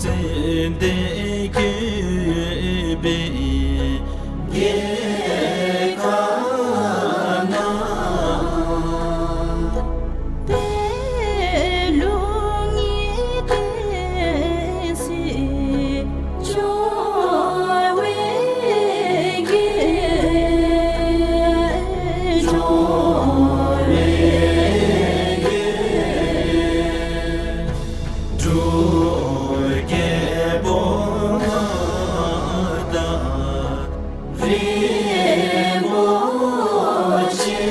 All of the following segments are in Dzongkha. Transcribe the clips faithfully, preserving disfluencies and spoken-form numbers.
ཙན་དན་བཀོད་པའི་རྒྱལ་ཁབ་ན། པད་ལུང་གི་བསྟན་སྲིད་འབྱུང་བའི་རྒྱལ། འབྱུང་བའི་རྒྱལ། འབྲུག་རྒྱལ་པོ་མངའ་བདག་རིན་པོ་ཆེ།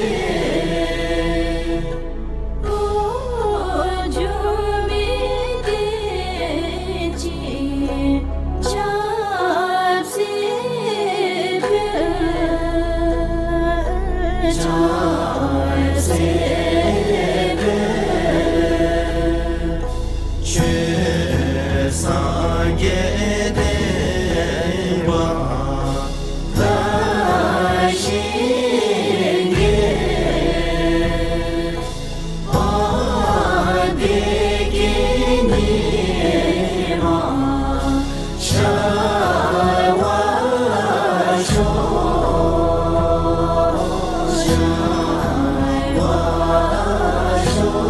འགྲོ་མིའི་བདེ་སྐྱིད་ཆབ་སྲིད་ཕུལ། ཆབ་སྲིད་ཕུལ། ཆོས་སངས་རྒྱས་བསྟན་པ་དར་ཞིང་རྒྱས། བདེ་སྐྱིད་ཉི་མ་ཤར་བར་ཤོག། ཤར་བར་ཤོག།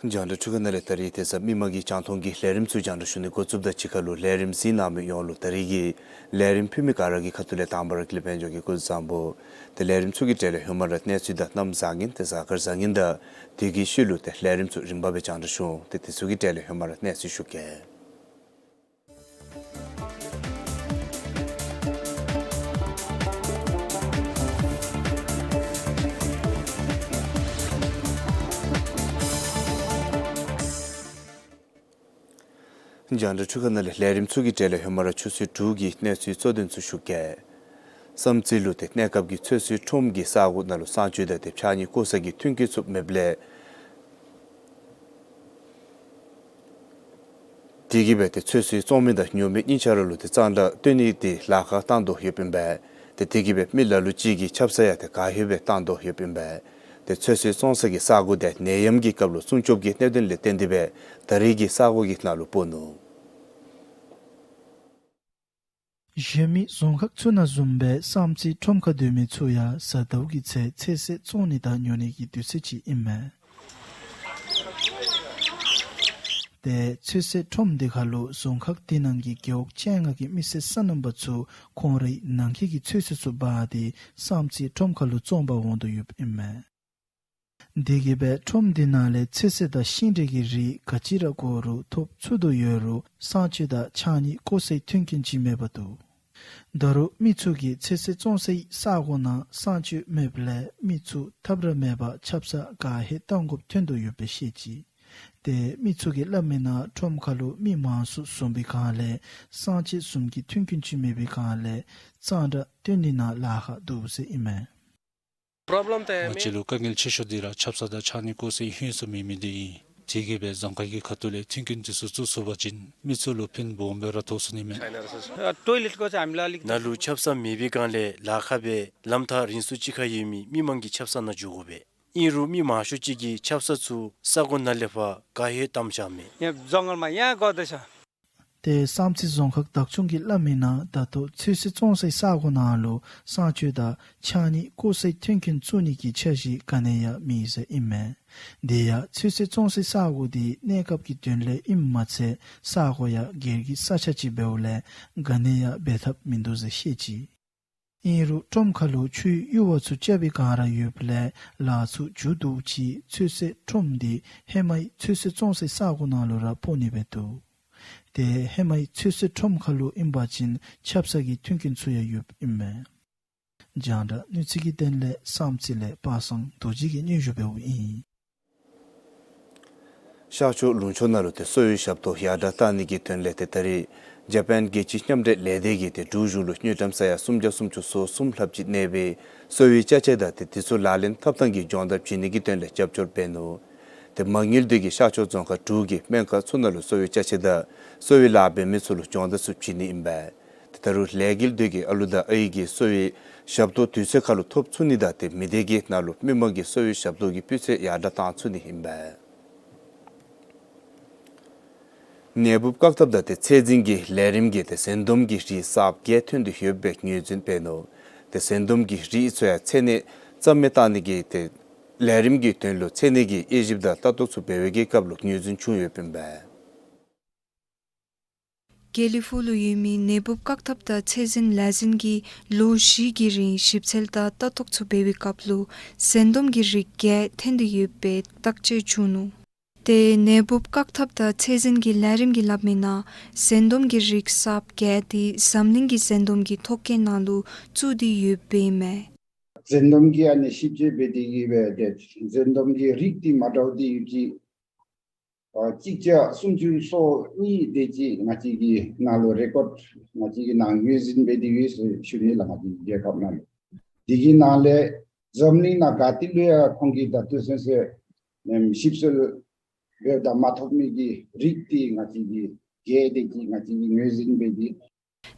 རྒྱང་བསྒྲགས་འཕྲུལ་ཁང་ནང་ལས་ད་རིས་དེ་ས་མི་མང་གི་རྒྱང་མཐོང་གི་ལས་རིམ་ཚུ་རྒྱང་བསྒྲགས་ཞུ་ནི་འགོ་བཙུགསཔ་ད་གཅིག་ཁར་ལུ་ལས་རིམ་གཟིགས་གནང་མི་ཡོངས་ལུ་ད་རིས་ཀྱི་ལས་རིམ་ཕུལ་མི་ག་ར་གི་ཁ་ཐུག་ལས་དང་པ་ར་ཀུན་ལེགས་དཔལ་འབྱོར་གྱིས་སྐུ་གཟུགས་བཟང་པོ། ཏེ་ལས་རིམ་ཚུ་གི་གྲས་ལས་ཧེ་མ་ར་གནས་ཚུལ་དང་གནམ་བཟང་ངན་ཏེ་གཟའ་སྐར་བཟང་ངན་དང་དེ་གི་ཤུལ་ལུ་ཏེ་ལས་རིམ་ཚུ་རིམ་པ་སྦེ་རྒྱང་བསྒྲགས་ཞུ་འོང་། ཏེ་དེ་ཚུ་གི་གྲས་ལས་ཧེ་མ་ར་གནས་ཚུལ་ཞུ་གེ། རྒྱང་བསྒྲགས་འཕྲུལ་ཁང་ནང་ལས་ལས་རིམ་ཚུ་གི་གྲས་ལས་ཧེ་མ་ར་ཆུ་ཚོད་དྲུག་གི་གནས་ཚུལ་གཙོ་དོན་ཚུ་ཞུ་གེ། བསམ་རྩེ་ལུ་ཏེ་གནས་སྐབས་ཀྱི་ཚོད་བསྲེ་ཁྲོམ་གྱི་ས་གོ་ནང་ལུ་གསང་སྤྱོད་དང་ཏེ་ཕྱགས་སྙིགས་བཀོ་ས་གི་མཐུན་རྐྱེན་ཚུ་མེདཔ་ལས། དེ་གིས་སྦེ་ཏེ་ཚོད་བསྲེ་བཙོང་མི་དང་ཉོ་མི་གཉིས་ཆ་ར་ལུ་ཏེ་གཙང་སྦྲ་སྟོན་ནི་དེ་ལཱ་ཁག་བཏང་དོ་ཡོདཔ་ཨིན་པས། ཏེ་དེ་གིས་སྦེ་མི་ལ་ལུ་ཅིག་གིས་ཆབ་གསང་ཡང་ཏེ་ག་ཡོད་སྦེ་བཏང་དོ་ཡོདཔ་ཨིན་པས། ཏེ་ཚོད་བསྲེ་བཙོང་ས་གི་ས་གོ་དེ་ནད་ཡམས་ཀྱི་སྐབས་ལུ་སྲུང་སྐྱོབ་ཀྱི་གནད་དོན་ལས་བརྟེན་ཏེ་སྦེ་ད་རིས་ཀྱི་ས་གོ་གི་ནང་ལུ་སྤོ་ནུག། གཞན་མི་རྫོང་ཁག་ཚུ་ནང་བཟུམ་སྦེ་བསམ་རྩེ་ཁྲོམ་ཁར་སྡོད་མི་ཚུ་ཡང་གཟའ་ཟླཝ་གི་ཚེ་ཚོད་བསྲེ་བཙོང་ནི་དང་ཉོ་ནི་གི་དུས་ཚོད་ཅིག་ཨིན་མས། ཏེ་ཚོད་བསྲེ་ཁྲོམ་དེ་ཁར་ལུ་རྫོང་ཁག་དེ་ནང་གི་རྒེད་འོག་བཅོ་ལྔ་གི་མི་སེར་སོ་ནམ་པ་ཚུ་ཁོང་རའི་ནང་འཁོད་ཀྱི་ཚོད་བསྲེ་ཚུ་འབག་སྟེ་བསམ་རྩེ་ཁྲོམ་ཁར་ལུ་བཙོང་པར་འོང་དོ་ཡོདཔ་ཨིན་མས། དེ་གིས་སྦེ་ཁྲོམ་དེ་ནང་ལས་ཚོད་བསྲེ་དང་ཤིང་འབྲས་ཀྱི་རིགས་ག་ཅི་ར་དགོ་རུང་ཐོབ་ཚུགས་དོ་ཡོད་རུང་གསང་སྤྱོད་དང་ཕྱགས་སྙིགས་བཀོ་སའི་མཐུན་རྐྱེན་ཅིག་མེདཔ་འདུག། ད་རུང་མི་ཚུ་གིས་ཚོད་བསྲེ་བཙོང་སའི་ས་གོ་ནང་གསང་སྤྱོད་མེདཔ་ལས་མི་ཚུ་ཐབས་ར་མེད་པར་ཆབ་གསང་ག་ཧེ་བཏང་དགོཔ་ཐོན་དོ་ཡོདཔ་སྦེ་བཤད་ཅི། ཏེ་མི་ཚུ་གིས་སླབ་མིའི་ནང་ཁྲོམ་ཁར་ལུ་མི་མང་སུ་བཟུམ་པའི་སྒང་ལས་གསང་སྤྱོད་བཟུམ་གྱི་མཐུན་རྐྱེན་ཅིག་མེད་པའི་སྒང་ལས་གཙང་སྦྲ་སྟོན་ནི་ནང་ལཱ་ཁག་འདུག་ཟེར་ཨིན་མས། པྲོབ་ལེམ་ཏེ་ང་བཅས་ལུ་དཀའ་ངལ་ཆེ་ཤོས་འདི་ར་ཆབ་གསང་དང་ཕྱགས་སྙིགས་བཀོ་སའི་ཧིང་སུ་མེད་མི་འདི་ཨིན། དེ་གིས་སྦེ་རྫོང་ཁག་གི་ཁ་ཐུག་ལས་མཐུན་རྐྱེན་འདི་ཚུ་བཙུགས་ཚུགས་པ་ཅིན་མི་ཚུ་ལུ་ཕན་སྦོམ་སྦེ་ར་ཐོགས་ཚུགས་ནི་མས། ཨ་ཊོའི་ལེཊ་གོ་ཅི་ཨ་མི་ལ་ལིག་ནང་ལུ་ཆབ་གསང་མེད་པའི་སྒང་ལས་ལཱ་ཁག་སྦེ་ལམ་ཐག་རིང་སུ་ཅིག་ཁར་ཡོད་མི་མི་མང་གི་ཆབ་གསང་ནང་འགྱོ་དགོ་པས། ཨིན་རུང་མི་མང་ཤོས་ཅིག་གིས་ཆབ་གསང་ཚུ་ས་གོ་ནང་ལས་ཕར་ག་ཧེ་བཏངམ་ཤ་མེད། ཡ་རྫོང་ངར་མ་ཡ་གོ་ད་ཤ། ཏེ་བསམ་རྩེ་རྫོང་ཁག་བདག་སྐྱོང་གིས་སླབ་མིའི་ནང་ད་ལྟོ་ཚོད་བསྲེ་བཙོང་སའི་ས་གོ་ནང་ལུ་གསང་སྤྱོད་དང་ཕྱགས་སྙིགས་བཀོ་སའི་མཐུན་རྐྱེན་བཙུགས་ནི་གི་འཆར་གཞི་ག་ནི་ཡང་མེད་ཟེར་ཨིན་མས། དེ་ཡང་ཚོད་བསྲེ་བཙོང་སའི་ས་གོ་དེ་གནས་སྐབས་ཀྱི་དོན་ལས་ཨིནམ་མ་ཚད་ས་གོ་ཡང་སྒེར་གྱི་ས་ཆ་ཅིག་འབདཝ་ལས་ག་ནི་ཡང་འབད་ཐབས་མིན་འདུག་ཟེར་བཤད་ཅི། ཨིན་རུང་ཁྲོམ་ཁར་ལུ་ཆུའི་གཡུར་བ་ཚུ་རྐྱབ་པའི་སྒང་ར་ཡོདཔ་ལས་ལཱ་ཚུ་མཇུག་བསྡུ་ཅི། ཚོད་བསྲེ་ཁྲོམ་འདི་ཧེ་མའི་ཚོད་བསྲེ་བཙོང་སའི་ས་གོ་ནང་ལུ་ར་སྤོ་ནི་སྦེ་འདུག། ཏེ་ཧེ་མའི་ཚོད་བསྲེ་ཁྲོམ་ཁར་ལུ་ཨིན་པ་ཅིན་ཆབ་གསང་གི་མཐུན་རྐྱེན་ཚུ་ཡང་ཡོདཔ་ཨིན་མས། རྒྱང་བསྒྲགས་གནས་ཚུལ་གྱི་དོན་ལས་བསམ་རྩེ་ལས་པ་སངས་རྡོ་རྗེ་གིས་སྙན་ཞུ་འབདཝ་ཨིན། ཤར་ཕྱོགས་ལུང་ཕྱོགས་ནང་ལུ་ཏེ་གསོ་བའི་ཞབས་ཏོག་ཡར་དྲག་གཏང་ནི་གི་དོན་ལས་ཏེ་ད་རེས་ཇ་པཱན་རྒྱལ་སྤྱིའི་མཉམ་འབྲེལ་ལས་སྡེ་གིས་ཏེ་འབྲུག་གཞུང་ལུ་དངུལ་ཀྲམ་ས་ཡ་སུམ་བརྒྱ་སུམ་ཅུ་སོ་གསུམ་ལྷགཔ་ཅིག་གནས་པའི་གསོ་བའི་ཅ་ཆས་དང་ཏེ་དེ་ཚུ་ལག་ལེན་འཐབ་ཐངས་ཀྱི་སྦྱོང་བརྡར་བྱིན་ནི་གི་དོན་ལས་སྐྱབས་བཅོལ་འབད་ནུག། ཏེ་མ་དངུལ་འདི་གིས་ཤར་ཕྱོགས་རྫོང་ཁག་དྲུག་གི་སྨན་ཁང་ཚུ་ནང་ལུ་གསོ་བའི་ཅ་ཆས་དང་གསོ་བའི་ལཱ་འབད་མི་ཚུ་ལུ་སྦྱོང་བརྡར་ཚུ་བྱིན་ནི་ཨིན་པས། ད་རུང་ལས་འགུལ་འདི་གིས་ཨ་ལུ་དང་ཨའི་གི་གསོ་བའི་ཞབས་ཏོག་དུས་ཚོད་ཁར་ལུ་ཐོབ་ཚུགས་ནི་དང་ཏེ་མི་སྡེ་གི་ནང་ལུ་མི་མང་གི་གསོ་བའི་ཞབས་ཏོག་གི་སྤུས་ཚད་ཡར་དྲག་བཏང་ཚུགས་ནི་ཨིན་པས། ནད་འབུབ་བཀག་ཐབས་དང་ཏེ་ཚད་འཛིན་གྱི་ལས་རིམ་གྱིས་ཏེ་ཟན་དོམ་གྱི་རིགས་གསརཔ་བརྒྱད་ཐོན་ཏེ་ཡོདཔ་སྦེ་ངོས་འཛིན་འབད་ནུག། ཏེ་ཟན་དོམ་གྱི་རིགས་ཚུ་ཡང་ཚད་ནད་རྩ་མེད་བཏང་ནི་གི་ཏེ་ལས་རིམ་གྱི་དོན་ལུ་ཚད་ནད་ཀྱི་དབྱེ་ཞིབ་དང་ལྟ་རྟོག་ཚུ་འབད་བའི་གི་སྐབས་ལུ་ངོས་འཛིན་བྱུང་ཡོདཔ་ཨིན་པས། དགེ་ལེགས་ཕུག་ལུ་ཡོད་མི་ནད་འབུབ་བཀག་ཐབས་དང་ཚད་འཛིན་ལས་འཛིན་གྱིས་ལོ་བཞི་གི་རིང་ཞིབ་འཚོལ་དང་ལྟ་རྟོག་ཚུ་འབད་བའི་སྐབས་ལུ་ཟན་དོམ་གྱི་རིགས་བརྒྱད་ཐོན་ཏེ་ཡོདཔ་སྦེ་བརྟག་དཔྱད་བྱུང་ནུག། ཏེ་ནད་འབུབ་བཀག་ཐབས་དང་ཚད་འཛིན་གྱི་ལས་རིམ་གྱིས་སླབ་མི་ནང་ཟན་དོམ་གྱི་རིགས་གསརཔ་བརྒྱད་འདི་འཛམ་གླིང་གི་ཟན་དོམ་གྱི་ཐོ་བཀོད་ནང་ལུ་བཙུགས་ཏེ་ཡོདཔ་ཨིན་མས། ཟན་དོམ་གྱི་ཨ་ནི་ཞིབ་དཔྱད་འབད་དེ་གིས་སྦེ་ཏེ་ཟན་དོམ་གྱི་རིགས་འདི་མ་འདྲཝ་འདི་ཡོད་ཅི། ཨ་གཅིག་བརྒྱ་སུམ་ཅུ་སོ་གཉིས་དེ་ཅིག་ང་བཅས་ཀྱི་ནང་ལུ་རེ་ཀོཌ་ང་བཅས་ཀྱི་ནང་ངོས་འཛིན་འབད་དེ་ཡོད་ཟེར་ཞུ་ནི་ལགས། ང་བཅས་ཀྱི་རྒྱལ་ཁབ་ནང་ལུ། དེ་གི་ནང་ལས་འཛམ་གླིང་ནང་ག་ཏེ་ལུ་ཡང་ཁོང་གིས་ད་ལྟོ་ཚུན་ཚོད་ཨམ་ཞིབ་འཚོལ་འབདཝ་ད་མ་ཐོབ་མི་གི་རིགས་འདི་ང་བཅས་ཀྱིས་བརྒྱད་དེ་ཅིག་ང་བཅས་ཀྱིས་ངོས་འཛིན་འབད་དེ།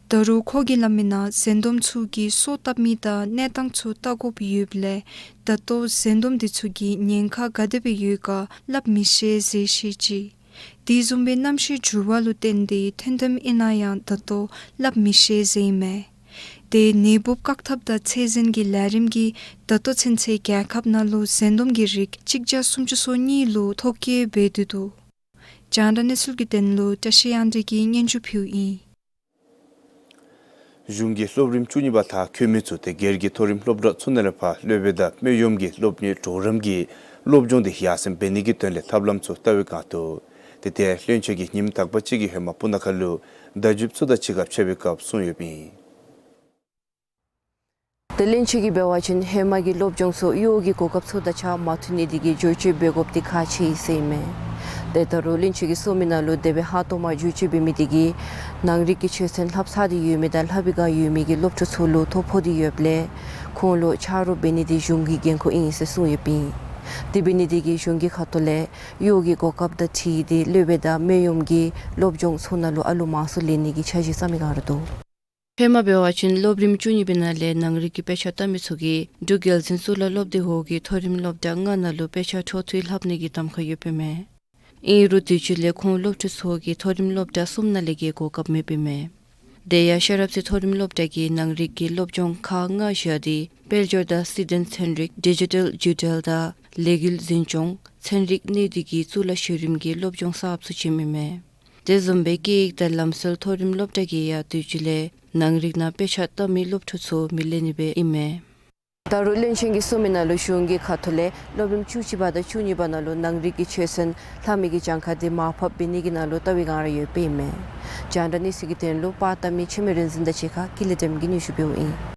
ད་རུང་ཁོ་གིས་སླབ་མི་ནང་ཟན་དོམ་ཚུ་གིས་སོ་བཏབ་མི་དང་གནས་སྟངས་ཚུ་བལྟ་དགོཔ་ཡོདཔ་ལས་ད་ལྟོ་ཟན་དོམ་འདི་ཚུ་གི་ཉེན་ཁ་ག་དེ་སྦེ་ཡོད་ག་སླབ་མི་ཤེས་ཟེར་བཤད་ཅི། དེ་བཟུམ་སྦེ་གནམ་གཤིས་འགྱུར་བ་ལུ་བརྟེན་ཏེ་ཐོན་ཐོནམ་ཨིན་ན་ཡང་ད་ལྟོ་སླབ་མི་ཤེས་ཟེར་ཨིན་མས། ཏེ་ནད་འབུབ་བཀག་ཐབས་དང་ཚད་འཛིན་གྱི་ལས་རིམ་གྱིས་ད་ལྟོ་ཚུན་ཚོད་རྒྱལ་ཁབ་ནང་ལུ་ཟན་དོམ་གྱི་རིགས་གཅིག་བརྒྱ་སུམ་ཅུ་སོ་གཉིས་ལུ་ཐོ་བཀོད་འབད་དེ་འདུག། རྒྱང་བསྒྲགས་གནས་ཚུལ་གྱི་དོན་ལུ་བཀྲ་ཤིས་དབྱངས་སྒྲོན་གྱིས་སྙན་ཞུ་ཕུལཝ་ཨིན། གཞུང་གིས་སློབ་རིམ་བཅུ་གཉིས་པ་མཐར་འཁྱོལ་མི་ཚུ་ཏེ་སྒེར་གྱི་མཐོ་རིམ་སློབ་གྲྭ་ཚུ་ནང་ལས་ཕར་སློབ་དཔོན་དང་སྨན་གཡོགམོ་གིས་སློབ་གཉེར་གྲོགས་རམ་གྱི་སློབ་སྦྱོང་འདི་ཡར་སེང་འབད་ནི་གི་དོན་ལས་ཐབས་ལམ་ཚུ་བལྟ་བའི་བསྒང་འདུག། ཏེ་དེ་བློན་ཆེན་གྱིས་ཉིནམ་དག་པ་ཅིག་གི་ཧེ་མ་སྤུ་ན་ཁ་ལུ་བརྡ་བརྒྱུདཔ་ཚུ་དང་གཅིག་ཁར་འཕྱད་པའི་སྐབས་གསུངས་ཡོདཔ་ཨིན། ཏེ་བློན་ཆེན་གྱིས་འབད་བ་ཅིན་ཧེ་མ་གི་སློབ་སྦྱོང་ཚུ་གཡོག་གི་གོ་སྐབས་ཚུ་དང་གཅིག་ཁར་མ་མཐུན་ནི་དེ་གིས་བསྒྱུར་བཅོས་འབད་དགོཔ་འདི་ཁག་ཆེ་ཟེར་ཨིན་མས། ཏེ་ད་རུང་བློན་ཆེན་གྱིས་གསུངས་མི་ནང་ལུ་དེ་སྦེ་ཧ་ཏོག་མ་བསྒྱུར་བཅོས་འབད་མི་དེ་གིས་ནང་རིག་གི་ཆོས་ཚན་ལྷབ་ཚར་ཏེ་ཡོད་མི་དང་ལྷབ་པའི་བསྒང་ཡོད་མི་གི་སློབ་ཕྲུག་ཚུ་ལུ་ཐོ་ཕོག་སྟེ་ཡོདཔ་ལས་ཁོང་ལུ་ཆ་རོགས་འབད་ནི་འདི་གཞུང་གི་འགན་ཁུར་ཨིན་ཟེར་གསུངས་ཡོདཔ་ཨིན། དེ་འབད་ནི་དེ་གིས་གཞུང་གི་ཁ་ཐུག་ལས་གཡོག་གི་གོ་སྐབས་དང་འཁྲིལ་ཏེ་སློབ་དཔོན་དང་སྨན་གཡོགམོ་གི་སློབ་སྦྱོང་ཚུ་ནང་ལུ་ཨ་ལུ་མང་སུ་ལེན་ནི་གི་འཆར་གཞི་བརྩམ་མི་བསྒང་ར་འདུག། ཧེ་མ་འབད་བ་ཅིན་སློབ་རིམ་བཅུ་གཉིས་པའི་ནང་ལས་ནང་རིག་གི་དཔེ་ཆ་ལྟ་མི་ཚུ་གིས་འབྲུག་རྒྱལ་འཛིན་གཙུག་ལག་སློབ་སྡེ་འོག་གི་མཐོ་རིམ་སློབ་གྲྭ་ལྔ་ནང་ལུ་དཔེ་ཆ་འཕྲོ་མཐུད་ལྷབ་ནི་གི་གདམ་ཁ་ཡོདཔ་ཨིན་མས། ཨིན་རུང་དུས་ཅི་ལས་ཁོང་སློབ་ཕྲུག་ཚུ་གིས་མཐོ་རིམ་སློབ་གྲྭ་གསུམ་ནང་ལས་ཀྱི་གོ་སྐབས་མེདཔ་ཨིན་མས། དེ་ཡང་ཤེས་རབ་རྩེ་མཐོ་རིམ་སློབ་གྲྭ་གིས་ནང་རིག་གི་སློབ་སྦྱོང་ཁག་ལྔ་བཞག་སྟེ་དཔལ་འབྱོར་དང་སྲིད་དོན་ཚན་རིག་ཌི་ཇི་ཊལ་བརྒྱུད་འབྲེལ་དང་ལས་འགུལ་འཛིན་སྐྱོང་ཚན་རིག་གནས་འདི་གི་གཙུག་ལག་གཞི་རིམ་གྱི་སློབ་སྦྱོང་གསརཔ་ཚུ་བྱིནམ་ཨིན་མས། དེ་བཟུམ་སྦེ་སྐད་ཡིག་དང་ལམ་སྲོལ་མཐོ་རིམ་སློབ་གྲྭ་གིས་ཡང་དུས་ཅི་ལས་ནང་རིག་ནང་དཔེ་ཆ་ལྟ་མི་སློབ་ཕྲུག་ཚུ་མི་ལེན་ནི་སྦེ་ཨིན་མས། ད་རུང་བློན་ཆེན་གྱིས་གསུངས་མི་ནང་ལུ་གཞུང་གི་ཁ་ཐུག་ལས་སློབ་རིམ་བཅུ་གཅིག་པ་དང་བཅུ་གཉིས་པ་ནང་ལུ་ནང་རིག་གི་ཆོས་ཚན་ལྷབ་མི་གི་གྱངས་ཁ་འདི་མར་ཕབ་འབད་ནི་གི་ནང་ལུ་བལྟ་བའི་བསྒང་ར་ཡོདཔ་ཨིན་མས། རྒྱང་བསྒྲགས་གནས་ཚུལ་གྱི་དོན་ལུ་པར་བཏབ་མི་འཆི་མེད་རིག་འཛིན་དང་གཅིག་ཁར་ཀུན་ལེགས་སྒྲོལམ་གིས་སྙན་ཞུ་འབདཝ་ཨིན།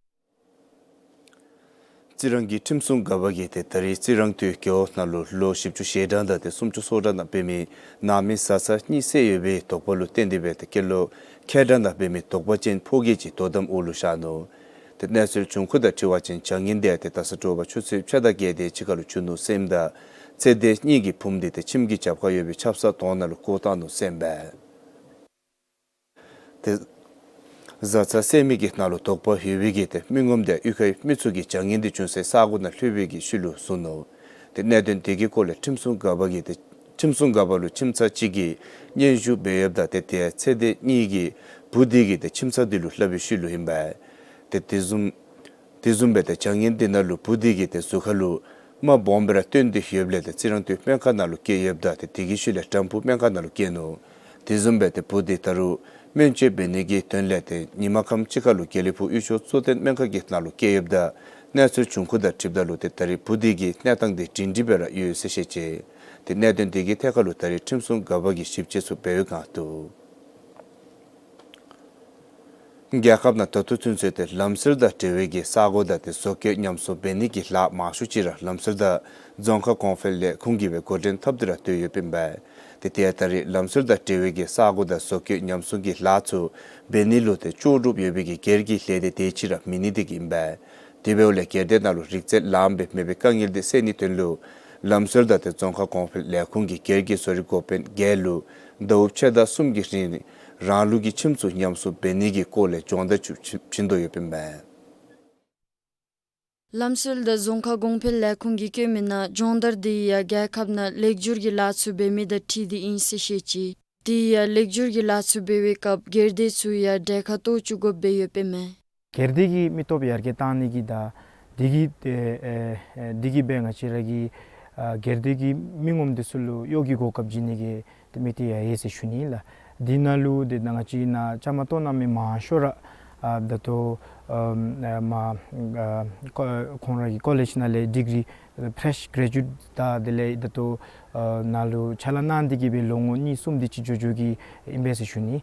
རྩི་རང་གི་ཁྲིམས་སྲུང་འགག་པ་གིས་ཏེ་ད་རིས་རྩི་རང་སྟོད་རྒེད་འོག་ནང་ལུ་ལོ་བཞི་བཅུ་ཞེ་གྲངས་དང་ཏེ་སུམ་ཅུ་སོ་གྲངས་ནང་འབད་མི་ནང་མི་བཟའ་ཚང་གཉིས་བསད་ཡོད་པའི་དོགས་པ་ལུ་བརྟེན་ཏེ་སྦེ་ཏེ་སྐྱེས་ལོ་ཁལ་གྲངས་ནང་འབད་མི་དོགས་པ་ཅན་ཕོ་སྐྱེས་ཅིག་དོ་དམ་འོག་ལུ་བཞག་ནུག། ཏེ་གནས་ཚུལ་བྱུང་ཁུངས་དང་འཁྲིལ་བ་ཅིན་བྱ་ངན་འདི་ཏེ་ད་ས་དྲོ་པ་ཆུ་ཚོད་ཕྱེད་དང་བརྒྱད་དེ་ཅིག་ཁར་ལུ་བྱུང་ནུག་ཟེར་ཨིནམ་ད་ཚེ་འདས་གཉིས་ཀྱི་བུམོ་འདི་ཏེ་ཁྱིམ་གྱི་རྒྱབ་ཁར་ཡོད་པའི་ཆབ་གསང་དོང་ནང་ལུ་བཀོ་བཏང་ནུག་ཟེར་ཨིན་པས། ཏེ་བཟའ་ཚང་བསད་མི་གི་ནང་ལུ་དོགས་པ་ཡོད་པའི་གི་ཏེ་མི་ངོམ་འདི་གཡུས་ཁའི་མི་ཚུ་གིས་བྱ་ངན་འདི་བྱུང་སའི་ས་གོ་ནང་ལྷོད་པའི་གི་ཤུལ་ལུ་བཟུང་ནུག། ཏེ་གནད་དོན་འདི་གི་སྐོར་ལས་ཁྲིམས་སྲུང་འགག་པ་གིས་ཏེ་ཁྲིམས་སྲུང་འགག་པ་ལུ་ཁྱིམ་ཚང་གཅིག་གིས་སྙན་ཞུ་འབད་ཡོདཔ་ད་ཏེ་དེ་ཚེ་འདས་གཉིས་ཀྱི་བུ་འདི་གིས་ཏེ་ཁྱིམ་ཚང་འདི་ལུ་སླབ་པའི་ཤུལ་ལུ་ཨིན་པས། ཏེ་དེ་བཟུམ་དེ་བཟུམ་སྦེ་ཏེ་བྱ་ངན་འདི་ནང་ལུ་བུ་འདི་གིས་ཏེ་གཟུགས་ཁར་ལུ་རྨ་སྦོམ་སྦེ་ར་བཏོན་ཏེ་ཡོདཔ་ལས་ཏེ་རྩི་རང་སྟོད་སྨན་ཁང་ནང་ལུ་བསྐྱལ་ཡོདཔ་ད་ཏེ་དེ་གི་ཤུལ་ལས་དྲམ་ཕུག་སྨན་ཁང་ནང་ལུ་བསྐྱལ་ནུག། དེ་བཟུམ་སྦེ་ཏེ་བུ་འདི་ད་རུང་སྨན་བཅོས་འབད་ནི་གི་དོན་ལས་ཏེ་ཉིན་མ་ཁམས་ཅིག་ཁར་ལུ་དགེ་ལེགས་ཕུག་གཡུས་སྦྱོང་གཙོ་བསྟེན་སྨན་ཁང་གི་ནང་ལུ་བསྐྱལ་ཡོདཔ་ད་གནས་ཚུལ་བྱུང་ཁུངས་དང་འཁྲིལཝ་ད་ལུ་ཏེ་ད་རིས་བུ་འདི་གི་གནས་སྟངས་འདི་སྒྲིང་སྒྲིང་སྦེ་ར་ཡོད་ཟེར་བཤད་ཅི། ཏེ་གནད་དོན་འདི་གི་ཐད་ཁར་ལུ་ད་རིས་ཁྲིམས་སྲུང་འགག་པ་གིས་ཞིབ་དཔྱད་ཚུ་འབད་བའི་བསྒང་འདུག། རྒྱལ་ཁབ་ནང་ད་ལྟོ་ཚུན་ཚོད་ཏེ་ལམ་སྲོལ་དང་འབྲེལ་བའི་གི་ས་གོ་དང་ཏེ་བཟོ་བཀོད་ཉམས་གསོ་འབད་ནི་གི་ལཱ་མང་ཤོས་ཅིག་ར་ལམ་སྲོལ་དང་རྫོང་ཁ་གོང་འཕེལ་ལས་ཁུངས་ཀྱིས་སྦེ་འགོ་འདྲེན་འཐབ་སྟེ་ར་སྡོད་ཡོདཔ་ཨིན་པས། ཏེ་དེ་ཡང་ད་རིས་ལམ་སྲོལ་དང་འབྲེལ་བའི་གི་ས་གོ་དང་བཟོ་བཀོད་ཉམས་གསོ་གི་ལཱ་ཚུ་འབད་ནི་ལུ་ཏེ་ལྕོགས་གྲུབ་ཡོད་པའི་གི་སྒེར་གྱི་ལས་སྡེ་དེ་ཅིག་ར་མེད་ནི་དེ་གིས་ཨིན་པས། དེ་འབདཝ་ལས་སྒེར་སྡེ་ནང་ལུ་རིག་རྩལ་ལངམ་སྦེ་མེད་པའི་དཀའ་ངལ་དེ་སེལ་ནིའི་དོན་ལུ་ལམ་སྲོལ་དང་ཏེ་རྫོང་ཁ་གོང་འཕེལ་ལས་ཁུངས་ཀྱིས་སྒེར་གྱི་བཟོ་རིག་འགོ་དཔོན་བརྒྱད་ལུ་ཟླཝ་ཕྱེད་དང་གསུམ་གྱི་རིང་ རང་ལུགས་ཀྱི་ཁྱིམ་ཚུ་ཉམས་སྲུང་འབད་ནི་གི་སྐོར་ལས་སྦྱོང་བརྡར་ཚུ་བྱིན་དོ་ཡོདཔ་ཨིན་པས། ལམ་སྲོལ་དང་རྫོང་ཁ་གོང་འཕེལ་ལས་ཁུངས་ཀྱིས་བཀོད་མི་ནང་སྦྱོང་བརྡར་དེ་ཡང་རྒྱལ་ཁབ་ནང་ལེགས་བསྒྱུར་གྱི་ལཱ་ཚུ་འབད་མི་དང་འཁྲིལ་ཏེ་ཨིན་ཟེར་བཤད་ཅི། དེ་ཡང་ལེགས་བསྒྱུར་གྱི་ལཱ་ཚུ་འབད་བའི་སྐབས་སྒེར་སྡེ་ཚུ་ཡང་གྲལ་ཁར་གཏོགས་བཅུག་དགོཔ་སྦེ་ཡོདཔ་ཨིན་མས། སྒེར་སྡེ་གི་མི་སྟོབས་ཡར་རྒྱས་གཏང་ནི་གི་དང་དེ་གིས་ཨེ་ཨེ་དེ་གིས་སྦེ་ང་བཅས་ར་གི་ཨ་སྒེར་སྡེ་གི་མི་ངོམ་དེ་ཚུ་ལུ་གཡོག་གི་གོ་སྐབས་བྱིན་ནི་གི་དེ་མི་དེ་ཡང་ཡོད་ཟེར་ཞུ་ནི་ལགས། དེ་ནང་ལུ་དེ་ནང་ང་བཅས་ནང་བཅའ་མར་གཏོགས་གནང་མི་མང་ཤོས་ར་ཨ་ད་ལྟོ་ཨ་མ་ཨ་ཁོ་ཁོང་ར་གི་ཀོ་ལེཇ་ནང་ལས་ཌིག་རི་ཕེ་རེཤ་གྲེ་ཇུ་ཨེཊ་དང་དེ་ལས་ད་ལྟོ་ཨ་ནང་ལུ་ཕྱག་ལཱ་གནང་སྟེ་གི་སྦེ་ལོ་ངོ་གཉིས་གསུམ་དེ་ཅིག་འགྱོ་འགྱོ་གི་ཨིན་པས་ཟེར་ཞུ་ནི།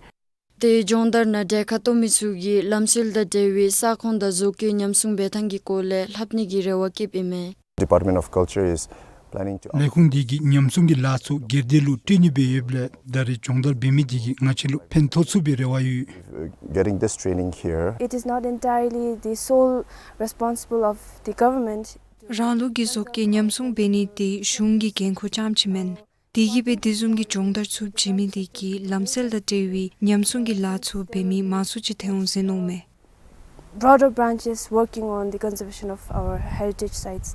དེ་སྦྱོང་བརྡར་ནང་གྲལ་ཁར་གཏོགས་མི་ཚུ་གིས་ལམ་སྲོལ་དང་འབྲེལ་བའི་ས་ཁོངས་དང་བཟོ་བཀོད་ཉམས་སྲུང་འབད་ཐངས་ཀྱི་སྐོར་ལས་ལྷབ་ནི་གི་རེ་བ་བསྐྱེདཔ་ཨིན་མས། Department of Culture is planning to ལས་ཁུངས་དེ་གིས་ཉམས་སྲུང་གི་ལཱ་ཚུ་སྒེར་སྡེ་ལུ་སྤྲོད་ནི་སྦེ་ཡོདཔ་ལས་ད་རེས་སྦྱོང་བརྡར་འབད་མི་དེ་གིས་ང་བཅས་ལུ་ཕན་ཐོགས་ཚུགས་པའི་རེ་བ་ཡོད། Getting this training here. It is not entirely the sole responsible of the government. རང་ལུགས་ཀྱི་བཟོ་བཀོད་ཉམས་སྲུང་འབད་ནི་དེ་གཞུང་གི་འགན་ཁུར་རྐྱངམ་ཅིག་མེན། དེ་གིས་སྦེ་དེ་བཟུམ་གྱི་སྦྱོང་བརྡར་ཚུ་བྱིན་མི་དེ་གིས་ལམ་སྲོལ་དང་འབྲེལ་བའི་ཉམས་སྲུང་གི་ལཱ་ཚུ་འབད་མི་མང་སུ་ཅིག་ཐོན་འོང་ཟེར་མནོཝ་མས། Broader branches working on the conservation of our heritage sites.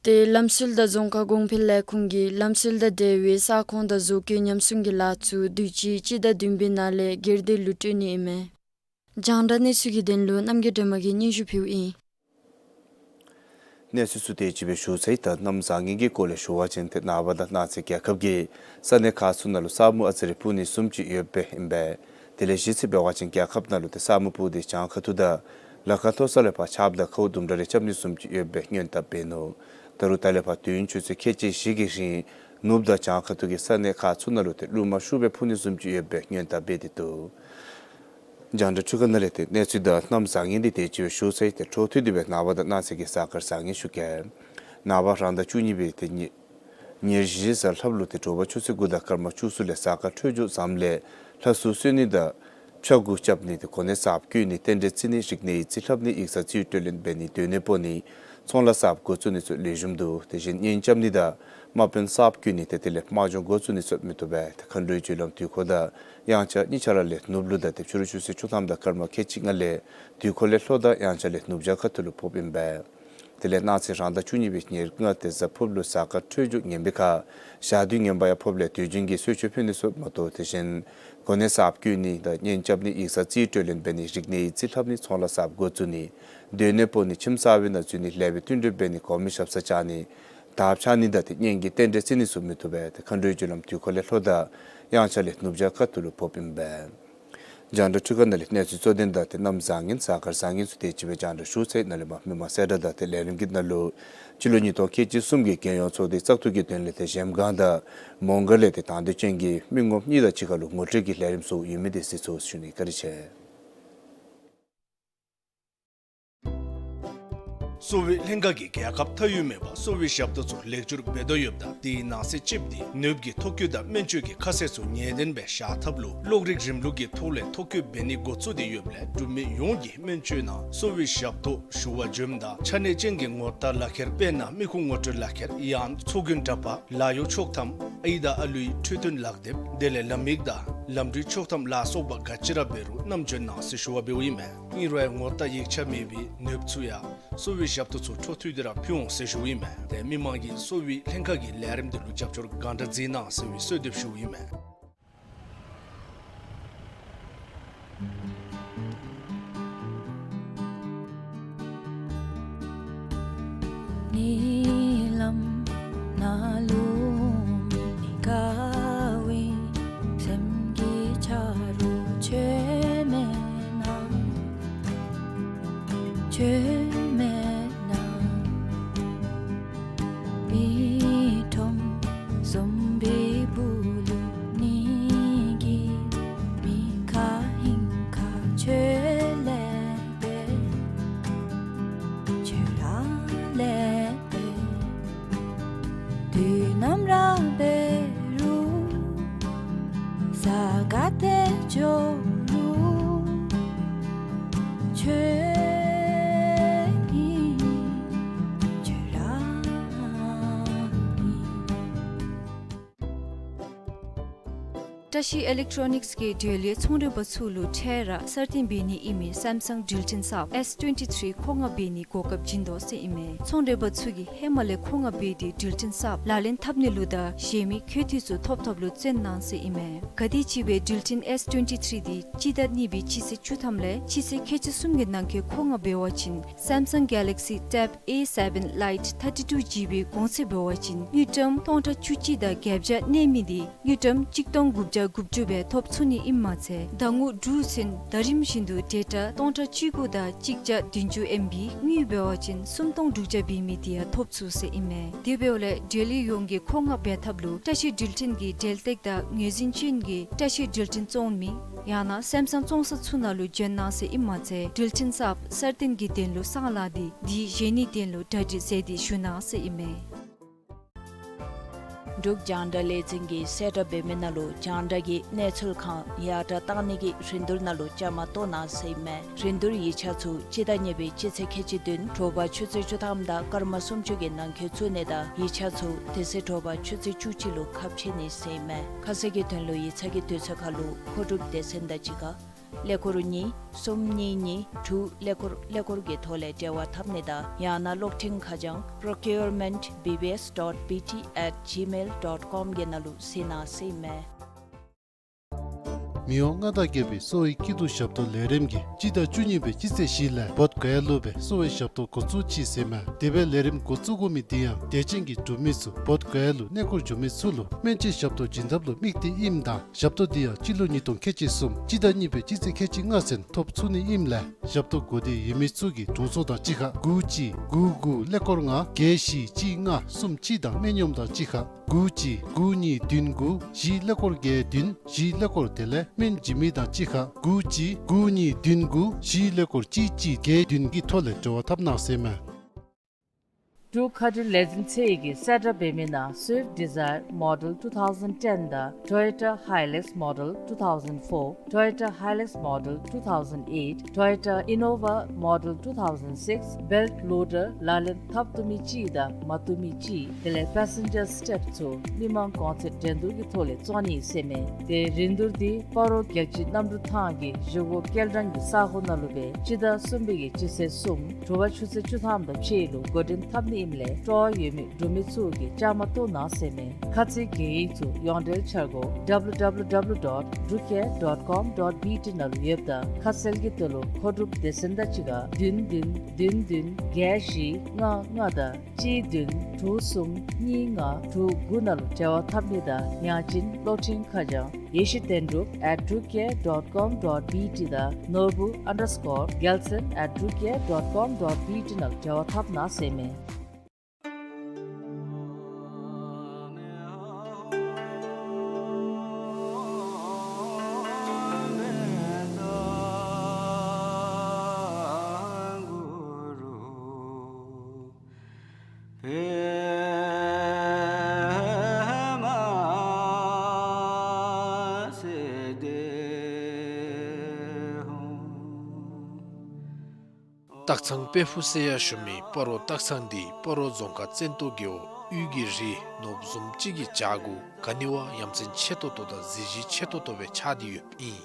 དེ་ལམ་སྲོལ་དང་རྫོང་ཁ་གོང་འཕེལ་ལས་ཁུངས་ཀྱིས་ལམ་སྲོལ་དང་འབྲེལ་བའི་ས་ཁོངས་དང་བཟོ་བཀོད་ཉམས་སྲུང་གི་ལཱ་ཚུ་དུས་ཅི་སྤྱི་ཟླ་བདུན་པའི་ནང་ལས་སྒེར་སྡེ་ལུ་སྤྲོད་ནི་ཨིན་མས། རྒྱང་བསྒྲགས་གནས་ཚུལ་གྱི་དོན་ལུ་རྣམ་རྒྱལ་སྒྲོལ་མ་གིས་སྙན་ཞུ་ཕུལཝ་ཨིན། གནས་ཚུལ་ཚུ་དེ་ཅིག་སྦེ་ཞུ་ཚར་ཡི། ད་གནམ་བཟང་ངན་གྱི་སྐོར་ལས་ཞུ་བ་ཅིན་ཏེ་ནངས་པ་དང་གནངས་ཚེ་རྒྱལ་ཁབ་ཀྱི་ས་གནས་ཁག་ཚུ་ནང་ལུ་ས་སྨུག་ཨ་ཙི་རེ་སྤུབ་ནི་བཟུམ་ཅིག་ཡོདཔ་ཨིན་པས། དེ་ལས་གཞེས་ཚེ་འབད་བ་ཅིན་རྒྱལ་ཁབ་ནང་ལུ་ཏེ་ས་སྨུག་སྤུབ་སྟེ་གྱང་ཁ་ཐུག་དང་ལ་ཁ་མཐོ་ས་ལས་ཕར་ཆརཔ་དང་ཁཝ་དུམ་གྲ་རེ་རྐྱབ་ནི་བཟུམ་ཅིག་ཡོདཔ་སྦེ་སྔོན་བརྡ་འབད་ནུག། ད་རུང་ད་ལས་ཕར་དུས་ཡུན་ཆུ་ཚོད་ཁལ་གཅིག་བཞི་གི་རིང་ནུབ་དང་གྱང་ཁ་ཐུག་གི་ས་གནས་ཁག་ཚུ་ནང་ལུ་ཏེ་རླུང་མ་ཤུགས་སྦེ་འཕུ་ནི་བཟུམ་ཅིག་ཡོདཔ་སྦེ་སྔོན་བརྡ་འབད་དེ་འདུག། རྒྱང་བསྒྲགས་འཕྲུལ་ཁང་ནང་ལས་ཏེ་གནས་ཚུལ་དང་གནམ་བཟང་ངན་འདི་དེ་ཅིག་སྦེ་ཞུ་ཚར་ཡི། ཏེ་འཕྲོ་མཐུད་དེ་སྦེ་ནངས་པ་དང་གནངས་ཚེ་གི་གཟའ་སྐར་བཟང་ངན་ཞུ་གེ། ནངས་པ་རང་ཟླ་བཅུ་གཉིས་པའི་ཏེ་ཉེར་ཉེར་བཞི་གཟའ་ལྷགཔ་ལུ་ཏེ་དྲོ་པ་ཆུ་ཚོད་དགུ་དང་སྐར་མ་བཅུ་གསུམ་ལས་གཟའ་སྐར་འཕྲོད་སྦྱོར་བཟངམ་ལས་ལྷ་གསོལ་གསོལ་ནི་དང་ཕྱྭ་འགུགས་རྐྱབ་ནི་དེ་གོ་གནས་གསརཔ་བསྐོ་ནི་རྟེན་འབྲེལ་བརྩི་ནི་རིག་གནས་ཡིག་རྩིས་ལྷབ་ནི་ཡིག་ཚང་རྩིས་སྤྲོད་ལེན་འབད་ནི་སྡོད་གནས་སྤོ་ནི་ཚོང་ལཱ་གསརཔ་འགོ་བཙུགས་ནི་ཚུ་ལེགས་ཤོམ་འདུག། དེ་བཞིན་གཉེན་རྐྱབ་ནི་དང་དམག་དཔོན་གསརཔ་བསྐོ་ནི་དེ་དེ་ལས་དམག་སྦྱོང་འགོ་བཙུགས་ནི་ཚུ་མི་བཏུབ་པས། ཏེ་མཁའ་འགྲོའི་རྒྱུ་ལམ་དུས་འཁོར་དང་དབྱངས་འཆར་གཉིས་ཆ་ར་ལས་ནུབ་ལུ་དང་ཏེ་ཕྱི་རུ་ཆུ་ཚོད་བཅུ་ཐམ་དང་སྐར་མ་ཁལ་གཅིག་ལྔ་ལས་དུས་འཁོར་ལས་ལྷོ་དང་དབྱངས་འཆར་ལས་ནུབ་བྱང་ཁ་ཐུག་ལུ་ཕོགཔ་ཨིན་པས། དེ་ལས་གནངས་ཚེ་རང་ཟླ་བཅུ་གཉིས་པའི་ཉེར་ལྔ་ཏེ་གཟའ་ཕུརཔ་ལུ་གཟའ་སྐར་འཕྲོད་སྦྱོར་ངན་པའི་ཁར་ཞག་དུས་ངན་པ་ཡང་ཕོགཔ་ལས་དུས་རྒྱུན་གྱི་གསོལ་མཆོད་ཕུལ་ནི་ཚུ་མ་གཏོགས་དེ་བཞིན་གོ་གནས་གསརཔ་བསྐོ་ནི་དང་གཉེན་རྐྱབ་ནི་ཡིག་ཚང་རྩིས་སྤྲོད་ལེན་འབད་ནི་རིག་གནས་ཡིག་རྩིས་ལྷབ་ནི་ཚོང་ལཱ་གསརཔ་འགོ་བཙུགས་ནི་སྡོད་གནས་སྤོ་ནི་ཁྱིམ་གསར་པའི་ནང་འཛུལ་ནི་ལེགས་པའི་བསྟུན་གྲོས་འབད་ནི་གོང་མའི་ཞབས་སར་བཅར་ནི་དར་འཕྱར་ནི་དང་ཏེ་གཉེན་གྱི་རྟེན་འབྲེལ་བརྩི་ནི་ཚུ་མི་བཏུབ་པས། ཏེ་མཁའ་འགྲོའི་རྒྱུ་ལམ་དུས་འཁོར་ལས་ལྷོ་དང་དབྱངས་འཆར་ལས་ནུབ་བྱང་ཁ་ཐུག་ལུ་ཕོགཔ་ཨིན་པས། རྒྱང་བསྒྲགས་འཕྲུལ་ཁང་ནང་ལས་གནས་ཚུལ་གཙོ་དོན་དང་ཏེ་གནམ་བཟང་ངན་གཟའ་སྐར་བཟང་ངན་ཚུ་དེ་ཅིག་སྦེ་རྒྱང་བསྒྲགས་ཞུ་ཚར་ཡི། ནཱ་ལས་མར་མི་མང་གསལ་བསྒྲགས་དང་ཏེ་ལས་རིམ་གྱི་ནང་ལུ་སྤྱི་ལོ་ཉིས་སྟོང་ཁལ་གཅིག་གསུམ་གྱི་རྒྱལ་ཡོངས་ཚོགས་སྡེའི་བཙག་འཐུ་གི་དོན་ལས་ཏེ་གཞལམ་སྒང་དང་མོང་སྒར་ལས་ཏེ་དང་འདོད་ཅན་གྱི་མི་ངོམ་གཉིས་དང་གཅིག་ཁར་ལུ་ངོ་སྤྲོད་ཀྱི་ལས་རིམ་ཚུ་ཡོད་མི་དེ་གཟིགས་ཚུགས་ཞུ་ནི། བཀའ་དྲིན་ཆེ། གསོ་བའི་ལྷན་ཁག་གིས་རྒྱལ་ཁབ་མཐའ་དབུས་མེད་པར་གསོ་བའི་ཞབས་ཏོག་ཚུ་ལེགས་བསྒྱུར་འབད་དོ་ཡོདཔ་ད་དེའི་ནང་གསེས་གཅིག་འདི་ནདཔ་གི་ཐོ་བཀོད་དང་སྨན་བཅོས་ཀྱི་ཁ་གསལ་ཚུ་ངེས་བདེན་སྦེ་བཞག་ཐབས་ལུ་གློག་རིག་རིམ་ལུགས་ཀྱི་ཐོག་ལས་ཐོ་བཀོད་འབད་ནི་འགོ་བཙུགས་ཏེ་ཡོདཔ་ལས་འབྲུག་མི་ཡོངས་ཀྱིས་སྨན་བཅོས་ནང་གསོ་བའི་ཞབས་ཏོག་ཞུ་བར་འབྱོནམ་ད་ཆ་གནས་ཅན་གྱི་ངོ་རྟགས་ལག་ཁྱེར་དཔེར་ན་མི་ཁུངས་ངོ་སྤྲོད་ལག་ཁྱེར་ཡང་ཚོགས་རྒྱན་འདྲ་པར་ལཱ་གཡོག་ཆོག་ཐམ་ཨའི་དང་ཨ་ལུའི་འཕྲོད་བསྟེན་ལག་དེབ་དེ་ལས་ལམ་ཡིག་དང་ལམ་འགྲུལ་ཆོག་ཐམ་ལ་སོགས་པ་ག་ཅི་ར་འབད་རུང་བསྣམས་འབྱོན་གནང་ཟེར་ཞུ་བ་འབདཝ་ཨིན་མས། ཨིན་རུང་ཡང་ངོ་རྟགས་ཡིག་ཆ་མེད་པའི་ནདཔ་ཚུ་ཡང་གསོ་བའི་ཞབས་ཏོག་ཚུ་འཕྲོ་མཐུད་དེ་ར་ཕུལ་འོང་ཟེར་ཞུཝ་ཨིན་མས། ཏེ་མི་མང་གིས་གསོ་བའི་ལྷན་ཁག་གི་ལས་རིམ་དེ་ལུ་རྒྱབ་སྐྱོར་གང་དྲག་མཛད་གནང་ཟེར་བའི་གསོལ་འདེབས་ཞུཝ་ཨིན་མས། ཉིན་ལམ་ནང་ལུ་མི་དགའ་བའི་སེམས་ཀྱི་ཆ་རོགས་ཁྱོད་མེད་ན། ཁྱོད་མེད་ན། མི་ཁྲོམ་ཟོམ་པའི་སྦུག་ལུ་གནས་ཀྱི་མི་ཁ་ཧིང་ཁ་ཁྱོད་ལེགས་པས། ཁྱོད་ར་ལེགས་པས། དུས་ནམ་ར་འབད་རུང་ས་ག་ཏེ་འགྱོ་རུང་ཁྱོད་ བཀྲ་ཤིས་ཨི་ལེག་ཊོ་ནིགསི་གིས་འབྲེལ་ཡོད་ཚོང་འབྲེལ་པ་ཚུ་ལུ་འཕྲལ་ར་གསར་བཏོན་འབད་ནི་ཨིན་མི་སེམ་སང་འགྲུལ་འཕྲིན་གསརཔ་ཨེསི་ཊུ་ཝེན་ཊི་ཐིརི་མཁོ་མངགས་འབད་ནི་གོ་སྐབས་བྱིན་དོ་ཟེར་ཨིན་མས། ཚོང་འབྲེལ་པ་ཚུ་གིས་ཧེ་མ་ལས་མཁོ་མངགས་འབད་དེ་འགྲུལ་འཕྲིན་གསརཔ་ལག་ལེན་འཐབ་ནི་ལུ་དང་གཞན་མི་མཁོ་འདོད་ཚུ་ཐོབ་ཐོབ་ལུ་བརྩོན་གནང་ཟེར་ཨིན་མས། ག་དེམ་ཅིག་སྦེ་འགྲུལ་འཕྲིན་ཨེསི་ཊུ་ཝེན་ཊི་ཐིརི་དེ་སྤྱི་ཟླ་གཉིས་པའི་སྤྱི་ཚེས་བཅུ་ཐམ་ལས་སྤྱི་ཚེས་ཁལ་གཅིག་གསུམ་གྱི་ནང་འཁོད་མཁོ་མངགས་འབད་བ་ཅིན་སེམ་སང་གེ་ལེག་སི་ཊེབ་ཨེ་སེ་བེན་ལའིཊ་ཐར་ཊི་ཊུ་ཇི་བི་གོང་ཚད་འབད་བ་ཅིན་དངུལ་ཀྲམ་སྟོང་ཕྲག་བཅུ་གཅིག་དང་བརྒྱད་བརྒྱ་གནས་མི་དེ་དངུལ་ཀྲམ་གཅིག་སྟོང་དགུ་བརྒྱ་དགུ་བཅུ་སྦེ་ཐོབ་ཚུགས་ནི་ཨིནམ་མ་ཚད་ཟླ་ངོ་དྲུག་ཚུན་ཟླ་རིམ་བཞིན་དུ་ཌེ་ཊ་སྟོང་ཕྲག་བཅུ་དགུ་དང་གཅིག་བརྒྱ་བདུན་ཅུ་ཨེམ་བི་དངུལ་འབད་བ་ཅིན་སུམ་སྟོང་དྲུག་བརྒྱ་འབད་མི་དེ་ཡང་ཐོབ་ཚུགས་ཟེར་ཨིན་མས། དེ་འབདཝ་ལས་འབྲེལ་ཡོད་ཡོངས་ཀྱིས་མཁོ་མངགས་འབད་ཐབས་ལུ་བཀྲ་ཤིས་འགྲུལ་འཕྲིན་གྱི་འབྲེལ་གཏད་དང་ངོས་འཛིན་ཅན་གྱི་བཀྲ་ཤིས་འགྲུལ་འཕྲིན་བཙོང་མི་ཡང་ན་སེམ་སང་བཙོང་ས་ཚུ་ནང་ལུ་བྱོན་གནང་ཟེར་ཨིནམ་མ་ཚད་འགྲུལ་འཕྲིན་གསརཔ་གསར་བཏོན་གྱི་དོན་ལུ་གསང་ལག་དེ་དེ་བཞེས་ནིའི་དོན་ལུ་གྲ་སྒྲིག་མཛད་དེ་བཞུགས་གནང་ཟེར་ཨིན་མས། འབྲུག་རྒྱང་བསྒྲགས་ལས་འཛིན་གྱིས་གསལ་བསྒྲགས་འབད་མི་ནང་ལུ་རྒྱང་བསྒྲགས་ཀྱི་གནས་ཚུལ་ཁང་ཡར་དྲག་གཏང་ནི་གི་རིན་བསྡུར་ནང་ལུ་བཅའ་མར་གཏོགས་གནང་ཟེར་ཨིན་མས། རིན་བསྡུར་ཡིག་ཆ་ཚུ་སྤྱི་ཟླ་གཉིས་པའི་སྤྱི་ཚེས་ཁལ་གཅིག་བདུན་དྲོ་པ་ཆུ་ཚོད་བཅུ་ཐམ་དང་སྐར་མ་སུམ་ཅུ་གི་ནང་འཁོད་ཚུགས་ནི་དང་ཡིག་ཆ་ཚུ་དེ་ཚེ་དྲོ་པ་ཆུ་ཚོད་བཅུ་གཅིག་ལུ་ཁ་ཕྱེ་ནི་ཟེར་ཨིན་མས། ཁ་གསལ་གྱི་དོན་ལུ་ཡིག་ཚང་གི་དུས་ཚོད་ཁར་ལུ་མཁོ་སྒྲུབ་སྡེ་ཚན་དང་གཅིག་ཁར་ཀླད་ཀོར་གཉིས་གསུམ་གཉིས་གཉིས་དྲུག་ཀླད་ཀོར་ཀླད་ཀོར་གྱི་ཐོག་ལས་འབྲེལ་བ་འཐབ་ནི་དང་ཡང་ན་གློག་འཕྲིན་ཁ་བྱང་procurement B B S dot B T at gmail dot com གི་ནང་ལུ་གཟིགས་གནང་ཟེར་ཨིན་མས། མི་དབང་མངའ་བདག་རྒྱལ་པོའི་གསོ་བའི་སྐྱིད་སྡུག་ཞབས་ཏོག་ལས་རིམ་གྱིས་སྤྱི་ཟླ་བཅུ་གཉིས་པའི་སྤྱི་ཚེས་བཞི་ལས་བོདྷ་ག་ཡ་ལུ་སྦེ་གསོ་བའི་ཞབས་ཏོག་འགོ་བཙུགས་ཅི་ཟེར་ཨིན་མས། དེ་སྦེ་ལས་རིམ་འགོ་བཙུགས་དགོ་མི་དེ་ཡང་དད་ཅན་གྱི་འབྲུག་མི་ཚུ་བོདྷ་ག་ཡ་ལུ་གནས་སྐོར་འགྱོ་མི་ཚུ་ལུ་སྨན་བཅོས་ཞབས་ཏོག་བྱིན་ཐབས་ལུ་དམིགས་ཏེ་ཨིནམ་ད་ཞབས་ཏོག་དེ་ཡང་སྤྱི་ལོ་ཉིས་སྟོང་ཁལ་གཅིག་གསུམ་སྤྱི་ཟླ་གཉིས་པའི་སྤྱི་ཚེས་ཁལ་གཅིག་ལྔ་ཚུན་ཐོབ་ཚུགས་ནི་ཨིནམ་ལས་ཞབས་ཏོག་དགོས་འདོད་ཡོད་མི་ཚུ་གིས་དྲུང་འཚོ་དང་གཅིག་ཁར་དགུ་གཅིག་དགུ་དགུ་ཀླད་ཀོར་ལྔ་བརྒྱད་བཞི་གཅིག་ལྔ་གསུམ་གཅིག་དང་སྨན་གཡོགམ་དང་གཅིག་ཁར་དགུ་གཅིག་དགུ་གཉིས་བདུན་དགུ་བཞི་ཀླད་ཀོར་བརྒྱད་བདུན་བཞི་ཀླད་ཀོར་དེ་ལས་སྨན་བྱིན་མི་དང་གཅིག་ཁར་དགུ་གཅིག་དགུ་གཉིས་བདུན་དགུ་བཞི་ཀླད་ཀོར་གཅིག་གཅིག་བརྒྱད་བདུན་གྱི་ཐོག་ལས་འབྲེལ་བ་འཐབ་གནང་ཟེར་ཨིན་མས། འབྲུག་མཁའ་འགྲུལ་ལས་འཛིན་ཚད་ཀྱིས་གསལ་བསྒྲགས་འབད་མི་ནང་Swift Dzire Model two thousand ten དང་Toyota Hilux Model two thousand four, Toyota Hilux Model two thousand eight, Toyota Innova Model two thousand six, belt loader ལག་ལེན་འཐབ་བཏུབ་མི་ཅིག་དང་མ་བཏུབ་མི་ཅིག་དེ་ལས་passenger step ཚུ་མི་མང་གོང་ཚད་འགྲན་བསྡུར་གྱི་ཐོག་ལས་བཙོང་ནི་ཟེར་ཨིན་མས། དེ་རིན་བསྡུར་འདི་སྤ་རོ་རྒྱལ་སྤྱི་གནམ་གྲུ་ཐང་གི་གཞུག་གུ་སྐྱེལ་འདྲེན་གྱི་ས་གོ་ནང་ལུ་སྦེ་སྤྱི་ཟླ་གསུམ་པའི་གི་སྤྱི་ཚེས་གསུམ་དྲོ་པ་ཆུ་ཚོད་བཅུ་ཐམ་དང་ཕྱེད་ལུ་འགོ་འདྲེན་འཐབ་ནི་ཨིནམ་ལས་སྤྲོ་བ་ཡོད་མི་འབྲུག་མི་ཚུ་གིས་བཅའ་མར་གཏོགས་གནང་ཟེར་ཨིན་མས། ཁ་ཚིག་གི་ཡིག་ཚུ་ཡོངས་འབྲེལ་འཆར་སྒོ་W W W dot drukair dot com dot B T ནང་ལུ་ཡོདཔ་ད་ཁ་གསལ་གྱི་དོན་ལུ་མཁོ་སྒྲུབ་སྡེ་ཚན་དང་གཅིག་ཁར་བདུན་བདུན་བདུན་བདུན་བརྒྱད་བཞི་ལྔ་ལྔ་དང་གཅིག་བདུན་དྲུག་གསུམ་གཉིས་ལྔ་དྲུག་དགུ་ནང་ལུ་འབྲེལ་བ་འཐབ་ནི་དང་ཡང་ཅིན་གློག་འཕྲིན་ཁ་བྱང་ཡེ་ཤེས་དོན་གྲུབ་at drukair dot com dot B T དང་ནོར་བུ་underscore རྒྱལ་མཚན་at drukair dot com dot B T ནང་ལུ་འབྲེལ་བ་འཐབ་གནང་ཟེར་ཨིན་མས། སྟག་ཚང་དཔལ་ཕུག་ཟེར་ཡང་ཞུ་མི་སྤ་རོ་སྟག་ཚང་འདི་སྤ་རོ་རྫོང་ཁག་བཙན་ཏོ་རྒེད་འོག་དབུས་ཀྱི་རི་ནོར་བུ་བཟུམ་ཅིག་གི་བྱག་གུ་ག་ནི་བ་ཡ་མཚན་ཆེ་ཏོག་ཏོ་དང་གཟི་བརྗིད་ཆེ་ཏོག་ཏོ་སྦེ་ཆགས་ཏེ་ཡོདཔ་ཨིན།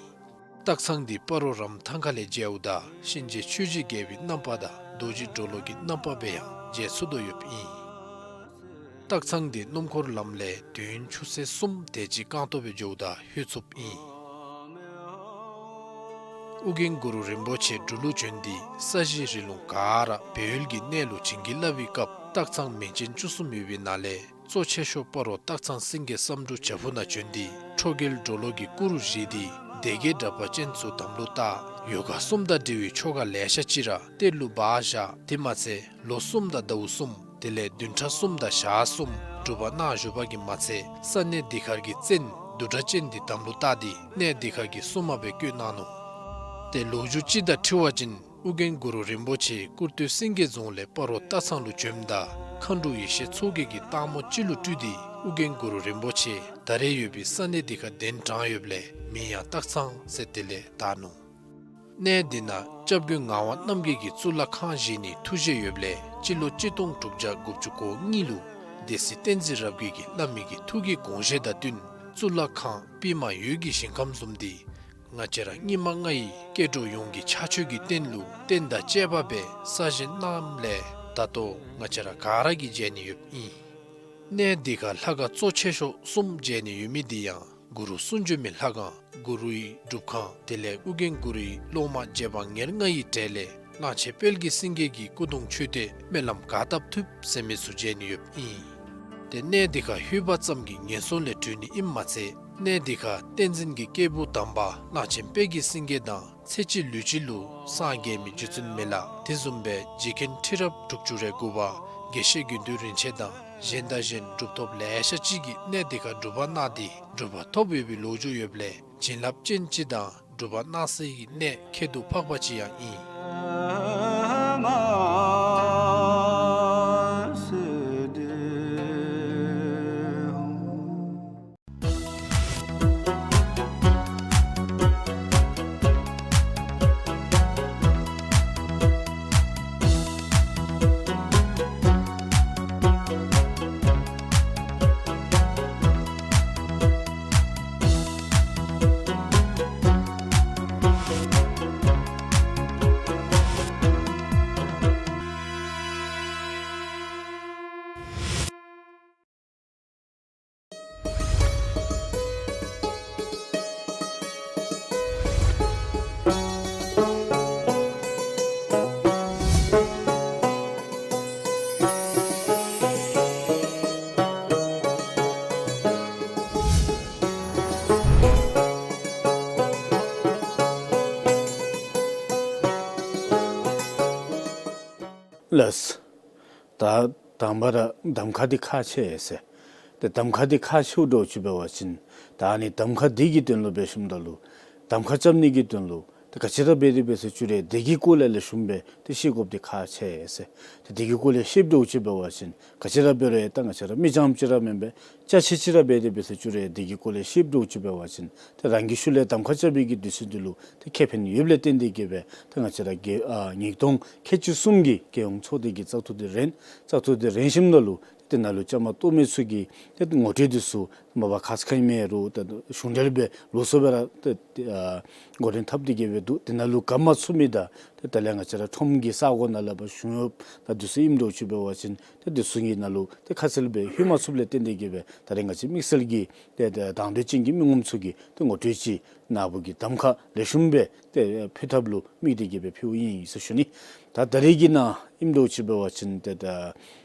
སྟག་ཚང་འདི་སྤ་རོ་རམ་ཐང་ཁ་ལས་མཇལཝ་ད་གཤིན་རྗེ་ཆོས་ཀྱི་རྒྱལ་པོའི་རྣམ་པ་དང་རྡོ་རྗེ་གྲོ་ལོད་ཀྱི་རྣམ་པ་སྦེ་ཡང་མཇལ་ཚུགས་དོ་ཡོདཔ་ཨིན། སྟག་ཚང་འདི་སྣུམ་འཁོར་ལམ་ལས་དུས་ཡུན་ཆུ་ཚོད་གསུམ་དེ་ཅིག་རྐང་སྟོང་སྦེ་འགྱོཝ་ད་ལྷོད་ཚུགསཔ་ཨིན། ཨོ་རྒྱན་གུ་རུ་རིན་པོ་ཆེ་འབྲུག་ལུ་བྱོན་ཏེ་ས་གཞི་རི་ལུང་ག་ར་སྦས་ཡུལ་གྱི་གནས་ལུ་བྱིན་གྱིས་བརླབས་པའི་སྐབས་སྟག་ཚང་མིང་ཅན་བཅུ་གསུམ་ཡོད་པའི་ནང་ལས་གཙོ་ཆེ་ཤོས་སྤ་རོ་སྟག་ཚང་སེང་གེ་བསམ་འགྲུབ་བྱག་ཕུག་ནང་བྱོན་ཏེ་ཁྲོ་རྒྱལ་གྲོ་ལོད་ཀྱི་སྐུ་རུ་བཞེངས་ཏེ་སྡེ་བརྒྱད་དྲེགས་པ་ཅན་ཚུ་དམ་ལུ་བཏགས། ཡོ་ག་གསུམ་དང་འབྲེལ་བའི་ཆོ་ག་ལེ་ཤ་ཅིག་ར་གཏེར་ལུ་སྦ་བཞག། དེ་མ་ཚད་ལོ་གསུམ་དང་ཟླཝ་གསུམ་དེ་ལས་བདུན་ཕྲག་གསུམ་དང་ཞག་གསུམ་སྒྲུབ་པ་གནང་བཞུགས་པ་གིས་མ་ཚད་ས་གནས་འདི་ཁར་གྱི་བཙན་བདུད་དྲེགས་ཅན་འདི་དམ་ལུ་བཏགས་ཏེ་གནས་འདི་ཁར་གྱི་སྲུང་མ་སྦེ་བསྐོས་གནང་ནུག། ཏེ་ལོ་རྒྱུས་ཅིག་དང་འཁྲིལ་བ་ཅིན་ཨོ་རྒྱན་གུ་རུ་རིན་པོ་ཆེ་ཀུར་སྟོད་སེང་གེ་རྫོང་ལས་སྤ་རོ་སྟག་ཚང་ལུ་བྱོནམ་ད་མཁའ་འགྲོ་ཡེ་ཤེས་མཚོ་རྒྱལ་གྱིས་སྟག་མོ་ཅིག་ལུ་སྤྲུལ་ཏེ་ཨོ་རྒྱན་གུ་རུ་རིན་པོ་ཆེ་ད་རེས་ཡོད་པའི་ས་གནས་འདི་ཁར་གདན་དྲངས་ཡོདཔ་ལས་མིང་ཡང་སྟག་ཚང་ཟེར་དེ་ལས་བཏགས་ནུག། གནས་འདི་ནང་སྐྱབས་མགོན་ངག་དབང་རྣམ་རྒྱལ་གྱིས་གཙུག་ལག་ཁང་བཞེངས་ནིའི་ཐུགས་བཞེད་ཡོདཔ་ལས་སྤྱི་ལོ་གཅིག་སྟོང་དྲུག་བརྒྱ་དགུ་བཅུ་གོ་གཉིས་ལུ་སྡེ་སྲིད་བསྟན་འཛིན་རབ་རྒྱས་ཀྱིས་བླ་མའི་གི་ཐུགས་ཀྱི་དགོངས་བཞེད་དང་བསྟུན་ གཙུག་ལག་ཁང་པདྨ་འོད་ཀྱི་ཞིང་ཁམས་བཟུམ་འདི་ང་བཅས་ར་སྙིགས་མ་ལྔ་ཡི་སྐྱེ་འགྲོ་ཡོངས་ཀྱི་ཕྱག་མཆོད་ཀྱི་རྟེན་ལུ་རྟེན་དང་བཅས་པ་སྦེ་གསར་བཞེངས་གནངམ་ལས་ད་ལྟོ་ང་བཅས་ར་ག་ར་གིས་མཇལ་ནི་ཡོདཔ་ཨིན། གནས་འདི་ཁར་ལྷ་ཁང་གཙོ་ཆེ་ཤོས་གསུམ་མཇལ་ནི་ཡོད་མི་འདི་ཡང་གུ་རུ་གསུང་བྱོན་མའི་ལྷ་ཁང་གུ་རུའི་སྒྲུབ་ཁང་དེ་ལས་ཨོ་རྒྱན་གུ་རུའི་སློབ་མ་རྗེ་འབངས་ཉེར་ལྔ་ཡི་གྲས་ལས་གླང་ཆེན་དཔལ་གྱི་སེང་གེ་གི་སྐུ་གདུང་མཆོད་རྟེན་སྨོན་ལམ་ག་བཏབ་ཐུབ་ཟེར་མི་ཚུ་མཇལ་ནི་ཡོདཔ་ཨིན། ཏེ་གནས་འདི་ཁར་ལྷོད་པ་ཙམ་གྱིས་ངན་སོང་ལས་གྲོལ་ནི་ཨིནམ་མ་ཚད་གནས་འདི་ཁར་བསྟན་འཛིན་གྱི་སྐྱེས་བུ་དམ་པ་གླང་ཆེན་དཔལ་གྱི་སེང་གེ་དང་ཚེ་གཅིག་ལུས་གཅིག་ལུ་སངས་རྒྱས་མི་རྗེ་བཙུན་མི་ལ་དེ་བཟུམ་སྦེ་རྗེ་མཁན་ཁྲི་རབས་དྲུག་ཅུ་རེ་དགུ་པ་དགེ་བཤེས་དགེ་འདུན་རིན་ཆེན་དང་གཞན་དང་གཞན་གྲུབ་ཐོབ་ལེ་ཤ་ཅིག་གིས་གནས་འདི་ཁར་སྒྲུབ་པ་གནང་སྟེ་གྲུབ་པ་ཐོབ་ཡོད་པའི་ལོ་རྒྱུས་ཡོདཔ་ལས་བྱིན་རླབས་ཅན་ཅིག་དང་སྒྲུབ་པ་གནང་སའི་གནས་ཁྱད་དུ་འཕགས་པ་ཅིག་ཡང་ཨིན། ལགས། ད་དང་པ་ར་གདམ་ཁ་འདི་ཁག་ཆེ་ཟེར། ཏེ་གདམ་ཁ་འདི་ཁག་ཆེཝ་འདྲཝ་ཅིག་འབད་བ་ཅིན་ད་ཨ་ནི་གདམ་ཁ་འདི་གི་དོན་ལུ་འབད་ཞིནམ་ད་ལུ་གདམ་ཁ་རྐྱབ་ནི་གི་དོན་ལུ་ཏེ་ག་ཅི་ར་འབད་དེ་འབད་ཟེར་ཞུ་རུང་འདི་གི་སྐོར་ལས་ལེགས་ཤོམ་སྦེ་ཏེ་ཤེས་དགོཔ་འདི་ཁག་ཆེ་ཟེར། ཏེ་འདི་གི་སྐོར་ལས་ཤེསཔ་འདྲཝ་ཅིག་འབད་བ་ཅིན་ག་ཅི་ར་འབད་རུང་ད་ང་བཅས་ར་མི་རྐྱངམ་ཅིག་ར་མེན་པར་ཅ་ཆས་ཅིག་ར་འབད་དེ་འབད་ཟེར་ཞུ་རུང་འདི་གི་སྐོར་ལས་ཤེསཔ་འདྲཝ་ཅིག་འབད་བ་ཅིན་ཏེ་རང་གི་ཤུལ་ལས་གདམ་ཁ་རྐྱབ་པའི་གི་དུས་ཚོད་འདི་ལུ་ཏེ་ཁེ་ཕན་ཡོདཔ་ལས་བརྟེན་ཏེ་གིས་སྦེ་ཏེ་ང་བཅས་ར་རྒྱལ་ཨ་ཉིས་སྟོང་ཁལ་གཅིག་གསུམ་གྱི་རྒྱལ་ཡོངས་ཚོགས་སྡེ་གི་བཙག་འཐུ་འདི་རན། བཙག་འཐུ་འདི་རན་ཞིནམ་ད་ལུ་ཏེ་ནཱ་ལུ་བཅའ་མར་གཏོགས་མི་ཚུ་གིས་ཏེ་ངོ་སྤྲོད་འདི་ཚུ་མ་པ་ཁ་ཙ་ཁ་ཨིན་མས་རུང་ཏེ་གཞུང་འབྲེལ་སྦེ་ལོགས་སུ་སྦེ་ར་ཏེ་ཏེ་ཨ་འགོ་འདྲེན་འཐབ་སྟེ་གིས་སྦེ་འདུག། ཏེ་ནཱ་ལུ་ག་མ་ཚུད་མི་དང་ཏེ་ད་ལས་ང་བཅས་ར་ཁྲོམ་གྱི་ས་གོ་ནང་ལས་ཕར་གཞུང་གཡོགཔ་དང་འདི་ཚུ་ཨིནམ་འདྲཝ་ཅིག་འབད་བ་ཅིན་ཏེ་འདི་ཚུ་གིས་ནཱ་ལུ་ཏེ་ཁ་གསལ་སྦེ་ལྷོད་མ་ཚུགསཔ་ལས་བརྟེན་ཏེ་གིས་སྦེ་ད་རེས་ང་བཅས་དམིགས་བསལ་གྱིས་ཏེ་ཏེ་དང་འདོད་ཅན་གྱི་མི་ངོམ་ཚུ་གི་ཏེ་ངོ་སྤྲོད་ཅིག་ནཱ་བུ་གི་གདམ་ཁ་ལེགས་ཤོམ་སྦེ་ཏེ་ཕུལ་ཐབས་ལུ་དམིགས་ཏེ་གིས་སྦེ་ཕུལཝ་ཨིན་ཟེར་ཞུ་ནི། ད་ད་རེས་ཀྱི་ནང་ཨིནམ་འདྲཝ་ཅིག་འབད་བ་ཅིན་ཏེ་ད་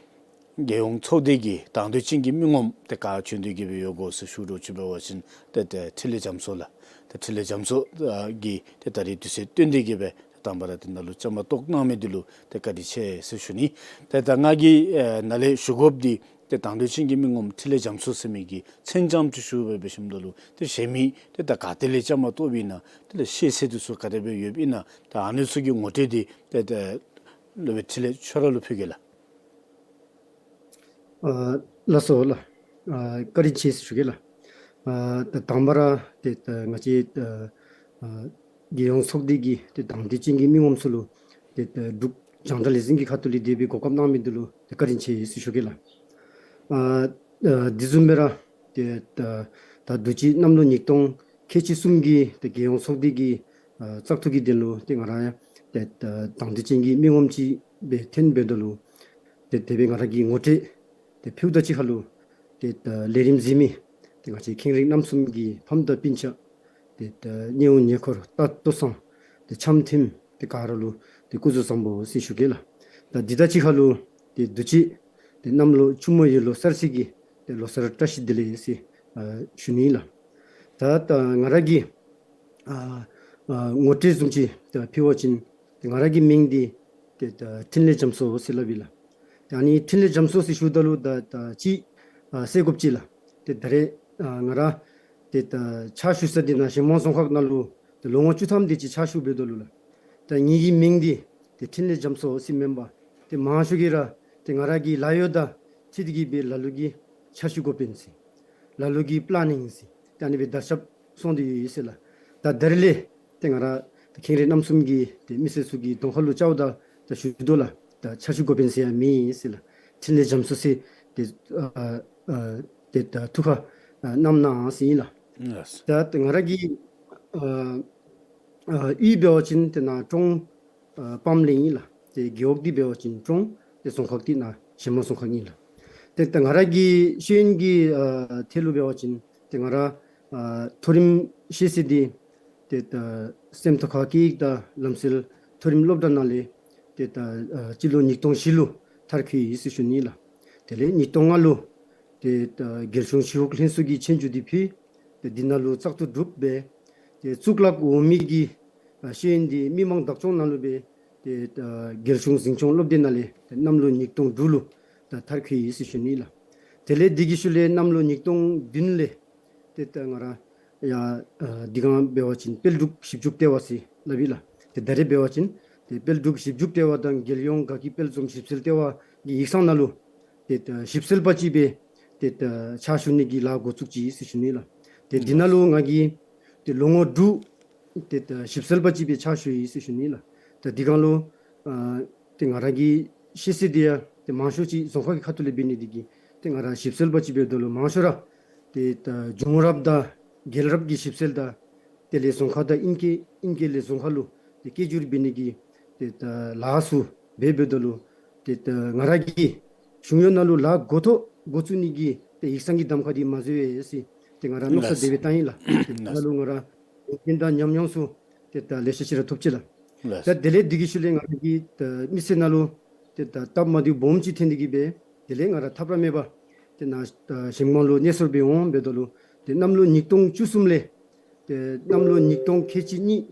རྒྱལ་ཡོངས་ཚོགས་སྡེ་གི་དང་འདོད་ཅན་གྱི་མི་ངོམ་ཏེ་ག་བྱོན་ཏེ་གིས་སྦེ་ཡོད་གོ་ཟེར་ཞུ་འདྲཝ་ཅིག་འབད་བ་ཅིན་ཏེ་ཏེ་འཕྲིན་ལས་རྒྱ་མཚོ་ལགས། ཏེ་འཕྲིན་ལས་རྒྱ་མཚོ་ཨ་གིས་ཏེ་ད་རེས་དུས་ཚོད་བཏོན་ཏེ་གིས་སྦེ་ཏེ་དང་པ་ར་ཏེ་ནཱ་ལུ་བཅའ་མར་གཏོགས་གནང་མི་འདི་ལུ་ཏེ་བཀའ་དྲིན་ཆེ་ཟེར་ཞུ་ནི། ཏེ་ད་ང་གིས་ཨེ་ནཱ་ལས་ཞུ་དགོཔ་འདི་ཏེ་དང་འདོད་ཅན་གྱི་མི་ངོམ་འཕྲིན་ལས་རྒྱ་མཚོ་ཟེར་མི་གི་མཚན་རྐྱངམ་ཅིག་ཞུ་སྦེ་འབད་ཞིནམ་ད་ལུ་ཏེ་གཞན་མི་ཏེ་ད་ག་ཏེ་ལས་བཅའ་མར་གཏོགསཔ་ཨིན་ན་དེ་ལས་ཤེས་ཚད་འདི་ཚུ་ག་དེ་སྦེ་ཡོདཔ་ཨིན་ན་ད་ཨ་ནི་ཚུ་གི་ངོ་སྤྲོད་འདི་ཏེ་ཏེ་སློབ་དཔོན་འཕྲིན་ལས་ཁྱོད་ར་ལུ་ཕུལ་གེ་ལགས། ཨ་ལགས་སོ་ལགས། ཨ་བཀའ་དྲིན་ཆེ་ཟེར་ཞུ་གེ་ལགས། ཨ་ད་དང་པ་ར་ཏེ་ད་ང་བཅས་ཨ་ཨ་རྒྱལ་ཡོངས་ཚོགས་སྡེ་གི་ཏེ་དང་འདོད་ཅན་གྱི་མི་ངོམ་ཚུ་ལུ་ཏེ་ད་འབྲུག་རྒྱང་བསྒྲགས་ལས་འཛིན་གྱི་ཁ་ཐུག་ལས་དེ་སྦེ་གོ་སྐབས་གནང་མི་འདི་ལུ་ཏེ་བཀའ་དྲིན་ཆེ་ཟེར་ཞུ་གེ་ལགས། ཨ་ཨ་དེ་བཟུམ་སྦེ་ར་ཏེ་ད་ད་དུས་ཅི་གནམ་ལོ་ཉིས་སྟོང་ཁལ་གཅིག་གསུམ་གྱི་ཏེ་རྒྱལ་ཡོངས་ཚོགས་སྡེ་གི་ཨ་བཙག་འཐུ་གི་དོན་ལུ་ཏེ་ང་ར་ཡང་ཏེ་ད་དང་འདོད་ཅན་གྱི་མི་ངོམ་ཅིག་སྦེ་ཐོན་འབདཝ་ད་ལུ་ཏེ་དེ་སྦེ་ང་ར་གི་ངོ་སྤྲོད་ཏེ་ཕུལཝ་ད་གཅིག་ཁར་ལུ་ཏེ་ད་ལས་རིམ་གཟིགས་མི་ཏེ་ང་བཅས་མཁན་རིགས་རྣམ་གསུམ་གྱི་ཕམ་དང་སྤུན་ཆ་ཏེ་ད་ཉེ་འོང་ཉེ་འཁོར་ད་ལྟོ་ཚང་ཏེ་འཆམ་མཐུན་ཏེ་ག་ར་ལུ་ཏེ་སྐུ་གཟུགས་བཟང་པོ་ཟེར་ཞུ་གེ་ལགས། ད་འདི་དང་གཅིག་ཁར་ལུ་ཏེ་དུས་ཅི་ཏེ་གནམ་ལོ་ཆུ་མོ་ཡོས་ལོ་གསར་ཚེས་ཀྱི་ཏེ་ལོ་གསར་བཀྲ་ཤིས་བདེ་ལེགས་ཟེར་ཨ་ཞུ་ནི་ལགས། ད་ད་ང་ར་གི་ཨ་ཨ་ངོ་སྤྲོད་བཟུམ་ཅིག་ད་ཕུལ་བ་ཅིན་ཏེ་ང་ར་གི་མིང་འདི་ཏེ་ད་འཕྲིན་ལས་རྒྱ་མཚོ་ཟེར་སླབ་ཨིན་ལགས། ཏེ་ཨ་ནི་འཕྲིན་ལས་རྒྱ་མཚོ་ཟེར་ཞུཝ་ད་ལུ་ད་ད་ཅིག་ཨ་ཟེར་དགོཔ་ཅིག་ལགས། ཏེ་ད་རེས་ཨ་ང་ར་ཏེ་ད་ཕྱག་ཞུ་ས་འདི་ནང་ཞིང་དམངས་རྫོང་ཁག་ནང་ལུ་ཏེ་ལོ་ངོ་བཅུ་ཐམ་དེ་ཅིག་ཕྱག་ཞུ་འབདཝ་ད་ལུ་ལགས། ད་ངེ་གི་མིང་འདི་ཏེ་འཕྲིན་ལས་རྒྱ་མཚོ་ཟེར་མེན་པར་ཏེ་མང་ཤོས་ཀྱིས་ར་ཏེ་ང་ར་གི་ལཱ་གཡོག་དང་འཁྲིལ་ཏེ་གིས་སྦེ་ལ་ལུ་གིས་ཕྱག་ཞུ་འགོ་དཔོན་ཟེར། ལ་ལུ་གིས་པི་ལེ་ནིང་ཟེར། ཏེ་ཨ་ནི་སྦེ་དར་ཁྱབ་སོང་སྟེ་ཡོད་ཟེར་ལགས། ད་ད་རེས་ལས་ཏེ་ང་ར་ཏེ་མཁན་རིགས་རྣམ་གསུམ་གྱི་ཏེ་མི་སེར་ཚུ་གི་གདོང་ཁ་ལུ་བཅརཝ་ད་ད་ཞུ་དོ་ལགས། ད་ཕྱག་ཞུ་འགོ་དཔོན་ཟེར་ཡང་མེད་ཟེར་ལགས། འཕྲིན་ལས་རྒྱ་མཚོ་ཟེར་ཏེ་ཨ་ཨ་ཏེ་ད་ཐུགས་ཁར་ ཨ་གནངམ་ཨིན་ཟེར་ཨིན་ལགས། ལགས། ད་ཏེ་ང་ར་གི་ཨ་ཨ་གཡུས་འབད་བ་ཅིན་ཏེ་ནཱ་ཀྲོང་ཨ་སྤམ་ལས་ཨིན་ལགས། ཏེ་རྒེད་འོག་འདི་འབད་བ་ཅིན་ཀྲོང་། ཏེ་རྫོང་ཁག་འདི་ནཱ་ཞནམ་རྫོང་ཁག་ཨིན་ལགས། ཏེ་ད་ང་ར་གི་ཤེས་ཡོན་གྱི་ཨ་ཐད་ལུ་འབད་བ་ཅིན་ཏེ་ང་ར་ཨ་མཐོ་རིམ་ཤེས་ཚད་འདི་ཏེ་ད་སེམས་རྟོགས་ཁ་སྐད་ཡིག་དང་ལམ་སྲོལ་མཐོ་རིམ་སློབ་གྲྭ་ནང་ལས་ཏེ་ད་ཨ་སྤྱི་ལོ་ཉིས་སྟོང་བཞི་ལུ་མཐར་འཁྱོལ་ཡི་ཟེར་ཞུ་ནི་ལགས། དེ་ལས་ཉིས་སྟོང་ལྔ་ལུ་ཏེ་ད་རྒྱལ་གཞུང་ཞི་གཡོག་ལྷན་ཚོགས་ཀྱི་ཆོས་རྒྱུགས་འདི་ཕུལ། ཏེ་འདི་ནང་ལུ་བཙག་འཐུ་གྲུབ་སྦེ་ཏེ་གཙུག་ལག་འོག་མའི་གི་ཨ་ཤེས་ཡོན་འདི་མི་མང་བདག་སྐྱོང་ནང་ལུ་སྦེ་ཏེ་ད་རྒྱལ་གཞུང་འཛིན་སྐྱོང་སློབ་སྡེ་ནང་ལས་ཏེ་གནམ་ལོ་ཉིས་སྟོང་དྲུག་ལུ་ད་མཐར་འཁྱོལ་ཡི་ཟེར་ཞུ་ནི་ལགས། དེ་ལས་འདི་གི་ཤུལ་ལས་གནམ་ལོ་ཉིས་སྟོང་བདུན་ལས་ཏེ་ད་ང་ར་ཡ་ཨ་འདི་གང་འབད་བ་ཅིན་དཔལ་འབྲུག་ཞིབ་འཇུག་ལྟེ་བ་ཟེར་སླབ་ཨིན་ལགས། ཏེ་ད་རེས་འབད་བ་ཅིན་ཏེ་དཔལ་འབྲུག་ཞིབ་འཇུག་ལྟེ་བ་དང་རྒྱལ་ཡོངས་དགའ་སྐྱིད་དཔལ་འཛོམས་ཞིབ་འཚོལ་ལྟེ་བ་གི་ཡིག་ཚང་ནང་ལུ་ཏེ་ད་ཞིབ་འཚོལ་པ་ཅིག་སྦེ་ཏེ་ད་ཕྱག་ཞུ་ནི་གི་ལཱ་འགོ་བཙུགས་ཅི་ཟེར་ཞུ་ནི་ལགས། ཏེ་འདི་ནང་ལུ་ང་གིས་ཏེ་ལོ་ངོ་དྲུག་ཏེ་ད་ཞིབ་འཚོལ་པ་ཅིག་སྦེ་ཕྱག་ཞུ་ཡི་ཟེར་ཞུ་ནི་ལགས། ཏེ་འདི་གང་ལུ་ཨ་ཏེ་ང་ར་གི་ཤེས་ཚད་འདི་ཡང་ཏེ་མང་ཤོས་ཅིག་རྫོང་ཁག་གི་ཁ་ཐུག་ལས་འབད་ནི་འདི་གིས་ཏེ་ང་ར་ཞིབ་འཚོལ་པ་ཅིག་འབདཝ་ད་ལུ་མང་ཤོས་ར་ཏེ་ད་བྱུང་རབས་དང་རྒྱལ་རབས་ཀྱི་ཞིབ་འཚོལ་དང་དེ་ལས་རྫོང་ཁ་དང་ཨིན་སྐད་ཨིན་སྐད་ལས་རྫོང་ཁ་ལུ་ཏེ་སྐད་སྒྱུར་འབད་ནི་གི་ཏེ་ད་ལཱ་ཚུ་འབད་འབདཝ་ད་ལུ་ཏེ་ད་ང་ར་གི་གཞུང་གཡོག་ནང་ལུ་ལཱ་འགོ་ཐོག་འགོ་བཙུགས་ནི་གི་ཏེ་ཡིག་ཚང་གི་གདམ་ཁ་འདི་མ་འཛོལ་བས་ཟེར་ཏེ་ང་ར་མནོ་བསམ་ལགས། དེ་སྦེ་བཏང་ཡི་ལགས། ཏེ་ལགས། ད་ལུ་ང་ར་ཡོན་ཏན་དང་ཉམས་མྱོང་ཚུ་ཏེ་ད་ལེ་ཤ་ཅིག་ར་ཐོབ་ཅི་ལགས། ལགས། ད་དེ་ལས་འདི་གི་ཤུལ་ལས་ང་ར་གི་ད་མི་ཚེ་ནང་ལུ་ཏེ་ད་སྟབས་མ་བདེཝ་སྦོམ་ཅིག་ཐོན་ཏེ་གིས་སྦེ་དེ་ལས་ང་ར་ཐབས་ར་མེད་པར་ཏེ་ནཱ་ད་གཞལམ་སྒང་ལུ་གནས་སོར་སྦེ་འོང་འབདཝ་ད་ལུ་ཏེ་གནམ་ལོ་ཉིས་སྟོང་བཅུ་གསུམ་ལས་ཏེ་གནམ་ལོ་ཉིས་སྟོང་ཁལ་གཅིག་གཉིས་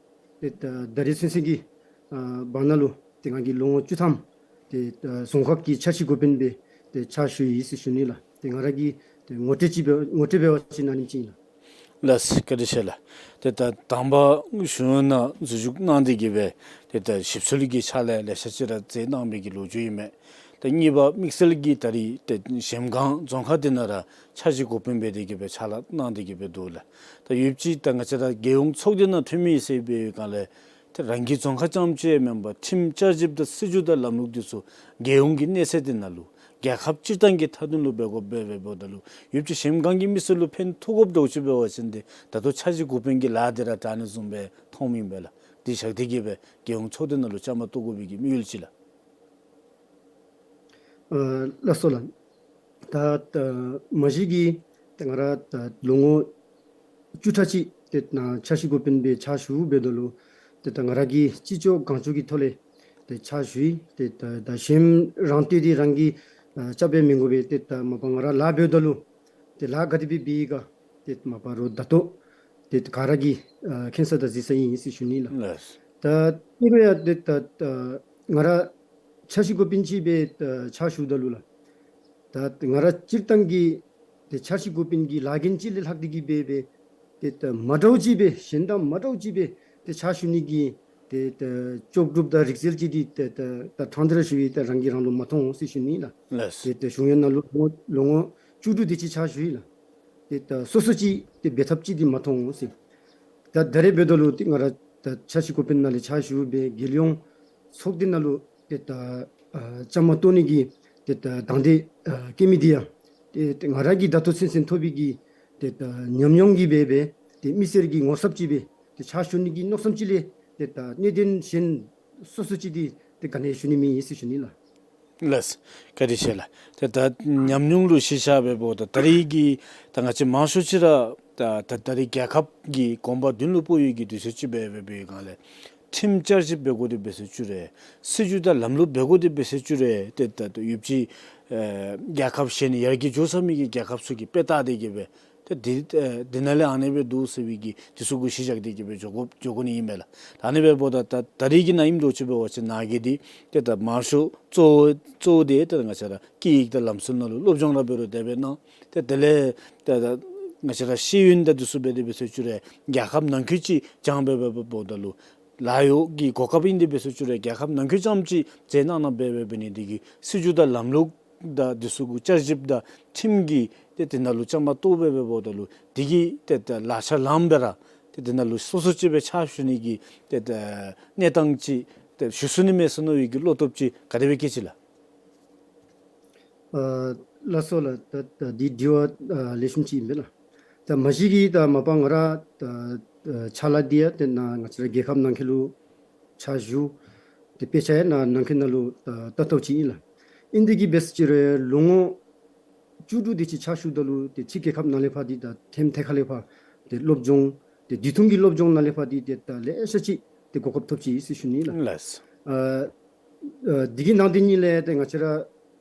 ཏེ་ད་ད་རེས་ཚུན་ཚོད་ཀྱི་ཨ་བར་ན་ལུ་ཏེ་ང་གིས་ལོ་ངོ་བཅུ་ཐམ་ཏེ་ཨ་རྫོང་ཁག་གི་འཆར་གཞི་འགོ་དཔོན་སྦེ་ཏེ་ཕྱག་ཞུ་ཡི་ཟེར་ཞུ་ནི་ལགས། ཏེ་ང་ར་གི་ཏེ་ངོ་སྤྲོད་ཅིག་འབད་ངོ་སྤྲོད་འབད་བ་ཅིན་ཨ་ནེམ་ཅིག་ཨིན་ལགས། ལགས་བཀའ་དྲིན་ཆེ་ལགས། ཏེ་ད་དང་པ་གཞུང་གཡོག་ནང་འཛུལ་ཞུགས་གནང་སྟེ་གིས་སྦེ་ཏེ་ད་ཞིབ་འཚོལ་གྱི་ཕྱག་ལཱ་ལེ་ཤ་ཅིག་ར་མཛད་གནང་བའི་གི་ལོ་རྒྱུས་ཨིན་མས། ད་གཉིས་པ་དམིགས་བསལ་གྱིས་ད་རེས་ཏེ་གཞལམ་སྒང་རྫོང་ཁག་འདི་ནང་ར་འཆར་གཞི་འགོ་དཔོན་འབད་དེ་གིས་སྦེ་ཕྱག་ལཱ་གནང་སྟེ་གིས་སྦེ་འདུག་ལགས། ད་ཡུདཔ་ཅིག་ད་ང་བཅས་ར་རྒྱལ་ཡོངས་ཚོགས་སྡེ་ནང་འཐུས་མི་ཟེར་བའི་སྒང་ལས་ཏེ་རང་གི་རྫོང་ཁག་རྐྱངམ་ཅིག་མེན་པར་ཁྲིམས་བསྐྱར་ཞིབ་དང་སྲིད་བྱུས་དང་ལམ་ལུགས་འདི་ཚུ་རྒྱལ་ཡོངས་ཀྱི་གནས་ཚད་འདི་ནང་ལུ་རྒྱལ་ཁབ་སྤྱིར་བཏང་གི་མཐའ་དོན་ལུ་འབད་དགོཔ་འབད་འབདཝ་ད་ལུ་ཡུདཔ་ཅིག་གཞལམ་སྒང་གི་མི་སེར་ལུ་ཕན་ཐོགས་དགོཔ་འདྲཝ་ཅིག་འབད་བ་ཅིན་ཏེ་ད་ལྟོ་འཆར་གཞི་འགོ་དཔོན་གྱི་ལཱ་འདི་ར་དྲག་ནི་བཟུམ་སྦེ་མཐོངམ་ཨིན་པས་ལགས། དེ་བཞག་སྟེ་གིས་སྦེ་རྒྱལ་ཡོངས་ཚོགས་སྡེ་ནང་ལུ་བཅའ་མར་གཏོགས་དགོ་པའི་གི་དམིགས་ཡུལ་ཅིག་ལགས། ཨ་ལགས་སོ་ལགས། ད་ད་མ་གཞི་གིས་ད་ང་ར་ད་ལོ་ངོ་བཅུ་ཕྲག་གཅིག་ཏེ་ནཱ་འཆར་གཞི་འགོ་དཔོན་སྦེ་ཕྱག་ཞུ་འབདཝ་ད་ལུ་ཏེ་ད་ང་ར་གིས་ཅི་ལྕོགས་གང་ལྕོགས་ཀྱི་ཐོག་ལས་ཏེ་ཕྱག་ཞུ་ཡི། ཏེ་ད་ད་གཞན་རང་བསྟོད་འདི་རང་གིས་ཨ་རྐྱབ་སྦེ་མི་དགོ་པས། ཏེ་ད་མ་པ་ང་ར་ལཱ་འབདཝ་ད་ལུ་ཏེ་ལཱ་ག་དེ་སྦེ་འབད་ཡི་ག་ཏེ་མ་པ་རོགས་ད་ལྟོ་ཏེ་ག་ར་གིས་ཨ་མཁྱེན་ས་དང་གཟིགས་ས་ཨིན་ཟེར་ཞུ་ནི་ལགས། ལགས། ད་ཨིན་རུང་ཡང་ཏེ་ད་ད་ང་ར་འཆར་གཞི་འགོ་དཔོན་ཅིག་སྦེ་ད་ཕྱག་ཞུཝ་ད་ལུ་ལགས། ད་ང་ར་སྤྱིར་བཏང་གི་ཏེ་འཆར་གཞི་འགོ་དཔོན་གྱི་ལཱ་འགན་ཅིག་ལས་ལྷག་སྟེ་གིས་སྦེ་སྦེ་ཏེ་ད་མ་འདྲཝ་ཅིག་སྦེ་གཞན་དང་མ་འདྲཝ་ཅིག་སྦེ་ཏེ་ཕྱག་ཞུ་ནི་གི་ཏེ་ད་ལྕོགས་གྲུབ་དང་རིག་རྩལ་ཅིག་འདི་ཏེ་ད་ད་ཕྲང་སྟེ་ར་ཞུ་ཡི། ཏེ་རང་གིས་རང་ལུ་མ་མཐོང་ཟེར་ཞུ་ནི་ལགས། ལགས། ཏེ་ད་གཞུང་གཡོག་ནང་ལུ་ལོ་ངོ་བཅུ་དྲུག་དེ་ཅིག་ཕྱག་ཞུ་ཡི་ལགས། ཏེ་ད་སོ་སོ་ཅིག་ཏེ་འབད་ཐབས་ཅིག་འདི་མ་མཐོང་ཟེར། ད་ད་རེས་འབདཝ་ད་ལུ་ཏེ་ང་ར་ད་འཆར་གཞི་འགོ་དཔོན་ནང་ལས་ཕྱག་ཞུ་སྦེ་རྒྱལ་ཡོངས་ཚོགས་སྡེ་ནང་ལུ་ཏེ་ད་ཨ་བཅའ་མར་གཏོགས་ནི་གི་ཏེ་ད་དང་འདོད་ཨ་བསྐྱེད་མི་འདི་ཡང་ཏེ་ཏེ་ང་ར་གིས་ད་ལྟོ་ཚུན་ཚོད་ཐོབ་པའི་གི་ཏེ་ད་ཉམས་མྱོང་གིས་སྦེ་སྦེ་ཏེ་མི་སེར་གྱི་ངོ་ཚབ་ཅིག་སྦེ་ཏེ་ཕྱག་ཞུ་ནི་གི་མནོ་བསམ་ཅིག་ལས་ཏེ་ད་གནད་དོན་གཞན་སོ་སོ་ཅིག་འདི་ཏེ་ག་ནི་ཞུ་ནི་མེད་ཟེར་ཞུ་ནི་ལགས། ལགས། བཀའ་དྲིན་ཆེ་ལགས། ཏེ་ད་ཉམས་མྱོང་ལུ་གཞི་བཞག་སྦེ་འབདཝ་ད་ད་རེས་ཀྱི་ད་ང་བཅས་མང་ཤོས་ཅིག་ར་ད་ད་ད་རེས་རྒྱལ་ཁབ་ཀྱི་གོམ་པ་མདུན་ལུ་སྤོ་བའི་གི་དུས་ཚོད་ཅིག་སྦེ་འབད་བའི་སྒང་ལས་ཁྲིམས་བསྐྱར་ཞིབ་འབད་དགོ་དེ་འབད་ས་བཅུག་རུང་སྲིད་བྱུས་དང་ལམ་ལུགས་འབད་དགོ་དེ་འབད་ས་བཅུག་རུང་ཏེ་ད་ད་ཡུདཔ་ཅིག་ཨེ་རྒྱལ་ཁབ་གཞན་ཡར་རྒྱས་འགྱོ་ཚར་མི་གི་རྒྱལ་ཁབ་ཚུ་གི་དཔེ་བལྟ་སྟེ་གིས་སྦེ་ཏེ་འདི་ཨེ་འདི་ནང་ལས་ཨ་ནི་སྦེ་འདུག་ཟེར་བའི་གི་འདི་ཚུ་གུ་གཞི་བཞག་སྟེ་གིས་སྦེ་འགྱོ་དགོ་འགྱོ་དགོ་ནི་ཨིན་མས་ལགས། ད་ཨ་ནི་སྦེ་འབདཝ་ད་ད་ད་རེས་ཀྱི་ནང་ཨིནམ་འདྲཝ་ཅིག་འབད་བ་ཅིན་ནཱ་གིས་འདི་ཏེ་ད་མང་ཤོས་གཙོ་བོ་གཙོ་བོ་འདི་ཏེ་ང་བཅས་ར་སྐད་ཡིག་དང་ལམ་སྲོལ་ནང་ལུ་སློབ་སྦྱོང་ར་འབད་རུང་དེ་སྦེ་གནང་། ཏེ་དེ་ལས་ཏེ་ད་ང་བཅས་ར་ཤེས་ཡོན་དང་འདི་ཚུ་འབད་དེ་འབད་ས་བཅུག་རུང་རྒྱལ་ཁབ་ནང་འཁོད་ཅིག་སྦྱང་སྦེ་འབད་འབདཝ་ད་ལུ་ལཱ་གཡོག་གི་གོ་སྐབས་ཨིན་དེ་འབད་ས་བཅུག་རུང་རྒྱལ་ཁབ་ནང་འཁོད་རྐྱངམ་ཅིག་མཛད་གནང་གནང་སྦེ་འབད་འབད་ནི་འདི་གིས་སྲིད་བྱུས་དང་ལམ་ལུགས་དང་འདི་ཚུ་གུ་བསྐྱར་ཞིབ་དང་ཁྲིམས་ཀྱི་ཏེ་དེ་ནང་ལུ་བཅའ་མར་གཏོགས་སྦེ་འབད་འབདཝ་ད་ལུ་འདི་གིས་ཏེ་ད་ལག་ཆ་ལངམ་སྦེ་ར་ཏེ་དེ་ནང་ལུ་སོ་སོ་ཅིག་སྦེ་ཕྱག་ཞུ་ནི་གི་ཏེ་ད་གནས་སྟངས་ཅིག་ཏེ་ཞུ་ཚུགས་ནི་མས་ཟེར་མནོ་བའི་གི་བློ་སྟོབས་ཅིག་ག་དེ་སྦེ་སྐྱེས་ཅི་ལགས། ཨ་ལགས་སོ་ལགས། ད་ད་འདི་དྲི་བ་ཨ་ལེགས་ཤོམ་ཅིག་ཨིན་པས་ལགས། ད་མ་གཞི་གི་ད་མ་པ་ང་ར་ད་ཕྱག་ལཱ་འདི་ཡང་ཏེ་ནཱ་ང་བཅས་ར་རྒྱལ་ཁབ་ནང་འཁོད་ལུ་ཕྱག་ཞུ། ཏེ་དཔེ་ཆ་ཡང་ནཱ་ནང་འཁོད་ནང་ལུ་ད་ལྟ་བཏབ་ཅི་ཨིན་ལགས། ཨིན་ཏེ་གི་འབད་ཟེར་ཅི་རུང་ལོ་ངོ་བཅུ་དྲུག་དེ་ཅིག་ཕྱག་ཞུཝ་ད་ལུ་ཏེ་ཕྱི་རྒྱལ་ཁབ་ནང་ལས་ཕར་འདི་ད་ཐེམ་ཐེ་ཁ་ལས་ཕར་ཏེ་སློབ་སྦྱོང་ཏེ་དུས་ཐུང་གི་སློབ་སྦྱོང་ནང་ལས་ཕར་འདི་ཏེ་ད་ལེ་ཤ་ཅིག་ཏེ་གོ་སྐབས་ཐོབ་ཅི་ཟེར་ཞུ་ནི་ལགས། ལགས། ཨ་ཨ་འདི་གི་ནང་དེ་ཉིད་ལས་ཏེ་ང་བཅས་ར་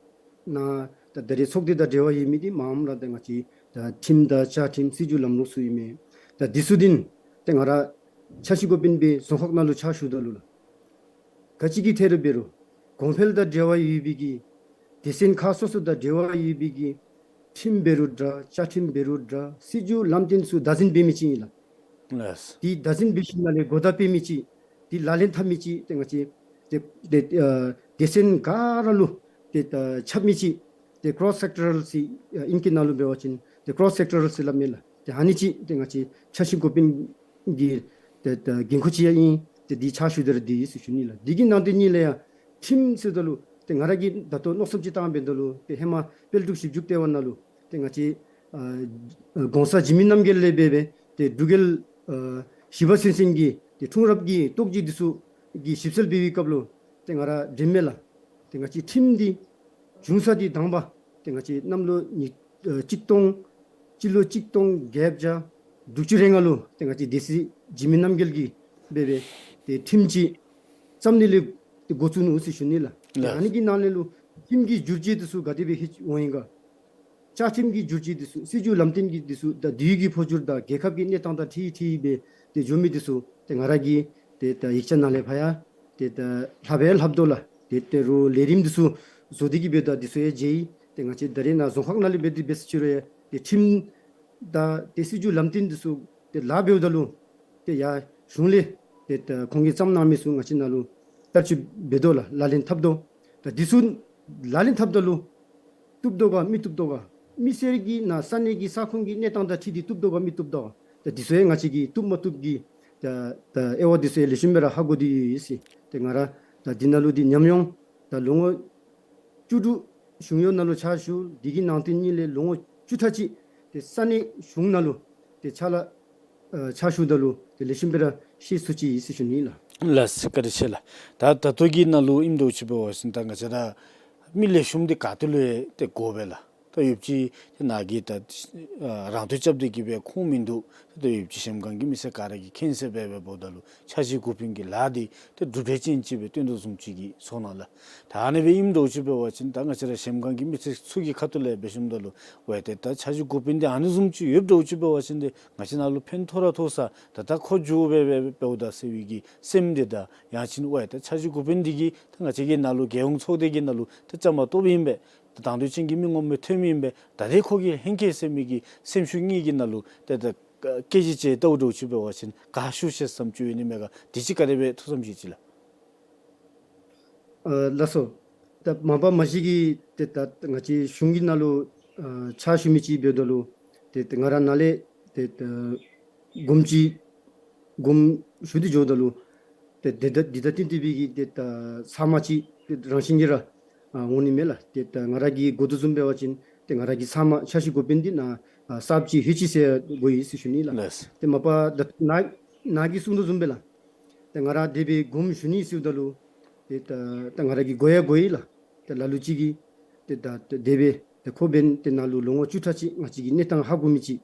ནཱ་ད་ད་རེས་ཚོགས་སྡེ་དང་འབྲེལ་བ་ཡོད་མི་འདི་མངམ་ར་ཏེ་ང་བཅས་ད་ཁྲིམས་དང་བཅའ་ཁྲིམས་སྲིད་བྱུས་ལམ་ལུགས་ཚུ་ཨིན་མས། ད་འདི་ཚུ་འདི་ཏེ་ང་ར་ཕྱག་ཞུ་འགོ་དཔོན་སྦེ་རྫོང་ཁག་ནང་ལུ་ཕྱག་ཞུཝ་ད་ལུ་ལགས། ག་ཅི་གི་ཐད་རུ་འབད་རུང་གོང་འཕེལ་དང་འབྲེལ་བ་ཡོད་པའི་གི་སྡེ་ཚན་ཁག་སོ་སོ་དང་འབྲེལ་བ་ཡོད་པའི་གི་ཁྲིམས་འབད་རུང་འདྲ་བཅའ་ཁྲིམས་འབད་རུང་འདྲ་སྲིད་བྱུས་ལམ་སྟོན་ཚུ་བདག་འཛིན་འབད་མི་ཅིག་ཨིན་ལགས། ལགས། ཏེ་བདག་འཛིན་འབད་ཞིནམ་ལས་གོ་བརྡ་སྤེལ་མི་ཅིག་ཏེ་ལག་ལེན་འཐབ་མི་ཅིག་ཏེ་ང་བཅས་ཏེ་ཏེ་ཨ་སྡེ་ཚན་ག་ར་ལུ་ཏེ་ཨ་ཁྱབ་མི་ཅིག་ཏེ་ཀོརོསི་སེཀ་ཊོ་རཱལ་ཟེར་ཨ་ཨིང་སྐད་ནང་ལུ་འབད་བ་ཅིན་ཏེ་ཀོརོསི་སེཀ་ཊོ་རཱལ་ཟེར་སླབ་མས་ལགས། ཏེ་ཨ་ནི་ཅིག་ཏེ་ང་བཅས་ཕྱག་ཞུ་འགོ་དཔོན་གྱི་ཏེ་ད་འགན་ཁུར་ཅིག་ཡང་ཨིན། ཏེ་འདི་ཕྱག་ཞུ་ད་ར་འདི་ཟེར་ཞུ་ནི་ལགས། འདི་གི་ནང་དེ་ཉིད་ལས་ཡང་ཁྲིམས་ཟེརཝ་ད་ལུ་ཏེ་ང་ར་གིས་ད་ལྟོ་མནོ་བསམ་ཅིག་བཏང་འབདཝ་ད་ལུ་ཏེ་ཧེ་མ་དཔལ་འབྲུག་ཞིབ་འཇུག་ལྟེ་བ་ནང་ལུ་ཏེ་ང་བཅས་ཨ་ཨ་གོང་ས་འཇིགས་མེད་རྣམ་རྒྱལ་ལས་འབད་བའི་ཏེ་འབྲུག་རྒྱལ་ཨ་བཞི་པ་ཚུན་ཚོད་ཀྱི་ཏེ་འཁྲུངས་རབས་ཀྱི་རྟོགས་བརྗོད་འདི་ཚུ་གི་ཞིབ་འཚོལ་འབད་བའི་སྐབས་ལུ་ཏེ་ང་ར་དྲནམ་མས་ལགས། ཏེ་ང་བཅས་ཁྲིམས་འདི་བྱུང་ས་འདི་དང་པ་ཏེ་ང་བཅས་གནམ་ལོ་ཉིས་ཨ་གཅིག་སྟོང་སྤྱི་ལོ་གཅིག་སྟོང་བརྒྱད་བརྒྱ་དྲུག་ཅུ་རེ་ལྔ་ལུ་ཏེ་ང་བཅས་སྡེ་སྲིད་འཇིགས་མེད་རྣམ་རྒྱལ་གྱིས་འབད་བའི་ཏེ་ཁྲིམས་ཅིག་བརྩམས་ནི་ལས་ཏེ་འགོ་བཙུགས་ནུག་ཟེར་ཞུ་ནི་ལགས། ཏེ་ལགས། ཨ་ནི་གི་ནང་ལས་ལུ་ཁྲིམས་ཀྱི་བསྒྱུར་བཅོས་འདི་ཚུ་ག་དེ་སྦེ་ཧེ་འོང་ཡི་ག། བཅའ་ཁྲིམས་ཀྱི་བསྒྱུར་བཅོས་འདི་ཚུ་སྲིད་བྱུས་ལམ་སྟོན་གྱི་འདི་ཚུ་ད་དུས་ཀྱི་འཕོ་འགྱུར་དང་རྒྱལ་ཁབ་ཀྱི་གནས་སྟངས་དང་འཁྲིལ་འཁྲིལ་སྦེ་ཏེ་འགྱོ་མི་འདི་ཚུ་ཏེ་ང་ར་གིས་ཏེ་ད་ཡིག་ཆ་ནང་ལས་ཕར་ཡང་ཏེ་ད་ལྷག་སྦེ་ལྷགཔ་དོ་ལགས། ཏེ་ད་རུང་ལས་རིམ་འདི་ཚུ་བཟོ་སྟེ་གི་སྦེ་ད་འདི་ཚུ་ཡང་མཇལ་ཡི། ཏེ་ང་བཅས་ད་རེས་ནཱ་རྫོང་ཁག་ནང་ལས་འབད་དེ་འབད་ཟེར་ཅི་རུང་ཡང་ཏེ་ཁྲིམས་དང་ཏེ་སྲིད་བྱུས་ལམ་སྟོན་འདི་ཚུ་ཏེ་ལཱ་འབདཝ་ད་ལུ་ཏེ་ཡར་གཞུང་ལས་ཏེ་ད་ཁོང་གིས་བརྩམས་གནང་མི་ཚུ་ང་བཅས་ནཱ་ལུ་བསྟར་སྤྱོད་འབད་དོ་ལགས། ལག་ལེན་འཐབ་དོ། ད་འདི་ཚུ་ལག་ལེན་འཐབ་ད་ལུ་བཏུབ་དོ་ག་མི་བཏུབ་དོ་ག། མི་སེར་གྱི་ནཱ་ས་གནས་ཀྱི་ས་ཁོངས་ཀྱི་གནས་སྟངས་དང་འཁྲིལ་ཏེ་བཏུབ་དོ་ག་མི་བཏུབ་དོ་ག། ད་འདི་ཚུ་ཡང་ང་བཅས་ཀྱིས་བཏུབ་མ་བཏུབ་ཀྱི་ད་ད་དབྱེ་བ་འདི་ཚུ་ཡང་ལེགས་ཤོམ་སྦེ་ར་ཧ་གོ་སྟེ་ཡོད་ཟེར། ཏེ་ང་ར་ད་འདི་ནང་ལུ་འདི་ཉམས་མྱོང་ད་ལོ་ངོ་བཅུ་དྲུག་གཞུང་གཡོག་ནང་ལུ་ཕྱག་ཞུ། འདི་གི་ནང་དོན་ཉིད་ལས་ལོ་ངོ་བཅུ་ཕྲག་གཅིག་ཏེ་ས་གནས་གཞུང་ནང་ལུ་ཏེ་ཕྱག་ལཱ་ཨ་ཕྱག་ཞུཝ་ད་ལུ་ཏེ་ལེགས་ཤོམ་སྦེ་ར་ཤེས་ཚུགས་ཅི་ཟེར་ཞུ་ནི་ལགས། ལགས་སོ། བཀའ་དྲིན་ཆེ་ལགས། ད་ད་ལྟོ་གི་ནང་ལུ་ཨིནམ་འདྲཝ་ཅིག་འབད་བ་ཅིན་ད་ང་བཅས་ར་མི་ལེགས་ཤོམ་འདི་ག་ཏེ་ལུ་ཡང་ཏེ་དགོ་པས་ལགས། ད་ཡོདཔ་ཅིག་ཏེ་ནཱ་གིས་ད་ཨ་རང་འདོད་རྐྱབ་སྟེ་གི་སྦེ་ཁུངས་མིན་འདུག། ད་ཡོདཔ་ཅིག་གཞལམ་སྒང་གི་མི་སེར་ག་ར་གིས་མཁྱེན་གསལ་སྦེ་འབདཝ་ད་ལུ་ཕྱག་ཞུ་འགོ་དཔོན་གྱི་ལཱ་འདི་ཏེ་གྲུབ་འབྲས་ཅན་ཅིག་སྦེ་སྟོན་དོ་བཟུམ་ཅིག་གི་ཚོར་སྣང་ལགས། ད་ཨ་ནི་སྦེ་ཨིནམ་འདྲཝ་ཅིག་འབད་བ་ཅིན་ད་ང་བཅས་ར་གཞལམ་སྒང་གི་མི་སེར་ཚུ་གི་ཁ་ཐུག་ལས་འབད་ཞིནམ་ད་ལུ་ཝའེ་ཏེ་ད་ཕྱག་ཞུ་འགོ་དཔོན་འདི་ཨ་ནི་བཟུམ་ཅིག་ཡོདཔ་འདྲཝ་ཅིག་འབད་བ་ཅིན་ཏེ་ང་བཅས་ནཱ་ལུ་ཕན་ཐོགས་ར་ཐོགས་ས། ད་ད་ཁོ་མཇུག་སྦེ་སྦེ་འབདཝ་ད་ཟེར་བའི་གི་སེམས་འདི་དང་ཡང་ཅིན་ཝའེ་ད་ཕྱག་ཞུ་འགོ་དཔོན་འདི་གིས་ད་ང་བཅས་ཀྱི་ནཱ་ལུ་རྒྱལ་ཡོངས་ཚོགས་སྡེ་གི་ནང་ལུ་ད་བཅའ་མར་གཏོགསཔ་ཨིན་པས། ད་དང་འདོད་ཅན་གྱི་མི་ངོམ་སྦེ་ཐོནམ་ཨིན་པས། ད་རེས་ཁོ་གིས་ཧེང་སྐལ་ཟེར་མི་གི་སེམས་ཤུགས་གཉིས་ཀྱི་ནང་ལུ་ཏེ་ད་སྐད་ཅིག་ཅིག་བལྟཝ་འདྲཝ་ཅིག་འབད་བ་ཅིན་ག་ཞུ་ཤེས་བསམ་ཅིག་ཡོད་ནི་མས་ག། དེ་ཅིག་ག་དེ་སྦེ་ཐུགས་བསམ་བཞེས་ཅི་ལགས། ཨ་ལགས་སོ། ད་མ་པ་མ་གཞི་གི་ཏེ་ད་ང་བཅས་གཞུང་གི་ནང་ལུ་ཨ་ཕྱག་ཞུ་མི་ཅིག་འབདཝ་ད་ལུ་ཏེ་ཏེ་ང་ར་ནཱ་ལས་ཏེ་ད་དགོངསམ་ཅིག་དགོངསམ་ཞུ་སྟེ་འགྱོཝ་ད་ལུ་ཏེ་ཏེ་ད་འདི་ད་ཏན་ཏན་སྦེ་གི་ཏེ་ད་ཚབ་མ་ཅིག་ཏེ་རང་བཞིན་གྱིས་ར་ཨ་འོང་ནི་མས་ལགས། ཏེ་ད་ང་ར་གིས་གོ་དོ་བཟུམ་འབད་བ་ཅིན་ཏེ་ང་ར་གི་ཚབ་མ་ཕྱག་ཞུ་འགོ་དཔོན་འདི་ནཱ་ཨ་གསརཔ་ཅིག་ལྷོད་ཅི་ཟེར་གོ་ཡི་ཟེར་ཞུ་ནི་ལགས། ལགས། ཏེ་མ་པ་ད་ནཱ་ནཱ་གིས་གསུངས་དོ་བཟུམ་སྦེ་ལགས། ཏེ་ང་ར་དེ་སྦེ་དགོངསམ་ཞུ་ནི་ཟེརཝ་ད་ལུ་ཏེ་ད་ད་ང་ར་གིས་གོ་ཡང་གོ་ཡི་ལགས། ཏེ་ལ་ལུ་ཅིག་གིས་ཏེ་ད་ད་དེ་སྦེ་ཏེ་ཁོ་འབདན་ཏེ་ནཱ་ལུ་ལོ་ངོ་བཅུ་ཕྲག་གཅིག་ང་བཅས་ཀྱི་གནས་སྟངས་ཧ་གོ་མི་ཅིག།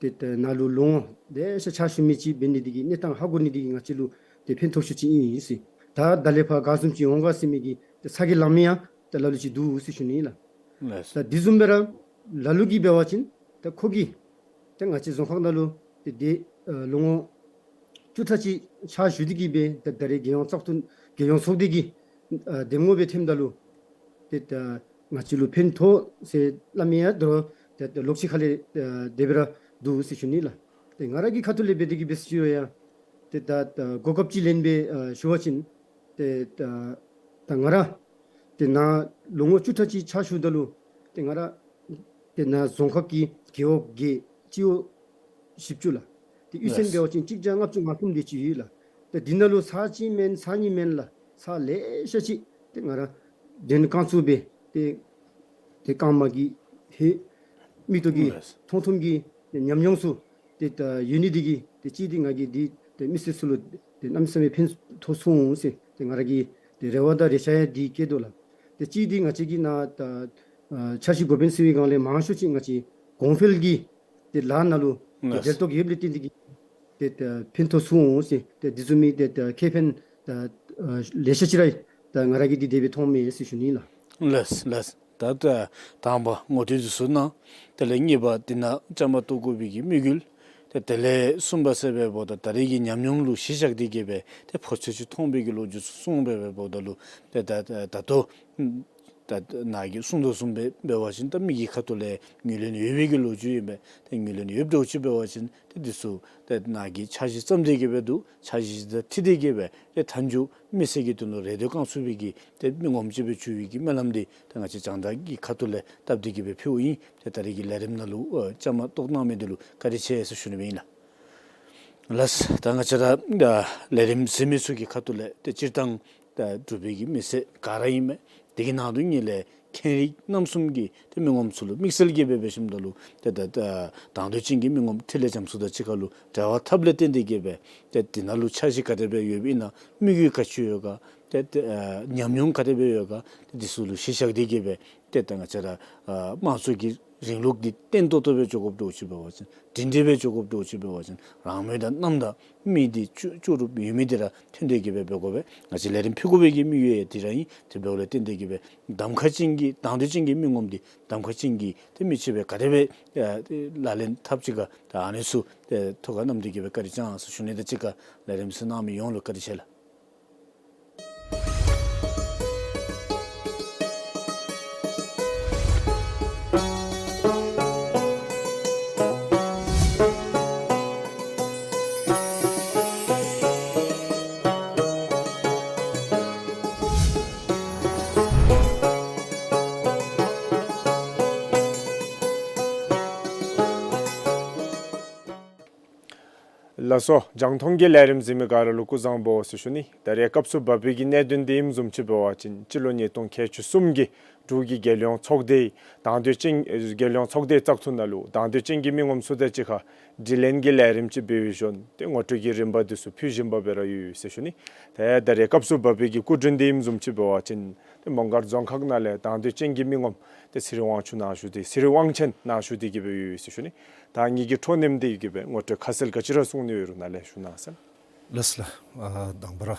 ཏེ་ད་ནཱ་ལུ་ལོ་ངོ་ལེ་ཤ་ཕྱག་ཞུ་མི་ཅིག་འབད་ནི་འདི་གིས་གནས་སྟངས་ཧ་གོ་ནི་འདི་གིས་ང་བཅས་ལུ་ཏེ་ཕན་ཐོགས་ཤོས་ཅིག་ཨིན་ཟེར། ད་ད་ལས་ཕར་ག་བཟུམ་ཅིག་འོང་ག་ཟེར་མི་གི་ཏེ་ཚ་གྱང་ལང་མི་ཡང་ཏེ་ལ་ལུ་ཅིག་འདུག་ཟེར་ཞུ་ནི་ལགས། ལགས། ད་དེ་བཟུམ་སྦེ་ར་ལ་ལུ་གིས་འབད་བ་ཅིན་ད་ཁོ་གིས་ཏེ་ང་བཅས་རྫོང་ཁག་ནང་ལུ་ཏེ་ཏེ་ཨ་ལོ་ངོ་བཅུ་ཕྲག་གཅིག་ཕྱག་ཞུ་སྟེ་གི་སྦེ་ད་ད་རེས་རྒྱལ་ཡོངས་བཙག་འཐུ་རྒྱལ་ཡོངས་ཚོགས་སྡེ་གི་ཨ་འདེམས་ངོ་སྦེ་ཐོནམ་ད་ལུ་ཏེ་ད་ང་བཅས་ལུ་ཕན་ཐོགས་ཟེར་སླབ་མི་ཡང་དོ་རུང་ཏེ་ད་ལོགས་ཅིག་ཁ་ལས་ཨ་དེ་སྦེ་ར་འདུག་ཟེར་ཞུ་ནི་ལགས། ཏེ་ང་ར་གི་ཁ་ཐུག་ལས་འབད་དེ་གི་སྦེ་ཟེར་ཞུ་ཡང་ཏེ་ད་ད་གོ་སྐབས་ཅིག་ལེན་སྦེ་ཨ་ཞུ་བ་ཅིན་ཏེ་ད་ད་ང་ར་ཏེ་ནཱ་ལོ་ངོ་བཅུ་ཕྲག་གཅིག་ཕྱག་ཞུཝ་ད་ལུ་ཏེ་ང་ར་ཏེ་ནཱ་རྫོང་ཁག་གི་རྒེད་འོག་བརྒྱད་སྤྱི་འོག་བཞི་བཅུ་ལགས། ཏེ་གཡུས་ཚན་ལགས། འབད་བ་ཅིན་གཅིག་བརྒྱ་ལྔ་བཅུ་ང་གསུམ་དེ་ཅིག་ཡོད་ལགས། ཏེ་འདི་ནང་ལུ་ཚར་གཅིག་མེན་ཚར་གཉིས་མེན་ལགས། ཚར་ལེ་ཤ་ཅིག་ཏེ་ང་ར་འདོན་རྐང་བཙུགས་སྦེ་ཏེ་ཏེ་རྐངམ་གིས་ཧེ་མིག་ཏོ་གིས་ལགས། མཐོང་མཐོངམ་གིས་ ཏེ་ཉམས་མྱོང་ཚུ་ཏེ་ད་ཡོད་ནི་འདི་གིས་ཏེ་གཅིག་འདི་ང་གིས་འདི་ཏེ་མི་སེར་ཚུ་ལུ་ཏེ་གནམ་མེད་ས་མེད་ཕན་ཐོགས་སོང་ཟེར་ཏེ་ང་ར་གི་ཏེ་རེ་བ་དང་རེ་ཆ་ཡང་འདི་བསྐྱེད་དོ་ལགས། ཏེ་གཅིག་འདི་ང་བཅས་ཀྱི་ནཱ་ད་ཨ་འཆར་གཞི་འགོ་དཔོན་ཟེར་བའི་སྒང་ལས་མང་ཤོས་ཅིག་ང་བཅས་གོང་འཕེལ་གྱི་ཏེ་ལཱ་ནང་ལུ་ཏེ་ལགས། འབྲེལ་གཏོགས་ཡོདཔ་ལས་བརྟེན་ཏེ་གིས་ཏེ་ད་ཕན་ཐོགས་སོང་ཟེར་ཏེ་འདི་བཟུམ་མའི་ཏེ་ད་ཁེ་ཕན་ད་ཨ་ལེ་ཤ་ཅིག་ར་ད་ང་ར་གིས་འདི་དེ་སྦེ་མཐོངམ་མས་ཟེར་ཞུ་ནི་ལགས། ལགས་ལགས། ད་ད་དང་པ་ངོ་སྤྲོད་འདི་ཚུ་གནང་། དེ་ལས་གཉིས་པ་འདི་ནང་བཅའ་མར་གཏོགས་དགོ་པའི་གི་དམིགས་ཡུལ། ཏེ་དེ་ལས་གསུམ་པ་ཟེར་བའི་འབདཝ་ད་ད་རེས་ཀྱི་ཉམས་མྱོང་ལུ་གཞི་བཞག་སྟེ་གིས་སྦེ་ཏེ་ཕོ་ཚོད་ཅིག་མཐོང་བའི་གི་ལོ་རྒྱུས་ཚུ་གསུངས་པའི་འབདཝ་ད་ལུ་ཏེ་ད་ད་ད་ལྟོ་ད་ནཱ་གིས་གསུངས་དོ་བཟུམ་སྦེ་འབད་བ་ཅིན་ད་མི་གི་ཁ་ཐུག་ལས་ངོས་ལེན་ཡོད་པའི་གི་ལོ་རྒྱུས་ཨིན་པས། ཏེ་ངོས་ལེན་ཡོདཔ་འདྲཝ་ཅིག་འབད་བ་ཅིན་ཏེ་འདི་ཚུ་ཏེ་ནཱ་གིས་འཆར་གཞི་བརྩམས་ཏེ་གིས་སྦེ་འདུག། འཆར་གཞི་དང་འཁྲིལ་ཏེ་གིས་སྦེ་ཏེ་མཐའ་མཇུག་མི་སེར་གྱི་དོན་ལུ་རེ་འདོད་བསྐང་ཚུགས་པའི་གི་ཏེ་མི་ངོམ་ཅིག་སྦེ་འགྱུར་བའི་གི་སྨོན་ལམ་འདི་ཏེ་ང་བཅས་རྒྱང་བསྒྲགས་ཀྱི་ཁ་ཐུག་ལས་བཏབ་སྟེ་གིས་སྦེ་ཕུལཝ་ཨིན། ཏེ་ད་རེས་ཀྱི་ལས་རིམ་ནང་ལུ་ཨ་བཅའ་མར་གཏོགས་གནང་མི་འདི་ལུ་བཀའ་དྲིན་ཆེ་ཟེར་ཞུ་ནི་ཨིན་ལགས། ལགས། ད་ང་བཅས་ར་ཨ་ལས་རིམ་གཟིགས་མི་ཚུ་གི་ཁ་ཐུག་ལས་ཏེ་སྤྱིར་བཏང་ད་འབྲུག་པའི་གི་མི་སེར་ག་ར་ཨིན་མས། དེ་གི་ནང་དུ་ཉིད་ལས་ཁེངས་རིགས་རྣམ་གསུམ་གྱི་ཏེ་མི་ངོམ་ཚུ་ལུ་དམིགས་བསལ་གྱིས་སྦེ་འབད་ཞིནམ་ད་ལུ་ཏེ་ད་ད་དང་འདོད་ཅན་གྱི་མི་ངོམ་འཕྲིན་ལས་རྒྱམ་ཚུ་དང་གཅིག་ཁར་ལུ་འབྲེལ་བ་འཐབ་ལས་བརྟེན་ཏེ་གིས་སྦེ་ཏེ་འདི་ནང་ལུ་འཆར་གཞི་ག་དེ་སྦེ་ཡོདཔ་ཨིན་ན། དམིགས་ཡུལ་ག་ཅི་ཡོད་ག། ཏེ་ཏེ་ཨ་ཉམས་མྱོང་ག་དེ་སྦེ་ཡོད་ག། ཏེ་འདི་ཚུ་ལུ་གཞི་བཞག་སྟེ་གིས་སྦེ་ཏེ་ད་ང་བཅས་ར་ཨ་དམངས་གཙོ་གི་རིང་ལུགས་འདི་བརྟན་ཏོག་ཏོ་སྦེ་འགྱོ་དགོཔ་འདྲཝ་ཅིག་འབད་བ་ཅིན་སྒྲིང་སྒྲི་སྦེ་འགྱོ་དགོཔ་འདྲཝ་ཅིག་འབད་བ་ཅིན་རང་མོས་དང་རྣམ་དག་མི་འདི་ལྕོགས་ལྕོགས་གྲུབ་ཡོད་མི་འདི་ར་ཐོན་ཏེ་གིས་སྦེ་འབད་དགོ་པས། ང་བཅས་ལས་རིམ་ཕུལ་དགོ་པའི་གི་དམིགས་ཡུལ་ཡང་འདི་ར་ཨིན། དེ་འབདཝ་ལས་བརྟེན་ཏེ་གིས་སྦེ་གདམ་ཁ་ཅན་གྱི་དང་འདོད་ཅན་གྱི་མི་ངོམ་འདི་གདམ་ཁ་ཅན་གྱི་ཏེ་མི་ཅིག་སྦེ་ག་དེ་སྦེ་ཨ་ལག་ལེན་འཐབ་ཅི་ག། ད་ཨ་ནི་ཚུ་ཏེ་ཐུགས་ཁར་བསྣམས་ཏེ་གིས་སྦེ་བཀའ་དྲིན་བསྐྱང་ཟེར་ཞུ་ནི་དང་གཅིག་ཁར་ལས་རིམ་གཟིགས་གནང་མི་ཡོངས་ལུ་བཀའ་དྲིན་ཆེ་ལགས། ལགས་སོ། རྒྱང་མཐོང་གི་ལས་རིམ་གཟིགས་མི་ག་ར་ལུ་སྐུ་གཟུགས་བཟང་པོ་ཟེར་ཞུ་ནི། ད་རེས་སྐབས་སུ་བབས་པའི་གི་གནད་དོན་འདི་ཨིནམ་བཟུམ་ཅིག་འབད་བ་ཅིན་སྤྱི་ལོ་ཉིས་སྟོང་ཁལ་གཅིག་གསུམ་གྱི་འབྲུག་གི་རྒྱལ་ཡོངས་ཚོགས་སྡེ་དང་འདོད་ཅན་རྒྱལ་ཡོངས་ཚོགས་སྡེ་བཙག་འཐུ་ནང་ལུ་དང་འདོད་ཅན་གྱི་མི་ངོམ་ཚུ་དང་གཅིག་ཁར་དྲི་ལན་གྱི་ལས་རིམ་ཅིག་འབད་བའི་ཞོར་ཏེ་ངོ་སྤྲོད་ཀྱི་རིམ་པ་འདི་ཚུ་ཕུལ་བཞིན་པ་སྦེ་ར་ཡོད་ཟེར་ཞུ་ནི། ཏེ་ད་རེས་སྐབས་སུ་བབས་པའི་གི་སྐུ་མགྲོན་འདི་ཨིནམ་བཟུམ་ཅིག་འབད་བ་ཅིན་ཏེ་མོང་སྒར་རྫོང་ཁག་ནང་ལས་དང་འདོད་ཅན་གྱི་མི་ངོམ་ཏེ་ཚེ་རིང་དབང་ཕྱུག་ནཱ་བཞུགས་ཏེ་ཚེ་རིང་དབང་ཆེན་ནཱ་བཞུགས་ཏེ་གིས་སྦེ་ཡོད་ཟེར་ཞུ་ནི། ད་ངེ་གི་འཕྲོ་མཉམ་འདི་གིས་སྦེ་ངོ་སྤྲོད་ཁ་གསལ་ག་ཅི་ར་གསུང་ནི་ཡོད་རུང་ནཱ་ལས་ཞུ་གནང་ཟེར། ལགས་ལགས། ཨ་དང་པ་ར་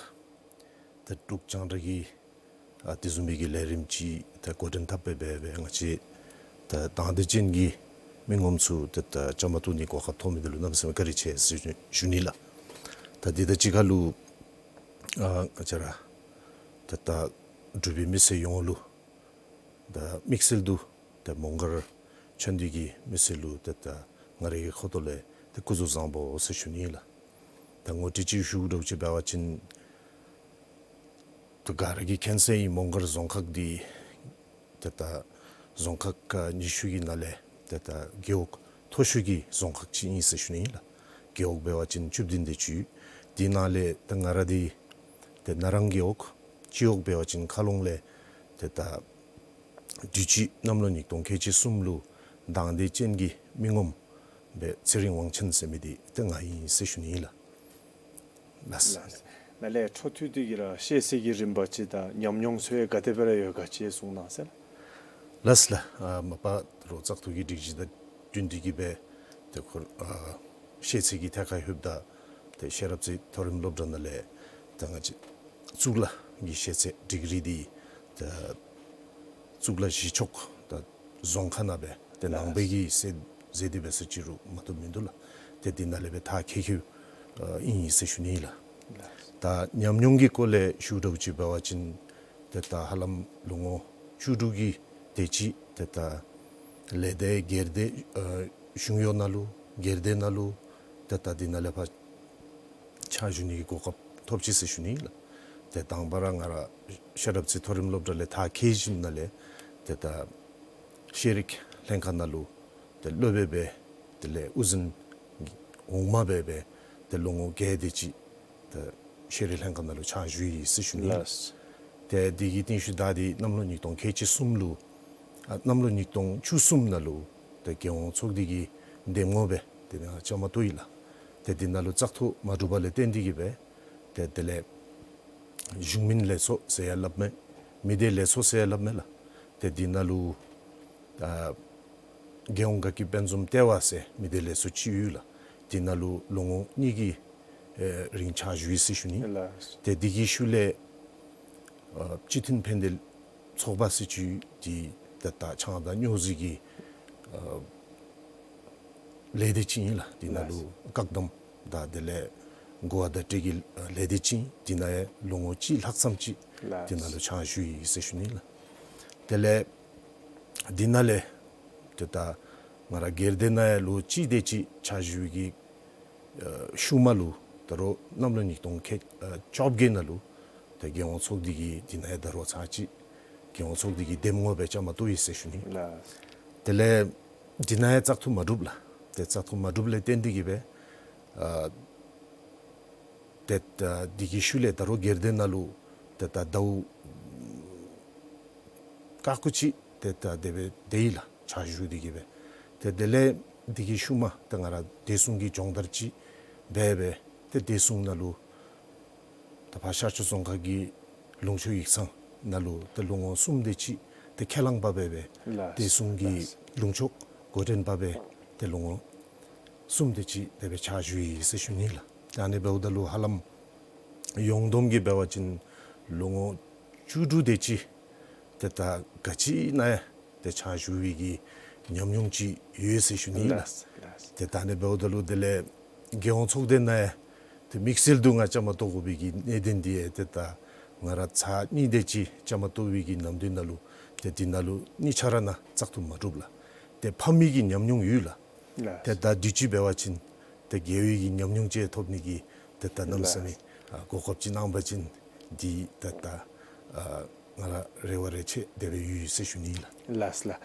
ཏེ་འབྲུག་རྒྱང་བསྒྲགས་ཀྱིས་ཨ་དེ་བཟུམ་མའི་གི་ལས་རིམ་ཅིག་ཏེ་འགོ་འདྲེན་འཐབ་སྦེ་འབད་བའི་ང་བཅས་ཏེ་དང་འདོད་ཅན་གྱི་མི་ངོམ་ཚུ་ཏེ་ཏེ་བཅའ་མར་གཏོགས་ནིའི་གོ་སྐབས་ཐོབ་མི་འདི་ལུ་གནམ་མེད་ས་མེད་བཀའ་དྲིན་ཆེ་ཟེར་ཞུ་ནི་ལགས། ད་འདི་དང་གཅིག་ཁར་ལུ་ཨ་ང་བཅས་ར་ཏེ་ད་འབྲུག་པའི་མི་སེར་ཡོངས་ལུ་ད་དམིགས་བསལ་དུ་ཏེ་མོང་སྒར་ཆོས་སྡེ་གི་མི་སེར་ལུ་ཏེ་ད་ང་རའི་ཁ་ཐུག་ལས་ཏེ་སྐུ་གཟུགས་བཟང་པོ་ཟེར་ཞུ་ནི་ལགས། ད་ངོ་སྤྲོད་ཅིག་ཞུ་དགོཔ་ཅིག་འབད་བ་ཅིན་ཏེ་ག་ར་གིས་མཁྱེན་གསལ་ཨིན། མོང་སྒར་རྫོང་ཁག་འདི་ཏེ་ད་རྫོང་ཁག་ཉི་ཤུ་གི་ནང་ལས་ཏེ་ད་རྒེད་འོག་མཐོ་ཤོས་ཀྱི་རྫོང་ཁག་ཅིག་ཨིན་ཟེར་ཞུ་ནི་ལགས། རྒེད་འོག་འབད་བ་ཅིན་བཅུ་བདུན་དེ་ཅིག་ཡོད། དེ་ནང་ལས་ད་ང་ར་འདི་ཏེ་ན་རང་རྒེད་འོག་སྤྱི་འོག་འབད་བ་ཅིན་མཁར་ལུང་ལས་ཏེ་ད་དུས་ཅི་གནམ་ལོ་ཉིས་སྟོང་ཁལ་གཅིག་གསུམ་ལུ་དང་འདོད་ཅན་གྱི་མི་ངོམ་སྦེ་ཚེ་རིང་དབང་ཆེན་ཟེར་མི་འདི་ཏེ་ང་ཨིན་ཟེར་ཞུ་ནི་ལགས། ལགས། ནཱ་ལས་འཕྲོ་མཐུད་དེ་གིས་ར་ཤེས་ཚད་ཀྱི་རིམ་པ་ཅིག་དང་ཉམས་མྱོང་ཚུ་ཡང་ག་དེ་སྦེ་ར་ཡོད་ག་ཅིག་གསུང་གནང་ཟེར། ལགས་ལགས། ཨ་མ་པ་རོགས་བཙག་འཐུ་གི་སྒྲིག་གཞི་དང་བསྟུན་ཏེ་གིས་སྦེ་ཏེ་ཁོ་ཨ་ཤེས་ཚད་ཀྱི་ཐད་ཁར་ལྷོདཔ་ད་ཏེ་ཤེས་རབ་རྩེ་མཐོ་རིམ་སློབ་གྲྭ་ནང་ལས་ད་ང་བཅས་གཙུག་ལག་གི་ཤེས་ཚད་ཌིག་རི་འདི་ད་གཙུག་ལག་གཞི་ཕྱོགས་ད་རྫོང་ཁ་ནང་སྦེ་ཏེ་ནང་པའི་གི་ཟེར་ཟེར་ཏེ་སྦེ་ཟེར་ཅི་རུང་མ་བཏུབ་མིན་འདུག་ལགས། ཏེ་འདི་ནང་ལས་སྦེ་མཐར་འཁྱོལ་འཁྱོལཝ་ཨིན་ཟེར་ཞུ་ནི་ལགས། ད་ཉམས་མྱོང་གི་སྐོར་ལས་ཞུ་དགོཔ་ཅིག་འབད་བ་ཅིན་ཏེ་ད་ཧ་ལམ་ལོ་ངོ་བཅུ་དྲུག་གི་དེ་ཅིག་ཏེ་ད་ལས་སྡེ་སྒེར་སྡེ་ཨ་གཞུང་གཡོག་ནང་ལུ་སྒེར་སྡེ་ནང་ལུ་ཏེ་ད་འདི་ནང་ལས་ཕར་ཕྱག་ཞུ་ནི་གི་གོ་སྐབས་ཐོབ་ཅི་ཟེར་ཞུ་ནི་ལགས། ཏེ་དང་པ་ར་ང་ར་ཤེས་རབ་རྩེ་མཐོ་རིམ་སློབ་གྲྭ་ལས་མཐར་འཁྱོལ་ཞིནམ་ལས་ཏེ་ད་ཤེས་རིག་ལྷན་ཁག་ནང་ལུ་ཏེ་སློབ་དཔོན་སྦེ་དེ་ལས་དབུ་འཛིན་འོག་མ་སྦེ་སྦེ་ཏེ་ལོ་ངོ་བརྒྱད་དེ་ཅིག་ཏེ་ཤེས་རིག་ལྷན་ཁག་ནང་ལུ་ཕྱག་ཞུ་ཡི་ཟེར་ཞུ་ནི། ལགས། ཏེ་འདི་གི་རྟིང་ཤུལ་བདའ་སྟེ་གནམ་ལོ་ཉིས་སྟོང་ཁལ་གཅིག་གསུམ་ལུ་ཨ་གནམ་ལོ་ཉིས་སྟོང་བཅུ་གསུམ་ནང་ལུ་ཏེ་རྒྱལ་ཡོངས་ཚོགས་སྡེ་གི་ འདེམས་ངོ་སྦེ་དེ་ནང་བཅའ་མར་གཏོགས་ཡི་ལགས། ཏེ་དེ་ནང་ལུ་བཙག་འཐུ་མ་གྲུབ་པ་ལས་བརྟེན་ཏེ་གིས་སྦེ་ཏེ་དེ་ལས་གཞུང་མིན་ལས་ཚོགས་ཟེར་ཡང་སླབ་མས། མི་སྡེ་ལས་ཚོགས་ཟེར་ཡང་སླབ་མས་ལགས། ཏེ་དེ་ནང་ལུ་ཨ་རྒྱལ་ཡོངས་དགའ་སྐྱིད་དཔལ་འཛོམས་ལྟེ་བ་ཟེར་མི་སྡེ་ལས་ཚོགས་ཅིག་ཡོད་ལགས། དེ་ནང་ལུ་ལོ་ངོ་གཉིས་ཀྱི་ཨེ་རིང་ཕྱག་ཞུ་ཡི་ཟེར་ཞུ་ནི་ལགས། ཏེ་དེ་གི་ཤུལ་ལས་ཨ་སྤྱི་མཐུན་ཕན་བདེ་ཚོགས་པ་ཟེར་ཅིག་ཡོད། ཏེ་ད་ལྟ་ཆང་དང་སྨྱོ་རྫས་ཀྱི་ཨ་ལས་སྡེ་ཅིག་ཨིན་ལགས། དེ་ནང་ལུ་ལགས། བཀག་སྡོམ་དང་དེ་ལས་འགོ་བ་བརྡ་སྤྲོད་ཀྱི་ལས་སྡེ་ཅིག་ཨིན། དེ་ནང་ཡང་ལོ་ངོ་གཅིག་ལྷག་ཙམ་ཅིག་ལགས། དེ་ནང་ལུ་ཕྱག་ཞུ་ཡི་ཟེར་ཞུ་ནི་ལགས། དེ་ལས་དེ་ནང་ལས་ཏེ་ད་ང་ར་སྒེར་སྡེ་ནང་ཡང་ལོ་གཅིག་དེ་ཅིག་ཕྱག་ཞུ་གི་ཨ་ཤུལ་མ་ལུ་ད་རུང་གནམ་ལོ་ཉིས་སྟོང་ཁལ་ཨ་བཅོ་བརྒྱད་ནང་ལུ་ཏེ་རྒྱལ་ཡོངས་ཚོགས་སྡེ་གི་དེ་ནང་ཡང་ད་རུང་ཚར་གཅིག་རྒྱལ་ཡོངས་ཚོགས་སྡེ་གི་འདེམས་ངོ་སྦེ་བཅའ་མར་གཏོགས་ཡི་ཟེར་ཞུ་ནི། ལགས། དེ་ལས་དེ་ནང་ཡང་བཙག་འཐུ་མ་གྲུབ་ལགས། ཏེ་བཙག་འཐུ་མ་གྲུབ་ལས་བརྟེན་ཏེ་གིས་སྦེ་ཨ་ཏེ་ད་དེ་གི་ཤུལ་ལས་ད་རུང་སྒེར་སྡེ་ནང་ལུ་ཏེ་ད་ཟླཝ་ཀ་ཀུ་ཅིག་ཏེ་ད་དེ་སྦེ་སྡོད་ཡི་ལགས། ཕྱག་ཞུ་སྟེ་གིས་སྦེ། ཏེ་དེ་ལས་དེ་གི་ཤུལ་མ་ཏེ་ང་ར་བདེ་སྲུང་གི་སྦྱོང་བརྡར་ཅིག་འབད་སྦེ་ཏེ་བདེ་སྲུང་ནང་ལུ་ད་ཕར་ཤར་ཕྱོགས་རྫོང་ཁག་གི་ལུང་ཕྱོགས་ཡིག་ཚང་ནང་ལུ་ཏེ་ལོ་ངོ་གསུམ་དེ་ཅིག་ཏེ་ཁས་བླངས་པ་འབད་སྦེ་ལགས། བདེ་སྲུང་གི་ལགས། ལུང་ཕྱོགས་འགོ་འདྲེན་པ་སྦེ་ཏེ་ལོ་ངོ་གསུམ་དེ་ཅིག་དེ་སྦེ་ཕྱག་ཞུ་ཡི་ཟེར་ཞུ་ནི་ལགས། ཏེ་ཨ་ནི་འབདཝ་ད་ལུ་ཧ་ལམ་ཡོངས་བསྡོམས་ཀྱིས་འབད་བ་ཅིན་ལོ་ངོ་བཅུ་དྲུག་དེ་ཅིག་ཏེ་ད་ག་ཅི་ཨིན་ན་ཡང་ཏེ་ཕྱག་ཞུ་བའི་གི་ཉམས་མྱོང་ཅིག་ཡོད་ཟེར་ཞུ་ནི་ལགས། ལགས། ལགས། ཏེ་ད་ཨ་ནི་འབདཝ་ད་ལུ་དེ་ལས་རྒྱལ་ཡོངས་ཚོགས་སྡེ་ནང་ཡང་ཏེ་དམིགས་བསལ་དུ་ང་བཅའ་མར་གཏོགས་དགོ་པའི་གི་གནད་དོན་འདི་ཡང་ཏེ་ད་ང་ར་ཚར་གཉིས་དེ་ཅིག་བཅའ་མར་གཏོགས་པའི་གི་ནམ་དུས་ནང་ལུ་ཏེ་དེ་ནང་ལུ་གཉིས་ཆ་ར་ནང་བཙག་འཐུ་མ་གྲུབ་ལགས། ཏེ་ཕམ་མི་གི་ཉམས་མྱོང་ཡོད་ལགས། ལགས། ཏེ་ད་དུས་ཅི་འབད་བ་ཅིན་ཏེ་རྒྱལ་བའི་གི་ཉམས་མྱོང་ཅིག་ཐོབ་ནི་གི་ཏེ་ད་གནམ་མེད་ས་མེད་ལགས། ཨ་གོ་སྐབས་ཅིག་གནང་པ་ཅིན་འདི་ཏེ་ད་ཨ་ང་ར་རེ་བ་རེ་ཆེ་དེ་སྦེ་ཡོད་ཟེར་ཞུ་ནི་ལགས། ལགས་ལགས།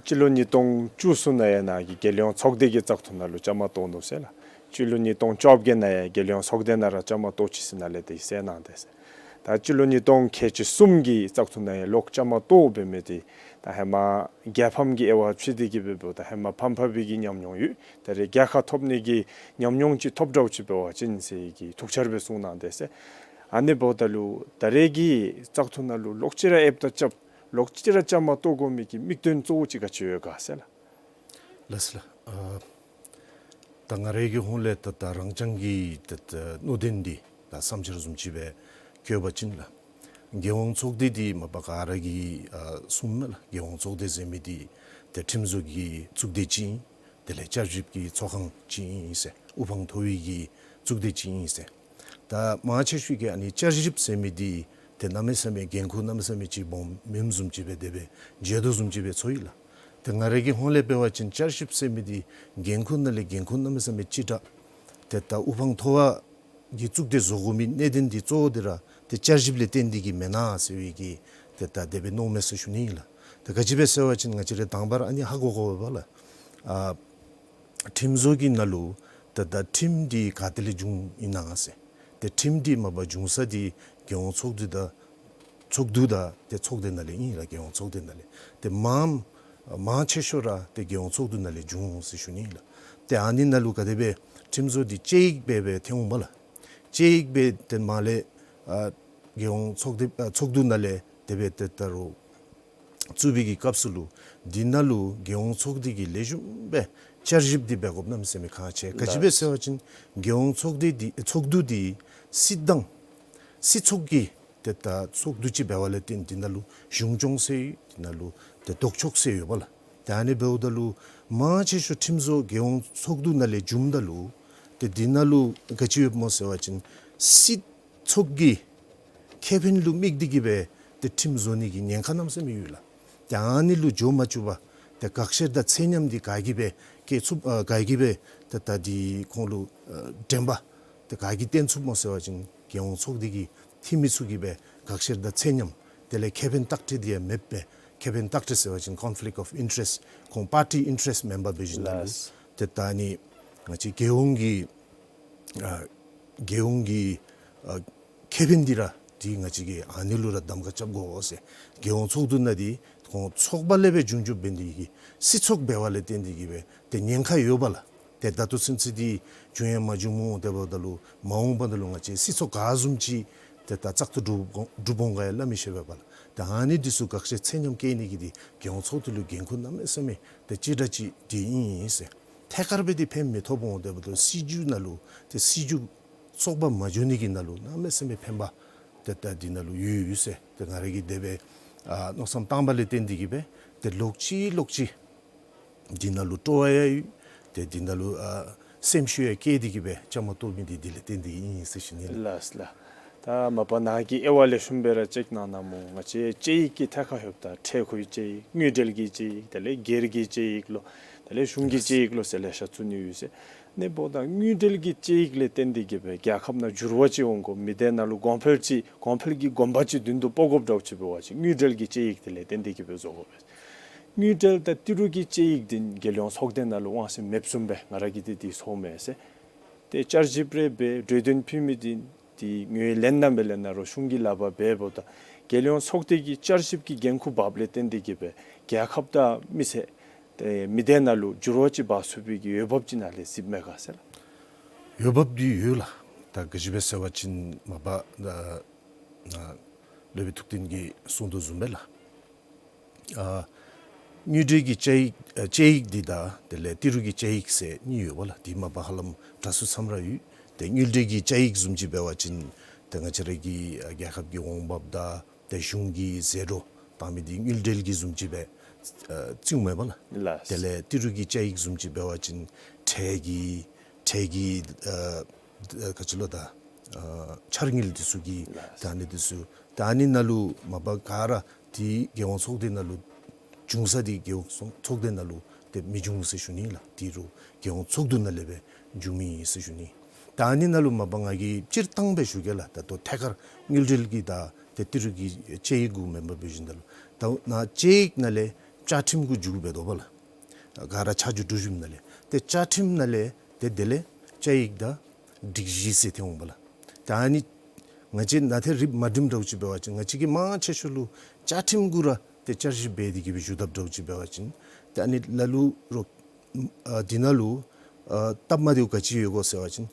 སྤྱི་ལོ་ཉིས་སྟོང་བཅུ་གསུམ་ནང་ཡང་ནཱ་གི་རྒྱལ་ཡོངས་ཚོགས་སྡེ་གི་བཙག་འཐུ་ནང་ལུ་བཅའ་མར་གཏོགས་ནུག་ཟེར་ལགས། སྤྱི་ལོ་ཉིས་སྟོང་བཅོ་བརྒྱད་ནང་ཡང་རྒྱལ་ཡོངས་ཚོགས་སྡེ་ནང་ར་བཅའ་མར་གཏོགས་ཅི་ཟེར་ནཱ་ལས་ཏེ་གསལ་གནང་སྟེ་ཟེར། ད་སྤྱི་ལོ་ཉིས་སྟོང་ཁལ་གཅིག་གསུམ་གྱི་བཙག་འཐུ་ནང་ཡང་ལོག་བཅའ་མར་གཏོགས་འབད་མི་འདི་ད་ཧེ་མ་རྒྱལ་ཕམ་གྱི་དབྱེ་བ་ཕྱེ་སྟེ་གིས་འབདཝ་ད་ཧེ་མ་ཕམ་ཕམ་པའི་གི་ཉམས་མྱོང་ཡོད། ད་རེས་རྒྱལ་ཁ་ཐོབ་ནི་གི་ཉམས་མྱོང་ཅིག་ཐོབ་འདྲཝ་ཅིག་འབད་བ་ཅིན་ཟེར་གྱི་ཐུགས་འཆར་སྦེ་གསུངས་གནང་སྟེ་ཟེར། ཨ་ནི་འབདཝ་ད་ལུ་ད་རེས་ཀྱི་བཙག་འཐུ་ནང་ལུ་ལོག་ཅི་ར་ཨེབ་ད་རྐྱབ་ལོག་ཅི་ར་བཅའ་མར་གཏོགས་དགོ་མི་གི་དམིགས་དོན་གཙོ་བོ་ཅིག་ག་ཅི་ཡོད་ག་ཟེར་ལགས། ལགས་ལགས། ཨ་ད་ང་རའི་གི་ཧོངས་ལས་ད་ད་རང་རྐྱང་གི་ད་ད་མནོ་དོན་འདི་ད་བསམ་འཆར་བཟུམ་ཅིག་སྦེ་བཀོད་པ་ཅིན་ལགས། རྒྱལ་ཡོངས་ཚོགས་སྡེ་འདི་མ་པ་ག་ར་གིས་ཨ་གསུངམ་མས་ལགས། རྒྱལ་ཡོངས་ཚོགས་སྡེ་ཟེར་མི་འདི་ཏེ་ཁྲིམས་བཟོ་གི་གཙུག་སྡེ་ཅིག་ཨིན། དེ་ལས་བསྐྱར་ཞིབ་ཀྱི་ཚོགས་ཁང་ཅིག་ཨིན་ཟེར། དབུ་འཕང་མཐོ་བའི་གི་གཙུག་སྡེ་ཅིག་ཨིན་ཟེར། ད་མང་ཆེ་ཤོས་ཀྱིས་ཨ་ནི་བསྐྱར་ཞིབ་ཟེར་མི་འདི་ཏེ་གནམ་མེད་ས་མེད་འགན་ཁུར་གནམ་མེད་ས་མེད་ཅིག་སྦོམ་མེནམ་བཟུམ་ཅིག་སྦེ་དེ་སྦེ་མཇལ་དོ་བཟུམ་ཅིག་སྦེ་ཚོར་ཡི་ལགས། ཏེ་ང་རའི་གི་ཧོངས་ལས་འབད་བ་ཅིན་བསྐྱར་ཞིབ་ཟེར་མི་འདི་འགན་ཁུར་ནང་ལས་འགན་ཁུར་གནམ་མེད་ས་མེད་ཅིག་དྲག། ཏེ་ད་དབུ་འཕང་མཐོ་བ་གི་གཙུག་སྡེ་བཟོ་དགོ་མི་གནད་དོན་འདི་གཙོ་བོ་འདི་ར་ཏེ་བསྐྱར་ཞིབ་ལས་བརྟེན་ཏེ་གིས་མེན་ན་ཟེར་བའི་གི་ཏེ་ད་དེ་སྦེ་མནོཝ་མས་ཟེར་ཞུ་ནི་ཨིན་ལགས། ཏེ་ག་ཅི་སྦེ་ཟེར་བ་ཅིན་ང་བཅས་ར་དང་པ་ར་ཨ་ནི་ཧ་གོ་དགོ་པས་ལགས། ཨ་ཁྲིམས་བཟོ་གི་ནང་ལུ་ད་ད་ཁྲིམས་འདི་ག་ཏེ་ལས་བྱུང་ཡི་ན་ཟེར། ཏེ་ཁྲིམས་འདི་མ་པ་བྱུང་ས་འདི་རྒྱལ་ཡོངས་ཚོགས་འདུ་དང་ཚོགས་འདུ་དང་ཏེ་ཚོགས་སྡེ་ནང་ལས་ཨིན་ལགས། རྒྱལ་ཡོངས་ཚོགས་སྡེ་ནང་ལས། ཏེ་མངམ་མང་ཆེ་ཤོས་ར་ཏེ་རྒྱལ་ཡོངས་ཚོགས་འདུ་ནང་ལས་བྱུང་འོང་ཟེར་ཞུ་ནི་ཨིན་ལགས། ཏེ་ཨ་ནི་ནང་ལུ་ག་དེ་སྦེ་ཁྲིམས་བཟོ་འདི་དཔྱད་ཡིག་སྦེ་སྦེ་ཐོན་འོང་མས་ལགས། དཔྱད་ཡིག་སྦེ་ཏེ་མར་ལས་ཨ་རྒྱལ་ཡོངས་ཚོགས་སྡེ་ཨ་ཚོགས་འདུ་ནང་ལས་དེ་སྦེ་ཏེ་ད་རུང་བཙུགས་པའི་གི་སྐབས་སུ་ལུ་འདི་ནང་ལུ་རྒྱལ་ཡོངས་ཚོགས་སྡེ་གིས་ལེགས་ཤོམ་སྦེ་བསྐྱར་ཞིབ་འདི་འབད་དགོཔ་གནམ་མེད་ས་མེད་ཁག་ཆེ། ག་ཅི་སྦེ་ཟེར་བ་ཅིན་རྒྱལ་ཡོངས་ཚོགས་སྡེ་འདི་ཚོགས་འདུ་འདི་སྲིད་དང་སྲིད་ཚོགས་ཀྱི་ཏེ་ད་ཚོགས་འདུ་ཅིག་འབད་བ་ལས་བརྟེན་འདི་ནང་ལུ་གཞུང་སྐྱོང་ཟེར་ཡོད། འདི་ནང་ལུ་ཏེ་ལྡོག་ཕྱོགས་ཟེར་ཡོད་པས་ལགས། ཏེ་ཨ་ནི་འབདཝ་ད་ལུ་མང་ཆེ་ཤོས་ཁྲིམས་བཟོ་རྒྱལ་ཡོངས་ཚོགས་འདུ་ནང་ལས་བྱུངམ་ད་ལུ་ཏེ་འདི་ནང་ལུ་ག་ཅི་ཡོདཔ་སྨོ་ཟེར་བ་ཅིན་སྲིད་ཚོགས་ཀྱི་ཁེ་ཕན་ལུ་དམིགས་ཏེ་གིས་སྦེ་ཏེ་ཁྲིམས་བཟོ་ནི་གི་ཉེན་ཁ་གནམ་མེད་ས་མེད་ཡོད་ལགས། ཏེ་ཨ་ནི་ལུ་འགྱོ་མ་བཅུག་པར་ཏེ་དགག་བཤེར་དང་ཚད་མཉམ་འདི་ག་གིས་སྦེ་བཀལ་ཚུགས་ཨ་ག་གིས་སྦེ་ཏེ་ད་འདི་ཁོང་ལུ་ཨ་འགྲན་པ་ཏེ་ག་གིས་བསྟེན་ཚུགསཔ་སྨོ་ཟེར་བ་ཅིན་རྒྱལ་ཡོངས་ཚོགས་སྡེ་གི་འཐུས་མི་ཚུ་གིས་སྦེ་དགག་བཤེར་དང་ཚད་མཉམ་དེ་ལས་ཁེ་ཕན་ལྟག་སྤྲོད་འདི་ཡང་མེདཔ་སྦེ་ཁེ་ཕན་ལྟག་སྤྲོད་ཟེར་བ་ཅིན་conflict of interest ཁོང་པར་ཊི་ཨིན་ཊ་རེསཊ་མེན་པར་འབད་བཞིན་ནང་ལུ་ལགས། ཏེ་ད་ཨ་ནི་ང་བཅས་རྒྱལ་ཡོངས་ཀྱི་ཨ་རྒྱལ་ཡོངས་ཀྱི་ཨ་ཁེ་ཕན་འདི་ར་ འདི་ང་བཅས་ཀྱིས་ཨ་ནི་ལུ་ར་གདམ་ཁ་རྐྱབ་དགོ་ཟེར། རྒྱལ་ཡོངས་ཚོགས་འདུ་ནང་འདི་ཁོང་ཚོགས་པ་ལས་སྦེ་བྱུང་བྱུངམ་འབད་ནི་དེ་གིས་སྲིད་ཚོགས་འབད་བ་ལས་བརྟེན་ཏེ་གིས་སྦེ་ཏེ་ཉེན་ཁ་ཡོདཔ་ལགས། ཏེ་ད་ལྟོ་ཚུན་ཚོད་འདི་བྱུང་ཡང་མ་བྱུང་མོ། དེ་འབདཝ་ད་ལུ་མ་འོངས་པ་ནང་ལུ་ང་བཅས་སྲིད་ཚོགས་ག་བཟུམ་ཅིག་ཏེ་ད་བཙག་འཐུ་གྲུབ་འོང་ག་ཡང་སླབ་མི་ཤེས་པས་ལགས། ཏེ་ཨ་ནི་འདི་ཚུ་དགག་བཞག་ཚད་མཉམ་བཀལ་ནི་གི་འདི་རྒྱལ་ཡོངས་ཚོགས་འདུ་ལུ་འགན་ཁུར་གནམ་མེད་ས་མེད་ཏེ་ཅིག་དྲག་ཅིག་འདི་ཨིན་ཟེར། ཐད་ཀར་སྦེ་འདི་ཕན་མི་ཐོགས་འོང་། དེ་འབདཝ་ད་སྲིད་བྱུས་ནང་ལུ་ཏེ་སྲིད་བྱུས་བཙོག་པ་མ་འགྱོ་ནི་གི་ནང་ལུ་གནམ་མེད་ས་མེད་ཕན་པ་ཏེ་ད་འདི་ནང་ལུ་ཡོད་ཡོད་ཟེར། ཏེ་ང་ར་གིས་དེ་སྦེ་ཨ་མནོ་བསམ་བཏང་བ་ལས་བརྟེན་ཏེ་གིས་སྦེ་ཏེ་ལོག་ཅི་ལོག་ཅི་འདི་ནང་ལུ་སྤྲོ་བ་ཡང་ཡོད། ཏེ་འདི་ནང་ལུ་ཨ་སེམས་ཤུགས་ཡང་བསྐྱེད་དེ་གིས་སྦེ་བཅའ་མར་གཏོགས་མི་འདི་འདི་ལས་བརྟེན་ཏེ་ཨིན་ཟེར་ཞུ་ནི་ལགས། ལགས་ལགས། ད་མ་པ་ནཱ་གིས་དབྱེ་བ་ལེགས་ཤོམ་སྦེ་ར་ཅིག་གནང་གནངམ་མོ། ང་བཅས་དཔྱད་ཡིག་གི་ཐད་ཁར་ཡོདཔ་ད་ཁྲལ་མཁོའི་དཔྱད་ཡིག། དངུལ་འབྲེལ་གྱི་དཔྱད་ཡིག། དེ་ལས་སྒེར་གྱི་དཔྱད་ཡིག་ལོ། དེ་ལས་གཞུང་གི་དཔྱད་ཡིག་ལོ་ཟེར་ལེ་ཤ་བཙུགས་ནི་ཡོད་ཟེར། ཨ་ནི་འབདཝ་ད་དངུལ་འབྲེལ་གྱི་དཔྱད་ཡིག་ལས་བརྟེན་ཏེ་གིས་སྦེ་རྒྱལ་ཁབ་ནང་འགྱུར་བ་ཅིག་འོང་དགོ། མི་སྡེ་ནང་ལུ་གོང་འཕེལ་ཅིག་གོང་འཕེལ་གྱི་གོམ་པ་ཅིག་མདུན་དུ་སྤོ་དགོཔ་འདྲཝ་ཅིག་འབད་བ་ཅིན་དངུལ་འབྲེལ་གྱི་དཔྱད་ཡིག་དེ་ལས་བརྟེན་ཏེ་གིས་སྦེ་བཟོ་དགོ་པས། དངུལ་འབྲེལ་དང་ཏི་རུ་གི་དཔྱད་ཡིག་འདི་རྒྱལ་ཡོངས་ཚོགས་སྡེ་ནང་ལུ་དབང་ཚད་མེདཔ་བཟུམ་སྦེ་ང་ར་གིས་འདི་འདི་ཚོརཝ་མས་ཟེར། ཏེ་བསྐྱར་ཞིབ་རེ་འབད་གྲོས་དོན་ཕུལ་མི་འདི་འདི་ངོས་ལེན་ན་མི་ལེན་ན་རུང་གཞུང་གི་ལག་པར་འབད་འབདཝ་ད་རྒྱལ་ཡོངས་ཚོགས་སྡེ་གི་བསྐྱར་ཞིབ་ཀྱི་འགན་ཁུར་འབགཔ་ལས་བརྟེན་ཏེ་གིས་སྦེ་རྒྱལ་ཁབ་དང་མི་སེར་ཏེ་མི་སྡེ་ནང་ལུ་འགྱུར་བ་ཅིག་འབག་ཚུགས་པའི་གི་འོས་འབབ་ཅིག་ནཱ་ལས་གཟིགསཔ་མས་ག་ཟེར་ལགས། འོས་འབབ་འདི་ཡོད་ལགས། ད་ག་ཅི་སྦེ་ཟེར་བ་ཅིན་མ་པ་ད་ནཱ་སློབ་དཔོན་ཐུབ་བསྟན་གྱིས་གསུངས་དོ་བཟུམ་སྦེ་ལགས། ཨ་དངུལ་འབྲེལ་གྱི་དཔྱད་ཡིག་ཨ་དཔྱད་ཡིག་འདི་དང་དེ་ལས་ཏི་རུ་གི་དཔྱད་ཡིག་ཟེར་གཉིས་ཡོདཔ་ལགས། འདི་མ་པ་ཧ་ལམ་དྲག་སུ་ཙམ་ར་ཡོད། ཏེ་དངུལ་འབྲེལ་གྱི་དཔྱད་ཡིག་བཟུམ་ཅིག་འབད་བ་ཅིན་ཏེ་ང་བཅས་ར་གི་ཨ་རྒྱལ་ཁབ་ཀྱི་འོང་འབབ་དང་ཏེ་གཞུང་གིས་ཟད་འགྲོ་བཏང་མི་འདི་དངུལ་འབྲེལ་གྱི་བཟུམ་ཅིག་སྦེ་ཨ་བརྩིཝ་མས་པ་ལགས། ལགས། དེ་ལས་ཏི་རུ་གི་དཔྱད་ཡིག་བཟུམ་ཅིག་འབད་བ་ཅིན་ཁྲལ་གྱི་ཁྲལ་གྱི་ཨ་ཨ་ག་ཅི་ལོ་ད་ཨ་འཆར་དངུལ་འདི་ཚུ་གི་ལགས། ད་ཨ་ནི་འདི་ཚུ་ད་ཨ་ནི་ནང་ལུ་མ་པ་ག་ར་འདི་རྒྱལ་ཡོངས་ཚོགས་སྡེ་ནང་ལུ་བྱུང་ས་འདི་རྒྱལ་ཡོངས་ཚོགས་སྡེ་ནང་ལུ་ཏེ་མི་བྱུང་ཟེར་ཞུ་ནི་ལགས། འདི་རུང་རྒྱལ་ཡོངས་ཚོགས་འདུ་ནང་ལས་སྦེ་བྱུང་མི་ཨིན་ཟེར་ཞུ་ནི། ད་ཨ་ནི་ནང་ལུ་མ་པ་ང་གིས་སྤྱིར་བཏང་སྦེ་ཞུ་གེ་ལགས། ད་ལྟོ་ཐད་ཀར་དངུལ་འབྲེལ་གྱི་དང་ཏེ་ཏི་རུ་གི་དཔྱད་ཡིག་གུ་མེན་པར་འབད་བཞིན་ད་ལུ་ད་ནཱ་དཔྱད་ཡིག་ནང་ལས་བཅའ་ཁྲིམས་གུ་འགྱུར་འབད་དོ་པ་ལགས། ག་ར་ཆ་འཇོག་གྲུབ་ཞིནམ་ལས་ཏེ་བཅའ་ཁྲིམས་ནང་ལས་ཏེ་དེ་ལས་དཔྱད་ཡིག་དང་སྒྲིག་གཞི་ཟེར་ཏེ་འོང་པ་ལགས། ད་ཨ་ནི་ང་བཅས་ནཱ་ཏེ་རིགཔ་མ་འགྲིམ་འདྲཝ་ཅིག་འབད་བ་ཅིན་ང་བཅས་ཀྱིས་མང་ཆེ་ཤོས་ལུ་བཅའ་ཁྲིམས་གུ་ར་ཏེ་བསྐྱར་ཞིབ་འབད་དེ་གིས་སྦེ་ཞུ་དཔ་འདྲཝ་ཅིག་འབད་བ་ཅིན་ཏེ་ཨ་ནི་ལ་ལུ་རོགས་ཨ་འདི་ནང་ལུ་ཨ་སྟབས་མ་བདེཝ་ག་ཅི་ཡོད་གོ་ཟེར་བ་ཅིན་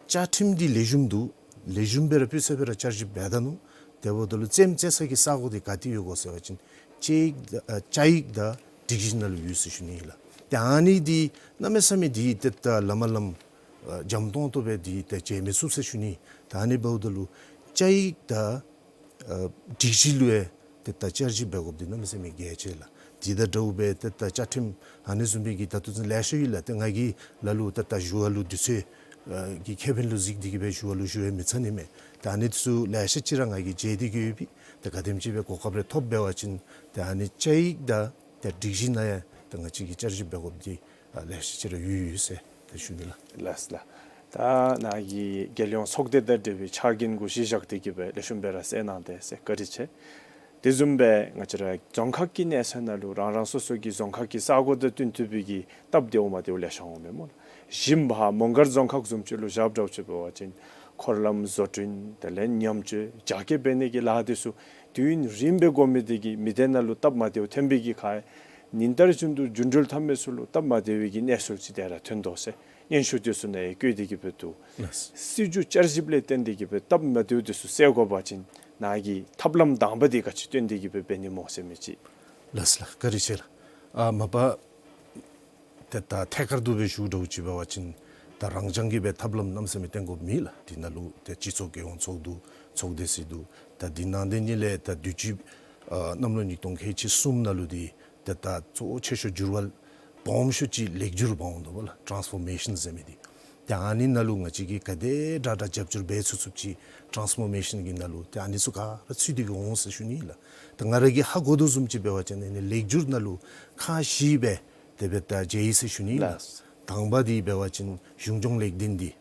བཅའ་ཁྲིམས་འདི་ལེགས་ཤོམ་འདུག། ལེགས་ཤོམ་སྦེ་ར་སྤུས་ཚད་སྦེ་ར་བསྐྱར་ཞིབ་འབད་ད་ནུག། དེ་འབདཝ་ད་ལུ་རྩེདམོ་རྩེ་ས་གི་ས་གོ་འདི་ག་ཏེ་ཡོད་གོ་ཟེར་བ་ཅིན་དཔྱད་ཡིག་ད་ཨ་བཅའ་ཡིག་དང་སྒྲིག་གཞི་ནང་ལུ་ཡོད་ཟེར་ཞུ་ནི་ཨིན་ལགས། ཏེ་ཨ་ནི་འདི་གནམ་མེད་ས་མེད་འདི་ཏེ་ད་ལམ་ལམ་ཨ་འཇམ་ཏོང་ཏོ་སྦེ་འདི་ཏེ་བྱིན་མི་ཚུགས་ཟེར་ཞུ་ནི། ད་ཨ་ནི་འབདཝ་ད་ལུ་བཅའ་ཡིག་དང་ཨ་སྒྲིག་གཞི་ལུ་ཡང་ཏེ་ད་བསྐྱར་ཞིབ་འབད་དགོཔ་འདི་གནམ་མེད་ས་མེད་གལ་ཆེ་ལགས། འདི་དང་འདྲཝ་སྦེ་ཏེ་ད་བཅའ་ཁྲིམས་ཨ་ནི་བཟུམ་སྦེ་གི་ད་ལྟོ་ཚུན་ལེ་ཤ་ཡོད་ལགས། ཏེ་ང་གིས་ལ་ལུ་ཏེ་ད་ཞུ་བ་ལུ་དུས་ཚོད་ཨ་གི་ཁེ་ཕན་ལུ་གཟིགས་ཏེ་གིས་སྦེ་ཞུ་བ་ལུ་ཞུ་ཡང་མི་ཚར་ནི་མས། ཏེ་ཨ་ནི་ཚུ་ལེ་ཤ་ཅིག་ར་ང་གིས་མཇལ་ཏེ་གིས་ཡོད་པས། ཏེ་ག་དེམ་ཅིག་སྦེ་གོ་སྐབས་རེ་ཐོབ་འབད་བ་ཅིན་ཏེ་ཨ་ནི་བཅའ་ཡིག་དང་ཏེ་སྒྲིག་གཞི་ནང་ཡང་ཏེ་ང་བཅས་ཀྱིས་བསྐྱར་ཞིབ་འབད་དགོཔ་འདི་ཨ་ལེ་ཤ་ཅིག་ར་ཡོད་ཡོད་ཟེར་ཏེ་ཞུ་ནི་ལགས། ལགས་ལགས། ད་ནཱ་གིས་རྒྱལ་ཡོངས་ཚོགས་སྡེ་དང་འབྲེལ་བའི་ཕྱག་འགན་གུ་གཞི་བཞག་སྟེ་གིས་སྦེ་ལེགས་ཤོམ་སྦེ་ར་གསལ་གནང་དེས་ཟེར་བཀའ་དྲིན་ཆེ། དེ་བཟུམ་སྦེ་ང་བཅས་ར་རྫོང་ཁག་གི་གནས་ཚད་ནང་ལུ་རང་རང་སོ་སོ་གི་རྫོང་ཁག་གི་ས་གོ་དང་བསྟུན་ཐུབ་པའི་གི་སྟབས་བདེཝ་མ་བདེཝ་ལེ་ཤ་འོང་མས་སྨོ་ལགས། གཞི་འབདཝ་མོང་སྒར་རྫོང་ཁག་བཟུམ་ཅིག་ལུ་བཞག་འདྲཝ་ཅིག་འབད་བ་ཅིན་འཁོར་ལམ་བཟོ་སྐྲུན་དེ་ལས་ཉམས་བཅོས་རྒྱ་སྐྱེད་འབད་ནི་གི་ལཱ་འདི་ཚུ་དུས་ཡུན་རིངམོ་སྦེ་འགོར་མི་འདི་གིས་མི་སྡེ་ནང་ལུ་སྟབས་མ་བདེཝ་ཐོན་པའི་གི་ཁར་ཉིན་ལྟར་བཞིན་དུ་རྒྱུན་འགྲུལ་འཐབ་མི་ཚུ་ལུ་སྟབས་མ་བདེ་བའི་གི་གནས་ཚུལ་ཅིག་དེ་ར་ཐོན་དོ་ཟེར་སྙན་ཞུ་འདི་ཚུ་ནང་ཡང་བཀོད་དེ་གིས་སྦེ་འདུག། ལགས། སྲིད་བྱུས་བསྐྱར་ཞིབ་ལས་བརྟེན་ཏེ་གིས་སྦེ་སྟབས་མ་བདེཝ་འདི་ཚུ་སེལ་དགོ་པ་ཅིན་ནཱ་གིས་ཐབས་ལམ་དང་པ་འདི་ག་ཅི་བཏོན་ཏེ་གིས་སྦེ་འབད་ནི་སྨོ་ཟེར་མི་ཅིག། ལགས་ལགས། བཀའ་དྲིན་ཆེ་ལགས། ཨ་མ་པ་ཏེ་ད་ཐད་ཀར་དུ་སྦེ་ཞུ་འདྲཝ་ཅིག་འབད་བ་ཅིན་ད་རང་རྐྱང་གིས་སྦེ་ཐབས་ལམ་གནམ་མེད་ས་མེད་བཏོན་དགོཔ་མེད་ལགས། འདི་ནང་ལུ་ཏེ་སྤྱི་ཚོགས་རྒྱལ་ཡོངས་ཚོགས་འདུ་ཚོགས་སྡེ་ཟེར་འདུག། ད་འདི་ནང་འདི་གཉིས་ལས་ད་དུས་ཅི་ཨ་གནམ་ལོ་ཉིས་སྟོང་ཁལ་གཅིག་གསུམ་ནང་ལུ་འདི་ཏེ་ད་གཙོ་བོ་ཆེ་ཤོས་འགྱུར་བ་སྦོམ་ཤོས་ཅིག་ལེགས་བསྒྱུར་འབདཝ་འོང་དོ་པ་ལགས། ཊཱནསི་ཕོར་མེ་ཤཱན་ཟེར་མི་འདི། ཏེ་ཨ་ནི་ནང་ལུ་ང་བཅས་ཀྱིས་ག་དེ་དྲག་དྲག་རྒྱབ་སྐྱོར་འབད་ཚུགས་ཚུགསཔ་ཅིག་ཊཱནསི་ཕོར་མེ་ཤཱན་གྱི་ནང་ལུ་ཏེ་ཨ་ནི་ཚུ་ག་ར་ཚུད་དེ་གིས་འོང་ཟེར་ཞུ་ནི་ལགས། ཏེ་ང་ར་གིས་ཧ་གོ་དོ་བཟུམ་ཅིག་འབད་བ་ཅིན་ཨ་ནི་ལེགས་བསྒྱུར་ནང་ལུ་ཁག་བཞི་སྦེ་དེ་སྦེ་ད་མཇལ་ཡི་ཟེར་ཞུ་ནི་ལགས། ལགས། དང་པ་འདི་འབད་བ་ཅིན་གཞུང་སྐྱོང་ལེགས་ལྡན་འདི།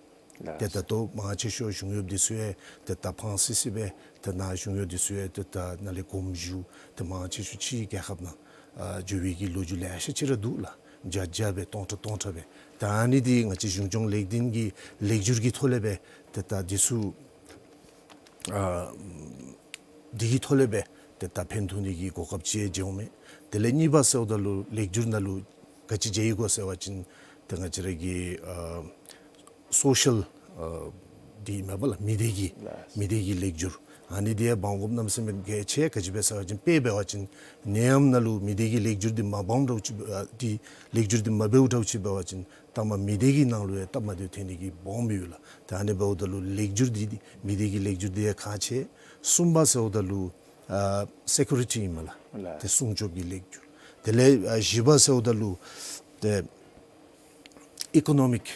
ལགས། ཏེ་ད་ལྟོ་མང་ཆེ་ཤོས་གཞུང་གཡོགཔ་འདི་ཚུ་ཡང་ཏེ་ད་ཕངས་སི་སི་སྦེ་ཏེ་ནཱ་གཞུང་གཡོགཔ་འདི་ཚུ་ཡང་ཏེ་ད་ནཱ་ལས་དགོངསམ་ཞུ། ཏེ་མང་ཆེ་ཤོས་ཕྱིའི་རྒྱལ་ཁབ་ནང་ཨ་འགྱོ་བའི་གི་ལོ་རྒྱུས་ལེ་ཤ་ཅིག་ར་འདུག་ལགས། བརྒྱ་བརྒྱ་སྦེ་སྟོང་ཕྲག་སྟོང་ཕྲག་སྦེ། ད་ཨ་ནི་འདི་ང་བཅས་གཞུང་སྐྱོང་ལེགས་ལྡན་གྱི་ལེགས་བསྒྱུར་གྱི་ཐོག་ལས་སྦེ་ཏེ་ད་འདི་ཚུ་ཨ་ འདི་གི་ཐོག་ལས་སྦེ་ཏེ་ད་ཕན་ཐོགས་ནི་གི་གོ་སྐབས་ཅིག་ཡང་བྱུང་མས། དེ་ལས་གཉིས་པ་ཟེརཝ་ད་ལུ་ལེགས་སྒྱུར་ནང་ལུ་ག་ཅི་མཇལ་ཡི་གོ་ཟེར་བ་ཅིན་ཏེ་ང་བཅས་ར་གི་ཨ་སོ་ཤལ་ཨ་འདི་མེན་པ་ལགས། མི་སྡེ་གི་ལགས། མི་སྡེ་གི་ལེགས་སྒྱུར་ཨ་ནི་འདི་ཡང་འབག་དགོཔ་གནམ་མེད་ས་མེད་གལ་ཆེ། ག་ཅི་སྦེ་ཟེར་བ་ཅིན་དཔེ་འབད་བ་ཅིན་ནད་ཡམས་ནང་ལུ་མི་སྡེ་གི་ལེགས་སྒྱུར་འདི་མ་འབགཔ་འདྲཝ་ཅིག་ཨ་འདི་ལེགས་སྒྱུར་འདི་མ་འབདཝ་འདྲཝ་ཅིག་འབད་བ་ཅིན་ལྟ་མ་མི་སྡེ་གི་ནང་ལུ་ཡང་སྟབས་མ་བདེཝ་ཐོན་ནི་གི་སྦོམ་ཡོད་ལགས། ཏེ་ཨ་ནི་འབདཝ་ད་ལུ་ལེགས་སྒྱུར་འདི་འདི་མི་སྡེ་གི་ལེགས་སྒྱུར་འདི་ཡང་ཁག་ཆེ། གསུམ་པ་ཟེརཝ་ད་ལུ་ཨ་སེ་ཀུ་རི་ཊི་ཨིན་མས་ལགས། ལགས། ཏེ་སྲུང་སྐྱོབ་ཀྱི་ལེགས་སྒྱུར། དེ་ལས་ཨ་བཞི་པ་ཟེརཝ་ད་ལུ་ཏེ་ཨི་ཀོ་ནོ་མིཀ་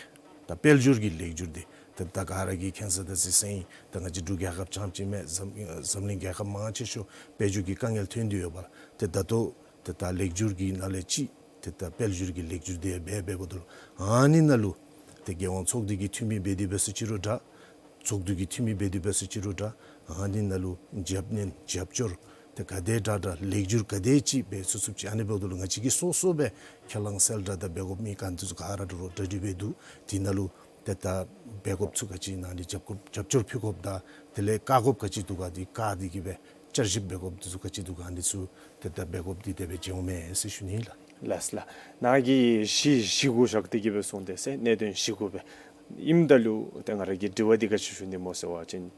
དང་དཔལ་འབྱོར་གྱི་ལེགས་སྒྱུར་འདི་ཏེ་ད་ག་ར་གིས་མཁྱེན་གསལ་དང་གཟིགས་གསལ་ཨིན། ད་ང་བཅས་འབྲུག་རྒྱལ་ཁབ་རྐྱངམ་ཅིག་མེན། འཛམ་འཛམ་གླིང་རྒྱལ་ཁབ་མང་ཆེ་ཤོས་དཔལ་འབྱོར་གྱི་དཀའ་ངལ་ཐོན་ཏེ་ཡོད་པ་ལགས། ཏེ་ད་ལྟོ་ཏེ་ད་ལེགས་སྒྱུར་གྱི་ནང་ལས་ཅིག་ཏེ་ད་དཔལ་འབྱོར་གྱི་ལེགས་སྒྱུར་འདི་ཡང་འབད་འབདཝ་ད་ལུ་ཨ་ནི་ནང་ལུ་ཏེ་རྒྱལ་ཡོངས་ཚོགས་འདུ་གི་འཐུས་མི་འབད་དེ་འབད་ས་ཅིག་རུང་འདྲ། ཚོགས་འདུ་གི་འཐུས་མི་འབད་དེ་འབད་ས་ཅིག་རུང་འདྲ། ཨ་ནི་ནང་ལུ་རྒྱབ་སྣོན་རྒྱབ་སྐྱོར་ཏེ་ག་དེ་དྲག་དྲག་ལེགས་སྒྱུར་ག་དེ་ཅིག་འབད་ཚུགས་ཚུགསཔ་ཅིག་ཨ་ནི་འབདཝ་ད་ལུ་ང་བཅས་ཀྱིས་སོ་སོ་སྦེ་ཁས་བླངས་གསལ་བསྒྲགས་དང་འབད་དགོཔ་མི་ག་དེ་ཚུ་ག་ར་འདྲ་རུང་གྲ་སྒྲིག་འབད་འདུག། དེ་ནང་ལུ་ཏེ་ད་འབད་དགོཔ་ཚུ་ག་ཅི་ཨིན་ན་འདི་རྒྱབ་དགོཔ་རྒྱབ་སྐྱོར་ཕུལ་དགོཔ་དང་དེ་ལས་བཀག་དགོཔ་ག་ཅི་འདུག་ག་འདི་བཀག་སྟེ་གི་སྦེ་བསྐྱར་ཞིབ་འབད་དགོཔ་འདི་ཚུ་ག་ཅི་འདུག་ག་འདི་ཚུ་ཏེ་ད་འབད་དགོཔ་འདི་དེ་སྦེ་མཇལཝ་མས་ཟེར་ཞུ་ནི་ལགས། ལགས་ལགས། ནཱ་གིས་གཞི་བཞི་དགུ་བཞག་སྟེ་གི་སྦེ་གསུངས་ཏེ་ཟེར། གནད་དོན་བཞི་དགུ་སྦེ་ཨིནམ་ད་ལུ་ཏེ་ང་ར་གི་དྲི་བ་འདི་ག་ཅི་ཞུ་ནི་སྨོ་ཟེར་བ་ཅིན་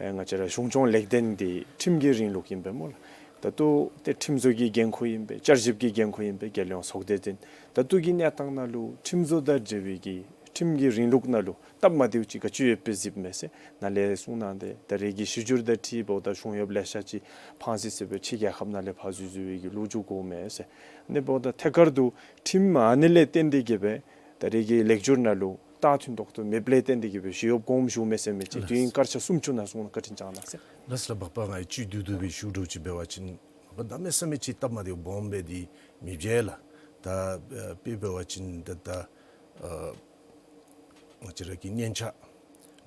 ཨེ་ང་བཅས་ར་གཞུང་སྐྱོང་ལེགས་ལྡན་འདི་ཁྲིམས་ཀྱི་རིང་ལུགས་ཨིན་པས་སྨོ་ལགས། ད་ལྟོ་ཏེ་ཁྲིམས་བཟོ་གི་འགན་ཁུར་ཨིན་པས། བསྐྱར་ཞིབ་ཀྱི་འགན་ཁུར་ཨིན་པས། རྒྱལ་ཡོངས་ཚོགས་སྡེ་འདི་ད་ལྟོ་གི་གནས་སྟངས་ནང་ལུ་ཁྲིམས་བཟོ་དང་འབྲེལ་བའི་གི་ཁྲིམས་ཀྱི་རིང་ལུགས་ནང་ལུ་སྟབས་མ་བདེཝ་ཅིག་ག་ཅི་ཡོདཔ་སྦེ་གཟིགསཔ་མས་ཟེར་ནཱ་ལས་གསུངས་གནང་སྟེ། ད་རེས་ཀྱི་གཞི་འགྱུར་དང་འཁྲིལཝ་ད་གཞུང་གཡོགཔ་ལེ་ཤ་ཅིག་ཕངས་སི་སི་སྦེ་ཕྱི་རྒྱལ་ཁབ་ནང་ལས་ཕར་འཛུལ་འཛུལ་བའི་གི་ལོ་རྒྱུས་གོཝ་མས་ཟེར། ཨ་ནི་འབདཝ་ད་ཐད་ཀར་དུ་ཁྲིམས་ཨ་ནི་ལས་བརྟེན་ཏེ་གི་སྦེ་ད་རེས་ཀྱི་ལེགས་སྒྱུར་ནང་ལུ་རྟགས་མཐུན་ཏོག་ཏོ་མེདཔ་ལས་བརྟེན་ཏེ་གི་སྦེ་ཞི་གཡོགཔ་དགོངསམ་ཞུཝ་མས་ཟེར་མི་ཅིག་ལགས། དུས་ཡུན་སྐར་ཆ་སུམ་ཅུ་ནང་གསུངས་ན་བཀའ་དྲིན་བསྐྱང་གནང་ཟེར། ལགས་ལགས། འབདཝ་ད་ང་གིས་བཅུད་བསྡུ་བསྡུ་སྦེ་ཞུ་འདྲཝ་ཅིག་འབད་བ་ཅིན་མ་པ་གནམ་མེད་ས་མེད་ཅིག་སྟབས་མ་བདེཝ་སྦོམ་སྦེ་འདི་མི་མཇལ་ལགས། ད་ཨ་དཔེ་འབད་བ་ཅིན་ད་ད་ཨ་ང་བཅས་ར་གི་སྙན་ཆ་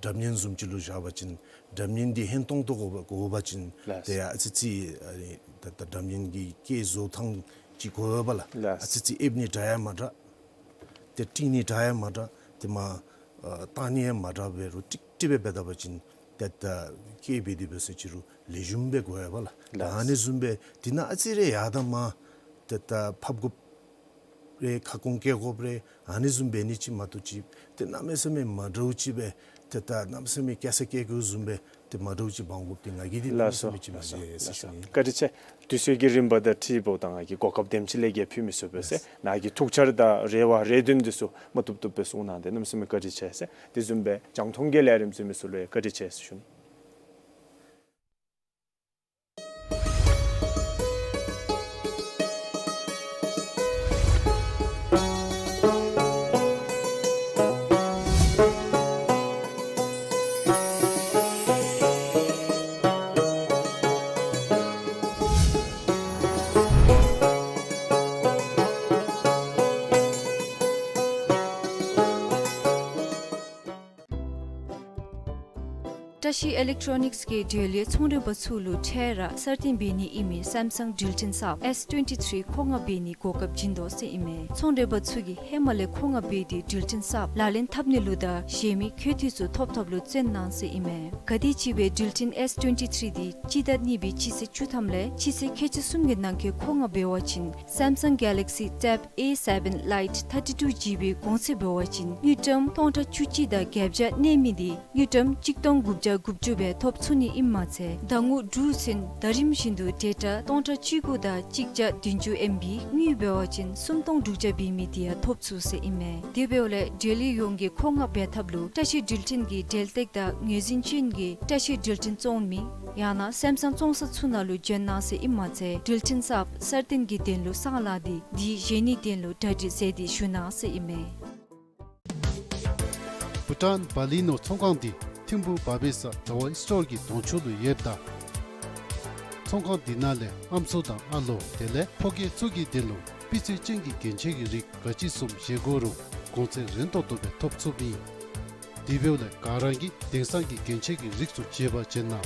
སྒྲ་སྙན་བཟུམ་ཅིག་ལུ་བཞག་པ་ཅིན་སྒྲ་སྙན་འདི་ཧན་ཏོང་ཏོ་དགོ་པ་དགོ་པ་ཅིན་ལགས། ཏེ་ཨ་ཙི་ཙི་ཨ་ནི་ད་ད་སྒྲ་སྙན་གྱི་སྐད་བཟོ་ཐངས་ཅིག་དགོ་པས་ལགས། ལགས། ཨ་ཙི་ཙི་ཨེབ་ནི་དྲག་ཡང་མ་དྲག། ཏེ་སྒྲིང་ནི་དྲག་ཡང་མ་དྲག། ཏེ་མ་ཨ་བཏང་ནི་ཡང་མ་དྲག་འབད་རུང་ཀྲིག་ཀྲི་སྦེ་འབད་ད་པ་ཅིན་ཏེ་ད་སྐད་འབད་དེ་འབད་ས་ཅིག་རུང་ལེགས་ཤོམ་སྦེ་གོ་ཡོད་པས་ལགས། ལགས། ཨ་ནི་བཟུམ་སྦེ་འདི་ནང་ཨ་ཙི་རེ་ཡར་དང་མར་ཏེ་ད་ཕབ་དགོཔ་རེ་ཁ་སྐོང་བཀལ་དགོཔ་རེ་ཨ་ནི་བཟུམ་འབད་ནི་ཅིག་མ་གཏོགས་ཅིག་ཏེ་གནམ་མེད་ས་མེད་མ་འདྲཝ་ཅིག་སྦེ་ཏེ་ད་གནམ་མེད་ས་མེད་བཀལ་ས་བཀལ་དགོཔ་བཟུམ་སྦེ་ཏེ་མ་འདྲཝ་ཅིག་འབག་དགོཔ་འདི་ང་གིས་འདི་གནམ་མེད་ས་མེད་ཅིག་མ་མཇལ་ཟེར་ཞུ་ནི། ལགས་སོ། བཀའ་དྲིན་ཆེ། དུས་ཚོད་ཀྱི་རིམ་པ་དང་འཁྲིལཝ་ད་ང་གིས་གོ་སྐབས་དེམ་ཅིག་ལས་བརྒལ་ཕུལ་མི་ཚུགས་པས་ཟེར། ནཱ་གི་ཐུགས་འཆར་དང་རེ་བ་རེ་འདུན་འདི་ཚུ་མ་བཏུབ་བཏུབ་སྦེ་གསུངས་གནང་སྟེ་གནམ་མེད་ས་མེད་བཀའ་དྲིན་ཆེ་ཟེར། དེ་བཟུམ་སྦེ་རྒྱང་མཐོང་གི་ལས་རིམ་གཟིགས་མི་ཚུ་ལུ་ཡང་བཀའ་དྲིན་ཆེ་ཟེར་ཞུ་ནི། བཀྲ་ཤིས་ཨི་ལེག་ཊོ་ནིགསི་གིས་འབྲེལ་ཡོད་ཚོང་མགྲོན་པ་ཚུ་ལུ་འཕྲལ་ར་གསར་བཏོན་འབད་ནི་ཨིན་མི་སེམ་སང་འགྲུལ་འཕྲིན་གསརཔ་ཨེས་ཊུ་ཝེན་ཊི་ཐི་རི་མཁོ་མངགས་འབད་ནི་གོ་སྐབས་བྱིན་དོ་ཟེར་ཨིན་མས། ཚོང་མགྲོན་པ་ཚུ་གིས་ཧེ་མ་ལས་མཁོ་མངགས་འབད་དེ་འགྲུལ་འཕྲིན་གསརཔ་ལག་ལེན་འཐབ་ནི་ལུ་དང་གཞན་མི་འཁོད་འཐུས་ཚུ་ཐོབ་ཐོབ་ལུ་བརྩོན་གནང་ཟེར་ཨིན་མས། ག་དེམ་ཅིག་སྦེ་འགྲུལ་འཕྲིན་ཨེས་ཊུ་ཝེན་ཊི་ཐི་རི་འདི་སྤྱི་ཟླ་གཉིས་པའི་སྤྱི་ཚེས་བཅུ་ཐམ་ལས་སྤྱི་ཚེས་ཁལ་གཅིག་གསུམ་གྱི་ནང་འཁོད་མཁོ་མངགས་འབད་བ་ཅིན་སེམ་སང་གེ་ལེག་སི་ཊེབ་ཨེ་སེ་བེན་ལའིཊ་ཐར་ཊི་ཊུ་ཇི་བི་གོང་ཚད་འབད་བ་ཅིན་དངུལ་ཀྲམ་སྟོང་ཕྲག་བཅུ་གཅིག་དང་བརྒྱད་བརྒྱ་གནས་མི་འདི་དངུལ་ཀྲམ་གཅིག་སྟོང་དགུ་བརྒྱ་དགུ་བཅུ་སྦེ་ཐོབ་ཚུགས་ནི་ཨིནམ་མ་ཚད་ཟླ་ངོ་དྲུག་ཚུན་ཟླ་རིམ་བཞིན་དུ་ཌེ་ཊ་སྟོང་ཕྲག་བཅུ་དགུ་དང་གཅིག་བརྒྱ་བདུན་ཅུ་ཨེམ་བི་དངུལ་འབད་བ་ཅིན་སུམ་སྟོང་དྲུག་བརྒྱ་འབད་མི་འདི་ཡང་ཐོབ་ཚུགས་ཟེར་ཨིན་མས། དེ་འབདཝ་ལས་འབྲེལ་ཡོད་ཡོངས་ཀྱིས་མཁོ་མངགས་འབད་ཐབས་ལུ་བཀྲ་ཤིས་འགྲུལ་འཕྲིན་གྱི་འབྲེལ་སྟེགས་དང་ངོས་འཛིན་ཅན་གྱི་བཀྲ་ཤིས་འགྲུལ་འཕྲིན་བཙོང་མི་ཡང་ན་སེམ་སང་བཙོང་ས་ཚུ་ནང་ལུ་འབྱོན་གནང་ཟེར་ཨིན་མ་ཚད་འགྲུལ་འཕྲིན་གསརཔ་གསར་བཏོན་གྱི་དོན་ལུ་གསང་ལག་འདི་འདི་བཞེས་ནིའི་དོན་ལུ་གྲ་སྒྲིག་མཛད་དེ་བཞུགས་གནང་ཟེར་ཨིན་མས། བྷུ་ཊཱན་བ་ལི་ནོ་ཚོང་ཁང་འདི་ཐིམ་ཕུ་བ་བེ་ས་དྲ་བ་སི་ཊོར་གྱི་གདོང་ཕྱོགས་ལུ་ཡོདཔ་ད་ཚོང་ཁང་འདི་ནང་ལས་ཨམ་སྲུ་དང་ཨ་ལོ་དེ་ལས་ཕོ་སྐྱེས་ཚུ་གི་དོན་ལུ་སྤུས་ཚད་ཅན་གྱི་རྒྱན་ཆ་གི་རིགས་ག་ཅི་བཟུམ་བཞེས་དགོ་རུང་གོང་ཚད་རན་ཏོག་ཏོ་སྦེ་ཐོབ་ཚུགསཔ་ཨིན། དེ་འབདཝ་ལས་ག་ར་གིས་དེང་སང་གི་རྒྱན་ཆ་གི་རིགས་ཚུ་བརྗེ་བར་བྱོན་གནང་།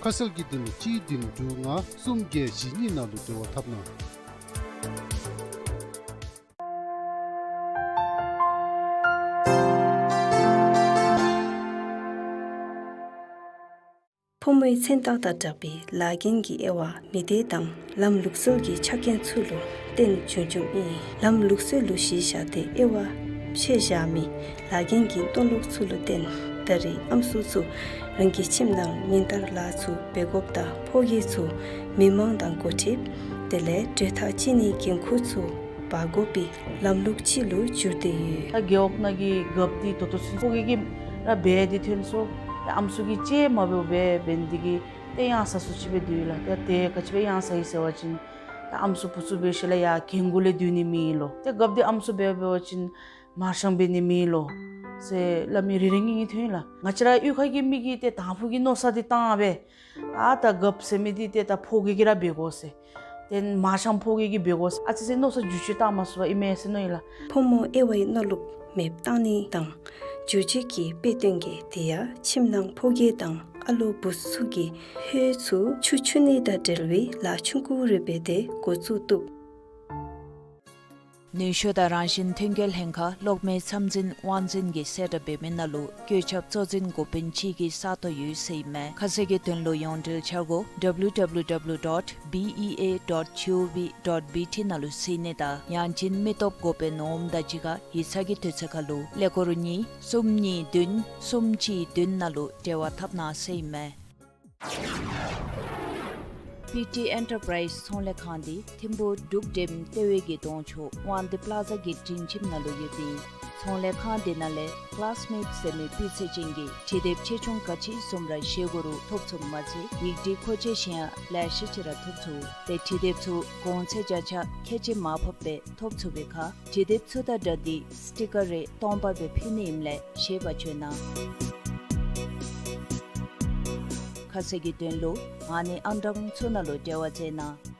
ཁ་གསལ་གྱི་དོན་ལུ་གཅིག་བདུན་དྲུག་ལྔ་གསུམ་བརྒྱད་བཞི་གཉིས་ནང་ལུ་འབྲེལ་བ་འཐབ་གནང་། ཕོ་མོའི་མཚན་རྟགས་དང་སྦྲགས་པའི་ལཱ་འགན་གྱི་དབྱེ་བ་མི་སྡེ་དང་ལམ་ལུགས་སྲོལ་གྱི་ཆ་རྐྱེན་ཚུ་ལུ་བརྟེན་བྱུང་བྱུངམ་ཨིན། ལམ་ལུགས་སྲོལ་ལུ་གཞི་བཞག་སྟེ་དབྱེ་བ་ཕྱེ་བཞག་མི་ལཱ་འགན་གྱི་མཐོ་སློབ་ཚུ་ལུ་བརྟེན་ད་རེས་ཨམ་སྲུ་ཚུ་རང་གི་ཁྱིམ་ནང་ཉིན་ལྟར་ལཱ་ཚུ་འབད་དགོཔ་དང་ཕོ་སྐྱེས་ཚུ་མི་མང་དང་འགོ་ཁྲིདཔ་དེ་ལས་གྲོས་ཐག་བཅད་ནིའི་འགན་ཁུར་ཚུ་འབག་དགོ་པའི་ལམ་ལུགས་ཅིག་ལུ་འགྱུར་ཏེ་ཡོད། ད་རྒེད་འོག་ནང་གི་རྒཔོ་འདི་ད་ལྟོ་ཚུན་ཕོ་སྐྱེས་ཀྱིས་ར་འབད་དེ་ཐོན་སོ། ད་ཨམ་སྲུ་གིས་ཅིག་མ་འབདཝ་སྦེ་འབད་ནི་འདི་གིས་ཏེ་གཡང་ས་སུ་ཅིག་སྦེ་སྡོད་ཡི་ལགས། ཏེ་ཏེ་ག་ཅི་སྦེ་གཡང་ས་ཡི་ཟེར་བ་ཅིན་ད་ཨམ་སྲུ་བུ་ཚུ་འབད་ཞིནམ་ལས་ཡར་རྒན་གུ་ལས་སྡོད་ནི་མེད་ལོ། ཏེ་རྒཔོ་འདི་ཨམ་སྲུ་འབད་འབད་བ་ཅིན་མར་ཤམ་འབད་ནི་མེད་ལོ་ཟེར་སླབ་མི་རེ་རེ་གཉིས་གཉིས་ཐོན་ཡི་ལགས། ང་བཅས་ར་གཡུས་ཁ་གི་མི་གིས་ཏེ་དང་ཕུ་གི་མནོ་བསམ་འདི་བཏང་སྦེ་ཨ་ད་རྒཔོ་ཟེར་མི་འདི་ཏེ་ད་ཕོ་སྐྱེས་ཀྱིས་ར་འབད་དགོ་ཟེར། ཏེ་མར་ཤམ་ཕོ་སྐྱེས་ཀྱིས་འབད་དགོ་ཟེར་ཨ་ཙི་ཙི་མནོ་བསམ་འགྱུར་བཅོས་བཏང་མ་ཚུགས་པར་ཨིན་མས་ཟེར་མནོ་ཡི་ལགས། ཕོ་མོ་དབྱེ་བའི་མནོ་ལུགས་མེདཔ་བཏང་ནི་དང་འགྱུར་བཅོས་ཀྱི་དཔེ་སྟོན་གྱི་དེ་ཡང་ཁྱིམ་ནང་ཕོ་སྐྱེས་དང་ཨ་ལོ་བུ་ཚུ་གིས་ལྷོད་ཚུ་ཆུ་འཁྱུ་ནི་དང་འབྲེལ་བའི་ལཱ་ཆུང་ཀུ་རེ་འབད་དེ་འགོ་བཙུགས་བཏུབ། ནུས་ཤུགས་དང་རང་བཞིན་ཐོན་སྐྱེད་ལྷན་ཁག་གློག་མེའི་ཚབ་འཛིན་དབང་འཛིན་གྱིས་གསལ་བསྒྲགས་འབད་མི་ནང་ལུ་བཀོད་ཁྱབ་གཙོ་འཛིན་འགོ་དཔོན་ཅིག་གི་ས་སྟོང་ཡོད་ཟེར་ཨིན་མས། ཁ་གསལ་གྱི་དོན་ལུ་ཡོངས་འབྲེལ་འཆར་སྒོ་W W W dot B E A dot G O V dot B T ནང་ལུ་གཟིགས་ནི་དང་ཡང་ཅིན་མི་སྟོབས་འགོ་དཔོན་ནོམ་དང་གཅིག་ཁར་ཡིག་ཚང་གི་དུས་ཚོད་ཁར་ལུ་ཀླད་ཀོར་གཉིས་གསུམ་གཉིས་བདུན་གསུམ་གཅིག་བདུན་ནང་ལུ་འབྲེལ་བ་འཐབ་གནང་ཟེར་ཨིན་མས། པི་ཊི་ཨེན་ཊར་པ་རའིཛ་ཚོང་ལས་ཁང་འདི་ཐིམ་ཕུག་འབྲུག་ཌེམ་ལྟེ་བའི་གི་གདོང་ཕྱོགས་དབང་འདུས་པ་ལ་ཛ་གི་སྒྲིང་ཁྱིམ་ནང་ལུ་ཡོད་པའི་ཚོང་ལས་ཁང་འདི་ནང་ལས་ཀ་ལཱསི་མེཊ་ཟེར་མི་སྤུས་ཚད་ཅན་གྱི་འབྲི་དེབ་ཆེ་ཆུང་ག་ཅི་བཟུམ་ར་བཞེས་དགོ་རུང་ཐོབ་ཚུགསཔ་མ་ཚད་ཡིག་འབྲི་མཁོ་ཆས་གཞན་ཡང་ལེ་ཤ་ཅིག་ར་ཐོབ་ཚུགས། ཏེ་འབྲི་དེབ་ཚུ་གོང་ཚད་བརྒྱ་ཆ་ཁལ་གཅིག་མར་ཕབ་སྦེ་ཐོབ་ཚུགས་པའི་ཁར་འབྲི་དེབ་ཚུ་དང་སྦྲགས་ཏེ་སི་ཊི་ཀར་རེ་སྟོང་པ་སྦེ་ཕུལ་ནི་ཨིནམ་ལས་ཤེས་པ་བཅོས་གནང་། ཁ་གསལ་གྱི་དོན་ལུ་ཨ་ནི་ཨང་གྲངས་ཚུ་ནང་ལུ་འབྲེལ་བ་མཛད་གནང་། ང་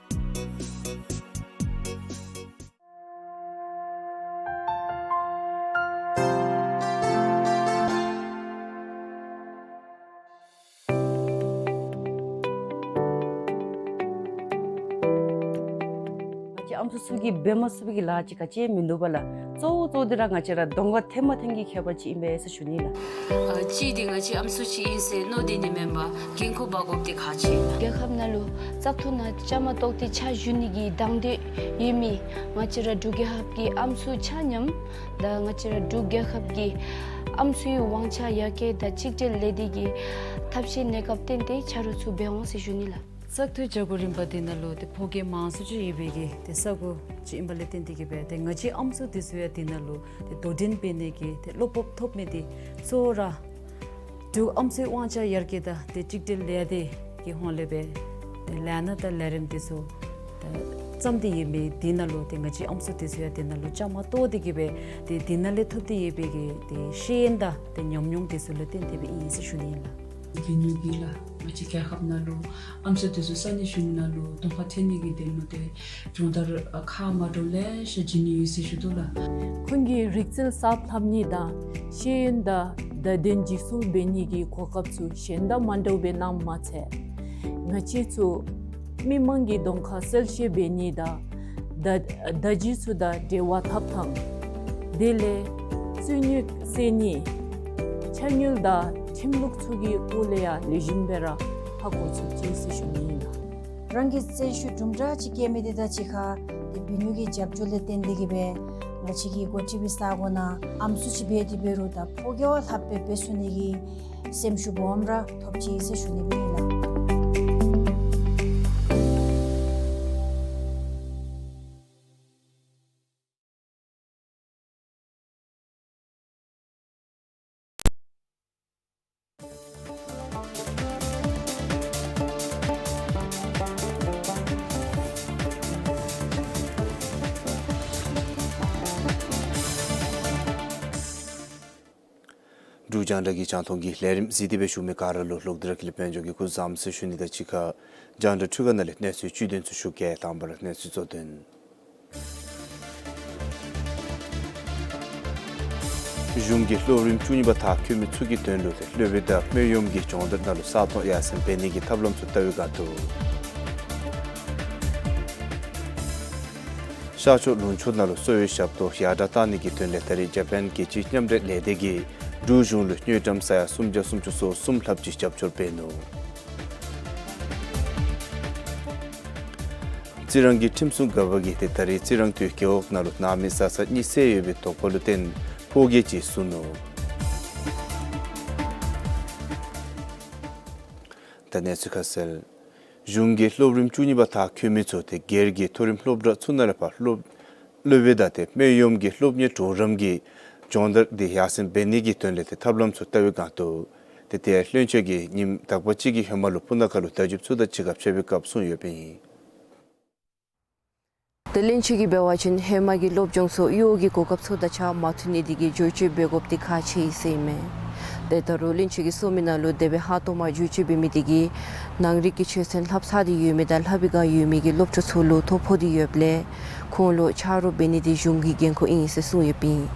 བཅས་ཨམ་སྲུ་ཚུ་གིས་འབད་མ་ཚུགས་པའི་གི་ལཱ་ཅིག་ག་ཅི་མིན་འདུག་པ་ལགས། གཙོ་བོ་གཙོ་བོ་འདི་ར་ང་བཅས་ར་གདོང་ཁར་ཐོན་མ་ཐོན་གྱི་ཁྱད་པར་ཅིག་ཨིན་པས་ཟེར་ཞུ་ནི་ལགས། ཨ་གཅིག་འདི་ང་བཅས་ཨམ་སྲུ་ཅིག་ཨིན་ཟེར་མནོ་སྟེ་ནི་མེན་པར་འགན་ཁུར་འབག་དགོཔ་འདི་ཁག་ཆེ། རྒྱལ་ཁབ་ནང་ལུ་བཙག་འཐུ་ནང་བཅའ་མར་གཏོགས་ཏེ་ཕྱག་ཞུ་ནི་གི་དང་འདོད་ཡོད་མི་ང་བཅས་ར་འབྲུག་རྒྱལ་ཁབ་ཀྱི་ཨམ་སྲུ་ཆ་མཉམ་དང་ང་བཅས་ར་འབྲུག་རྒྱལ་ཁབ་ཀྱི་ཨམ་སྲུའི་དབང་ཆ་ཡར་རྒྱས་དང་གཅིག་སྒྲིལ་ལས་སྡེ་གི་ཐབས་ཤེས་གནས་སྐབས་བརྟེན་ཏེ་ཆ་རོགས་ཚུ་འབད་འོང་ཟེར་ཞུ་ནི་ལགས། བཙག་འཐུའི་བྱ་སྒོ་རིམ་པ་འདི་ནང་ལུ་ཏེ་ཕོ་སྐྱེས་མང་སུ་ཅིག་ཡོད་པའི་གི་ཏེ་ས་གོ་ཅིག་ཨིན་པ་ལས་བརྟེན་ཏེ་གི་སྦེ་ཏེ་ང་བཅས་ཨམ་སྲུ་འདི་ཚུ་ཡང་འདི་ནང་ལུ་ཏེ་དོ་འགྲན་འབད་ནི་གི་ཏེ་བློ་སྤོབས་ཐོབ་མི་འདི་གཙོ་བོ་ར་འབྲུག་ཨམ་སྲུའི་དབང་ཆ་ཡར་རྒྱས་དང་ཏེ་གཅིག་སྒྲིལ་ལས་སྡེ་གི་ཧོངས་ལས་སྦེ་ཏེ་ལས་སྣ་དང་ལས་རིམ་འདི་ཚུ་ཏེ་བརྩམས་ཏེ་ཡོད་མི་འདི་ནང་ལུ་ཏེ་ང་བཅས་ཨམ་སྲུ་འདི་ཚུ་ཡང་འདི་ནང་ལུ་བཅའ་མར་གཏོགས་ཏེ་གི་སྦེ་ཏེ་འདི་ནང་ལས་ཐོབ་སྟེ་ཡོད་པའི་གི་ཏེ་ཤེས་ཡོན་དང་ཏེ་ཉམས་མྱོང་འདི་ཚུ་ལུ་བརྟེན་ཏེ་སྦེ་ཨིན་ཟེར་ཞུ་ནི་ཨིན་ལགས། གི་ཉུ་གི་ལགས། ང་བཅས་རྒྱལ་ཁབ་ནང་ལུ་ཨམ་སྲུ་འདི་ཚུ་ས་གནས་གཞུང་ནང་ལུ་གདོང་ཁར་ཐོན་ནི་གི་དོན་ལུ་ཏེ་སྦྱོང་བརྡར་ཁག་མ་འདྲཝ་ལེ་ཤ་བྱིན་ནི་ཡོད་ཟེར་ཞུ་དོ་ལགས། ཁོང་གིས་རིག་རྩལ་གསརཔ་ལྷབ་ནི་དང་ཤེས་ཡོན་དང་བརྡ་དོན་འཇིགས་སུ་འབད་ནི་གི་གོ་སྐབས་ཚུ་གཞན་དང་མ་འདྲཝ་སྦེ་གནངམ་མ་ཚད་ང་བཅས་ཚུ་མི་མང་གི་གདོང་ཁར་གསལ་བཤད་འབད་ནི་དང་བརྡ་བརྡ་བརྒྱུད་ཚུ་དང་འབྲེལ་བ་འཐབ་ཐངས་དེ་ལས་རྩོད་རྙོག་སེལ་ནི་ཕྱག་དངུལ་དང་ཁྲིམས་ལུགས་ཚུ་གི་སྐོར་ལས་ཡང་ལེགས་ཤོམ་སྦེ་ར་ཧ་གོ་ཚུགས་ཅི་ཟེར་ཞུ་ནི་ཨིན་ལགས། རང་གི་བརྩོན་ཤུགས་དུམ་གྲ་ཅིག་བསྐྱེད་མི་དེ་དང་གཅིག་ཁར་ཏེ་བུ་ཉུ་གི་རྒྱབ་སྐྱོར་ལས་བརྟེན་ཏེ་གི་སྦེ་ང་བཅས་ཀྱི་འགོ་ཁྲིད་པའི་ས་གོ་ནང་ཨམ་སྲུ་ཅིག་འབད་དེ་འབད་རུང་ད་ཕོ་སྐྱེས་བ་ལྷགཔ་སྦེ་འབད་ཚུགས་ནི་གི་སེམས་ཤུགས་སྦོམ་ར་ཐོབ་ཅི་ཟེར་ཞུ་ནི་ཨིན་ལགས། འབྲུག་རྒྱང་བསྒྲགས་ཀྱི་རྒྱང་མཐོང་གི་ལས་རིམ་གཟིགས་ཏེ་སྦེ་བཞུགས་མི་ག་ར་ལུ་གློག་བདེ་ར་ཀི་ལི་དཔལ་འབྱོར་གྱིས་སྐུ་གཟུགས་བཟང་པོ་ཟེར་ཞུ་ནི་དང་གཅིག་ཁར་རྒྱང་བསྒྲགས་འཕྲུལ་ཁང་ནང་ལས་གནས་ཚུལ་བཅུད་དོན་ཚུ་ཞུ་གེ། དང་པ་ར་གནས་ཚུལ་གཙོ་དོན། གཞུང་གིས་སློབ་རིམ་བཅུ་གཉིས་པ་མཐར་འཁྱོལ་མི་ཚུ་གི་དོན་ལུ་སློབ་དཔོན་དང་སྨན་གཡོགམོ་གི་སྦྱོང་བརྡར་ནང་ལུ་ས་སྟོང་ཡར་སེང་འབད་ནི་གི་ཐབས་ལམ་ཚུ་བལྟ་བའི་སྒང་དུ། ཤར་ཕྱོགས་ལུང་ཕྱོགས་ནང་ལུ་གསོ་བའི་ཞབས་ཏོག་ཡར་དྲག་གཏང་ནི་གི་དོན་ལས་ད་རེས་འཇར་པཱན་རྒྱལ་སྤྱིའི་མཉམ་འབྲེལ་ལས་སྡེ་གིས་འབྲུག་གཞུང་ལུ་དངུལ་ཀྲམ་ས་ཡ་སུམ་བརྒྱ་སུམ་ཅུ་སོ་གསུམ་ལྷགཔ་ཅིག་རྒྱབ་སྐྱོར་འབད་ནུག། རྩི་རང་གི་ཁྲིམས་སྲུང་འགག་པ་གིས་ཏེ་ད་རེས་རྩི་རང་དུས་རྒེད་འོག་ནང་ལུ་ནག་མི་བཟའ་ཚང་གཉིས་བསད་ཡོད་པའི་དོགས་པ་ལུ་བརྟེན་ཕོ་རྒྱས་ཅིག་བསད་ནུག། ད་གནས་ཚུལ་ཁ་གསལ། གཞུང་གིས་སློབ་རིམ་བཅུ་གཉིས་པ་མཐར་འཁྱོལ་མི་ཚུ་ཏེ་སྒེར་གྱི་མཐོ་རིམ་སློབ་གྲྭ་ཚུ་ནང་ལས་ཕར་སློབ་སློབ་དཔོན་དང་ཏེ་སྨན་གཡོགམ་གྱི་སློབ་གཉེར་གྲོགས་རམ་གྱི་སྦྱོང་བརྡར་འདི་ཡར་སེང་འབད་ནི་གི་དོན་ལས་ཏེ་ཐབས་ལམ་ཚུ་བལྟ་བའི་སྒང་དུ་ཏེ་དེ་བློན་ཆེན་གྱིས་ཉིནམ་དག་པ་ཅིག་གི་ཧེ་མ་ལུ་སྤུ་ན་ཁ་ལུ་བརྡ་བརྒྱུདཔ་ཚུ་དང་གཅིག་ཁར་ཕྱད་པའི་སྐབས་གསུངས་ཡོདཔ་ཨིན། ཏེ་བློན་ཆེན་གྱིས་འབད་བ་ཅིན་ཧེ་མ་གི་སློབ་སྦྱོང་ཚུ་གཡོག་གི་གོ་སྐབས་ཚུ་དང་གཅིག་ཁར་མ་མཐུན་ནི་དེ་གིས་བསྒྱུར་བཅོས་འབད་དགོཔ་འདི་ཁག་ཆེ་ཡི་ཟེར་ཨིན་མས། ཏེ་ད་རུང་བློན་ཆེན་གྱིས་གསུངས་མི་ནང་ལུ་དེ་སྦེ་ཧང་སྟོང་མ་བསྒྱུར་བཅོས་འབད་མི་དེ་གིས་ནང་རིག་གི་ཆོས་ཚན་ལྷབ་ཚར་ཏེ་ཡོད་མི་དང་ལྷབ་པའི་བསྒང་ཡོད་མི་གི་སློབ་ཕྲུག་ཚུ་ལུ་ཐོ་ཕོག་སྟེ་ཡོདཔ་ལས་ཁོང་ལུ་ཆ་རོགས་འབད་ནི་དེ་གཞུང་གི་འགན་ཁུར་ཨིན་ཟེར་གསུངས་ཡོདཔ་ཨིན།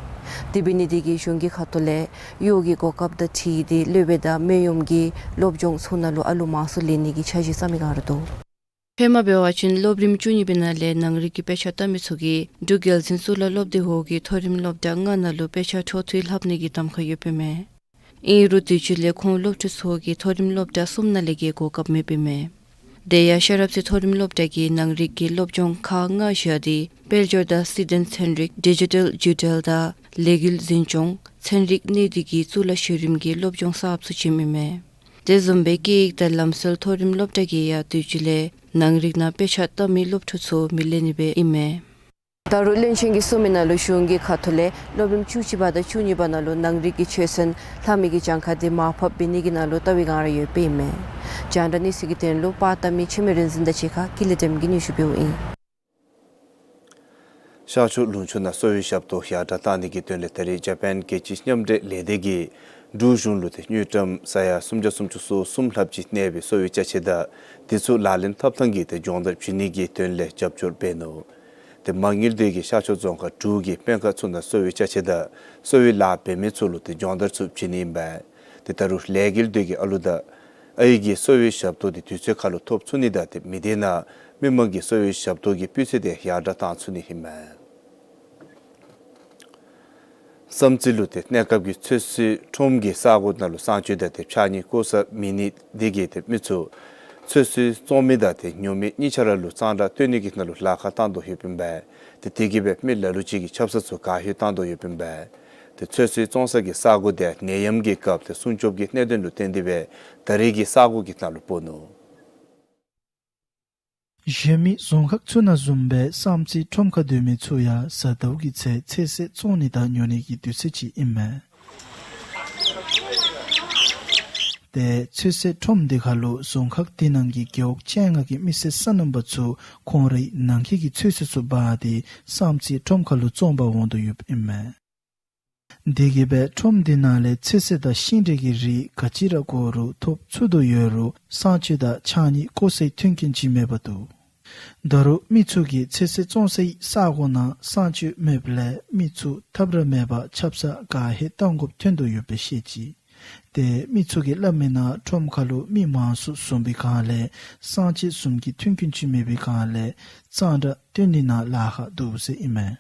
དེ་འབད་ནི་དེ་གིས་གཞུང་གི་ཁ་ཐུག་ལས་གཡོག་གི་གོ་སྐབས་དང་འཁྲིལ་ཏེ་སློབ་དཔོན་དང་སྨན་གཡོགམ་གྱི་སློབ་སྦྱོང་ཚུ་ནང་ལུ་ཨ་ལུ་མང་སུ་ལེན་ནི་གི་འཆར་གཞི་བརྩམ་མི་སྒང་ར་འདུག། ཧེ་མ་འབད་བ་ཅིན་སློབ་རིམ་བཅུ་གཉིས་པའི་ནང་ལས་ནང་རིག་གི་དཔེ་ཆ་ལྟ་མི་ཚུ་གིས་འབྲུག་རྒྱལ་འཛིན་གཙུག་ལག་སློབ་སྡེ་འོག་གི་མཐོ་རིམ་སློབ་གྲྭ་ལྔ་ནང་ལུ་དཔེ་ཆ་འཕྲོ་མཐུད་ལྷབ་ནི་གི་གདམ་ཁ་ཡོདཔ་ཨིན་མས། ཨིན་རུང་དུས་ཅི་ལས་ཁོང་སློབ་ཕྲུག་ཚུ་གིས་མཐོ་རིམ་སློབ་གྲྭ་གསུམ་ནང་ལས་ཀྱི་གོ་སྐབས་མེདཔ་ཨིན་མས། དེ་ཡང་ཤེས་རབ་རྩེ་མཐོ་རིམ་སློབ་གྲྭ་གིས་ནང་རིག་གི་སློབ་སྦྱོང་ཁག་ལྔ་བཞག་སྟེ་དཔལ་འབྱོར་དང་སྲིད་དོན་ཚན་རིག་ཌི་ཇི་ཊལ་བརྒྱུད་འབྲེལ་དང་ལས་འགུལ་འཛིན་སྐྱོང་ཚན་རིག་གནས་སྡུད་ཀྱི་གཙུག་ལག་གཞི་རིམ་གྱི་སློབ་སྦྱོང་གསརཔ་ཚུ་བྱིནམ་ཨིན་མས། དེ་བཟུམ་སྦེ་སྐད་ཡིག་དང་ལམ་སྲོལ་མཐོ་རིམ་སློབ་གྲྭ་གིས་ཡང་དུས་ཅི་ལས་ནང་རིག་ནང་དཔེ་ཆ་ལྟ་མི་སློབ་ཕྲུག་ཚུ་མི་ལེན་ནི་སྦེ་ཨིན་མས། ད་རུང་བློན་ཆེན་གྱིས་གསུངས་མི་ནང་ལུ་གཞུང་གི་ཁ་ཐུག་ལས་སློབ་རིམ་བཅུ་གཅིག་པ་དང་བཅུ་གཉིས་པ་ནང་ལུ་ནང་རིག་གི་ཆོས་ཚན་ལྷབ་མི་གི་གྱངས་ཁ་དེ་མར་ཕབ་འབད་ནི་གི་ནང་ལུ་བལྟ་བའི་སྒང་ར་ཡོདཔ་ཨིན་མས། རྒྱང་བསྒྲགས་གནས་ཚུལ་གྱི་དོན་ལུ་པར་བཏབ་མི་འཆི་མེད་རིག་འཛིན་དང་གཅིག་ཁར་ཀུན་ལེགས་སྒྲོལམ་གིས་སྙན་ཞུ་འབདཝ་ཨིན། ཤར་ཕྱོགས་ལུང་ཕྱོགས་ནང་གསོ་བའི་ཞབས་ཏོག་ཡར་དྲག་བཏང་ནི་གི་དོན་ལས་ད་རེས་ཇ་པཱན་རྒྱལ་སྤྱིའི་མཉམ་འབྲེལ་ལས་སྡེ་གིས་འབྲུག་གཞུང་ལུ་ཏེ་དངུལ་ཀྲམ་ས་ཡ་སུམ་བརྒྱ་སུམ་ཅུ་སོ་གསུམ་ལྷགཔ་ཅིག་གནས་པའི་གསོ་བའི་ཅ་ཆས་དང་དེ་ཚུ་ལག་ལེན་འཐབ་ཐངས་ཀྱི་ཏེ་སྦྱོང་བརྡར་བྱིན་ནི་གི་དོན་ལས་རྒྱབ་སྐྱོར་འབད་ནུག། ཏེ་མ་དངུལ་དེ་གིས་ཤར་ཕྱོགས་རྫོང་ཁག་དྲུག་གི་སྨན་ཁང་ཚུ་ནང་གསོ་བའི་ཅ་ཆས་དང་གསོ་བའི་ལཱ་འབད་མི་ཚུ་ལུ་ཏེ་སྦྱོང་བརྡར་ཚུ་བྱིན་ནི་ཨིན་པས། ཏེ་ད་རུང་ལས་འགུལ་དེ་གིས་ཨ་ལུ་དང་ཨའི་གི་གསོ་བའི་ཞབས་ཏོག་དེ་དུས་ཚོད་ཁར་ལུ་ཐོབ་ཚུགས་ནི་དང་ཏེ་མི་སྡེ་ནང་མི་མང་གི་གསོ་བའི་ཞབས་ཏོག་གི་སྤུས་ཚད་དེ་ཡར་དྲག་བཏང་ཚུགས་ནི་ཨིན་མས། བསམ་རྩེ་ལུ་ཏེ་གནས་སྐབས་ཀྱི་ཚོད་བསྲེ་ཁྲོམ་གྱི་ས་གོ་ནང་ལུ་གསང་སྤྱོད་དང་ཏེ་ཕྱགས་སྙིགས་བཀོ་ས་མེད་ནི་དེ་གིས་ཏེ་མི་ཚུ་ཚོད་བསྲེ་བཙོང་མི་དང་ཏེ་ཉོ་མི་གཉིས་ཆ་ར་ལུ་གཙང་སྦྲ་སྟོན་ནི་གི་ནང་ལུ་ལཱ་ཁག་བཏང་དོ་ཡོདཔ་ཨིན་པས། ཏེ་དེ་གིས་སྦེ་མི་ལ་ལུ་ཅིག་གིས་ཆབ་གསང་ཚུ་ག་ཧེ་བཏང་དོ་ཡོདཔ་ཨིན་པས། ཏེ་ཚོད་བསྲེ་བཙོང་ས་གི་ས་གོ་དེ་ནད་ཡམས་ཀྱི་སྐབས་ཏེ་སྲུང་སྐྱོབ་ཀྱི་གནད་དོན་ལུ་བརྟེན་ཏེ་སྦེ་ད་རེས་ཀྱི་ས་གོ་གི་ནང་ལུ་སྤོ་ནུག། གཞན་མི་རྫོང་ཁག་ཚུ་ནང་བཟུམ་སྦེ་བསམ་རྩེ་ཁྲོམ་ཁར་སྡོད་མི་ཚུ་ཡང་གཟའ་ཟླཝ་གི་ཚེ་ཚོད་བསྲེ་བཙོང་ནི་དང་ཉོ་ནི་གི་དུས་ཚོད་ཅིག་ཨིན་མས། ཏེ་ཚོད་བསྲེ་ཁྲོམ་དེ་ཁར་ལུ་རྫོང་ཁག་དེ་ནང་གི་རྒེད་འོག་བཅོ་ལྔ་གི་མི་སེར་སོ་ནམ་པ་ཚུ་ཁོང་རའི་ནང་འཁོད་ཀྱི་ཚོད་བསྲེ་ཚུ་འབག་སྟེ་བསམ་རྩེ་ཁྲོམ་ཁར་ལུ་བཙོང་པར་འོང་དོ་ཡོདཔ་ཨིན་མས། དེ་གིས་སྦེ་ཁྲོམ་དེ་ནང་ལས་ཚོད་བསྲེ་དང་ཤིང་འབྲས་ཀྱི་རིགས་ག་ཅི་ར་དགོ་རུང་ཐོབ་ཚུགས་དོ་ཡོད་རུང་གསང་སྤྱོད་དང་ཕྱགས་སྙིགས་བཀོ་སའི་མཐུན་རྐྱེན་ཅིག་མེདཔ་འདུག། ད་རུང་མི་ཚུ་གིས་ཚོད་བསྲེ་བཙོང་སའི་ས་གོ་ནང་གསང་སྤྱོད་མེདཔ་ལས་མི་ཚུ་ཐབས་ར་མེད་པར་ཆབ་གསང་ག་ཧེ་བཏང་དགོཔ་ཐོན་དོ་ཡོདཔ་སྦེ་བཤད་ཅི། ཏེ་མི་ཚུ་གིས་སླབ་མི་ནང་ཁྲོམ་ཁར་ལུ་མི་མང་སུ་བཟུམ་པའི་སྒང་ལས་གསང་སྤྱོད་བཟུམ་གྱི་མཐུན་རྐྱེན་ཅིག་མེད་པའི་སྒང་ལས་གཙང་སྦྲ་སྟོན་ནི་ནང་ལཱ་ཁག་འདུག་ཟེར་ཨིན་མས།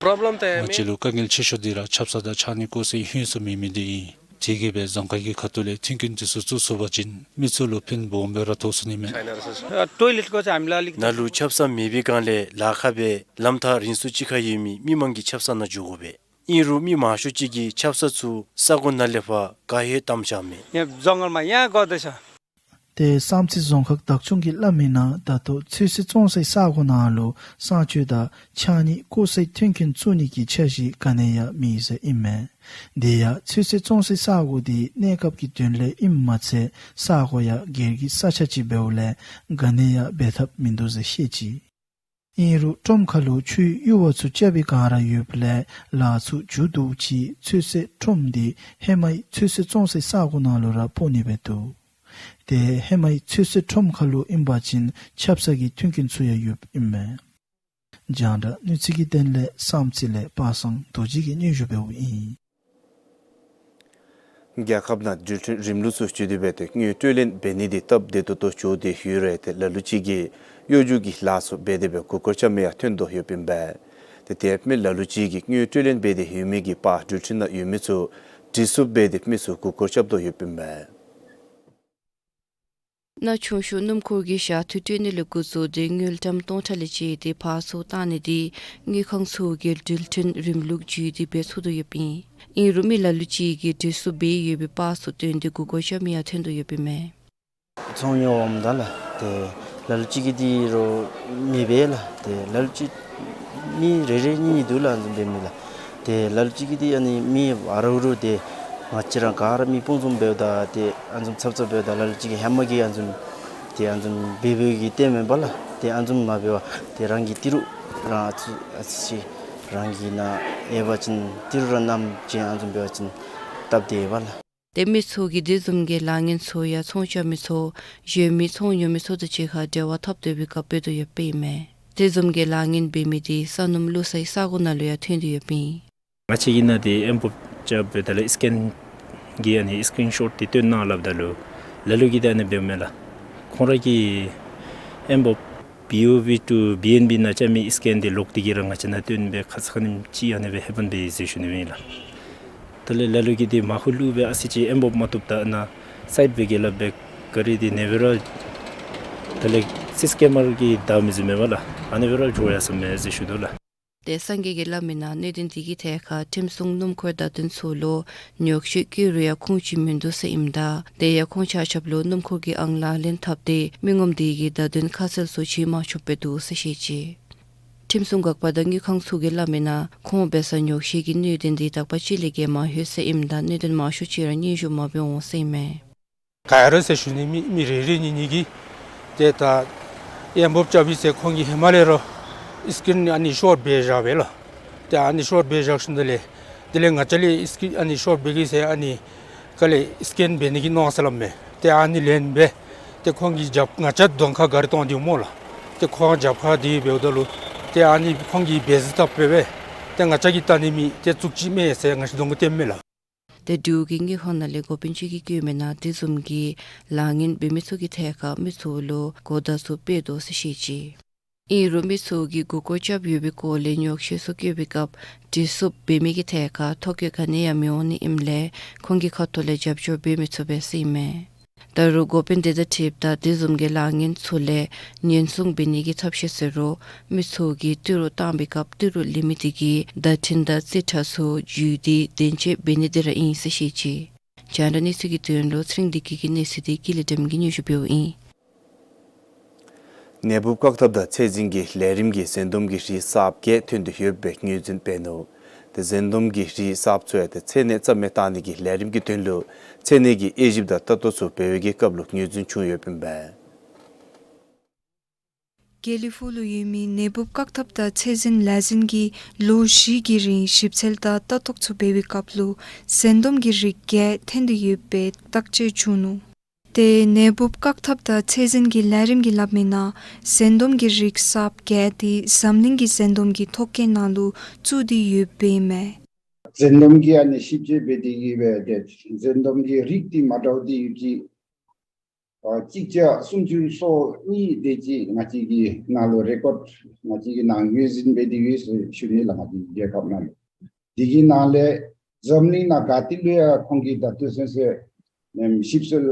ང་བཅས་ལུ་དཀའ་ངལ་ཆེ་ཤོས་འདི་ར་ཆབ་གསང་དང་ཕྱགས་སྙིགས་བཀོ་སའི་ཧོངས་སུ་མེད་མི་འདི་ཨིན། དེ་གིས་སྦེ་རྫོང་ཁག་གི་ཁ་ཐུག་ལས་མཐུན་རྐྱེན་འདི་ཚུ་བཙུགས་ཚུགས་པ་ཅིན་མི་ཚུ་ལུ་ཕན་སྦོམ་སྦེ་ར་ཐོགས་ཚུགས་ནི་མས། ཨ་ཊོའི་ལེཊ་གོ་ཅི་ཨ་མི་ལ་ལིག་ནཱ་ལུ་ཆབ་གསང་མེད་པའི་སྒང་ལས་ལཱ་ཁག་སྦེ་ལམ་ཐག་རིང་སུ་ཅིག་ཁར་ཡོད་མི་མི་མང་གི་ཆབ་གསང་ནང་འགྱོ་དགོ་པས། ཨིན་རུང་མི་མང་ཤོས་ཅིག་གིས་ཆབ་གསང་ཚུ་ས་གོ་ནང་ལས་ཕར་ག་ཧེ་བཏངམ་བཞག་མས། ཡ་རྫོང་ངར་མ་ཡ་གོ་ད་ཤ། ཏེ་བསམ་རྩེ་རྫོང་ཁག་བདག་སྐྱོང་གིས་སླབ་མི་ནང་ད་ལྟོ་ཚོད་བསྲེ་བཙོང་སའི་ས་གོ་ནང་ལུ་གསང་སྤྱོད་དང་ཕྱགས་སྙིགས་བཀོ་སའི་མཐུན་རྐྱེན་བཙུགས་ནི་གི་འཆར་གཞི་ག་ནི་ཡང་མེད་ཟེར་ཨིན་མས། དེ་ཡང་ཚོད་བསྲེ་བཙོང་སའི་ས་གོ་འདི་གནས་སྐབས་ཀྱི་དོན་ལས་ཨིནམ་མ་ཚད་ས་གོ་ཡང་སྒེར་གྱི་ས་ཆ་ཅིག་འབདཝ་ལས་ག་ནི་ཡང་འབད་ཐབས་མིན་འདུག་ཟེར་བཤད་ཅི། ཨིན་རུང་ཁྲོམ་ཁར་ལུ་ཆུའི་ཡུར་བ་ཚུ་རྐྱབ་པའི་སྒང་ར་ཡོདཔ་ལས་ལཱ་ཚུ་མཇུག་བསྡུ་ཅི། ཚོད་བསྲེ་ཁྲོམ་འདི་ཧེ་མའི་ཚོད་བསྲེ་བཙོང་སའི་ས་གོ་ནང་ལུ་ར་སྤོ་ནི་སྦེ་འདུག། ཏེ་ཧེ་མའི་ཚོད་བསྲེ་ཁྲོམ་ཁར་ལུ་ཨིན་པ་ཅིན་ཆབ་གསང་གི་མཐུན་རྐྱེན་ཚུ་ཡང་ཡོདཔ་ཨིན་མས། རྒྱང་བསྒྲགས་གནས་ཚུལ་གྱི་དོན་ལས་བསམ་རྩེ་ལས་པ་སངས་རྡོ་རྗེ་གིས་སྙན་ཞུ་འབདཝ་ཨིན། རྒྱལ་ཁབ་ནང་འགྲུལ་འཕྲིན་རིམ་ལུགས་ཚུ་བཅོས་ཏེ་སྦེ་ཏེ་དངུལ་སྤྲོད་ལེན་འབད་ནི་འདི་སྟབས་བདེ་ཏོག་ཏོ་འགྱོ་སྟེ་ཡོད་རུང་ཏེ་ལ་ལུ་ཅིག་གིས་གཡོ་སྒྱུ་གི་ལཱ་ཚུ་འབད་དེ་སྦེ་མགུ་སྐོར་རྐྱབ་མི་ཡང་ཐོན་དོ་ཡོདཔ་ཨིན་པས། ཏེ་དེ་མི་ལ་ལུ་ཅིག་གིས་དངུལ་སྤྲོད་ལེན་འབད་དེ་ཡོད་མི་གི་པར་འགྲུལ་འཕྲིན་ནང་ཡོད་མི་ཚུ་འབྲི་སུབ་འབད་དེ་མི་ཚུ་མགུ་སྐོར་རྐྱབ་དོ་ཡོདཔ་ཨིན་པས། ན་ཆུང་ཤོས་སྣུམ་འཁོར་གྱི་ཞག་ཐོ་སྤྲོད་ནི་ལས་འགོ་བཙུགས་ཏེ་དངུལ་ཀྲམ་སྟོང་ཕྲག་ལས་བཅད་དེ་ཕར་ཚུར་བཏང་ནི་དེ་དངུལ་ཁང་ཚུ་གིས་འགྲུལ་འཕྲིན་རིམ་ལུགས་བརྒྱུད་དེ་འབད་ཚུགས་དོ་ཡོདཔ་ཨིན། ཨིན་རུང་མི་ལ་ལུ་ཅིག་གིས་འགྲུལ་བསུབ་འབད་ཡོད་པའི་པར་ཚུ་བཏོན་ཏེ་མགུ་སྐོར་རྐྱབ་མི་ཡང་ཐོན་དོ་ཡོདཔ་ཨིན་མས། ཚོང་ཉོཝ་ཨིནམ་ད་ལགས་ཏེ་ལ་ལུ་ཅིག་གིས་འདི་རོགས་མི་འབད་ལགས། ཏེ་ལ་ལུ་ཅིག་མི་རེ་རེ་གཉིས་གཉིས་འདུག་ལགས། ཨ་ནི་བཟུམ་འབད་མི་ལགས། ཏེ་ལ་ལུ་ཅིག་གིས་འདི་ཨ་ནི་མི་ཨ་རུ་རུ་ཏེ་ང་བཅས་ར་ག་ར་མི་སྤུན་ཚུ་འབདཝ་ད་ཏེ་ཨ་ནི་བཟུམ་འཚབ་འཚབ་འབདཝ་ད་ལ་ལུ་ཅིག་གིས་ཧེ་མ་གི་ཨ་ནི་བཟུམ་ཏེ་ཨ་ནི་བཟུམ་འབད་འབདཝ་གི་རྟེན་མེན་པ་ལགས། ཏེ་ཨ་ནི་བཟུམ་མ་འབད་བར་ཏེ་རང་གིས་ཏི་རུ་རང་ཨ་ཙི་ཨ་ཙི་ཅིག་རང་གིས་ནཱ་ཡོད་པ་ཅིན་ཏི་རུ་ར་བསྣམས་ཅིག་ཨ་ནི་བཟུམ་འབད་བ་ཅིན་སྟབས་བདེ་བས་ལགས། ཏེ་མི་ཚུ་གིས་དེ་བཟུམ་གྱི་ལཱ་ངན་ཚུ་ཡང་ཚོང་རྐྱབ་མི་ཚུ་གཞན་མི་ཚོང་ཉོ་མི་ཚུ་དང་གཅིག་ཁར་འབྲེལ་བ་འཐབ་སྡོད་པའི་སྐབས་འབད་དོ་ཡོདཔ་ཨིན་མས། དེ་བཟུམ་གྱི་ལཱ་ངན་འབད་མི་དེ་ས་སྣུམ་བླུག་སའི་ས་གོ་ནང་ལུ་ཡང་ཐོན་དོ་ཡོདཔ་ཨིན། ང་བཅས་ཀྱིས་ནཱ་འདི་ཨེམ་བོབ་རྐྱབ་འབདཝ་ད་ལུ་སི་ཀེན་གྱི་ཨ་ནི་སི་ཀྲིན་ཤོཊ་འདི་སྟོན་གནང་སླབ་ད་ལུ་ལ་ལུ་གིས་འདི་ཨ་ནི་འབདཝ་མས་ལགས། ཁོང་ར་གིས་ཨེམ་བོབ་བི་ཨོ་བི་ཊུ་བི་ཨེན་བི་ནང་རྐྱབ་མི་སི་ཀེན་འདི་ལོག་སྟེ་གིས་ར་ང་བཅས་ནཱ་སྟོན་སྦེ་ཁ་ཙ་ཁ་ཉིནམ་ཅིག་ཨ་ནི་སྦེ་ཧེ་ཕན་འབད་ཡི་ཟེར་ཞུ་ནི་ཨིན་ལགས། དེ་ལས་ལ་ལུ་གིས་འདི་མར་ཁུ་བླུགས་སྦེ་ཨ་ཙི་ཅིག་ཨེམ་བོབ་མ་བཏུབ་ད་ནཱ་སའིཌ་སྦེ་གི་སླབ་སྦེ་ག་རི་འདི་ཨ་ནི་སྦེ་ར་དེ་ལས་སི་ཀེམ་མར་གྱིས་བདའ་མི་ཟེར་མས་པ་ལགས། ཨ་ནི་སྦེ་ར་འགྱོ་ཡར་སོང་མས་ཟེར་ཞུ་དོ་ལགས། ཏེ་སངས་རྒྱས་ཀྱིས་སླབ་མིའི་ནང་གནད་དོན་འདི་གི་ཐད་ཁར་ཁྲིམས་སྲུང་སྣུམ་འཁོར་བདའ་འཐེན་ཚུ་ལུ་ཉོགས་བཤད་བཀོད་རུང་ཡང་ཁུངས་ཅིག་མིན་འདུག་ཟེར་ཨིནམ་ད་དེ་ཡང་ཁོང་ཆ་ཁྱབ་ལུ་སྣུམ་འཁོར་གྱི་ཨང་ལག་ལེན་འཐབ་སྟེ་མི་ངོམ་དེ་གིས་བདའ་འཐེན་ཁ་གསལ་ཚུ་བྱིན་མ་ཆོགཔ་སྦེ་འདུག་ཟེར་བཤད་ཅི། ཁྲིམས་སྲུང་འགག་པ་དང་དངུལ་ཁང་ཚུ་གིས་སླབ་མིའི་ནང་ཁོང་འབད་སར་ཉོགས་བཤད་ཀྱི་གནད་དོན་འདི་དག་པ་ཅིག་ལས་བརྒལ་མ་ཡོད་ཟེར་ཨིནམ་ད་གནད་དོན་མང་ཤོས་ཅིག་ར་སྙན་ཞུ་མ་འབད་འོང་ཟེར་ཨིན་མས། ག་ཡ་ར་ཟེར་ཞུ་ནི་མི་མི་རེ་རེ་གཉིས་གཉིས་ཀྱིས་ཏེ་ད་ཨེམ་བོབ་རྐྱབ་ཡི་ཟེར་ཁོང་གིས་ཧེ་མ་ལས་ར་སི་ཀྲིན་ཨ་ནི་ཤོཊ་འབད་བཞག་པས་ལགས། ཏེ་ཨ་ནི་ཤོཊ་འབད་བཞག་ཞིནམ་ད་ལས་དེ་ལས་ང་བཅས་ལས་སི་ཀྲིན་ཨ་ནི་ཤོཊ་འབད་གེ་ཟེར་ཨ་ནི་ག་ལས་སི་ཀེན་འབད་ནི་གི་མནོ་བསམ་སླབ་མས། ཏེ་ཨ་ནི་ལེན་སྦེ་ཏེ་ཁོང་གིས་རྒྱབ་ང་བཅས་གདོང་ཁར་ག་རི་གཏང་སྟེ་སྨོ་ལགས། ཏེ་ཁོང་རྒྱབ་ཁར་འདི་འབདཝ་ད་ལུ་ཏེ་ཨ་ནི་ཁོང་གིས་འབད་ཟེར་བཏབ་སྦེ་སྦེ་ཏེ་ང་བཅས་ཀྱིས་བལྟ་ནི་མི་ཏེ་བཙུགས་ཅི་མས་ཟེར་ང་བཅས་གདོང་ཁར་སྟོནམ་མས་ལགས། ཏེ་འབྲུག་གི་དངུལ་ཁང་ནང་ལས་འགོ་དཔོན་ཅིག་གིས་བཀོད་མིའི་ནང་དེ་བཟུམ་གྱི་ལཱ་ངན་འབད་མི་ཚུ་གི་ཐད་ཁར་མི་ཚུ་ལུ་གོ་བརྡ་ཚུ་སྤེལ་དོ་ཟེར་བཤད་ཅི། ཨིན་རུང་མི་ཚུ་གིས་མགུ་སྐོར་རྐྱབ་ཡོད་པའི་སྐོར་ལས་ཉོགས་བཤད་ཚུ་བཀོད་པའི་སྐབས་འགྲུལ་བསུབ་འབད་མི་གི་ཐད་ཁར་ཐོ་བཀོད་ག་ནི་ཡང་མི་འོང་ནི་ཨིནམ་ལས་ཁོང་གི་ཁ་ཐུག་ལས་རྒྱབ་སྐྱོར་འབད་མི་ཚུགས་པས་ཟེར་ཨིན་མས། ད་རུང་འགོ་དཔོན་དེ་དང་འཁྲིལཝ་ད་དེ་བཟུམ་གྱི་ལཱ་ངན་ཚུ་ལས་ཉེན་སྲུང་འབད་ནི་གི་ཐབས་ཤེས་ཟེར་རུང་མི་ཚུ་གིས་ཏི་རུ་བཏང་པའི་སྐབས་ཏི་རུ་ལེན་མི་དེ་གིས་བརྡ་འཕྲིན་དང་རྩིས་ཁྲ་ཚུ་བརྒྱུད་དེ་བདེན་དཔྱད་འབད་ནི་དེ་ར་ཨིན་ཟེར་བཤད་ཅི། རྒྱང་བསྒྲགས་གནས་ཚུལ་གྱི་དོན་ལུ་ཚེ་རིང་བདེ་སྐྱིད་ཀྱི་གནས་ཚུལ་དེ་ཀུན་ལེགས་སྒྲོལ་མ་གིས་སྙན་ཞུ་འབདཝ་ཨིན། ནད་འབུབ་བཀག་ཐབས་དང་ཚད་འཛིན་གྱི་ལས་རིམ་གྱིས་ཟན་དུམ་གྱི་རིགས་གསརཔ་བརྒྱད་ཐོན་ཏེ་ཡོདཔ་སྦེ་ངོས་འཛིན་འབད་ནུག། ཏེ་ཟན་དུམ་གྱི་རིགས་གསརཔ་ཚུ་ཡང་ཏེ་ཚད་ནད་རྩ་མེད་བཏང་ནི་གི་ལས་རིམ་གྱི་དོན་ལུ་ཚད་ནད་ཀྱི་དབྱེ་ཞིབ་དང་ལྟ་རྟོག་ཚུ་འབད་བའི་གི་སྐབས་ལུ་ངོས་འཛིན་བྱུང་ཡོདཔ་ཨིན་པས། དགེ་ལེགས་ཕུག་ལུ་ཡོད་མི་ནད་འབུབ་བཀག་ཐབས་དང་ཚད་འཛིན་ལས་འཛིན་གྱིས་ལོ་བཞི་གི་རིང་ཞིབ་འཚོལ་དང་ལྟ་རྟོག་ཚུ་འབད་བའི་སྐབས་ལུ་ཟན་དུམ་གྱི་རིགས་བརྒྱད་ཐོན་ཏེ་ཡོདཔ་སྦེ་བརྟག་དཔྱད་བྱུང་ནུག། ཏེ་ནད་འབུབ་བཀག་ཐབས་དང་ཚད་འཛིན་གྱི་ལས་རིམ་གྱིས་སླབ་མིའི་ནང་ཟན་དུམ་གྱི་རིགས་གསརཔ་བརྒྱད་དེ་འཛམ་གླིང་གི་ཟན་དུམ་གྱི་ཐོ་བཀོད་ནང་ལུ་བཙུགས་ཏེ་ཡོདཔ་ཨིན་མས། ཟན་དུམ་གྱི་ཨ་ནི་ཞིབ་དཔྱད་འབད་དེ་གིས་སྦེ་ཏེ་ཟན་དུམ་གྱི་རིགས་འདི་མ་འདྲཝ་འདི་ཡོད་ཅི། ཨ་གཅིག་བརྒྱ་སུམ་ཅུ་སོ་གཉིས་དེ་ཅིག་ང་བཅས་ཀྱི་ནང་ལུ་རེ་ཀོཌ་ང་བཅས་ཀྱི་ནང་ངོས་འཛིན་འབད་དེ་ཡོད་ཟེར་ཞུ་ནི་ལགས། ང་བཅས་ཀྱི་རྒྱལ་ཁབ་ནང་ལུ། དེ་གི་ནང་ལས་འཛམ་གླིང་ནང་ག་ཏེ་ལུ་ཡང་ཁོང་གིས་ད་ལྟོ་ཚུན་ཚོད་ཨམ་ཞིབ་འཚོལ་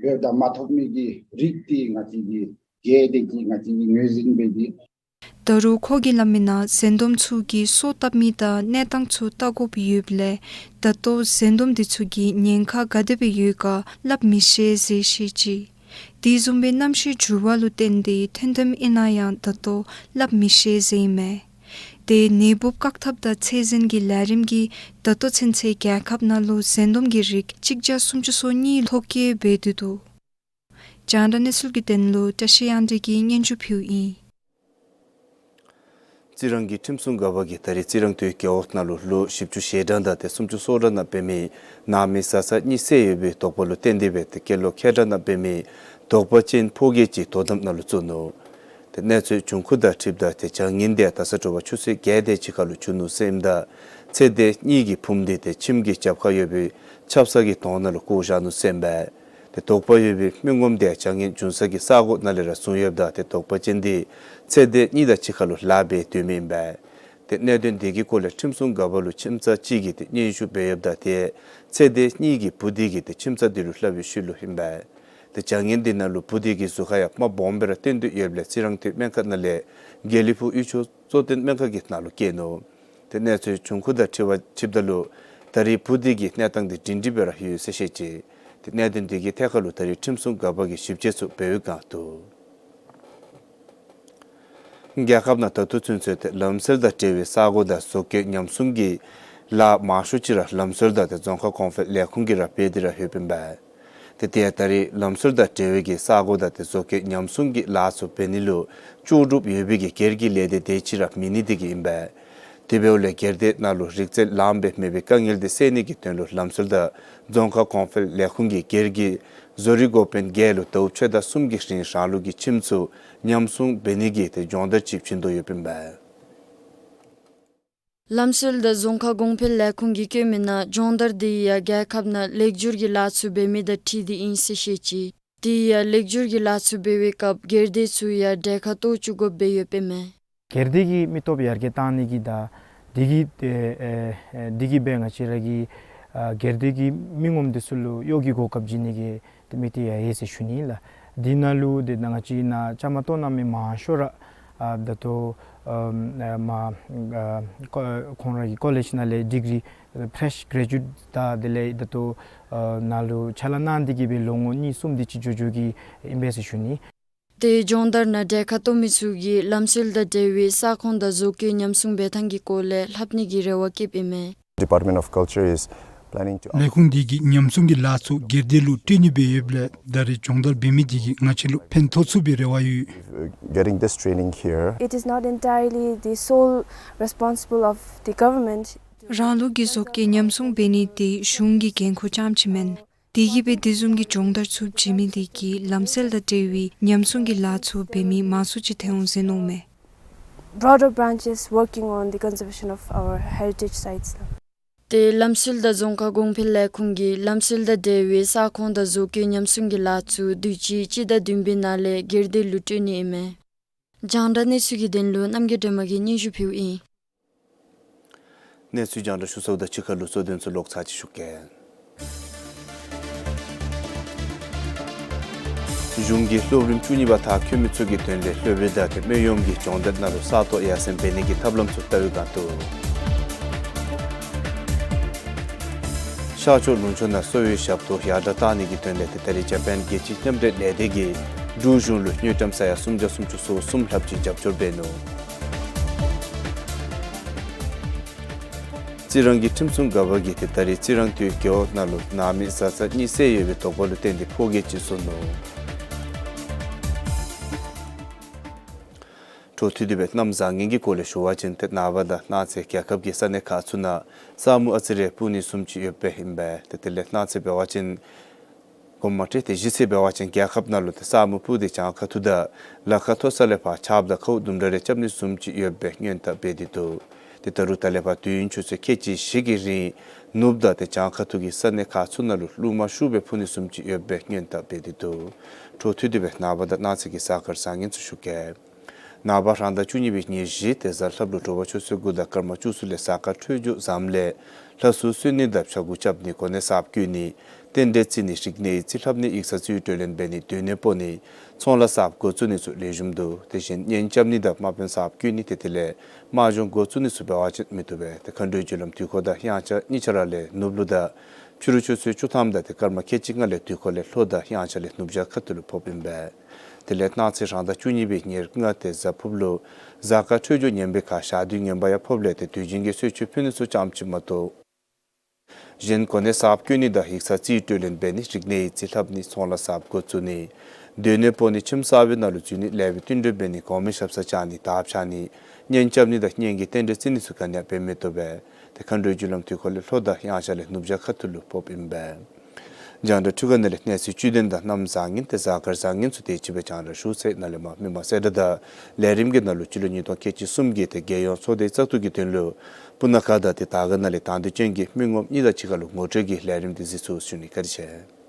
འབདཝ་ད་མ་ཐོབ་མི་གི་རིགས་འདི་ང་བཅས་ཀྱིས་བརྒྱད་དེ་ཅིག་ང་བཅས་ཀྱིས་ངོས་འཛིན་འབད་དེ། ད་རུང་ཁོ་གིས་སླབ་མིའི་ནང་ཟན་དུམ་ཚུ་གིས་སོ་བཏབ་མི་དང་གནས་སྟངས་ཚུ་བལྟ་དགོཔ་ཡོདཔ་ལས་ད་ལྟོ་ཟན་དུམ་དེ་ཚུ་གི་ཉེན་ཁ་ག་དེ་སྦེ་ཡོད་ག་སླབ་མི་ཤེས་ཟེར་བཤད་ཅི། དེ་བཟུམ་སྦེ་གནམ་གཤིས་འགྱུར་བ་ལུ་བརྟེན་ཏེ་ཐོན་ཐོནམ་ཨིན་ན་ཡང་ད་ལྟོ་སླབ་མི་ཤེས་ཟེར་ཨིན་མས། ཏེ་ནད་འབུབ་བཀག་ཐབས་དང་ཚད་འཛིན་གྱི་ལས་རིམ་གྱིས་ད་ལྟོ་ཚུན་ཚོད་རྒྱལ་ཁབ་ནང་ལུ་ཟན་དུམ་གྱི་རིགས་གཅིག་བརྒྱ་སུམ་ཅུ་སོ་གཉིས་ཐོ་བཀོད་འབད་དེ་འདུག། རྒྱང་བསྒྲགས་གནས་ཚུལ་གྱི་དོན་ལུ་བཀྲ་ཤིས་དབྱངས་སྒྲོན་གྱིས་སྙན་ཞུ་ཕུལཝ་ཨིན། རྩི་རང་གི་ཁྲིམས་སྲུང་འགག་པ་གིས་ད་རེས་རྩི་རང་དོལ་རྒེད་འོག་ནང་ལུ་ལོ་བཞི་བཅུ་ཞེ་གྲངས་དང་ཏེ་སུམ་ཅུ་སོ་གྲངས་ནང་འབད་མི་ནང་མི་བཟའ་ཚང་གཉིས་བསད་ཡོད་པའི་དོགས་པ་ལུ་བརྟེན་ཏེ་སྦེ་ཏེ་སྐྱེས་ལོ་ཁལ་གྲངས་ནང་འབད་མི་དོགས་པ་ཅན་ཕོ་སྐྱེས་ཅིག་དོ་དམ་ནང་ལུ་བཙུགས་ནུག། ཏེ་གནས་ཚུལ་བྱུང་ཁུངས་དང་འཁྲིལཝ་ད་ཏེ་བྱ་ངན་དེ་ཡང་ད་ས་དྲོ་པ་ཆུ་ཚོད་བརྒྱད་དེ་ཅིག་ཁར་ལུ་བྱུང་ནུག་ཟེར་ཨིནམ་ད་ཚེ་འདས་གཉིས་ཀྱི་ཕུངམ་དེ་ཏེ་ཁྱིམ་གྱི་རྒྱབ་ཁར་ཡོད་པའི་ཆབ་གསང་གི་དོང་ནང་ལུ་བཀོ་བཞག་ནུག་ཟེར་ཨིན་པས། ཏེ་དོགས་པ་ཡོད་པའི་མི་ངོམ་དེ་བྱ་ངན་བྱུང་ས་གི་ས་གོ་ནང་ལས་ར་བཟུང་ཡོདཔ་ད་ཏེ་དོགས་པ་ཅན་དེ་ཚེ་འདས་གཉིས་དང་གཅིག་ཁར་ལུ་ལཱ་འབད་སྡོད་མི་ཨིན་པས། ཏེ་གནད་དོན་དེ་གི་སྐོར་ལས་ཁྲིམས་སྲུང་འགག་པ་ལུ་ཁྱིམ་ཚང་གཅིག་གིས་ཏེ་སྙན་ཞུ་འབད་ཡོདཔ་ད་ཏེ་ཚེ་འདས་གཉིས་ཀྱི་བུ་དེ་གིས་ཏེ་ཁྱིམ་ཚང་དེ་ལུ་སླབ་པའི་ཤུལ་ལུ་ཨིན་པས། ཏེ་བྱ་ངན་འདི་ནང་ལུ་བུ་འདི་གི་གཟུགས་ཁར་ཡང་རྨ་སྦོམ་སྦེ་ར་བཏོན་ཏེ་ཡོདཔ་ལས་རྩི་རང་སྟོད་སྨན་ཁང་ནང་ལས་དགེ་ལེགས་ཕུག་གཡུས་ཆུ་གཙོ་བསྟེན་སྨན་ཁང་གི་ནང་ལུ་བསྐྱལ་ནུག། ཏེ་གནས་ཚུལ་བྱུང་ཁུངས་དང་འཁྲིལ་བ་ཅིན་ད་ལུ་ད་རེས་བུ་འདི་གི་གནས་སྟངས་འདི་སྒྲིང་སྒྲིང་སྦེ་ར་ཡོད་ཟེར་བཤད་ཅི། ཏེ་གནད་དོན་འདི་གི་ཐད་ཁར་ལུ་ད་རེས་ཁྲིམས་སྲུང་འགག་པ་གིས་ཞིབ་དཔྱད་ཚུ་འབད་བའི་བསྒང་འདུག། རྒྱལ་ཁབ་ནང་ད་ལྟོ་ཚུན་ཚོད་ཏེ་ལམ་སྲོལ་དང་འབྲེལ་བའི་ས་གོ་དང་བཟོ་བཀོད་ཉམས་སྲུང་གི་ལཱ་མང་ཤོས་ཅིག་ར་ལམ་སྲོལ་དང་ཏེ་རྫོང་ཁ་གོང་འཕེལ་ལས་ཁུངས་ཀྱིས་ར་འབད་དེ་ར་ཡོདཔ་ཨིན་པས། ཏེ་དེ་ཡང་ད་རེས་ལམ་སྲོལ་དང་འབྲེལ་བའི་གི་ས་གོ་དང་ཏེ་བཟོ་བཀོད་ཉམས་སྲུང་གི་ལཱ་ཚུ་འབད་ནི་ལུ་ལྕོགས་གྲུབ་ཡོད་པའི་གི་སྒེར་གྱི་ལས་སྡེ་དེ་ཅིག་ར་མེད་ནི་དེ་གིས་ཨིན་པས། དེ་འབདཝ་ལས་སྒེར་སྡེ་ནང་ལུ་རིག་རྩལ་ལངམ་སྦེ་མེད་པའི་དཀའ་ངལ་དེ་སེལ་ནི་གི་དོན་ལུ་ལམ་སྲོལ་དང་རྫོང་ཁ་གོང་འཕེལ་ལས་ཁུངས་ཀྱིས་སྒེར་གྱི་བཟོ་རིག་འགོ་དཔོན་བརྒྱད་ལུ་ཟླཝ་ཕྱེད་དང་གསུམ་གྱི་རིང་རང་ལུགས་ཀྱི་ཁྱིམ་ཚུ་ཉམས་སྲུང་འབད་ནི་གི་ཏེ་སྦྱོང་བརྡར་ཅིག་བྱིན་དོ་ཡོདཔ་ཨིན་པས། ལམ་སྲོལ་དང་རྫོང་ཁ་གོང་འཕེལ་ལས་ཁུངས་ཀྱིས་བཀོད་མི་ནང་སྦྱོང་བརྡར་དེ་ཡང་རྒྱལ་ཁབ་ནང་ལེགས་བསྒྱུར་གྱི་ལཱ་ཚུ་འབད་མི་དང་འཁྲིལ་ཏེ་ཨིན་ཟེར་བཤད་ཅི། དེ་ཡང་ལེགས་བསྒྱུར་གྱི་ལཱ་ཚུ་འབད་བའི་སྐབས་སྒེར་སྡེ་ཚུ་ཡང་གྲལ་ཁར་གཏོགས་བཅུག་དགོཔ་སྦེ་ཡོདཔ་ཨིན་མས། སྒེར་སྡེ་གི་མི་སྟོབས་ཡར་རྒྱས་བཏང་ནི་གི་དང་དེ་གི་ཨེ་ཨེ་དེ་གིས་སྦེ་ང་བཅས་ར་གི་ཨ་སྒེར་སྡེ་གི་མི་ངོམ་དེ་ཚུ་ལུ་གཡོག་གི་གོ་སྐབས་བྱིན་ནི་གི་ཏེ་མི་དེ་ཡང་ཡོད་ཟེར་ཞུ་ནི་ལགས། དེ་ནང་ལུ་ཏེ་ང་བཅས་ནཱ་བཅའ་མར་གཏོགས་གནང་མི་མང་ཤོས་ར་ཨ་ད་ལྟོ་ཨ་མ་ཨ་ཁོ་ཁོང་ར་གི་ཀོ་ལེཇ་ནང་ལས་ཌིག་རི་ཕྲེཤ་གྲེ་ཇུ་ཨེཊ་དང་དེ་ལས་ད་ལྟོ་ཨ་ནཱ་ལུ་ཕྱག་ལཱ་གནང་སྟེ་གི་སྦེ་ལོ་ངོ་གཉིས་གསུམ་དེ་ཅིག་འགྱོ་འགྱོ་གི་ཨིན་པས་ཟེར་ཞུ་ནི། ཏེ་སྦྱོང་བརྡར་ནང་གྲལ་ཁར་གཏོགས་མི་ཚུ་གིས་ལམ་སྲོལ་དང་འབྲེལ་བའི་ས་ཁོངས་དང་བཟོ་བཀོད་ཉམས་སྲུང་འབད་ཐངས་ཀྱི་སྐོར་ལས་ལྷབ་ནི་གི་རེ་བ་བསྐྱེདཔ་ཨིན་མས། Department of Culture is planning to ལས་ཁུངས་འདི་གིས་ཉམས་སྲུང་གི་ལཱ་ཚུ་སྒེར་སྡེ་ལུ་སྤྲོད་ནི་སྦེ་ཡོདཔ་ལས་ད་རེས་སྦྱོང་བརྡར་འབད་མི་འདི་གིས་ང་བཅས་ལུ་ཕན་ཐོགས་ཚུགས་པའི་རེ་བ་ཡོད། Getting this training here. It is not entirely the sole responsible of the government. རང་ལུགས་ཀྱི་བཟོ་བཀོད་ཉམས་སྲུང་འབད་ནི་དེ་གཞུང་གི་འགན་ཁུར་རྐྱངམ་ཅིག་མེན། དེ་གིས་སྦེ་དེ་བཟུམ་གྱི་སྦྱོང་བརྡར་ཚུ་བྱིན་མི་དེ་གིས་ལམ་སྲོལ་དང་འབྲེལ་བའི་ཉམས་སྲུང་གི་ལཱ་ཚུ་འབད་མི་མང་སུ་ཅིག་ཐོན་འོང་ཟེར་མནོཝ་མས། Broader branches working on the conservation of our heritage sites. ཏེ་ལམ་སྲོལ་དང་རྫོང་ཁ་གོང་འཕེལ་ལས་ཁུངས་ཀྱིས་ལམ་སྲོལ་དང་འབྲེལ་བའི་ས་ཁོངས་དང་བཟོ་བཀོད་ཉམས་སྲུང་གི་ལཱ་ཚུ་དུས་ཅི་སྤྱི་ཟླ་བདུན་པའི་ནང་ལས་སྒེར་སྡེ་ལུ་སྤྲོད་ནི་ཨིན་མས། རྒྱང་བསྒྲགས་གནས་ཚུལ་གྱི་དོན་ལུ་རྣམ་རྒྱལ་སྒྲོལ་མ་གིས་སྙན་ཞུ་ཕུལཝ་ཨིན། གནས་ཚུལ་རྒྱང་བསྒྲགས་ཞུ་ཚརཝ་དང་གཅིག་ཁར་ལུ་གཙོ་དོན་ཚུ་ལོག་ཚར་ཅིག་ཞུ་གེ། གཞུང་གིས་སློབ་རིམ་བཅུ་གཉིས་པ་མཐར་འཁྱོལ་མི་ཚུ་གི་དོན་ལས་སློབ་དཔོན་དང་ཏེ་སྨན་གཡོགམ་གྱི་སྦྱོང་བརྡར་ནང་ལུ་ས་སྟོང་ཡར་སེང་འབད་ནི་གི་ཐབས་ལམ་ཚུ་བལྟ་བའི་བསྒང་འདུག། ཤར་ཕྱོགས་ལུང་ཕྱོགས་ནང་གསོ་བའི་ཞབས་ཏོག་ཡར་དྲག་གཏང་ནི་གི་དོན་ལས་ཏེ་ད་རེས་ཇ་པཱན་རྒྱལ་སྤྱིའི་མཉམ་འབྲེལ་ལས་སྡེ་གིས་འབྲུག་གཞུང་ལུ་དངུལ་ཀྲམ་ས་ཡ་སུམ་བརྒྱ་སུམ་ཅུ་སོ་གསུམ་ལྷགཔ་ཅིག་རྒྱབ་སྐྱོར་འབད་ནུག། རྩི་རང་གི་ཁྲིམས་སྲུང་འགག་པ་གིས་ཏེ་ད་རེས་རྩི་རང་སྟོད་རྒེད་འོག་ནང་ལུ་ནང་མི་བཟའ་ཚང་གཉིས་བསད་ཡོད་པའི་དོགས་པ་ལུ་བརྟེན་ཏེ་ཕོ་སྐྱེས་ཅིག་གསོ་ནུག། འཕྲོ་མཐུད་དེ་སྦེ་གནམ་བཟང་ངན་གྱི་སྐོར་ལས་ཞུ་བ་ཅིན་ཏེ་ནངས་པ་དང་གནངས་ཚེ་རྒྱལ་ཁབ་ཀྱི་ས་གནས་ཁག་ཚུ་ནང་ས་སྨུག་ཨ་ཙི་རེ་སྤུབ་ནི་བཟུམ་ཅིག་ཡོདཔ་ཨིན་པས། ཏེ་དེ་ལས་གནངས་ཚེ་འབད་བ་ཅིན་གོ་མ་ཏེ་ཏེ་གཞེས་ཚེ་འབད་བ་ཅིན་རྒྱལ་ཁབ་ནང་ལུ་ཏེ་ས་སྨུག་སྤུབ་སྟེ་གྱང་ཁ་ཐུག་དང་ལ་ཁ་མཐོ་ས་ལས་ཕར་ཆརཔ་དང་ཁཝ་ལྡུམ་ར་རེ་རྐྱབ་ནི་བཟུམ་ཅིག་ཡོདཔ་སྦེ་སྔོན་བརྡ་འབད་དེ་འདུག། ཏེ་ད་རུང་ད་ལས་ཕར་དུས་ཡུན་ཆུ་ཚོད་ཁལ་གཅིག་བཞི་གི་རིང་ནུབ་དང་ཏེ་གྱང་ཁ་ཐུག་གི་ས་གནས་ཁག་ཚུ་ནང་ལུ་རླུང་མ་ཤུགས་སྦེ་འཕུ་ནི་བཟུམ་ཅིག་ཡོདཔ་སྦེ་སྔོན་བརྡ་འབད་དེ་འདུག། འཕྲོ་མཐུད་དེ་སྦེ་ནངས་པ་དང་གནངས་ཚེ་གི་གཟའ་སྐར་བཟང་ངན་ཚུ་ཞུ་གེ། ནངས་པ་རང་ཟླ་བཅུ་གཉིས་པའི་ཉེར་བཞི་ཏེ་གཟའ་ལྷགཔ་ལུ་དྲོ་པ་ཆུ་ཚོད་དགུ་དང་སྐར་མ་བཅུ་གསུམ་ལས་གཟའ་སྐར་འཕྲོད་སྦྱོར་བཟངམ་ལས་ལྷ་གསོལ་གསོལ་ནི་དང་ཕྱྭ་འགུགས་རྐྱབ་ནི་གོ་གནས་གསརཔ་བསྐོ་ནི་རྟེན་འབྲེལ་བརྩི་ནི་རིག་གནས་ཡིག་རྩིས་ལྷབ་ནི་ཡིག་ཚང་རྩིས་སྤྲོད་ལེན་འབད་ནི་སྡོད་གནས་སྤོ་ནི་ཚོང་ལཱ་གསརཔ་འགོ་བཙུགས་ནི་ཚུ་ལེགས་ཤོམ་འདུག། དེ་བཞིན་གཉེན་རྐྱབ་ནི་དང་དམག་དཔོན་གསརཔ་བསྐོ་ནི་ཏེ་དེ་ལས་དམག་སྦྱོང་འགོ་བཙུགས་ནི་ཚུ་འབད་བ་ཅིན་མི་བཏུབ་པས། ཏེ་མཁའ་འགྲོའི་རྒྱུ་ལམ་དུས་འཁོར་དང་དབྱངས་འཆར་གཉིས་ཆ་ར་ལས་ནུབ་ལུ་དང་ཕྱི་རུ་ཆུ་ཚོད་བཅུ་ཐམ་དང་ཏེ་སྐར་མ་ཁལ་གཅིག་ལྔ་ལས་དུས་འཁོར་ལས་ལྷོ་དང་དབྱངས་འཆར་ལས་ནུབ་བྱང་ཁ་ཐུག་ལུ་ཕོགཔ་ཨིན་པས། དེ་ལས་གནངས་ཚེ་རང་ཟླ་བཅུ་གཉིས་པའི་ཉེར་ལྔ་ཏེ་གཟའ་ཕུརཔ་ལུ་གཟའ་སྐར་འཕྲོད་སྦྱོར་ངན་པའི་ཁར་ཞག་དུས་ངན་པ་ཡང་ཕོགཔ་ལས་ཏེ་དུས་རྒྱུན་གྱི་གསོལ་མཆོད་ཕུལ་ནི་ཚུ་ཙམ་ཅིག་མ་གཏོགས་གཞན་གོ་གནས་གསརཔ་བསྐོ་ནི་དང་ཡིག་ཚང་རྩིས་སྤྲོད་ལེན་འབད་ནི་རིག་གནས་ཡིག་རྩིས་ལྷབ་ནི་ཚོང་ལཱ་གསརཔ་འགོ་བཙུགས་ནི་སྡོད་གནས་སྤོ་ནི་ཁྱིམ་གསར་པའི་ནང་ལུ་འཛུལ་ནི་ལེགས་པའི་བསྟུན་གྲོས་འབད་ནི་གོང་མའི་ཞབས་སར་བཅར་ནི་དར་འཕྱར་ནི་གཉེན་རྐྱབ་ནི་དང་གཉེན་གྱི་རྟེན་འབྲེལ་བརྩི་ནི་ཚུ་ག་ནི་ཡང་འབད་མི་བཏུབ་པས། ཏེ་མཁའ་འགྲོའི་རྒྱུ་ལམ་དུས་འཁོར་ལས་ལྷོ་དང་དབྱངས་འཆར་ལས་ནུབ་བྱང་ཁ་ཐུག་ལུ་ཕོགཔ་ཨིན་པས། རྒྱང་བསྒྲགས་འཕྲུལ་ཁང་ནང་ལས་གནས་ཚུལ་བཅུད་ལྡན་དང་གནམ་བཟང་ངན་ཏེ་གཟའ་སྐར་བཟང་ངན་ཚུ་དེ་ཅིག་སྦེ་རྒྱང་བསྒྲགས་ཞུ་ཚར། ནཱ་ལས་མར་མི་མང་གསལ་བསྒྲགས་དང་ལས་རིམ་གྱི་ནང་ལུ་སྤྱི་ལོ་ཉིས་སྟོང་ཁལ་གཅིག་གསུམ་གྱི་ཏེ་རྒྱལ་ཡོངས་ཚོགས་སྡེའི་བཙག་འཐུ་གི་དོན་ལུ་སྤུ་ན་ཁ་དང་ཏེ་དར་དཀར་ནང་ལས་དང་འདོད་ཅན་གྱི་མི་ངོམ་གཉིས་དང་གཅིག་ཁར་ལུ་ངོ་སྤྲོད་ཀྱི་ལས་རིམ་དེ་གཟིགས་ཚུགས་ཞུ་ནི། བཀའ་དྲིན་ཆེ།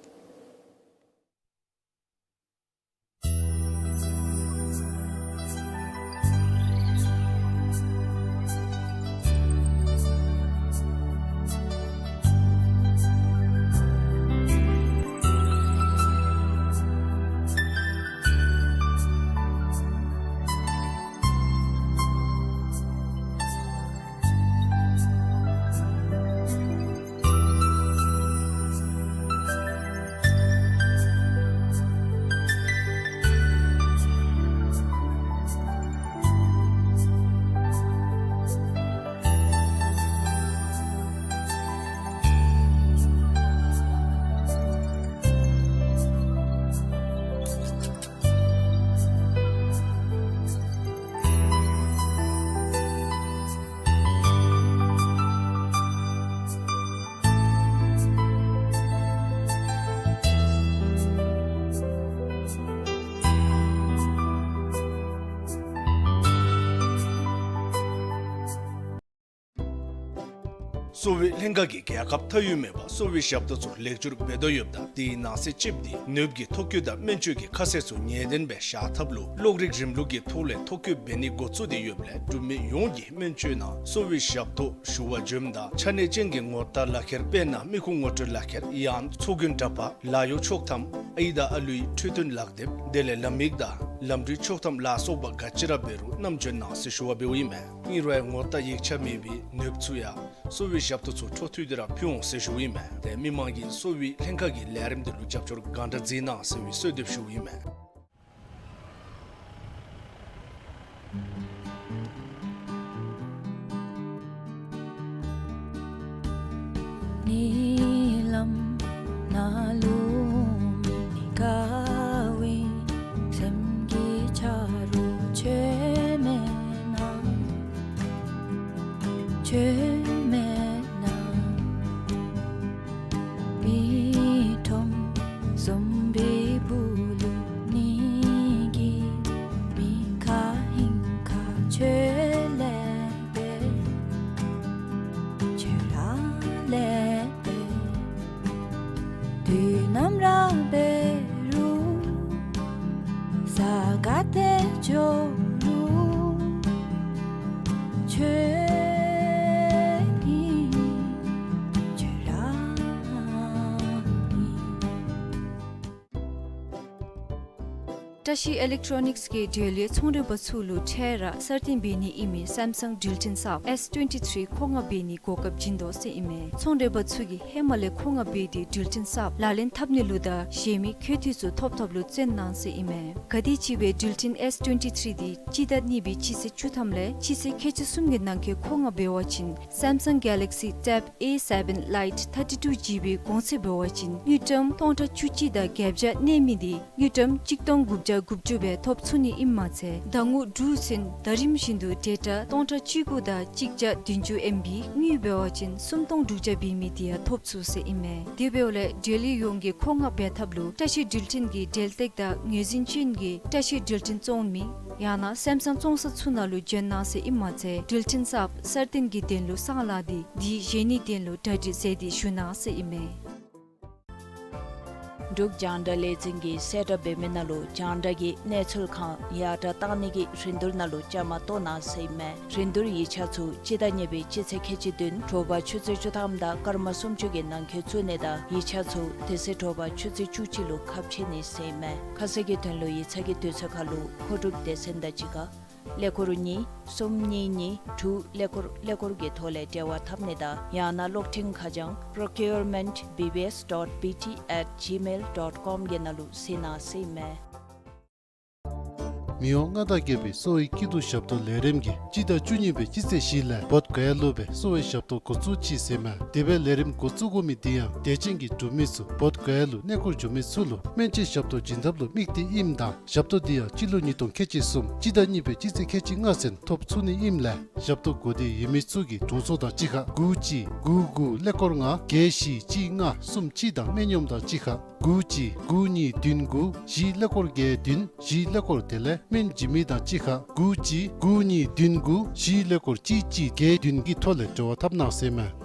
གསོ་བའི་ལྷན་ཁག་གིས་རྒྱལ་ཁབ་མཐའ་དབུས་མེད་པར་གསོ་བའི་ཞབས་ཏོག་ཚུ་ལེགས་བཅོས་འབད་དོ་ཡོདཔ་ད་དེའི་ནང་གསེས་ཅིག་འདི་ནདཔ་ཀྱི་ཐོ་བཀོད་དང་སྨན་བཅོས་ཀྱི་ཁ་གསལ་ཚུ་ངེས་བདེན་སྦེ་བཞག་ཐབས་ལུ་གློག་རིག་རིམ་ལུགས་ཀྱི་ཐོག་ལས་ཐོ་བཀོད་འབད་ནི་འགོ་བཙུགས་ཏེ་ཡོདཔ་ལས་འབྲུག་མི་ཡོངས་ཀྱིས་སྨན་བཅོས་ནང་གསོ་བའི་ཞབས་ཏོག་ཞུ་བར་འབྱོནམ་ད་ཆ་གནས་ཅན་གྱི་ངོ་རྟགས་ལག་ཁྱེར་དཔེར་ན་མི་ཁུངས་ངོ་སྤྲོད་ལག་ཁྱེར་ཡང་ཚོགས་རྒྱན་འདྲ་པར་ལཱ་གཡོག་ཆོག་ཐམ་ཨའི་དང་ཨ་ལུའི་འཕྲོད་བསྟེན་ལག་དེབ་དེ་ལས་ལམ་ཡིག་དང་ལམ་འགྲུལ་ཆོག་ཐམ་ལ་སོགས་པ་ག་ཅི་ར་འབད་རུང་བསྣམས་འབྱོན་གནང་ཟེར་ཞུ་བ་འབདཝ་ཨིན་མས། ཨིན་རུང་ཡང་ངོ་རྟགས་ཡིག་ཆ་མེད་པའི་ནདཔ་ཚུ་ཡང་གསོ་བའི་ཞབས་ཏོག་ཚུ་འཕྲོ་མཐུད་དེ་ར་ཕུལ་འོང་ཟེར་ཞུཝ་ཨིན་མས། ཏེ་མི་མང་གིས་གསོ་བའི་ལྷན་ཁག་གི་ལས་རིམ་དེ་ལུ་རྒྱབ་སྐྱོར་གང་དྲག་མཛད་གནང་ཟེར་བའི་གསོལ་འདེབས་ཞུཝ་ཨིན་མས། ཉི་ལམ་ནང་ལུ་མི་དགའ་བའི་སེམས་ཀྱི་ཆ་རོགས་ཁྱོད་མེད་ན། ཁྱོད་མེད་ན། མི་ཁྲོམ་གསུམ་པའི་སྦུག་ལུ་ཉིད་ཀྱི་མི་ཁ་ཧིང་ཁ་ཁྱོད་ལས་འབད། ཁྱོད་ར་ལས་འབད། དུས་ནམ་ར་འབད་རུང་ས་ག་ཏེ་འགྱོ་རུང་ཁྱོད་ཨིན། ཁྱོད་ར་ཨིན། བཀྲ་ཤིས་ཨི་ལེག་ཊོ་རོ་ནིགསི་གིས་འབྲེལ་ཡོད་ཚོང་རོལ་པ་ཚུ་ལུ་འཕྲལ་ར་གསར་བཏོན་འབད་ནི་ཨིན་མི་སེམ་སང་འགྲུལ་འཕྲིན་གསརཔ་ཨེས་ཊུ་ཝེན་ཊི་ཐི་རི་མཁོ་མངགས་འབད་ནི་གོ་སྐབས་བྱིན་དོ་ཟེར་ཨིན་མས། ཚོང་རོལ་པ་ཚུ་གིས་ཧེ་མ་ལས་མཁོ་མངགས་འབད་དེ་འགྲུལ་འཕྲིན་གསརཔ་ལག་ལེན་འཐབ་ནི་ལུ་དང་གཞན་མི་འཁོད་འཐུས་ཚུ་ཐོབ་ཐོབ་ལུ་བརྩོན་གནང་ཟེར་ཨིན་མས། ག་དེམ་ཅིག་སྦེ་འགྲུལ་འཕྲིན་ཨེས་ཊུ་ཝེན་ཊི་ཐི་རི་འདི་སྤྱི་ཟླ་གཉིས་པའི་སྤྱི་ཚེས་བཅུ་ཐམ་ལས་སྤྱི་ཚེས་ཁལ་གཅིག་གསུམ་གྱི་ནང་འཁོད་མཁོ་མངགས་འབད་བ་ཅིན་སེམ་སང་གེ་ལེག་སི་ཊེབ་ཨེ་སེ་བེན་ལའིཊ་ཐར་ཊི་ཊུ་ཇི་བི་གོང་ཚད་འབད་བ་ཅིན་དངུལ་ཀྲམ་སྟོང་ཕྲག་བཅུ་གཅིག་དང་བརྒྱད་བརྒྱ་གནས་མི་འདི་དངུལ་ཀྲམ་གཅིག་སྟོང་དགུ་བརྒྱ་དགུ་བཅུ་སྦེ་ཐོབ་ཚུགས་ནི་ཨིནམ་མ་ཚད་ཟླ་ངོ་དྲུག་ཚུན་ཟླ་རིམ་བཞིན་དུ་ཌེ་ཊ་སྟོང་ཕྲག་བཅུ་དགུ་དང་གཅིག་བརྒྱ་བདུན་ཅུ་ཨེམ་བི་དངུལ་འབད་བ་ཅིན་སུམ་སྟོང་དྲུག་བརྒྱ་འབད་མི་འདི་ཡང་ཐོབ་ཚུགས་ཟེར་ཨིན་མས། དེ་འབདཝ་ལས་འབྲེལ་ཡོད་ཡོངས་ཀྱིས་མཁོ་མངགས་འབད་ཐབས་ལུ་བཀྲ་ཤིས་འགྲུལ་འཕྲིན་གྱི་འབྲེལ་སྟེགས་དང་ངོས་འཛིན་ཅན་གྱི་བཀྲ་ཤིས་འགྲུལ་འཕྲིན་བཙོང་མི་ཡང་ན་སེམ་སང་བཙོང་ས་ཚུ་ནང་ལུ་འབྱོན་གནང་ཟེར་ཨིནམ་མ་ཚད་འགྲུལ་འཕྲིན་གསརཔ་གསར་བཏོན་གྱི་དོན་ལུ་གསང་ལག་འདི་འདི་བཞེས་ནིའི་དོན་ལུ་གྲ་སྒྲིག་མཛད་དེ་བཞུགས་གནང་ཟེར་ཨིན་མས། འབྲུག་རྒྱང་བསྒྲགས་ལས་འཛིན་གྱིས་གསལ་བསྒྲགས་འབད་མི་ནང་ལུ་རྒྱང་བསྒྲགས་ཀྱི་གནས་ཚུལ་གང་ཡར་དྲག་གཏང་ནི་གི་རིན་བསྡུར་ནང་ལུ་བཅའ་མར་གཏོགས་གནང་ཟེར་ཨིན་མས། རིན་བསྡུར་ཡིག་ཆ་ཚུ་སྤྱི་ཟླ་གཉིས་པའི་སྤྱི་ཚེས་ཁལ་གཅིག་བདུན་དྲོ་པ་ཆུ་ཚོད་བཅུ་ཐམ་དང་སྐར་མ་སུམ་ཅུ་གི་ནང་འཁོད་བཙུགས་ནི་དང་ཡིག་ཆ་ཚུ་དེ་ཚེ་དྲོ་པ་ཆུ་ཚོད་བཅུ་གཅིག་ལུ་ཁ་ཕྱེ་ནི་ཟེར་ཨིན་མས། ཁ་གསལ་གྱི་དོན་ལུ་ཡིག་ཚང་གི་དུས་ཚོད་ཁར་ལུ་མཁོ་སྒྲུབ་སྡེ་ཚན་དང་གཅིག་ཁར་ཀླད་ཀོར་གཉིས་གསུམ་གཉིས་གཉིས་དྲུག་ཀླད་ཀོར་ཀླད་ཀོར་གྱི་ཐོག་ལས་འབྲེལ་བ་འཐབ་ནི་དང་ཡང་ན་གློག་འཕྲིན་ཁ་བྱང་procurement B B S dot B T at gmail dot com གི་ནང་ལུ་གཟིགས་གནང་ཟེར་ཨིན་མས། མི་དབང་མངའ་བདག་རྒྱལ་པོའི་གསོ་བའི་སྐྱིད་སྡུག་ཞབས་ཏོག་ལས་རིམ་གྱིས་སྤྱི་ཟླ་བཅུ་གཉིས་པའི་སྤྱི་ཚེས་བཞི་ལས་བོདྷ་ག་ཡ་ལུ་སྦེ་གསོ་བའི་ཞབས་ཏོག་འགོ་བཙུགས་ཅི་ཟེར་ཨིན་མས། དེ་སྦེ་ལས་རིམ་འགོ་བཙུགས་དགོ་མི་འདི་ཡང་དད་ཅན་གྱི་འབྲུག་མི་ཚུ་བོདྷ་ག་ཡ་ལུ་གནས་སྐོར་འགྱོ་མི་ཚུ་ལུ་སྨན་བཅོས་ཞབས་ཏོག་བྱིན་ཐབས་ལུ་དམིགས་ཏེ་ཨིནམ་ད་ཞབས་ཏོག་འདི་ཡང་སྤྱི་ལོ་ཉིས་སྟོང་ཁལ་གཅིག་གསུམ་སྤྱི་ཟླ་གཉིས་པའི་སྤྱི་ཚེས་ཁལ་གཅིག་ལྔ་ཚུན་ཐོབ་ཚུགས་ནི་ཨིནམ་ལས་ཞབས་ཏོག་དགོས་འདོད་ཡོད་མི་ཚུ་གིས་དྲུང་འཚོ་དང་གཅིག་ཁར་དགུ་གཅིག་དགུ་དགུ་ཀླད་ཀོར་ལྔ་བརྒྱད་བཞི་གཅིག་ལྔ་གསུམ་གཅིག་དང་སྨན་གཡོགམ་དང་གཅིག་ཁར་དགུ་གཅིག་དགུ་གཉིས་བདུན་དགུ་བཞི་ཀླད་ཀོར་བརྒྱད་བདུན་བཞི་ཀླད་ཀོར་དེ་ལས་སྨན་བྱིན་མི་དང་གཅིག་ཁར་དགུ་གཅིག་དགུ་གཉིས་བདུན་དགུ་བཞི་ཀླད་ཀོར་གཅིག་གཅིག་བརྒྱད་བདུན་གྱི་ཐོག་ལས་འབྲེལ་བ་འཐབ་གནང་ཟེར་ཨིན་མས།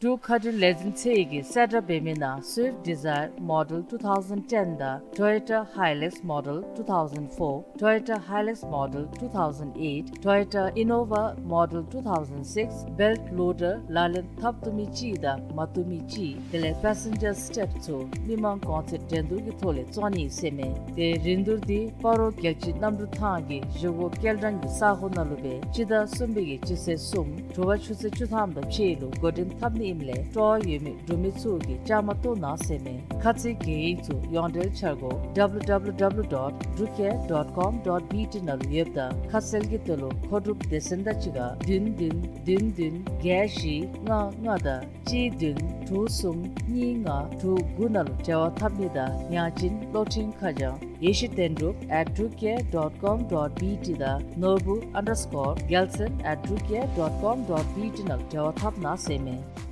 འབྲུག་མཁའ་འགྲུལ་ལས་འཛིན་ཚད་ཡོད་ཀྱིས་གསལ་བསྒྲགས་འབད་མི་ནང་Swift Dzire Model two thousand ten དང་Toyota Hilux Model two thousand four, Toyota Hilux Model two thousand eight, Toyota Innova Model two thousand six, belt loader ལག་ལེན་འཐབ་བཏུབ་མི་ཅིག་དང་མ་བཏུབ་མི་ཅིག་དེ་ལས་passenger step ཚུ་མི་མང་གོང་ཚད་འགྲན་བསྡུར་གྱི་ཐོག་ལས་བཙོང་ནི་ཟེར་ཨིན་མས། ཏེ་རིན་བསྡུར་འདི་སྤ་རོ་རྒྱལ་སྤྱིའི་གནམ་གྲུ་ཐང་གི་གཞུག་གུ་སྐྱེལ་འདྲེན་གྱི་ས་གོ་ནང་ལུ་སྦེ་སྤྱི་ཟླ་གསུམ་པའི་གི་སྤྱི་ཚེས་གསུམ་དྲོ་པ་ཆུ་ཚོད་བཅུ་ཐམ་དང་ཕྱེད་ལུ་འགོ་འདྲེན་འཐབ་ནི་ཨིནམ་ལས་སྤྲོ་བ་ཡོད་མི་འབྲུག་མི་ཚུ་གིས་བཅའ་མར་གཏོགས་གནང་ཟེར་ཨིན་མས། ཁ་ཚིག་གི་ཡིག་ཚུ་ཡོངས་འབྲེལ་འཆར་སྒོ་W W W dot drucare dot com dot B T ནང་ལུ་ཡོདཔ་ད་ཁ་གསལ་གྱི་དོན་ལུ་མཁོ་སྒྲུབ་སྡེ་ཚན་དང་གཅིག་ཁར་བདུན་བདུན་བདུན་བདུན་བརྒྱད་བཞི་ལྔ་ལྔ་དང་གཅིག་བདུན་དྲུག་གསུམ་གཉིས་ལྔ་དྲུག་དགུ་ནང་ལུ་འབྲེལ་བ་འཐབ་ནི་དང་ཡང་ཅིན་གློག་འཕྲིན་ཁ་བྱང་ཡེ་ཤེས་བསྟན་འབྲུག་at drucare dot com dot B T དང་ནོར་བུ་underscore རྒྱལ་མཚན་at drucare dot com dot B T ནང་ལུ་འབྲེལ་བ་འཐབ་གནང་ཟེར་ཨིན་མས།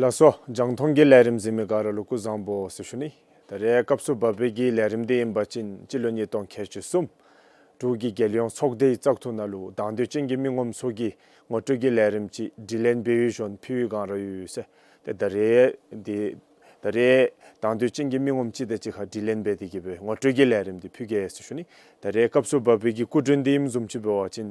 ལགས་སོ། རྒྱང་མཐོང་གི་ལས་རིམ་གཟིགས་མི་ག་ར་ལུ་སྐུ་གཟུགས་བཟང་པོ་ཟེར་ཞུ་ནི། ད་རེས་སྐབས་སུ་བབས་པའི་གི་ལས་རིམ་འདི་ཨིན་པ་ཅིན་སྤྱི་ལོ་ཉིས་སྟོང་ཁལ་གཅིག་གསུམ་འབྲུག་གི་རྒྱལ་ཡོངས་ཚོགས་སྡེའི་བཙག་འཐུ་ནང་ལུ་དང་འདོད་ཅན་གྱི་མི་ངོམ་ཚུ་གིས་ངོ་སྤྲོད་ཀྱི་ལས་རིམ་ཅིག་དྲི་ལན་འབད་བའི་ཞོར་ཕུལ་བའི་བསྒང་ར་ཡོད་ཟེར། ཏེ་ད་རེས་འདི་ད་རེས་དང་འདོད་ཅན་གྱི་མི་ངོམ་ཅིག་དང་གཅིག་ཁར་དྲི་ལན་འབད་དེ་གི་སྦེ་ངོ་སྤྲོད་ཀྱི་ལས་རིམ་འདི་ཕུལ་གེ་ཟེར་ཞུ་ནི། ད་རེས་སྐབས་སུ་བབས་པའི་གི་སྐུ་མགྲོན་འདི་ཨིནམ་བཟུམ་ཅིག་འབད་བ་ཅིན་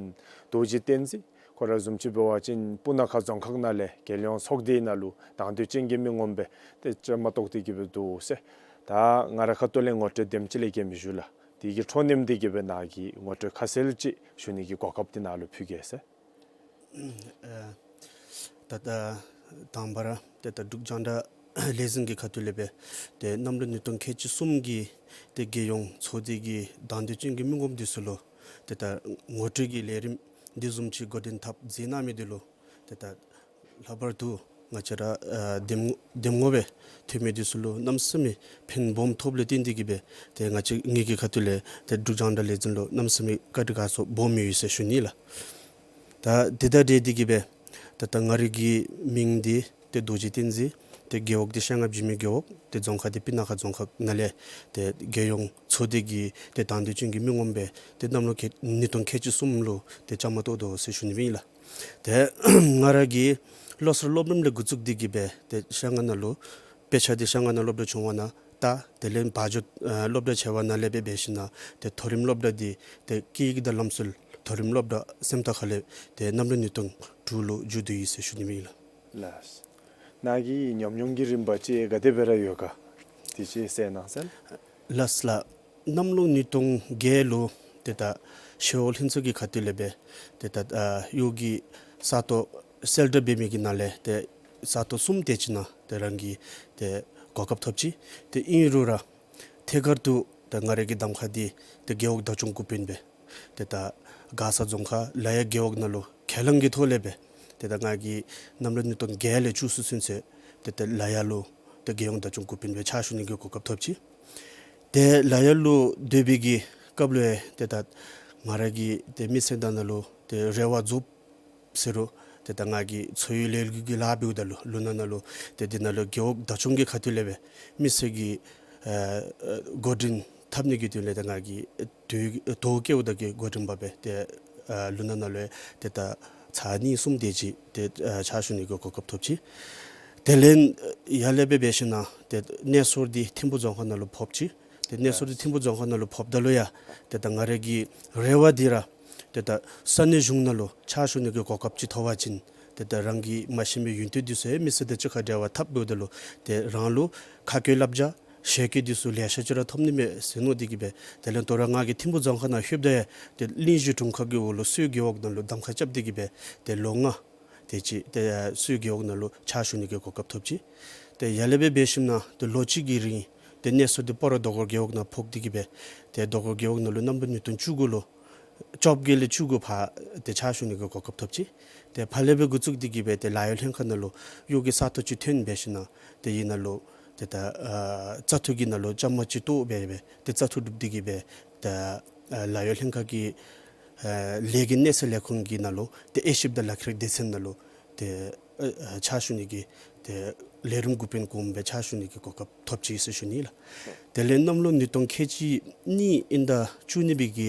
རྡོ་རྗེ་བསྟན་འཛིན། ཁོ་ར་བཟུམ་ཅིག་འབད་བ་ཅིན་སྤུ་ན་ཁ་རྫོང་ཁག་ནང་ལས་རྒྱལ་ཡོངས་ཚོགས་སྡེའི་ནང་ལུ་དང་འདོད་ཅན་གྱི་མི་ངོམ་སྦེ་ཏེ་བཅའ་མར་གཏོགས་ཏེ་གི་སྦེ་འདུག་ཟེར། ད་ང་ར་ཁ་ཐུག་ལས་ངོ་སྤྲོད་དེམ་ཅིག་ལས་བཀལ་མི་ཞུ་ལགས། དེ་གི་འཕྲོ་མཉམ་འདི་གི་སྦེ་ནཱ་གིས་ངོ་སྤྲོད་ཁ་གསལ་ཅིག་ཞུ་ནི་གི་གོ་སྐབས་འདི་ནཱ་ལུ་ཕུལ་གེ་ཟེར། ཨ་ད་ད་དང་པ་ར་ཏེ་ད་འབྲུག་རྒྱང་བསྒྲགས་ལས་འཛིན་གྱི་ཁ་ཐུག་ལས་སྦེ་ཏེ་གནམ་ལོ་ཉིས་སྟོང་ཁལ་གཅིག་གསུམ་གྱི་ཏེ་རྒྱལ་ཡོངས་ཚོགས་སྡེ་གི་དང་འདོད་ཅན་གྱི་མི་ངོམ་འདི་ཚུ་ལུ་ཏེ་ད་ངོ་སྤྲོད་ཀྱི་ལས་རིམ་འདི་བཟུམ་ཅིག་འགོ་འདྲེན་འཐབ་མཛད་གནང་མི་འདི་ལུ་ཏེ་ད་ལྷག་པར་དུ་ང་བཅས་ར་ཨ་འདེམས་འདེམས་ངོ་སྦེ་ཐོན་མི་འདི་ཚུ་ལུ་གནམ་མེད་ས་མེད་ཕན་སྦོམ་ཐོབ་ལས་བརྟེན་ཏེ་གི་སྦེ་ཏེ་ང་བཅས་ངེ་གི་ཁ་ཐུག་ལས་ཏེ་འབྲུག་རྒྱང་བསྒྲགས་ལས་འཛིན་ལུ་གནམ་མེད་ས་མེད་བཀའ་དྲིན་དགའ་ཚོར་སྦོམ་ཡོད་ཟེར་ཞུ་ནི་ལགས། ད་དེ་དང་འབྲེལ་ཏེ་གི་སྦེ་ད་ད་ང་རའི་གི་མིང་འདི་ཏེ་རྡོ་རྗེ་བསྟན་འཛིན། ཏེ་རྒེད་འོག་འདི་ཤ་ང་བྱི་མི་རྒེད་འོག། ཏེ་རྫོང་ཁག་འདི་སྤུ་ན་ཁ་རྫོང་ཁག་ནང་ལས་ཏེ་རྒྱལ་ཡོངས་ཚོགས་སྡེ་གི་ཏེ་དང་འདོད་ཅན་གྱི་མི་ངོམ་སྦེ་ཏེ་གནམ་ལོ་ཁལ་ཉིས་སྟོང་ཁལ་གཅིག་གསུམ་ལུ་ཏེ་བཅའ་མར་གཏོགས་དོ་ཟེར་ཞུ་ནི་ཨིན་ལགས། ཏེ་ང་ར་གིས་བློ་གསར་སློབ་རིམ་ལས་འགོ་བཙུགས་ཏེ་གི་སྦེ་ཏེ་ཤ་ང་ནང་ལུ་དཔེ་ཆ་འདི་ཤ་ང་ནང་སློབ་གྲྭ་ཆུང་བ་ནང་ད་དེ་ལས་བ་འཇོ་ཨ་སློབ་གྲྭ་ཆེ་བ་ནང་ལས་སྦེ་འབད་ཞིན་ན་ཏེ་མཐོ་རིམ་སློབ་གྲྭ་འདི་ཏེ་སྐད་ཡིག་དང་ལམ་སྲོལ་མཐོ་རིམ་སློབ་གྲྭ་སེམས་རྟོགས་ཁ་ལས་ཏེ་གནམ་ལོ་ཉིས་སྟོང་དྲུག་ལུ་མཇུག་བསྡུ་ཡི་ཟེར་ཞུ་ནི་ཨིན་ལགས། ལགས། ནཱ་གི་ཉམས་མྱོང་གི་རིམ་པ་ཅིག་ག་དེ་སྦེ་ར་ཡོད་ག་དེ་ཅིག་གསལ་གནང་ཟེར། ལགས་ལགས། གནམ་ལོ་ཉིས་སྟོང་བརྒྱད་ལུ་ཏེ་ད་ཤེ་བོ་ལྷུན་རྩེ་གི་ཁ་ཐུག་ལས་སྦེ་ཏེ་ད་ཨ་གཡོག་གི་ས་སྟོང་གསལ་བསྒྲགས་འབད་མི་གི་ནང་ལས་ཏེ་ས་སྟོང་གསུམ་དེ་ཅིག་ནང་ཏེ་རང་གི་ཏེ་གོ་སྐབས་ཐོབ་ཅི། ཏེ་ཨིན་རུང་ར་ཐད་ཀར་དུ་ད་ང་རའི་གི་གདམ་ཁ་འདི་ཏེ་རྒེད་འོག་བདག་སྐྱོང་འགོ་དཔོན་སྦེ་ཏེ་ད་མགར་ས་རྫོང་ཁག་ལ་ཡ་རྒེད་འོག་ནང་ལུ་ཁས་བླངས་ཀྱི་ཐོག་ལས་སྦེ་ཏེ་ད་ང་གིས་གནམ་ལོ་ཉིས་སྟོང་བརྒྱད་ལས་བཅུ་གསུམ་ཚུན་ཚོད་ཏེ་ད་ལ་ཡ་ལུ་ཏེ་རྒེད་འོག་བདག་སྐྱོང་འགོ་དཔོན་སྦེ་ཕྱག་ཞུ་ནི་གི་གོ་སྐབས་ཐོབ་ཅི། ཏེ་ལ་ཡ་ལུ་སྡོད་པའི་གི་སྐབས་ལུ་ཡང་ཏེ་ད་ང་ར་གི་ཏེ་མི་ཚེ་ནང་ན་ལུ་ཏེ་རེ་བ་རྫོགས་ཟེར་རུང་ཏེ་ད་ང་གིས་འཚོ་བའི་ལས་འགུལ་གྱི་ལཱ་འབདཝ་ད་ལུ་ལུ་ནང་ན་ལུ་ཏེ་འདི་ནང་ལུ་རྒེད་འོག་བདག་སྐྱོང་གི་ཁ་ཐུག་ལས་སྦེ་མི་སེར་གྱི་ཨ་ཨ་འགོ་འདྲེན་འཐབ་ནི་གི་དོན་ལས་ད་ང་གིས་དོ་དོ་བཀལཝ་ད་གི་འགོ་འདྲེན་པ་སྦེ་ཏེ་ཨ་ལུ་ནང་ན་ལུ་ཡང་ཏེ་ད་ཚར་གཉིས་གསུམ་དེ་ཅིག་ཏེ་ཨ་ཕྱག་ཞུ་ནི་གི་གོ་སྐབས་ཐོབ་ཅི། དེ་ལས་ཡར་ལས་སྦེ་འབད་ཞིན་ན་ཏེ་གནས་སོར་འདི་ཐིམ་ཕུ་རྫོང་ཁག་ནང་ལུ་ཕོག་ཅི། ཏེ་གནས་སོར་འདི་ཐིམ་ཕུ་རྫོང་ཁག་ནང་ལུ་ཕོགཔ་ད་ལུ་ཡང་ཏེ་ད་ང་རའི་གི་རེ་བ་འདི་ར་ཏེ་ད་ས་གནས་གཞུང་ནང་ལུ་ཕྱག་ཞུ་ནི་གི་གོ་སྐབས་ཅིག་ཐོབ་པ་ཅིན་ཏེ་ད་རང་གིས་མ་ཤེས་མི་ཡོན་ཏན་འདི་ཚུ་ཡང་མི་སེར་དང་གཅིག་ཁར་འབྲེལ་བ་འཐབ་འབདཝ་ད་ལུ་ཏེ་རང་ལུ་ཁ་སྐད་བསླབ་བྱ་ཞལ་སྐྱེལ་འདི་ཚུ་ལེ་ཤ་ཅིག་ར་ཐོབ་ནི་མས་ཟེར་མནོ་སྟེ་གི་སྦེ་དེ་ལས་དོ་རུང་ང་གིས་ཐིམ་ཕུ་རྫོང་ཁག་ནང་ལྷོདཔ་ད་ཡང་ཏེ་གླིང་བཞི་དྲུང་ཁག་གི་འོག་ལུ་སོའི་རྒེད་འོག་ནང་ལུ་གདམ་ཁ་རྐྱབ་སྟེ་གི་སྦེ་ཏེ་ལོ་ལྔ་དེ་ཅིག་ཏེ་སོའི་རྒེད་འོག་ནང་ལུ་ཕྱག་ཞུ་ནི་གི་གོ་སྐབས་ཐོབ་ཅི། ཏེ་ཡར་ལས་སྦེ་འབད་ཞིན་ན་ཏེ་ལོ་གཅིག་གི་རིང་ཏེ་གནས་སོར་འདི་སྤ་རོ་རྡོ་སྒོར་རྒེད་འོག་ནང་ཕོག་སྟེ་གི་སྦེ་ཏེ་རྡོ་སྒོར་རྒེད་འོག་ནང་ལུ་གནམ་ལོ་ཉིས་སྟོང་བཅུ་དགུ་ལུ་བཅོ་བརྒྱད་ལས་བཅུ་དགུ་བར་ཏེ་ཕྱག་ཞུ་ནི་གི་གོ་སྐབས་ཐོབ་ཅི། ཏེ་ཕར་ལས་སྦེ་འགོ་བཙུགས་ཏེ་གི་སྦེ་ཏེ་ལཱ་གཡོག་ལྷན་ཁག་ནང་ལུ་གཡོག་གི་ས་སྟོང་ཅིག་ཐོན་འབད་ཞིན་ན་ཏེ་ཨ་ནཱ་ལུ་ཏེ་ད་ཨ་བཙག་འཐུ་གི་ནང་ལུ་བཅའ་མར་ཅིག་གཏོགས་སྦེ་སྦེ་ཏེ་བཙག་འཐུ་གྲུབ་སྟེ་གི་སྦེ་ད་ཨ་ལཱ་གཡོག་ལྷན་ཁག་གི་ཨ་ལས་ཀྱི་གནས་ཚད་ལས་ཁུངས་ཀྱི་ནང་ལུ་ཏེ་དབྱེ་ཞིབ་དང་ལག་ཁྱེར་སྡེ་ཚན་ནང་ལུ་ཏེ་ཨ་ཨ་ཕྱག་ཞུ་ནི་གི་ཏེ་ལས་རིམ་འགོ་དཔོན་གོངམ་སྦེ་ཕྱག་ཞུ་ནི་གི་གོ་སྐབས་ཐོབ་ཅི་ཟེར་ཞུ་ནི་ལགས། དེ་ལས་གནམ་ལོ་ཉིས་སྟོང་ཁལ་གཅིག་གཉིས་དབྱིན་ཟླ་བཅུ་གཉིས་པའི་གི་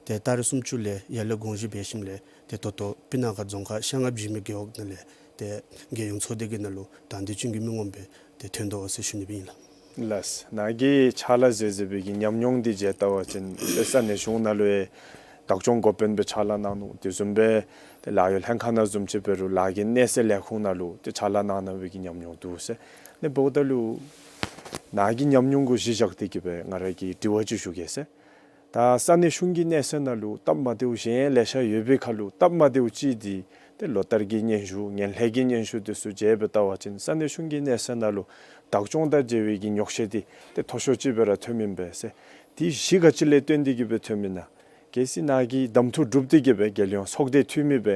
ཏེ་ཏ་རིག་སུམ་ཅུ་ལས་ཡར་ལས་དགོངས་ཞུ་འབད་ཞིནམ་ལས་ཏེ་ད་ལྟོ་སྤུ་ན་ཁ་རྫོང་ཁག་ཤ་ང་བྱི་མི་རྒེད་འོག་ནང་ལས་ཏེ་རྒྱལ་ཡོངས་ཚོགས་སྡེ་གི་ནང་ལུ་དང་འདོད་ཅན་གྱི་མི་ངོམ་སྦེ་ཏེ་ཐོན་དོ་ཟེར་ཞུ་ནི་ཨིན་ལགས། ལགས། ནཱ་གིས་ཕྱག་ལཱ་མཛད་མཛད་པའི་གི་ཉམས་མྱོང་འདི་མཇལ་བལྟ་བ་ཅིན་ཏེ་ས་གནས་གཞུང་ནང་ལུ་ཡང་བདག་སྐྱོང་འགོ་དཔོན་སྦེ་ཕྱག་ལཱ་གནང་ནུག། དེ་བཟུམ་སྦེ་ཏེ་ལཱ་གཡོག་ལྷན་ཁག་ནང་བཟུམ་ཅིག་འབད་རུང་ལཱ་གི་གནས་ཚད་ལས་ཁུངས་ནང་ལུ་ཏེ་ཕྱག་ལཱ་གནང་གནང་བའི་གི་ཉམས་མྱོང་འདུག་ཟེར། ཨ་ནི་འབདཝ་ད་ལུ་ནཱ་གི་ཉམས་མྱོང་གུ་གཞི་བཞག་སྟེ་གི་སྦེ་ང་ར་གིས་དྲི་བ་ཅིག་ཞུ་གེ་ཟེར། ད་ས་གནས་གཞུང་གི་གནས་ཚད་ནང་ལུ་སྟབས་མ་བདེཝ་གཞན་ལེ་ཤ་ཡོད་པའི་ཁར་ལུ་སྟབས་མ་བདེཝ་ཅིག་འདི་ཏེ་ལོ་ལྟར་གྱི་སྙན་ཞུ་ངན་ལྷད་ཀྱི་སྙན་ཞུ་འདི་ཚུ་མཇལ་བལྟ་བ་ཅིན་ས་གནས་གཞུང་གི་གནས་ཚད་ནང་ལུ་བདག་སྐྱོང་དང་འབྲེལ་བའི་གི་ཉོགས་བཤད་འདི་ཏེ་མཐོ་ཤོས་ཅིག་སྦེ་ར་ཐོནམ་ཨིན་པས་ཟེར། དེ་གཞི་ག་ཅི་ལས་བརྟེན་ཏེ་གི་སྦེ་ཐོནམ་ཨིན་ན། གལ་སྲིད་ནཱ་གིས་གདམ་འཐུ་གྲུབ་སྟེ་གི་སྦེ་རྒྱལ་ཡོངས་ཚོགས་སྡེ་འཐུས་མི་སྦེ་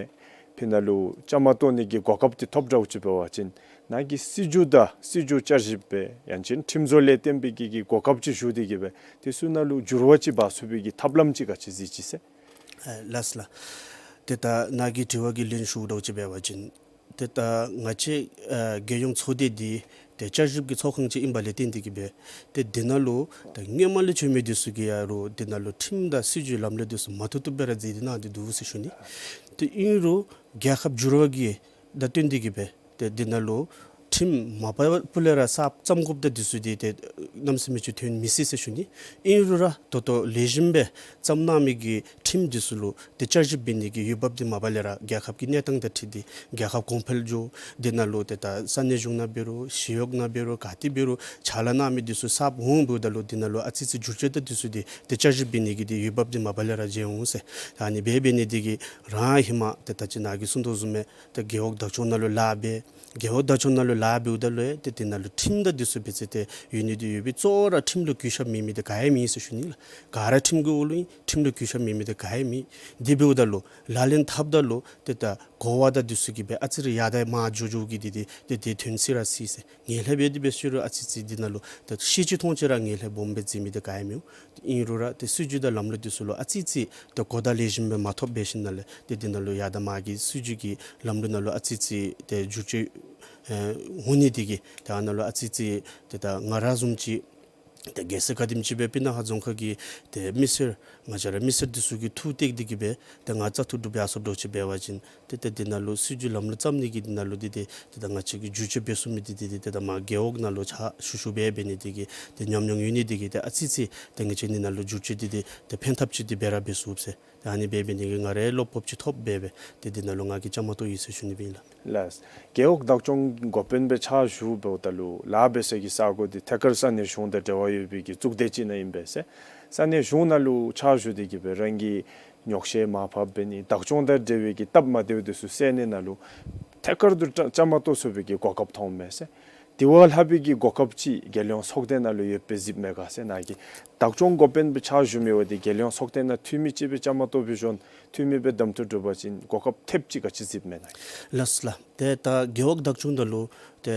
ཕི་ནང་ལུ་བཅའ་མར་གཏོགས་ནི་གི་གོ་སྐབས་འདི་ཐོབ་འདྲཝ་ཅིག་འབད་བ་ཅིན་ནཱ་གིས་སྲིད་བྱུས་དང་སྲིད་བྱུས་བསྐྱར་ཞིབ་སྦེ་ཡང་ཅིན་ཁྲིམས་བཟོ་ལས་བརྟེན་པའི་གི་གི་གོ་སྐབས་ཅིག་ཞུ་སྟེ་གི་སྦེ་དེ་ཚུ་ནང་ལུ་འགྱུར་བ་ཅིག་འབག་ཚུགས་པའི་གི་ཐབས་ལམ་ཅིག་ག་ཅི་གཟིགས་ཅི་ཟེར། ཨ་ལགས་ལགས། ཏེ་ད་ནཱ་གི་དྲི་བ་གི་ལན་ཞུ་འདྲཝ་ཅིག་འབད་བ་ཅིན་ ཏེ་ད་ང་བཅས་ཨ་རྒྱལ་ཡོངས་ཚོགས་སྡེ་འདི་ཏེ་བསྐྱར་ཞིབ་ཀྱི་ཚོགས་ཁང་ཅིག་ཨིན་པ་ལས་བརྟེན་ཏེ་གི་སྦེ་ཏེ་འདི་ནང་ལུ་ད་སྔོན་མ་ལས་བྱོན་མི་འདི་ཚུ་གིས་ཡང་རུང་འདི་ནང་ལུ་ཁྲིམས་དང་སྲིད་བྱུས་ལམ་ལུགས་འདི་ཚུ་མ་ཐུབ་ཐུབ་སྦེ་ར་མཛད་དེ་གནང་སྟེ་འདུག་ཟེར་ཞུ་ནི། ཏེ་ཨིན་རུང་རྒྱལ་ཁབ་འགྱུར་བ་གི་དང་བསྟུན་ཏེ་གི་སྦེ་ཏེ་འདི་ནང་ལུ་ཁྲིམས་མ་པ་སྤུ་ལས་ར་གསརཔ་བརྩམ་དགོཔ་དང་འདི་ཚུ་འདི་ཏེ་གནམ་མེད་ས་མེད་ཅིག་ཐོན་མི་སྲིད་ཟེར་ཞུ་ནི། ཨིན་རུང་ར་ད་ལྟོ་ལེགས་ཤོམ་སྦེ་བརྩམས་གནང་མི་གི་ཁྲིམས་འདི་ཚུ་ལུ་ཏེ་བསྐྱར་ཞིབ་འབད་ནི་གི་འོས་འབབ་འདི་མ་པ་ལས་ར་རྒྱལ་ཁབ་ཀྱི་གནས་སྟངས་དང་འཁྲིལ་ཏེ་རྒྱལ་ཁབ་གོང་འཕེལ་འགྱོ། འདི་ནང་ལུ་ཏེ་ད་ས་གནས་གཞུང་ནང་འབད་རུང་ཞི་གཡོག་ནང་འབད་རུང་ག་ཏེ་འབད་རུང་ཕྱག་ལཱ་གནང་མི་འདི་ཚུ་གསརཔ་འོང་འབདཝ་ད་ལུ་འདི་ནང་ལུ་ཨ་ཙི་ཅིག་བསྒྱུར་བཅོས་དང་འདི་ཚུ་འདི་ཏེ་བསྐྱར་ཞིབ་འབད་ནི་གི་འདི་འོས་འབབ་འདི་མ་པ་ལས་ར་མཇལ་འོང་ཟེར། ཨ་ནི་སྦེ་འབད་ནི་འདི་གིས་རང་ཧེ་མ་ཏེ་ད་ཅི་ནཱ་གིས་གསུངས་དོ་བཟུམ་སྦེ་ཏེ་རྒེད་འོག་བདག་སྐྱོང་ནང་ལུ་ལཱ་འབད། རྒེད་འོག་བདག་སྐྱོང་ནང་ལུ་ལཱ་འབདཝ་ད་ལུ་ཏེ་འདི་ནང་ལུ་ཁྲིམས་དང་འདི་ཚུ་འབད་ཚེ་ཏེ་ཡོད་ནི་འདི་ཡོད་པས། གཙོ་བོ་ར་ཁྲིམས་ལུ་གུས་ཞབས་མེད་མི་འདི་ག་ཡང་མེད་ཟེར་ཞུ་ནི་ལགས། ག་ར་ཁྲིམས་ཀྱི་འོག་ལུ་ཨིན། ཁྲིམས་ལུ་གུས་ཞབས་མེད་མི་འདི་ག་ཡང་མེད། དེ་འབདཝ་ད་ལུ་ལག་ལེན་འཐབ་ད་ལུ་ཏེ་ད་གོ་བ་དང་འདི་ཚུ་གིས་སྦེ་ཨ་ཙི་རེ་ཡར་དང་མར་འགྱོ་འགྱོ་གི་འདི་འདི་ཏེ་དེ་ཐོན་སྲིད་ར་སྲིད་ཟེར། ངན་ལྷད་འབད་དེ་འབད་ཞུ་རུང་ཨ་ཙི་ཅིག་འདི་ནང་ལུ་ཏེ་ཤེས་ཅི་མཐོང་ཅི་ར་ངན་ལྷད་སྦོམ་སྦེ་མཛད་མི་འདི་ག་ཡང་མེད། ཨིན་རུང་ར་ཏེ་སྲིད་བྱུས་དང་ལམ་ལུགས་འདི་ཚུ་ལུ་ཨ་ཙི་ཅིག་ཏེ་གོ་བརྡ་ལེགས་ཤོམ་སྦེ་མ་ཐོབ་འབད་ཞིནམ་ལས་ཏེ་འདི་ནང་ལུ་ཡར་དང་མར་གྱི་སྲིད་བྱུས་ཀྱི་ལམ་ལུགས་ནང་ལུ་ཨ་ཙི་ཅིག་ཏེ་བསྒྱུར་བཅོས་ཨེ་འོང་ནི་འདི་གིས་ཏེ་ཨ་ནཱ་ལུ་ཨ་ཙི་ཅིག་ཏེ་ད་ང་ར་བཟུམ་ཅིག་ཏེ་རྒྱལ་ས་ག་དེམ་ཅིག་སྦེ་སྤུ་ན་ཁ་རྫོང་ཁག་གི་ཏེ་མི་སེར་ང་བཅས་ར་མི་སེར་འདི་ཚུ་གིས་ཐུགས་གཏད་དེ་གི་སྦེ་ཏེ་ང་བཙག་འཐུ་གྲུབ་ཡར་སོངམ་འདྲཝ་ཅིག་འབད་བ་ཅིན་ཏེ་ཏེ་འདི་ནང་ལུ་སྲིད་བྱུས་ལམ་ལུགས་བརྩམ་ནི་གི་འདི་ནང་ལུ་འདི་ཏེ་ཏེ་ད་ང་བཅས་ཀྱིས་བསྒྱུར་བཅོས་འབད་ཚུགས་མི་འདི་ཏེ་ཏེ་ད་མར་རྒེད་འོག་ནང་ལུ་ཕྱག་ཞུ་ཞུ་སྦེ་འབད་ནི་འདི་གིས་ཏེ་ཉམས་མྱོང་ཡོད་ནི་འདི་གིས་ཏེ་ཨ་ཙི་ཅིག་ཏེ་ང་བཅས་འདི་ནང་ལུ་བསྒྱུར་བཅོས་འདི་ཏེ་ཏེ་ཕན་ཐབས་ཅིག་འདི་འབད་ར་འབད་ཚུགས་ཟེར། ཏེ་ཨ་ནི་སྦེ་འབད་ནི་གིས་ང་རའི་བློ་སྤོབས་ཅིག་ཐོབ་སྦེ་སྦེ་ཏེ་འདི་ནང་ལུ་ང་གིས་བཅའ་མར་གཏོགས་ཡི་ཟེར་ཞུ་ནི་ཨིན་ལགས། ལགས། རྒེད་འོག་བདག་སྐྱོང་འགོ་དཔོན་སྦེ་ཕྱག་ཞུ་འབདཝ་ད་ལུ་ལཱ་འབད་ས་གི་ས་གོ་འདི་ཐད་ཀར་ས་གནས་གཞུང་དང་འབྲེལ་བ་ཡོད་པའི་གི་གཙུག་སྡེ་ཅིག་ནང་ཨིན་པས་ཟེར། ས་གནས་གཞུང་ནང་ལུ་ཕྱག་ཞུ་སྟེ་གི་སྦེ་རང་གི་ཉོགས་བཤད་མར་ཕབ་འབད་ནི་བདག་སྐྱོང་དང་འབྲེལ་བའི་གི་སྟབས་མ་བདེཝ་འདི་ཚུ་སེལ་ནི་ནང་ལུ་ཐད་ཀར་དུ་བཅའ་བཅའ་མར་གཏོགས་ཚུགས་པའི་གི་གོ་སྐབས་མཐོངམ་མས་ཟེར། དེ་བ་ལྷག་པའི་གི་གོ་སྐབས་ཅིག་རྒྱལ་ཡོངས་ཚོགས་སྡེ་ནང་ལུ་ཡོདཔ་སྦེ་གཟིགསཔ་མས་ག་ཟེར། ནཱ་གིས་བདག་སྐྱོང་འགོ་དཔོན་སྦེ་ཕྱག་ཞུ་མི་འབདཝ་འདི་རྒྱལ་ཡོངས་ཚོགས་སྡེ་ནང་འཐུས་མི་ཅིག་སྦེ་བཅའ་མར་གཏོགས་པའི་གཞོན་འཐུས་མི་སྦེ་གདམ་འཐུ་གྲུབ་པ་ཅིན་གོ་སྐབས་ཐེབས་ཅིག་ག་ཅི་གཟིགསཔ་མས་ནཱ་གིས། ལགས་ལགས། ཏེ་ད་རྒེད་འོག་བདག་སྐྱོང་ནང་ལུ་ཏེ་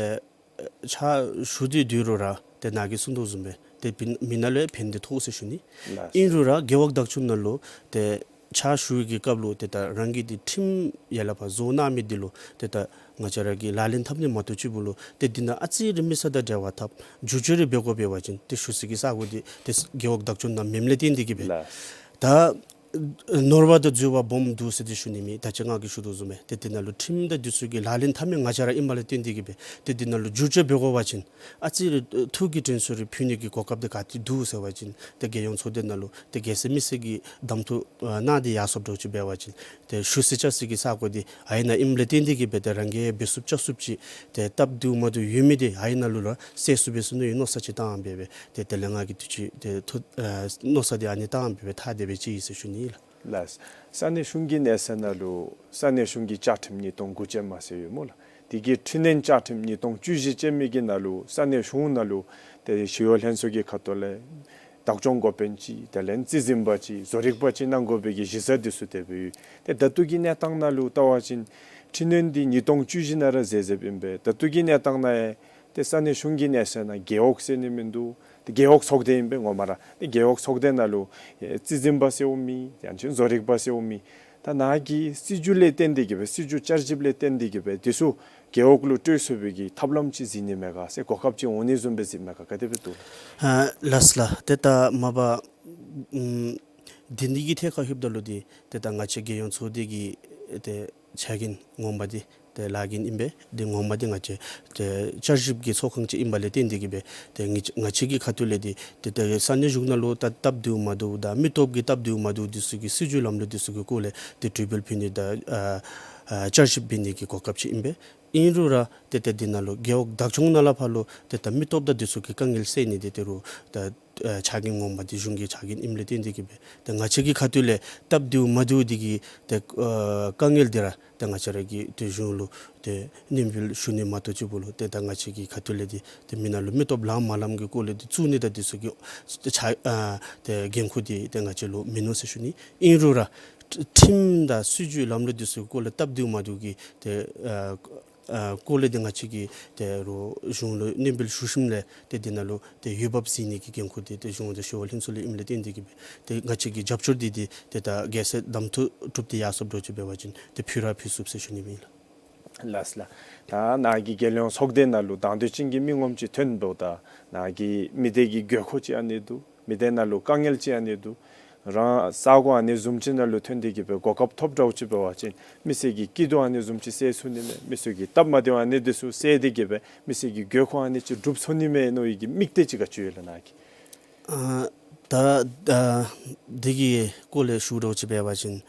ཕྱག་ཞུ་སྟེ་སྡོད་རུང་ར་ཏེ་ནཱ་གིས་གསུངས་དོ་བཟུམ་སྦེ་ཏེ་མི་མི་ནང་ལུ་ཡང་ཕན་བདེ་ཐོགས་ཟེར་ཞུ་ནི། ལགས། ཨིན་རུང་ར་རྒེད་འོག་བདག་སྐྱོང་ནང་ལུ་ཏེ་ཕྱག་ཞུ་བའི་གི་སྐབས་ལུ་ཏེ་ད་རང་གིས་ཏེ་ཁྲིམས་ཡར་ལས་ཕར་བཟོ་གནང་མི་འདི་ལུ་ཏེ་ད་ང་བཅས་ར་གིས་ལག་ལེན་འཐབ་ནི་མ་གཏོགས་ཅིག་འབདཝ་ལུ་ཏེ་འདི་ནང་ཨ་ཙི་རེ་མི་སེར་དང་འབྲེལ་བ་འཐབ་བསྒྱུར་བཅོས་རེ་འབད་དགོ་པ་འབད་བ་ཅིན་ཏེ་ཞུ་སའི་གི་ས་གོ་འདི་ཏེ་རྒེད་འོག་བདག་སྐྱོང་ནང་མེནམ་ལས་བརྟེན་ཏེ་གི་སྦེ། ལགས། ད་ནོར་བ་དང་འཛོལ་བ་སྦོམ་འདུག་ཟེར་ཏེ་ཞུ་ནི་མེད། ད་ཅི་ང་གིས་ཞུ་དོ་བཟུམ་སྦེ་ཏེ་འདི་ནང་ལུ་ཁྲིམས་དང་འདི་ཚུ་གི་ལག་ལེན་འཐབ་མི་ང་བཅས་ར་ཨིནམ་ལས་བརྟེན་ཏེ་གི་སྦེ་ཏེ་འདི་ནང་ལུ་བསྒྱུར་བཅོས་འབད་དགོ་པ་ཅིན་ཨ་ཙི་རེ་ཐུགས་ཀྱི་དྲན་གསོ་རེ་ཕུལ་ནི་གི་གོ་སྐབས་འདི་ག་ཏེ་འདུག་ཟེར་བ་ཅིན་ཏེ་རྒྱལ་ཡོངས་ཚོགས་སྡེ་ནང་ལུ་ཏེ་རྒྱལ་སྲས་མི་སེར་གྱིས་གདམ་འཐུ་ཨ་གནང་སྟེ་ཡར་སོངམ་འདྲཝ་ཅིག་འབད་བ་ཅིན་ཏེ་ཞུ་སའི་བཅར་སའི་གི་ས་གོ་འདི་ཨ་ནཱ་ཨིནམ་ལས་བརྟེན་ཏེ་གི་སྦེ་ཏེ་རང་གིས་འབད་ཚུགསཔ་བཅའ་ཚུགསཔ་ཅིག་ཏེ་སྟབས་བདེཝ་མ་བདེཝ་ཡོད་མི་འདི་ཨ་ནཱ་ལུ་ར་སེལ་ཚུགས་པས་ཟེར་མནོ་བའི་མནོ་བསམ་ཅིག་བཏངམ་སྦེ་སྦེ་ཏེ་དེ་ལས་ང་གིས་དུས་ཅི་ཏེ་ཐུགས་ཨ་མནོ་བསམ་འདི་ཨ་ནི་བཏངམ་སྦེ་སྦེ་ཐག་དེ་སྦེ་ཅིག་ཨིན་ཟེར་ཞུ་ནི་ལགས། ལགས། ས་གནས་གཞུང་གི་གནས་ཚད་ནང་ལུ་ས་གནས་གཞུང་གི་བཅའ་ཁྲིམས་ཉིས་སྟོང་དགུ་ཅན་མ་ཟེར་ཡོད་སྨོ་ལགས། དེ་གི་འཕྲི་སྣོན་བཅའ་ཁྲིམས་ཉིས་སྟོང་བཅུ་བཞི་ཅན་མའི་གི་ནང་ལུ་ས་གནས་གཞུང་ནང་ལུ་ཏེ་ཞི་གཡོག་ལྷན་ཚོགས་ཀྱི་ཁ་ཐུག་ལས་བདག་སྐྱོང་འགོ་དཔོན་ཅིག་དེ་ལས་རྩིས་འཛིན་པ་ཅིག་བཟོ་རིག་པ་ཅིག་གནང་དགོ་པའི་གི་གཞི་རྩ་འདི་ཚུ་དེ་སྦེ་ཡོད། ཏེ་ད་ལྟོ་གི་གནས་སྟངས་ནང་ལུ་བལྟ་བ་ཅིན་འཕྲི་སྣོན་འདི་ཉིས་སྟོང་བཅུ་བཞི་ནང་ར་མཛད་མཛདཔ་ཨིན་པས། ད་ལྟོ་གི་གནས་སྟངས་ནང་ཡང་ཏེ་ས་གནས་གཞུང་གི་གནས་ཚད་ནང་རྒེད་འོག་ཟེར་ནི་མིན་འདུག། ཏེ་རྒེད་འོག་ཚོགས་སྡེ་ཨིན་པས་ངོ་མ་ར། ཏེ་རྒེད་འོག་ཚོགས་སྡེ་ནང་ལུ་ཨེ་རྩིས་འཛིན་པ་ཟེརཝ་མེད། ཡང་ཅིན་བཟོ་རིག་པ་ཟེརཝ་མེད། ད་ནཱ་གིས་སྲིད་བྱུས་ལས་བརྟེན་ཏེ་གི་སྦེ་སྲིད་བྱུས་བསྐྱར་ཞིབ་ལས་བརྟེན་ཏེ་གི་སྦེ་འདི་ཚུ་རྒེད་འོག་ལུ་སྤྲོད་ཚུགས་པའི་གི་ཐབས་ལམ་ཅིག་གཟིགས་ནི་མས་ག་ཟེར། གོ་སྐབས་ཅིག་འོང་ནི་བཟུམ་སྦེ་གཟིགསཔ་མས་ག། ག་དེ་སྦེ་འདུག། ཨ་ལགས་ལགས། ཏེ་ད་མ་པ་ཨམ་འདི་ནི་གི་ཐད་ཁར་ལྷོདཔ་ད་ལུ་འདི་ཏེ་ད་ང་བཅས་རྒྱལ་ཡོངས་ཚོགས་སྡེ་གི་ཏེ་ཕྱག་འགན་ངོ་མ་འདི་ཏེ་ལཱ་འགན་ཨིན་པས། འདི་ངོ་མ་འདི་ང་བཅས་ཏེ་བསྐྱར་ཞིབ་ཀྱི་ཚོགས་ཁང་ཅིག་ཨིནམ་ལས་བརྟེན་ཏེ་གི་སྦེ་ཏེ་ང་བཅས་ང་བཅས་ཀྱི་ཁ་ཐུག་ལས་འདི་ཏེ་ཏེ་ས་གནས་གཞུང་ནང་ལུ་ད་སྟབས་བདེཝ་མ་བདེཝ་དང་མི་སྟོབས་ཀྱི་སྟབས་བདེཝ་མ་བདེཝ་འདི་ཚུ་གི་སྲིད་བྱུས་ལམ་ལུགས་འདི་ཚུ་གི་སྐོར་ལས་ཏེ་གྲོས་འབུལ་ཕུལ་ནི་དང་ཨ་ཨ་བསྐྱར་ཞིབ་འབད་ནི་གི་གོ་སྐབས་ཅིག་ཨིན་པས། ཨིན་རུང་ར་ཏེ་ཏེ་འདི་ནང་ལུ་རྒེད་འོག་བདག་སྐྱོང་ནང་ལས་ཕར་ལུ་ཏེ་ད་མི་སྟོབས་དང་འདི་ཚུ་གི་དཀའ་ངལ་སེལ་ནི་འདི་ཏེ་རུང་ད་ཨ་ཕྱག་འགན་ངོ་མ་འདི་གཞུང་གི་ཕྱག་འགན་ཨིནམ་ལས་བརྟེན་ཏེ་གི་སྦེ་ཏེ་ང་བཅས་ཀྱི་ཁ་ཐུག་ལས་སྟབས་བདེཝ་མ་བདེཝ་འདི་གི་ཏེ་ཨ་དཀའ་ངལ་འདི་ར་ཏེ་ང་བཅས་ར་གིས་ཏེ་གཞུང་ལུ་ཏེ་སྙན་འབུལ་ཞུ་ནི་མ་གཏོགས་ཅིག་འབདཝ་ལུ་ཏེ་ད་ང་བཅས་ཀྱི་ཁ་ཐུག་ལས་འདི་ཏེ་མི་ནང་ལུ་མི་སྟོབས་ལངམ་མ་ལངམ་གྱི་སྐོར་ལས་འདི་བཙུགས་ནི་དང་འདི་ཚུ་གི་ཕྱག་ཨ་ཏེ་འགན་ཁུར་འདི་ཏེ་ང་བཅས་ལུ་མིན་ནུག་ཟེར་ཞུ་ནི། ཨིན་རུང་ར་ཁྲིམས་དང་སྲིད་བྱུས་ལམ་ལུགས་འདི་ཚུ་གི་སྐོར་ལས་སྟབས་བདེཝ་མ་བདེཝ་གི་ཏེ་ཨ་ཨ་སྐོར་ལས་འདི་ང་བཅས་ཀྱིས་ཏེ་རུང་གཞུང་ལུ་སྙན་འབུལ་ཞུ་ཞིནམ་ལས་ཏེ་འདི་ནང་ལུ་ཏེ་འོས་འབབ་གཟིགས་ནི་གི་འགན་ཁུར་འདི་ཏེ་གཞུང་དང་ཞི་གཡོག་ལྷན་ཚོགས་ལུ་ཨིནམ་ལས་བརྟེན་ཏེ་གི་སྦེ་ཏེ་ང་བཅས་ཀྱི་རྒྱབ་སྐྱོར་འདི་འདི་ཏེ་ད་རྒྱལ་སྲས་གདམ་འཐུ་གྲུབ་སྟེ་ཡར་སོངམ་འདྲཝ་ཅིག་འབད་བ་ཅིན་ཏེ་ཕུལ་ར་ཕུལ་ཚུགས་ཟེར་ཞུ་ནི་ཨིན་ལགས། ལགས་ལགས། ད་ནཱ་གི་རྒྱལ་ཡོངས་ཚོགས་སྡེ་ནང་ལུ་དང་འདོད་ཅན་གྱི་མི་ངོམ་ཅིག་ཐོན་འབདཝ་ད་ནཱ་གི་མི་སྡེ་གི་དགོས་མཁོ་ཅིག་ཨ་ནི་འདུག། མི་སྡེ་ནང་ལུ་དཀའ་ངལ་ཅིག་ཨ་ནི་འདུག། རང་ས་གོ་ཨ་ནི་བཟུམ་ཅིག་ནང་ལུ་ཐོན་ཏེ་གི་སྦེ་གོ་སྐབས་ཐོབ་འདྲཝ་ཅིག་འབད་བ་ཅིན་མི་སེར་གྱི་སྐྱིད་སྡུག་ཨ་ནི་བཟུམ་ཅིག་སེལ་ཚུགས་ནི་མས། མི་སེར་གྱི་སྟབས་མ་བདེཝ་ཨ་ནི་འདི་ཚུ་སེལ་ཏེ་གི་སྦེ་མི་སེར་གྱི་དགོས་མཁོ་ཨ་ནི་ཅིག་སྒྲུབ་ཚུགས་ནི་མས་མནོ་བའི་གི་དམིགས་གཏད་ཅིག་ག་ཅི་ཡོད་ལགས་ནཱ་གི། ཨ་ད་ད་འདི་གི་སྐོར་ལས་ཞུ་འདྲཝ་ཅིག་འབད་བ་ཅིན་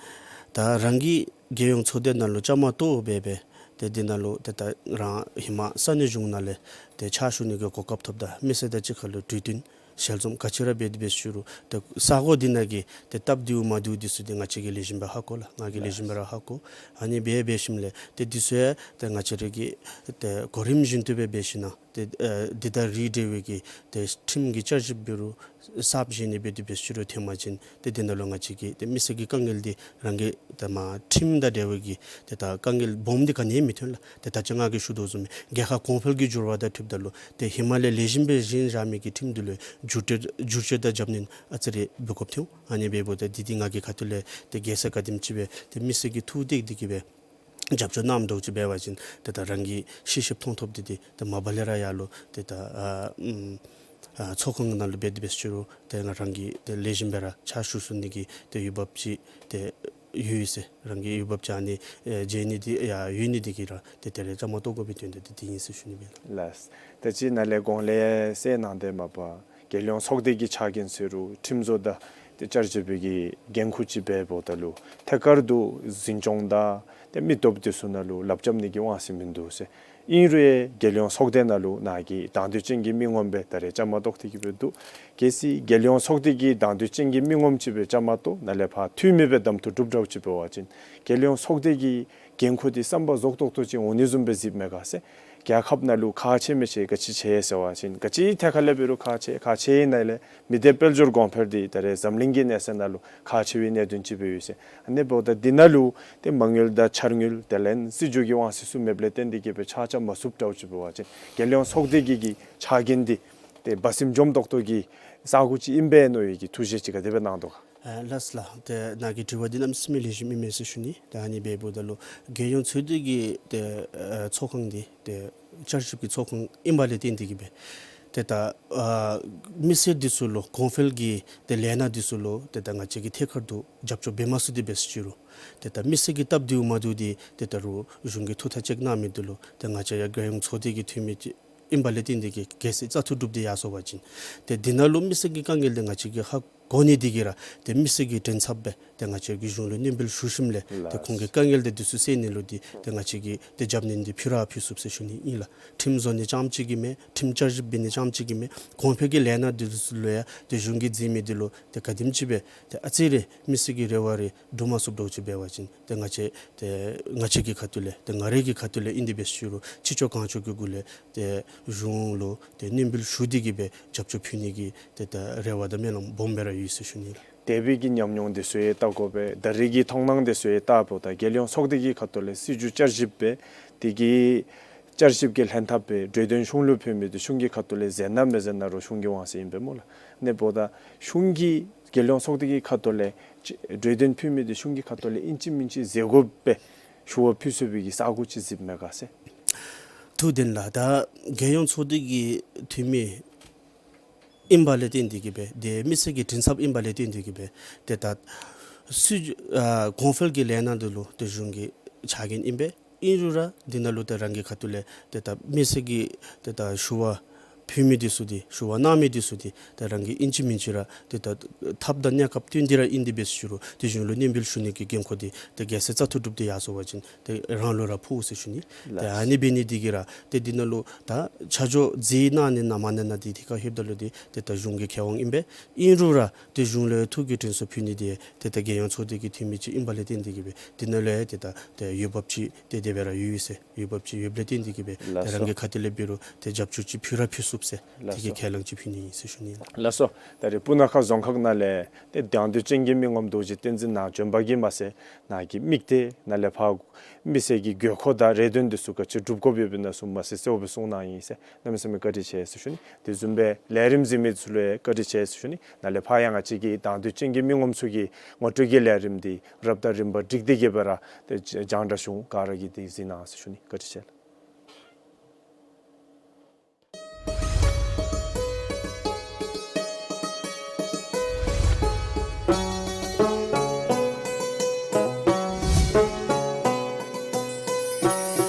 ད་རང་གིས་རྒྱལ་ཡོངས་ཚོགས་སྡེ་ནང་ལུ་བཅའ་མར་གཏོགས་སྦེ་སྦེ་ཏེ་འདི་ནང་ལུ་ཏེ་ད་རང་ཧེ་མ་ས་གནས་གཞུང་ནང་ལས་ཏེ་ཕྱག་ཞུ་ནི་གི་གོ་སྐབས་ཐོབ་ད་མི་སེར་དང་གཅིག་ཁར་ལུ་གྲོས་བསྟུན་ཞལ་འཛོམས་ག་ཅི་ར་འབད་དེ་འབད་ཞུ་རུང་ཏེ་ས་གོ་འདི་ནང་གི་ཏེ་སྟབས་བདེཝ་མ་བདེཝ་འདི་ཚུ་འདི་ང་བཅས་ཀྱིས་ལེགས་ཤོམ་སྦེ་ཧ་གོ་ལགས། ང་གིས་ལེགས་ཤོམ་སྦེ་ར་ཧ་གོ། ཨ་ནི་སྦེ་འབད་ཞིནམ་ལས་ཏེ་འདི་ཚུ་ཡང་ཏེ་ང་བཅས་ར་གིས་ཏེ་གོ་རིམ་བཞིན་དུ་སྦེ་འབད་ཞིན་ན་ཏེ་ཨ་འདི་དང་རིགས་འདྲ་བའི་གི་ཏེ་ཁྲིམས་ཀྱི་བསྐྱར་ཞིབ་འབད་རུང་གསརཔ་བཞེངས་ནི་འབད་དེ་འབད་ཞུ་རུང་ཐོན་པ་ཅིན་ཏེ་འདི་ནང་ལུ་ང་བཅས་ཀྱིས་ཏེ་མི་སེར་གྱི་དཀའ་ངལ་འདི་རང་གི་ཏེ་མ་ཁྲིམས་དང་འབྲེལ་བའི་གི་ཏེ་ད་དཀའ་ངལ་སྦོམ་འདི་ག་ནི་ཡང་མི་ཐོན་ལགས། ཏེ་ད་ཅི་ང་གིས་ཞུ་དོ་བཟུམ་སྦེ་རྒྱལ་ཁབ་གོང་འཕེལ་གྱི་འགྱུར་བ་དང་འཁྲིལཝ་ད་ལུ་ཏེ་ཧེ་མ་ལས་ལེགས་ཤོམ་སྦེ་བཞེངས་བཞག་མི་གི་ཁྲིམས་འདི་ལུ་བསྒྱུར་བཅོས་བསྒྱུར་བཅོས་དང་རྒྱབ་སྣོན་ཨ་ཙི་རེ་འབད་དགོཔ་ཐོན། ཨ་ནི་འབདཝ་ད་འདི་འདི་ང་གི་ཁ་ཐུག་ལས་ཏེ་རྒྱལ་སྲས་ག་དེམ་ཅིག་སྦེ་ཏེ་མི་སེར་གྱིས་ཐུགས་གཏད་དེ་གི་སྦེ་རྒྱབ་སྐྱོར་གནངམ་འདྲཝ་ཅིག་འབད་བ་ཅིན་ཏེ་ད་རང་གི་ཤེས་ཤེསཔ་མཐོང་ཐོབ་འདི་ཏེ་ཏེ་མ་པ་ལས་ར་ཡར་ལུ་ཏེ་ད་ཨ་ཨམ་ཨ་ཚོགས་ཁང་ནང་ལུ་འབད་དེ་འབད་ཞུ་རུང་ཏེ་ང་རང་གིས་ཏེ་ལེགས་ཤོམ་སྦེ་ར་ཕྱག་ཞུ་ཚུགས་ནི་གི་ཏེ་འོས་འབབ་ཅིག་ཏེ་ཡོད་ཟེར། རང་གི་འོས་འབབ་ཅིག་ཨ་ནི་ཨེ་བྱིན་ནི་འདི་ཡང་ཡོད་ནི་འདི་གིས་ར་ཏེ་དེ་རེ་བཅའ་མར་གཏོགས་དགོ་པའི་དོན་དག་འདི་འདི་ཨིན་ཟེར་ཞུ་ནི་ཨིན་ལགས། ལགས། ད་ཅི་ནཱ་ལས་གོང་ལས་གསལ་གནང་སྟེ་མ་པ་རྒྱལ་ཡོངས་ཚོགས་སྡེ་གི་ཕྱག་འགན་ཟེར་རུང་ཁྲིམས་བཟོ་དང་ཏེ་བསྐྱར་ཞིབ་པའི་གི་འགན་ཁུར་ཅིག་འབདཝ་ད་ལུ་ཐད་ཀར་དུ་འཛིན་སྐྱོང་དང་ཏེ་མི་སྟོབས་འདི་ཚུ་ནང་ལུ་ལགཔ་རྐྱབ་ནི་གི་དབང་ཚད་མིན་འདུག་ཟེར། ཨིན་རུང་ཡང་རྒྱལ་ཡོངས་ཚོགས་སྡེ་ནང་ལུ་ནཱ་གི་དང་འདོད་ཅན་གྱི་མི་ངོམ་སྦེ་ད་རེས་བཅའ་མར་གཏོགས་ཏེ་གི་སྦེ་འདུག། གལ་སྲིད་རྒྱལ་ཡོངས་ཚོགས་སྡེ་གི་དང་འདོད་ཅན་གྱི་མི་ངོམ་ཅིག་སྦེ་བཅའ་མར་གཏོགས་ནཱ་ལས་ཕར་འཐུས་མི་སྦེ་གདམ་འཐུ་གྲུབ་འདྲཝ་ཅིག་འབད་བ་ཅིན་རྒྱལ་ཡོངས་ཚོགས་སྡེ་གི་འགན་ཁུར་འདི་བསམ་པ་རྫོགས་ཏོག་ཏོ་ཅིག་འོང་ནི་བཟུམ་སྦེ་གཟིགསཔ་མས་ག་ཟེར། རྒྱལ་ཁབ་ནང་ལུ་ཁག་ཆེ་མི་ཆེ་ག་ཅི་ཆེ་ཟེར་བ་ཅིན་ག་ཅི་ཐད་ཁར་ལས་འབད་རུང་ཁག་ཆེ། ཁག་ཆེ་ནང་ལས་མི་སྡེ་དཔལ་འབྱོར་གོང་འཕེལ་འདི་ད་རེས་འཛམ་གླིང་གི་གནས་ཚད་ནང་ལུ་ཁག་ཆེ་བའི་གནད་དོན་ཅིག་སྦེ་ཡོད་ཟེར། ཨ་ནི་འབདཝ་ད་འདི་ནང་ལུ་ཏེ་མ་དངུལ་དང་འཆར་དངུལ་དེ་ལས་སྲིད་བྱུས་ཀྱི་དབང་ཚད་ཚུ་མེདཔ་ལས་བརྟེན་ཏེ་གི་སྦེ་ཕྱག་རྐྱབ་མ་ཚུགསཔ་འདྲཝ་ཅིག་འབད་བ་ཅིན་རྒྱལ་ཡོངས་ཚོགས་སྡེ་གི་གི་ཕྱག་འགན་འདི་ཏེ་སྦ་སེམས་འཇོམས་ཏོག་ཏོ་གི་ས་གོ་ཅིག་ཨིན་པས་མནོ་བའི་གི་ཐུགས་བཞེད་ཅིག་ག་དེ་སྦེ་གནང་དོ་ག། ཨ་ལགས་ལགས། ཏེ་ནཱ་གི་དྲི་བ་འདི་གནམ་མེད་ས་མེད་ལེགས་ཤོམ་ཨིན་མས་ཟེར་ཞུ་ནི། ད་ཨ་ནི་འབདཝ་ད་ལུ་རྒྱལ་ཡོངས་ཚོགས་སྡེ་གི་ཏེ་ཨ་ཚོགས་ཁང་འདི་ཏེ་བསྐྱར་ཞིབ་ཀྱི་ཚོགས་ཁང་ཨིན་པ་ལས་བརྟེན་ཏེ་གི་སྦེ་ཏེ་ད་ཨ་མི་སེར་འདི་ཚུ་ལུ་གོང་འཕེལ་གྱི་ཏེ་ལས་སྣ་འདི་ཚུ་ལུ་ཏེ་ད་ང་བཅས་ཀྱིས་ཐད་ཀར་དུ་རྒྱབ་སྐྱོར་འབད་མ་ཚུགས་ཏེ་འབད་ཞུ་རུང་ཏེ་ད་མི་སེར་གྱི་སྟབས་བདེཝ་མ་བདེཝ་འདི་ཏེ་ད་རུང་གཞུང་གིས་ཐུགས་ཐག་བཅད་གནང་མི་འདི་ལུ་ཏེ་ང་བཅས་ཡང་རྒྱལ་ཡོངས་ཚོགས་སྡེ་གི་འཐུས་མི་ཅིག་ཨིན་པ་ལས་བརྟེན་ཏེ་གི་གལ་སྲིད་བཙག་འཐུ་གྲུབ་སྟེ་ཡར་སོང་པ་ཅིན་ཏེ་འདི་ནང་ལུ་མི་སེར་གྱི་དཀའ་ངལ་འདི་ང་བཅས་ཀྱིས་ཧ་གོ་ནི་འདི་གིས་ར་ཏེ་མི་སེར་གྱི་མགྲིན་ཚབ་སྦེ་ཏེ་ང་བཅས་ཀྱིས་གཞུང་ལུ་སྙན་འབུལ་ཞུ་ཞིནམ་ལས་ཏེ་ལགས། ཁོང་གི་དཀའ་ངལ་འདི་འདི་ཚུ་སེལ་ནི་ལུ་འདི་ཏེ་ང་བཅས་ཀྱིས་ཏེ་རྒྱབ་སྣོན་འདི་ཕུལ་ར་ཕུལ་ཚུགས་ཟེར་ཞུ་ནི་ཨིན་ལགས། ཁྲིམས་བཟོ་ནི་རྐྱངམ་ཅིག་གིས་མེན། ཁྲིམས་བསྐྱར་ཞིབ་འབད་ནི་རྐྱངམ་ཅིག་གིས་མེན། གོང་འཕེལ་གྱི་ལས་སྣ་འདི་ཚུ་ལུ་ཡང་ཏེ་གཞུང་གིས་མཛད་མི་འདི་ལུ་ཏེ་ག་དེམ་ཅིག་སྦེ་ཏེ་ཨ་ཙི་རེ་མི་སེར་གྱི་རེ་བ་རེ་སྒྲུབ་མ་ཚུགསཔ་འདྲཝ་ཅིག་འབད་བ་ཅིན་ཏེ་ང་བཅས་ཏེ་ང་བཅས་ཀྱི་ཁ་ཐུག་ལས་ཏེ་ང་རའི་གི་ཁ་ཐུག་ལས་ཨིན་ཏེ་འབད་ཞུ་རུང་ཕྱི་ཕྱོགས་གང་ཕྱོགས་ཀྱི་སྒོ་ལས་ཏེ་གཞུང་ལུ་ཏེ་སྙན་འབུལ་ཞུ་སྟེ་གི་སྦེ་རྒྱབ་སྐྱོར་ཕུལ་ནི་གི་ཏེ་ད་རེ་བ་དང་སྨོན་ལམ་སྦོམ་སྦེ་ར་ཡོད་ཟེར་ཞུ་ནི་ལགས། འདས་པའི་གི་ཉམས་མྱོང་འདི་ཚུ་ཡང་བལྟ་དགོ་པས། ད་རེས་ཀྱི་མཐོང་སྣང་འདི་ཚུ་ཡང་བལྟཝ་ད་རྒྱལ་ཡོངས་ཚོགས་སྡེ་གི་ཁ་ཐུག་ལས་སྲིད་བྱུས་བསྐྱར་ཞིབ་འབད་དེ་གི་བསྐྱར་ཞིབ་ཀྱི་ལྷན་ཐབས་སྦེ་གྲོས་དོན་གཞུང་ལུ་ཕུལ་མི་འདི་གཞུང་གི་ཁ་ཐུག་ལས་མཛད་ན་མི་མཛད་ན་རུང་གཞུང་གི་དབང་ཚད་ཨིན་པས་སྨོ་ལགས། ཨ་ནི་འབདཝ་ད་གཞུང་གིས་རྒྱལ་ཡོངས་ཚོགས་སྡེ་གི་ཁ་ཐུག་ལས་གྲོས་དོན་ཕུལ་མི་འདི་གཞུང་གི་ཁ་ཐུག་ལས་ཨིན་ཅི་མིན་ཅི་མཛད་དགོ་པའི་ཞུ་བ་ཕུལ་ཚུགས་པའི་གི་ས་གོ་ཅིག་གཟིགསཔ་མས་ག་ཟེར། ཐུགས་བདེན་ལགས། ད་རྒྱལ་ཡོངས་ཚོགས་སྡེ་གི་འཐུས་མི་ཨིན་པ་ལས་བརྟེན་ཏེ་གི་སྦེ་ཏེ་མི་སེར་གྱི་མགྲིན་ཚབ་ཨིན་པ་ལས་བརྟེན་ཏེ་གི་སྦེ་ཏེ་ད་སྲིད་ཨ་གོང་འཕེལ་གྱི་ལས་སྣ་འདི་ལུ་ཏེ་གཞུང་གི་ཕྱག་འགན་ཨིན་པས། ཨིན་རུང་ར་འདི་ནང་ལུ་ཏེ་རང་གི་ཁ་ཐུག་ལས་ཏེ་ད་མི་སེར་གྱི་ཏེ་ད་ཞུ་བ་ཕུལ་མི་འདི་ཚུ་འདི་ཞུ་བ་གནང་མི་འདི་ཚུ་འདི་ཏེ་རང་གིས་ཨིན་ཅི་མིན་ཅི་ར་ཏེ་ད་ཐབས་དང་གནས་སྐབས་བསྟུན་ཏེ་ར་ཨིན་ཏེ་འབད་ཞུ་རུང་ཏེ་གཞུང་ལུ་སྙན་འབུལ་ཞུ་ནི་གི་འགན་ཁུར་འདི་ཏེ་གལ་སྲིད་བཙག་འཐུ་གྲུབ་སྟེ་ཡར་སོང་པ་ཅིན་ཏེ་རང་ལུ་ར་ཕོག་ཟེར་ཞུ་ནི། ཏེ་ལགས། ཨ་ནི་འབད་ནི་འདི་གིས་ར་ཏེ་འདི་ནང་ལུ་ད་ཆ་འཇོག་མཛད་གནང་ནི་ཨིན་ན་མེན་ན་འདི་ཐད་ཁར་ལྷོདཔ་ད་ལུ་འདི་ཏེ་ད་གཞུང་གི་ཁེ་དབང་ཨིན་པས། ཨིན་རུང་ར་ཏེ་གཞུང་ལུ་ཐུགས་ཀྱི་དྲན་གསོ་ཕུལ་ནི་འདི་ཏེ་ད་རྒྱལ་ཡོངས་ཚོགས་སྡེ་གི་འཐུས་མི་ཅིག་ཨིན་པ་ལས་བརྟེན་ཏེ་གི་སྦེ་འདི་ནང་ལུ་ཡང་ཏེ་ད་ཏེ་འོས་འབབ་ཅིག་ཏེ་དེ་སྦེ་ར་ཡོད་ཟེར། འོས་འབབ་ཅིག་ཡོདཔ་ལས་བརྟེན་ཏེ་གི་སྦེ་ལགས་སོ། ཏེ་རང་གི་ཁ་ཐུག་ལས་འབད་རུང་ཏེ་རྒྱབ་སྐྱོར་ཅིག་ཕུལ་ར་ཕུལ་ཚུགས། ཡོད་ཟེར། ལགས་སོ། དེ་གི་ཁས་ལེན་ཅིག་ཕུལ་ནི་ཨིན་ཟེར་ཞུ་ནི་ལགས། ལགས་སོ། ད་རེས་སྤུ་ན་ཁ་རྫོང་ཁག་ནང་ལས་ཏེ་དང་འདོད་ཅན་གྱི་མི་ངོམ་རྡོ་རྗེ་བསྟན་འཛིན་ནཱ་བྱོན་པ་གིས་མ་ཚད་ནཱ་གི་དམིགས་གཏད་ནཱ་ལས་ཕར་མི་སེར་གྱི་དགོས་མཁོ་དང་རེ་འདུན་འདི་ཚུ་ག་ཅི་སྒྲུབ་དགོཔ་ཡོདཔ་ཨིན་ན་ཚུ་མ་ཟད་གསལ་བོ་སྦེ་གསུངས་གནང་ཡི་ཟེར། གནམ་མེད་ས་མེད་བཀའ་དྲིན་ཆེ་ཟེར་ཞུ་ནི། དེ་བཟུམ་སྦེ་ལས་རིམ་གཟིགས་མི་ཚུ་ལུ་ཡང་བཀའ་དྲིན་ཆེ་ཟེར་ཞུ་ནི། ནཱ་ལས་ཕར་ཡང་ང་བཅས་ཀྱི་དང་འདོད་ཅན་གྱི་མི་ངོམ་ཚུ་གི་ངོ་སྤྲོད་ཀྱི་ལས་རིམ་འདི་རབ་དང་རིམ་པ་བསྒྲིགས་ཏེ་གི་སྦེ་ར་ཏེ་རྒྱང་བསྒྲགས་གཞུང་ག་ར་གིས་ཏེ་གཟིགས་གནང་ཟེར་ཞུ་ནི། བཀའ་དྲིན་ཆེ་ལགས།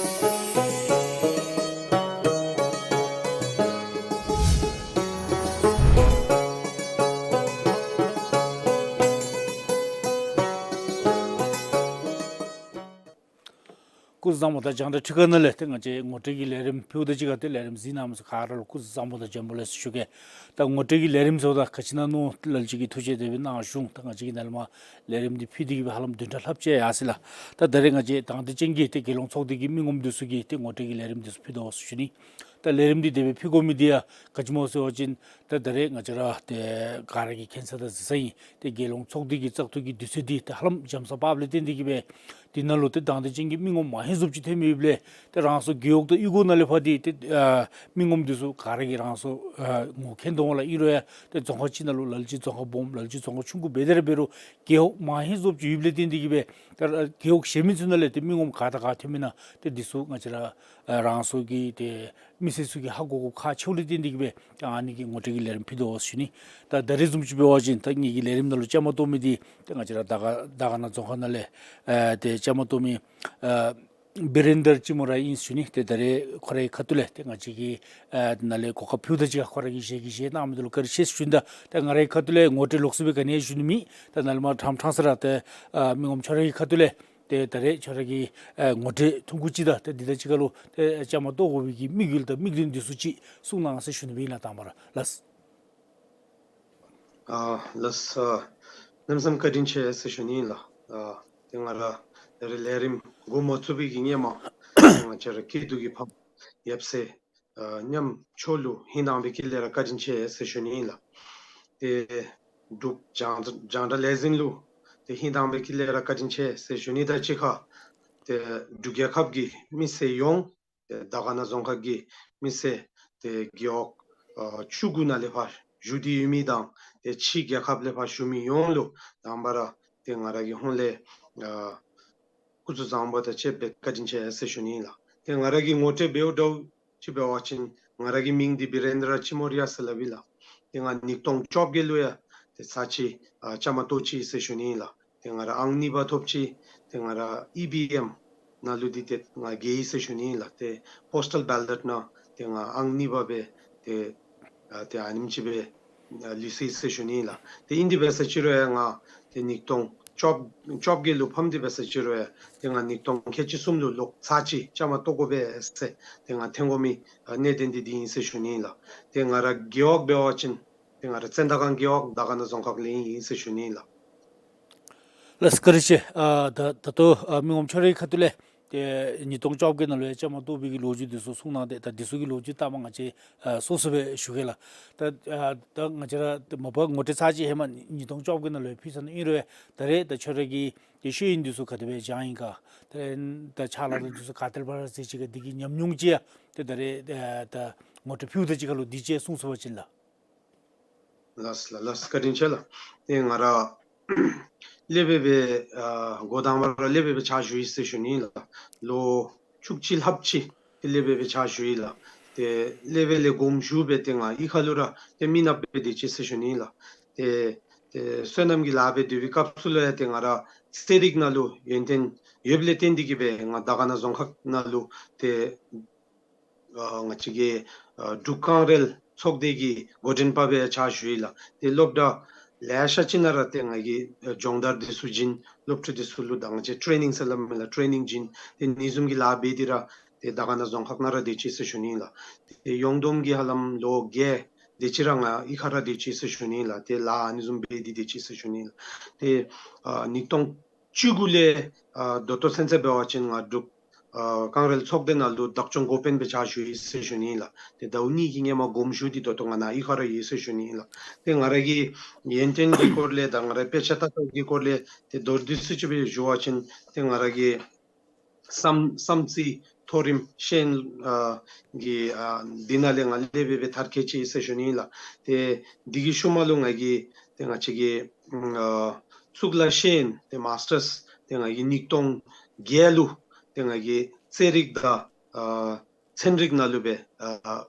སྐུ་གཟུགས་བཟང་པོ། ད་རྒྱང་བསྒྲགས་ཁྲི་ཁ་ནང་ལས་ཏེ་ང་བཅས་ངོ་སྤྲོད་ཀྱི་ལས་རིམ་ཕུལཝ་ད་གཅིག་ཁར་ཏེ་ལས་རིམ་གཟིགས་གནང་མི་ཚུ་ག་ར་ལུ་སྐུ་གཟུགས་བཟང་པོ་དང་བྱོན་པ་ལེགས་སོ་ཞུ་གེ། ད་ངོ་སྤྲོད་ཀྱི་ལས་རིམ་ཚུ་ད་ག་ཅི་ཨིན་ན་མནོ་ལགས། ཅིག་གིས་ཐུགས་རྗེ་དེ་སྦེ་གནང་བཞུགས། ད་ང་བཅས་ཀྱིས་ནཱ་ལས་མར་ལས་རིམ་འདི་ཕུལ་ཏེ་གི་སྦེ་ཧ་ལམ་བདུན་ཕྲག་ལྷགཔ་ཅིག་ཡར་སོ་ཡི་ལགས། ད་ད་རེས་ང་བཅས་དང་འདོད་ཅན་གྱི་ཏེ་རྒྱལ་ཡོངས་ཚོགས་སྡེ་གི་མི་ངོམ་འདི་ཚུ་གི་ཏེ་ངོ་སྤྲོད་ཀྱི་ལས་རིམ་འདི་ཚུ་ཕུལ་དོ་ཟེར་ཞུ་ནི། ད་ལས་རིམ་འདི་དེ་སྦེ་ཕུལ་དགོ་མི་འདི་ཡང་ག་ཅི་སྨོ་ཟེར་བ་ཅིན་ད་ད་རེས་ང་བཅས་ར་ཏེ་ག་ར་གིས་མཁྱེན་ས་དང་གཟིགས་ས་ཨིན། ཏེ་རྒྱལ་ཡོངས་ཚོགས་སྡེ་གི་བཙག་འཐུ་གི་དུས་ཚོད་འདི་ཏེ་ཧ་ལམ་འཇམ་ས་བབས་ལས་བརྟེན་ཏེ་གི་སྦེ་དེ་ནང་ལུ་ཏེ་དང་འདོད་ཅན་གྱི་མི་ངོམ་མ་ཧེ་ཟོབ་ཅིག་ཐོནམ་ཡོདཔ་ལས་ཏེ་རང་སོའི་རྒེད་འོག་དང་གཡུས་སྒོ་ནང་ལས་ཕར་འདི་ཏེ་ཨ་མི་ངོམ་འདི་ཚུ་ག་ར་གིས་རང་སོ་ཨ་ངོ་མཁྱེན་དོ་འོང་ལགས། ཨིན་རུང་ཡང་ཏེ་རྫོང་ཁག་ཅིག་ནང་ལུ་ལ་ལུ་ཅིག་རྫོང་ཁག་སྦོམ་ལ་ལུ་ཅིག་རྫོང་ཁག་ཆུང་ཀུ་འབད་དེ་ར་འབད་རུང་རྒེད་འོག་མ་ཧེ་ཟོབ་ཅིག་ཡོདཔ་ལས་བརྟེན་ཏེ་གི་སྦེ་ཏེ་རྒེད་འོག་གཞན་མི་ཚུ་ནང་ལས་ཏེ་མི་ངོམ་ག་དང་ག་ཐོནམ་ཨིན་ན་ཏེ་འདི་ཚུ་ང་བཅས་ར་ཨ་རང་སོ་གི་ཏེ་མི་སེར་ཚུ་གིས་ཧ་གོ་དགོཔ་ཁག་ཆེཝ་ལས་བརྟེན་ཏེ་གི་སྦེ་ཏེ་ཨ་ནི་གི་ངོ་སྤྲོད་ཀྱི་ལས་རིམ་ཕུལ་དོ་ཟེར་ཞུ་ནི། ད་ད་རེས་བཟུམ་ཅིག་འབད་བ་ཅིན་ད་ངེ་གི་ལས་རིམ་ནང་ལུ་བཅའ་མར་གཏོགས་མི་འདི་ཏེ་ང་བཅས་ར་དར་དཀར་དར་དཀར་ན་རྫོང་ཁག་ནང་ལས་ཨ་ཏེ་བཅའ་མར་གཏོགས་མི་ཨ་བི་རེན་དར་ཅིག་མོ་ར་ཨིན་ཟེར་ཞུ་ནི། ཏེ་ད་རེས་ཁོ་རའི་ཁ་ཐུག་ལས་ཏེ་ང་བཅས་ཀྱིས་ཨ་ནཱ་ལས་གོ་སྐབས་ཕུལཝ་ད་གཅིག་ཁར་ཁོ་ར་གིས་ཞལ་གྱིས་བཞེས་གནང་མི་འདི་ལུ་བཀའ་དྲིན་ཆེ་ཟེར་ཞུ་ནི། ད་ད་ང་རའི་ཁ་ཐུག་ལས་ངོ་སྤྲོད་ལོགས་སུ་སྦེ་ག་ནི་ཡང་ཞུ་ནི་མེད། ད་ནཱ་ལས་མར་ཕྲང་ཕྲང་ས་ར་ཏེ་ཨ་མི་ངོམ་ཁྱོད་རའི་ཁ་ཐུག་ལས་ཏེ་ད་རེས་ཁྱོད་ར་གི་ཨ་ངོ་སྤྲོད་ཐུང་ཀུ་ཅིག་དང་ཏེ་འདི་དང་གཅིག་ཁར་ལུ་ཏེ་བཅའ་མར་གཏོགས་དགོ་པའི་གི་དམིགས་ཡུལ་དང་དམིགས་དོན་འདི་ཚུ་ཅིག་གསུང་གནང་ཟེར་ཞུ་ནི་སྦེ་ཨིན་ལགས། དང་པ་ར་ལགས། ཨ་ལགས་སོ། གནམ་མེད་ས་མེད་བཀའ་དྲིན་ཆེ་ཟེར་ཞུ་ནི་ཨིན་ལགས། ཨ་ཏེ་ང་ར་ད་རེས་ལས་རིམ་འགོ་མ་བཙུགས་པའི་གི་སྔོན་མ་ང་བཅས་ར་སྐྱིད་སྡུག་གི་ཕམ་ཡབ་སྲས་ཨ་མཉམ་ཕྱོགས་ལུ་ཧིང་དྭངས་པའི་དཀྱིལ་ལས་ར་བཀའ་དྲིན་ཆེ་ཟེར་ཞུ་ནི་ཨིན་ལགས། ཏེ་འབྲུག་རྒྱང་རྒྱང་བསྒྲགས་ལས་འཛིན་ལུ་ཏེ་ཧིང་དྭངས་པའི་དཀྱིལ་ལས་ར་བཀའ་དྲིན་ཆེ་ཟེར་ཞུ་ནི་དང་གཅིག་ཁར་ཏེ་འབྲུག་རྒྱལ་ཁབ་ཀྱི་མི་སེར་ཡོངས་ཏེ་དར་དཀར་ན་རྫོང་ཁག་གི་མི་སེར་ཏེ་རྒེད་འོག་ཨ་བཅུ་དགུ་ནང་ལས་ཕར་བཞུགས་ཏེ་ཡོད་མི་དང་ཏེ་ཕྱི་རྒྱལ་ཁབ་ལས་ཕར་བཞུགས་མི་ཡོངས་ལུ་དང་པ་ར་ཏེ་ང་ར་གི་ཧོངས་ལས་ཨ་སྐུ་གཟུགས་བཟང་པོ་དང་བཅས་པའི་བཀའ་དྲིན་ཆེ་ཟེར་ཞུ་ནི་ཨིན་ལགས། ཏེ་ང་ར་གི་ངོ་སྤྲོད་འབདཝ་ད་ཅིག་འབད་བ་ཅིན་ང་ར་གི་མིང་འདི་བི་རེན་དྲ་ཅི་མོ་རི་ཡ་ཟེར་སླབ་ཨིན་ལགས། ཏེ་ང་ཉིས་སྟོང་བཅོ་བརྒྱད་ལུ་ཡང་ཏེ་ཚར་གཅིག་ཨ་བཅའ་མར་གཏོགས་ཅི་ཟེར་ཞུ་ནི་ཨིན་ལགས། ཏེ་ང་ར་ཨང་གཉིས་པ་ཐོབ་ཅི། ཏེ་ང་ར་ཨི་བི་ཨེམ་ནང་ལུ་འདི་ཏེ་ང་རྒྱལ་ཡི་ཟེར་ཞུ་ནི་ཨིན་ལགས། ཏེ་པོསི་ཊལ་བེ་ལོཊ་ནང་ཏེ་ང་ཨང་གཉིས་པ་སྦེ་ཏེ་ཨ་ཏེ་ཨ་ནེམ་ཅིག་སྦེ་ཨ་ལུས་སོ་ཡི་ཟེར་ཞུ་ནི་ཨིན་ལགས། ཏེ་ཨིན་དེ་འབད་ས་ཅིག་རུང་ཡང་ང་ཏེ་ཉིས་སྟོང་བཅོ་བཅོ་བརྒྱད་ལུ་ཕམ་སྟེ་འབད་ས་ཅིག་རུང་ཡང་ཏེ་ང་ཉིས་སྟོང་ཁལ་གཅིག་གསུམ་ལུ་ལོག་ཚར་གཅིག་བཅའ་མར་གཏོགས་དགོ་པས་ཟེར་ཏེ་ང་འཐོན་དགོ་མི་ཨ་གནད་དོན་འདི་འདི་ཨིན་ཟེར་ཞུ་ནི་ཨིན་ལགས། ཏེ་ང་ར་རྒེད་འོག་འབད་བ་ཅིན་ཏེ་ང་ར་ཙན་དན་སྒང་རྒེད་འོག་དར་དཀར་ན་རྫོང་ཁག་ལས་ཨིན་ཟེར་ཞུ་ནི་ཨིན་ལགས། ལགས་སོ་བཀའ་དྲིན་ཆེ། ཨ་ད་ད་ལྟོ་ཨ་མི་ངོམ་ཁྱོད་རའི་ཁ་ཐུག་ལས་ཏེ་ཉིས་སྟོང་བཅོ་བརྒྱད་ནང་ལུ་ཡང་བཅའ་མར་གཏོགས་པའི་གི་ལོ་རྒྱུས་འདི་ཚུ་གསུང་གནང་སྟེ་ད་འདི་ཚུ་གི་ལོ་རྒྱུས་ལྟ་མ་ང་བཅས་ཨ་སོ་སོ་སྦེ་ཞུ་གེ་ལགས། ད་ཨ་ད་ང་བཅས་ར་ད་མ་པ་ངོ་སྤྲོད་ཚར་གཅིག་ཧེ་མ་ཉིས་སྟོང་བཅོ་བརྒྱད་ནང་ལུ་ཡང་ཕུལ་ཚར་ནུག། ཨིན་རུང་ཡང་ད་རེས་ད་ཁྱོད་ར་གི་ཏེ་ཤེས་ཡོན་འདི་ཚུ་ག་དེ་སྦེ་སྦྱངས་ཡི་ག། ཏེ་ད་ཕྱག་ལཱ་འདི་ཚུ་ག་ཏེ་ལས་ཕར་ར་མཛད་ཅི་ག། འདི་གི་ཉམས་མྱོང་ཅིག་ཡང་ཏེ་ད་རེས་ཨ་ད་ངོ་སྤྲོད་ཕུལཝ་ད་གཅིག་ཁར་ལུ་འདི་ཅིག་གསུངས་ཚུགས་པ་ཅིན་ལགས། ལགས་ལགས་ལགས་བཀའ་དྲིན་ཆེ་ལགས། ཏེ་ང་ར་སློབ་དཔོན་སྦེ་ཨ་འགོ་དང་པ་ར་སློབ་དཔོན་སྦེ་ཕྱག་ཞུ་ཡི་ཟེར་ཞུ་ནི་ལགས། ལོ་བཅུ་གཅིག་ལྷགཔ་ཅིག་ཏེ་སློབ་དཔོན་སྦེ་ཕྱག་ཞུ་ཡི་ལགས། ཏེ་སློབ་དཔོན་ལས་དགོངས་ཞུ་སྦེ་ཏེ་ང་གཡུས་ཁ་ལུ་ར་ཏེ་མི་ནགཔ་སྦེ་སྡོད་ཅི་ཟེར་ཞུ་ནི་ལགས། ཏེ་ཏེ་སོ་ནམ་གྱི་ལཱ་སྦེ་སྡོད་པའི་སྐབས་སུ་ལུ་ཡང་ཏེ་ང་ར་རྩེད་རིགས་ནང་ལུ་ཡོན་ཏན་ཡོདཔ་ལས་བརྟེན་ཏེ་གི་སྦེ་ང་དར་དཀར་ན་རྫོང་ཁག་ནང་ལུ་ཏེ་ཨ་ང་བཅས་ཀྱི་ཨ་འབྲུག་གངས་རལ་ཚོགས་སྡེ་གི་འགོ་འདྲེན་པ་སྦེ་ཕྱག་ཞུ་ཡི་ལགས། ཏེ་སློབ་གྲྭ་ལེ་ཤ་ཅིག་ནང་ར་ཏེ་ང་གིས་ཨ་སྦྱོང་བརྡར་འདི་ཚུ་བྱིན། སློབ་ཕྲུག་འདི་ཚུ་ལུ་ད་ང་བཅས་ཊེ་རེ་ནིང་ཟེར་སླབ་མས་ལགས། ཊེ་རེ་ནིང་བྱིན། ཏེ་ཨ་ནི་བཟུམ་གྱི་ལཱ་འབད་དེ་ར་ཏེ་དར་དཀར་ན་རྫོང་ཁག་ནང་ར་སྡོད་ཅི་ཟེར་ཞུ་ནི་ལགས། ཏེ་ཡོངས་བསྡོམས་ཀྱིས་ཧ་ལམ་ལོ་བརྒྱད་དེ་ཅིག་ར་ང་གཡུས་ཁར་ར་སྡོད་ཅི་ཟེར་ཞུ་ནི་ལགས། ཏེ་ལཱ་ཨ་ནི་བཟུམ་འབད་དེ་སྡོད་ཅི་ཟེར་ཞུ་ནི་ལགས། ཏེ་ཨ་ཉིས་སྟོང་བཅུ་དགུ་ལས་ཨ་ད་ལྟོ་ཚུན་ཚོད་འབད་བ་ཅིན་ང་འབྲུག་ ཨ་རྐང་རིལ་ཚོགས་སྡེ་ནང་ལུ་བདག་སྐྱོང་འགོ་དཔོན་སྦེ་ཕྱག་ཞུ་ཡི་ཟེར་ཞུ་ནི་ཨིན་ལགས། ཏེ་ཟླཝ་གཉིས་ཀྱི་ཧེ་མ་དགོངསམ་ཞུ་སྟེ་ད་ལྟོ་ང་ནཱ་གཡུས་ཁར་ར་ཡོད་ཟེར་ཞུ་ནི་ཨིན་ལགས། ཏེ་ང་ར་གི་ཡོན་ཏན་གྱི་སྐོར་ལས་དང་ང་རའི་དཔེ་ཆ་ལྟ་སྟངས་ཀྱི་སྐོར་ལས་ཏེ་མདོར་བསྡུས་སུ་ཅིག་སྦེ་ཞུ་བ་ཅིན་ཏེ་ང་ར་གི་བསམ་བསམ་རྩེ་མཐོ་རིམ་ཤེས་ཡོན་ཨ་གི་ཨ་འདི་ནང་ལས་ང་ལས་འབད་སྦེ་མཐར་འཁྱོལ་ཅི་ཟེར་ཞུ་ནི་ཨིན་ལགས། ཏེ་འདི་གི་ཤུལ་མ་ལུ་ང་གིས་ཏེ་ང་བཅས་ཀྱི་ཨ་གཙུག་ལག་ཤེས་ཡོན་ཏེ་མཱས་ཊརསི་ཏེ་ང་གིས་ཉིས་སྟོང་བརྒྱད་ལུ་ཏེ་ང་གིས་རྩེད་རིགས་དང་ཨ་ཚན་རིག་ནང་ལུ་སྦེ་ཨ་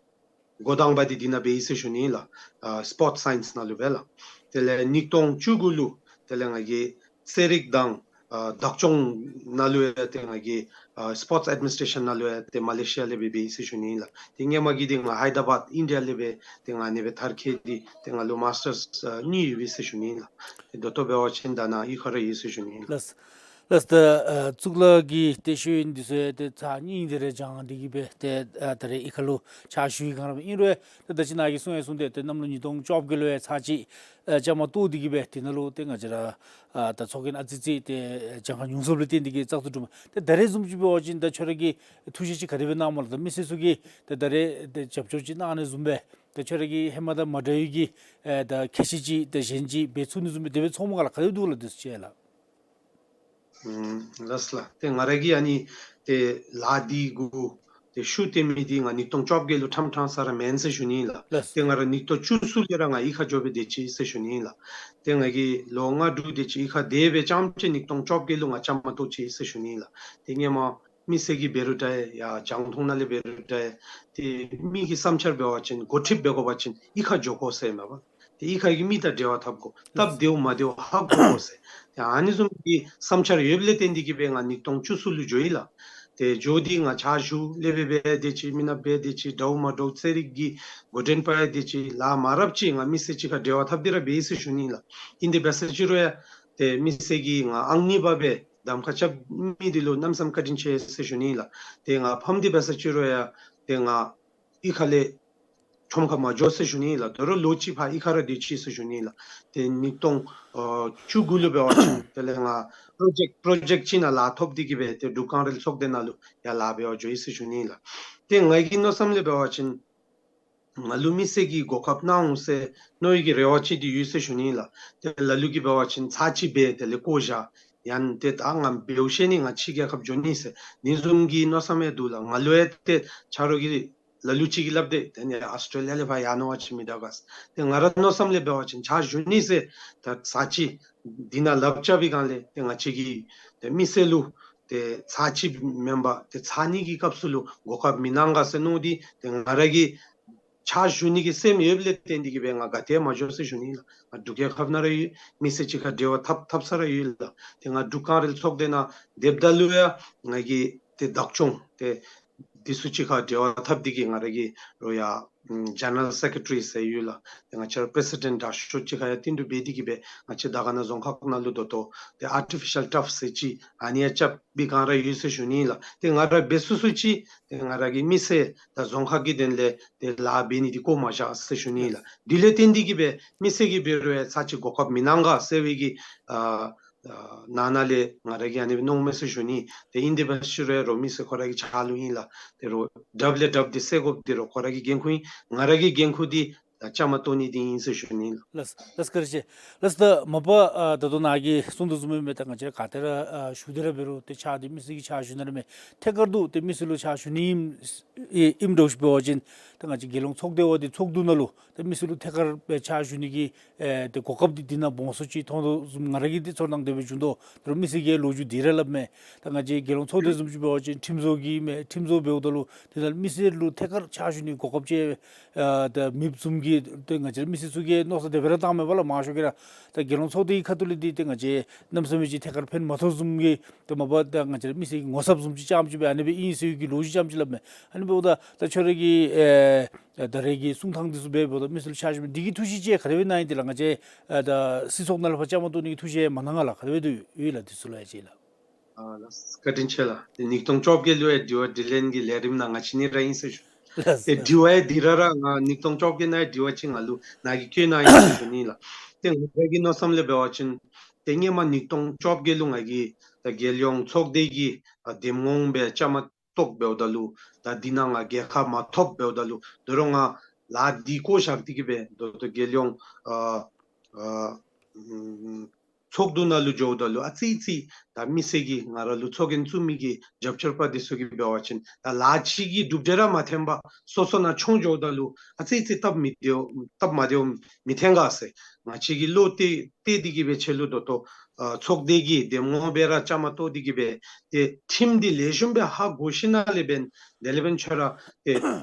འགོ་དང་པ་འདི་འདི་ནང་འབད་ཡི་ཟེར་ཞུ་ནི་ཨིན་ལགས། ཨ་སྤོརཊ་སའིནསི་ནང་ལུ་སྦེ་ལགས། དེ་ལས་ཉིས་སྟོང་བཅུ་དགུ་ལུ་དེ་ལས་ང་གིས་རྩེད་རིགས་དང་ཨ་བདག་སྐྱོང་ནང་ལུ་ཡང་ཏེ་ང་གིས་ཨ་སྤོརཊསི་ཨེཌ་མི་ནིསི་ཊེ་ཤཱན་ནང་ལུ་ཡང་ཏེ་མ་ལེ་ཤི་ཡ་ལས་སྦེ་འབད་ཡི་ཟེར་ཞུ་ནི་ཨིན་ལགས། ཏེ་ཧེ་མ་གི་འདི་ང་ཧའི་དྲ་བཱཌ་ཨིན་ཌི་ཡ་ལས་སྦེ་ཏེ་ང་ཨ་ནི་སྦེ་མཐར་འཁྱོལ་ཏེ་ཏེ་ང་ལུ་མཱས་ཊརསི་ཨ་གཉིས་ཡོད་པས་ཟེར་ཞུ་ནི་ཨིན་ལགས། ཏེ་ད་ལྟོ་འབད་བ་ཅིན་ད་ནཱ་གཡུས་ཁར་ར་ཡོད་ཟེར་ཞུ་ནི་ཨིན་ལགས། ལགས། ལགས། ད་ཨ་གཙུག་ལག་གི་ཏེ་ཤེས་ཡོན་འདི་ཚུ་ཡང་ཏེ་ཚར་གཉིས་དེ་རེ་སྦྱང་སྟེ་གིས་སྦེ་ཏེ་ཨ་ད་རེས་གཡུས་ཁ་ལུ་ཕྱག་ཞུ་ཡི། ག་ར་ཨིན་རུང་ཏེ་ད་ཅི་ནཱ་གིས་གསུང་ཡང་གསུངས་ཏེ་ཏེ་གནམ་ལོ་ཉིས་སྟོང་བཅོ་བརྒྱད་ལུ་ཡང་ཚར་གཅིག་ཨ་བཅའ་མར་གཏོགས་ཏེ་གིས་སྦེ་དེ་ནང་ལུ་ཏེ་ང་བཅས་ར་ཨ་ད་ཚོགས་རྒྱན་ཨ་ཙི་ཙི་ཏེ་གྱངས་ཁ་ཉུང་སུ་ལུ་བརྟེན་ཏེ་གིས་བཙག་འཐུ་གྲུབ་མས། ཏེ་ད་རེས་བཟུམ་ཅིག་འབད་བ་ཅིན་ད་ཁྱོད་ར་གིས་ཐུགས་བཞེད་ཅིག་ག་དེ་སྦེ་གནངམ་སྨོ་ལགས། ད་མི་སེར་ཚུ་གིས་ཏེ་ད་རེས་ཏེ་རྒྱབ་སྐྱོར་ཅིག་གནང་ནི་བཟུམ་སྦེ་ཏེ་ཁྱོད་ར་གིས་ཧེ་མ་དང་མ་འདྲ་བའི་གི་ཨེ་ད་ཁྱད་ཆོས་ཅིག་ཏེ་གཞན་ཅིག་འབད་ཚུགས་ནི་བཟུམ་སྦེ་དེ་སྦེ་ཚོརཝ་མས་ག་ལགས། ག་དེ་འདུག་ལགས། དེ་ཚུ་ཅིག་ལགས། ཨུམ་ལགས་སོ་ལགས། ཏེ་ང་ར་གིས་ཨ་ནི་ཏེ་ལཱ་འདི་གུ་ཏེ་ཤུགས་བཏོན་མི་འདི་ང་ཉིས་སྟོང་བཅོ་བརྒྱད་ལུ་ཕྲང་ཕྲང་ས་ར་མེན་ཟེར་ཞུ་ནི་ཨིན་ལགས། ལགས། ཏེ་ང་ར་ཉིས་སྟོང་བཅུ་གསུམ་ལས་ར་ང་གཡུས་ཁར་འགྱོ་སྦེ་སྡོད་ཅི་ཟེར་ཞུ་ནི་ཨིན་ལགས། ཏེ་ང་གིས་ལོ་ལྔ་དྲུག་དེ་ཅིག་གཡུས་ཁར་སྡོད་སྦེ་རྐྱངམ་ཅིག་ཉིས་སྟོང་བཅོ་བརྒྱད་ལུ་ང་བཅའ་མར་གཏོགས་ཅི་ཟེར་ཞུ་ནི་ཨིན་ལགས། ཏེ་ཧེ་མ་མི་སེར་གྱིས་འབད་རུང་འདྲ་ཡང་རྒྱང་མཐོང་ནང་ལས་འབད་རུང་འདྲ་ཡང་ཏེ་མི་གི་བསམ་འཆར་འབད་བ་ཅིན་འགོ་ཁྲིདཔ་འབད་དགོ་པ་ཅིན་གཡུས་ཁར་འགྱོ་དགོ་ཟེར་ཨིན་མས་པ། ཏེ་གཡུས་ཁ་གི་མི་དང་འབྲེལ་བ་འཐབ་དགོ། སྟབས་བདེཝ་མ་བདེཝ་ཧ་གོ་དགོ་ཟེར། ཏེ་ཨ་ནི་བཟུམ་གྱི་བསམ་འཆར་ཡོདཔ་ལས་བརྟེན་ཏེ་གིས་སྦེ་ང་ཉིས་སྟོང་བཅུ་གསུམ་ལུ་འགྱོ་ཡི་ལགས། ཏེ་འགྱོ་སྟེ་ང་ཕྱག་ཞུ་ལས་སྦེ་འབད་དེ་ཅིག་མི་ནག་འབད་དེ་ཅིག་འདྲཝ་མ་འདྲཝ་རྩེད་རིགས་ཀྱི་འགོ་འདྲེན་པ་ཡང་དེ་ཅིག་ལཱ་མ་རབས་ཅིག་ང་མི་སེར་ཅིག་ཁར་འབྲེལ་བ་འཐབ་སྟེ་ར་འབད་ཡི་ཟེར་ཞུ་ནི་ལགས། ཨིན་ཏེ་འབད་ས་ཅིག་རུང་ཡང་ཏེ་མི་སེར་གྱིས་ང་ཨང་གཉིས་པ་སྦེ་གདམ་ཁ་རྐྱབ་མི་འདི་ལུ་གནམ་མེད་ས་མེད་བཀའ་དྲིན་ཆེ་ཟེར་ཞུ་ནི་ལགས། ཏེ་ང་ཕམ་སྟེ་འབད་ས་ཅིག་རུང་ཡང་ཏེ་ང་གཡུས་ཁ་ལས་ཁྲོམ་ཁར་མ་འགྱོ་ཟེར་ཞུ་ནི་ལགས། ད་རུང་ལོ་གཅིག་ཕར་གཡུས་ཁར་ར་སྡོད་ཅི་ཟེར་ཞུ་ནི་ལགས། ཏེ་ཉིས་སྟོང་ཨ་བཅུ་དགུ་ལུ་འབད་བ་ཅིན་དེ་ལས་ང་པྲོ་ཇེཀཊ་པྲོ་ཇེཀཊ་ཅིག་ནང་ལཱ་ཐོབ་སྟེ་གིས་སྦེ་ཏེ་འབྲུག་རྐང་རིལ་ཚོགས་སྡེ་ནང་ལུ་ཡང་ལཱ་འབད་བར་འགྱོ་ཡི་ཟེར་ཞུ་ནི་ལགས། ཏེ་ང་གི་མནོ་བསམ་ལས་འབད་བ་ཅིན་ང་ལུ་མི་སེར་གྱིས་གོ་སྐབས་གནང་འོང་ཟེར་མནོ་བའི་གི་རེ་བ་ཅིག་འདི་ཡོད་ཟེར་ཞུ་ནི་ལགས། ཏེ་ལ་ལུ་གིས་འབད་བ་ཅིན་ཚར་གཅིག་འབད་དེ་ལས་བཀོ་བཞག་ཡང་ཏེ་ད་ང་འབདཝ་ཤེས་ནི་ང་ཕྱི་རྒྱལ་ཁབ་འགྱོ་ནི་ཟེར་ཨ་ནི་བཟུམ་གྱི་མནོ་བསམ་ཡང་འདུག་ལགས། ང་ལུ་ཡང་ཏེ་ཆ་རོགས་ཀྱིས་ལ་ལུ་ཅིག་གིས་སླབ་སྟེ་ཏེ་ནི་ཨཱོས་ཊྲེ་ལི་ཡ་ལས་ཕར་ཡར་ནོར་བ་ཅིག་མི་དྲག་ག་ཟེར། ཏེ་ང་ར་མནོ་བསམ་ལས་འབད་བ་ཅིན་ཕྱག་ཞུ་ནི་ཟེར་ད་ཚར་གཅིག་འདི་ནང་ལགཔ་རྐྱབ་པའི་སྒང་ལས་ཏེ་ང་བཅས་ཀྱིས་ཏེ་མི་སེར་ལུ་ཏེ་ཚར་གཅིག་མེན་པར་ཏེ་ཚར་གཉིས་ཀྱི་སྐབས་སུ་ལུ་གོ་སྐབས་མི་གནང་ག་ཟེར་མནོ་སྟེ་ཏེ་ང་ར་གིས་ཕྱག་ཞུ་ནི་གི་སེམས་ཡོདཔ་ལས་བརྟེན་ཏེ་གིས་སྦེ་ང་ག་ཏེ་མ་འགྱོ་ཟེར་ཞུ་ནི་ལགས། ང་འབྲུག་རྒྱལ་ཁབ་ནང་ར་ཡོད། མི་སེར་ཅིག་ཁར་འབྲེལ་བ་འཐབ་འཐབ་ས་ར་ཡོད་ལགས། ཏེ་ང་འབྲུག་རྐང་རིལ་ཚོགས་སྡེ་ནང་སྡོདཔ་ད་ལུ་ཡང་ང་གིས་ཏེ་བདག་སྐྱོང་ཏེ་འདི་ཚུ་ཅིག་ཁར་འབྲེལ་བ་འཐབ་སྟེ་གིས་ང་ར་གིས་རོགས་ཡང་ཨམ་ཇེ་ནེ་རལ་སེ་ཀྲེ་ཊ་རི་ཟེར་ཡོད་ལགས། ཏེ་ང་བཅས་ར་པི་རེ་སི་ཌེནཊ་དྲག་ཤོས་ཅིག་ཁར་ཡང་བསྟུན་གྲོས་འབད་དེ་གིས་སྦེ་ང་བཅས་དར་དཀར་ན་རྫོང་ཁག་ནང་ལུ་ད་ལྟོ་ཏེ་ཨར་ཊི་ཕི་ཤཱལ་ཊརཕ་ཟེར་ཅིག་ཨ་ནི་ཡང་རྐྱབ་པའི་སྒང་ར་ཡོད་ཟེར་ཞུ་ནི་ལགས། ཏེ་ང་ར་འབད་ཚུགས་ཚུགས་ཅིག་ཏེ་ང་ར་གི་མི་སེར་དང་རྫོང་ཁག་གི་དོན་ལས་ཏེ་ལཱ་འབད་ནི་འདི་བཀོ་མ་བཞག་ཟེར་ཞུ་ནི་ལགས། འདི་ལས་བརྟེན་ཏེ་གིས་སྦེ་མི་སེར་གྱིས་འབད་རུང་ཡང་ཚར་གཅིག་གོ་སྐབས་མི་གནང་ག་ཟེར་བའི་གི་ཨ་ཨ་ནང་ན་ལས་ང་ར་གིས་ཨ་ནི་སྦེ་མནོཝ་མས་ཟེར་ཞུ་ནི། ཏེ་ཨིན་ཏེ་འབད་ས་ཅིག་རུང་ཡང་རོགས་མི་སེར་ཁོ་ར་གི་ཕྱག་ལུ་ཨིན་ལགས། ཏེ་རོགས་དྲགཔ་ལས་དྲགཔ་འདི་སེལ་དགོཔ་འདི་རོགས་ཁོ་ར་གི་འགན་ཁུར་ཨིན། ང་ར་གི་འགན་ཁུར་འདི་ད་བཅའ་མར་གཏོགས་ནི་འདི་ཨིན་ཟེར་ཞུ་ནི་ལགས། ལགས་ལགས་བཀའ་དྲིན་ཆེ། ལགས་ད་མ་པ་ཨ་ད་ལྟོ་ནཱ་གིས་གསུངས་དོ་བཟུམ་སྦེ་ད་ང་བཅས་ག་ཏེ་ར་ཨ་བཞུགས་ཏེ་ར་འབད་རུང་ཏེ་ཕྱག་འདི་མི་སེར་གྱི་ཕྱག་ཞུ་ནི་ར་མས། ཐད་ཀར་དུ་ཏེ་མི་སེར་ལུ་ཕྱག་ཞུ་ནི་ཨིནམ་ཨེ་ཨིནམ་འདྲཝ་ཅིག་འབད་བ་ཅིན་ད་ང་བཅས་རྒྱལ་ཡོངས་ཚོགས་སྡེ་བ་འདི་ཚོགས་འདུ་ནང་ལུ་ཏེ་མི་སེར་ལུ་ཐད་ཀར་སྦེ་ཕྱག་ཞུ་ནི་གི་ཨེ་ཏེ་གོ་སྐབས་འདི་འདི་ནང་སྦོམ་སུ་ཅིག་མཐོང་དོ་བཟུམ་ང་ར་གིས་ཏེ་ཚོར་སྣང་དེ་སྦེ་བྱུང་དོ། ད་རུང་མི་སེར་གྱིས་ལོ་རྒྱུས་འདི་ར་སླབ་མས། ད་ང་བཅས་རྒྱལ་ཡོངས་ཚོགས་སྡེ་བཟུམ་ཅིག་འབད་བ་ཅིན་ཁྲིམས་བཟོ་གི་མས། ཁྲིམས་བཟོ་འབདཝ་ད་ལུ་དེ་ནང་མི་སེར་ལུ་ཐད་ཀར་ཕྱག་ཞུ་ནི་གོ་སྐབས་ཅིག་ཨ་ད་མེདཔ་བཟུམ་གྱི་ཏེ་ང་བཅས་ར་མི་སེར་ཚུ་གིས་མནོ་བསམ་དེ་སྦེ་ར་བཏངམ་མས་པ་ལགས། མང་ཤོས་ཀྱིས་ར་ད་རྒྱལ་ཡོངས་ཚོགས་སྡེ་གི་ཁ་ཐུག་ལས་འདི་ཏེ་ང་བཅས་གནམ་མེད་ས་མེད་ཅིག་ཐད་ཀར་ཕན་མ་ཐོགས་བཟུམ་གྱི་ཏེ་མ་པ་ད་ང་བཅས་ར་མི་སེར་གྱི་ངོ་ཚབ་བཟུམ་ཅིག་རྐྱངམ་ཅིག་སྦེ་ཨ་ནི་སྦེ་ཨིན་ཟེར་བའི་གི་ལོ་རྒྱུས་རྐྱངམ་ཅིག་སླབ་མས། ཨ་ནི་འབདཝ་ད་ད་ཁྱོད་ར་གི་ཨེ་ད་རེས་ཀྱི་གསུང་ཐངས་འདི་ཚུ་འབདཝ་ད་མི་སེར་ལུ་ཕྱག་ཞུ་མི་འདི་གི་ཐུགས་བཞེད་ཅིག་ག་དེ་སྦེ་གནང་ཡི། དེ་ལས་ང་བཅས་ཨ་ད་སྲིད་ཚོགས་ནང་ལས་ཕར་བཅའ་མར་གཏོགས་ནི་གི་ཐུགས་བཞེད་མ་གནང་ག་ལགས། ག་དེ་སྦེ་འདུག་ཡོད་ལགས། འདི་ཚུ་ལུ་ཡང་ཅིག་ལགས། ཨ་ལགས་བཀའ་དྲིན་ཆེ་ལགས། ཏེ་ཉིས་སྟོང་བཅོ་བརྒྱད་ལུ་ཡང་དྲི་བ་དྲིས་ལན་གྱི་ལས་རིམ་ནང་ང་བཅས་གཉིས་ར་ཨིན་ཟེར་ཞུ། ལགས་ཏེ་དྲི་བ་ཡང་འདི་ར་ར་ང་ཉིས་སྟོང་བཅོ་བརྒྱད་ནང་ཡང་དྲི་བ་ཅིག་ང་ལུ་ནཱ་གིས་བཀོད་གནང་ཡི་ཟེར་ཞུ་ནི་ལགས། ཏེ་ང་ར་གི་མནོ་བསམ་ལས་འབད་བ་ཅིན་ཏེ་སྔོན་མ་ཉིས་སྟོང་བཅོ་བརྒྱད་ལུ་ང་གིས་ད་རྒྱལ་ཡོངས་ཚོགས་སྡེ་གི་ཨ་འདེམས་ངོ་སྦེ་བཅའ་མར་ ཐོབ་འབདཝ་ད་ལུ་ད་འདི་ནང་ང་རྒྱལ་ཁ་མ་ཐོབ་འབདཝ་ད་ལུ་དོ་རུང་ང་ལཱ་འདི་བཀོ་བཞག་སྟེ་གི་སྦེ་ད་ལྟོ་རྒྱལ་ཡོངས་ཨ་ཨ་ཨམ་ཚོགས་འདུ་ནང་ལུ་འགྱོཝ་ད་ལུ་ཨ་ཙི་ཙི་ད་མི་སེར་གྱིས་ང་ར་ལུ་ཚོགས་རྒྱན་བཙུགས་མི་གི་རྒྱབ་སྐྱོར་པ་འདི་ཚུ་གིས་འབད་བ་ཅིན་ད་ལཱ་ཅིག་གི་གྲུབ་འབྲས་ར་མ་ཐོན་པར་སོ་སོ་ནང་མཆོང་འགྱོཝ་ད་ལུ་ཨ་ཙི་ཙི་སྟབས་མི་བདེཝ་སྟབས་མ་བདེཝ་མི་ཐོན་ག་ཟེར། ང་བཅས་ཀྱིས་བློ་གཏད་གཏད་དེ་གི་སྦེ་ཁྱེད་ལུ་ད་ལྟོ་ཨ་ཚོགས་སྡེ་གི་འདེམས་ངོ་སྦེ་ར་བཅའ་མར་གཏོགས་ཏེ་གི་སྦེ་ཏེ་ཁྲིམས་འདི་ལེགས་ཤོམ་སྦེ་ཧ་གོ་ཞིནམ་ལས་འབདན་དེ་ལས་འབདན་ཁྱོད་ར་ཏེ་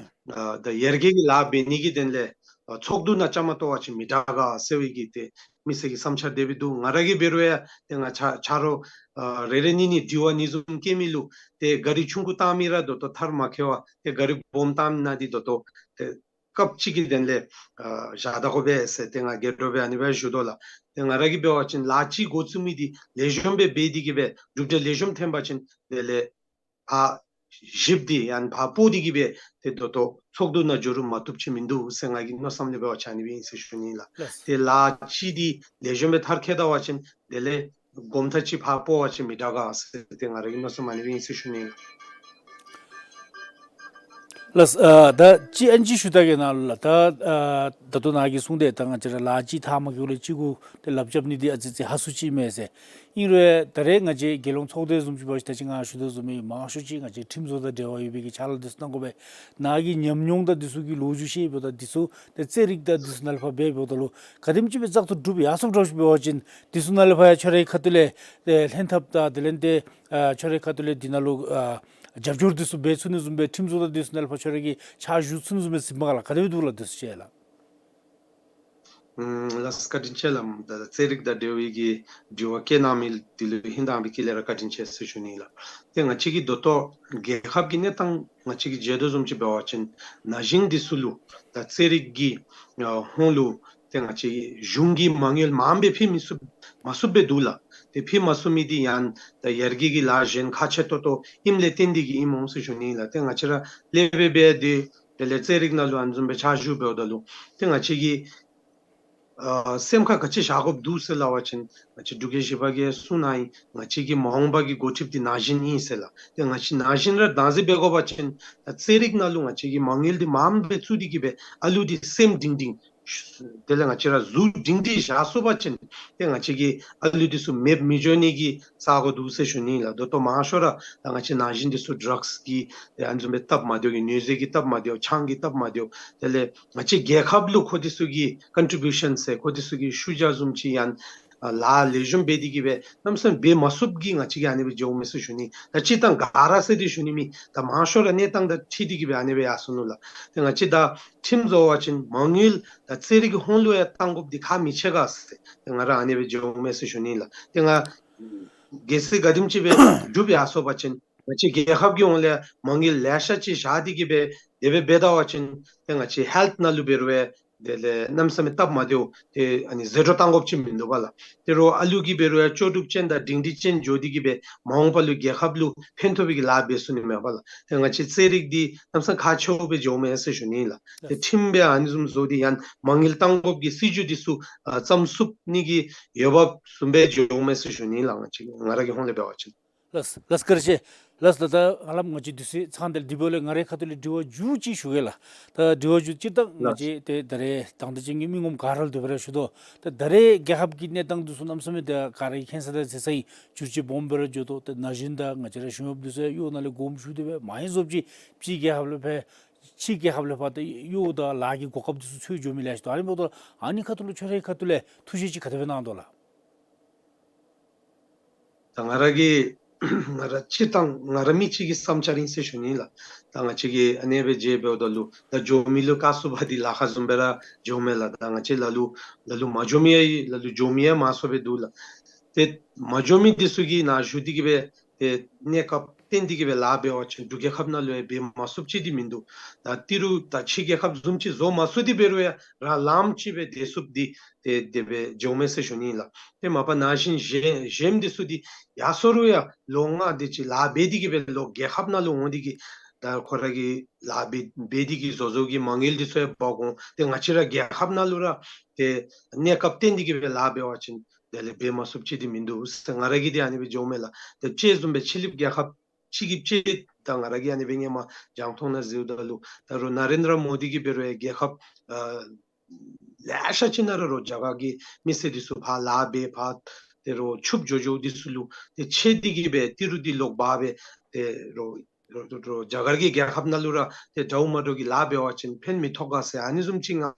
ཨ་ད་ཡར་རྒྱས་ཀྱི་ལཱ་འབད་ནི་གི་དོན་ལས་ཨ་ཚོགས་འདུ་ནང་བཅའ་མར་གཏོགས་པ་ཅིན་མི་དྲག་ག་ཟེར་བའི་གི་ཏེ་མི་སེར་གྱི་བསམ་འཆར་དེ་སྦེ་འདུག། ང་ར་གིས་འབད་རུང་ཡང་ཏེ་ང་ཆ་ཆ་རོགས་ཨ་རེ་རེ་གཉིས་གཉིས་དྲི་བ་གཉིས་གསུམ་བཀོད་མི་ལུ་ཏེ་གཱ་རི་ཆུང་ཀུ་བཏང་མི་ར་ད་ལྟོ་མཐར་མ་འཁྱོལ་བར་ཏེ་གཱ་རི་སྦོམ་བཏང་མི་ནང་འདི་ད་ལྟོ་ཏེ་སྐབས་ཅིག་གི་དོན་ལས་ཨ་བཞག་ད་དགོ་པས་ཟེར་ཏེ་ང་རྒྱལ་སྒྲོག་སྦེ་ཨ་ནི་སྦེ་ཞུ་དོ་ལགས། ཏེ་ང་ར་གིས་འབད་བ་ཅིན་ལཱ་ཅིག་འགོ་བཙུགས་མི་འདི་ལེགས་ཤོམ་སྦེ་འབད་དེ་གི་སྦེ་གྲུབ་འབྲས་ལེགས་ཤོམ་ཐོན་པ་ཅིན་དེ་ལས་ཕར་ཞིབ་སྟེ་ཡང་ཕར་སྤོ་སྟེ་གི་སྦེ་ཏེ་ད་ལྟོ་ཚོགས་འདུ་ནང་འགྱོ་རུང་མ་བཏུབ་ཅིག་མིན་འདུག་ཟེར་ང་གི་མནོ་བསམ་ལས་འབད་བ་ཅིན་ཨ་ནི་སྦེ་ཨིན་ཟེར་ཞུ་ནི་ལགས། ལགས། ཏེ་ལཱ་ཅིག་འདི་ལེགས་ཤོམ་སྦེ་མཐར་འཁྱོལ་ད་པ་ཅིན་དེ་ལས་གོམ་ཐག་ཅིག་ཕར་སྤོ་བ་ཅིན་མི་དྲག་ག་ཟེར་ཏེ་ང་ར་གི་མནོ་བསམ་ཨ་ནི་སྦེ་ཨིན་ཟེར་ཞུ་ནི་ལགས། ལགས། ཨ་ད་ཅི་ཨ་ནི་ཅིག་ཞུ་ད་གེ་ན་ལགས། ད་ཨ་ད་ལྟོ་ནཱ་གིས་གསུངས་ཏེ་ད་ང་བཅས་ར་ལཱ་ཅིག་མཐར་མ་འཁྱོལ་ལས་ཅིག་གུ་ཏེ་ལགཔ་རྐྱབ་ནི་འདི་ཨ་ཙི་ཙི་ཧ་སུ་ཅིག་མས་ཟེར། ཨིན་རུང་ད་རེས་ང་བཅས་རྒྱལ་ཡོངས་ཚོགས་སྡེ་བཟུམ་ཅིག་འབད་བ་ཅིན་ད་ཅི་ང་ཞུ་དོ་བཟུམ་སྦེ་མང་ཤོས་ཅིག་ང་བཅས་ཁྲིམས་བཟོ་དང་འབྲེལ་བ་ཡོད་པའི་གི་ཕྱག་ལཱ་འདི་ཚུ་གནང་དགོ་པས། ནཱ་གི་ཉམས་མྱོང་དང་འདི་ཚུ་གི་ལོ་རྒྱུས་ཤེས་འབདཝ་ད་འདི་ཚུ་ཏེ་རྩེད་རིགས་དང་འདི་ཚུ་ནང་ལས་ཕར་འབད་འབདཝ་ད་ལུ་ག་དེམ་ཅིག་སྦེ་བཙག་འཐུ་གྲུབ་ཡར་སོངམ་འདྲཝ་ཅིག་འབད་བ་ཅིན་འདི་ཚུ་ནང་ལས་ཕར་ཡང་ཁྱོད་རའི་ཁ་ཐུག་ལས་ཏེ་ལྷན་ཐབས་དང་དེ་ལས་ཏེ་ཨ་ཁྱོད་རའི་ཁ་ཐུག་ལས་འདི་ནང་ལུ་ཨ་རྒྱབ་སྐྱོར་འདི་ཚུ་འབད་ཚུགས་ནི་བཟུམ་སྦེ་ཁྲིམས་བཟོ་དང་འདི་ཚུ་ནང་ལས་ཕར་ཁྱོད་ར་གིས་ཕྱག་ཞུ་ཚུགས་ནི་བཟུམ་སྦེ་ཟིན་པ་ག་ལགས། ག་དེ་སྦེ་འདུག་ལགས། འདི་ཚུ་ཅིག་ལགས། ཨམ་ལགས་བཀའ་དྲིན་ཆེ་ལགས། ད་རྩེད་རིགས་དང་འབྲེལ་བའི་གི་དྲི་བ་བཀོད་གནང་མི་འདི་ལུ་ཧིང་དྭངས་པའི་དཀྱིལ་ལས་ར་བཀའ་དྲིན་ཆེ་ཟེར་ཞུ་ནི་ལགས། ཏེ་ང་བཅས་ཀྱི་ད་ལྟོ་རྒྱལ་ཁབ་ཀྱི་གནས་སྟངས་ང་བཅས་ཀྱིས་མཇལ་དོ་བཟུམ་ཅིག་འབད་བ་ཅིན་ན་གཞོན་འདི་ཚུ་ལུ་ད་རྩེད་རིགས་ཀྱི་ཨ་ཧོངས་ལུ་ཏེ་ང་བཅས་གཞུང་གིས་མ་དངུལ་མངམ་སྦེ་ཕུལ་མི་ཚུགས་མ་ཚུགསཔ་སྦེ་འདུག་ལགས། ཏེ་ཕུལ་མ་ཚུགས་མི་འདི་ཡང་ད་ཡར་རྒྱས་ཀྱི་ལཱ་གཞན་ཁག་ཆེ་ཏོག་ཏོ་ཨིནམ་ལས་བརྟེན་ཏེ་གིས་ཨིནམ་འོང་ཟེར་ཞུ་ནི་ལགས། ཏེ་ང་བཅས་ར་ལས་འབད་འབད་དེ་དེ་ལས་རྩེད་རིགས་ནང་ལུ་ཨ་ནི་བཟུམ་སྦེ་ཕྱག་ཞུ་འབདཝ་ད་ལུ་ཏེ་ང་བཅས་ཀྱིས་ཨ་སེམས་ཁར་ག་ཅི་བཞག་དགོཔ་འདུག་ཟེར་སླབ་པ་ཅིན་ང་བཅས་འབྲུག་རྒྱལ་བཞི་པ་གིས་གསུངས་གནང་ཡི། ང་བཅས་ཀྱི་མ་འོངས་པ་གི་འགོ་ཁྲིདཔ་འདི་ན་གཞོན་ཨིན་ཟེར་ལགས། ཏེ་ང་བཅས་ན་གཞོན་ར་བདག་འཛིན་འབད་དགོ་པ་ཅིན་ད་རྩེད་རིགས་ནང་ལུ་ང་བཅས་ཀྱིས་མ་དངུལ་འདི་མངམ་སྦེ་བཙུགས་ཏེ་གིས་སྦེ་ཨ་ལུ་འདི་སེམས་སྒྲིང་སྒྲིང་དེ་ལས་ང་བཅས་ར་གཟུགས་སྒྲིང་སྒྲིང་བཞག་ཚུགས་པ་ཅིན་ཏེ་ང་བཅས་ཀྱིས་ཨ་ལུ་འདི་ཚུ་མེདཔ་མི་འགྱོ་ནི་གི་ས་གོ་འདུག་ཟེར་ཞུ་ནི་ལགས། ད་ལྟོ་མང་ཤོས་ར་ད་ང་བཅས་ན་གཞོན་འདི་ཚུ་ཌྲགསི་གི་ཏེ་ཨ་ནི་བཟུམ་སྦེ་སྟབས་མ་བདེཝ་གི་ནུས་རྫས་ཀྱི་སྟབས་མ་བདེཝ་ཆང་གི་སྟབས་མ་བདེཝ་དེ་ལས་ང་བཅས་རྒྱལ་ཁབ་ལུ་ཁོང་འདི་ཚུ་གི་ཀོན་ཊི་བིའུ་ཤཱན་ཟེར་ཁོང་འདི་ཚུ་གི་ཤུལ་རྒྱག་བཟུམ་ཅིག་ཡང་ཨ་ལཱ་ལེགས་ཤོམ་འབད་དེ་གིས་སྦེ་གནམ་མེད་ས་མེད་འབད་མ་ཚུགསཔ་གིས་ང་བཅས་ཀྱིས་ཨ་ནི་སྦེ་འགྱོཝ་མས་ཟེར་ཞུ་ནི། ད་སྤྱིར་བཏང་ག་ར་ཟེར་ཏེ་ཞུ་ནི་མེད། ད་མང་ཤོས་ར་གནས་སྟངས་དང་འཁྲིལ་ཏེ་གིས་སྦེ་ཨ་ནི་སྦེ་ཡར་སོ་ནུག་ལགས། ཏེ་ང་བཅས་ད་ཁྲིམས་བཟོ་བ་ཅིན་མ་དངུལ་ད་རྩེད་རིགས་ཀྱི་ཧོངས་ལུ་ཡང་བཏང་དགོཔ་འདི་ཁག་མི་ཆེ་ག་ཟེར་ཏེ་ང་ར་ཨ་ནི་སྦེ་འགྱོཝ་མས་ཟེར་ཞུ་ནི་ལགས། ཏེ་ང་གལ་སྲིད་ག་དེམ་ཅིག་སྦེ་འགྲུབ་ཡར་སོང་པ་ཅིན་ང་བཅས་རྒྱལ་ཁབ་ཀྱི་ཧོངས་ལས་མ་དངུལ་ལེ་ཤ་ཅིག་བཞག་སྟེ་གིས་སྦེ་དེ་སྦེ་འབད་ད་པ་ཅིན་ཏེ་ང་བཅས་ཧེལཐ་ནང་ལུ་འབད་རུང་ཡང་དེ་ལས་གནམ་མེད་ས་མེད་སྟབས་མ་བདེཝ་ཏེ་ཨ་ནི་ཟད་འགྲོ་བཏང་དགོཔ་ཅིག་མིན་འདུག་པ་ལགས། དེ་རུང་ཨ་ལུ་གིས་འབད་རུང་ཡང་ལྕོགས་གྲུབ་ཅན་དང་སྒྲིང་སྒྲི་ཅན་འགྱོ་སྟེ་གིས་སྦེ་མ་འོངས་པ་ལུ་རྒྱལ་ཁབ་ལུ་ཕན་ཐོགས་པའི་གི་ལཱ་འབད་ཚུགས་ནི་མས་པ་ལགས། ཏེ་ང་བཅས་རྩེད་རིགས་འདི་གནམ་མེད་ས་མེད་ཁག་ཆེཝ་སྦེ་འགྱོཝ་མས་ཟེར་ཞུ་ནི་ལགས། ཏེ་ཁྲིམས་སྦེ་ཨ་ནི་བཟུམ་བཟོ་སྟེ་ཡང་མ་དངུལ་བཏང་དགོཔ་གི་སྲིད་བྱུས་འདི་ཚུ་ཨ་བརྩམ་ཚུགས་ནི་གི་འོས་འབབ་བཟུམ་སྦེ་འགྱོཝ་མས་ཟེར་ཞུ་ནི་ལགས། ང་བཅས་ང་ར་གི་ཧོངས་ལས་འབད་བ་ཅིན། ལགས་ལགས་བཀའ་དྲིན་ཆེ། ལགས་ད་ད་ཧ་ལམ་ང་བཅས་དུས་ཚོད་ཚང་དེ་ལས་དེ་འབདཝ་ལས་ང་རའི་ཁ་ཐུག་ལས་དྲི་བ་མཇུག་ཅིག་ཞུ་གེ་ལགས། ད་དྲི་བ་མཇུག་སྤྱིར་བཏང་ང་ལགས་བཅས་ཏེ་ད་རེས་དང་འདོད་ཅན་གྱི་མི་ངོམ་ག་ར་ལུ་དེ་སྦེ་ར་ཞུ་དོ། ད་ད་རེས་རྒྱལ་ཁབ་ཀྱི་གནས་སྟངས་འདི་ཚུ་གནམ་མེད་ས་མེད་ད་ག་ར་གིས་མཁྱེན་ས་དང་གཟིགས་ས་ཨིན། འགྱུར་བཅོས་སྦོམ་སྦེ་ར་འགྱོ་དོ། ད་ན་གཞོན་དང་ང་བཅས་ར་གཞོན་ཡབ་འདི་ཚུ་ཡང་གཡོག་ནང་ལས་དགོངསམ་ཞུ་སྟེ་སྦེ་མ་ཡིན་བཟུམ་ཅིག་ཕྱི་རྒྱལ་ཁབ་ལས་ཕར་ཕྱི་རྒྱལ་ཁབ་ལས་ཕར་ད་གཡོག་དང་ལཱ་གི་གོ་སྐབས་འདི་ཚུ་འཚོལ་འགྱོ་མི་ལེ་ཤ་འདུག། ཨ་ནི་འབདཝ་ད་ཨ་ནི་ཁ་ཐུག་ལུ་ཁྱོད་རའི་ཁ་ཐུག་ལས་ཐུགས་བཞེད་ཅིག་ག་དེ་སྦེ་གནང་དོ་ལགས། ད་ང་ར་གི་ང་ར་སྤྱིར་བཏང་ང་ར་མི་གཅིག་གི་བསམ་འཆར་ཨིན་ཟེར་ཞུ་ནི་ལགས། ད་ང་བཅས་ཀྱིས་ཨ་ནེ་སྦེ་མཇལ་འབདཝ་ད་ལུ་ད་འགྱོ་མི་ལུ་བཀའ་སྩལ་པ་འདི་ལཱ་ཁག་བཟུམ་སྦེ་ར་འགྱོཝ་མས་ལགས། ད་ང་བཅས་ལ་ལུ་ལ་ལུ་མ་འགྱོ་མི་ཡང་ལ་ལུ་འགྱོ་མི་ཡང་མང་སུ་སྦེ་འདུག་ལགས། ཏེ་མ་འགྱོ་མི་འདི་ཚུ་གིས་ནཱ་བཞུགས་ཏེ་གིས་སྦེ་ཏེ་གནས་སྐབས་བརྟན་ཏེ་གིས་སྦེ་ལཱ་འབད་བ་ཅིན་འབྲུག་རྒྱལ་ཁབ་ནང་ལུ་ཡང་འབད་མ་ཚུགསཔ་ཅིག་འདི་མིན་འདུག། ད་ཏི་རུ་ད་ཕྱི་རྒྱལ་ཁབ་བཟུམ་ཅིག་བཟོ་མ་ཚུགས་ཏེ་འབད་རུང་ཡང་རང་ལངམ་ཅིག་སྦེ་སྡོད་ཚུགསཔ་འདི་ཏེ་དེ་སྦེ་འགྱོཝ་མས་ཟེར་ཞུ་ནི་ལགས། ཏེ་མ་པ་ན་གཞོན་གཞོན་གཞོནམ་འདི་ཚུ་འདི་ཡར་སོང་རུང་ཡང་ལོ་ལྔ་དེ་ཅིག་ལཱ་འབད་དེ་གིས་སྦེ་ལོག་རྒྱལ་ཁབ་ནང་ལུ་འོང་སྟེ་གིས་ད་ཁོ་ར་གི་ལཱ་འབད་འབད་དེ་གིས་བཟོ་བཟོཝ་གི་མ་དངུལ་འདི་ཚུ་ཡང་འབག་འོང་། ཏེ་ང་བཅས་ར་རྒྱལ་ཁབ་ནང་ལུ་ར་ཏེ་གནས་སྐབས་བརྟན་ཏེ་གིས་སྦེ་ལཱ་འབད་བ་ཅིན་དེ་ལས་འབད་མ་ཚུགསཔ་ཅིག་འདི་མིན་འདུག་ཟེར་ང་ར་གིས་འདི་ཨ་ནི་སྦེ་འགྱོཝ་མས་ལགས། ཏེ་ཁྱེད་བཟུམ་སྦེ་ཕྱི་གླིངཔ་རྒྱལ་ཁབ་ཕྱི་གི་ཕྱི་ ད་ང་ར་གིས་ཨ་ནི་སྦེ་ཧེ་མ་རྒྱང་མཐོང་ནང་གཟིགསཔ་ད་ལུ་ད་རུང་ན་རེན་དྲ་མོ་དི་གིས་འབད་རུང་ཡང་རྒྱལ་ཁབ་ཨ་ལེ་ཤ་ཅིག་ནང་ར་རོགས་རྒྱ་གར་གྱི་མི་སེར་འདི་ཚུ་ཕར་ལཱ་འབད་ཕར་ཏེ་རོགས་ཕྱུགཔོ་འགྱོ་འགྱོཝ་འདི་ཚུ་ལུ་ཏེ་ཆེ་སྟེ་གིས་སྦེ་ཏི་རུ་འདི་ལོག་འབག་སྦེ་ཏེ་རོགས་རོགས་རོགས་རྒྱ་གར་གྱི་རྒྱལ་ཁབ་ནང་ལུ་ར་ཏེ་འདྲཝ་མ་འདྲཝ་གི་ལཱ་འབད་བ་ཅིན་ཕན་མི་ཐོགས་ག་ཟེར་ཨ་ནི་བཟུམ་ཅིག་ང་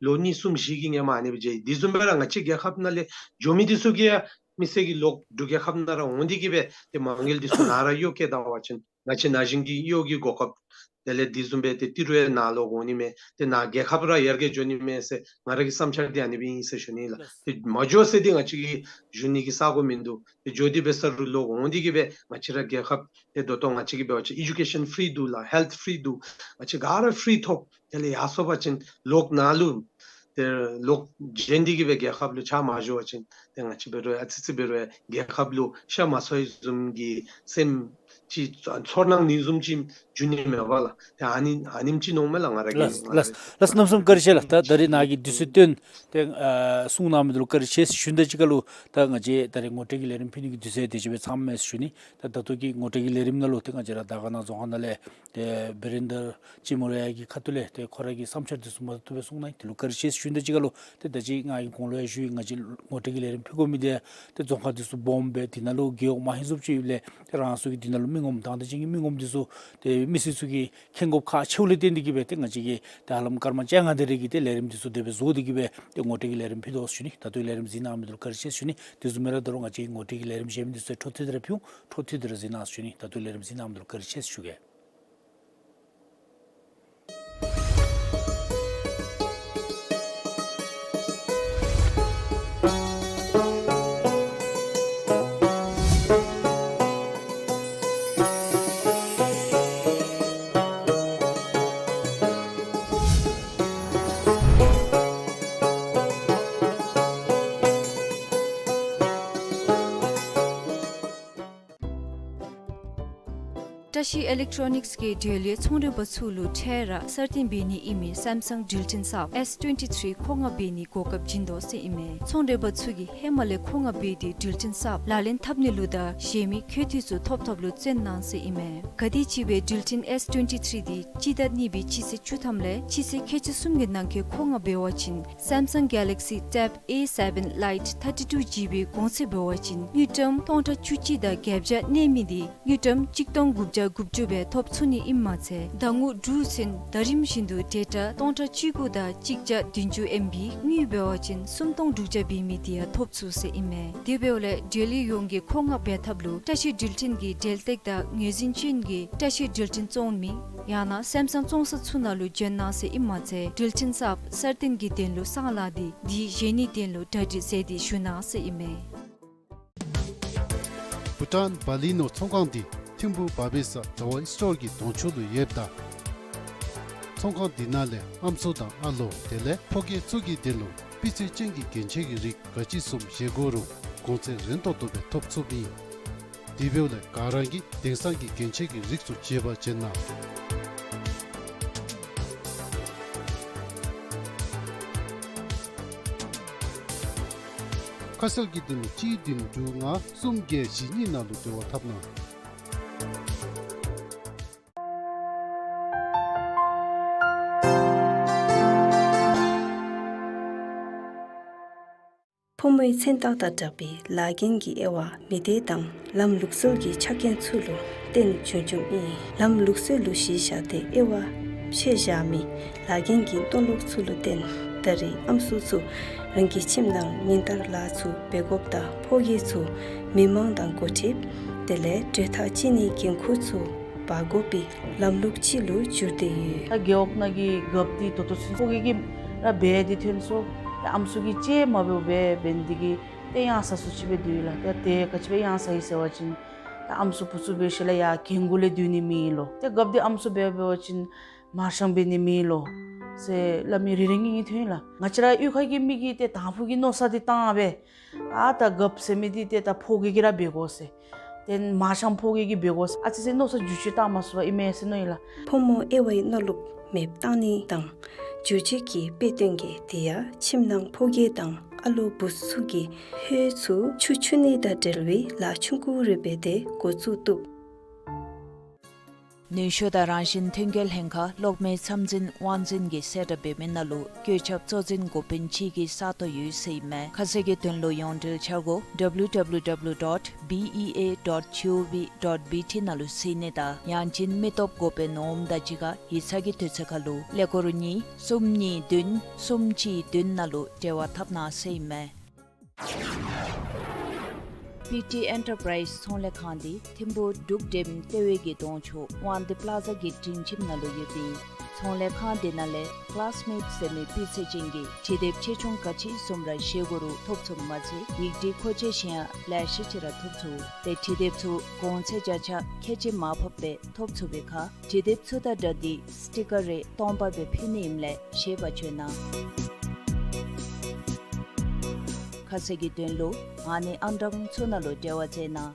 ལོ་གཉིས་གསུམ་བཞི་གི་སྔོན་མ་ཨ་ནི་སྦེ་མཇལ་ཡི། དེ་བཟུམ་སྦེ་ར་ང་བཅས་རྒྱལ་ཁབ་ནང་ལས་འགྱོ་མི་འདི་ཚུ་གིས་ཡང་མི་སེར་གྱིས་ལོག་འབྲུག་རྒྱལ་ཁབ་ནང་ར་འོང་སྟེ་གིས་སྦེ་ཏེ་མ་དངུལ་འདི་ཚུ་ནཱ་ར་གཡོག་བཀོལ་ད་པ་ཅིན་ང་བཅས་ན་གཞོན་གྱི་གཡོག་གི་གོ་སྐབས་དེ་ལས་དེ་བཟུམ་སྦེ་ཏེ་ཏི་རུ་ཡང་ནཱ་ལོག་འོང་ནི་མས། ཏེ་ནཱ་རྒྱལ་ཁབ་ར་ཡར་རྒྱས་འགྱོ་ནི་མས་ཟེར་ང་ར་གི་བསམ་འཆར་འདི་ཨ་ནི་སྦེ་ཨིན་ཟེར་ཞུ་ནི་ལགས། ལགས། ཏེ་མ་འགྱོ་ཟེར་འདི་ང་བཅས་ཀྱིས་ཞུ་ནི་གི་ས་གོ་མིན་འདུག། ཏེ་འགྱོ་སྟེ་འབད་ས་རུང་ལོག་འོང་སྟེ་གིས་སྦེ་ང་བཅས་ར་རྒྱལ་ཁབ་ཏེ་ད་ལྟོ་ང་བཅས་ཀྱིས་འབད་བ་ཅིན་ཨེ་ཌུ་ཀེ་ཤཱན་ཕི་རི་འདུག་ལགས། ཧེལཐ་ཕི་རི་འདུག། ང་བཅས་ག་ར་ཕི་རི་ཐོབ། དེ་ལས་ཡར་སོང་པ་ཅིན་ལོག་ནཱ་ལུ་ཏེ་ལོག་བྱོན་ཏེ་གིས་སྦེ་རྒྱལ་ཁབ་ལུ་ཕྱག་མ་ཞུ་བ་ཅིན་ཏེ་ང་བཅས་འབད་རུང་ཨ་ཙི་ཙི་འབད་རུང་རྒྱལ་ཁབ་ལུ་ཤ་མ་ཚ་བའི་བཟུམ་གྱི་སེམས་ཅིག་ཚོར་སྣང་ནི་བཟུམ་ཅིག་འགྱོ་ནི་མས་པ་ལགས། ཏེ་ཨ་ནི་ཨ་ནེམ་ཅིག་མནོཝ་མས་ལགས་ང་ར་གིས། ལགས་ལགས་ལགས། གནམ་མེད་ས་མེད་བཀའ་དྲིན་ཆེ་ལགས། ད་ད་རེས་ནཱ་གི་དུས་ཚོད་བཏོན་ཏེ་ཨ་གསུང་གནང་མི་འདི་ལུ་བཀའ་དྲིན་ཆེ་ཞུ་ནི་དང་གཅིག་ཁར་ལུ་ད་ང་བཅས་ད་རེས་ངོ་སྤྲོད་ཀྱི་ལས་རིམ་ཕུལ་ནི་གི་དུས་ཚོད་དེ་ཅིག་སྦེ་ཚངམ་མས་ཞུ་ནི། ད་ད་ལྟོ་གི་ངོ་སྤྲོད་ཀྱི་ལས་རིམ་ནང་ལུ་ཏེ་ང་བཅས་ར་དར་དཀར་ན་རྫོང་ཁག་ནང་ལས་ཏེ་བེ་རེན་དར་ཅི་མོ་ར་ཡ་གི་ཁ་ཐུག་ལས་ཏེ་ཁོ་ར་གི་བསམ་འཆར་འདི་ཚུ་མ་ཐུབ་ཐུབ་སྦེ་གསུངས་གནང་། དེ་ལུ་བཀའ་དྲིན་ཆེ་ཞུ་ནི་དང་གཅིག་ཁར་ལུ་ཏེ་ད་ཅི་ང་གིས་གོང་ལུ་ཡང་ཞུ་ཡི། ང་བཅས་ངོ་སྤྲོད་ཀྱི་ལས་རིམ་ཕུལ་དགོ་མི་འདི་ཏེ་རྫོང་ཁག་འདི་ཚུ་སྦོམ་སྦེ་དེ་ནང་ལུ་རྒེད་འོག་མང་ཧེང་སུ་ཅིག་ཡོདཔ་ལས་ཏེ་རང་སོའི་གི་དེ་ནང་ལུ་མི་ངོམ་དང་འདོད་ཅན་གྱི་མི་ངོམ་འདི་ཚུ་ཏེ་མི་སེར་ཚུ་གིས་མཁྱེན་དགོཔ་ཁག་ཆེཝ་ལས་བརྟེན་ཏེ་གིས་སྦེ་ཏེ་ང་བཅས་ཀྱིས་ཏེ་ཧ་ལམ་སྐར་མ་བཅོ་ལྔ་དེ་རེ་གི་ཏེ་ལས་རིམ་འདི་ཚུ་དེ་སྦེ་བཟོ་སྟེ་གིས་སྦེ་ཏེ་ངོ་སྤྲོད་ཀྱི་ལས་རིམ་ཕུལ་དོ་ཞུ་ནི། ད་ལྟོའི་ལས་རིམ་གཟིགས་གནང་མི་འདི་ལུ་བཀའ་དྲིན་ཆེ་ཞུ་ནི། དེ་བཟུམ་སྦེ་ར་ད་རུང་ང་བཅས་ངོ་སྤྲོད་ཀྱི་ལས་རིམ་གཞན་མི་འདི་ཚུ་འཕྲོ་མཐུད་དེ་ར་ཕུལ་འོང་། འཕྲོ་མཐུད་དེ་ར་གཟིགས་གནང་ཞུ་ནི། ད་ལྟོའི་ལས་རིམ་གཟིགས་གནང་མི་འདི་ལུ་བཀའ་དྲིན་ཆེ་ཞུ་གེ། བཀྲ་ཤིས་ཨི་ལེག་ཊོ་རོ་ནིགསི་གིས་འབྲེལ་ཡོད་ཚོང་ར་པ་ཚུ་ལུ་འཕྲལ་ར་གསར་བཏོན་འབད་ནི་ཨིན་མི་སེམ་སང་འགྲུལ་འཕྲིན་གསརཔ་ཨེསི་ཊུ་ཝེན་ཊི་ཐི་རི་མཁོ་མངགས་འབད་ནིའི་གོ་སྐབས་བྱིན་དོ་ཟེར་ཨིན་མས། ཚོང་ར་པ་ཚུ་གིས་ཧེ་མ་ལས་མཁོ་མངགས་འབད་དེ་འགྲུལ་འཕྲིན་གསརཔ་ལག་ལེན་འཐབ་ནི་ལུ་དང་གཞན་མི་མཁོ་འདོད་ཚུ་ཐོབ་ཐོབ་ལུ་བརྩོན་གནང་ཟེར་ཨིན་མས། ག་དེམ་ཅིག་སྦེ་འགྲུལ་འཕྲིན་ཨེསི་ཊུ་ཝེན་ཊི་ཐི་རི་འདི་སྤྱི་ཟླ་གཉིས་པའི་སྤྱི་ཚེས་བཅུ་ཐམ་ལས་སྤྱི་ཚེས་ཁལ་གཅིག་གསུམ་གྱི་ནང་འཁོད་མཁོ་མངགས་འབད་བ་ཅིན་Samsung Galaxy Tab A seven Lite thirty-two G B གོང་ཚད་འབད་བ་ཅིན་དངུལ་ཀྲམ་སྟོང་ཕྲག་བཅུ་གཅིག་དང་བརྒྱད་བརྒྱ་གནས་མི་འདི་དངུལ་ཀྲམ་གཅིག་སྟོང་དགུ་བརྒྱ་དགུ་བཅུ་སྦེ་ཐོབ་ཚུགས་ནི་ཨིནམ་མ་ཚད་ཟླ་ངོ་དྲུག་ཚུན་ཟླ་རིམ་བཞིན་དུ་ཌེ་ཊ་སྟོང་ཕྲག་བཅུ་དགུ་དང་གཅིག་བརྒྱ་བདུན་ཅུ་ཨེམ་བི་དངུལ་འབད་བ་ཅིན་སུམ་སྟོང་དྲུག་བརྒྱ་འབད་མི་འདི་ཡང་ཐོབ་ཚུགས་ཟེར་ཨིན་མས། དེ་འབདཝ་ལས་འབྲེལ་ཡོད་ཡོངས་ཀྱིས་མཁོ་མངགས་འབད་ཐབས་ལུ་བཀྲ་ཤིས་འགྲུལ་འཕྲིན་གྱི་འབྲེལ་སྟེགས་དང་ངོས་འཛིན་ཅན་གྱི་བཀྲ་ཤིས་འགྲུལ་འཕྲིན་བཙོང་མི་ཡང་ན་སེམ་སང་བཙོང་ས་ཚུ་ནང་ལུ་བྱོན་གནང་ཟེར་ཨིནམ་མ་ཚད་འགྲུལ་འཕྲིན་གསརཔ་གསར་བཏོན་གྱི་དོན་ལུ་གསང་ལགས་ཏེ་དེ་བཞེས་ནིའི་དོན་ལུ་གྲ་སྒྲིག་མཛད་དེ་བཞུགས་གནང་ཟེར་ཨིན་མས། བྷུ་ཊཱན་བྷ་ལི་ནོ་ཚོང་ཁང་འདི་ཐིམ་ཕུ་བྷ་བེ་ས་དྲ་བ་སི་ཊོར་གྱི་གདོང་ཕྱོགས་ལུ་ཡོདཔ་ད་ཚོང་ཁང་འདི་ནང་ལས་ཨམ་སྲུ་དང་ཨ་ལོ་དེ་ལས་ཕོ་སྐྱེས་ཚུ་གི་དོན་ལུ་སྤུས་ཚད་ཅན་གྱི་རྒྱན་ཆ་གི་རིགས་ག་ཅི་བཟུམ་བཞེས་དགོ་རུང་གོང་ཚད་རན་ཏོག་ཏོ་སྦེ་ཐོབ་ཚུགསཔ་ཨིན། དེ་འབདཝ་ལས་ག་ར་གིས་དེང་སང་གི་རྒྱན་ཆ་གི་རིགས་ཚུ་བྱེད་པར་བྱོན་གནང་། ཁ་གསལ་གྱི་དོན་ལུ་གཅིག་བདུན་དྲུག་ལྔ་གསུམ་བརྒྱད་བཞི་གཉིས་ནང་ལུ་འབྲེལ་བ་འཐབ་གནང་། ཕོ་མོའི་མཚན་རྟགས་དང་སྦྲགས་པའི་ལཱ་འགན་གྱི་དབྱེ་བ་མི་སྡེ་དང་ལམ་ལུགས་སྲོལ་གྱི་ཆ་རྐྱེན་ཚུ་ལུ་བརྟེན་བྱུང་བྱུངམ་ཨིན། ལམ་ལུགས་སྲོལ་ལུ་གཞི་བཞག་སྟེ་དབྱེ་བ་ཕྱེ་བཞག་མི་ལཱ་འགན་གྱི་མཐོང་ལུགས་ཚུ་ལུ་བརྟེན་ད་རེས་ཨམ་སྲུ་ཚུ་རང་གི་ཁྱིམ་ནང་ཉིན་ལྟར་ལཱ་ཚུ་འབད་དགོཔ་དང་ཕོ་སྐྱེས་ཚུ་མི་མང་དང་འགོ་ཁྲིདཔ་དེ་ལས་གྲོས་ཐག་བཅད་ནིའི་འགན་ཁུར་ཚུ་འབག་དགོ་པའི་ལམ་ལུགས་ཅིག་ལུ་འགྱུར་ཏེ་ཡོད། ད་རྒེད་འོག་ནང་གི་རྒཔོ་འདི་ད་ལྟོ་ཚུན་ཕོ་སྐྱེས་ཀྱིས་ར་འབད་དེ་ཐོན་སོང་། ད་ཨམ་སྲུ་གིས་ཅིག་མ་འབདཝ་སྦེ་འབད་ནི་འདི་གིས་ཏེ་ཡང་ས་སུ་ཅིག་སྦེ་སྡོད་ཡི་ལགས། ད་དེ་ག་ཅི་སྦེ་ཡང་ས་ཡི་ཟེར་བ་ཅིན་ད་ཨམ་སྲུ་བུ་ཚུ་འབད་ཞིནམ་ལས་ཡར་རྒན་གུ་ལས་སྡོད་ནི་མེད་ལོ། ཏེ་རྒཔོ་འདི་ཨམ་སྲུ་འབད་འབད་བ་ཅིན་མར་ཤང་འབད་ནི་མེད་ལོ་ཟེར་སླབ་མི་རེ་རེ་གཉིས་གཉིས་ཐོན་ཡི་ལགས། ང་བཅས་ར་གཡུས་ཁ་གི་མི་གིས་ཏེ་དང་ཕུ་གི་མནོ་བསམ་འདི་བཏང་སྦེ་ཨ་ད་རྒཔོ་ཟེར་མི་འདི་ཏེ་ད་ཕོ་སྐྱེས་ཀྱིས་ར་འབད་དགོ་ཟེར། ཏེ་མར་ཤང་ཕོ་སྐྱེས་ཀྱིས་འབད་དགོ་ཟེར་ཨ་ཙི་ཙི་མནོ་བསམ་འགྱུར་བཅོས་བཏང་མ་ཚུགས་པར་ཨིན་མས་ཟེར་མནོ་ཡི་ལགས། ཕོ་མོ་དབྱེ་བའི་མནོ་ལུགས་མེདཔ་བཏང་ནི་དང་འགྱུར་བཅོས་ཀྱི་དཔེ་སྟོན་གྱི་དེ་ཡང་ཁྱིམ་ནང་ཕོ་སྐྱེས་དང་ཨ་ལོ་བུ་ཚུ་གིས་ཧོད་ཚུ་ཆུ་འཁྱུ་ནི་དང་འབྲེལ་བའི་ལཱ་ཆུང་ཀུ་རེ་འབད་དེ་འགོ་བཙུགས་བཏུབ། ནུས་ཤུགས་དང་རང་བཞིན་མཐུན་རྐྱེན་ལྷན་ཁག་གློག་མེའི་མཚམས་འཛིན་དབང་འཛིན་གྱིས་གསལ་བསྒྲགས་འབད་མི་ནང་ལུ་བཀོད་ཁྱབ་གཙོ་འཛིན་འགོ་དཔོན་གཅིག་གི་ས་སྟོང་ཡོད་ཟེར་ཨིན་མས། ཁ་གསལ་གྱི་དོན་ལུ་ཡོངས་འབྲེལ་འཆར་སྒོ་W W W dot B E A dot G O V dot B T ནང་ལུ་གཟིགས་ནི་དང་ཡང་ཅིན་མི་སྟོབས་འགོ་དཔོན་འོགམ་དང་གཅིག་ཁར་ཡིག་ཚང་གི་དུས་ཚོད་ཁར་ལུ་ཀླད་ཀོར་གཉིས་གསུམ་གཉིས་བདུན་གསུམ་གཅིག་བདུན་ནང་ལུ་འབྲེལ་བ་འཐབ་གནང་ཟེར་ཨིན་མས། པི་ཊི་ཨེན་ཊར་པ་རའིཛ་ཚོང་ལས་ཁང་འདི་ཐིམ་ཕུག་འབྲུག་འགྲེམ་ལྟེ་བའི་གི་གདོང་ཕྱོགས་དབང་འདུས་པ་ལ་ཛ་གི་མགྲིན་ཁྱིམ་ནང་ལུ་ཡོད་པའི་ཚོང་ལས་ཁང་འདི་ནང་ལས་ཀ་ལཱས་མེཊ་ཟེར་མི་སྤུས་ཚད་ཅན་གྱི་འབྲི་དེབ་ཆེ་ཆུང་ག་ཅི་བཟུམ་ར་བཞེས་སྒོ་རུ་ཐོབ་ཚུགསཔ་མ་ཚད་ཡིག་འབྲི་མཁོ་ཆས་ཅན་ཡང་ལེ་ཤ་ཅིག་ར་ཐོབ་ཚུགས། ཏེ་འབྲི་དེབ་ཚུ་གོང་ཚད་བརྒྱ་ཆ་ཁལ་གཅིག་མར་ཕབ་སྦེ་ཐོབ་ཚུགས་པའི་ཁར་འབྲི་དེབ་ཚུ་དང་སྦྲགས་ཏེ་སི་ཊི་ཀར་རེ་སྟོང་པ་སྦེ་ཕུལ་ནི་ཨིནམ་ལས་ཤེས་པར་བྱོན་གནང་། ཁ་གསལ་གྱི་དོན་ལུ་ཨ་ནི་ཨང་གྲངས་ཚུ་ནང་ལུ་འབྲེལ་བ་མཛད་གནང་། ང་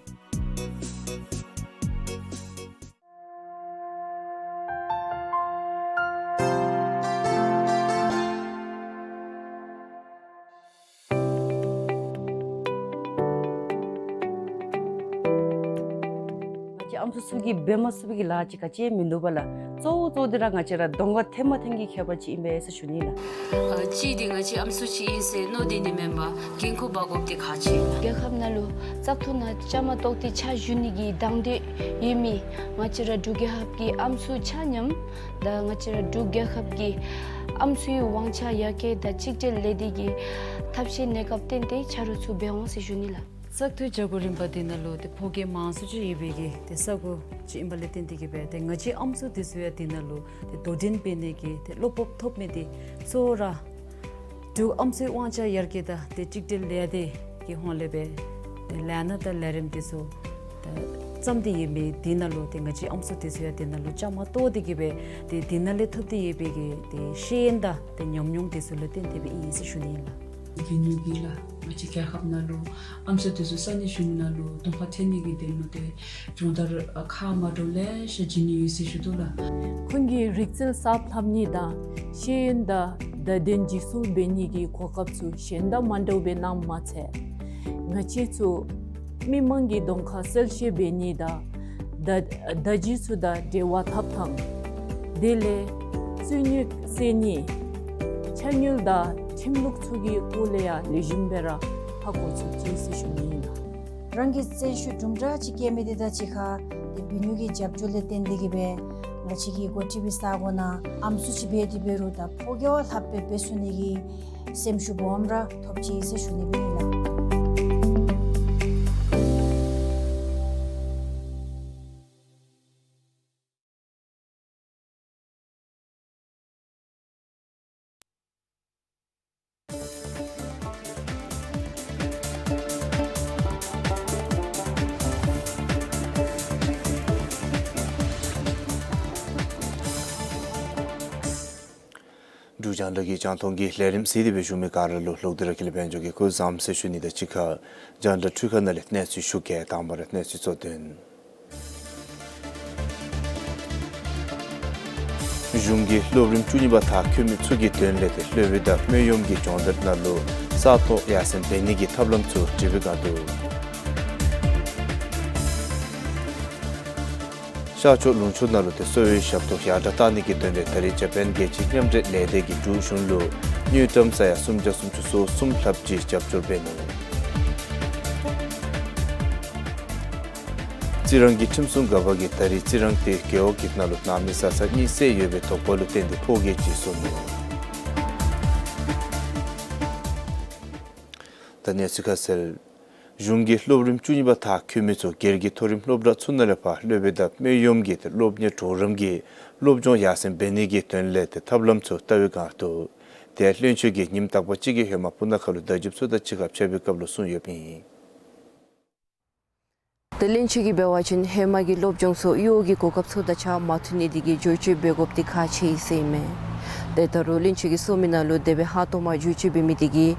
བཅས་ཨམ་སྲུ་ཚུ་གིས་འབད་མ་ཚུགས་པའི་གི་ལཱ་ཅིག་ག་ཅི་མིན་འདུག་པ་ལགས། གཙོ་བོ་གཙོ་བོ་འདི་ར་ང་བཅས་ར་གདོང་ཁར་ཐོན་མ་ཐོན་གྱི་ཁྱད་པར་ཅིག་ཨིན་པས་ཟེར་ཞུ་ནི་ལགས། ཨ་གཅིག་འདི་ང་བཅས་ཨམ་སྲུ་ཅིག་ཨིན་ཟེར་མནོ་སྟེ་ནི་མེན་པར་འགན་ཁུར་འབག་དགོཔ་འདི་ཁག་ཆེ་ལགས། རྒྱལ་ཁབ་ནང་ལུ་བཙག་འཐུ་ནང་བཅའ་མར་གཏོགས་ཏེ་ཕྱག་ཞུ་ནི་གི་དང་འདོད་ཡོད་མི་ང་བཅས་ར་འབྲུག་རྒྱལ་ཁབ་ཀྱི་ཨམ་སྲུ་ཆ་མཉམ་དང་ང་བཅས་ར་འབྲུག་རྒྱལ་ཁབ་ཀྱི་ཨམ་སྲུའི་དབང་ཆ་ཡར་རྒྱས་དང་གཅིག་སྒྲིལ་ལས་སྡེ་གི་ཐབས་ཤེས་གནས་སྐབས་བརྟེན་ཏེ་ཆ་རོགས་ཚུ་འབད་འོང་ཟེར་ཞུ་ནི་ལགས། བཙག་འཐུ་བྱ་སྒོ་རིམ་པ་འདི་ནང་ལུ་ཏེ་ཕོ་སྐྱེས་མང་སུ་ཅིག་ཡོད་པའི་གི་ཏེ་ས་གོ་ཅིག་ཨིན་པ་ལས་བརྟེན་ཏེ་གིས་སྦེ་ཏེ་ང་བཅས་ཨམ་སྲུ་འདི་ཚུ་ཡང་འདི་ནང་ལུ་ཏེ་དོ་འགྲན་འབད་ནི་གི་ཏེ་བློ་སྤོབས་ཐོབ་མི་འདི་གཙོ་བོ་ར་འབྲུག་ཨམ་སྲུའི་དབང་ཆ་ཡར་རྒྱས་དང་ཏེ་གཅིག་སྒྲིལ་ལས་སྡེ་གི་ཧོངས་ལས་སྦེ་ཏེ་ལས་སྣ་དང་ལས་རིམ་འདི་ཚུ་ཏེ་བརྩམས་ཏེ་ཡོད་མི་འདི་ནང་ལུ་ཏེ་ང་བཅས་ཨམ་སྲུ་འདི་ཚུ་ཡང་འདི་ནང་ལུ་བཅའ་མར་གཏོགས་ཏེ་གིས་སྦེ་ཏེ་འདི་ནང་ལས་ཐོབ་སྟེ་ཡོད་པའི་གི་ཏེ་ཤེས་ཡོན་དང་ཏེ་ཉམས་མྱོང་འདི་ཚུ་ལུ་བརྟེན་ཏེ་སྦེ་ཨིན་ཟེར་ཞུ་ནི་ཨིན་ལགས། འབད་ནི་འདི་ལགས་ང་བཅས་རྒྱལ་ཁབ་ནང་ལུ་ཨམ་སྲུ་འདི་ཚུ་ས་གནས་གཞུང་ནང་ལུ་གདོང་ཁར་ཐོན་ནི་གི་དོན་ལུ་ཏེ་སྦྱོང་བརྡར་ཁག་མ་འདྲཝ་ལེ་ཤ་བྱིན་ནི་ཡོད་ཟེར་ཞུ་དོ་ལགས། ཁོང་གི་རིག་རྩལ་གསརཔ་ལྷབ་ནི་དང་ཤེས་ཡོན་དང་བརྡ་དོན་འཇིགས་སུ་འབད་ནི་གི་གོ་སྐབས་ཚུ་གཞན་དང་མ་འདྲཝ་སྦེ་གནངམ་མ་ཚད་ང་བཅས་ཚུ་མི་མང་གི་གདོང་ཁར་གསལ་བཤད་འབད་ནི་དང་བརྡ་བརྡ་བརྒྱུད་ཚུ་དང་འབྲེལ་བ་འཐབ་ཐངས་དེ་ལས་རྩོད་རྙོགས་སེལ་ནི་ཕྱག་དངུལ་དང་ཁྲིམས་ལུགས་ཚུ་གི་སྐོར་ལས་ཡང་ལེགས་ཤོམ་སྦེ་ར་ཧ་གོ་ཚུགས་ཅི་ཟེར་ཞུ་ནི་ཨིན་ལགས། རང་གི་རྩལ་ཤུགས་དུམ་གྲ་ཅིག་སྐྱེད་མི་འདི་དང་གཅིག་ཁར་ཏེ་འབད་ནི་གི་རྒྱབ་སྐྱོར་ལས་བརྟེན་ཏེ་གིས་སྦེ་ང་བཅས་ཀྱི་འགོ་ཁྲིད་པའི་ས་གོ་ནང་ཨམ་སྲུ་ཅིག་འབད་དེ་འབད་རུང་ད་ཕོ་རྒྱས་བ་ལྷགཔ་སྦེ་འབད་ཚུགས་ནི་གི་སེམས་ཤུགས་སྦོམ་ར་ཐོབ་ཅི་ཟེར་ཞུ་ནི་སྦེ་ཨིན་ལགས། འབྲུག་རྒྱང་བསྒྲགས་ཀྱི་རྒྱང་མཐོང་གི་ལས་རིམ་གཟིགས་ཏེ་སྦེ་བཞུགས་མི་ག་ར་ལུ་ལོག་སྟེ་ར་ཀུན་ལེགས་དཔལ་འབྱོར་གྱིས་སྐུ་གཟུགས་བཟང་ཟེར་ཞུ་ནི་དང་གཅིག་ཁར་རྒྱང་བསྒྲགས་འཕྲུལ་ཁང་ནང་ལས་གནས་ཚུལ་ཞུ་གེ། དང་པ་ར་གནས་ཚུལ་གཙོ་དོན། གཞུང་གིས་སློབ་རིམ་བཅུ་གཉིས་པ་མཐར་འཁྱོལ་མི་ཚུ་གི་དོན་ལས་ཏེ་སློབ་དཔོན་དང་སྨན་གཡོགམ་གྱི་སྦྱོང་བརྡར་ནང་ལུ་ས་སྟོང་ཡར་སེང་འབད་ནི་གི་ཐབས་ལམ་ཚུ་དྲིལ་བུའི་སྒང་དུ། ཤར་ཕྱོགས་ལུང་ཕྱོགས་ནང་ལུ་ཏེ་གསོ་བའི་ཞབས་ཏོག་ཡར་དྲག་གཏང་ནི་གི་དོན་ལས་ད་རིས་ཇ་པཱན་རྒྱལ་སྤྱིའི་མཉམ་འབྲེལ་ལས་སྡེ་གིས་འབྲུག་གཞུང་ལུ་དངུལ་ཀྲམ་ས་ཡ་སུམ་བརྒྱ་སུམ་ཅུ་སོ་གསུམ་ལྷགཔ་ཅིག་རྒྱབ་སྐྱོར་འབད་ནུག། རྩི་རང་གི་ཁྲིམས་སྲུང་འགག་པ་གིས་ད་རིས་རྩི་རང་དེ་རྒེད་འོག་གི་ནང་ལུ་ནང་མི་བཟའ་ཚང་གཉིས་བསད་ཡོད་པའི་དོགས་པ་ལུ་བརྟེན་ཏེ་ཕོ་སྐྱེས་ཅིག་གསོ་ནུག། ད་གནས་ཚུལ་ཁ་གསལ། གཞུང་གིས་སློབ་རིམ་བཅུ་གཉིས་པ་མཐར་འཁྱོལ་མི་ཚུ་སྒེར་གྱི་མཐོ་རིམ་སློབ་གྲྭ་ཚུ་ནང་ལས་ཕར་སློབ་དཔོན་དང་སྨན་གཡོགམ་གྱིས་ཏེ་སློབ་གཉེར་གྲོགས་རམ་གྱིས་སློབ་སྦྱོང་ཡར་སེང་འབད་ནི་གི་དོན་ལས་ཏེ་ཐབས་ལམ་ཚུ་བལྟ་བའི་སྒང་དུ། དེ་བློན་ཆེན་གྱིས་ཉིནམ་དག་པ་ཅིག་གི་ཧེ་མ་སྤུ་ན་ཁ་ལུ་བརྡ་བརྒྱུདཔ་ཚུ་དང་གཅིག་ཁར་འཕྱད་པའི་སྐབས་ལུ་གསུངས་ཡོདཔ་ཨིན། ཏེ་བློན་ཆེན་གྱིས་འབད་བ་ཅིན་ཧེ་མ་གི་སློབ་སྦྱོང་ཚུ་གཡོག་གི་གོ་སྐབས་ཚུ་དང་གཅིག་ཁར་མ་མཐུན་ནི་དེ་གིས་བསྒྱུར་བཅོས་འབད་དགོཔ་འདི་ཁག་ཆེ་ཨིན་ཟེར་ཨིན་མས། ཏེ་ད་རུང་བློན་ཆེན་གྱིས་གསུངས་མི་ནང་ལུ་དེ་སྦེ་ཧ་ཏོག་མ་བསྒྱུར་བཅོས་འབད་མི་དེ་གིས་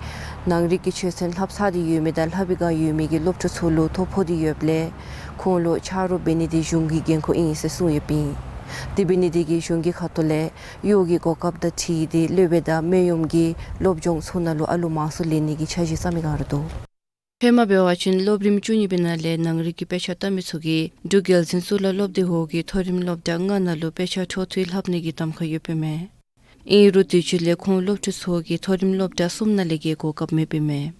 ནང་རིག་གི་ཆོས་ཚན་ལྷབ་ཚར་ཏེ་ཡོད་མི་དང་ལྷབ་པའི་བསྒང་ཡོད་མི་གི་སློབ་ཕྲུག་ཚུ་ལུ་ཐོ་ཕོག་སྟེ་ཡོདཔ་ལས་ཁོང་ལུ་ཆ་རོགས་འབད་ནི་དེ་གཞུང་གི་འགན་ཁུར་ཨིན་ཟེར་གསུངས་ཡོདཔ་ཨིན། དེ་འབད་ནི་དེ་གིས་གཞུང་གི་ཁ་ཐུག་ལས་གཡོག་གི་གོ་སྐབས་དང་འཁྲིལ་ཏེ་སློབ་དཔོན་དང་སྨན་གཡོགམ་གྱི་སློབ་སྦྱོང་ཚུ་ནང་ལུ་ཨ་ལུ་མང་སུ་ལེན་ནི་གི་འཆར་གཞི་བརྩམ་མི་སྒང་ར་འདུག། ཧེ་མ་འབད་བ་ཅིན་སློབ་རིམ་བཅུ་གཉིས་པའི་ནང་ལས་ནང་རིག་གི་དཔེ་ཆ་ལྟ་མི་ཚུ་གིས་འབྲུག་རྒྱལ་འཛིན་གཙུག་ལག་སློབ་སྡེ་འོག་གི་མཐོ་རིམ་སློབ་གྲྭ་ལྔ་ནང་ལུ་དཔེ་ཆ་འཕྲོ་མཐུད་ལྷབ་ནི་གི་གདམ་ཁ་ཡོདཔ་ཨིན་མས། ཨིན་རུང་དུས་ཅི་ལས་ཁོང་སློབ་ཕྲུག་ཚུ་གིས་མཐོ་རིམ་སློབ་གྲྭ་གསུམ་ནང་ལས་ཀྱི་གོ་སྐབས་མེདཔ་ཨིན་མས།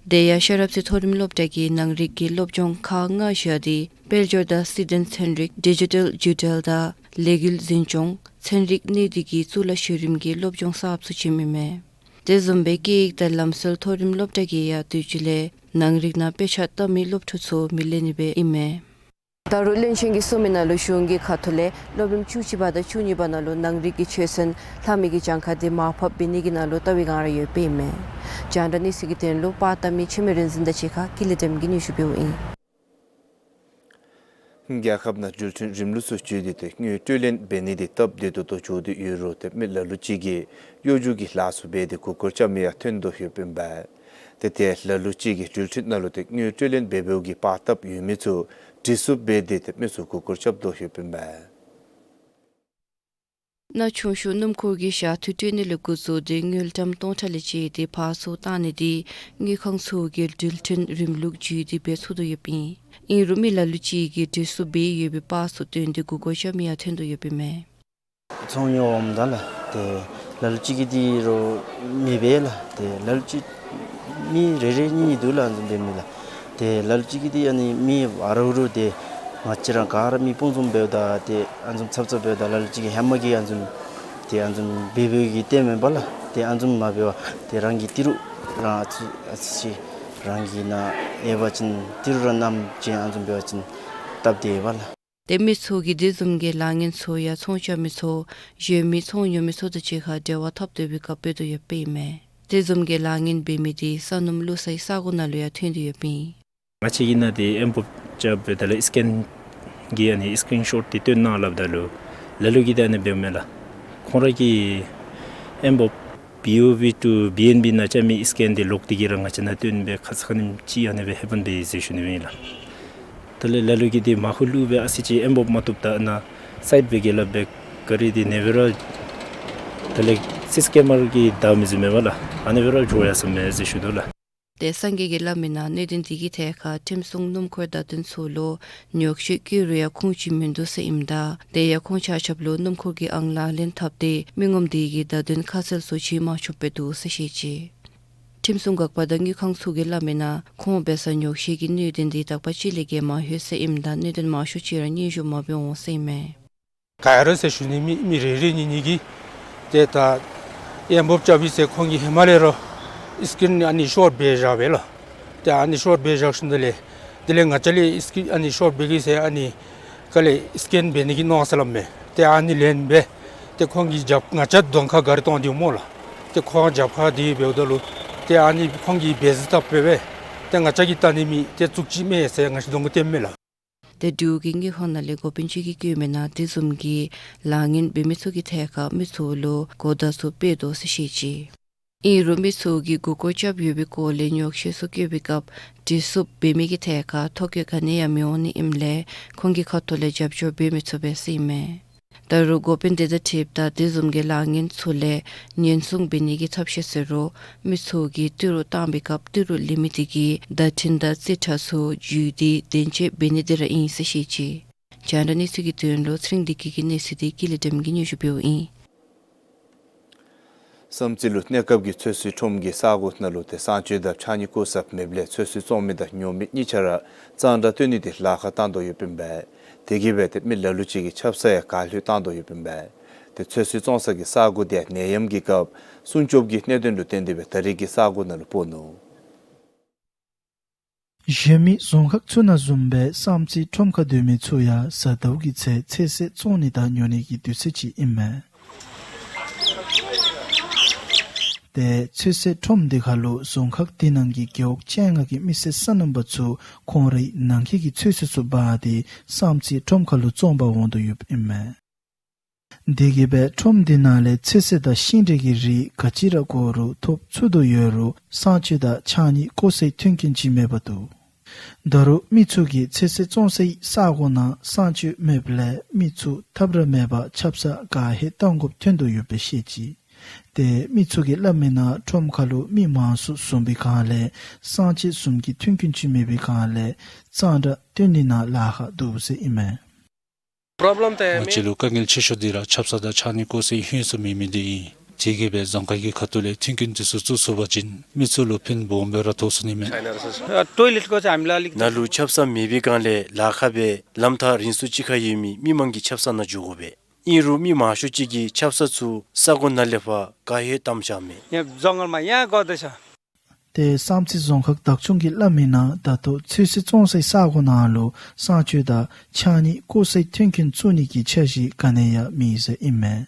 དེ་ཡང་ཤེས་རབ་རྩེ་མཐོ་རིམ་སློབ་གྲྭ་གིས་ནང་རིག་གི་སློབ་སྦྱོང་ཁག་ལྔ་བཞག་སྟེ་དཔལ་འབྱོར་དང་སྲིད་དོན་ཚན་རིག་ཌི་ཇི་ཊལ་བརྒྱུད་འབྲེལ་དང་ལས་འགུལ་འཛིན་སྐྱོང་ཚན་རིག་གནས་སྡུད་ཀྱི་གཙུག་ལག་གཞི་རིམ་གྱི་སློབ་སྦྱོང་གསརཔ་ཚུ་བྱིནམ་ཨིན་མས། དེ་བཟུམ་སྦེ་སྐད་ཡིག་དང་ལམ་སྲོལ་མཐོ་རིམ་སློབ་གྲྭ་གིས་ཡང་དུས་ཅི་ལས་ནང་རིག་ནང་དཔེ་ཆ་ལྟ་མི་སློབ་ཕྲུག་ཚུ་མི་ལེན་ནི་སྦེ་ཨིན་མས། ད་རུང་བློན་ཆེན་གྱིས་གསུངས་མི་ནང་ལུ་གཞུང་གི་ཁ་ཐུག་ལས་སློབ་རིམ་བཅུ་གཅིག་པ་དང་བཅུ་གཉིས་པ་ནང་ལུ་ནང་རིག་གི་ཆོས་ཚན་ལྷབ་མི་གི་གྱངས་ཁ་དེ་མར་ཕབ་འབད་ནི་གི་ནང་ལུ་བལྟ་བའི་བསྒང་ར་ཡོདཔ་ཨིན་མས། རྒྱང་བསྒྲགས་གནས་ཚུལ་གྱི་དོན་ལུ་པར་བཏབ་མི་འཆི་མེད་རིག་འཛིན་དང་གཅིག་ཁར་ཀུན་ལེགས་སྒྲོལ་མ་གིས་སྙན་ཞུ་འབདཝ་ཨིན། རྒྱལ་ཁབ་ནང་འགྲུལ་འཕྲིན་རིམ་ལུགས་ཚུ་བརྒྱུད་དེ་ཏེ་དངུལ་སྤྲོད་ལེན་འབད་ནི་དེ་སྟབས་བདེ་ཏོག་ཏོ་འགྱོ་སྟེ་ཡོད་རུང་ཏེ་མི་ལ་ལུ་ཅིག་གིས་གཡོ་སྒྱུ་གི་ལཱ་ཚུ་འབད་དེ་མགུ་སྐོར་རྐྱབ་མི་ཡང་ཐོན་དོ་ཡོདཔ་ཨིན་པས། ཏེ་ཏེ་ལ་ལུ་ཅིག་གིས་འགྲུལ་འཕྲིན་ནང་ལུ་ཏེ་དངུལ་སྤྲོད་ལེན་འབད་འབདཝ་གི་པར་བཏབ་ཡོད་མི་ཚུ་བྲིས་བསུབ་འབད་དེ་ཏེ་མི་ཚུ་མགུ་སྐོར་རྐྱབ་དོ་ཡོདཔ་ཨིན་པས། ན་ཆུང་ཤོས་སྣུམ་འཁོར་གྱི་ཞག་ཐོ་སྤྲོད་ནི་ལས་འགོ་བཙུགས་ཏེ་དངུལ་ཀྲམ་སྟོང་ཕྲག་ལས་བཅད་དེ་ཕར་ཚུར་བཏང་ནི་དེ་དངུལ་ཁང་ཚུ་གིས་འགྲུལ་འཕྲིན་རིམ་ལུགས་བརྒྱུད་དེ་འབད་ཚུགས་དོ་ཡོདཔ་ཨིན། ཨིན་རུང་མི་ལ་ལུ་ཅིག་གིས་བྲིས་བསུབ་འབད་ཡོད་པའི་པར་ཚུ་སྟོན་ཏེ་མགུ་སྐོར་རྐྱབ་མི་ཡང་ཐོན་དོ་ཡོདཔ་ཨིན་མས། ཚོང་ཉོ་འོངམ་ད་ལགས་ཏེ་ལ་ལུ་ཅིག་གིས་འདི་རུང་མི་འབད་ལགས། ཏེ་ལ་ལུ་ཅིག་མི་རེ་རེ་གཉིས་གཉིས་འདུག་ལགས། ཨ་ནི་བཟུམ་འབད་མི་ལགས། ཏེ་ལ་ལུ་ཅིག་གིས་འདི་ཨ་ནི་མི་ཨ་ར་རུ་ཏེ་ང་བཅས་ར་ག་ར་མི་སྤུན་ཚུ་འབདཝ་ད་ཏེ་ཨ་ནི་བཟུམ་ཚབ་ཚབ་འབདཝ་ད་ལ་ལུ་ཅིག་གིས་ཧེ་མ་གི་ཨ་ནི་བཟུམ་ཏེ་ཨ་ནི་བཟུམ་འབད་འབདཝ་གི་ཏེ་མེན་པ་ལགས། ཏེ་ཨ་ནི་བཟུམ་མ་འབད་བར་ཏེ་རང་གིས་ཏི་རུ་རང་ཨ་ཙི་ཨ་ཙི་ཅིག་རང་གིས་ནཱ་ཡོད་པ་ཅིན་ཏི་རུ་རང་བསྣམས་ཅིག་ཨ་ནི་བཟུམ་འབད་བ་ཅིན་སྟབས་བདེ་བས་ལགས། ཏེ་མི་ཚུ་གིས་དེ་བཟུམ་གྱི་ལཱ་ངན་ཚུ་ཡང་ཚོང་རྐྱབ་མི་ཚུ་གཞན་མི་ཚོང་ཉོ་མི་ཚུ་དང་གཅིག་ཁར་འབྲེལ་བ་འཐབ་སྡོད་པའི་སྐབས་འབད་དོ་ཡོདཔ་ཨིན་མས། དེ་བཟུམ་གྱི་ལཱ་ངན་འབད་མི་དེ་ས་སྣུམ་བླུགས་སའི་ས་གོ་ནང་ལུ་ཡང་ཐོན་དོ་ཡོདཔ་ཨིན། ང་བཅས་ཀྱིས་ནཱ་ཏེ་ཨེམ་བོབ་རྐྱབ་སྦེ་ད་ལས་སི་ཀེན་གྱི་ཨ་ནི་སི་ཀྲིན་ཤོཊ་དེ་སྟོན་གནང་སླབ་ད་ལུ་ལ་ལུ་གིས་ཏེ་ཨ་ནི་འབདཝ་མས་ལགས། ཁོང་ར་གིས་ཨེམ་བོབ་བི་ཨོ་བི་ཊུ་བི་ཨེན་བི་ནང་རྐྱབ་མི་སི་ཀེན་དེ་ལོག་སྟེ་གི་ར་ང་བཅས་ནང་སྟོན་སྦེ་ཁ་ཙ་ཁ་ཉིནམ་ཅིག་ཨ་ནི་སྦེ་ཧེ་པེན་འབད་ཡི་ཟེར་ཞུ་ནི་ཨིན་ལགས། ད་ལས་ལ་ལུ་གིས་འདི་མར་ཁུ་བླུགས་སྦེ་ཨ་ཙི་ཅིག་ཨེམ་བོབ་མ་བཏུབ་ད་ནཱ་སའིཌ་སྦེ་གི་སླབ་སྦེ་ག་རི་འདི་ཨ་ནི་སྦེ་ར་ད་ལས་སི་སི་ཀེ་མར་གྱིས་བདའ་མི་བཟུམ་མས་པ་ལགས། ཨ་ནི་སྦེ་ར་འགྱོ་ཡར་སོངམ་མས་ཟེར་ཞུ་དོ་ལགས། ཏེ་སངས་རྒྱས་ཀྱིས་སླབ་མིའི་ནང་གནད་དོན་འདི་གི་ཐད་ཁར་ཁྲིམས་སྲུང་སྣུམ་འཁོར་བདའ་དོན་ཚུ་ལུ་ཉོགས་བཤད་བཀོད་རུང་ཡང་ཁུངས་ཅིག་མིན་འདུག་ཟེར་ཨིནམ་ད་དེ་ཡང་ཁོང་ཆ་ཁྱབ་ལུ་སྣུམ་འཁོར་གྱི་ཨང་ལག་ལེན་འཐབ་སྟེ་མི་ངོམ་དེ་གིས་བདའ་དོན་ཁ་གསལ་བཟོ་ཅིག་མ་ཆོགཔ་སྦེ་འདུག་ཟེར་བཤད་ཅི། ཁྲིམས་སྲུང་འགག་པ་དང་དངུལ་ཁང་ཚུ་གིས་སླབ་མིའི་ནང་ཁོང་འབད་ས་ཉོགས་བཤད་ཀྱི་གནད་དོན་འདི་དག་པ་ཅིག་ལས་བརྒལ་མ་ལྷོད་ཟེར་ཨིནམ་ད་གནད་དོན་མང་ཤོས་ཅིག་ར་སྙན་ཞུ་མ་འབད་འོང་ཟེར་ཨིན་མས། ག་ར་ཟེར་ཞུ་ནི་མེད། མི་རེ་རེ་གཉིས་གཉིས་ཀྱིས་ཏེ་ད་ཨེམ་བོབ་རྐྱབ་ཡི་ཟེར་ཁོང་གིས་ཧེ་མ་ལས་ར་སི་ཀྲིན་ཨ་ནི་ཤོཊ་འབད་བཞག་པས་ལགས། ཏེ་ཨ་ནི་ཤོཊ་འབད་བཞག་ཞིནམ་ད་ལས་དེ་ལས་ང་བཅས་ལས་སི་ཀྲིན་ཨ་ནི་ཤོཊ་འབད་གེ་ཟེར་ཨ་ནི་ག་ལས་སི་ཀེན་འབད་ནི་གི་མནོ་བསམ་སླབ་མས། ཏེ་ཨ་ནི་ལེན་སྦེ་ཏེ་ཁོང་གིས་རྒྱབ་ང་བཅས་གདོང་ཁར་ག་རི་གཏང་སྟེ་སྨོ་ལགས། ཏེ་ཁོང་རྒྱབ་ཁར་དེ་འབདཝ་ད་ལུ་ཏེ་ཨ་ནི་ཁོང་གིས་འབད་ཟེར་བཏབ་པས། ཏེ་ང་བཅས་ཀྱིས་བལྟ་ནི་མེད། ཏེ་བཙུགས་ཅི་མས་ཟེར་ང་བཅས་གདོང་ཁར་སྟོནམ་མས་ལགས། ཏེ་འབྲུག་གི་དངུལ་ཁང་ནང་ལས་འགོ་དཔོན་ཅིག་གིས་བཀོད་མིའི་ནང་དེ་བཟུམ་གྱི་ལཱ་ངན་འབད་མི་ཚུ་གི་ཐད་ཁར་མི་ཚུ་ལུ་གོ་བརྡ་ཚུ་སྤེལ་དོ་ཟེར་བཤད་ཅི། ཨིན་རུང་མི་ཚུ་གིས་མགུ་སྐོར་རྐྱབ་ཡོད་པའི་སྐོར་ལས་ཉོགས་བཤད་ཚུ་བཀོད་པའི་སྐབས་བྲིས་བསུབ་འབད་མི་གི་ཐད་ཁར་ཐོ་བཀོད་ག་ནི་ཡང་མི་འོང་ནི་ཨིནམ་ལས་ཁོང་གི་ཁ་ཐུག་ལས་རྒྱབ་སྐྱོར་འབད་མི་ཚུགས་པས་ཟེར་ཨིན་མས། ད་རུང་འགོ་དཔོན་དེ་དང་འཁྲིལཝ་ད་དེ་བཟུམ་གྱི་ལཱ་ངན་ཚུ་ལས་ཉེན་སྲུང་འབད་ནི་གི་ཐབས་ཤེས་ཟེར་རུང་མི་ཚུ་གིས་ཏི་རུ་བཏང་པའི་སྐབས་ཏི་རུ་ལེན་མི་དེ་གིས་བརྡ་འཕྲིན་དང་རྩིས་ཁྲ་ཚུ་བརྒྱུད་དེ་བདེན་དཔྱད་འབད་ནི་དེ་ར་ཨིན་ཟེར་བཤད་ཅི། རྒྱང་བསྒྲགས་གནས་ཚུལ་གྱི་དོན་ལུ་ཚེ་རིང་བདེ་སྐྱིད་ཀྱི་གནས་ཚུལ་དེ་ཀུན་ལེགས་སྒྲོལ་མ་གིས་སྙན་ཞུ་འབདཝ་ཨིན། བསམ་རྩེ་ལུ་གནས་སྐབས་ཀྱི་ཚོད་བསྲེ་ཁྲོམ་གྱི་ས་གོ་ནང་ལུ་ཏེ་གསང་སྤྱོད་དང་ཕྱགས་སྙིགས་བཀོ་ས་མེདཔ་ལས་ཚོད་བསྲེ་བཙོང་མི་དང་ཉོ་མི་གཉིས་ཆ་ར་གཙང་སྦྲ་བཏོན་ནི་དེ་ལཱ་ཁག་བཏང་དོ་ཡོདཔ་ཨིན་པས། དེ་གིས་སྦེ་ཏེ་མི་ལ་ལུ་ཅིག་གི་ཆབ་གསང་ཡང་ག་ལྷོད་བཏང་དོ་ཡོདཔ་ཨིན་པས། ཏེ་ཚོད་བསྲེ་བཙོང་ས་གི་ས་གོ་དེ་ནད་ཡམས་ཀྱི་སྐབས་སྲུང་སྐྱོབ་ཀྱི་གནད་དོན་ལུ་བརྟེན་ཏེ་སྦེ་ད་རེས་ཀྱི་ས་གོ་ནང་ལུ་སྤོ་ནུག། གཞན་མི་རྫོང་ཁག་ཚུ་ནང་བཟུམ་སྦེ་བསམ་རྩེ་ཁྲོམ་ཁར་སྡོད་མི་ཚུ་ཡང་གཟའ་ཟླཝ་གི་ཚེ་ཚོད་བསྲེ་བཙོང་ནི་དང་ཉོ་ནི་གི་དུས་ཚོད་ཅིག་ཨིན་མས། ཏེ་ཚོད་བསྲེ་ཁྲོམ་དེ་ཁར་ལུ་རྫོང་ཁག་དེ་ནང་གི་རྒེད་འོག་བཅོ་ལྔ་གི་མི་སེར་སོ་ནམ་པ་ཚུ་ཁོང་རའི་ནང་འཁོད་ཀྱི་ཚོད་བསྲེ་ཚུ་འབག་སྟེ་བསམ་རྩེ་ཁྲོམ་ཁར་ལུ་བཙོང་པར་འོང་དོ་ཡོདཔ་ཨིན་མས། དེ་གིས་སྦེ་ཁྲོམ་དེ་ནང་ལས་ཚོད་བསྲེ་དང་ཤིང་འབྲས་ཀྱི་རིགས་ག་ཅི་ར་དགོ་རུང་ཐོབ་ཚུགས་དོ་ཡོད་རུང་གསང་སྤྱོད་དང་ཕྱགས་སྙིགས་བཀོ་སའི་མཐུན་རྐྱེན་ཅིག་མེད་པར་འདུག། ད་རུང་མི་ཚུ་གིས་ཚོད་བསྲེ་བཙོང་སའི་ས་གོ་ནང་གསང་སྤྱོད་མེདཔ་ལས་མི་ཚུ་ཐབས་ར་མེད་པར་ཆབ་གསང་ག་ཧེ་བཏང་དགོཔ་ཐོན་དོ་ཡོདཔ་སྦེ་བཤད་ཅི། ཏེ་མི་ཚུ་གིས་སླབ་མི་ནང་ཁྲོམ་ཁ་ལུ་མི་མང་སུ་འཛོམས་པའི་སྒང་ལས་གསང་སྤྱོད་བཟུམ་གྱི་མཐུན་རྐྱེན་ཅིག་མེད་པའི་སྒང་ལས་གཙང་སྦྲ་སྟོན་ནི་ནང་ལཱ་ཁག་འདུག་ཟེར་ཨིན་མས། ང་བཅས་ལུ་དཀའ་ངལ་ཆེ་ཤོས་འདི་ར་ཆབ་གསང་དང་ཕྱགས་སྙིགས་བཀོ་སའི་ཧོངས་སུ་མེད་མི་འདི་ཨིན། དེ་གིས་སྦེ་རྫོང་ཁག་གི་ཁ་ཐུག་ལས་མཐུན་རྐྱེན་འདི་ཚུ་བཙུགས་ཚུགས་པ་ཅིན་མི་ཚུ་ལུ་ཕན་སྦོམ་སྦེ་ར་ཐོགས་ཚུགས་ནི་མས། ཨ་ཊོའི་ལེཊ་གོ་ཆ་ཨམ་ལ་ལིག་ནང་ལུ་ཆབ་གསང་མེད་པའི་སྒང་ལས་ལཱ་ཁག་སྦེ་ལམ་ཐག་རིང་སུ་ཅིག་ཁར་ཡོད་མི་མི་མང་གིས་ཆབ་གསང་ནང་འགྱོ་དགོ་པས། ཨིན་རུང་མི་མང་ཤོས་ཅིག་གིས་ཆབ་གསང་ཚུ་ས་གོ་ནང་ལས་ཕར་ག་ཧེ་བཏངམ་ཤ་མེད། ཡ་རྫོང་ངར་མ་ཡ་གོ་ད་ཤ། ཏེ་བསམ་རྩེ་རྫོང་ཁག་བདག་སྐྱོང་གིས་སླབ་མི་ནང་ད་ལྟོ་ཚོད་བསྲེ་བཙོང་སའི་ས་གོ་ནང་ལུ་གསང་སྤྱོད་དང་ཕྱགས་སྙིགས་བཀོ་སའི་མཐུན་རྐྱེན་བཙུགས་ནི་གི་འཆར་གཞི་ག་ནི་ཡང་མེད་ཟེར་ཨིན་མས།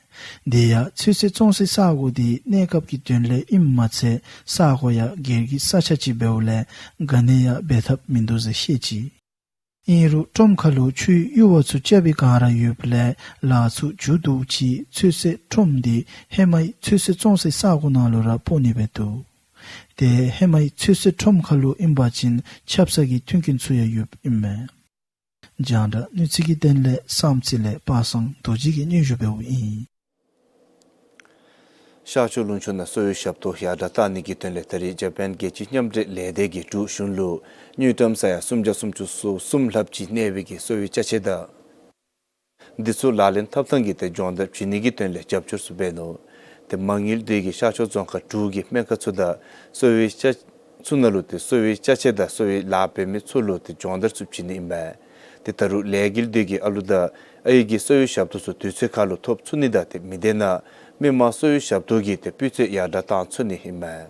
དེ་ཡང་ཚོད་བསྲེ་བཙོང་སའི་ས་གོ་འདི་གནས་སྐབས་ཀྱི་དོན་ལས་ཨིནམ་མ་ཚད་ས་གོ་ཡང་སྒེར་གྱི་ས་ཆ་ཅིག་འབདཝ་ལས་ག་ནི་ཡང་འབད་ཐབས་མིན་འདུག་ཟེར་བཤད་ཅི། ཨིན་རུང་ཁྲོམ་ཁ་ལུ་ཆུའི་ཡུར་བ་ཚུ་རྐྱབ་པའི་སྒང་ར་ཡོདཔ་ལས་ལཱ་ཚུ་མཇུག་བསྡུ་ཅི། ཚོད་བསྲེ་ཁྲོམ་འདི་ཧེ་མའི་ཚོད་བསྲེ་བཙོང་སའི་ས་གོ་ནང་ལུ་ར་སྤོ་ནི་སྦེ་འདུག། ཏེ་ཧེ་མའི་ཚོད་བསྲེ་ཁྲོམ་ཁ་ལུ་ཨིན་པ་ཅིན་ཆབ་གསང་གི་མཐུན་རྐྱེན་ཚུ་ཡང་ཡོདཔ་ཨིན་མས། རྒྱང་བསྒྲགས་གནས་ཚུལ་གྱི་དོན་ལས་བསམ་རྩེ་ལས་པ་སངས་རྡོ་རྗེ་གིས་སྙན་ཞུ་འབདཝ་ཨིན། ཤར་ཕྱོགས་ལུང་ཕྱོགས་ནང་གསོ་བའི་ཞབས་ཏོག་ཡར་དྲག་གཏང་ནི་གི་དོན་ལས་ད་རེས་ཇ་པཱན་རྒྱལ་སྤྱི་མཉམ་འབྲེལ་ལས་སྡེ་གིས་འབྲུག་གཞུང་ལུ་དངུལ་ཀྲམ་ས་ཡ་སུམ་བརྒྱ་སུམ་ཅུ་སོ་གསུམ་ལྷགཔ་ཅིག་གནས་པའི་གི་གསོ་བའི་ཅ་ཆས་དང་འདི་ཚུ་ལག་ལེན་འཐབ་ཐངས་ཀྱི་ཏེ་སྦྱོང་བརྡར་བྱིན་ནི་གི་དོན་ལས་རྒྱབ་སྐྱོར་ཚུ་འབད་ནུག། ཏེ་མ་དངུལ་འདི་གིས་ཤར་ཕྱོགས་རྫོང་ཁག་དྲུག་གི་སྨན་ཁང་ཚུ་དང་གསོ་བའི་ཅ་ཚུ་ནང་ལུ་ཏེ་གསོ་བའི་ཅ་ཆས་དང་གསོ་བའི་ལཱ་འབད་མི་ཚུ་ལུ་ཏེ་སྦྱོང་བརྡར་ཚུ་བྱིན་ནི་ཨིན་པས། ཏེ་ད་རུང་ལས་འགུལ་འདི་གི་ཨ་ལུ་དང་ཨའི་གི་གསོ་བའི་ཞབས་ཏོག་ཚུ་དུས་ཚོད་ཁར་ལུ་ཐོབ་ཚུགས་ནི་དང་ཏེ་མི་སྡེ་ནང་མི་མང་གསོ་བའི་ཞབས་ཏོག་གི་ཏེ་སྤུས་ཚད་ཡར་དྲག་གཏང་ཚུགས་ནི་ཨིན་པས།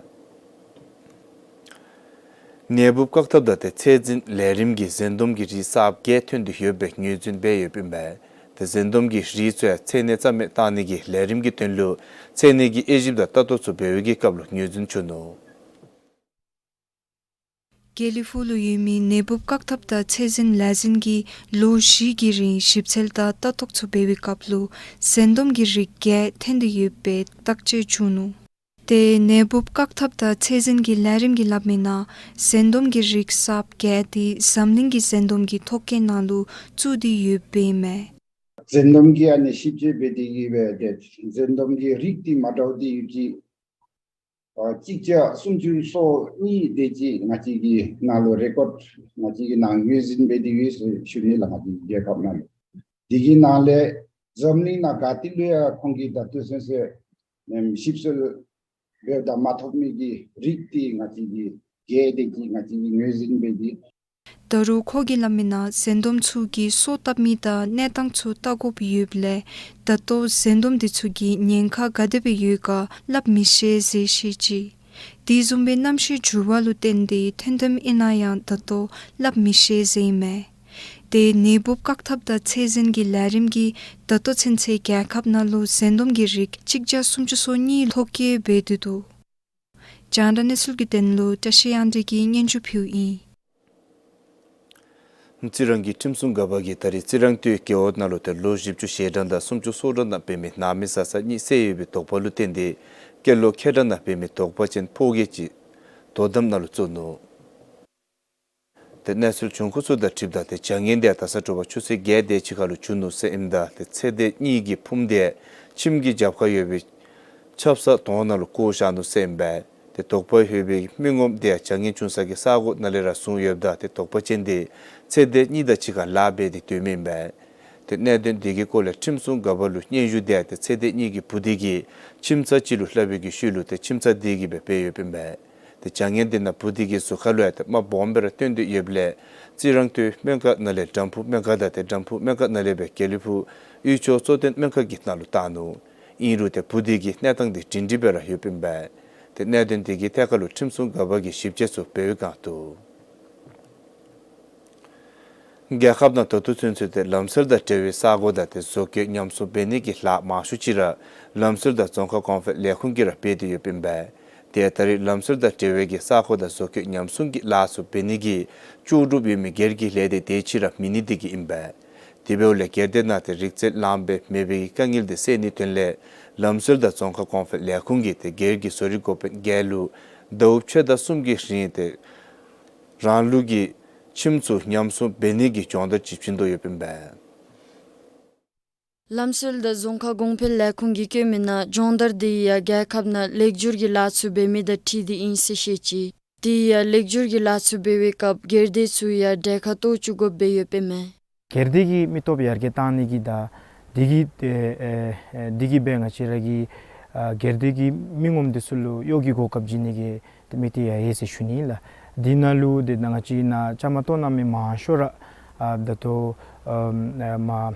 ནད་འབུབ་བཀག་ཐབས་དང་ཏེ་ཚད་འཛིན་ལས་རིམ་གྱིས་ཟན་དོམ་གྱི་རིགས་གསརཔ་བརྒྱད་ཐོན་ཏེ་ཡོདཔ་སྦེ་ངོས་འཛིན་འབད་ཡོདཔ་ཨིན་པས། ཏེ་ཟན་དོམ་གྱི་རིགས་ཚུ་ཡང་ཚད་ནད་རྩ་མེད་གཏང་ནི་གི་ལས་རིམ་གྱི་དོན་ལུ་ཚད་ནད་ཀྱི་དབྱེ་ཞིབ་དང་ལྟ་རྟོག་ཚུ་འབད་བའི་གི་སྐབས་ལུ་ངོས་འཛིན་བྱུང་ནུག། དགེ་ལེགས་ཕུག་ལུ་ཡོད་མི་ནད་འབུབ་བཀག་ཐབས་དང་ཚད་འཛིན་ལས་འཛིན་གྱིས་ལོ་བཞི་གི་རིང་ཞིབ་འཚོལ་དང་ལྟ་རྟོག་ཚུ་འབད་བའི་སྐབས་ལུ་ཟན་དོམ་གྱི་རིགས་བརྒྱད་ཐོན་ཏེ་ཡོདཔ་སྦེ་བརྟག་དཔྱད་བྱུང་ནུག། ཏེ་ནད་འབུབ་བཀག་ཐབས་དང་ཚད་འཛིན་གྱི་ལས་རིམ་གྱིས་སླབ་མི་ནང་ཟན་དོམ་གྱི་རིགས་གསརཔ་བརྒྱད་འདི་འཛམ་གླིང་གི་ཟན་དོམ་གྱི་ཐོ་བཀོད་ནང་ལུ་བཙུགས་ཏེ་ཡོདཔ་ཨིན་མས། ཟན་དོམ་གྱི་ཨ་ནི་ཞིབ་དཔྱད་འབད་དེ་གིས་སྦེ་ཏེ་ཟན་དོམ་གྱི་རིགས་འདི་མ་འདྲཝ་འདི་ཡོད་ཅི། ཨ་གཅིག་བརྒྱ་སུམ་ཅུ་སོ་གཉིས་དེ་ཅིག་ང་བཅས་ཀྱི་ནང་ལུ་རེ་ཀོཌ་ང་བཅས་ཀྱི་ནང་ངོས་འཛིན་འབད་དེ་ཡོད་ཟེར་ཞུ་ནི་ལགས། ང་བཅས་ཀྱི་རྒྱལ་ཁབ་ནང་ལུ། དེ་གི་ནང་ལས་འཛམ་གླིང་ནང་ག་ཏེ་ལུ་ཡང་ཁོང་གིས་ད་ལྟོ་ཚུན་ཚོད་ཨེམ་ཞིབ་འཚོལ་འབདཝ་ད་མ་ཐོབ་མི་གི་རིགས་འདི་ང་བཅས་ཀྱི་བརྒྱད་དེ་ཅིག་ང་བཅས་ཀྱིས་ངོས་འཛིན་འབད་དེ། ད་རུང་ཁོ་གིས་སླབ་མི་ནང་ཟན་དོམ་ཚུ་གིས་སོ་བཏབ་མི་དང་གནས་སྟངས་ཚུ་བལྟ་དགོཔ་ཡོདཔ་ལས་ད་ལྟོ་ཟན་དོམ་འདི་ཚུ་གི་ཉེན་ཁ་ག་དེ་སྦེ་ཡོད་ག་སླབ་མི་ཤེས་ཟེར་བཤད་ཅི། དེ་བཟུམ་སྦེ་གནམ་གཤིས་འགྱུར་བ་ལུ་བརྟེན་ཏེ་ཐོན་དོམ་ཨིན་ན་ཡང་ད་ལྟོ་སླབ་མི་ཤེས་ཟེར་ཨིན་མས། ཏེ་ནད་འབུབ་བཀག་ཐབས་དང་ཚད་འཛིན་གྱི་ལས་རིམ་གྱིས་ད་ལྟོ་ཚུན་ཚོད་རྒྱལ་ཁབ་ནང་ལུ་ཟན་དོམ་གྱི་རིགས་གཅིག་བརྒྱ་སུམ་ཅུ་སོ་གཉིས་ཐོ་བཀོད་འབད་དེ་འདུག། རྒྱང་བསྒྲགས་གནས་ཚུལ་གྱི་དོན་ལུ་བཀྲ་ཤིས་དབྱངས་སྒྲོན་གྱིས་སྙན་ཞུ་ཕུལཝ་ཨིན། རྩི་རང་གི་ཁྲིམས་སྲུང་འགག་པ་གིས་ད་རེས་རྩི་རང་སྟོད་རྒེད་འོག་ནང་ལུ་ཏེ་ལོ་བཞི་བཅུ་ཞེ་གྲངས་དང་སུམ་ཅུ་སོ་གྲངས་ནང་འབད་མི་ནང་མི་བཟའ་ཚང་གཉིས་བསད་ཡོད་པའི་དོགས་པ་ལུ་བརྟེན་ཏེ་སྐྱེས་ལོ་ཁལ་གྲངས་ནང་འབད་མི་དོགས་པ་ཅན་ཕོ་སྐྱེས་ཅིག་དོ་དམ་ནང་ལུ་བཙུགས་ནུག། ཏེ་གནས་ཚུལ་བྱུང་ཁུངས་ཚུ་དང་འཁྲིལཝ་ད་ཏེ་བྱ་ངན་དེ་ཡང་ད་ས་དྲོ་པ་ཆུ་ཚོད་བརྒྱད་དེ་ཅིག་ཁར་ལུ་བྱུང་ནུག་ཟེར་ཨིནམ་ད་ཏེ་ཚེ་འདས་གཉིས་ཀྱི་ཕུངམ་དེ་ཁྱིམ་གྱི་རྒྱབ་ཁར་ཡོད་པའི་ཆབ་གསང་དོང་ནང་ལུ་བཀོ་བཞག་ནུག་ཟེར་ཨིན་པས། ཏེ་དོགས་པ་ཡོད་པའི་མི་ངོམ་དེ་ཡང་བྱ་ངན་བྱུང་ས་གི་ས་གོ་ནང་ལས་ར་བཟུང་ཡོདཔ་ད་ཏེ་དོགས་པ་ཅན་དེ་ཚེ་འདས་གཉིས་དང་གཅིག་ཁར་ལཱ་འབད་དེ་སྡོད་མི་ཨིན་པས། ཏེ་གནད་དོན་དེ་གི་སྐོར་ལས་ཁྲིམས་སྲུང་འགག་པ་ལུ་སྙན་ཞུ་དེ་ཡང་ཏེ་ཚེ་འདས་གཉིས་ཀྱི་བུ་དེ་གིས་ཁྱིམ་ཚང་ཅིག་ལུ་སླབ་པའི་གི་ཤུལ་ལུ་ཏེ་ཁྱིམ་ཚང་དེ་གིས་སྦེ་འབད་ཡོདཔ་ཨིན་པས། ཏེ་བྱ་ངན་དེ་ནང་བུ་དེ་གི་གཟུགས་ཁར་ལུ་ཡང་ཏེ་རྨ་སྦོམ་སྦེ་ར་བཏོན་ཏེ་ཡོདཔ་ལས་རྩི་རང་སྟོད་སྨན་ཁང་ནང་ལས་དམ་ཕུ་སྨན་ཁང་དང་ཏེ་དམ་ཕུ་སྨན་ཁང་ནང་ལས་སྦེ་དགེ་ལེགས་ཕུག་དབུས་ཕྱོགས་གཙོ་བསྟེན་སྨན་ཁང་གི་ནང་ལུ་བཏང་ནུག། ཨིན་རུང་ཏེ་བུ་དེ་གི་གནས་སྟངས་དེ་སྒྲིང་སྒྲིང་སྦེ་ར་ཡོདཔ་ཨིན་པས། ཏེ་གནད་དོན་དེ་གི་ཐད་ཁར་ལུ་ཁྲིམས་སྲུང་འགག་པ་གིས་ཞིབ་དཔྱད་ཚུ་འབད་བའི་སྒང་དུ། རྒྱལ་ཁབ་ནང་ད་ལྟོ་ཚུན་ཚོད་ཏེ་ལམ་སྲོལ་དང་འབྲེལ་བའི་ས་གོ་དང་ཏེ་བཟོ་བཀོད་ཉམས་སྲུང་འབད་ནི་གི་ལཱ་མང་ཤོས་ཅིག་ར་ལམ་སྲོལ་དང་རྫོང་ཁ་གོང་འཕེལ་ལས་ཁུངས་ཀྱིས་ར་འབད་དེ་ཡོདཔ་ཨིན་པས། ཏེ་ད་རེས་ལམ་སྲོལ་དང་འབྲེལ་བའི་གི་ས་གོ་དང་བཟོ་བཀོད་ཉམས་སྲུང་གི་ལཱ་ཚུ་འབད་ནི་གི་ལྕོགས་གྲུབ་ཡོད་མི་སྒེར་གྱི་ལས་སྡེ་དེ་ཅིག་ར་མེད་ནི་དེ་གིས་ཨིན་པས། དེ་འབདཝ་ལས་སྒེར་སྡེ་ནང་ཏེ་རིག་རྩལ་ལངམ་སྦེ་མེད་པའི་གི་དཀའ་ངལ་དེ་སེལ་ནིའི་དོན་ལས་ལམ་སྲོལ་དང་རྫོང་ཁ་གོང་འཕེལ་ལས་ཁུངས་ཀྱིས་ཏེ་སྒེར་གྱི་བཟོ་རིག་འགོ་དཔོན་བརྒྱད་ལུ་ཟླཝ་ཕྱེད་དང་གསུམ་གྱི་རིང་ཏེ་རང་ལུགས་ཀྱི་ཁྱིམ་ཚུ་ཉམས་སྲུང་འབད་ནི་གི་སྦྱོང་བརྡར་ཅིག་བྱིན་དོ་ཡོདཔ་ཨིན་པས། ལམ་སྲོལ་དང་རྫོང་ཁ་གོང་འཕེལ་ལས་ཁུངས་ཀྱིས་བཀོད་མི་ནང་སྦྱོང་བརྡར་དེ་ཡང་རྒྱལ་ཁབ་ནང་ལེགས་བསྒྱུར་གྱི་ལཱ་ཚུ་འབད་མི་དང་འཁྲིལ་ཏེ་ཨིན་ཟེར་བཤད་ཅི། དེ་ཡང་ལེགས་བསྒྱུར་གྱི་ལཱ་ཚུ་འབད་བའི་སྐབས་སྒེར་སྡེ་ཚུ་ཡང་གྲལ་ཁར་གཏོགས་བཅུག་དགོཔ་སྦེ་ཡོདཔ་ཨིན་མས། སྒེར་སྡེ་གི་མི་སྟོབས་ཡར་རྒྱས་བཏང་ནི་གི་དང་དེ་གི་ཨེ་ཨེ་དེ་གིས་འབད་ང་བཅས་ར་གི་ཨ་སྒེར་སྡེ་གི་མི་ངོམ་དེ་ཚུ་ལུ་གཡོག་གི་གོ་སྐབས་བྱིན་ནི་གི་ཏེ་མི་དེ་ཡང་ཡོད་ཟེར་ཞུ་ནི་ལགས། དེ་ནང་ལུ་ཏེ་ང་བཅས་ནཱ་བཅའ་མར་གཏོགས་གནང་མི་མང་ཤོས་ར་ཨ་ད་ལྟོ་ཨ་མ་ཨ་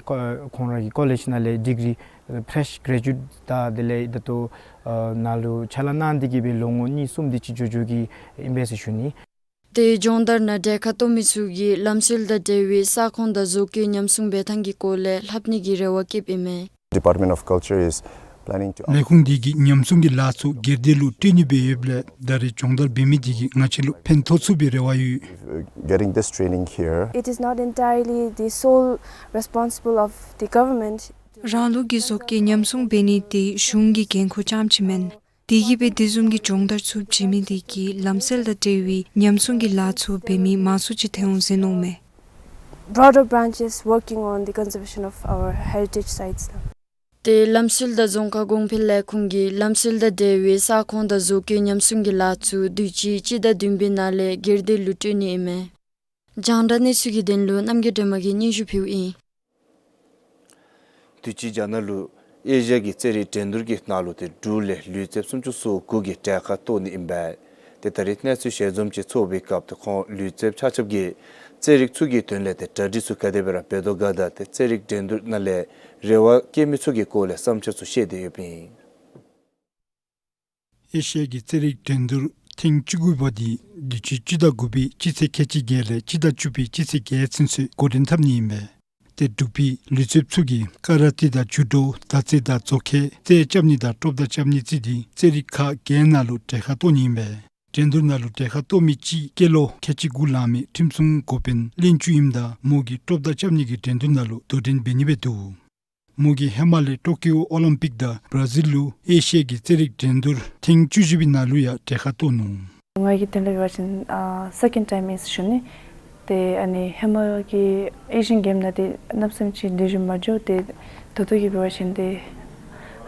ཁོ་ཁོང་ར་གི་ཀོ་ལེཇ་ནང་ལས་ཌིག་རི་ཕེ་རེཤ་གྲེ་ཇུ་ཨེཊ་དང་དེ་ལས་ད་ལྟོ་ཨ་ནཱ་ལུ་ཕྱག་ལཱ་གནང་སྟེ་གི་སྦེ་ལོ་ངོ་གཉིས་གསུམ་དེ་ཅིག་འགྱོ་འགྱོ་གི་ཨིན་པས་ཟེར་ཞུ་ནི། ཏེ་སྦྱོང་བརྡར་ནང་གྲལ་ཁར་གཏོགས་མི་ཚུ་གིས་ལམ་སྲོལ་དང་འབྲེལ་བའི་ས་ཁོངས་དང་བཟོ་བཀོད་ཉམས་སྲུང་འབད་ཐངས་ཀྱི་སྐོར་ལས་ལྷབ་ནི་གི་རེ་བ་བསྐྱེདཔ་ཨིན་མས། Department of Culture is planning to ལས་ཁུངས་འདི་གིས་ཉམས་སྲུང་གི་ལཱ་ཚུ་སྒེར་སྡེ་ལུ་སྤྲོད་ནི་སྦེ་ཡོདཔ་ལས་ད་རེས་སྦྱོང་བརྡར་འབད་མི་འདི་གིས་ང་བཅས་ལུ་ཕན་ཐོགས་ཚུགས་པའི་རེ་བ་ཡོད། Getting this training here. It is not entirely the sole responsible of the government. རང་ལུགས་ཀྱི་བཟོ་བཀོད་ཉམས་སྲུང་འབད་ནི་དེ་གཞུང་གི་འགན་ཁུར་རྐྱངམ་ཅིག་མེན། དེ་གིས་སྦེ་དེ་བཟུམ་གྱི་སྦྱོང་བརྡར་ཚུ་བྱིན་མི་དེ་གིས་ལམ་སྲོལ་དང་འབྲེལ་བའི་ཉམས་སྲུང་གི་ལཱ་ཚུ་འབད་མི་མང་སུ་ཅིག་ཐོན་འོང་ཟེར་མནོཝ་མས། Broader branches working on the conservation of our heritage sites. ཏེ་ལམ་སྲོལ་དང་རྫོང་ཁ་གོང་འཕེལ་ལས་ཁུངས་ཀྱིས་ལམ་སྲོལ་དང་འབྲེལ་བའི་ས་ཁོངས་དང་བཟོ་བཀོད་ཉམས་སྲུང་གི་ལཱ་ཚུ་དུས་ཅི་སྤྱི་ཟླ་བདུན་པའི་ནང་ལས་སྒེར་སྡེ་ལུ་སྤྲོད་ནི་ཨིན་མས། རྒྱང་བསྒྲགས་གནས་ཚུལ་གྱི་དོན་ལུ་རྣམ་རྒྱལ་སྒྲོལ་མ་གིས་སྙན་ཞུ་ཕུལཝ་ཨིན། དུས་ཅི་རྒྱ་ནག་ལུ་ཨེ་ཤི་ཡ་གི་རྩེད་རིགས་འགྲན་བསྡུར་གྱི་ནང་ལུ་ཏེ་འབྲུག་ལས་ལུས་རྩལཔ་སུམ་ཅུ་སོ་དགུ་གིས་གྲལ་ཁར་གཏོགས་ནི་ཨིན་པས། ཏེ་ད་རེས་གནས་ཚུལ་ཞལ་འཛོམས་ཅིག་ཚོགས་པའི་སྐབས་ཏེ་ཁོང་ལུས་རྩལཔ་ཆ་ཁྱབ་ཀྱིས་རྩེད་རིགས་ཚུ་གི་དོན་ལས་ཏེ་གྲ་སྒྲིག་ཚུ་ག་དེ་སྦེ་ར་འབད་དོ་ག་དང་ཏེ་རྩེད་རིགས་འགྲན་བསྡུར་ནང་ལས་རེ་བ་བསྐྱེད་མི་ཚུ་གི་སྐོར་ལས་བསམ་འཆར་ཚུ་བཤད་དེ་ཡོདཔ་ཨིན། ཨེ་ཤི་ཡ་གི་རྩེད་རིགས་འགྲན་བསྡུར་ཐེངས་བཅུ་དགུ་པ་འདི་དུས་ཅི་སྤྱི་ཟླ་དགུ་པའི་སྤྱི་ཚེས་ཁལ་གཅིག་བརྒྱད་ལས་སྤྱི་ཟླ་བཅུ་པའི་སྤྱི་ཚེས་བརྒྱད་ཚུན་ཚོད་འགོ་འདྲེན་འཐབ་ནི་ཨིན་པས། ཏེ་འབྲུག་པའི་ལུས་རྩལཔ་ཚུ་གིས་ཀ་ར་ཏེ་དང་ཇུ་ཌོ་མདའ་རྩེད་དང་མཛོ་ཁལ་རྩལ་རྐྱབ་ནི་དང་ཀྲོབ་མདའ་རྐྱབ་ནི་བརྩིས་ཏེ་རྩེད་རིགས་ཁག་བརྒྱད་ནང་ལུ་གྲལ་ཁར་གཏོགས་ནི་ཨིན་པས། འགྲན་བསྡུར་ནང་ལུ་གྲལ་ཁར་གཏོགས་མི་གཅིག་སྐྱེས་ལོ་ཁལ་གཅིག་དགུ་ལང་མི་ཁྲིམས་སྲུང་འགོ་དཔོན་གླིང་ཅུ་ཨིནམ་ད་མོ་གིས་ཀྲོབ་མདའ་རྐྱབ་ནི་གི་འགྲན་བསྡུར་ནང་ལུ་དོ་འགྲན་འབད་ནི་སྦེ་འདུག། མོ་གིས་ཧེ་མ་ལས་ཊོ་ཀིའོ་ཨོ་ལིམ་པིཀ་དང་བར་ཛིལ་ལུ་ཨེ་ཤི་ཡ་གི་རྩེད་རིགས་འགྲན་བསྡུར་ཐེངས་བཅུ་བཞི་པའི་ནང་ལུ་ཡང་གྲལ་ཁར་གཏོགས་ནུག། ང་གི་དོན་ལས་འབད་བ་ཅིན་ཨ་སེ་ཀེནཌ་ཊའིམ་ཨིན་ཟེར་ཞུ་ནི། ཏེ་ཨ་ནི་ཧེ་མ་གི་ཨེ་ཤི་ཡན་གེམ་ནང་ཏེ་གནམ་མེད་ས་མེད་ཅིག་དེ་བཟུམ་མ་འགྱོ། ཏེ་ད་ལྟོ་གི་འབད་བ་ཅིན་ཏེ་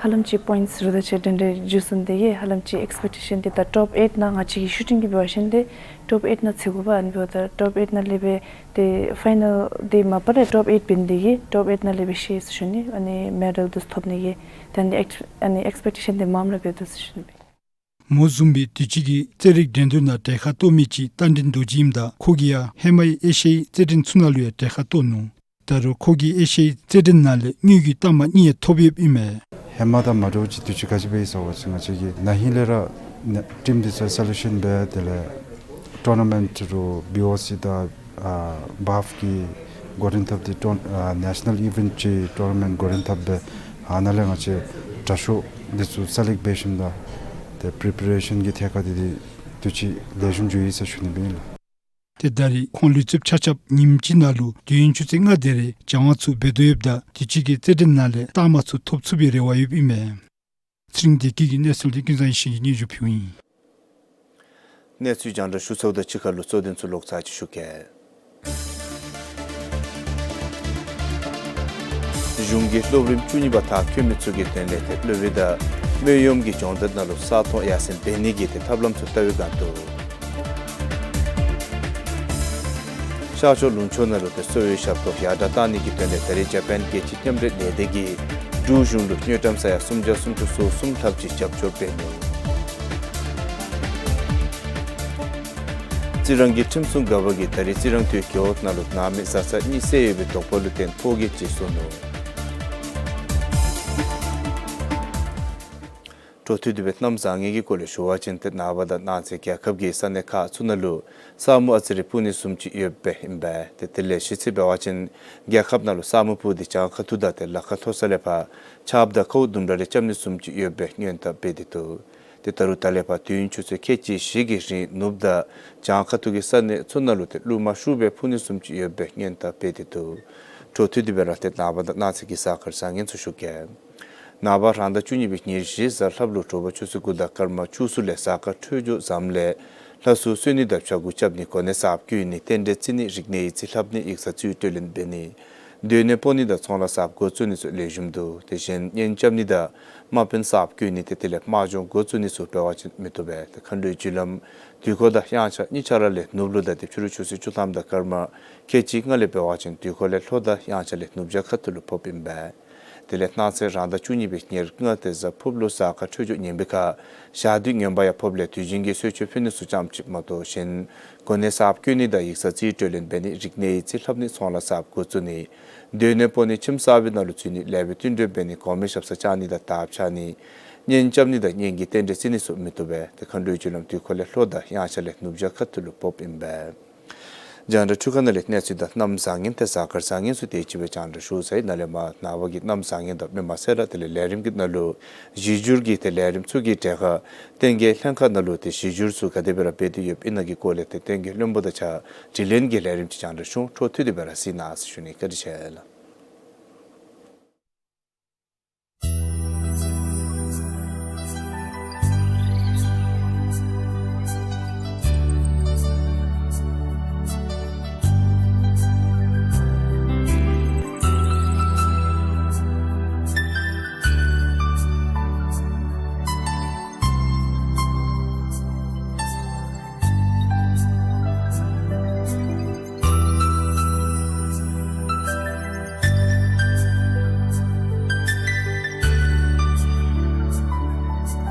ཧ་ལམ་ཅིག་པོའིནཊསི་རུ་ད་ཅིག་འདྲན་འདྲ་འགྱོ་སོང་། དེ་གིས་ཧ་ལམ་ཅིག་ཨེགསི་པེག་ཊེ་ཤཱན་འདི་ད་ཊོབ་ཨེཊ་ནང་ང་བཅས་ཀྱི་ཤུ་ཊིང་གི་འབད་བ་ཅིན་ཏེ་ཊོབ་ཨེཊ་ནང་ཚུད་དགོ་པས། ཨ་ནི་འབདཝ་ད་ཊོབ་ཨེཊ་ནང་ལས་སྦེ་ཏེ་ཕའི་ནཱལ་འདི་མ་པ་ར་ཊོབ་ཨེཊ་འབད་ནི་དེ་གིས་ཊོབ་ཨེཊ་ནང་ལས་སྦེ་ཤེས་ཟེར་ཞུ་ནི། ཨ་ནི་མེ་ཌལ་འདི་ཚུ་ཐོབ་ནི་གི་ཏེ་ཨ་ནི་ཨེགསི་ཨ་ནི་ཨེགསི་པེག་ཊེ་ཤཱན་འདི་མངམ་ར་འབད་དོ་ཟེར་ཞུ་ནི་སྦེ། མོ་བཟུམ་སྦེ་དུས་ཅི་གི་རྩེད་རིགས་འགྲན་བསྡུར་ནང་གྲལ་ཁར་གཏོགས་མི་ཅིག་རྟ་མགྲིན་རྡོ་རྗེ་ཨིནམ་ད་ཁོ་གིས་ཡང་ཧེ་མའི་ཨེ་ཤི་ཡའི་རྩེད་འགྲན་ཚུ་ནང་ལུ་ཡང་གྲལ་ཁར་གཏོགས་ནུག། ད་རུང་ཁོ་གིས་ཨེ་ཤི་ཡའི་རྩེད་འགྲན་ནང་ལས་དངུལ་གྱི་རྟགས་མ་གཉིས་ཡང་ཐོབ་ཡོདཔ་ཨིན་མས། ཧེ་མ་དང་མ་འདྲཝ་ཅིག་དུས་ཅི་ག་ཅི་འབད་ཡི་ཟེར་བ་ཅིན་ང་བཅས་ཀྱིས་ན་ཧིང་ལས་ར་ཊིམ་འདི་ཚུ་སེ་ལེག་ཤཱན་འབད་དེ་ལས་ཊོར་ན་མེནཊ་རུ་བི་ཨོ་སི་དང་ཨ་བཱབ་ཀྱིས་འགོ་འདྲེན་འཐབ་སྟེ་ཊོར་ཨ་ནེ་ཤ་ནཱལ་ཨི་ཝེནཊ་ཅིག་ཊོར་ན་མེནཊ་འགོ་འདྲེན་འཐབ་སྦེ་ཨ་ནཱ་ལས་ང་བཅས་དྲག་ཤོས་འདི་ཚུ་སེ་ལེཀཊ་འབད་ཞིནམ་ད་ཏེ་པི་རི་པེ་རེ་ཤཱན་གྱི་ཐད་ཁར་འདི་འདི་དུས་ཅི་ལེགས་ཤོམ་འགྱོ་ཡི་ཟེར་ཞུ་ནི་སྦེ་ཨིན་ལགས། ཏེ་ད་རེས་ཁོང་ལུས་རྩལཔ་ཆ་ཁྱབ་ཉིནམ་གཅིག་ནང་ལུ་དུས་ཡུན་ཆུ་ཚོད་ལྔ་དེ་རེ་སྦྱང་བ་ཚུ་འབད་དོ་ཡོདཔ་ད་དུས་ཅི་གི་རྩེད་འགྲན་ནང་ལས་རྟགས་མ་ཚུ་ཐོབ་ཚུགས་པའི་རེ་བ་ཡོདཔ་ཨིན་མས། ཚེ་རིང་བདེ་སྐྱིད་ཀྱི་གནས་ཚུལ་འདི་ཀུན་བཟང་ཡེ་ཤེས་ཀྱིས་སྙན་ཞུ་ཕུལཝ་ཨིན། གནས་ཚུལ་རྒྱང་བསྒྲགས་ཞུ་ཚརཝ་དང་གཅིག་ཁར་ལུ་གཙོ་དོན་ཚུ་ལོག་ཚར་ཅིག་ཞུ་གེ། གཞུང་གིས་སློབ་རིམ་བཅུ་གཉིས་པ་མཐར་འཁྱོལ་མི་ཚུ་གི་དོན་ལས་ཏེ་སློབ་དཔོན་དང་སྨོན་གཡོགམོ་གི་སྦྱོང་བརྡར་ནང་ལུ་ས་མཐོང་ཡར་སེང་འབད་ནི་གི་ཏེ་ཐབས་ལམ་ཚུ་བལྟ་བའི་སྒང་དུ། ཤར་ཕྱོགས་ལུང་ཕྱོགས་ནང་ལུ་ཏེ་གསོ་བའི་ཞབས་ཏོག་ཡར་དྲག་གཏང་ནི་གི་དོན་ལས་ད་རེས་ཇ་པཱན་རྒྱལ་སྤྱིའི་མཉམ་འབྲེལ་ལས་སྡེ་གིས་འབྲུག་གཞུང་ལུ་དངུལ་ཀྲམ་ས་ཡ་སུམ་བརྒྱ་སུམ་ཅུ་སོ་གསུམ་ལྷགཔ་ཅིག་རྒྱབ་སྐྱོར་འབད་ནུག། རྩི་རང་གི་ཁྲིམས་སྲུང་འགག་པ་གིས་ད་རེས་རྩི་རང་མཐོའི་རྒེད་འོག་ནང་ལུ་ནང་མི་བཟའ་ཚང་གཉིས་བསད་ཡོད་པའི་དོགས་པ་ལུ་བརྟེན་ཕོ་རྒྱས་ཅིག་གསོ་ནུག། འཕྲོ་མཐུད་དེ་སྦེ་གནམ་བཟང་ངན་གྱི་སྐོར་ལས་ཞུ་བ་ཅིན་ཏེ་ནངས་པ་དང་གནངས་ཚེ་རྒྱལ་ཁབ་ཀྱི་ས་གནས་ཁག་ཚུ་ནང་ལུ་ས་སྨུག་ཨ་ཙི་རེ་སྤུབས་ནི་བཟུམ་ཅིག་ཡོདཔ་སྦེ་ཨིན་པས། ཏེ་དེ་ལས་ཤེས་ཚད་འབད་བ་ཅིན་རྒྱལ་ཁབ་ནང་ལུ་ས་སྨུག་སྤུབས་ཏེ་གྱང་ཁ་ཐུག་དང་ཏེ་ལ་ཁ་མཐོ་ས་ལས་ཕར་ཆརཔ་དང་ཁཝ་དུམ་གྲ་རེ་རྐྱབ་ནི་བཟུམ་ཅིག་ཡོདཔ་སྦེ་སྔོན་བརྡ་འབད་དེ་འདུག། ཏེ་ད་རུང་ད་ལས་ཕར་དུས་ཡུན་ཆུ་ཚོད་ཁལ་གཅིག་བཞི་གི་རིང་ནུབ་དང་གྱང་ཁ་ཐུག་གི་ས་གནས་ཚུ་ནང་ལུ་ཏེ་རླུང་མ་ཤུགས་སྦེ་འཕུ་ནི་བཟུམ་ཅིག་ཡོདཔ་སྦེ་སྔོན་བརྡ་འབད་དེ་འདུག། འཕྲོ་མཐུད་དེ་སྦེ་ར་ཏེ་ནངས་པ་དང་གནངས་ཚེ་གི་གཟའ་སྐར་བཟང་ངན་ཚུ་ཞུ་གེ། ནངས་པ་རང་ཟླ་བཅུ་གཉིས་པའི་ཉེར་བཞི་གཟའ་ལྷགཔ་ལུ་དྲོ་པ་ཆུ་ཚོད་དགུ་དང་སྐར་མ་བཅུ་གསུམ་ལས་གཟའ་སྐར་འཕྲོད་སྦྱོར་བཟངམ་ལས་ལྷ་གསོལ་གསོལ་ནི་དང་ཕྱྭ་འགུགས་རྐྱབ་ནི་གོ་གནས་གསརཔ་བསྐོ་ནི་རྟེན་འབྲེལ་བརྩི་ནི་རིག་གནས་ཡིག་རྩིས་ལྷབ་ནི་ཡིག་ཚང་རྩིས་སྤྲོད་ལེན་འབད་ནི་ སྡོད་གནས་སྤོ་ནི་དང་ཚོང་ལཱ་གསརཔ་འགོ་བཙུགས་ནི་ཚུ་ལེགས་ཤོམ་འདུག། དེ་བཞིན་གཉེན་རྐྱབ་ནི་དང་དམག་དཔོན་གསརཔ་བསྐོ་ནི་ཏེ་དེ་ལས་དམག་སྦྱོང་འགོ་བཙུགས་ནི་ཚུ་འབད་བ་ཅིན་མི་བཏུབ་པས། ཏེ་མཁའ་འགྲོའི་རྒྱུ་ལམ་དུས་འཁོར་དང་དབྱངས་འཆར་གཉིས་ཆ་ར་ལས་ནུབ་ལུ་དང་ཏེ་ཕྱི་རུ་ཆུ་ཚོད་བཅུ་ཐམ་དང་སྐར་མ་ཁལ་གཅིག་ལྔ་ལས་འབད་བ་ཅིན་དུས་འཁོར་ལས་ལྷོ་དང་དབྱངས་འཆར་ལས་ནུབ་བྱང་ཁ་ཐུག་ལུ་ཕོགཔ་ཨིན་པས། དེ་ལས་གནངས་ཚེ་རང་ཟླ་བཅུ་གཉིས་པའི་ཉེར་ལྔ་ཏེ་གཟའ་ཕུརཔ་ལུ་གཟའ་སྐར་འཕྲོད་སྦྱོར་ངན་པའི་ཁར་ཞག་དུས་ངན་པ་ཡང་ཕོགཔ་ལས་དུས་རྒྱུན་གྱི་གསོལ་མཆོད་ཕུལ་ནི་ཚུ་ཙམ་ཅིག་མ་གཏོགས་གཞན་གོ་གནས་གསརཔ་བསྐོ་ནི་དང་ཡིག་ཚང་རྩིས་སྤྲོད་ལེན་འབད་ནི་རིག་གནས་ཡིག་རྩིས་ལྷབ་ནི་ཚོང་ལཱ་གསརཔ་འགོ་བཙུགས་ནི་སྡོད་གནས་སྤོ་ནི་ཁྱིམ་གསར་པའི་ནང་ལུ་འཛུལ་ནི་ལེགས་པའི་བསྟུན་གྲོས་འབད་ནི་གོང་མའི་ཞབས་སར་བཅར་ནི་དང་དར་འཕྱར་ནི་གཉེན་རྐྱབ་ནི་དང་གཉེན་གྱི་རྟེན་འབྲེལ་བརྩི་ནི་ཚུ་མི་བཏུབ་པས། ཏེ་མཁའ་འགྲོའི་རྒྱུ་ལམ་དུས་འཁོར་ལས་ལྷོ་དང་དབྱངས་འཆར་ལས་ནུབ་བྱང་ཁ་ཐུག་ལུ་ཕོགཔ་ཨིན་པས། རྒྱང་བསྒྲགས་འཕྲུལ་ཁང་ནང་ལས་གནས་ཚུལ་དང་གནམ་བཟང་ངན་ཏེ་གཟའ་སྐར་བཟང་ངན་ཚུ་དེ་ཅིག་སྦེ་རྒྱང་བསྒྲགས་ཞུ་ཚར་ཡི། ནཱ་ལས་མར་ནངས་པ་གི་གནམ་བཟང་ངན་དང་དེ་མ་ཚད་ར་དེ་ལས་ལས་རིམ་གྱི་ནང་ལུ་གཞི་འགྱུར་གྱི་ཏེ་ལས་རིམ་ཚུ་གི་གྲས་ཁར་བསྟན་རྒྱས་ལྷན་ཁག་ནང་ལུ་ཏེ་གཞི་འགྱུར་ཚུ་ག་དེ་སྦེ་ར་འབད་དེ་ཡོདཔ་ཨིན་ན་གི་སྐོར་ལས་ཏེ་བསྟན་རྒྱས་བློན་པོ་དང་གཅིག་ཁར་དྲི་ལན་གྱི་ལས་རིམ་ཅིག་རྒྱང་བསྒྲགས་ཞུ་འོང་། འཕྲོ་མཐུད་དེ་སྦེ་ར་གཟིགས་གནང་ཟེར་ཞུ་ནི། བཀའ་དྲིན་ཆེ་ལགས།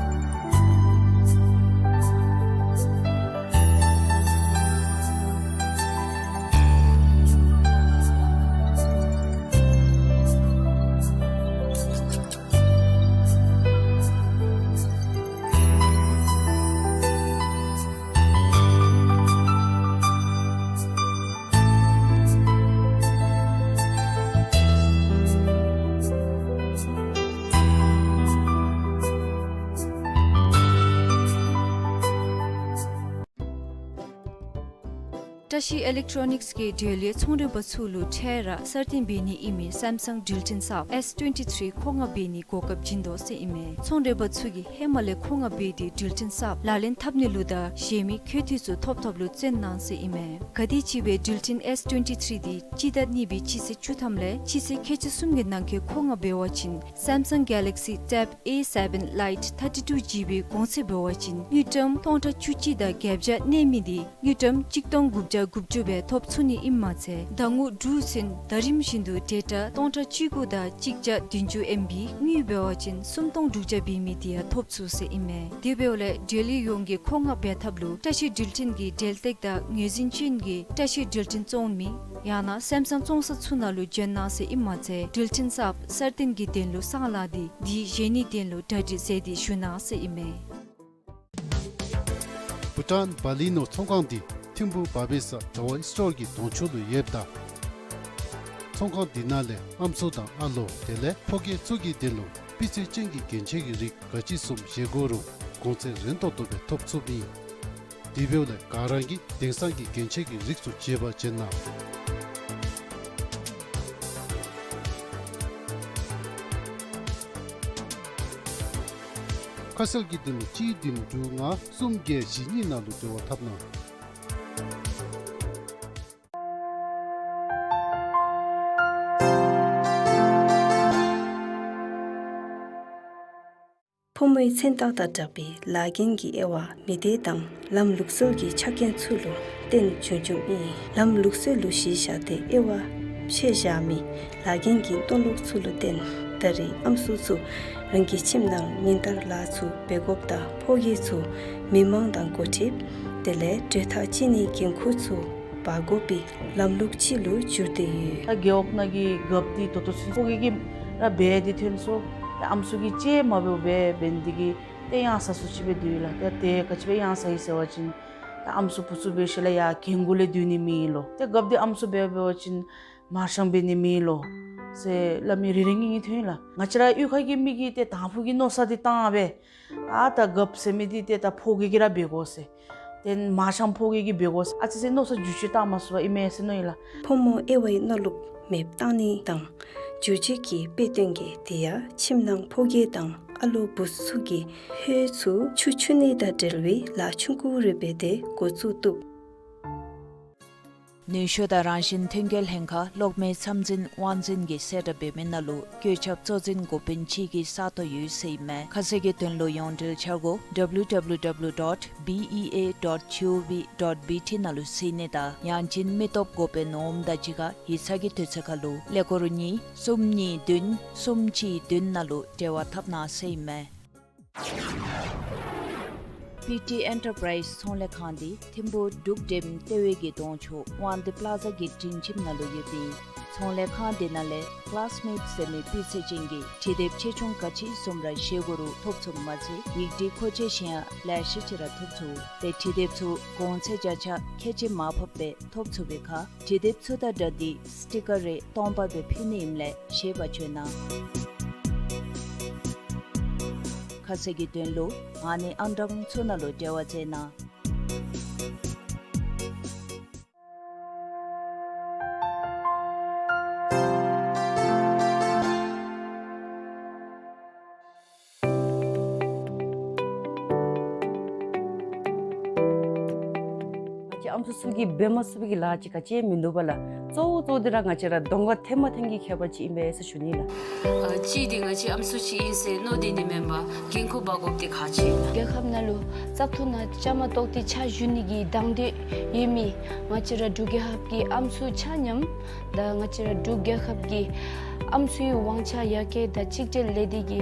བཀྲ་ཤིས་ཨི་ལེག་ཊོ་ནིགསི་གིས་འབྲེལ་ཡོད་ཚོང་འབྲེལ་པ་ཚུ་ལུ་འཕྲལ་ར་གསར་བཏོན་འབད་ནི་ཨིན་མི་སེམ་སང་འགྲུལ་འཕྲིན་གསརཔ་ཨེསི་ཊུ་ཝེན་ཊི་ཐི་རི་མཁོ་མངགས་འབད་ནི་གོ་སྐབས་བྱིན་དོ་ཟེར་ཨིན་མས། ཚོང་འབྲེལ་པ་ཚུ་གིས་ཧེ་མ་ལས་མཁོ་མངགས་འབད་དེ་འགྲུལ་འཕྲིན་གསརཔ་ལག་ལེན་འཐབ་ནི་ལུ་དང་གཞན་མི་འཁོས་ཐུག་ཚུ་ཐོབ་ཐོབ་ལུ་བརྩོན་གནང་ཟེར་ཨིན་མས། ག་དེམ་ཅིག་སྦེ་འགྲུལ་འཕྲིན་ཨེསི་ཊུ་ཝེན་ཊི་ཐི་རི་འདི་སྤྱི་ཟླ་གཉིས་པའི་སྤྱི་ཚེས་བཅུ་ཐམ་ལས་སྤྱི་ཚེས་ཁལ་གཅིག་གསུམ་གྱི་ནང་འཁོད་མཁོ་མངགས་འབད་བ་ཅིན་སེམ་སང་གེ་ལེག་སི་ཊེབ་ཨེ་སེ་བེན་ལའིཊ་ཐར་ཊི་ཊུ་ཇི་བི་གོང་ཚད་འབད་བ་ཅིན་དངུལ་ཀྲམ་སྟོང་ཕྲག་བཅུ་གཅིག་དང་བརྒྱད་བརྒྱ་གནས་མི་འདི་དངུལ་ཀྲམ་གཅིག་སྟོང་དགུ་བརྒྱ་དགུ་བཅུ་སྦེ་ཐོབ་ཚུགས་ནི་ཨིནམ་མ་ཚད་ཟླ་ངོ་དྲུག་ཚུན་ཟླ་རིམ་བཞིན་དུ་ཌེ་ཊ་སྟོང་ཕྲག་བཅུ་དགུ་དང་གཅིག་བརྒྱ་བདུན་ཅུ་ཨེམ་བི་དངུལ་འབད་བ་ཅིན་སུམ་སྟོང་དྲུག་བརྒྱ་འབད་མི་འདི་ཡང་ཐོབ་ཚུགས་ཟེར་ཨིན་མས། དེ་འབདཝ་ལས་འབྲེལ་ཡོད་ཡོངས་ཀྱིས་མཁོ་མངགས་འབད་ཐབས་ལུ་བཀྲ་ཤིས་འགྲུལ་འཕྲིན་གྱི་འབྲེལ་སྟེགས་དང་ངོས་འཛིན་ཅན་གྱི་བཀྲ་ཤིས་འགྲུལ་འཕྲིན་བཙོང་མི་ཡང་ན་སེམ་སང་བཙོང་ས་ཚུ་ནང་ལུ་བྱོན་གནང་ཟེར་ཨིནམ་མ་ཚད་འགྲུལ་འཕྲིན་གསརཔ་གསར་བཏོན་གྱི་དོན་ལུ་གསང་ལགས་ཏེ་འདི་བཞེས་ནིའི་དོན་ལུ་གྲ་སྒྲིག་མཛད་དེ་བཞུགས་གནང་ཟེར་ཨིན་མས། བྷུ་ཊཱན་བ་ལི་ནོར་ཚོང་ཁང་འདི་ཐིམ་ཕུག་བ་བི་ས་ཌ་བ་ཨིསི་ཊོར་གྱི་གདོང་ཕྱོགས་ལུ་ཡོདཔ་ད་ཚོང་ཁང་འདི་ནང་ལས་ཨམ་སྲུ་དང་ཨ་ལོ་དེ་ལས་ཕོ་སྐྱེས་ཚུ་གི་དོན་ལུ་སྤུས་ཚད་ཅན་གྱི་རྒྱན་ཆ་གི་རིགས་ག་ཅི་བཟུམ་བཞེས་དགོ་རུང་གོང་ཚད་རན་ཏོག་ཏོ་སྦེ་ཐོབ་ཚུགསཔ་ཨིན། དེ་འབདཝ་ལས་ག་ར་གིས་དེང་སང་གི་རྒྱན་ཆ་གི་རིགས་ཚུ་བརྗེ་བར་བྱོན་གནང་། ཁ་གསལ་གྱི་དོན་ལུ་གཅིག་བདུན་དྲུག་ལྔ་གསུམ་བརྒྱད་བཞི་གཉིས་ནང་ལུ་འབྲེལ་བ་འཐབ་གནང་། ཕོ་མོའི་མཚན་རྟགས་དང་སྦྲགས་པའི་ལཱ་འགན་གྱི་དབྱེ་བ་མི་སྡེ་དང་ལམ་ལུགས་སྲོལ་གྱི་ཆ་རྐྱེན་ཚུ་ལུ་བརྟེན་བྱུང་བྱུངམ་ཨིན། ལམ་ལུགས་སྲོལ་ལུ་གཞི་བཞག་སྟེ་དབྱེ་བ་ཕྱེ་བཞག་མི་ལཱ་འགན་གྱི་མཐོ་ལོག་ཚུ་ལུ་བརྟེན་ད་རེས་ཨམ་སྲུ་ཚུ་རང་གི་ཁྱིམ་ནང་ཉིན་ལྟར་ལཱ་ཚུ་འབད་དགོཔ་དང་ཕོ་སྐྱེས་ཚུ་མི་མང་དང་འགོ་ཁྲིདཔ་དེ་ལས་གྲོས་ཐག་བཅད་ནིའི་འགན་ཁུར་ཚུ་འབག་དགོ་པའི་ལམ་ལུགས་ཅིག་ལུ་གྱུར་ཏེ་ཡོད། ད་རྒེད་འོག་ནང་གི་རྒཔོ་འདི་ད་ལྟོ་ཚུན་ཕོ་སྐྱེས་ཀྱིས་ར་འབད་དེ་ཐོན་སོང་། ད་ཨམ་སྲུ་གིས་ཅིག་མ་འབདཝ་སྦེ་འབད་ནི་འདི་གིས་ཏེ་གཡང་ས་སུ་ཅིག་སྦེ་སྡོད་ཡི་ལགས། ཏེ་ཏེ་ག་ཅི་སྦེ་གཡང་ས་ཡི་ཟེར་བ་ཅིན་ད་ཨམ་སྲུ་བུ་ཚུ་འབད་ཞིནམ་ལས་ཡར་རྒན་གུ་ལས་སྡོད་ནི་མེད་ལོ། ཏེ་རྒཔོ་འདི་ཨམ་སྲུ་འབད་འབད་བ་ཅིན་མར་ཤམ་འབད་ནི་མེད་ལོ་ཟེར་སླབ་མི་རེ་རེ་གཉིས་གཉིས་ཐོན་ཡི་ལགས། ང་བཅས་ར་གཡུས་ཁ་གི་མི་གིས་ཏེ་དང་ཕུ་གི་མནོ་བསམ་འདི་བཏང་སྦེ་ཨ་ད་རྒཔོ་ཟེར་མི་འདི་ཏེ་ད་ཕོ་སྐྱེས་ཀྱིས་ར་འབད་དགོ་ཟེར། ཏེ་མར་ཤམ་ཕོ་སྐྱེས་ཀྱིས་འབད་དགོ་ཟེར་ཨ་ཙི་ཙི་མནོ་བསམ་འགྱུར་བཅོས་བཏང་མ་ཚུགས་པར་ཨིན་མས་ཟེར་མནོ་ཡི་ལགས། ཕོ་མོ་དབྱེ་བའི་མནོ་ལུགས་མེདཔ་བཏང་ནི་དང་འགྱུར་བཅོས་ཀྱི་དཔེ་སྟོན་གྱི་དེ་ཡང་ཁྱིམ་ནང་ཕོ་སྐྱེས་དང་ཨ་ལོ་བུ་ཚུ་གིས་ཧོད་ཚུ་ཆུ་འཁྱུ་ནི་དང་འབྲེལ་བའི་ལཱ་ཆུང་ཀུ་རེ་འབད་དེ་འགོ་བཙུགས་བཏུབ། ནུས་ཤུགས་དང་རང་བཞིན་ཐོན་སྐྱེད་ལྷན་ཁག་གློག་མེའི་ཚབ་འཛིན་དབང་འཛིན་གྱིས་གསལ་བསྒྲགས་འབད་མི་ནང་ལུ་བཀོད་ཁྱབ་གཙོ་འཛིན་འགོ་དཔོན་གཅིག་གི་ས་སྟོང་ཡོད་ཟེར་ཨིན་མས། ཁ་གསལ་གྱི་དོན་ལུ་ཡོངས་འབྲེལ་འཆར་སྒོ་W W W dot B E A dot G O V dot B T ནང་ལུ་གཟིགས་ནི་དང་ཡང་ཅིན་མི་སྟོབས་འགོ་དཔོན་འོགམ་དང་གཅིག་ཁར་ཡིག་ཚང་གི་དུས་ཚོད་ཁར་ལུ་ཀླད་ཀོར་གཉིས་གསུམ་གཉིས་བདུན་གསུམ་གཅིག་བདུན་ནང་ལུ་འབྲེལ་བ་འཐབ་གནང་ཟེར་ཨིན་མས། པི་ཊི་ཨེན་ཊར་པ་རའིཛ་ཚོང་ལས་ཁང་འདི་ཐིམ་ཕུག་འབྲུག་འགྲེམ་ལྟེ་བའི་གི་གདོང་ཕྱོགས་དབང་འདུས་པ་ལ་ཛ་གི་སྒྲིང་ཁྱིམ་ནང་ལུ་ཡོད་པའི་ཚོང་ལས་ཁང་འདི་ནང་ལས་ཀི་ལཱསི་མེཊ་ཟེར་མི་སྤུས་ཚད་ཅན་གྱི་འབྲི་དེབ་ཆེ་ཆུང་ག་ཅི་བཟུམ་ར་བཞེས་དགོ་རུང་ཐོབ་ཚུགསཔ་མ་ཚད་ཡིག་འབྲི་མཁོ་ཆས་གཞན་ཡང་ལེ་ཤ་ཅིག་ར་ཐོབ་ཚུགས། ཏེ་འབྲི་དེབ་ཚུ་གོང་ཚད་བརྒྱ་ཆ་ཁལ་གཅིག་མར་ཕབ་སྦེ་ཐོབ་ཚུགས་པའི་ཁར་འབྲི་དེབ་ཚུ་དང་སྦྲགས་ཏེ་སི་ཊི་ཀར་རེ་སྟོང་པ་སྦེ་ཕུལ་ནི་ཨིནམ་ལས་ཞིབ་པ་བྱོན་གནང་། ཁ་གསལ་གྱི་དོན་ལུ་ཨ་ནི་ཨང་གྲངས་ཚུ་ནང་ལུ་འབྲེལ་བ་མཛད་གནང་། ང་བཅས་ཨམ་སྲུ་ཚུ་གིས་འབད་མ་ཚུགས་པའི་གི་ལཱ་ཅིག་ག་ཅི་མིན་འདུག་པ་ལགས། གཙོ་བོ་གཙོ་བོ་འདི་ར་ང་བཅས་ར་གདོང་ཁར་ཐོནམ་ཐོན་གྱི་ཁྱད་པར་ཅིག་ཨིན་པས་ཟེར་ཞུ་ནི་ལགས། ཨ་གཅིག་འདི་ང་བཅས་ཨམ་སྲུ་ཅིག་ཨིན་ཟེར་མནོ་སྟེ་ནི་མེན་པར་འགན་ཁུར་འབག་དགོཔ་འདི་ཁག་ཆེ་ལགས། རྒྱལ་ཁབ་ནང་ལུ་བཙག་འཐུ་ནང་བཅའ་མར་གཏོགས་ཏེ་ཕྱག་ཞུ་ནི་གི་དང་འདོད་ཡོད་མི་ང་བཅས་ར་འབྲུག་རྒྱལ་ཁབ་ཀྱི་ཨམ་སྲུ་ཆ་མཉམ་དང་ང་བཅས་ར་འབྲུག་རྒྱལ་ཁབ་ཀྱི་ཨམ་སྲུའི་དབང་ཆ་ཡར་རྒྱས་དང་གཅིག་སྒྲིལ་ལས་སྡེ་གི་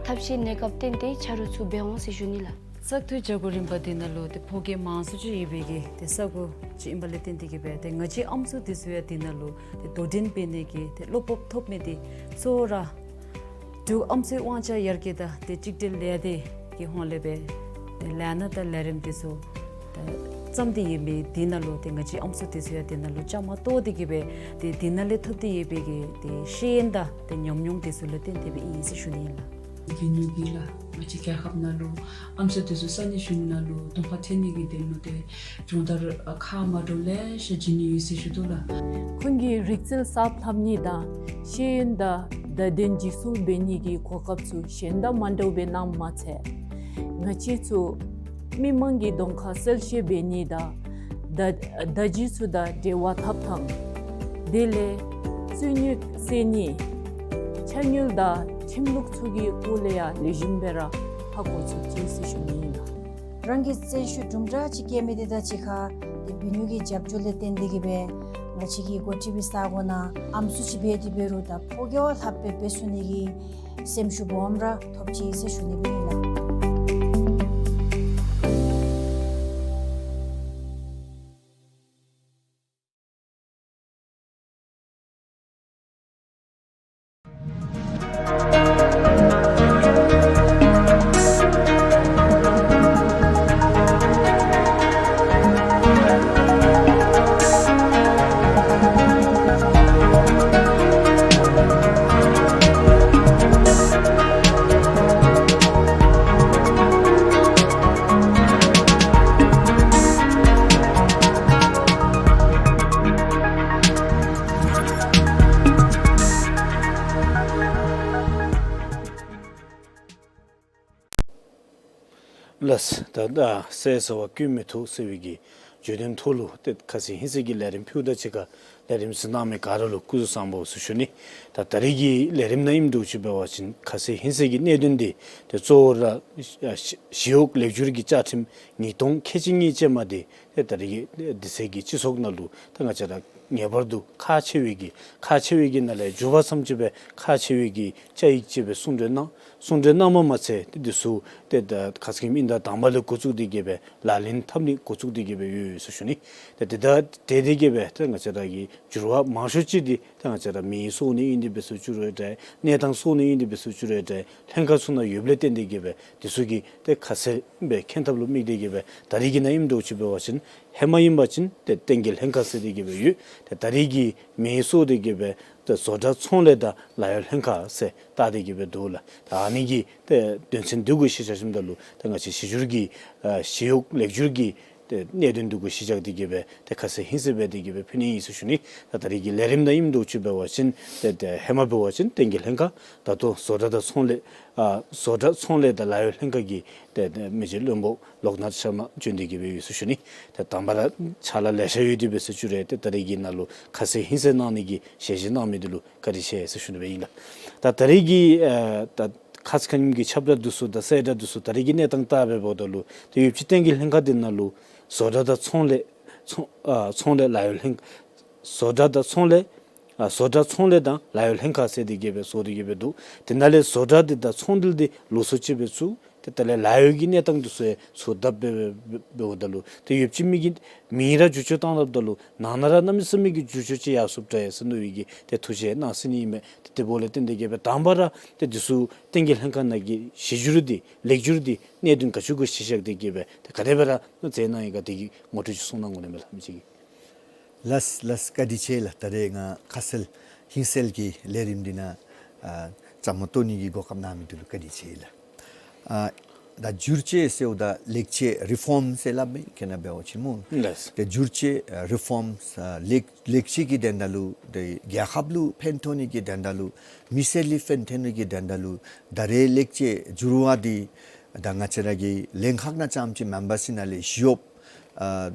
ཐབས་ཤེས་གནས་སྐབས་བརྟེན་ཏེ་ཆ་རོགས་ཚུ་འབད་འོང་ཟེར་ཞུ་ནི་ལགས། བཙག་འཐུ་བྱ་སྒོ་རིམ་པ་འདི་ནང་ལུ་ཏེ་ཕོ་སྐྱེས་མང་སུ་ཅིག་ཡོད་པའི་གི་ཏེ་ས་གོ་ཅིག་ཨིན་པ་ལས་བརྟེན་ཏེ་གི་སྦེ་ཏེ་ང་བཅས་ཨམ་སྲུ་འདི་ཚུ་ཡང་འདི་ནང་ལུ་ཏེ་དོ་འགྲན་འབད་ནི་གི་ཏེ་བློ་སྤོབས་ཐོབ་མི་འདི་གཙོ་བོ་ར་འབྲུག་ཨམ་སྲུའི་དབང་ཆ་ཡར་རྒྱས་དང་ཏེ་གཅིག་སྒྲིལ་ལས་སྡེ་གི་ཧོངས་ལས་སྦེ་ཏེ་ལས་སྣ་དང་ལས་རིམ་འདི་ཚུ་ཏེ་བརྩམས་ཏེ་ཡོད་མི་འདི་ནང་ལུ་ཏེ་ང་བཅས་ཨམ་སྲུ་འདི་ཚུ་ཡང་འདི་ནང་ལུ་བཅའ་མར་གཏོགས་ཏེ་གི་སྦེ་ཏེ་འདི་ནང་ལས་ཐོབ་སྟེ་ཡོད་པའི་གི་ཏེ་ཤེས་ཡོན་དང་ཏེ་ཉམས་མྱོང་འདི་ཚུ་ལུ་བརྟེན་ཏེ་སྦེ་ཨིན་ཟེར་ཞུ་ནི་ཨིན་ལགས། དེ་ནི་འདི་ལགས་ང་བཅས་རྒྱལ་ཁབ་ནང་ལུ་ཨམ་སྲུ་འདི་ཚུ་ས་གནས་གཞུང་ནང་ལུ་གདོང་ཁར་ཐོན་ནི་གི་དོན་ལུ་ཏེ་སྦྱོང་བརྡར་ཁག་མ་འདྲཝ་ལེ་ཤ་བྱིན་ནི་ཡོད་ཟེར་ཞུ་དོ་ལགས། ཁོང་གི་རིག་རྩལ་གསརཔ་ལྷབ་ནི་དང་ཤེས་ཡོན་དང་བརྡ་དོན་འཇིགས་སུ་འབད་ནི་གི་གོ་སྐབས་ཚུ་གཞན་དང་མ་འདྲཝ་སྦེ་གནངམ་མ་ཚད་ང་བཅས་ཚུ་མི་མང་གི་གདོང་ཁར་གསལ་བཤད་འབད་ནི་དང་བརྡ་བརྡ་བརྒྱུད་ཚུ་དང་འབྲེལ་བ་འཐབ་ཐངས་དེ་ལས་རྩོད་རྙོགས་སེལ་ནི་ཕྱག་དངུལ་དང་ཁྲིམས་ལུགས་ཚུ་གི་སྐོར་ལས་ཡང་ལེགས་ཤོམ་སྦེ་ར་ཧ་གོ་ཚུགས་ཅི་ཟེར་ཞུ་ནི་ཨིན་ལགས། རང་གི་རྩལ་ཤུགས་དུམ་གྲ་ཅིག་སྐྱེ་མི་འདི་དང་གཅིག་ཁར་ཏེ་འབད་ནུས་ཀྱི་རྒྱབ་སྐྱོར་ལས་བརྟེན་ཏེ་གི་སྦེ་ང་བཅས་ཀྱི་འགོ་ཁྲིད་པའི་ས་གོ་ནང་ཨམ་སྲུ་ཅིག་འབད་དེ་འབད་རུང་ད་ཕོ་རྒྱས་ལྷགཔ་སྦེ་འབད་ཚུགས་ནི་གི་སེམས་ཤུགས་སྦོམ་ར་ཐོབ་ཅི་ཟེར་ཞུ་ནི་ཨིན་ལགས། ལགས། ད་ད་ཟས་ཟ་བ་སྐྱོན་མི་ཐུབ་ཟེར་བའི་གི་བརྗོད་དོན་ཐོག་ལུ་ཏེ་ཁ་ཙ་ཧིང་སངས་ཀྱི་ལས་རིམ་ཕུལཝ་ད་གཅིག་ཁར་ལས་རིམ་གཟིགས་གནང་མི་ག་ར་ལུ་སྐུ་གཟུགས་བཟང་པོ་ཟེར་ཞུ་ནི། ད་ད་རིས་ཀྱི་ལས་རིམ་ནང་ཨིནམ་འདྲཝ་ཅིག་འབད་བ་ཅིན་ཁ་ཙ་ཧིང་སངས་ཀྱི་གནད་དོན་འདི་ཏེ་གཙོ་བོ་ར་ཞི་ཞི་གཡོག་ལེགས་བསྒྱུར་གྱི་བཅའ་ཁྲིམས་ཉིས་སྟོང་ཁལ་གཅིག་གཉིས་ཅན་མ་འདི་ཏེ་ད་རིས་ཀྱི་འདི་ཚེ་གི་སྤྱི་ཚོགས་ནང་ལུ་ད་ང་བཅས་ར་ངེས་པར་དུ་ཁག་ཆེ་བའི་གི་ཁག་ཆེ་བའི་གི་ནང་ལས་མཇུག་བར་ཙམ་ཅིག་སྦེ་ཁག་ཆེ་བའི་གི་བཅའ་ཡིག་ཅིག་སྦེ་གསུང་གྲོས་གནང་། གསུང་གྲོས་གནངམ་མ་ཚད་ཏེ་འདི་ཚུ་ཏེ་ད་ཁ་ཙ་ཁ་ཉིནམ་ཨིན་ཟླ་དང་པ་ལས་འགོ་བཙུགས་ཏེ་གི་སྦེ་ལག་ལེན་འཐབ་ནི་འགོ་བཙུགས་ཏེ་གི་སྦེ་ཡོད་ཟེར་ཞུ་ནི། ཏེ་དེ་དང་འབྲེལ་ཏེ་གི་སྦེ་ཏེ་ང་བཅས་ར་གི་འགྱུར་བ་མང་ཤོས་ཅིག་འདི་ཏེ་ང་བཅས་ར་མི་གསོ་ནི་ཨིན་ཏེ་འབད་སོང་ཅི་རུང་འདྲ། གནས་སྟངས་གསོ་ནི་ཨིན་ཏེ་འབད་སོང་ཅི་རུང་འདྲ། ལྷན་ཁག་ཚུ་ནང་ཡོདཔ་ལས་བརྟེན་ཏེ་གི་སྦེ་འདི་ཚུ་གི་ཏེ་ཁ་གསལ་སྦེ་མཁྱེན་ཐབས་ལུ་དམིགས་ཏེ་གི་སྦེ་ད་རིས་ཀྱི་ནང་ཨིནམ་འདྲཝ་ཅིག་འབད་བ་ཅིན་ཧེ་མ་ཨིན་པ་ཅིན་ཏེ་བསྟན་རྒྱས་ལྷན་ཁག་ཟེར་ཏེ་གི་སྦེ་ཡོད། ཏེ་ད་རིས་ཀྱི་མི་གསོ་སྟེ་གི་སྦེ་ཏེ་བཟོ་གྲྭ་ཚོང་ལས་དང་ལཱ་གཡོག་ལྷན་ཁག་ཟེར་བཏགས་ཏེ་གི་སྦེ་འདུག་ལགས། ད་ཨ་ནི་གི་ཏེ་དོན་ཚན་འདི་གུ་གཞི་བཞག་ཞིནམ་ད་ལུ་ཏེ་ང་བཅས་གཞི་འགྱུར་གྱི་ཨ་ཞི་གཡོག་ལེགས་བསྒྱུར་གྱི་ ཏེ་གནད་དོན་འདི་གུ་གཞི་བཞག་སྟེ་གི་སྦེ་ཏེ་ཁ་གསལ་ཧིང་གསལ་སྦེ་དེ་གི་སྦེ་ཕུལ་ནི་ཨིན་ཟེར་ཞུ་ནི། ད་ད་རིས་ཀྱི་ལས་རིམ་ནང་ཨིནམ་འདྲཝ་ཅིག་འབད་བ་ཅིན་ཏེ་ཏེ་ཧེ་མ་འབད་བ་ཅིན་བསྟན་རྒྱས་ལྷན་ཁག་ད་ལྟོ་བཟོ་གྲྭ་དང་ཚོང་ལས་ཨ་བཟོ་གྲྭ་ཚོང་ལས་དང་ལཱ་གཡོག་ལྷན་ཁག་གི་ཏེ་ཏེ་མི་རྗེ་བློན་པོ་ལོག་ནཱཐ་ཤར་མ་བྱོན་ཏེ་གི་སྦེ་ཡོད་ཟེར་ཞུ་ནི། ཏེ་དང་པ་ར་ཕྱག་ལཱ་ལེ་ཤ་ཡོད་དེ་འབད་ཟེར་ཞུ་རུང་ཏེ་ད་རིས་ཀྱི་ནང་ལུ་ཁ་གསལ་ཧིང་གསལ་གནང་ནི་གི་ཞལ་བཞེས་གནང་མི་འདི་ལུ་བཀའ་དྲིན་ཆེ་ཟེར་ཞུ་ནི་སྦེ་ཨིན་ལགས། ད་ད་རིས་ཀྱི་ཨ་ད་ཁ་ཙ་ཁ་ཉིནམ་གྱི་ཁྱབ་བསྒྲགས་འདི་ཚུ་དང་གསལ་བསྒྲགས་འདི་ཚུ་ད་རིས་ཀྱི་གནས་སྟངས་ལྟ་སྦེ་འབདཝ་ད་ལུ་ཏེ་ཡོདཔ་ཅིག་བསྟན་རྒྱས་ལྷན་ཁག་འདི་ནང་ལུ་བཟོ་གྲྭ་དང་ཚོང་ལས་ཚོང་ཨ་ཚོང་ལས་ལཱ་གཡོག་ལྷན་བཟོ་གྲྭ་དང་ཚོང་ལས་ཨ་བཟོ་གྲྭ་ཚོང་ལས་དང་ལཱ་གཡོག་ལྷན་ཁག་ཟེར་དེ་གི་སྦེ་བཟོ་དེ་གི་སྦེ་འདུག། དེ་ནང་ལས་བཟོ་གྲྭ་འདི་དང་ཚོང་འདི་འདི་ལུགས་སྲོལ་ཅིག་སྦེ་ཚུགས། ཏེ་དེ་ལས་ལཱ་གཡོག་གི་གནས་སྟངས་འདི་ཚུ་ཡང་ཚུ་བརྡབ་སྦེ་སྦེ་འབདཝ་ད་ལུ་ཏེ་ཡོདཔ་ཅིག་མི་གི་མིང་ར་བསྒྱུར་བཅོས་བཏང་སླབ་ད་ལུ་ནང་ན་ར་གནམ་མེད་ས་མེད་ཀྱི་བསྒྱུར་བཅོས་ཅིག་ཡར་སོངམ་འདྲ་ཡང་ཟེར་མནོ་བའི་གི་ཏེ་ཐུགས་བཞེད་གནང་ཟེར་ནི་ཨིན་མས། ཏེ་དེ་འབདཝ་ལས་བརྟེན་ཏེ་གི་སྦེ་དང་པ་ར་ཏེ་འདི་ཚུ་བསྟན་རྒྱས་ལྷན་ཁག་ནང་གི་གཞི་འགྱུར་འདི་ལེགས་འགྱུར་འདི་གནད་དོན་ག་ཅི་གུ་གཞི་བཞག་སྟེ་གི་སྦེ་ཏེ་ག་དེ་སྦེ་ར་མཛད་གནང་ཡི་ག་དེ་གི་ངོ་སྤྲོད་ཅིག་གསུང་གནང་དགོ་ནི་མས་ལགས་མི་རྗེ་གིས། ལགས་ལགས་བཀའ་དྲིན་ཆེ་ལགས། ད་རེས་ང་ཁ་གསལ་ཧིང་གསལ་གྱི་ལས་རིམ་འདི་ནང་ཨ་བཅའ་མར་གཏོགས་ནི་གི་གོ་སྐབས་གནང་མི་འདི་ལུ་བཀའ་དྲིན་ཆེ་ལགས། ཨ་ད་བསྒྱུར་བཅོས་ཟེརཝ་ད་ལེགས་བཅོས་རི་ཕོམ་ཟེར་སླབ་མས་ཁྱེད་ནཱ་འབད་བ་ཅིན་སྨོ། ལགས། ཏེ་བསྒྱུར་བཅོས་ཨ་རི་ཕོམ་ཨ་ལེགས་ལེགས་བཅོས་ཀྱི་དོན་དག་ལུ་ཏེ་རྒྱལ་ཁབ་ལུ་ཕན་ཐོགས་ནི་གི་དོན་དག་ལུ་མི་སེར་ལུ་ཕན་ཐོགས་ནི་གི་དོན་དག་ལུ་ད་རེས་ལེགས་བཅོས་བསྒྱུར་བ་འདི་ད་ང་བཅས་ར་གི་ལྷན་ཁག་ནང་ཙམ་ཅིག་མེན་པར་ཞིནམ་ལས་ཞི་གཡོགཔ་ཨ་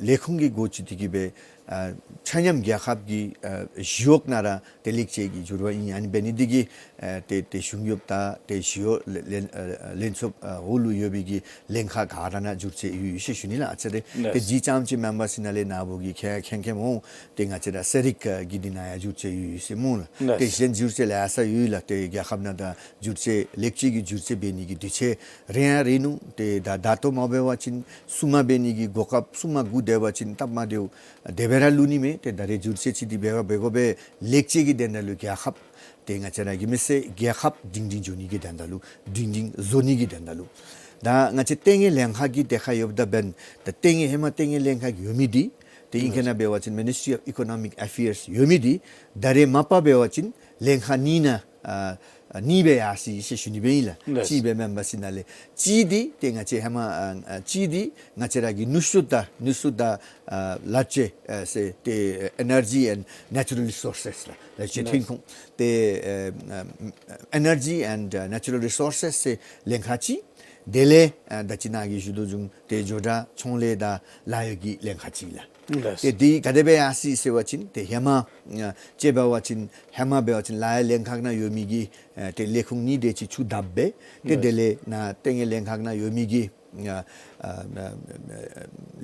ལས་ཁུངས་ཀྱི་འགོ་བཙུགས་ཏེ་གི་སྦེ་ཨ་ཆ་མཉམ་རྒྱལ་ཁབ་ཀྱི་ཨ་ཞི་གཡོག་ནང་ར་ཏེ་ལེགས་བཅོས་ཀྱི་བསྒྱུར་བ་ཨིན། ཨ་ནི་འབད་ནི་འདི་གིས་ཨ་ཏེ་ཏེ་གཞུང་གཡོགཔ་དང་ཏེ་ཞི་གཡོག་ལེན་ལེན་ཨ་ལེན་ཚོགས་ཨ་འོག་ལུ་ཡོད་པའི་གི་ལྷན་ཁག་ག་ར་ནང་བསྒྱུར་བཅོས་ཡོད་ཡོད་ཟེར་ཞུ་ནི་ལགས། ཨ་ཙི་རེ་ཏེ་ལགས། གཞི་ཙམ་ཅིག་མེན་པར་ཞིནམ་ལས་ནཱ་བུ་གིས་མཁྱེན་མཁྱེན་མཁྱེནམ་འོང་། ཏེ་ང་བཅས་ར་ཚན་རིག་གི་འདི་ནང་ཡང་བསྒྱུར་བཅོས་ཡོད་ཡོད་ཟེར་སྨོ་ལགས། ལགས། ཏེ་གཞན་བསྒྱུར་བཅོས་ལེ་ཤ་ཡོད་ལགས། ཏེ་རྒྱལ་ཁབ་ནང་ད་བསྒྱུར་བཅོས་ལེགས་བཅོས་ཀྱི་བསྒྱུར་བཅོས་འབད་ནི་གི་དུས་ཚོད་རན་ཡང་རན་ནུག། ཏེ་ད་ད་ལྟོ་མ་འབད་བ་ཅིན་སོ་མ་འབད་ནི་གི་གོ་སྐབས་སོ་མ་འགོར་སྡོད་པ་ཅིན་སྟབས་མ་བདེཝ་དེ་སྦེ་ར་ལུས་ནི་མས། ཏེ་ད་རེས་བསྒྱུར་བཅོས་ཅིག་འདི་འབད་བ་འབད་དགོ་པས། ལེགས་བཅོས་ཀྱི་དོན་དག་ལུ་རྒྱལ་ཁབ་ཏེ་ང་བཅས་ར་གི་མི་སེར་རྒྱལ་ཁབ་སྒྲིང་སྒྲིང་འགྱོ་ནི་གི་དོན་དག་ལུ་སྒྲིང་སྒྲིང་བཟོ་ནི་གི་དོན་དག་ལུ། ད་ང་བཅས་ལྟེ་གནས་ལྷན་ཁག་གི་དེ་ཁར་ཡོདཔ་ད་འབདན་ད་ལྟེ་གནས་ཧེ་མ་ལྟེ་གནས་ལྷན་ཁག་ཡོད་མི་འདི་ཏེ་ཨིང་སྐད་ནང་འབད་བ་ཅིན་Ministry of Economic Affairs ཡོད་མི་འདི་ད་རེས་མ་པ་འབད་བ་ཅིན་ལྷན་ཁག་གཉིས་ནང་ཨ་ཨ་གཉིས་སྦེ་ཡར་སོ་ཡི་ཟེར་ཞུ་ནི་སྦེ་ཨིན་ལགས། ལགས། གཅིག་སྦེ་མེན་པར་ཞིནམ་ལས་གཅིག་འདི་ཏེ་ང་བཅས་ཧེ་མ་ཨ་ཨ་གཅིག་འདི་ང་བཅས་ར་གི་ནུས་ཤུགས་དང་ནུས་ཤུགས་དང་ཨ་ལག་རྩལ་ཨ་ཟེར་ཏེ་Energy and Natural Resources ལགས། ལག་རྩལ་ལགས། ཐོན་ཁུངས་ཏེ་ཨ་ཨ་Energy and Natural Resources ཟེར་ལྷན་ཁག་གཅིག། དེ་ལས་ཨ་ད་ཅི་ནཱ་གིས་ཞུ་དོ་བཟུམ་ཏེ་བཟོ་གྲྭ་ཚོང་ལས་དང་ལཱ་གཡོག་གི་ལྷན་ཁག་གཅིག་ལགས། ལགས། ཏེ་འདི་ག་དེ་སྦེ་ཡར་སོ་ཡི་ཟེར་བ་ཅིན་ཏེ་ཧེ་མ་ཨ་ཅིག་འབད་བ་ཅིན་ཧེ་མ་འབད་བ་ཅིན་ལཱ་གཡོག་ལྷན་ཁག་ནང་ཡོད་མི་གི་ཨ་ཏེ་ལས་ཁུངས་གཉིས་དེ་ཅིག་ཚུར་བརྡབས་སྦེ་ཏེ་ལགས། དེ་ལས་ནཱ་ལྟེ་གནས་ལྷན་ཁག་ནང་ཡོད་མི་གི་ཨ་ཨ་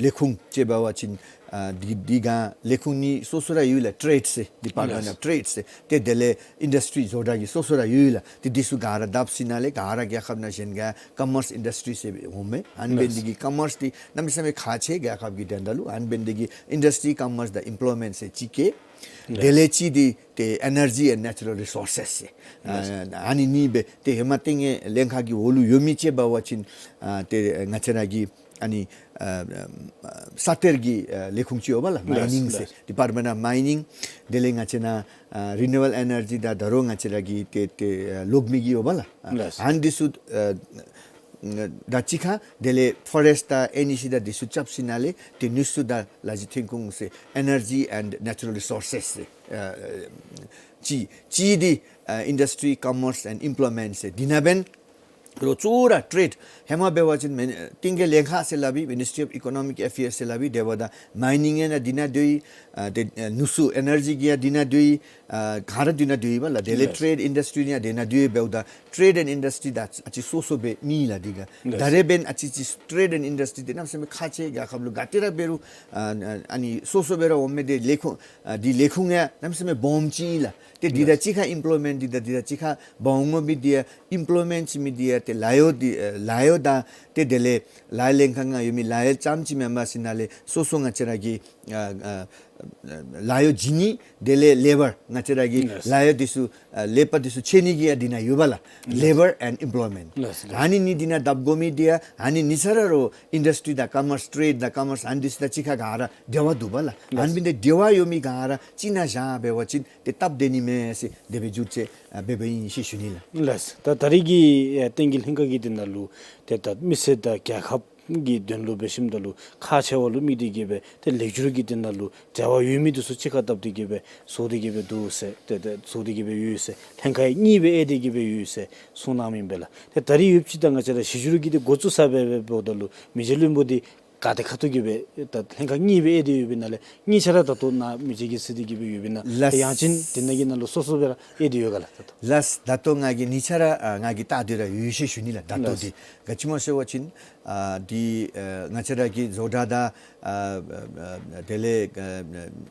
ལས་ཁུངས་ཅིག་འབད་བ་ཅིན་ཨ་འདི་འདི་ག་ལས་ཁུངས་གཉིས་སོ་སོ་ར་ཡོད་ལགས། Trade ཟེར་Department ལགས། Of Trade ཟེར་ཏེ་དེ་ལས་Industry བཟོ་གྲྭ་གི་སོ་སོ་ར་ཡོད་ལགས། ཏེ་འདི་ཚུ་ག་ར་བརྡབས་ཞིནམ་ལས་ག་ར་རྒྱལ་ཁབ་ནང་གཞན་ག་Commerce Industry ཟེར་འོང་མས། ཨ་ནི་འབད་ནི་འདི་གིས་Commerce འདི་གནམ་མེད་ས་མེད་ཁག་ཆེ་རྒྱལ་ཁབ་ཀྱི་དོན་དག་ལུ། ཨ་ནི་འབད་ནི་འདི་གིས་Industry Commerce དང་Employment ཟེར་གཅིག་བཀལ། ལགས། དེ་ལས་གཅིག་འདི་ཏེ་Energy and Natural Resources ཟེར། ལགས། ཨ་ཨ་ནི་གཉིས་སྦེ་ཏེ་ཧེ་མ་ལྟེ་གནས་ལྷན་ཁག་གི་འོག་ལུ་ཡོད་མི་ཅིག་འབད་བ་ཅིན་ཨ་ཏེ་ང་བཅས་ར་གི་ཨ་ནི་ཨ་ཨ་ས་གཏེར་གྱི་ཨ་ལས་ཁུངས་ཅིག་ཡོད་པ་ལགས། ལགས། Mining ཟེར། ལགས། Department of Mining། དེ་ལས་ང་བཅས་ནཱ་ཨ་Renewable Energy དང་ད་རུང་ང་བཅས་ར་གི་ཏེ་ཏེ་ཨ་གློག་མེ་གི་ཡོད་པ་ལགས། ལགས། ཨ་ནི་འདི་ཚུ་ཨ་དང་གཅིག་ཁར་དེ་ལས་Forest དང་ཨེ་ཨེན་ཨི་སི་དང་འདི་ཚུ་རྐྱབ་ཞིནམ་ལས་ཏེ་ནུས་ཤུགས་དང་ལག་རྩལ་ཐོན་ཁུངས་ཟེར་Energy and Natural Resources ཟེར་ཨ་གཅིག། གཅིག་འདི་ཨ་Industry Commerce and Employment ཟེར་འདི་ནང་འབདན་རོགས་གཙོ་བོ་ར་Trade། ཧེ་མ་འབད་བ་ཅིན་མེན་ལྟེ་གནས་ལྷན་ཁག་ཟེར་སླབ་པའི་Ministry of Economic Affairs ཟེར་སླབ་པའི་དེ་འབདཝ་ད་Mining ཡང་ནཱ་འདི་ནང་སྡོད་ཡི། ཨ་ཏེ་ཨ་ནུས་ཤུགས་Energy གི་ཡང་འདི་ནང་སྡོད་ཡི། ཨ་ག་ར་འདི་ནང་སྡོད་ཡི་པ་ལགས། དེ་ལས་ལགས། Trade Industry ཡང་འདི་ནང་སྡོད་ཡི། འབདཝ་ད་Trade and Industry ད་ཨ་ཙི་སོ་སོ་སྦེ་མེད་ལགས་འདི་ག། ལགས། ད་རེས་འབདན་ཨ་ཙི་ཅིག་Trade and Industry འདི་གནམ་མེད་ས་མེད་ཁག་ཆེ། རྒྱལ་ཁབ་ལུ་ག་ཏེ་ར་འབད་རུང་ཨ་ཨ་ནི་སོ་སོ་སྦེ་ར་འོང་མི་འདི་ལས་ཁུངས་ཨ་འདི་ལས་ཁུངས་ཡང་གནམ་མེད་ས་མེད་སྦོམ་ཅིག་ཨིན་ལགས། ཏེ་འདི་དང་ལགས། གཅིག་ཁར་Employment འདི་དང་འདི་དང་གཅིག་ཁར་འབག་འོང་མི་འདི་ཡང་Employment བྱིན་མི་འདི་ཡང་ཏེ་ལཱ་གཡོག་འདི་ཨ་ལཱ་གཡོག་དང་ཏེ་དེ་ལས་ལཱ་གཡོག་ལྷན་ཁག་ནང་ཡོད་མི་ལཱ་གཡོག་ཙམ་ཅིག་མེན་པར་ཞིནམ་ལས་སོ་སོ་ང་བཅས་ར་གི་ཨ་ཨ་ལཱ་གཡོག་བྱིན་ནི་དེ་ལས་Labour ང་བཅས་ར་གི་ལགས། ལཱ་གཡོག་འདི་ཚུ་ཨ་ལས་པ་འདི་ཚུ་བྱིན་ནི་གི་ཡང་འདི་ནང་ཡོད་པ་ལགས། ལགས། Labour and Employment ལགས། ལགས། ཨ་ནི་གཉིས་འདི་ནང་བརྡབ་དགོ་མི་འདི་ཡང་ཨ་ནི་གཉིས་ཆ་ར་རོགས་Industry དང་Commerce Trade དང་Commerce ཨ་ནི་འདི་ཚུ་དང་གཅིག་ཁར་ག་ར་འབྲེལ་བ་འདུག་པ་ལགས། ལགས། ཨ་ནི་འབདན་འབྲེལ་བ་ཡོད་མི་ག་ར་གཅིག་ནང་བཞག་འབད་བ་ཅིན་ཏེ་སྟབས་བདེ་ནི་མས་ཟེར་དེ་སྦེ་བསྒྱུར་བཅོས་ཨ་འབད་འབདཝ་ཨིན་ཟེར་ཞུ་ནི་ལགས། ལགས། ད་ད་རེས་ཀྱི་ཨ་ལྟེ་གནས་ལྷན་ཁག་གི་དོན་དག་ལུ་ཏེ་ད་མི་སེར་དང་རྒྱལ་ཁབ་ གི་དོན་ལུ་འབད་ཞིནམ་ད་ལུ་ཁག་ཆེ་བ་ལུ་དམིགས་ཏེ་གི་སྦེ་ཏེ་ལེགས་སྒྱུར་གྱི་དེ་ནང་ལུ་འབྲེལ་བ་ཡོད་མི་འདི་ཚུ་གཅིག་ཁར་བཏབ་སྟེ་གི་སྦེ་བཟོ་སྟེ་གི་སྦེ་འདུག་ཟེར། ཏེ་ཏེ་བཟོ་སྟེ་གི་སྦེ་ཡོད་ཟེར། ལྷན་ཁག་གཉིས་སྦེ་དབྱེ་སྟེ་གི་སྦེ་ཡོད་ཟེར་གསུངས་གནང་མི་ཨིན་པས་ལགས། ཏེ་ད་རིས་ཡོདཔ་ཅིག་ད་ང་བཅས་ར་གཞི་སྒྱུར་གྱི་འདི་འགོ་བཙུགས་ས་སྦེ་འབདཝ་ད་ལུ་མི་རྗེ་བློན་པོ་འདི་ག་ཏེ་ཁ་ཐུག་གི་སྦེ་ད་ལྷན་ཁག་གཉིས་སྦེ་དབྱེ་སྟེ་ཡོདཔ་ཨིན་ན་ལས་གཉིས་ཆ་ར་ད་ལྟོ་ནཱ་མི་རྗེ་གིས་གཟིགས་ཏེ་གི་སྦེ་ཡོདཔ་ཨིན་ན། ལགས། ཡང་ཅིན་དེ་ནང་གི་ནང་ལུ་སོ་སོ་སྦེ་ར་དབྱེ་སྟེ་ཡོད་ག་ལགས་ད་ལྟོ། ལགས། ད་ལྟོ་ང་གིས་གཉིས་ཆ་ར་ཨ་ང་གིས་བལྟ་སྟེ་ར་ཡོད་ཟེར་ཞུ་ནི་ལགས། ད་ལྟོ་ལགས། འདི་ག་ཅི་སྨོ་ཟེར་བ་ཅིན་ཨ་འདི་ཨ་ང་བཅས་ར་གི་བཟོ་གྲྭ་དང་ཨ་ཨ་དེ་ལས་ཨ་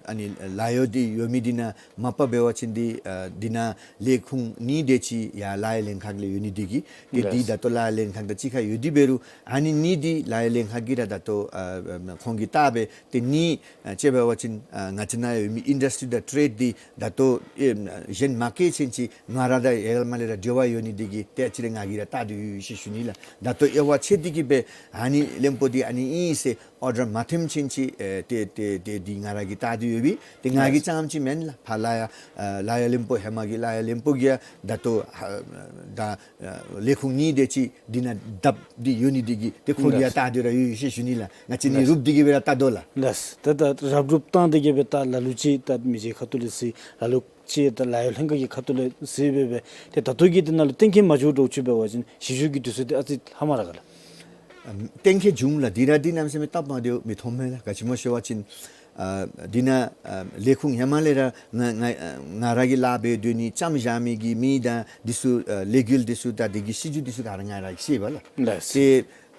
ཨ་ནི་ལཱ་གཡོག་འདི་ཡོད་མི་འདི་ནང་མ་པ་འབད་བ་ཅིན་འདི་ཨ་འདི་ནང་ལས་ཁུངས་གཉིས་དེ་ཅིག་ཡར་ལཱ་གཡོག་ལྷན་ཁག་ལས་ཡོད་ནི་འདི་གིས་ཏེ་འདི་ལགས། ད་ལྟོ་ལཱ་གཡོག་ལྷན་ཁག་དང་གཅིག་ཁར་ཡོད་དེ་འབད་རུང་ཨ་ནི་གཉིས་འདི་ལཱ་གཡོག་ལྷན་ཁག་གིས་ར་ད་ལྟོ་ཨ་ཨ་ཁོང་གིས་བལྟ་སྦེ་ཏེ་གཉིས་ཨ་དཔྱེ་འབད་བ་ཅིན་ཨ་ང་བཅས་ནང་ཡོད་མི་ཨིན་ཌསི་ཊི་དང་ཊེཌ་འདི་ད་ལྟོ་ཨེ་གཞན་མ་སྐྱེལ་ཚུན་ཅིག་ང་ར་དང་ཧེ་མ་ལས་ར་འབྲེལ་བ་ཡོད་ནི་འདི་གིས་ཏེ་ཨ་ཙི་རེ་ང་གིས་ར་བལྟ་སྟེ་ཡོད་ཟེར་ཞུ་ནི་ལགས། ད་ལྟོ་དབྱེ་བ་ཕྱེ་སྟེ་གི་སྦེ་ཨ་ནི་བློན་པོ་འདི་ཨ་ནི་ཨིན་ཟེར་ཨོར་ཌར་མ་ཐོནམ་ཚུན་ཅིག་ཨེ་ཏེ་ཏེ་ཏེ་འདི་ང་ར་གིས་བལྟ་སྟེ་ཡོད་པས། ཏེ་ང་གིས་ལགས། རྐྱངམ་ཅིག་མེན་ལགས། ཕར་ལཱ་གཡོག་ཨ་ལཱ་གཡོག་བློན་པོ་ཧེ་མ་གི་ལཱ་གཡོག་བློན་པོ་གིས་ཡང་ད་ལྟོ་ཨ་ད་ཨ་ལས་ཁུངས་གཉིས་དེ་ཅིག་འདི་ནང་བརྡབ་སྟེ་ཡོད་ནི་འདི་གིས་ཏེ་ཁོ་གིས་ཡང་ལགས། བལྟ་སྟེ་ར་ཡོད་ཟེར་ཞུ་ནི་ལགས། ང་བཅས་གཉིས་ལགས། རུབ་སྟེ་གི་སྦེ་ར་བལྟ་དོ་ལགས། ལགས། ད་ད་རབ་རུབ་བཏང་སྟེ་གི་སྦེ་ད་ལ་ལུ་ཅིག་ད་མི་རྗེ་ཁ་ཐུག་ལས་གཟིགས། ལ་ལུ་ཅིག་ད་ལཱ་གཡོག་ལྷན་ཁག་གི་ཁ་ཐུག་ལས་གཟིགས་སྦེ་སྦེ་ཏེ་ད་ལྟོ་གི་འདི་ནང་ལུ་གཏན་འཁེལ་མ་འགྱོ་དོ་ཅིག་འབད་བ་ཅིན་གཞི་སྒྱུར་གྱི་དུས་ཚོད་འདི་ཨ་ཙི་ལྷག་མ་ར་ག་ལགས། ཨམ་གཏན་འཁེལ་བྱུང་ལགས། འདི་ར་འདི་གནམ་མེད་ས་མེད་སྟབས་མ་བདེཝ་མི་མཐོང་མས་ལགས། ག་ཅི་སྨོ་ཟེར་བ་ཅིན་ཨ་འདི་ནང་ཨ་ལས་ཁུངས་ཧེ་མ་ལས་ར་ང་ང་ང་ར་གིས་ལཱ་འབད་སྡོད་ནི་ལྕམ་བཞག་མི་གི་མི་དང་འདི་ཚུ་ཨ་ལས་འགུལ་འདི་ཚུ་དང་འདི་གི་སྲིད་བྱུས་འདི་ཚུ་ག་ར་ང་ར་གིས་ཤེས་པས་ལགས། ལགས། ཏེ་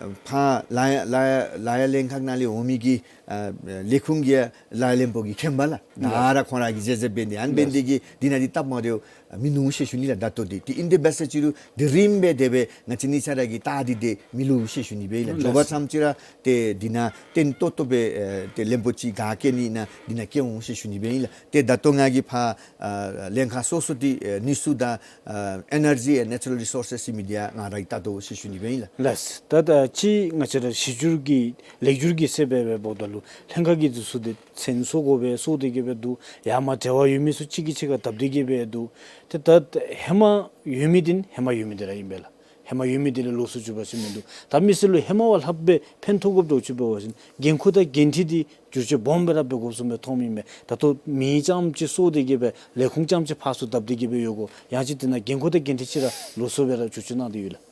ཕར་ལཱ་གཡོག་ལཱ་གཡོག་ལཱ་གཡོག་ལྷན་ཁག་ནང་ལས་འོང་མི་གི་ཨ་ལས་ཁུངས་ཀྱི་ལཱ་གཡོག་བློན་པོ་གིས་མཁྱེན་པས་ལགས། ད་ལགས། ར་ཁོང་ར་གིས་མཛད་མཛདཔ་འབད་ནི་ཨ་ནི་འབད་ནི་འདི་གིས་འདི་ནང་འདི་སྟབས་མ་བདེཝ་མིན་འདུག་ཟེར་ཞུ་ནི་ལགས། ད་ལྟོ་འདི་ཏེ་ཨིན་ཏེ་འབད་ས་ཅིག་རུང་དེ་རིམ་སྦེ་དེ་སྦེ་ང་བཅས་གཉིས་ཆ་ར་གིས་བལྟ་སྟེ་དེ་མི་ལུས་ཟེར་ཞུ་ནི་སྦེ་ཨིན་ལགས། མགྱོགས་པ་ཙམ་ཅིག་ར་ཏེ་འདི་ནང་བརྟན་ཏོག་ཏོ་སྦེ་ཨེ་ཏེ་བློན་པོ་ཅིག་ག་སྐྱེལ་ནི་ཨིན་ན་འདི་ནང་སྐྱེལ་འོང་ཟེར་ཞུ་ནི་སྦེ་ཨིན་ལགས། ཏེ་ད་ལྟོ་ང་གིས་ཕར་ཨ་ལྷན་ཁག་སོ་སོ་འདི་ཨེ་ནུས་ཤུགས་དང་ཨ་Energy and Natural Resources ཟེར་མི་འདི་ཡང་ང་ར་གིས་བལྟ་དོ་ཟེར་ཞུ་ནི་སྦེ་ཨིན་ལགས། ལགས། ད་ད་ཅི་ང་བཅས་ར་གཞི་སྒྱུར་གྱི་ལེགས་སྒྱུར་གྱི་ཟེར་སྦེ་འབདཝ་ད་ལུ་ལྷན་ཁག་གི་འདི་ཚུ་འདི་མཚན་གསོལ་དགོ་པས་གསོལ་ཏེ་གི་སྦེ་འདུག། ཡར་མར་འབྲེལ་བ་ཡོད་མི་ཚུ་གཅིག་གིས་གཅིག་ཁར་བརྡབ་སྟེ་གི་སྦེ་འདུག། ཏེ་ད་ཧེ་མ་ཡོད་མི་འདི་ཧེ་མ་ཡོད་མི་འདི་ར་ཨིན་པས་ལགས། ཧེ་མ་ཡོད་མི་འདི་ལས་ལོགས་སུ་འགྱོ་བ་ཅིན་མིན་འདུག། ད་མི་སེར་ལུ་ཧེ་མ་བ་ལྷགཔ་སྦེ་ཕན་ཐོགས་དགོཔ་འདྲཝ་ཅིག་འབད་བ་ཅིན་འགན་ཁུར་དང་འགན་འཁྲི་འདི་བསྒྱུར་བཅོས་སྦོམ་སྦེ་ར་འབད་དགོཔ་བཟུམ་སྦེ་མཐོངམ་ཨིན་མས། ད་ལྟོ་མི་རྐྱངམ་ཅིག་གསོལ་ཏེ་གི་སྦེ་ལས་ཁུངས་རྐྱངམ་ཅིག་ཕར་ཚུར་བརྡབ་སྟེ་གི་སྦེ་ཡོད་གོ། ཡང་ཅིན་འདི་ནང་འགན་ཁུར་དང་འགན་འཁྲི་ཅིག་ར་ལོགས་སུ་སྦེ་ར་བསྒྱུར་བཅོས་གནང་སྟེ་ཡོད་ལགས།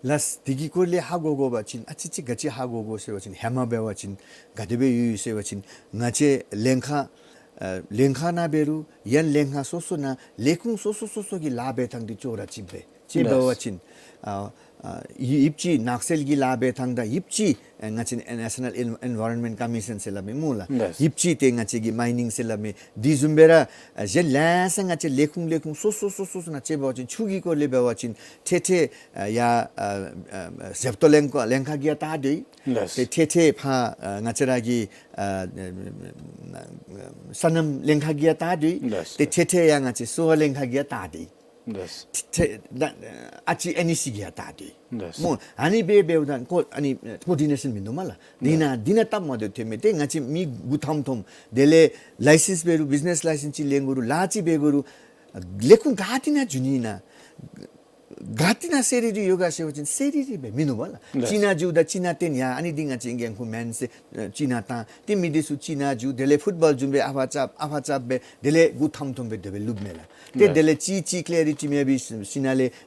ལགས། འདི་གི་སྐོར་ལས་ཧ་གོ་དགོ་པ་ཅིན་ཨ་ཙི་ཅིག་ག་ཅི་ཧ་གོ་དགོ་ཟེར་བ་ཅིན་ཧེ་མ་འབད་བ་ཅིན་ག་དེ་སྦེ་ཡོད་ཡོད་ཟེར་བ་ཅིན་ང་བཅས་ལྷན་ཁག་ཨ་ལྷན་ཁག་ནང་འབད་རུང་ཡང་ལྷན་ཁག་སོ་སོ་ནང་ལས་ཁུངས་སོ་སོ་སོ་སོ་གི་ལཱ་འབད་ཐངས་འདི་ཅོག་ར་གཅིག་པས། དཔྱེ་འབད་བ་ཅིན་ཨ་ཨ་ཡིབ་ཅིག་ནགས་ཚལ་གྱི་ལཱ་འབད་ཐངས་དང་ཡིབ་ཅིག་ཨ་ང་བཅས་ཨེ་National En- Environment Commission ཟེར་སླབ་མི་སྨོ་ལགས། ཡིབ་ཅིག་ཏེ་ང་བཅས་ཀྱི་མའི་ནིང་ཟེར་སླབ་མི་འདི་བཟུམ་སྦེ་ར་ཨ་གཞན་ལེ་ཤ་ང་བཅས་ལས་ཁུངས་ལས་ཁུངས་སོ་སོ་སོ་སོ་སོ་ནང་དཔྱེ་འབད་བ་ཅིན་ཆུ་གི་སྐོར་ལས་འབད་བ་ཅིན་ཐེ་ཐེ་ཨ་ཡར་ཨ་ཨ་ཨ་གཟེབ་ཏོག་ལེན་ཁ་ལེན་ཁ་གིས་ཡང་བལྟ་དོ་ཡི། ལགས། ཏེ་ཐེ་ཐེ་ཕར་ཨ་ང་བཅས་ར་གི་ཨ་སོ་ནམ་ལེན་ཁ་གིས་ཡང་བལྟ་དོ་ཡི། ལགས། ཏེ་ཐེ་ཐེ་ཡར་ང་བཅས་གསོ་བ་ལེན་ཁ་གིས་ཡང་བལྟ་དོ་ཡི། ལགས། ཐེ་ཐེ་ད་ཨ་ཙི་ཨེན་ཨི་སི་གིས་ཡང་བལྟ་དོ་ཡི། ལགས། སྨོ། ཨ་ནི་སྦེ་འབདཝ་ད་ཀོ་ཨ་ནི་ཀོ་ཌི་ནེ་ཤཱན་མིན་འདུག་སྨོ་ལགས། འདི་ནང་འདི་ནང་སྟབས་མ་བདེཝ་ཐོན་མི་འདི་ང་བཅས་མི་དགུ་ཐམ་ཐོམ་དེ་ལས་ལའི་སེནསི་འབད་རུང་བིཛི་ནེསི་ལའི་སེནསི་ཅིག་ལེན་དགོ་རུང་ལཱ་ཅིག་འབད་དགོ་རུང་ལས་ཁུངས་ག་ཏེ་ནང་འགྱོ་ནི་ཨིན་ན། ག་ཏེ་ནང་སེ་རི་རི་ཡོད་ག་ཟེར་བ་ཅིན་སེ་རི་རི་སྦེ་མིན་འདུག་སྨོ་ལགས། ལགས། ཅིག་ནང་འགྱོ་ད་ཅིག་ནང་བཏོན་ཡ་ཨ་ནི་འདི་ང་བཅས་འགན་ཁུར་མེན་ཟེར་ཅིག་ནང་བཏང་། ཏེ་མི་འདི་ཚུ་ཅིག་ནང་འགྱོ་དེ་ལས་ཕུཊ་བཱོལ་བཟུམ་སྦེ་ཨ་ཕར་རྐྱབ་ཨ་ཕར་རྐྱབ་སྦེ་དེ་ལས་དགུ་ཐམ་ཐོམ་སྦེ་དེ་སྦེ་ལུསཔ་མས་ལགས། ཏེ་ལགས། དེ་ལས་ཅིག་ཅིག་ཀེ་ལེ་རི་ཊི་མེད་པའི་ཤུལ་ལས་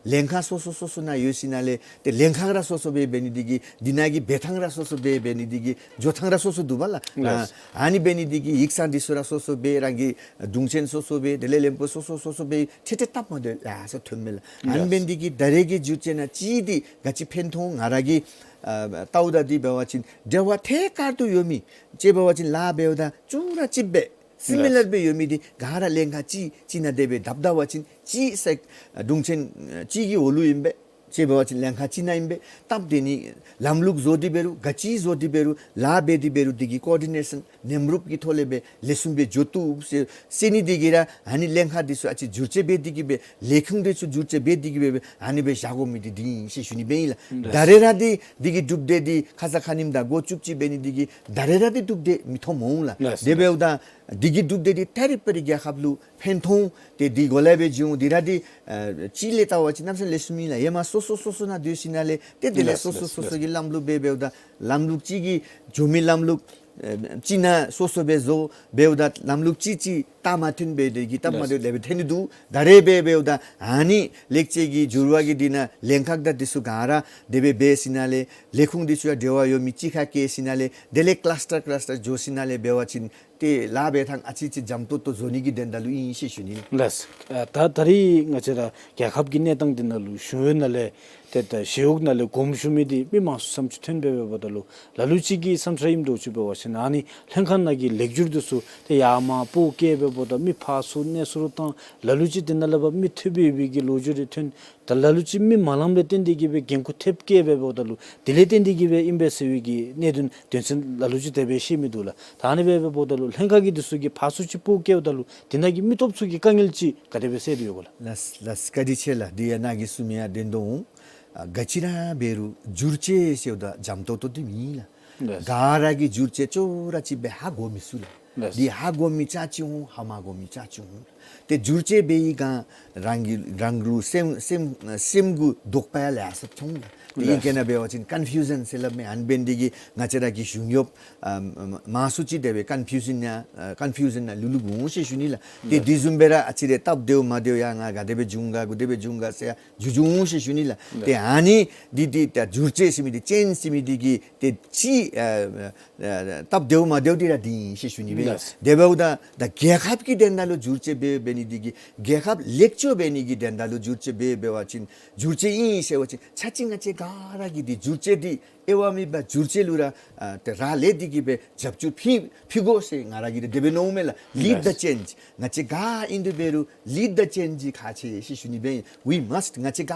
ལྷན་ཁག་སོ་སོ་སོ་སོ་ནང་ཡོད་ཤུལ་ལས་ཏེ་ལྷན་ཁག་ར་སོ་སོ་སྦེ་འབད་ནི་འདི་གིས་འདི་ནང་གི་འབད་ཐངས་ར་སོ་སོ་སྦེ་འབད་ནི་འདི་གིས་འགྱོ་ཐངས་ར་སོ་སོ་འདུག་སྨོ་ལགས། ལགས། ཨ་ནི་འབད་ནི་འདི་གིས་ཡིག་ཚང་འདི་ཚུ་ར་སོ་སོ་སྦེ་རང་གི་དྲུང་ཆེན་སོ་སོ་སྦེ་དེ་ལས་བློན་པོ་སོ་སོ་སོ་སོ་སྦེ་ཐེ་ཐེ་སྟབས་མ་བདེཝ་ཡར་སོང་ཐོནམ་མས་ལགས། ཨ་ནི་འབད་ནི་འདི་གིས་ད་རེས་ཀྱི་འགྱུར་བཅོས་ནང་ཅིག་འདི་ག་ཅི་ཕན་ཐོགས་ང་ར་གིས་ཨ་བལྟཝ་ད་འདི་འབད་བ་ཅིན་འབྲེལ་བ་ཐད་ཀར་དུ་ཡོད་མི་དཔྱེ་འབད་བ་ཅིན་ལཱ་འབདཝ་ད་ཅོག་ར་གཅིག་སྦེ་སི་མི་ལར་སྦེ་ཡོད་མི་འདི་ག་ར་ལྷན་ཁག་གཅིག་གཅིག་ནང་དེ་སྦེ་བརྡབ་ད་བ་ཅིན་གཅིག་སེ་དྲུང་ཆེན་གཅིག་གི་འོག་ལུ་ཨིན་པས། དཔྱེ་འབད་བ་ཅིན་ལྷན་ཁག་གཅིག་ནང་ཨིན་པས། སྟབས་བདེ་ནི་ལམ་ལུགས་བཟོ་སྟེ་འབད་རུང་ག་ཅི་བཟོ་སྟེ་འབད་རུང་ལཱ་འབད་དེ་འབད་རུང་འདི་གི་ཀོ་ཌི་ནེ་ཤཱན་མཉམ་རུབ་ཀྱི་ཐོག་ལས་སྦེ་ལེགས་ཤོམ་སྦེ་འགྱོ་བཏུབ་ཟེར་ཟེར་ནི་འདི་གིས་ར་ཨ་ནི་ལྷན་ཁག་འདི་ཚུ་ཨ་ཙི་འགྱུར་བཅོས་འབད་དེ་གི་སྦེ་ལས་ཁུངས་འདི་ཚུ་འགྱུར་བཅོས་འབད་དེ་གི་སྦེ་སྦེ་ཨ་ནི་སྦེ་བཞག་དགོ་མི་འདི་འདི་ཨིན་ཟེར་ཞུ་ནི་སྦེ་ཨིན་ལགས། ལགས། ད་རེས་ར་འདི་འདི་གི་གྲུབ་འབྲས་འདི་ཁ་ཙ་ཁ་ཉིནམ་དང་འགོ་བཙུགས་ཅི་འབད་ནི་འདི་གིས་ད་རེས་ར་འདི་གྲུབ་འབྲས་མི་མཐོངམ་འོང་ལགས། ལགས། དེ་འབདཝ་ད་ འདི་གིས་སྒྲུབ་སྡེ་འདི་ད་རིས་བར་རྒྱལ་ཁབ་ལུ་ཕན་ཐོགས་ཏེ་འདི་གོ་ལ་སྦེ་འགྱོ་འོང་། འདི་ར་འདི་ཨ་ཅིག་ལས་བལྟ་བ་ཅིན་གནམ་མེད་ས་མེད་ལེགས་ཤོམ་ཨིན་ལགས། ཧེ་མ་སོ་སོ་སོ་སོ་ནང་སྡོད་ཞིནམ་ལས་ཏེ་དེ་ལས་ལགས་སོ་སོ་ལགས་སོ་སོ་ལགས། གི་ལམ་ལུགས་སྦེ་འབདཝ་ད་ལམ་ལུགས་ཅིག་གི་འགྱོ་མི་ལམ་ལུགས་ཨེ་ཅིག་ནང་སོ་སོ་སྦེ་བཟོ་འབདཝ་ད་ལམ་ལུགས་ཅིག་ཅིག་ད་མ་མཐུན་པའི་དེ་གིས་སྟབས་མ་ལགས། བདེཝ་དེ་སྦེ་འཐོན་ནི་འདུག། ད་རེས་འབད་འབདཝ་ད་ཨ་ནི་ལེགས་བཅོས་ཀྱི་འགྱུར་བ་གི་འདི་ནང་ལན་ཁག་དང་འདི་ཚུ་ག་ར་དེ་སྦེ་འབད་ཞིནམ་ལས་ལས་ཁུངས་འདི་ཚུ་ཡང་འབྲེལ་བ་ཡོད་མི་གཅིག་ཁར་བཀལ་ཞིནམ་ལས་དེ་ལས་ཀ་ལཱས་ཊར་ཀ་ལཱས་ཊར་འགྱོ་ཞིནམ་ལས་འབད་བ་ཅིན་ཏེ་ལཱ་འབད་ཐངས་ཨ་ཙི་ཅིག་འཇམ་ཏོང་ཏོ་བཟོ་ནི་གི་དོན་དག་ལུ་ཨིན་ཟེར་ཞུ་ནི། ལགས། ཨ་ད་ད་རིས་ང་བཅས་ར་རྒྱལ་ཁབ་ཀྱི་གནས་སྟངས་འདི་ནང་ལུ་གཞུང་གཡོག་ནང་ལས་ཏེ་ད་ཞི་གཡོག་ནང་ལས་དགོངསམ་ཞུ་མི་འདི་མི་མང་སུ་བསམ་ཚུལ་ཐོན་འབད་འབདཝ་ད་ལུ་ལ་ལུ་ཅིག་གི་བསམ་འཆར་ཨིནམ་འདྲཝ་ཅིག་འབད་བ་ཅིན་ཨ་ནི་ལྷན་ཁག་ནང་གི་ལེགས་བསྒྱུར་འདི་ཚུ་ཏེ་ཡར་མར་སྤོ་བསྐྱལ་འབད་འབདཝ་ད་མི་ཕར་ཚུར་གནས་ཚུར་བཏང་། ལ་ལུ་ཅིག་དེ་ནང་ལས་ཕར་མི་ཐོབ་པའི་བའི་གི་ལོ་རྒྱུས་རེ་ཐོན། ད་ལ་ལུ་ཅིག་མི་མ་ལངམ་ལས་བརྟེན་ཏེ་གིས་སྦེ་འགན་ཁུར་ཐེབས་བཀལ་འབད་འབདཝ་ད་ལུ་དེ་ལས་བརྟེན་ཏེ་གིས་སྦེ་ཨིན་པས་ཟེར་བའི་གི་གནད་དོན་དོན་ཚན་ལ་ལུ་ཅིག་དེ་སྦེ་བཤད་མི་འདུག་ལགས། ད་ཨ་ནི་སྦེ་འབད་འབདཝ་ད་ལུ་ལྷན་ཁག་གི་འདི་ཚུ་གིས་ཕར་ཚུར་ཅིག་སྤོ་བསྐྱལཝ་ད་ལུ་དེ་ནང་གི་མི་སྟོབས་ཚུ་གི་དཀའ་ངལ་ཅིག་ག་དེ་སྦེ་སེལ་དོ་ཡོད་ག་ལགས། ལགས་ལགས། བཀའ་དྲིན་ཆེ་ལགས། འདི་ཡང་ནཱ་གིས་གསུངས་མི་ཡང་བདེན་དོ་འོང་། ཨ་ག་ཅི་ར་འབད་རུང་བསྒྱུར་བཅོས་ཟེརཝ་ད་འཇམ་ཏོང་ཏོ་འདི་མེན་ལགས། ལགས། ག་ར་གིས་བསྒྱུར་བཅོས་ཅོག་ར་ཅིག་འབད་ཧ་གོ་མི་ཚུགས་ལགས། ལགས། འདི་ཧ་གོ་མི་ཅ་ཅིག་འོང་། ཧ་མ་གོ་མི་ཅ་ཅིག་འོང་། ཏེ་བསྒྱུར་བཅོས་འབད་བའི་སྒང་རང་གི་རང་ལུ་སེམས་སེམས་སེམས་གུ་དོགས་པ་ཡང་ལེ་ཤ་ཚོར་འོང་ལགས། ཏེ་ལགས། ཨིང་སྐད་ནང་འབད་བ་ཅིན་ཀོན་ཕིའུ་ཞཱན་ཟེར་སླབ་མི་ཨ་ནི་འབད་ནི་འདི་གིས་ང་བཅས་ར་གི་གཞུང་གཡོགཔ་ཨ་མང་སུ་ཅིག་དེ་སྦེ་ཀོན་ཕིའུ་ཞཱན་ཡང་ཨ་ཀོན་ཕིའུ་ཞཱན་ནང་ལུ་ལུ་འོང་ཟེར་ཞུ་ནི་ལགས། ཏེ་ལགས། དེ་བཟུམ་སྦེ་ར་ཨ་ཙི་རེ་སྟབས་བདེཝ་མ་བདེཝ་ཡང་ང་ག་དེ་སྦེ་འབྱུང་ག་ག་དེ་སྦེ་འབྱུང་ག་ཟེར་ཡང་འགྱོ་འགྱོ་འོང་ཟེར་ཞུ་ནི་ལགས། ལགས། ཏེ་ཨ་ནི་འདི་འདི་ད་བསྒྱུར་བཅོས་ཟེར་མི་འདི་ཅེནཇ་ཟེར་མི་འདི་གིས་ཏེ་ཅིག་ཨ་ཨ་སྟབས་བདེཝ་མ་བདེཝ་འདི་ར་འདི་ཨིན་ཟེར་ཞུ་ནི་སྦེ། ལགས། དེ་འབདཝ་ད་ད་རྒྱལ་ཁབ་ཀྱི་དོན་དག་ལུ་བསྒྱུར་བཅོས་འབད་འབད་ནི་འདི་གིས་རྒྱལ་ཁབ་ལེགས་བཅོས་འབད་ནི་གི་དོན་དག་ལུ་བསྒྱུར་བཅོས་འབད་འབད་བ་ཅིན་བསྒྱུར་བཅོས་ཨིན་ཟེར་བ་ཅིན་ཆ་ཅིག་ང་བཅས་ག་ར་གིས་འདི་བསྒྱུར་བཅོས་འདི་དབྱེ་བ་མེད་པར་བསྒྱུར་བཅོས་ལུ་ར་ཨ་ཏེ་རག་ལས་ཏེ་གིས་སྦེ་རྒྱབ་སྐྱོར་ཕུལ་ཕུལ་དགོ་ཟེར་ང་ར་གིས་ཏེ་དེ་སྦེ་མནོཝ་མས་ལགས། Lead the change. ང་བཅས་ག་ཨིན་རུང་འབད་རུང་lead the change ཁག་ཆེ་ཟེར་ཞུ་ནི་སྦེ། We must. ང་བཅས་ག་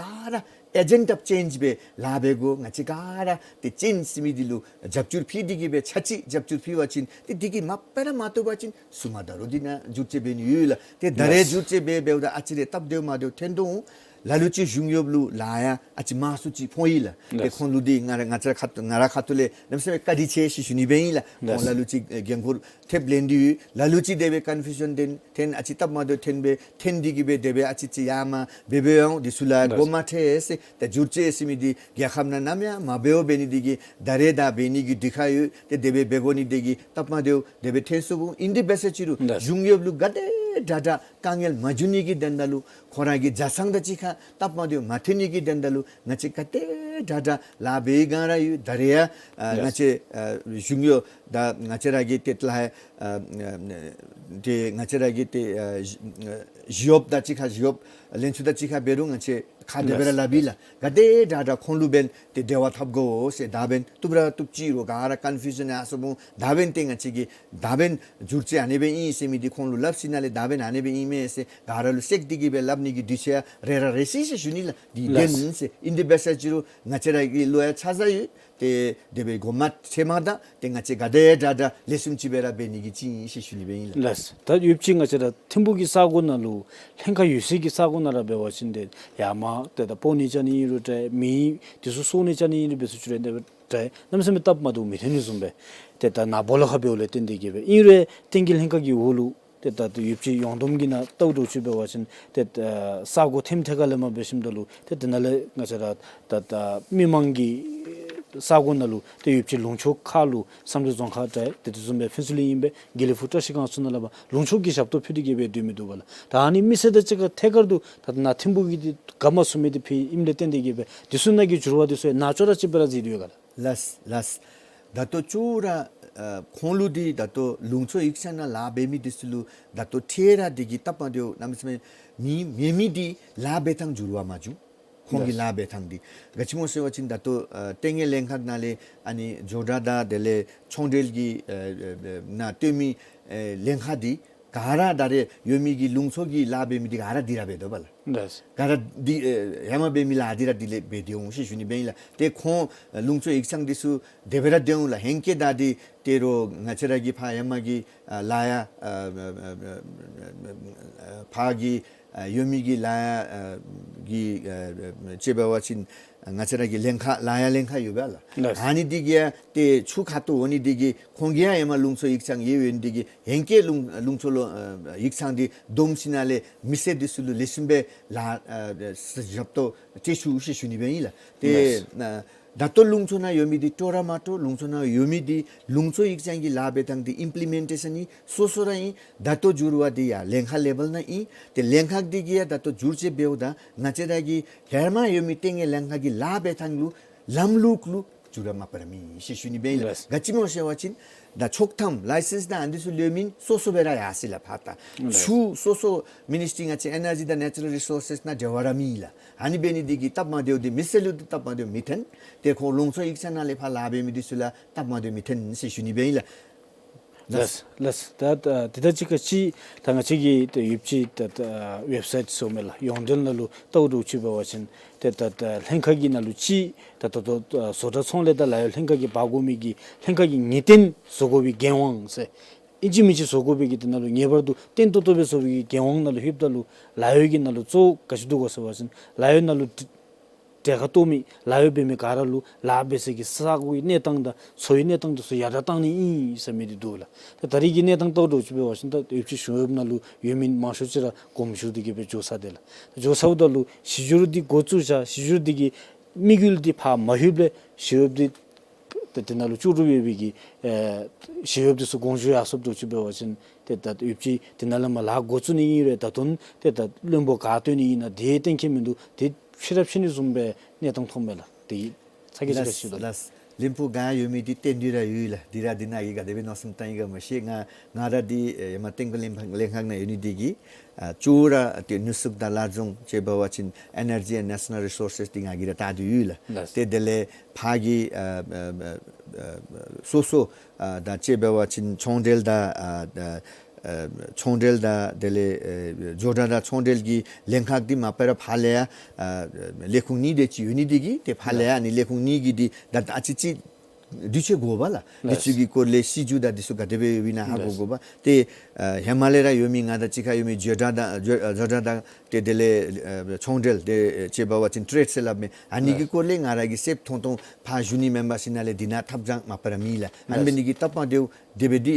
ར་agent of change སྦེ་ལཱ་འབད་དགོ། ང་བཅས་ག་ར་ཏེ་ཅེནཇ་ཟེར་མི་འདི་ལུ་རྒྱབ་སྐྱོར་ཕུལ་ཏེ་གིས་སྦེ་ཆ་ཅིག་རྒྱབ་སྐྱོར་ཕུལ་བ་ཅིན་ཏེ་འདི་གིས་མ་པ་ར་མ་བཏུབ་པ་ཅིན་སོ་མ་ད་རུང་འདི་ནང་བསྒྱུར་བཅོས་འབད་ནི་ཡོད་ལགས། ཏེ་ད་རེས་ལགས། བསྒྱུར་བཅོས་འབད་འབདཝ་ད་ཨ་ཙི་རེ་སྟབས་བདེཝ་མ་བདེཝ་ཐོན་དོ་འོང་། ལ་ལུ་ཅིག་གཞུང་གཡོགཔ་ལུ་ལཱ་ཡང་ཨ་ཙི་མང་སུ་ཅིག་ཕོག་ཡི་ལགས། ཏེ་ལགས། ཁོང་ལུ་འདི་ང་ར་ང་བཅས་ཁ་ཐུག་ང་ར་ཁ་ཐུག་ལས་གནམ་མེད་ས་མེད་བཀའ་དྲིན་ཆེ་ཟེར་ཞུ་ནི་སྦེ་ཨིན་ལགས། ཁོང་ལགས། ལ་ལུ་ཅིག་འགན་ཁུར་ཐེབས་ལེན་ཏེ་ཡོད། ལ་ལུ་ཅིག་དེ་སྦེ་ཀོན་ཕིའུ་ཞཱན་འཐོན་འཐོན་ཨ་ཙི་སྟབས་མ་བདེཝ་འཐོན་སྦེ་འཐོན་ཏེ་གིས་སྦེ་དེ་སྦེ་ཨ་ཙི་ཅིག་ཡར་མར་འབད་འབདཝ་འོང་། འདི་ཚུ་ལུ་ལགས། གོ་མ་ཐོས་ཟེར། ད་བསྒྱུར་བཅོས་ཟེར་མི་འདི་རྒྱལ་ཁབ་ནང་ནམ་ཡང་མ་འབདཝ་འབད་ནི་འདི་གིས་ད་རེས་ད་འབད་ནི་གི་དུས་ཁར་ཡོད། ཏེ་དེ་སྦེ་འབད་དགོ་ནི་འདི་གིས་སྟབས་མ་བདེཝ་དེ་སྦེ་འཐོན་སོང་འོང་། ཨིན་དེ་འབད་ས་ཅིག་རུང་ལགས། གཞུང་གཡོགཔ་ལུ་ག་དེ་དྲག་དྲག་དཀའ་ངལ་མ་འབྱུང་ནི་གི་དོན་དག་ལུ་ཁོང་ར་གི་ཇ་ཚང་དང་གཅིག་ཁར་སྟབས་མ་བདེཝ་མ་ཐོན་ནི་གི་དོན་དག་ལུ་ང་བཅས་ག་དེ་དྲག་དྲག་ལཱ་འབད་བའི་སྒང་ར་ཡོད། ད་རེས་ཡང་ཨ་ལགས། ང་བཅས་ཨ་གཞུང་གཡོག་དང་ང་བཅས་ར་གི་ཏེ་ལྷག་ཨ་ཏེ་ང་བཅས་ར་གི་ཏེ་ཨ་གཞི་གཞི་གཡོགཔ་དང་གཅིག་ཁར་གཞི་གཡོགཔ་ལྷན་ཚོགས་དང་གཅིག་ཁར་འབད་རུང་ང་བཅས་ཁ་བདེ་སྦེ་ར་ལགས། སླབ་ཨིན་ལགས། ག་དེ་དྲག་དྲག་ཁོང་ལུ་འབདན་ཏེ་འབྲེལ་བ་འཐབ་དགོ་ཟེར། ད་འབདན་བཏུབ་ར་བཏུབ་ཅི་རུང་ག་ར་ཀོན་ཕིའུ་ཞཱན་ཡར་སོང་འོང་། ད་འབདན་ཏེ་ང་བཅས་ཀྱིས་ད་འབདན་བསྒྱུར་བཅོས་ཨ་ནེ་སྦེ་ཨིན་ཟེར་མི་འདི་ཁོང་ལུ་སླབ་ཞིནམ་ལས་ད་འབདན་ཨ་ནེ་སྦེ་ཨིན་མས་ཟེར་ག་ར་ལུ་གསལ་ཏེ་གིས་སྦེ་སླབ་ནི་གི་དུས་ཚོད་ཡང་རེ་ར་རེ་སི་ཟེར་ཞུ་ནི་ལགས། འདི་ལགས། བདེན་ཟེར། ཨིན་དེ་འབད་ས་ཅིག་རུང་ང་བཅས་ར་གི་ལུ་ཡང་ཆ་ཚང་ཡོད། ཏེ་དེ་སྦེ་གོ་མ་ཆེ་མ་དང་ཏེ་ང་བཅས་ག་དེ་དྲག་དྲག་ལེགས་ཤོམ་ཅིག་སྦེ་ར་འབད་ནི་གི་ཅིག་ཨིན་ཟེར་ཞུ་ནི་སྦེ་ཨིན་ལགས། ལགས། ད་ཡོདཔ་ཅིག་ང་བཅས་ར་ཐིམ་ཕུག་གི་ས་གོ་ནང་ལུ་ལྷན་ཁག་ཡོད་སའི་གི་ས་གོ་ནང་ར་འབད་བ་ཅིན་ཏེ་ཡར་མར་ཏེ་ད་སྤོ་ནི་རྐྱབ་ནི་ཨིན་རུང་འདྲ་མི་འདི་ཚུ་གསོ་ནི་རྐྱབ་ནི་ཨིན་རུང་འབད་ས་ཅིག་རུང་འདྲ་གནམ་མེད་ས་མེད་སྟབས་མ་བདེཝ་མི་ཐོན་ནི་བཟུམ་སྦེ་ཏེ་ད་ནཱ་སྦོ་ལོགས་ཁར་འབདཝ་ལས་བརྟེན་ཏེ་གིས་སྦེ་ཨིན་རུང་བསྟན་རྒྱས་ལྷན་ཁག་གི་འོག་ལུ་ཏེ་ད་ཡོདཔ་ཅིག་ཡོངས་བསྡོམས་ཀྱི་ནང་བལྟཝ་འདྲཝ་ཅིག་འབད་བ་ཅིན་ཏེ་ད་ས་གོ་ཐེམ་ཐད་ཁར་ལས་མར་འབད་ཞིནམ་ད་ལུ་ཏེ་དེ་ནང་ལས་ང་བཅས་ར་ད་ད་མི་མང་གི་ས་གོ་ནང་ལུ་ཏེ་ཡོདཔ་ཅིག་ལུང་ཕྱོགས་ཁ་ལུ་བསམ་གྲུབ་རྫོང་ཁག་འདྲ་ཏེ་དེ་བཟུམ་སྦེ་ཕུན་ཚོགས་གླིང་ཨིན་པས། དགེ་ལེགས་ཕུག་བཀྲ་ཤིས་སྒང་ཚུ་ནང་ལས་ཕར་ལུང་ཕྱོགས་ཀྱི་ཞབས་ཏོག་ཕུལ་ཏེ་གིས་སྦེ་སྡོད་མི་འདུག་པ་ལགས། ད་ཨ་ནི་མི་སེར་དང་གཅིག་ཁར་ཐད་ཀར་དུ་ད་ནཱ་ཐིམ་ཕུག་གི་འདི་ག་མ་ཚུགས་མི་འདི་ཕུལ་ཨིནམ་ལས་བརྟེན་ཏེ་གིས་སྦེ་འདི་ཚུ་ནང་གི་འགྱུར་བ་འདི་ཚུ་ཡང་ནཱ་ཅོག་ར་ཅིག་སྦེ་ར་གཟིགས་ཏེ་ཡོད་ག་ལགས། ལགས་ལགས། ད་ལྟོ་ཅོག་ར་ཨ་ཁོང་ལུ་འདི་ད་ལྟོ་ལུང་ཕྱོགས་ཡིག་ཆ་ནང་ལཱ་འབད་མི་འདི་ཚུ་ལུ་ད་ལྟོ་ཐད་ར་འདི་གིས་སྟབས་མ་བདེཝ་གནམ་མེད་ས་མེད་མེད་མི་འདི་ལཱ་འབད་ཐངས་འགྱུར་བ་མ་བྱུང་། ཁོང་གི་ལགས། ལཱ་འབད་ཐངས་འདི་ག་ཅི་སྨོ་ཟེར་བ་ཅིན་ད་ལྟོ་ཨ་ལྟས་ངན་ལྷན་ཁག་ནང་ལས་ཨ་ནི་ཇོ་བྲག་དང་དེ་ལས་ཆོས་འབྲེལ་གྱི་ཨ་ཨ་ནང་སྡོད་མི་ཨ་ལྷན་ཁག་འདི་ག་ར་ད་རེས་ཡོད་མི་གི་ལུང་ཕྱོགས་ཀྱི་ལཱ་འབད་མི་འདི་ག་ར་འདི་ར་འབད་དོ་བ་ལགས། ལགས། ག་ར་འདི་ཨེ་ཧེ་མ་འབད་མི་ལཱ་འདི་ར་དེ་ལས་འབད་དེ་འོང་ཟེར་ཞུ་ནི་འབད་ཨིན་ལགས། ཏེ་ཁོང་ལུང་ཚོ་ཡིག་ཚང་འདི་ཚུ་དེ་སྦེ་ར་སྡོད་འོང་ལགས། ཧེང་སྐལ་ད་འདི་ཏེ་རོགས་ང་བཅས་ར་གི་ཕར་ཧེ་མ་གི་ཨ་ལཱ་ཡ་ཨ་ཨ་ཕར་གི་ཨ་ཡོད་མི་གི་ལཱ་ཡ་ཨ་གི་ཨ་ཅིག་འབད་བ་ཅིན་ང་བཅས་ར་གི་ལྷན་ཁག་ལཱ་ཡ་ལྷན་ཁག་ཡོད་པ་ལགས། ལགས། ཨ་ནི་འདི་གིས་ཡང་ཏེ་ཆུ་ཁ་ཐུག་འོང་ནི་འདི་གིས་ཁོང་གིས་ཡང་ཧེ་མ་ལུང་ཚོ་ཡིག་ཚང་ཡོད་ཡོད་ནི་འདི་གིས་ཧེང་སྐལ་ལུང་ལུང་ཚོ་ལུ་ཨ་ཡིག་ཚང་འདི་བསྡོམས་ཞིནམ་ལས་མི་སེར་འདི་ཚུ་ལུ་ལེགས་ཤོམ་སྦེ་ལཱ་ཨ་ཞབས་ཏོག་སྤྲོད་ཚུགས་ཟེར་ཞུ་ནི་འབད་ཨིན་ལགས། ཏེ་ལགས། ཨ་ད་ལྟོ་ལུང་ཚོ་ནང་ཡོད་མི་འདི་སྤྲོ་ར་མ་སྤྲོ། ལུང་ཚོ་ནང་ཡོད་མི་འདི་ལུང་ཚོ་ཡིག་ཚང་གི་ལཱ་འབད་ཐངས་འདི་ཨིམ་པི་ལི་མེན་ཊེ་ཤཱན་ཨིན། སོ་སོ་ར་ཨིན། ད་ལྟོ་འགྱུར་བ་འདི་ཡང་ལྷན་ཁག་ལེ་བཱལ་ནང་ཨིན། ཏེ་ལྷན་ཁག་འདི་གིས་ཡང་ད་ལྟོ་བསྒྱུར་བཅོས་འབདཝ་ད་ང་བཅས་ར་གི་ཧེ་མ་ཡོད་མི་ལྟེ་གནས་ལྷན་ཁག་གི་ལཱ་འབད་ཐངས་ལུ་ལམ་ལུགས་ལུ་འགྱུར་བ་མ་པ་ར་མེད་ཟེར་ཞུ་ནི་འབད་ཨིན་ལགས། ལགས། ག་ཅི་སྨོ་ཟེར་བ་ཅིན་ད་ཆོག་ཐམ་ལའི་སེནསི་དང་ཨ་ནི་ཚུ་ལེན་མི་སོ་སོ་སྦེ་ར་ཡར་སོ་ཡི་ལགས་ཕར་ད། ལགས། ཆུ་སོ་སོ་མི་ནིསི་ཊི་རི་ང་བཅས་ཨེ་ནར་ཇི་དང་ནེ་ཅུ་རཱལ་རི་སོར་སེསི་ནང་འབྲེལ་བ་ར་མེད་ལགས། ཨ་ནི་འབད་ནི་འདི་གིས་སྟབས་མ་བདེཝ་འདི་མི་སེར་ལུ་འདི་སྟབས་མ་བདེཝ་མི་ཐོན། ཏེ་ཁོང་ལུང་ཚོ་ཡིག་ཚང་ནང་ལས་ཕར་ལཱ་འབད་མི་འདི་ཚུ་ལུ་སྟབས་མ་བདེཝ་མི་ཐོན་ཟེར་ཞུ་ནི་འབད་ཨིན་ལགས། ལགས། ལགས། ད་ད་དེ་དང་གཅིག་ཁར་ཅིག་ད་ང་བཅས་ཀྱི་ད་ཡོདཔ་ཅིག་ད་ད་ཝེབ་སའིཊ་ཟེར་མི་ལགས་ཡོངས་འབྲེལ་ནང་ལུ་ལྟཝ་འདྲཝ་ཅིག་འབད་བ་ཅིན་ཏེ་ད་ད་ལྷན་ཁག་གི་ནང་ལུ་ཅིག་ད་ད་ད་བཟོ་གྲྭ་ཚོང་ལས་དང་ལཱ་གཡོག་ལྷན་ཁག་གིས་འབག་དགོ་མི་གི་ལྷན་ཁག་གི་ངེས་གཏན་བཟོ་དགོ་པའི་འགན་དབང་ཟེར་ཨིན་ཅི་མིན་ཅི་བཟོ་དགོ་པའི་གི་དེ་ནང་ལུ་ངེས་པར་དུ་བརྟན་ཏོག་ཏོ་སྦེ་བཟོ་བའི་གི་འགན་དབང་ནང་ལུ་ལྷོདཔ་ད་ལུ་ལཱ་གཡོག་གི་ནང་ལུ་གཙོ་བོ་ག་ཅི་འདུག་གོ་ཟེར་བ་ཅིན་ལཱ་གཡོག་ནང་ལུ་གྲལ་ཁར་གཏོགས་མི་ལཱ་གཡོག་འབད་མི་ག་ར་ལུ་ལཱ་འབད་སའི་གི་ས་གོའི་གནས་སྟངས་དང་འཚོ་བའི་གནས་སྟངས་དེ་ཚུ་ཡར་དྲག་བཏང་ནི་ཨིན་ཟེར་མི་འདི་འདུག་ལགས། ད་ད་རེས་ཀྱི་གནས་སྟངས་ལྟཝ་འདྲཝ་ཅིག་འབད་བ་ཅིན་ད་ཡོདཔ་ཅིག་གཞུང་གཡོག་ནང་ལུ་ཡོད་མི་མང་ཤོས་ཅིག་ར་དགོངསམ་ཞུ་སྟེ་གི་སྦེ་འགྱོ་ཚར་ཏེ་ལགས། འགྱོ་ཚརཝ་ད་ལུ་གཞི་འགྱུར་འདི་འགོ་བཙུགས་བཞག། གཞི་འགྱུར་འདི་གི་དམིགས་ཡུལ་འདི་ཕར་མ་ལྷོདཔ་ལས་ཞི་གཡོགཔ་འདི་ཏེ་དེ་ནང་ལུ་ལྕོགས་གྲུབ་ཡོད་པའི་གི་ཨེ་ཞི་གཡོགཔ་འདི་ཚུ་དགོངས་ཞུ་ཡར་སོངམ་འདྲཝ་ཅིག་འབད་བ་ཅིན་ཏེ་ད་ཡོདཔ་ཅིག་དེ་ནང་ལས་མར་ལཱ་འགོ་བཙུགས་ནི་ཨིན་རུང་ད་དུང་ཏེ་ད་བློན་པོ་ག་བཏོན་ནི་ཨིན་ན་དེ་གཏན་འཁེལ་མིན་འདུག། དེ་ཕྱི་ར་ཕྱི་ནི་བཟུམ་སྦེ་གནས་སྟངས་མཐོངམ་མས་ལགས། དེ་ཚ་གྱང་ཅིག་ག་ཅི་ལགས། ལགས། བློན་པོ་ག་ཡོད་མི་འདི་གཏན་འདི་ར་ཡོད་ལགས། འདི་ར་འདི་ནང་གི་ག་དེ་སྦེ་མནོ་བསམ་བཏང་ཡི་ག་མ་ཤེས། ང་ང་ར་འདི་ཨེ་ཧེ་མ་ཏེང་ཀོ་ལེན་ཕང་ལྷན་ཁག་ནང་ཡོད་ནི་འདི་གིས་ཨ་གཙོ་བོ་ར་ཏེ་ནུས་ཤུགས་དང་ལཱ་རྫོང་ཅིག་འབད་བ་ཅིན་ཨེ་ནར་ཇི་ཨེནཌ་ནེ་ཤ་ནཱལ་རི་སོར་སེསི་འདི་ང་གིས་ར་བལྟ་སྟེ་ཡོད་ལགས། ལགས། ཏེ་དེ་ལས་ཕར་གྱི་ཨ་ཨ་ཨ་ཨ་སོ་སོ་ཨ་ད་ཅིག་འབད་བ་ཅིན་ཚོང་འབྲེལ་དང་ཨ་ཨ་ཚོང་འབྲེལ་དང་དེ་ལས་ཨེ་ཇོ་བྲག་དང་ཚོང་འབྲེལ་གྱི་ལྷན་ཁག་འདི་མ་པ་ར་ཕར་ལས་ཡང་ཨ་ལས་ཁུངས་གཉིས་དེ་ཅིག་ཡོད་ནི་འདི་གིས་ཏེ་ཕར་ལས་ཡང་ཨ་ནི་ལས་ཁུངས་གཉིས་ཀྱིས་འདི་ད་ཨ་ཙི་ཅིག་དུས་ཚོད་དགོ་པས་ལགས། འདི་ཚུ་གི་སྐོར་ལས་སྲིད་བྱུས་དང་འདི་ཚུ་ག་དེ་སྦེ་ཡོདཔ་ཨིན་ན་ཧ་གོ་དགོ་པས། ཏེ་ཨ་ཧེ་མ་ལས་ར་ཡོད་མི་ང་དང་གཅིག་ཁར་ཡོད་མི་ཇོ་བྲག་དང་ཇོ་ཨ་ཇོ་བྲག་དང་ཏེ་དེ་ལས་ཨ་ཚོང་འབྲེལ་དེ་ཅིག་འབད་བ་ཅིན་ཊེརེཌ་ཟེར་སླབ་མི་ཨ་ནི་གི་སྐོར་ལས་ང་ར་གིས་གསལ་ཐོང་ཐོང་ཕར་ཞུ་ནི་མེན་པར་ཞིནམ་ལས་འདི་ནང་ཐབས་སྦྱང་མ་པ་ར་མེད་ལགས། ཨ་ནི་འབད་ནི་གིས་སྟབས་མ་བདེཝ་དེ་སྦེ་འདི་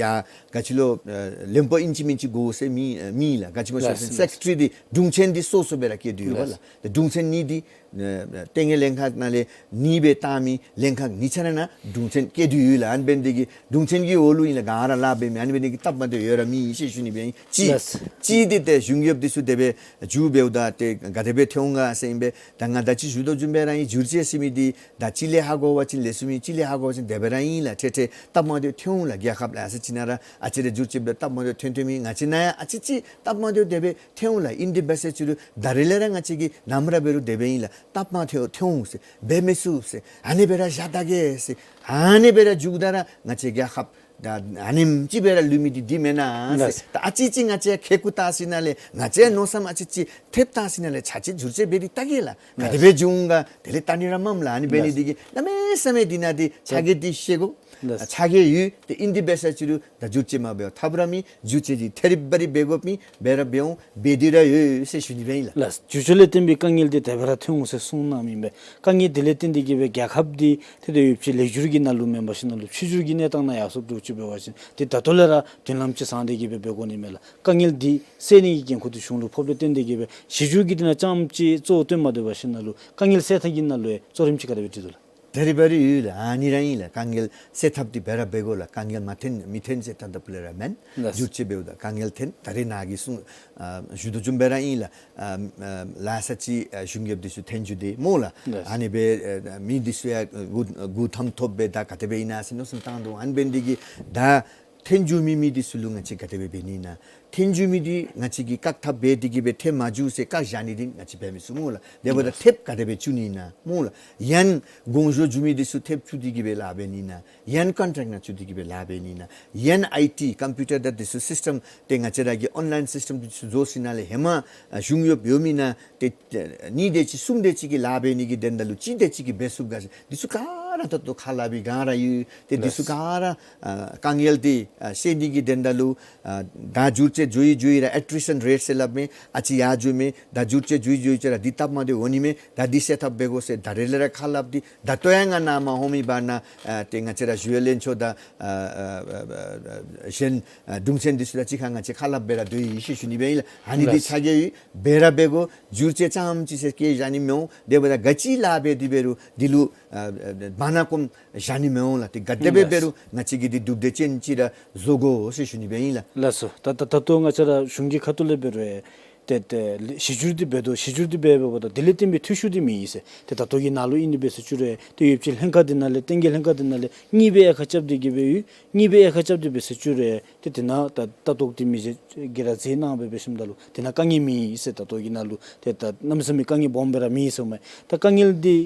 ཡ་ག་ཅི་ལོ་ཨ་བློན་པོ་ཨིན་ཅི་མིན་ཅི་དགོ་ཟེར་མེད་ཨ་མེད་ལགས། ག་ཅི་སྨོ་ཟེར་བ་ཅིན་སེཀ་རེ་ཊ་རི་འདི་དྲུང་ཆེན་འདི་སོ་སོ་སྦེ་ར་བཀལ་ཏེ་ཡོད་པས་ལགས། ཏེ་དྲུང་ཆེན་གཉིས་འདི་ཨ་ལྟེ་གནས་ལྷན་ཁག་ནང་ལས་གཉིས་སྦེ་བཏང་མི་ལྷན་ཁག་གཉིས་ཆ་ར་ནང་དྲུང་ཆེན་བཀལ་ཏེ་ཡོད་ལགས། ཨ་ནི་འབད་ནི་འདི་གིས་དྲུང་ཆེན་གྱི་འོག་ལུ་ཨིན་ལགས་ག་ར་ལཱ་འབད་མི། ཨ་ནི་འབད་ནི་འདི་གིས་སྟབས་མ་བདེཝ་ཡོད་ར་མེད་ཟེར་ཞུ་ནི་འབད་ཨིན། གཅིག་ལགས། གཅིག་འདི་ཏེ་གཞུང་གཡོགཔ་འདི་ཚུ་དེ་སྦེ་འགྱོ་འབདཝ་ད་ཏེ་ག་དེ་སྦེ་ཐོན་འོང་ག་ཟེར་ཨིན་པས། ད་ང་དང་གཅིག་ཞུ་དོ་བཟུམ་སྦེ་ར་ཨིན། བསྒྱུར་བཅོས་ཟེར་མི་འདི་ད་གཅིག་ལས་ཧ་གོ་བ་ཅིན་ལེགས་ཤོམ་ཨིན། གཅིག་ལས་ཧ་གོ་བ་ཅིན་དེ་སྦེ་ར་ཨིན་ལགས། ཏེ་ཏེ་སྟབས་མ་བདེཝ་ཐོན་འོང་ལགས། རྒྱལ་ཁབ་ལ་ཨ་ཙི་ཅིག་ནང་ར་ཨ་ཙི་རེ་བསྒྱུར་བཅོས་འབད་སྟབས་མ་བདེཝ་ཐོན་ཐོན་མི་ང་བཅས་ནང་ཡང་ཨ་ཙི་ཅིག་སྟབས་མ་བདེཝ་དེ་སྦེ་ཐོན་འོང་ལགས། ཨིན་དེ་འབད་ཟེར་ཅི་རུང་ད་རེས་ལས་ར་ང་བཅས་ཀྱིས་ནམ་ར་འབད་རུང་དེ་སྦེ་ཨིན་ལགས། སྟབས་མ་བདེཝ་ཐོན་འོང་ཟེར་འབད་མི་ཚུགས་ཟེར་ཨ་ནི་སྦེ་ར་བཞག་ད་གེ་ཟེར་ཨ་ནི་སྦེ་ར་འགྱོཝ་ད་ར་ང་བཅས་རྒྱལ་ཁབ་ད་ཨ་ནེམ་ཅིག་སྦེ་ར་ལུས་མི་འདི་འདི་མེན་ན་ཟེར། ལགས། ད་ཨ་ཙི་ཅིག་ང་བཅས་ཁེ་ཀུ་བཏང་ཞིནམ་ལས་ང་བཅས་མནོ་བསམ་ཨ་ཙི་ཅིག་ཐེབས་བཏང་ཞིནམ་ལས་ཆ་ཅིག་བསྒྱུར་བཅོས་འབད་དེ་བལྟ་གེ་ལགས། ག་དེ་སྦེ་འགྱོ་འོང་ག། དེ་ལས་བལྟ་ནི་ར་མངམ་ལགས། ཨ་ནི་འབད་ནི་འདི་གིས་གནམ་མེད་ས་མེད་འདི་ནང་འདི་ཆ་གི་འདི་ཤེས་དགོ། ལགས། ཆ་གི་ཡོད། ཏེ་ཨིན་དེ་འབད་ཟེར་ཅི་རུང་ད་བསྒྱུར་བཅོས་མ་འབདཝ་ཐབས་ར་མེད། བསྒྱུར་བཅོས་འདི་ཐད་རི་བ་རི་འབད་དགོཔ་ཨིན། འབད་ར་འབད་འོང་། འབད་དེ་ར་ཡོད་ཟེར་ཞུ་ནི་འབད་ཨིན་ལགས། ལགས། བསྒྱུར་བཅོས་ལས་བརྟེན་པའི་དཀའ་ངལ་འདི་དེ་སྦེ་ར་ཐོན་འོང་ཟེར་གསུངས་གནང་མི་ཨིན་པས། དཀའ་ངལ་འདི་ལས་བརྟེན་ཏེ་གི་སྦེ་རྒྱལ་ཁབ་འདི་ཏེ་ཏེ་ཡོདཔ་ཅིག་ལེགས་བསྒྱུར་གྱི་ནང་ལུ་མེན་པར་ཞིནམ་ལས་ཕྱི་འགྱུར་གྱི་གནས་སྟངས་ནང་ཡར་སོངམ་འདྲཝ་ཅིག་འབད་བ་ཅིན་ཏེ་ད་ལྟོ་ལས་ར་མདུན་ལམ་ཅིག་བཟང་སྟེ་གི་སྦེ་འབད་དགོ་ནི་མས་ལགས། དཀའ་ངལ་འདི་སེལ་ནི་གི་འགན་ཁུར་འདི་གཞུང་ལུ་ཕོགཔ་ལས་བརྟེན་ཏེ་གི་སྦེ་གཞི་འགྱུར་གྱི་འདི་ནང་རྐྱངམ་ཅིག་གཙོ་བོ་བཏོན་མ་སྡོད་པར་ཞིནམ་ལས་དཀའ་ངལ་སེལ་ཐངས་ཀྱི་ནང་ལུ་ཡང་གཙོ་རིམ་ཅིག་ག་དེ་སྦེ་བཏོན་དོ་ལགས། ཐད་རི་བ་རི་ཡོད་ལགས། ཨ་ནི་ར་ཨིན་ལགས། དཀའ་ངལ་སེལ་ཐབས་འདི་འབད་ར་འབད་དགོ་ལགས། དཀའ་ངལ་མ་ཐོན་མི་ཐོན་ཟེར་ད་ལྟོ་ཕུལ་ར་མེན། ལགས། བསྒྱུར་བཅོས་འབདཝ་ད་དཀའ་ངལ་ཐོན། ད་རེས་ནཱ་གིས་གསུངས་ཨ་ཞུ་དོ་བཟུམ་སྦེ་ར་ཨིན་ལགས། ཨ་ཨ་ལཱ་ས་ཅིག་ཨ་གཞུང་གཡོགཔ་འདི་ཚུ་ཐོན་འགྱོ་དེས་སྨོ་ལགས། ལགས། ཨ་ནི་སྦེ་ཨ་མི་འདི་ཚུ་ཡང་མགུ་མགུ་འཐོམ་འཐོམ་སྦེ་ད་ག་དེ་སྦེ་ཨིན་ན་ཟེར་མནོ་བསམ་བཏང་དོ། ཨ་ནི་འབད་ནི་འདི་གིས་ད་ ཐོན་འགྱོ་མི་མི་འདི་ཚུ་ལུ་ང་བཅས་ག་དེ་སྦེ་འབད་ནི་ཨིན་ན། ཐོན་འགྱོ་མི་འདི་ང་བཅས་ཀྱིས་བཀག་ཐབས་འབད་དེ་གིས་སྦེ་ཐོན་མ་འགྱོ་ཟེར་བཀག་བཞག་ནི་འདི་ང་བཅས་འབད་མི་ཚུགས་སྨོ་ལགས། དེ་འབདཝ་ད་ཐེབས་ག་དེ་སྦེ་བཙུགས་ནི་ཨིན་ན་སྨོ་ལགས། ཡང་གོང་བཞུགས་འགྱོ་མི་འདི་ཚུ་ཐེབས་བཙུགས་ཏེ་གིས་སྦེ་ལཱ་འབད་ནི་ཨིན་ན། ཡང་ཀོན་ཊེཀཊ་ནང་བཙུགས་ཏེ་གིས་སྦེ་ལཱ་འབད་ནི་ཨིན་ན། ཡང་ཨའི་ཊི་ཀམ་པིའུ་ཊར་དང་འདི་ཚུ་སིསི་ཊམ་ཏེ་ང་བཅས་ར་གི་ཨོན་ལའིན་སིསི་ཊམ་འདི་ཚུ་བཟོ་ཞིནམ་ལས་ཧེ་མ་ཨ་གཞུང་གཡོགཔ་ཡོད་མི་ནང་ཏེ་ཨ་གཉིས་དེ་ཅིག་གསུམ་དེ་ཅིག་གིས་ལཱ་འབད་ནི་གི་དོན་དག་ལུ་གཅིག་དེ་ཅིག་གིས་འབད་ཚུགས་ག་ཟེར་འདི་ཚུ་ག་ར་ད་ལྟོ་ཁ་སླབ་པའི་སྒང་ར་ཡོད། ཏེ་འདི་ཚུ་ག་ར་ཨ་དཀའ་ངལ་འདི་ཨ་སེལ་ནི་གི་དོན་དག་ལུ་ཨ་ད་བསྒྱུར་བཅོས་འགྱོ་ཡི་འགྱོ་ཡི་ར་ཨེ་ཊི་རི་ཤན་རེཊ་ཟེར་སླབ་མི་ཨ་ཙི་ཡར་འགྱོཝ་མས། ད་བསྒྱུར་བཅོས་འགྱོ་ཡི་འགྱོ་ཡི་ཅིག་ར་འདི་སྟབས་མ་བདེཝ་འོང་ནི་མས། ད་འདི་སེལ་ཐབས་འབད་དགོ་ཟེར་ད་རེས་ལས་ར་ཁ་སླབ་སྟེ་ད་ལྟོ་ཡང་ང་ནཱ་མར་འོང་མི་བར་ན་ཨ་ཏེ་ང་བཅས་ར་ཞུ་ཡོད་ལན་ཆོག་ད་ཨ་ཨ་ཨ་ཨ་གཞན་ཨ་དྲུང་ཆེན་འདི་ཚུ་དང་གཅིག་ཁར་ང་བཅས་ཁ་སླབ་སྦེ་ར་སྡོད་ཡི་ཟེར་ཞུ་ནི་སྦེ་ཨིན་ལགས། ཨ་ནི་འདི་ལགས། ཆ་རྒྱས་ཡོད། འབད་ར་འབད་དགོ། བསྒྱུར་བཅོས་རྐྱངམ་ཅིག་ཟེར་བཀལ་བཞག་ནི་མི་འོང་། དེ་འབདཝ་ད་ག་ཅི་ལཱ་འབད་དེ་འབད་རུང་འདི་ལུ་ཨ་ཨ་བར་ན་སྐོམ་བཞག་ནི་མི་འོང་ལགས། ཏེ་ག་དེ་སྦེ་འབད་རུང་ང་བཅས་ཀྱིས་འདི་སྒྲུབ་སྡེ་ཅན་ཅིག་ར་བཟོ་དགོ་ཟེར་ཞུ་ནི་སྦེ་ཨིན་ལགས། ལགས་སོ། ད་ད་ད་ལྟོ་ང་བཅས་ར་གཞུང་གི་ཁ་ཐུག་ལས་འབད་རུང་ཏེ་ཏེ་གཞི་བསྒྱུར་འདི་འབད་དོ། གཞི་བསྒྱུར་འདི་འབད་འབདཝ་ད་དེ་ལས་བརྟེན་པའི་འཐུས་ཤོར་འདི་མེད་ཟེར། ཏེ་ད་ལྟོ་གི་ནང་ལུ་ཨིན་ནི་འབད་ཟེར་ཞུ་རུང་ཏེ་ཡོདཔ་ཅིག་ལྷན་ཁག་འདི་ནང་ལས་བསྟན་རྒྱས་ལྷན་ཁག་འདི་ནང་ལས་གཉིས་སྦེ་དབྱེ་ཁ་རྐྱབ་སྟེ་གིས་སྦེ་ཡོད། གཉིས་སྦེ་དབྱེ་ཁ་རྐྱབ་སྟེ་འབད་ཟེར་ཞུ་རུང་ཏེ་དེ་ནང་ད་ལྟ་རྟོག་འདི་མི་རྗེ་གིས་ར་མཛད་གནང་སྦེ་འབད་ཞིནམ་ད་ལུ་དེ་ནང་དཀའ་ངལ་མེད་ཟེར། ད་ལྟོ་གི་ནང་ལུ་ཏེ་ད་གནམ་མེད་ས་མེད་དཀའ་ངལ་སྦོམ་སྦེ་ར་མེད་ཟེརཝ་མས། ད་དཀའ་ངལ་འདི་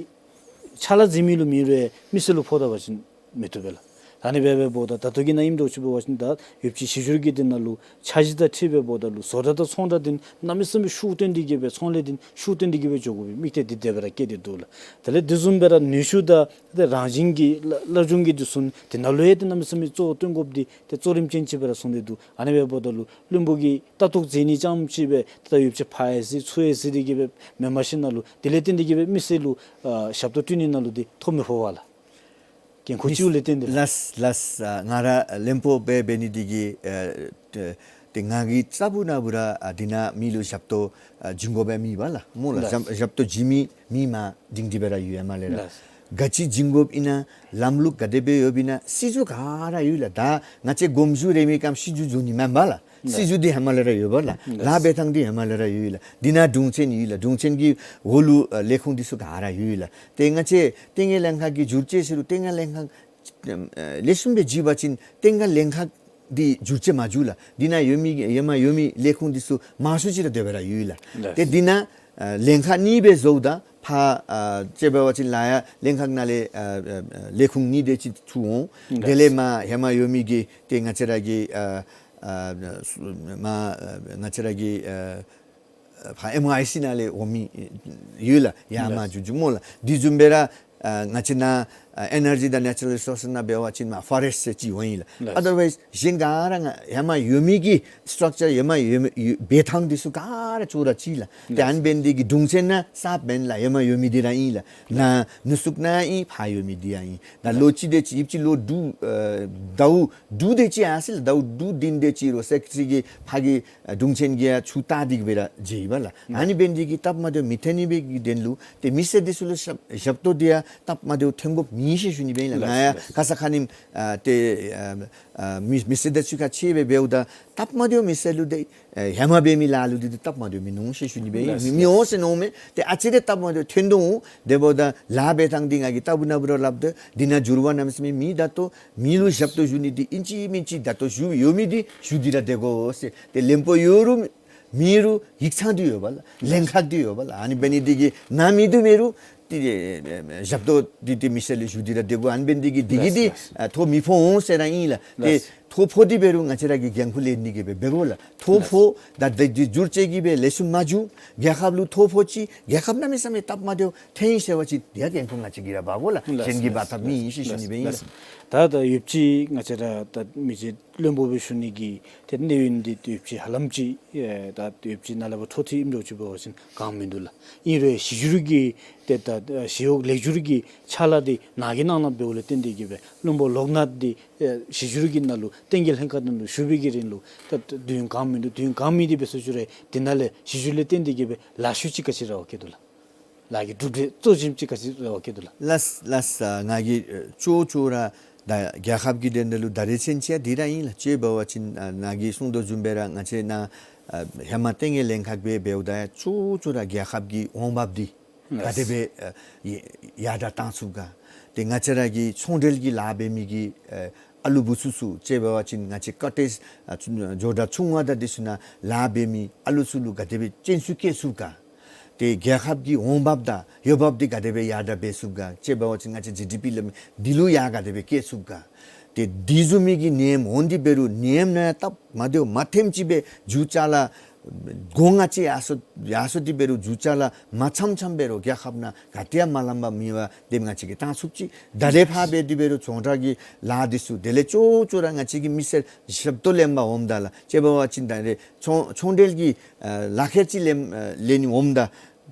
ཕྱག་ལཱ་མཛད་མི་ལུ་མེད་རུང་མི་སེར་ལུ་ཕོག་ད་པ་ཅིན་མི་བཏུབ་པས་ལགས། ཨ་ནི་སྦེ་འབདཝ་ད་ད་ལྟོ་གི་ནང་ཨིནམ་འདྲཝ་ཅིག་འབད་བ་ཅིན་ད་ཡོདཔ་ཅིག་གཞི་བསྒྱུར་གྱི་འདི་ནང་ལུ་འཆར་གཞི་དང་འཁྲིལ་སྦེ་འབདཝ་ད་ལུ་བཟོ་གྲྭ་དང་ཚོང་གྲྭ་འདི་གནམ་མེད་ས་མེད་ཤུགས་བཏོན་ཏེ་གིས་སྦེ་ཚོང་ལས་འདི་ཤུགས་བཏོན་ཏེ་གིས་སྦེ་འགྱོ་དགོ་པའི་དམིགས་གཏད་འདི་དེ་སྦེ་ར་བསྐྱེད་དེ་འདུག་ལགས། དེ་ལས་དེ་བཟུམ་སྦེ་ར་ནུས་ཤུགས་དང་ཏེ་རང་བཞིན་གྱི་སླ་སླ་སྦྱོང་གི་འདི་ཚུ་དེ་ནང་ལུ་ཡང་ཏེ་གནམ་མེད་ས་མེད་གཙོ་བོ་བཏོན་དགོཔ་འདི་ཏེ་གཙོ་རིམ་ཅན་ཅིག་སྦེ་ར་བཟུང་སྟེ་འདུག། ཨ་ནི་སྦེ་འབདཝ་ད་ལུ་བློན་པོ་གིས་ལྟ་རྟོག་མཛད་ནི་རྐྱངམ་ཅིག་སྦེ་ད་ཡོདཔ་ཅིག་ཕར་ཡང་གཟིགས་ཚུར་ཡང་གཟིགས་ཏེ་གིས་སྦེ་མེན་པར་ཞིན་ན་ལུ་དེ་ལས་བརྟེན་ཏེ་གིས་སྦེ་མི་སེར་ལུ་ཨ་ཞབས་ཏོག་སྤྲོད་ནི་ནང་ལུ་འདི་ཐོ་མི་ཕོག་པས་ལགས། འགན་ཁུར་ཅིག་ལས་བརྟེན་ཏེ་ལགས། ལགས་ལགས། ང་ར་བློན་པོ་སྦེ་འབད་ནི་འདི་གིས་ཨ་ཏེ་ཏེ་ང་གིས་རྩ་བ་ནང་འབད་རུང་ཨ་འདི་ནང་མི་ལུ་ཞབས་ཏོག་ཨ་བྱིན་དགོཔ་མེད་པས་ལགས། སྨོ་ལགས། ལགས། ཞབས་ཞབས་ཏོག་བྱིན་མི་མི་མ་འདིང་སྟེ་སྦེ་ར་ཡོད། ཧེ་མ་ལས་ར་ལགས། ག་ཅི་བྱིན་དགོཔ་ཨིན་ན་ལམ་ལུགས་ག་དེ་སྦེ་ཡོདཔ་ཨིན་ན་སྲིད་བྱུས་ག་ར་ཡོད་ལགས། ད་ང་བཅས་དགོངས་ཞུ་རེ་མི་གམ་སྲིད་བྱུས་བཟོ་ནི་མེན་པས་ལགས། ལགས། སྲིད་བྱུས་འདི་ཧེ་མ་ལས་ར་ཡོད་པས་ལགས། ལགས། ལཱ་འབད་ཐངས་འདི་ཧེ་མ་ལས་ར་ཡོད་ལགས། འདི་ནང་དྲུང་ཆེན་ཡོད་ལགས། དྲུང་ཆེན་གྱི་འོག་ལུ་ཨ་ལས་ཁུངས་འདི་ཚུ་ག་ར་ཡོད་ལགས། ཏེ་ང་བཅས་བསྟན་རྒྱས་ལྷན་ཁག་གི་བསྒྱུར་བཅོས་ཟེར་རུང་བསྟན་རྒྱས་ལྷན་ཁག་ཨ་ལེགས་ཤོམ་སྦེ་བྱས་པ་ཅིན་བསྟན་རྒྱས་ལྷན་ཁག་འདི་བསྒྱུར་བཅོས་མ་འགྱོ་ལགས། འདི་ནང་ཡོད་མི་ཧེ་མ་ཡོད་མི་ལས་ཁུངས་འདི་ཚུ་མང་ཤོས་ཅིག་ར་དེ་སྦེ་ར་ཡོད་ལགས། ལགས། ཏེ་འདི་ནང་ཨ་ལྷན་ཁག་གཉིས་སྦེ་བཟོཝ་ད་ཕར་ཨ་དཔྱེ་འབད་བ་ཅིན་ལ་ཡ་ལྷན་ཁག་ནང་ལས་ཨ་ཨ་ཨ་ལས་ཁུངས་གཉིས་དེ་ཅིག་ཚུར་འོང་། ལགས། དེ་ལས་མར་ཧེ་མ་ཡོད་མི་གི་ཏེ་ང་བཅས་ར་གི་ཨ་ཨ་མར་ཨ་ང་བཅས་ར་གི་ཨ་ཕར་ཨེམ་ཨའི་སི་ནང་ལས་འོང་མི་ཡོད་ལགས། ཡར་མར་ལགས། འགྱོ་འགྱོཝ་སྨོ་ལགས། དེ་བཟུམ་སྦེ་ར་ཨ་ང་བཅས་ནཱ་ཨ་ཨེ་ནར་ཇི་དང་ནེ་ཅུ་རཱལ་རི་སོརསི་ནང་འབད་བ་ཅིན་མར་ཕོ་རེསཊ་ཟེར་ཅིག་འོང་ཡི་ལགས། ལགས། ཨ་དར་ཝའིསི་གཞན་ག་ར་ང་ཧེ་མ་ཡོད་མི་གི་སི་ཊྲག་ཅར་ཧེ་མ་ཡོད་མི་ཡོད་འབད་ཐངས་འདི་ཚུ་ག་ར་ཅོག་ར་གཅིག་ལགས། ཏེ་ལགས། ཨ་ནི་འབད་ནི་འདི་གིས་དྲུང་ཆེན་ནང་གསརཔ་མེན་ལགས། ཧེ་མ་ཡོད་མི་འདི་ར་ཨིན་ལགས། ནཱ་ནུ་ཟུག་ནང་ཨིན། ཕར་ཡོད་མི་འདི་ཡང་ཨིན། ད་ལོ་གཅིག་དེ་ཅིག་ཡོདཔ་ཅིག་ལོ་དྲུག་ཨ་ཟླཝ་དྲུག་དེ་ཅིག་ཡར་སོ་ཡི་ལགས། ཟླཝ་དྲུག་བདུན་དེ་ཅིག་རུང་སེཀ་རེ་ཊ་རི་གིས་ཕར་གྱི་ཨ་དྲུང་ཆེན་གྱིས་ཡང་ཚུར་བལྟ་སྟེ་གིས་སྦེ་ར་མཇལ་ཡི་པས་ལགས། ལགས། ཨ་ནི་འབད་ནི་འདི་གིས་སྟབས་མ་བདེཝ་མི་ཐོན་ནི་འབད་གི་དོན་ལུ་ཏེ་མི་སེར་འདི་ཚུ་ལུ་ཞབས་ཞབས་ཏོག་འདི་ཡང་སྟབས་མ་བདེཝ་ཐོན་དགོཔ་མེད་ཟེར་ཞུ་ནི་སྦེ་ཨིན་ལགས། ལགས། ང་ཡང་ལགས། ཁ་ཙ་ཁ་ཉིནམ་ཨ་ཏེ་ཨ་ཨ་མི་མི་སེར་དང་གཅིག་ཁར་ཕྱད་སྦེ་འབདཝ་ད་སྟབས་མ་བདེཝ་མི་སེར་ལུ་ཏེ་ཨེ་ཧེ་མ་འབད་མི་ལཱ་ལུ་འདི་ཏེ་སྟབས་མ་བདེཝ་མིན་འོང་ཟེར་ཞུ་ནི་སྦེ་ཨིན། ལགས། མི་མི་འོང་ཟེར་མནོཝ་མས། ཏེ་ཨ་ཙི་རེ་སྟབས་མ་བདེཝ་ཐོན་དོ་འོང་། དེ་འབདཝ་ད་ལཱ་འབད་ཐངས་འདི་ང་གིས་ལྟ་བུ་ན་བུ་ར་སླབ་དོ། འདི་ནང་འགྱུར་བ་གནམ་མེད་ས་མེད་མེད། ད་ལྟོ་མི་ལུ་ཞབས་ཏོག་ཞུ་ནི་འདི་ཨིན་ཅི་མིན་ཅི་ད་ལྟོ་ཞུ་ཡོད་མི་འདི་ཞུ་སྟེ་ར་སྡོད་དགོ་ཟེར། ཏེ་བློན་པོ་ཡོད་རུང་མེད་རུང་ཡིག་ཚང་འདི་ཡོད་པས་ལགས། ལགས། ལྷན་ཁག་འདི་ཡོད་པས་ལགས། ཨ་ནི་འབད་ནི་འདི་གིས་ནཱ་མེད་དུ་མེད་རུང་ཏེ་ཞབས་ཏོག་འདི་ཏེ་མི་སེར་ལུ་ཞུ་སྟེ་ར་སྡོད་དགོ། ཨ་ནི་འབད་ནི་འདི་གིས་འདི་གིས་ལགས། འདི་ལགས། ཨ་ཐོ་མི་ཕོག་འོང་ཟེར་ར་ཨིན་ལགས། ཏེ་ལགས། ཐོ་ཕོག་སྟེ་འབད་རུང་ང་བཅས་ར་གིས་འགན་ཁུར་ལེན་ནི་གི་སྦེ་འབད་དགོ་ལགས། ཐོ་ལགས། ཕོག་ད་འདི་འདི་བསྒྱུར་བཅོས་ཀྱིས་སྦེ་ལེགས་ཤོམ་མ་འགྱོ། རྒྱལ་ཁབ་ལུ་ཐོ་ཕོག་ཅི། རྒྱལ་ཁབ་གནམ་མེད་ས་མེད་སྟབས་མ་བདེཝ་ཐོན་ཡི་ཟེར་བ་ཅིན་དེ་ཡང་འགན་ཁུར་ང་བཅས་ཀྱིས་ར་འབག་དགོ་ལགས། ལགས། གཞན་གྱིས་འབག་ཐབས་མེད་ཟེར་ཞུ་ནི་སྦེ་ཨིན་ལགས། ལགས། ད་ད་ཡོདཔ་ཅིག་ང་བཅས་ར་ད་མི་རྗེ་བློན་པོ་སྦེ་ཞུ་ནི་གི་ཏེ་གནས་ཡུན་འདི་ཡོདཔ་ཅིག་ཧ་ལམ་ཅིག་ཨེ་ད་ཡོདཔ་ཅིག་ནཱ་ལས་ཕར་འཕྲོ་མཐུད་ཨིནམ་འདྲཝ་ཅིག་འབད་བ་ཅིན་གང་མིན་འདུག་ལགས། ཨིན་རུང་གཞི་བསྒྱུར་གྱི་ཏེ་ད་གཞི་གཡོག་ལེགས་བསྒྱུར་གྱི་ཕྱག་ལཱ་འདི་ནཱ་གིས་གནང་གནངམ་འབདཝ་ལས་བརྟེན་ཏེ་གིས་སྦེ་བློན་པོ་ལོག་ནཱ་འདི་ཨེ་གཞི་བསྒྱུར་གྱི་ནང་ལུ་བསྟན་རྒྱས་ལྷན་ཁག་ནང་ལུ་ཞུགས་པའི་གི་རིང་ལུ་ད་དུས་ཡུན་གང་མིན་འདུག། དུས་ཡུན་གང་མིན་འདི་འབད་ཟེར་ཞུ་རུང་འདི་ནང་ལས་གཞི་བསྒྱུར་ལས་བརྟེན་ཏེ་གིས་སྦེ་ལཱ་ཤུལ་ཅིག་ག་ཅི་ར་བ་བཀལ་འདུག་ལགས། ལཱ་གི་གྲུབ་འབྲས་གཙོ་ཆེན་ཅིག་ག་ཅི་ར་བ་བཀལ་འདུག་ལགས། ལགས་ལགས། ཨ་ང་གིས་ཨ་ཅོག་ཅོག་ར་ད་རྒྱལ་ཁབ་ཀྱི་དོན་དག་ལུ་ད་རེས་ཚུན་ཚོད་འདི་ར་ཨིན་ལགས། དཔྱེ་འབད་བ་ཅིན་ཨ་ནཱ་གིས་གསུང་དོ་བཟུམ་སྦེ་ར་ང་བཅས་ནཱ་ཨ་ཧེ་མ་བསྟན་རྒྱས་ལྷན་ཁག་སྦེ་འབདཝ་ད་ཡང་ཅོག་ཅོག་ར་རྒྱལ་ཁབ་ཀྱི་འོང་འབབ་འདི་ལགས། ག་དེ་སྦེ་ཨ་ཡར་དྲག་བཏང་ཚུགས་ག། ཏེ་ང་བཅས་ར་གི་ཚོང་འབྲེལ་གྱི་ལཱ་འབད་མི་གི་ཨ་ ཨ་ལུ་བུ་ཚུ་ཚུ་ཅེ་འབད་བ་ཅིན་ང་བཅས་ཀ་ཏེ་ཨ་ཚུ་ཇོ་བདག་ཆུང་བ་དང་འདི་ཚུ་ནང་ལཱ་འབད་མི་ཨ་ལུ་ཚུ་ལུ་ག་དེ་སྦེ་ཅན་ཚུ་བསྐྱེད་ཚུགས་ག། ཏེ་རྒྱལ་ཁབ་ཀྱི་འོང་འབབ་དང་འོང་འབབ་འདི་ག་དེ་སྦེ་ཡར་དྲག་འབད་ཚུགས་ག། ཅེ་འབད་བ་ཅིན་ང་བཅས་ཇི་ཌི་པི་ལུ་མི་འདི་ལུ་ཡང་ག་དེ་སྦེ་བསྐྱེད་ཚུགས་ག། ཏེ་འདི་བཟུམ་མའི་གི་ནེམ་འོང་སྟེ་འབད་རུང་ནེམ་ནང་སྟབས་མ་བདེཝ་མ་ཐེམ་ཅིག་སྦེ་མཇུག་བཅར་ལ་སྒོ་ང་བཅས་ཡར་སོ་ཡར་སོ་སྟེ་འབད་རུང་མཇུག་བཅར་ལ་མ་འཆམ་འཆམ་འབད་རུང་རྒྱལ་ཁབ་ནང་ག་ཏེ་ཡང་མ་ལངམ་པར་མི་འབད་དེམ་ང་བཅས་ཀྱིས་བཏང་ཚུགས་ཅི། ད་རེས་ཕར་འབད་དེ་འབད་རུང་ཚོང་ར་གི་ལཱ་འདི་ཚུ་དེ་ལས་ཅོག་ཅོག་ར་ང་བཅས་ཀྱི་མི་སེར་ཞབས་ཏོག་ལེན་པར་འོངམ་ད་ལགས། ཅེ་འབད་བ་ཅིན་ད་རེས་ཚོང་ཚོང་འབྲེལ་གྱི་ཨ་ལག་ཁྱེར་ཅིག་ལེན་ཨ་ལེན་ནི་འོངམ་ད་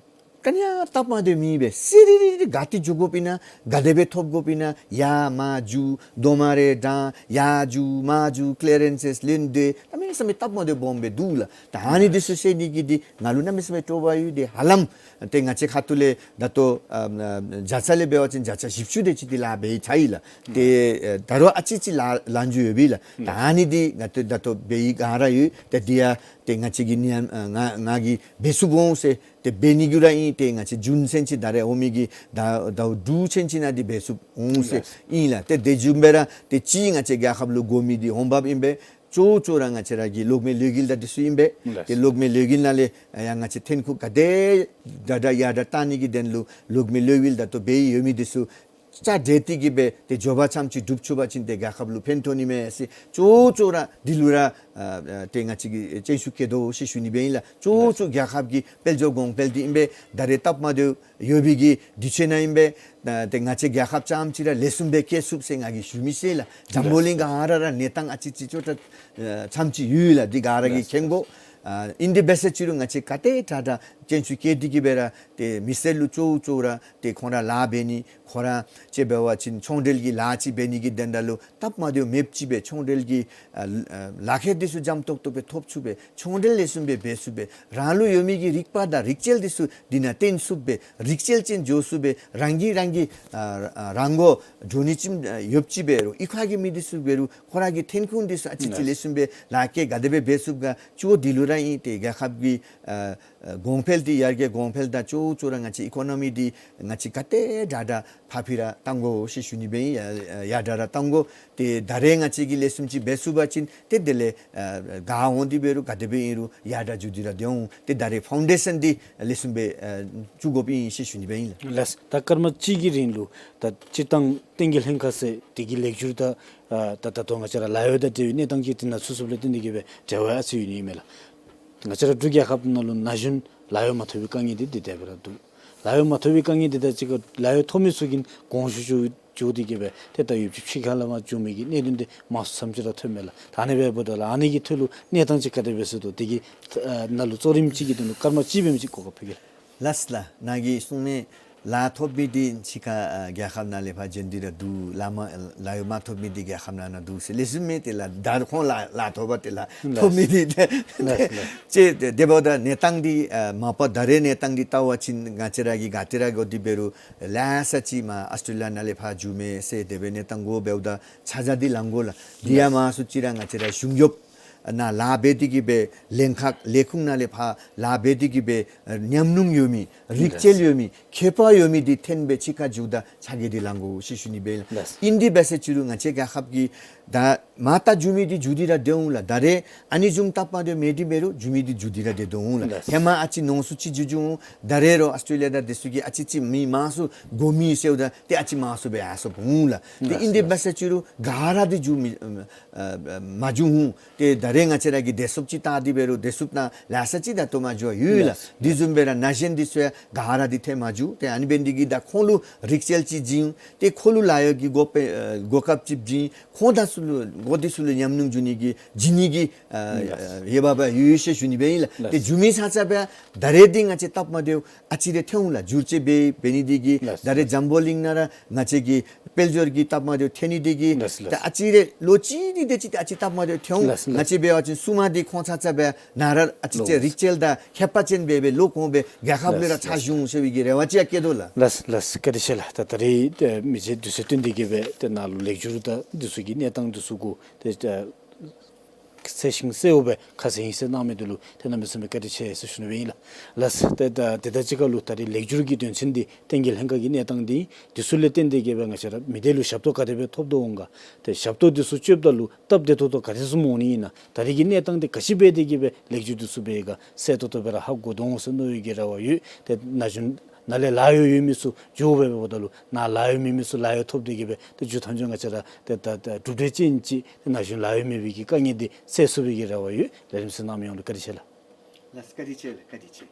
ག་ནི་ཡང་སྟབས་མ་བདེཝ་མེད་པས། ཟེར་རི་རི་རི་ག་ཏེ་འགྱོ་དགོཔ་ཨིན་ན་ག་དེ་སྦེ་ཐོབ་དགོཔ་ཨིན་ན་ཡར་མར་འགྱོ་དོ་མ་རེ་དྲང་ཡར་འགྱོ་མར་འགྱོ་ཀི་ལི་ཡ་རེནསི་ལེན་ཏེ་གནམ་མེད་ས་མེད་སྟབས་མ་བདེཝ་སྦོམ་སྦེ་འདུག་ལགས། ད་ཨ་ནི་འདི་ཚུ་སེལ་ནི་གི་འདི་ང་ལུ་གནམ་མེད་ས་མེད་སྤྲོ་བ་ཡོད། ཏེ་ཧ་ལམ་ཏེ་ང་བཅས་ཁ་ཐུག་ལས་ད་ལྟོ་ཨ་ཨ་བརྒྱ་ཆ་ལས་འབད་བ་ཅིན་བརྒྱ་ཆ་བཞི་བཅུ་དེ་ཅིག་འདི་ལཱ་འབད་ཚར་ཡི་ལགས། ཏེ་ཨ་ད་རུང་ཨ་ཙི་ཙི་ལཱ་ལཱ་འགྱོ་ཡོད་པས་ལགས། ད་ཨ་ནི་འདི་ང་ཏེ་ད་ལྟོ་འབད་ཡི་ག་ར་ཡོད། ཏེ་འདི་ཡང་ཏེ་ང་བཅས་ཀྱིས་ནི་ཨ་ང་ང་གིས་འབད་ཚུགས་འོང་ཟེར་ཏེ་འབད་ནི་གུ་ར་ཨིན། ཏེ་ང་བཅས་རྒྱུན་སྲིང་ཅིག་ད་རེས་འོང་མི་གི་ཟླཝ་ཟླཝ་དྲུག་ཚུན་ཚོད་ནང་འདི་འབད་ཚུགསཔ་འོང་ཟེར་ཨིན་ལགས། ཏེ་དེ་བཟུམ་སྦེ་ར་ཏེ་གཅིག་ང་བཅས་རྒྱལ་ཁབ་ལུ་དགོ་མི་འདི་འོང་འབབ་ཨིན་པས། ཅོག་ཅོག་ར་ང་བཅས་ར་གི་གློག་མེ་གློག་ཀིལ་དང་འདི་ཚུ་ཨིན་པས། ཏེ་གློག་མེ་གློག་ཀིལ་ནང་ལས་ཡང་ང་བཅས་ཐོན་ཁུངས་ག་དེ་དྲག་དྲག་ཡར་དྲག་བཏང་ནི་གི་དོན་ལུ་གློག་མེ་གློག་ཀིལ་ད་ལྟོ་འབད་ཡོད་མི་འདི་ཚུ་རྩ་འགྲེལ་ཏེ་གི་སྦེ་ཏེ་མགྱོགས་པ་ཙམ་ཅིག་གྲུབ་ཚུགས་པ་ཅིན་ཏེ་རྒྱལ་ཁབ་ལུ་ཕན་ཐོགས་ནི་མས་ཟེར་ཅོག་ཅོག་ར་འདི་ལུ་ར་ཨ་ཨ་ཏེ་ང་བཅས་ཀྱིས་ཅན་ཚུ་བསྐྱེད་དོ་ཟེར་ཞུ་ནི་སྦེ་ཨིན་ལགས། ཅོག་ཅོག་རྒྱལ་ཁབ་ཀྱི་དཔལ་འབྱོར་གོང་འཕེལ་འདི་ཨིན་པས། ད་རེས་སྟབས་མ་བདེཝ་ཡོད་པའི་གི་དུས་ཚོད་ནང་ཨིན་པས། ཨ་ཏེ་ང་བཅས་རྒྱལ་ཁབ་རྐྱངམ་ཅིག་ར་ལེགས་ཤོམ་སྦེ་བསྐྱེད་ཚུགས་ཟེར་ང་གིས་ཞུ་མི་ཤེས་ལགས། འཛམ་བུ་གླིང་ག་ར་ར་གནས་སྟངས་ཨ་ཙི་ཙི་ཅོག་ཏ་ཨ་ཙམ་ཅིག་ཡོད་ལགས། འདི་ག་ར་གིས་མཁྱེན་དགོ། ཨ་ཨིན་དེ་འབད་ས་ཅིག་རུང་ང་བཅས་ག་དེ་དྲག་དྲག་ཅན་ཚུ་བསྐྱེད་དེ་གི་སྦེ་ར་ཏེ་མི་སེར་ལུ་ཅོག་ཅོག་ར་ཏེ་ཁོང་ར་ལཱ་འབད་ནི་ཁོང་ར་ཅིག་འབད་བ་ཅིན་ཚོང་འབྲེལ་གྱི་ལཱ་ཅིག་འབད་ནི་གི་དོན་དག་ལུ་སྟབས་མ་བདེཝ་མེདཔ་ཅིག་སྦེ་ཚོང་འབྲེལ་གྱི་ཨ་ཨ་ལག་ཁྱེར་འདི་ཚུ་འཇམ་ཏོག་ཏོ་སྦེ་ཐོབ་ཚུགས་པས། ཚོང་འབྲེལ་ལེགས་ཤོམ་སྦེ་འབད་ཚུགས་པས། རང་ལུ་ཡོད་མི་གི་རིག་པ་དང་རིག་རྩལ་འདི་ཚུ་འདི་ནང་བཏོན་ཚུགས་པས། རིག་རྩལ་ཅན་འགྱོ་ཚུགས་པས། རང་གིས་རང་གི་ཨ་ཨ་རང་མགོ་འགྲོ་ནི་ཅིག་ཨ་ཡོདཔ་ཅིག་འབད་རུང་གཡུས་ཁ་གི་མི་འདི་ཚུ་འབད་རུང་ཁོང་ར་གི་ཐོན་ཁུངས་འདི་ཚུ་ཨ་ཙི་ཅིག་ལེགས་ཤོམ་སྦེ་ལཱ་བཀལ་ག་དེ་སྦེ་འབད་ཚུགས་ག་ཅོག་འདི་ལུ་ར་ཨིན། ཏེ་རྒྱལ་ཁབ་ཀྱི་ཨ་ཨ་གོང་འཕེལ་འདི་ཡར་རྒྱས་གོང་འཕེལ་དང་ཅོག་ཅོག་ར་ང་བཅས་ཨི་ཀོ་ནོ་མི་འདི་ང་བཅས་ག་དེ་དྲག་དྲག་ཕར་ཕྱི་ར་བཏང་དགོ་ཟེར་ཞུ་ནི་སྦེ་ཨིན། ཡར་ཡར་དྲག་ར་བཏང་དགོ། ཏེ་ད་རེས་ང་བཅས་ཀྱིས་ལེགས་ཤོམ་ཅིག་འབད་ཚུགས་པ་ཅིན་ཏེ་དེ་ལས་ཨ་ག་འོང་སྟེ་འབད་རུང་ག་དེ་སྦེ་ཨིན་རུང་ཡར་དྲག་འགྱོ་སྟེ་ར་སྡོད་འོང་། ཏེ་ད་རེས་ཕའུན་ཌེ་ཤཱན་འདི་ལེགས་ཤོམ་སྦེ་ཨ་བཙུགས་དགོཔ་ཨིན་ཟེར་ཞུ་ནི་སྦེ་ཨིན་ལགས། ལགས། ད་སྐར་མ་གཅིག་གི་རིང་ལུ་ད་སྤྱིར་བཏང་བསྟན་རྒྱས་ལྷན་ཁག་ཟེར་དེ་གི་ལེགས་སྒྱུར་དང་ཨ་ད་ད་ལྟོ་ང་བཅས་ར་ལཱ་གཡོག་དང་འབྲེལ་བའི་གནས་སྟངས་ཀྱི་དེ་ནང་ཚུད་ཚུདཔ་ལས་བརྟེན་ཏེ་གི་སྦེ་འབྲེལ་བ་ཨ་ཙི་ཡོད་ནི་ཨིན་མས་ལགས། ང་བཅས་ར་འབྲུག་རྒྱལ་ཁབ་ནང་ལུ་ན་གཞོན་ལཱ་གཡོག་མ་ཐོབ་པའི་དཀའ་ངལ་འདི་དེ་དེ་སྦེ་ར་འདུག། ལཱ་གཡོག་མ་ཐོབ་པའི་དཀའ་ངལ་འདི་དང་གཅིག་ཁར་ལཱ་གཡོག་ཐོབ་མི་ཚུ་གིས་གོང་ཞུ་ཞུ་བཅུག་སྟེ་གི་སྦེ་ཏེ་ད་ཡོདཔ་ཅིག་ཕྱི་ཁ་ལས་མར་འགྱོ་མི་གི་གནད་དོན་འདི་མང་སུ་ཙམ་ཅིག་ར་ཐོནམ་མས་ལགས། ད་ཨ་ནི་འབདཝ་ད་ལགས་ཨ་ནི་གི་ཐོག་ལུ་གནས་སྟངས་ཅིག་ག་དེ་སྦེ་སོང་དོ། དེ་གི་ཨ་ནང་ལུ་གཙོ་རིམ་ཅིག་གི་དོན་ལུ་སྐར་མ་གཅིག་འབད་མི་ཅིག་གོ་སྐབས་ཕུལ་གེ་ལགས། ལགས་ལགས། ནཱ་གིས་གསུངས་མི་ལཱ་ཐོབ་མི་འདི་ཕྱི་ཁ་ཨ་རྒྱལ་ཁབ་ནང་ལས་ཕར་བྱོན་ཏེ་ར་འདུག། ལཱ་མ་ལཱ་གཡོག་མ་ཐོབ་མི་འདི་རྒྱལ་ཁབ་ནང་ན་འདུག་ཟེར་ལེགས་ཤོམ་མས། ཏེ་ལགས་ད་ཁོང་ལཱ་ལཱ་ཐོབ་པ་ཏེ་ལཱ་ཐོབ་མི་འདི་ཏེ་ལགས་ལགས། ཅེས་དེ་འབདཝ་ད་གནས་སྟངས་འདི་ཨ་མ་པ་ད་རེས་གནས་སྟངས་འདི་བལྟ་བ་ཅིན་ང་བཅས་ར་གིས་ག་ཏེ་ར་འགྱོ་སྟེ་འབད་རུང་ལེ་ཤ་ཅིག་མར་ཨཱོས་ཊྲེ་ལི་ཡ་ནང་ལས་ཕར་འགྱོ་མས་ཟེར་དེ་སྦེ་གནས་སྟངས་གོ་འབདཝ་ད་ཆ་བཞག་འདི་ལང་དགོ་ལགས། འདི་ཡང་མང་སུ་ཅིག་ར་ང་བཅས་ར་གཞུང་གཡོགཔ་ནང་ལཱ་འབད་དེ་གི་སྦེ་ལྷན་ཁག་ལས་ཁུངས་ནང་ལས་ཕར་ལཱ་འབད་དེ་གི་སྦེ་ཨ་ཉམས་མྱོང་ཡོད་མི་རིག་རྩལ་ཡོད་མི་མཁས་པ་ཡོད་མི་འདི་འཐོན་སྦེ་ཕྱི་ཁར་འགྱོཝ་ད་ཆ་བཞག་འདི་ལང་དགོ་ཟེར་ཞུ་ནི་སྦེ་ཨིན་ལགས། ཨིན་དེ་འབད་ས་ཅིག་རུང་ང་བཅས་རྒྱལ་ཁབ་ཀྱི་ད་མར་ད་འགྱོ་མི་འདི་འགྱོ་སྟེ་ར་སྡོད་འོང་ལགས། ད་རེས་ཨ་ནི་བཟུམ་སྟབས་མ་བདེཝ་མེད་དེ་འབད་རུང་འགྱོ་མི་འདི་འགྱོ་སྟེ་ར་སྡོད་འོང་ལགས། ལགས། ཧེ་མ་ཨ་ཙི་ཉུང་སུ་ཅིག་འགྱོ་འགྱོ་འོང་། ད་རེས་རོགས་ཨཱོས་ཊྲེ་ལི་ཡ་དང་དེ་ཚུ་གིས་ཨ་ཙི་ཅིག་མི་མང་སུ་དགོ་མི་ཟེརཝ་ད་ཏེ་ཨ་ཙི་མང་སུ་སྦེ་ཡར་སོང་འོང་ལགས། ཏེ་ལགས་ཨིན་དེ་ལགས། འབད་ས་ཅིག་རུང་ག་ར་འདི་འགྱོ་མི་ཨ་ཨ་མ་འགྱོ་འོང་། ཏེ་ད་རེས་ང་བཅས་ར་གི་བདེ་སྲུངཔ་ཅིག་བལྟ་སྟེ་འབད་རུང་བདེ་སྲུངཔ་ནང་ལེ་ཤ་ཅིག་ད་ལྟོ་མར་འགྱོ་ཡོད་ལགས། ལགས། དེ་བཟུམ་སྦེ་ར་ན་གཞོན་འདི་ཚུ་ཡང་ག་ར་འདི་འཐོན་མ་འགྱོ། ཏེ་ཨ་ནི་འབད་ནི་འདི་གིས་ད་ཁོང་ལུ་རིག་རྩལ་ཅིག་བྱིན། ཏེ་ཁོང་ལུ་ལཱ་གཡོག་གི་གོ་སྐབས་ཨ་གོ་སྐབས་ཅིག་བྱིན། ཁོང་དང་ཚུ་ལུ་འགོ་འདི་ཚུ་ལུ་ཉམས་མྱོང་བྱིན་ནི་གི་བྱིན་ནི་གི་ཨ་ལགས། ཨ་འོས་འབབ་ཡོད་ཟེར་ཞུ་ནི་སྦེ་ཨིན་ལགས། ལགས། ཏེ་འགྱོ་མི་ཚར་ཚར་སྦེ་ད་རེས་འདི་ང་བཅས་སྟབས་མ་བདེཝ་ཨ་ཙི་རེ་འཐོན་འོང་ལགས། འགྱུར་བཅོས་འབད་འབད་ནི་འདི་གིས་ལགས། ད་རེས་འཛམ་བུ་གླིང་ནང་ར་ང་བཅས་ཀྱི་དཔལ་འབྱོར་གྱི་སྟབས་མ་བདེཝ་འཐོན་ནི་འདི་གིས་ལགས། ད་ལགས། ཨ་ཙི་རེ་ལོ་གཅིག་གཉིས་དེ་ཅིག་ཏེ་ཨ་ཙི་སྟབས་མ་བདེཝ་འཐོན་འོང་། ལགས། ལགས། ང་བཅས་འབད་བ་ཅིན་སྲུང་མ་འདི་ཁོང་ཚར་ཚར་སྦེ་ནཱ་ར་ཨ་ཙི་ཅིག་ལོ་རིག་རྩལ་དང་མཁས་པ་ཅན་སྦེ་སྦེ་ལོག་འོང་སྦེ་རྒྱལ་ཁབ་ལས་ར་ལགས། ཕྱག་ཞུ་འོང་ཟེར་བའི་གི་རེ་བ་ཅིག་ཡང་བསྐྱེད་དོ་ལགས། ལགས་ལགས། བཀའ་དྲིན་ཆེ་ལགས། ད་ད་རེས་ཨེ་མི་ཚེ་དུས་ཚོད་བཏོན་ཏེ་གི་སྦེ་ཏེ་ནཱ་ལུ་ལེགས་སྒྱུར་དང་འདི་ཚུ་གི་གནས་སྟངས་འདི་ཚུ་གུ་ཏེ་ཨེ་ གསལ་ཤིང་གསལཝ་སྦེ་ཁ་གསལ་ཨིན་ཟེར་གནང་མི་འདི་ལུ་ཏེ་གནམ་མེད་ས་མེད་བཀའ་དྲིན་ཆེ་ཟེར་ཞུ་ནི་སྦེ་ཨིན་ལགས། ལགས་སོ། ཏེ་ད་དེ་དང་གཅིག་ཁར་ལུ་ད་རིས་ལེགས་སྒྱུར་གྱི་དོན་ཚན་འདི་བསྟན་རྒྱས་ལྷན་ཁག་གི་གནས་སྟངས་འདི་འདི་ཚུ་ལས་བརྟེན་ཏེ་གི་སྦེ་ང་བཅས་ར་མི་སྡེ་ལུ་ཞབས་ཏོག་ག་དེ་སྦེ་ཐོབ་དོ་འོང་ག། ཏེ་ཞབས་ཏོག་འདི་ཚུ་སྤྱོདཔ་ད་ལུ་སྟབས་བདེ་ཏོག་ཏོ་ག་དེ་ཚུ་འོང་ནི་ཨིན་ན། ད་རིས་ཀྱི་གནས་སྟངས་འདི་ག་ཅི་འབད་དེ་གི་སྦེ་ལེགས་སྒྱུར་འདི་ཚུ་འབད་ག་གསལ་ཏོག་ཏོ་སྦེ་ར་ཧ་གོ་དོ་འོང་ཟེར་མནོ་བའི་གི་རེ་བ་ཡོད། ཏེ་ན་གཞོན་ནཱ་ལས་ལཱ་གཡོག་ཡོད་མི་ཚུ་འགྱོ་སྦེ་འབདཝ་ད་ལུ་ནཱ་ལཱ་གཡོག་མེད་མི་ཚུ་ལཱ་གཡོག་ཐོབ་སྟེ་གི་སྦེ་ཏེ་མཇུག་མཐའ་མཇུག་ང་བཅས་ར་ཏེ་ད་ད་གྲུབ་འབྲས་ཅན་ཅིག་ཏེ་ན་གཞོན་ལཱ་གཡོག་མེད་པའི་གི་དཀའ་ངལ་འདི་སེལ་ཚུགས་པའི་གི་རེ་བ་ཡོད། ལས་རིམ་གཟིགས་གནང་མི་ཡོངས་ལུ་བཀའ་དྲིན་ཆེ་ལགས། ལགས་སོ། བཀའ་དྲིན་ཆེ་ལགས། བཀའ་དྲིན་ཆེ།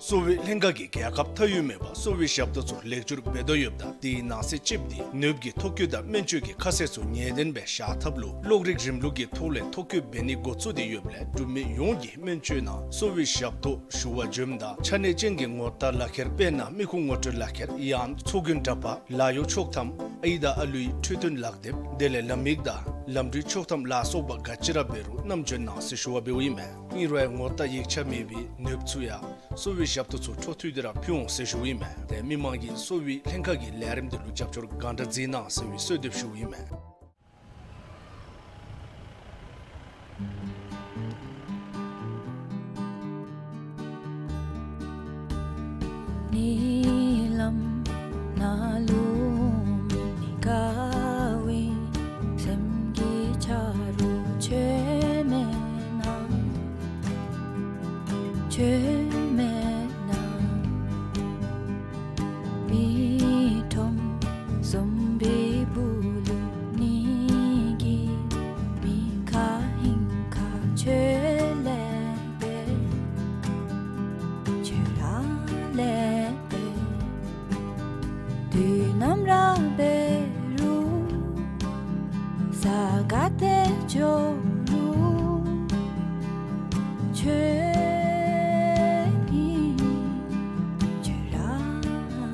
གསོ་བའི་ལྷན་ཁག་གིས་རྒྱལ་ཁབ་མཐའ་དབུས་མེད་པར་གསོ་བའི་ཞབས་ཏོག་ཚུ་ལེགས་སྒྱུར་འབད་དོ་ཡོདཔ་ད་དེའི་ནང་གསེས་གཅིག་འདི་ནདཔ་གི་ཐོ་བཀོད་དང་སྨན་བཅོས་ཀྱི་ཁ་གསལ་ཚུ་ངེས་བདེན་སྦེ་བཞག་ཐབས་ལུ་གློག་རིག་རིམ་ལུགས་ཀྱི་ཐོག་ལས་ཐོ་བཀོད་འབད་ནི་འགོ་བཙུགས་ཏེ་ཡོདཔ་ལས་འབྲུག་མི་ཡོངས་ཀྱིས་སྨན་བཅོས་ནང་གསོ་བའི་ཞབས་ཏོག་ཞུ་བར་འབྱོནམ་ད་ཆ་གནས་ཅན་གྱི་ངོ་རྟགས་ལག་ཁྱེར་དཔེར་ན་མི་ཁུངས་ངོ་སྤྲོད་ལག་ཁྱེར་ཡང་ཚོགས་རྒྱན་འདྲ་པར་ལཱ་གཡོག་ཆོག་ཐམ་ཨའི་དང་ཨ་ལུའི་འཕྲོད་བསྟེན་ལག་དེབ་དེ་ལས་ལམ་ཡིག་དང་ལམ་འགྲུལ་ཆོག་ཐམ་ལ་སོགས་པ་ག་ཅི་ར་འབད་རུང་བསྣམས་འབྱོན་གནང་ཟེར་ཞུ་བ་འབདཝ་ཨིན་མས། ཨིན་རུང་ཡང་ངོ་རྟགས་ཡིག་ཆ་མེད་པའི་ནདཔ་ཚུ་ཡང་གསོ་བའི་ཞབས་ཏོག་ཚུ་འཕྲོ་མཐུད་དེ་ར་ཕུལ་འོང་ཟེར་ཞུཝ་ཨིན་མས། ཏེ་མི་མང་གིས་གསོ་བའི་ལྷན་ཁག་གི་ལས་རིམ་འདི་ལུ་རྒྱབ་སྐྱོར་གང་དྲག་མཛད་གནང་ཟེར་བའི་གསོལ་འདེབས་ཞུཝ་ཨིན་མས། ཉིན་ལམ་ནང་ལུ་མི་དགའ་བའི་སེམས་ཀྱི་ཆ་རོགས་ཁྱོད་མེད་ན། ཁྱོད་མེད་ན། མི་ཁྲོམ་གསུམ་པའི་སྦུག་ལུ་ནི་གི་མི་ཁ་ཧིང་ཁ་ཁྱོད་ལས་འབད། ཁྱོད་ར་ལས་འབད། དུས་ནམ་ར་འབད་རུང་ས་ག་ཏེ་འགྱོ་རུང་ཁྱོད་ཨིན། ཁྱོད་ར་ཨིན།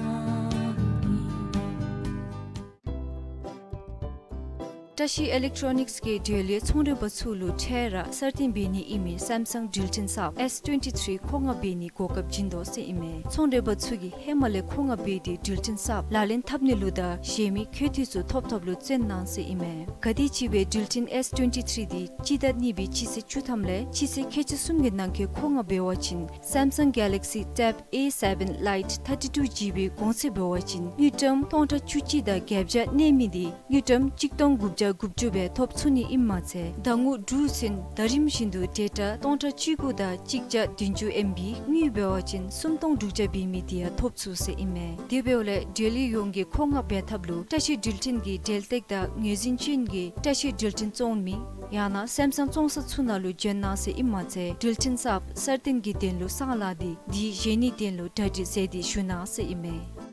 བཀྲ་ཤིས་ཨི་ལེག་ཊོ་ནིགསི་གིས་འབྲེལ་ཡོད་ཚོང་ར་པ་ཚུ་ལུ་འཕྲལ་ར་གསར་བཏོན་འབད་ནི་ཨིན་མི་སེམ་སང་འགྲུལ་འཕྲིན་གསརཔ་ཨེས་ཊུ་ཝེན་ཊི་ཐི་རི་མཁོ་མངགས་འབད་ནི་གོ་སྐབས་བྱིན་དོ་ཟེར་ཨིན་མས། ཚོང་ར་པ་ཚུ་གིས་ཧེ་མ་ལས་མཁོ་མངགས་འབད་དེ་འགྲུལ་འཕྲིན་གསརཔ་ལག་ལེན་འཐབ་ནི་ལུ་དང་གཞན་མི་འཁོད་འཐུས་ཚུ་ཐོབ་ཐོབ་ལུ་བརྩོན་གནང་ཟེར་ཨིན་མས། ག་དེམ་ཅིག་སྦེ་འགྲུལ་འཕྲིན་ཨེས་ཊུ་ཝེན་ཊི་ཐི་རི་འདི་སྤྱི་ཟླ་གཉིས་པའི་སྤྱི་ཚེས་བཅུ་ཐམ་ལས་སྤྱི་ཚེས་ཁལ་གཅིག་གསུམ་གྱི་ནང་འཁོད་མཁོ་མངགས་འབད་བ་ཅིན་སེམ་སང་གེ་ལེག་སི་ཊེབ་ཨེ་སེ་བེན་ལའིཊ་ཐར་ཊི་ཊུ་ཇི་བི་གོང་ཚད་འབད་བ་ཅིན་དངུལ་ཀྲམ་སྟོང་ཕྲག་བཅུ་གཅིག་དང་བརྒྱད་བརྒྱ་གནས་མི་འདི་དངུལ་ཀྲམ་གཅིག་སྟོང་དགུ་བརྒྱ་དགུ་བཅུ་སྦེ་ཐོབ་ཚུགས་ནི་ཨིནམ་མ་ཚད་ཟླ་ངོ་དྲུག་ཚུན་ཟླ་རིམ་བཞིན་དུ་ཌེ་ཊ་སྟོང་ཕྲག་བཅུ་དགུ་དང་གཅིག་བརྒྱ་བདུན་ཅུ་ཨེམ་བི་དངུལ་འབད་བ་ཅིན་སུམ་སྟོང་དྲུག་བརྒྱ་འབད་མི་འདི་ཡང་ཐོབ་ཚུགས་ཟེར་ཨིན་མས། དེ་འབདཝ་ལས་འབྲེལ་ཡོད་ཡོངས་ཀྱིས་མཁོ་མངགས་འབད་ཐབས་ལུ་བཀྲ་ཤིས་འགྲུལ་འཕྲིན་གྱི་འབྲེལ་སྟེགས་དང་ངོས་འཛིན་ཅན་གྱི་བཀྲ་ཤིས་འགྲུལ་འཕྲིན་བཙོང་མི་ཡང་ན་སེམ་སང་བཙོང་ས་ཚུ་ནང་ལུ་འབྱོན་གནང་ཟེར་ཨིན་མ་ཚད་འགྲུལ་འཕྲིན་གསརཔ་གསར་བཏོན་གྱི་དོན་ལུ་གསང་ལག་འདི་འདི་བཞེས་ནིའི་དོན་ལུ་གྲ་སྒྲིག་མཛད་དེ་བཞུགས་གནང་ཟེར་ཨིན་མས།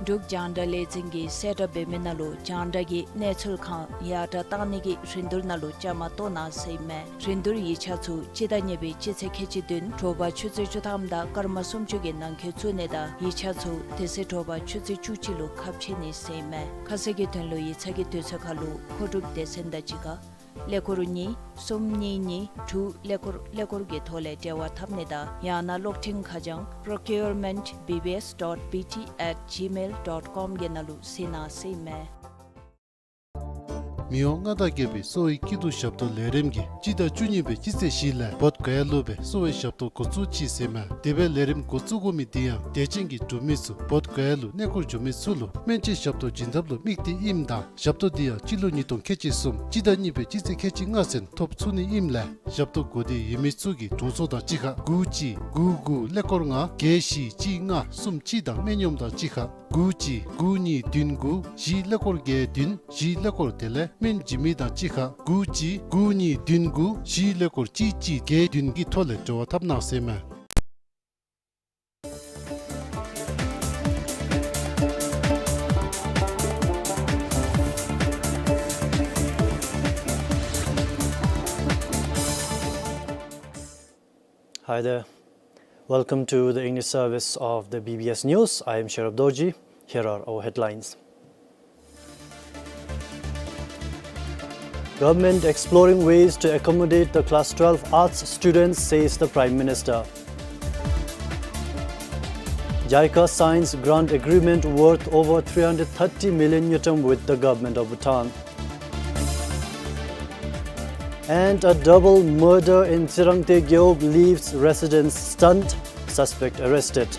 འབྲུག་རྒྱང་བསྒྲགས་ལས་འཛིན་གྱིས་གསལ་བསྒྲགས་འབད་མི་ནང་ལུ་རྒྱང་བསྒྲགས་ཀྱི་གནས་ཚུལ་གང་ཡར་དྲག་གཏང་ནི་གི་རིན་བསྡུར་ནང་ལུ་བཅའ་མར་གཏོགས་གནང་ཟེར་ཨིན་མས། རིན་བསྡུར་ཡིག་ཆ་ཚུ་སྤྱི་ཟླ་གཉིས་པའི་སྤྱི་ཚེས་ཁལ་གཅིག་བདུན་དྲོ་པ་ཆུ་ཚོད་བཅུ་ཐམ་དང་སྐར་མ་སུམ་ཅུ་གི་ནང་འཁོད་བཙུགས་ནི་དང་ཡིག་ཆ་ཚུ་དེ་ཚེ་དྲོ་པ་ཆུ་ཚོད་བཅུ་གཅིག་ལུ་ཁ་ཕྱེ་ནི་ཟེར་ཨིན་མས། ཁ་གསལ་གྱི་དོན་ལུ་ཡིག་ཚང་གི་དུས་ཚོད་ཁར་ལུ་མཁོ་སྒྲུབ་སྡེ་ཚན་དང་གཅིག་ཁར་ཀླད་ཀོར་གཉིས་གསུམ་གཉིས་གཉིས་དྲུག་ཀླད་ཀོར་ཀླད་ཀོར་གྱི་ཐོག་ལས་འབྲེལ་བ་འཐབ་ནི་དང་ཡང་ན་གློག་འཕྲིན་ཁ་བྱང་procurement B B S dot B T at gmail dot com གི་ནང་ལུ་གཟིགས་གནང་ཟེར་ཨིན་མས། མི་དབང་མངའ་བདག་རྒྱལ་པོའི་གསོ་བའི་སྐྱིད་སྡུག་ཞབས་ཏོག་ལས་རིམ་གྱིས་སྤྱི་ཟླ་བཅུ་གཉིས་པའི་སྤྱི་ཚེས་བཞི་ལས་བོདྷ་ག་ཡ་ལུ་སྦེ་གསོ་བའི་ཞབས་ཏོག་འགོ་བཙུགས་ཅི་ཟེར་ཨིན་མས། དེ་སྦེ་ལས་རིམ་འགོ་བཙུགས་དགོ་མི་འདི་ཡང་དད་ཅན་གྱི་འབྲུག་མི་ཚུ་བོདྷ་ག་ཡ་ལུ་གནས་སྐོར་འགྱོ་མི་ཚུ་ལུ་སྨན་བཅོས་ཞབས་ཏོག་བྱིན་ཐབས་ལུ་དམིགས་ཏེ་ཨིནམ་ད་ཞབས་ཏོག་འདི་ཡང་སྤྱི་ལོ་ཉིས་སྟོང་ཁལ་གཅིག་གསུམ་སྤྱི་ཟླ་གཉིས་པའི་སྤྱི་ཚེས་ཁལ་གཅིག་ལྔ་ཚུན་ཐོབ་ཚུགས་ནི་ཨིནམ་ལས་ཞབས་ཏོག་དགོས་འདོད་ཡོད་མི་ཚུ་གིས་དྲུང་འཚོ་དང་གཅིག་ཁར་དགུ་གཅིག་དགུ་དགུ་ཀླད་ཀོར་ལྔ་བརྒྱད་བཞི་གཅིག་ལྔ་གསུམ་གཅིག་དང་སྨན་གཡོགམ་དང་གཅིག་ཁར་དགུ་གཅིག་དགུ་གཉིས་བདུན་དགུ་བཞི་ཀླད་ཀོར་བརྒྱད་བདུན་བཞི་ཀླད་ཀོར་དེ་ལས་སྨན་བྱིན་མི་དང་གཅིག་ཁར་དགུ་གཅིག་དགུ་གཉིས་བདུན་དགུ་བཞི་ཀླད་ཀོར་གཅིག་གཅིག་བརྒྱད་བདུན་གྱི་ཐོག་ལས་འབྲེལ་བ་འཐབ་གནང་ཟེར་ཨིན་མས། Hi there. Welcome to the English service of the B B S News. I am Sherab Dorji. Here are our headlines. Government exploring ways to accommodate the class twelve arts students, says the Prime Minister. JICA signs grant agreement worth over three hundred thirty million ngultrum with the government of Bhutan. And a double murder in Tshilangte Gewog leaves residents stunned, suspect arrested.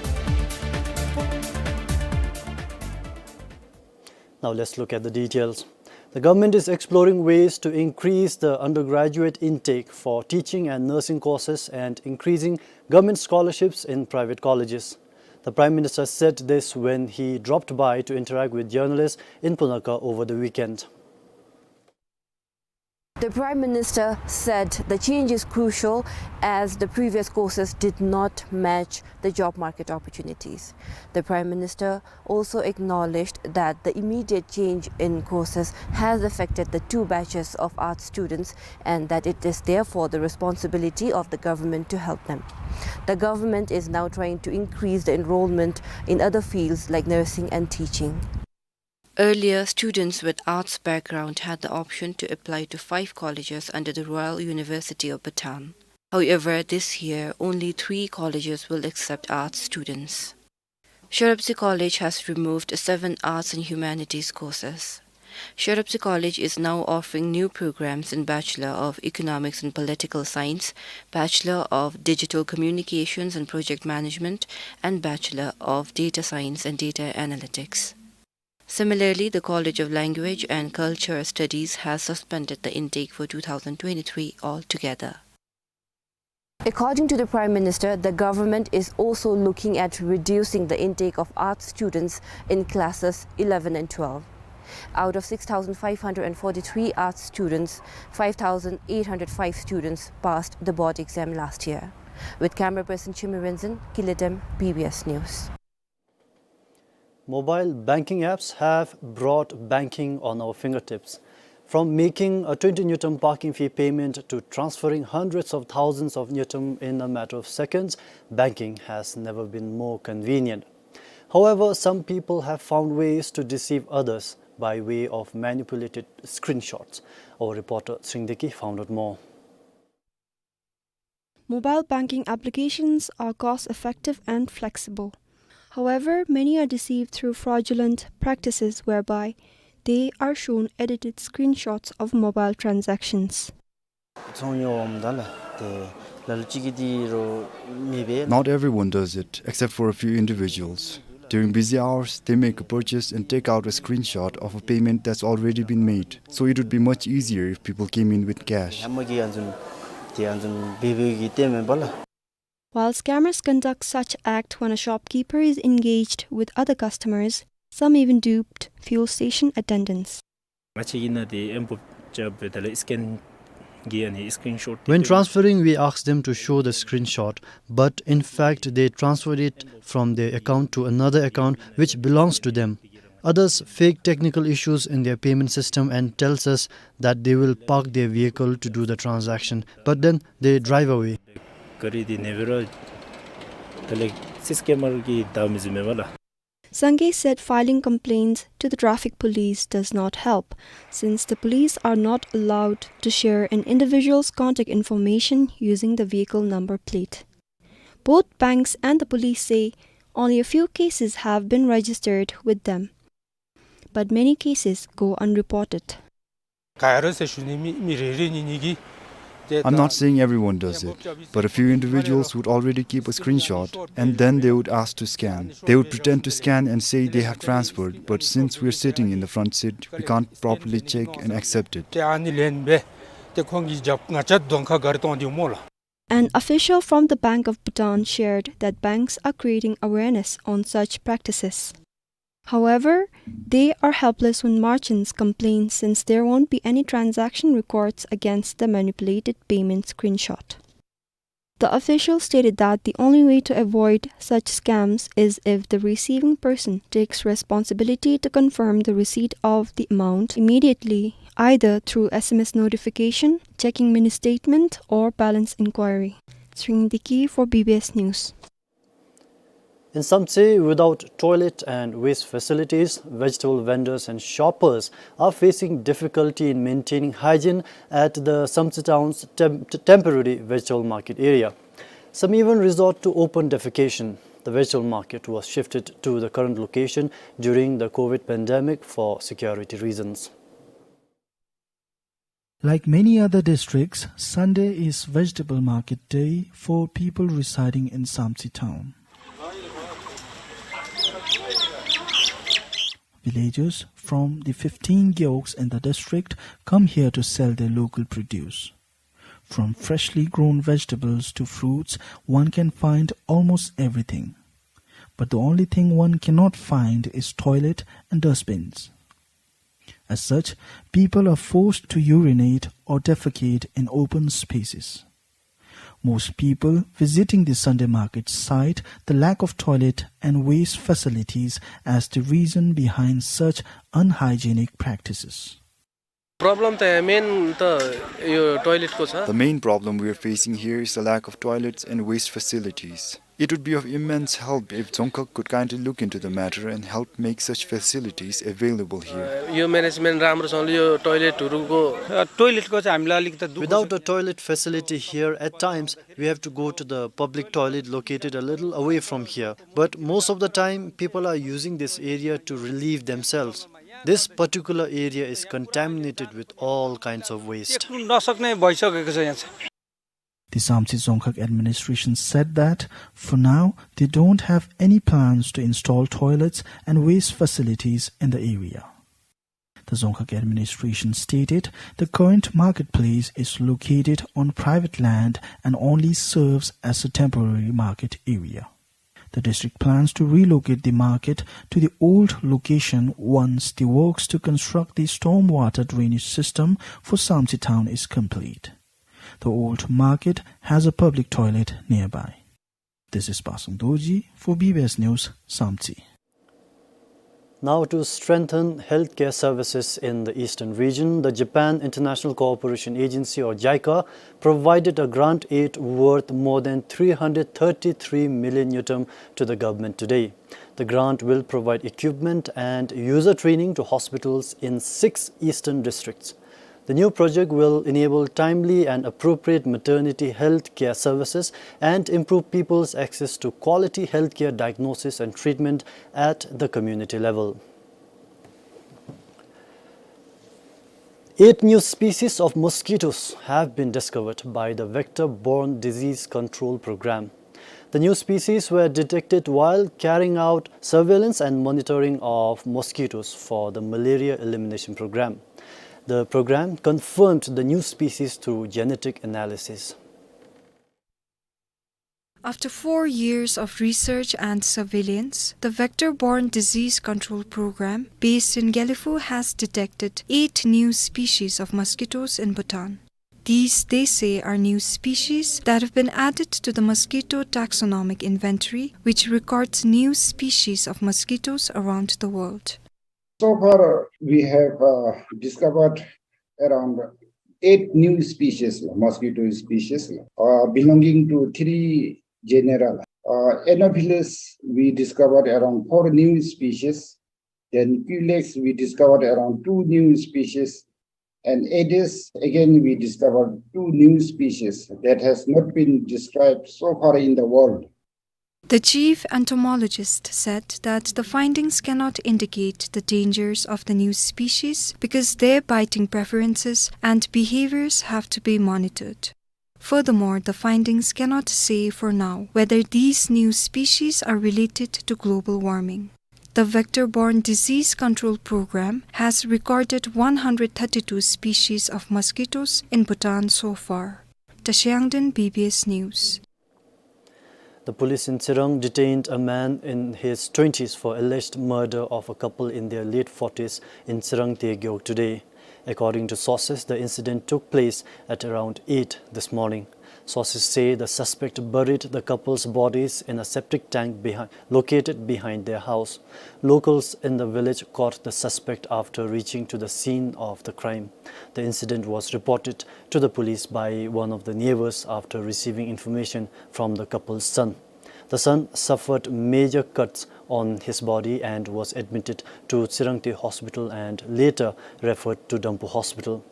Now let's look at the details. The government is exploring ways to increase the undergraduate intake for teaching and nursing courses and increasing government scholarships in private colleges. The Prime Minister said this when he dropped by to interact with journalists in Punakha over the weekend. The Prime Minister said the change is crucial as the previous courses did not match the job market opportunities. The Prime Minister also acknowledged that the immediate change in courses has affected the two batches of arts students and that it is therefore the responsibility of the government to help them. The government is now trying to increase the enrollment in other fields like nursing and teaching. Earlier, students with arts background had the option to apply to five colleges under the Royal University of Bhutan. However, this year, only three colleges will accept arts students. Sherabtsi College has removed seven arts and humanities courses. Sherabtsi College is now offering new programs in Bachelor of Economics and Political Science, Bachelor of Digital Communications and Project Management, and Bachelor of Data Science and Data Analytics. Similarly, the College of Language and Culture Studies has suspended the intake for two thousand twenty-three altogether. According to the Prime Minister, the government is also looking at reducing the intake of arts students in classes eleven and twelve. Out of six thousand five hundred and forty-three arts students, five thousand eight hundred five students passed the board exam last year. With camera person Chimi Renzin, Kiledem, B B S News. Mobile banking apps have brought banking on our fingertips. From making a twenty ngultrum parking fee payment to transferring hundreds of thousands of ngultrum in a matter of seconds, banking has never been more convenient. However, some people have found ways to deceive others by way of manipulated screenshots. Our reporter Sringdeki found out more. Mobile banking applications are cost-effective and flexible. However, many are deceived through fraudulent practices whereby they are shown edited screenshots of mobile transactions. ཚོང་ཉོ་འོངམ་ད་ལགས་ཏེ་ལ་ལུ་ཅིག་གིས་འདི་རོགས་མི་འབད། Not everyone does it, except for a few individuals. During busy hours, they make a purchase and take out a screenshot of a payment that's already been made. So it would be much easier if people came in with cash. ཧ་མ་གིས་ཨ་ནི་བཟུམ་ཏེ་ཨ་ནི་བཟུམ་འབད་འབདཝ་གི་ཏེ་མེན་པ་ལགས། While scammers conduct such act when a shopkeeper is engaged with other customers, some even duped fuel station attendants. ང་བཅས་ཀྱིས་ནཱ་ཏེ་ཨེམ་བོཊ་རྐྱབ་སྦེ་ད་ལས་སི་ཀེན་གྱིས་ཨ་ནི་སི་ཀྲིན་ཤོཊ། When transferring, we ask them to show the screenshot, but in fact they transferred it from their account to another account which belongs to them. Others fake technical issues in their payment system and tells us that they will park their vehicle to do the transaction, but then they drive away. ག་རི་འདི་ནེ་བེ་ར་ད་ལས་སི་སི་ཀེ་མར་གྱིས་བདའ་མི་བཟུམ་མས་པ་ལགས། Sangay said filing complaints to the traffic police does not help, since the police are not allowed to share an individual's contact information using the vehicle number plate. Both banks and the police say only a few cases have been registered with them, but many cases go unreported. ག་ཡ་རེ་ཟེར་ཞུ་ནི་མི་མི་རེ་རེ་གཉིས་གཉིས་ཀྱིས། I'm not saying everyone does it, but a few individuals would already keep a screenshot and then they would ask to scan. They would pretend to scan and say they have transferred, but since we're sitting in the front seat, we can't properly check and accept it. ཏེ་ཨ་ནི་ལེན་སྦེ་ཏེ་ཁོང་གིས་རྒྱབ་ང་བཅས་གདོང་ཁར་ག་རི་གཏོང་སྟེ་སྨོ་ལགས། An official from the Bank of Bhutan shared that banks are creating awareness on such practices. However, they are helpless when merchants complain since there won't be any transaction records against the manipulated payment screenshot. The official stated that the only way to avoid such scams is if the receiving person takes responsibility to confirm the receipt of the amount immediately, either through S M S notification, checking mini statement, or balance inquiry. Tshering Deki for B B S News. In Samtse, without toilet and waste facilities, vegetable vendors and shoppers are facing difficulty in maintaining hygiene at the Samtse town's tem-, temporary vegetable market area. Some even resort to open defecation. The vegetable market was shifted to the current location during the COVID pandemic for security reasons. Like many other districts, Sunday is Vegetable Market Day for people residing in Samtse town. Villagers from the fifteen gewogs in the district come here to sell their local produce. From freshly grown vegetables to fruits, one can find almost everything. But the only thing one cannot find is toilet and dustbins. As such, people are forced to urinate or defecate in open spaces. Most people visiting the Sunday market cite the lack of toilet and waste facilities as the reason behind such unhygienic practices. Problem त यहाँ main त यो toilet को छ। The main problem we are facing here is the lack of toilets and waste facilities. It would be of immense help if Dzongkhag could kindly look into the matter and help make such facilities available here. यो management राम्रोसँगले यो toilet हरूको, अ, toilet को चाहिँ हामीलाई अलिकति दुःख छ। Without a toilet facility here, at times we have to go to the public toilet located a little away from here. But most of the time, people are using this area to relieve themselves. This particular area is contaminated with all kinds of waste. टेक्नु नसक्ने भइसकेको छ यहाँ चाहिँ। The Samtse Dzongkhag administration said that for now they don't have any plans to install toilets and waste facilities in the area. The Dzongkhag administration stated the current marketplace is located on private land and only serves as a temporary market area. The district plans to relocate the market to the old location once the works to construct the stormwater drainage system for Samtse town is complete. The old market has a public toilet nearby. This is Pasang Dorji for B B S News, Samtse. Now, to strengthen healthcare services in the eastern region, the Japan International Cooperation Agency, or JICA, provided a grant aid worth more than three hundred thirty-three million ngultrum to the government today. The grant will provide equipment and user training to hospitals in six eastern districts. The new project will enable timely and appropriate maternity health care services and improve people's access to quality healthcare diagnosis and treatment at the community level. Eight new species of mosquitoes have been discovered by the Vector-Borne Disease Control Program. The new species were detected while carrying out surveillance and monitoring of mosquitoes for the malaria elimination program. The program confirmed the new species through genetic analysis. After four years of research and surveillance, the Vector-Borne Disease Control Program, based in Gelephu, has detected eight new species of mosquitoes in Bhutan. These, they say, are new species that have been added to the mosquito taxonomic inventory, which records new species of mosquitoes around the world. So far, we have, uh, discovered around eight new species, mosquito species, uh, belonging to three genera. Uh, Anopheles, we discovered around four new species. Then Culex, we discovered around two new species. And Aedes, again, we discovered two new species that has not been described so far in the world. The chief entomologist said that the findings cannot indicate the dangers of the new species because their biting preferences and behaviors have to be monitored. Furthermore, the findings cannot say for now whether these new species are related to global warming. The Vector-Borne Disease Control Program has recorded one hundred thirty-two species of mosquitoes in Bhutan so far. Tashayangden, B B S News. The police in Tsirang detained a man in his twenties for alleged murder of a couple in their late forties in Tsirang Tegyo today. According to sources, the incident took place at around eight this morning. Sources say the suspect buried the couple's bodies in a septic tank behi-, located behind their house. Locals in the village caught the suspect after reaching to the scene of the crime. The incident was reported to the police by one of the neighbors after receiving information from the couple's son. The son suffered major cuts on his body and was admitted to Tshirangte Hospital and later referred to Dampu Hospital.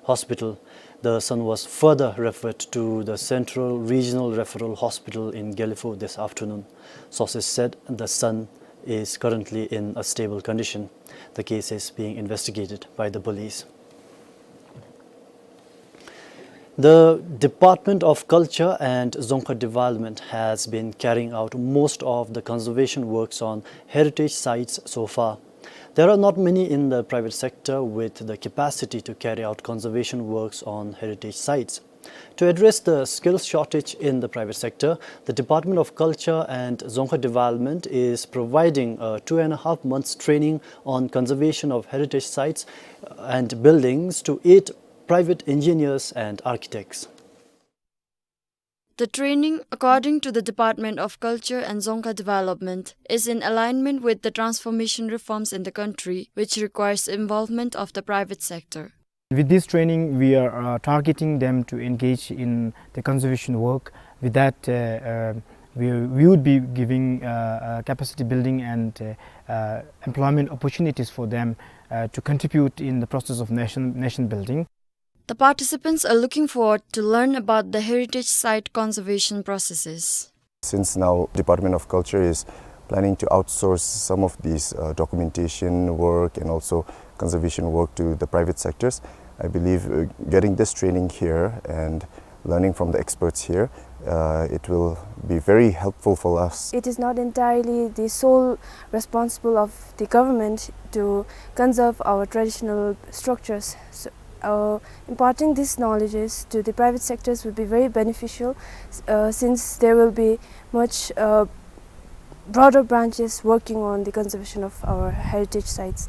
Hospital. The son was further referred to the Central Regional Referral Hospital in Gelephu this afternoon. Sources said the son is currently in a stable condition. The case is being investigated by the police. The Department of Culture and Dzongkha Development has been carrying out most of the conservation works on heritage sites so far. There are not many in the private sector with the capacity to carry out conservation works on heritage sites. To address the skill shortage in the private sector, the Department of Culture and Dzongkha Development is providing a two and a half months training on conservation of heritage sites and buildings to eight private engineers and architects. The training, according to the Department of Culture and Dzongkha Development, is in alignment with the transformation reforms in the country, which requires involvement of the private sector. With this training, we are, uh, targeting them to engage in the conservation work. With that, uh, uh, we, we would be giving, uh, uh, capacity building and, uh, uh, employment opportunities for them, uh, to contribute in the process of nation, nation building. The participants are looking forward to learn about the heritage site conservation processes. Since now Department of Culture is planning to outsource some of these, uh, documentation work and also conservation work to the private sectors, I believe, uh, getting this training here and learning from the experts here, uh, it will be very helpful for us. It is not entirely the sole responsible of the government to conserve our traditional structures. So, uh, imparting these knowledges to the private sectors would be very beneficial, uh, since there will be much, uh, broader branches working on the conservation of our heritage sites.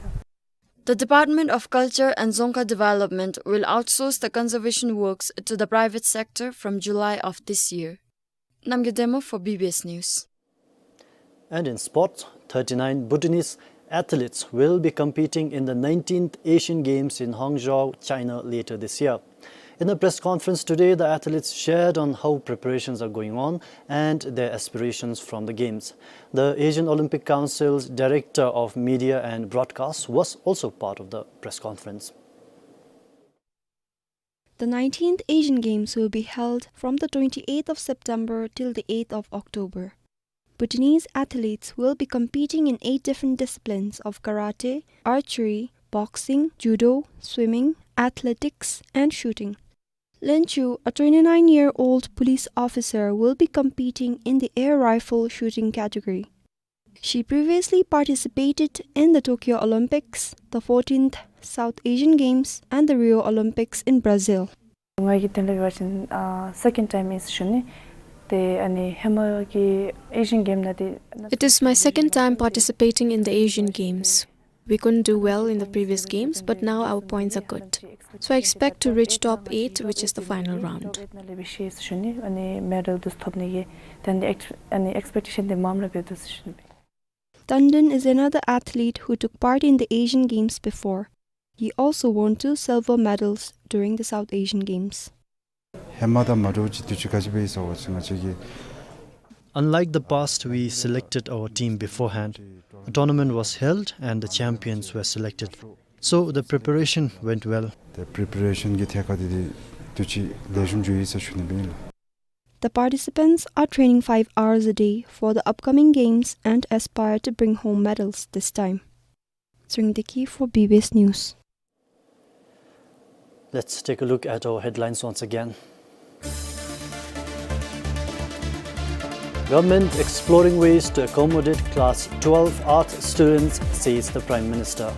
The Department of Culture and Dzongkha Development will outsource the conservation works to the private sector from July of this year. Namgay Demo for B B S News. And in sports, thirty-nine Bhutanese athletes will be competing in the nineteenth Asian Games in Hangzhou, China, later this year. In a press conference today, the athletes shared on how preparations are going on and their aspirations from the games. The Asian Olympic Council's Director of Media and Broadcast was also part of the press conference. The nineteenth Asian Games will be held from the twenty-eighth of September till the eighth of October. Bhutanese athletes will be competing in eight different disciplines of karate, archery, boxing, judo, swimming, athletics, and shooting. Lin Chu, a twenty-nine-year-old police officer, will be competing in the air rifle shooting category. She previously participated in the Tokyo Olympics, the fourteenth South Asian Games, and the Rio Olympics in Brazil. ང་གིས་དེ་ལས་འབད་བ་ཅིན་ཨ་second time ཨིན་ཟེར་ཞུ་ནི། ཏེ་ཨ་ནི་ཧེ་མ་གི་Asian Game ནང་འདི། It is my second time participating in the Asian Games. We couldn't do well in the previous games, but now our points are good. So I expect to reach top eight, which is the final round. ཨ་ནི་medal འདི་ཐོབ་ནི་གི་ཏེ་ཨ་ནི་ཨེགས་ཨ་ནི་expectation འདི་མངམ་ར་འབད་དོ་ཟེར་ཞུ་ནི། Tandon is another athlete who took part in the Asian Games before. He also won two silver medals during the South Asian Games. ཧེ་མ་དང་མ་འདྲཝ་ཅིག་དུས་ཅི་ག་ཅི་འབད་ཡི་ཟེར་བ་ཅིན་ང་བཅས་ཀྱིས། Unlike the past, we selected our team beforehand. A tournament was held and the champions were selected. So the preparation went well. ཏེ་preparation གི་ཐད་ཁར་འདི་འདི་དུས་ཅི་ལེགས་ཤོམ་འགྱོ་ཡི་ཟེར་ཞུ་ནི་ཨིན་ལགས། The participants are training five hours a day for the upcoming games and aspire to bring home medals this time. Tsuring Deki for B B S News. Let's take a look at our headlines once again. Government exploring ways to accommodate class twelve arts students, says the Prime Minister.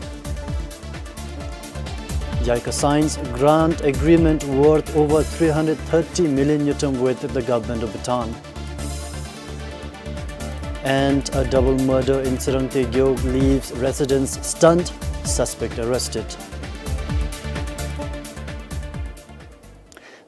JICA signs grant agreement worth over three hundred thirty million ngultrum with the government of Bhutan. And a double murder in Tshirangte Gewog leaves residents stunned, suspect arrested.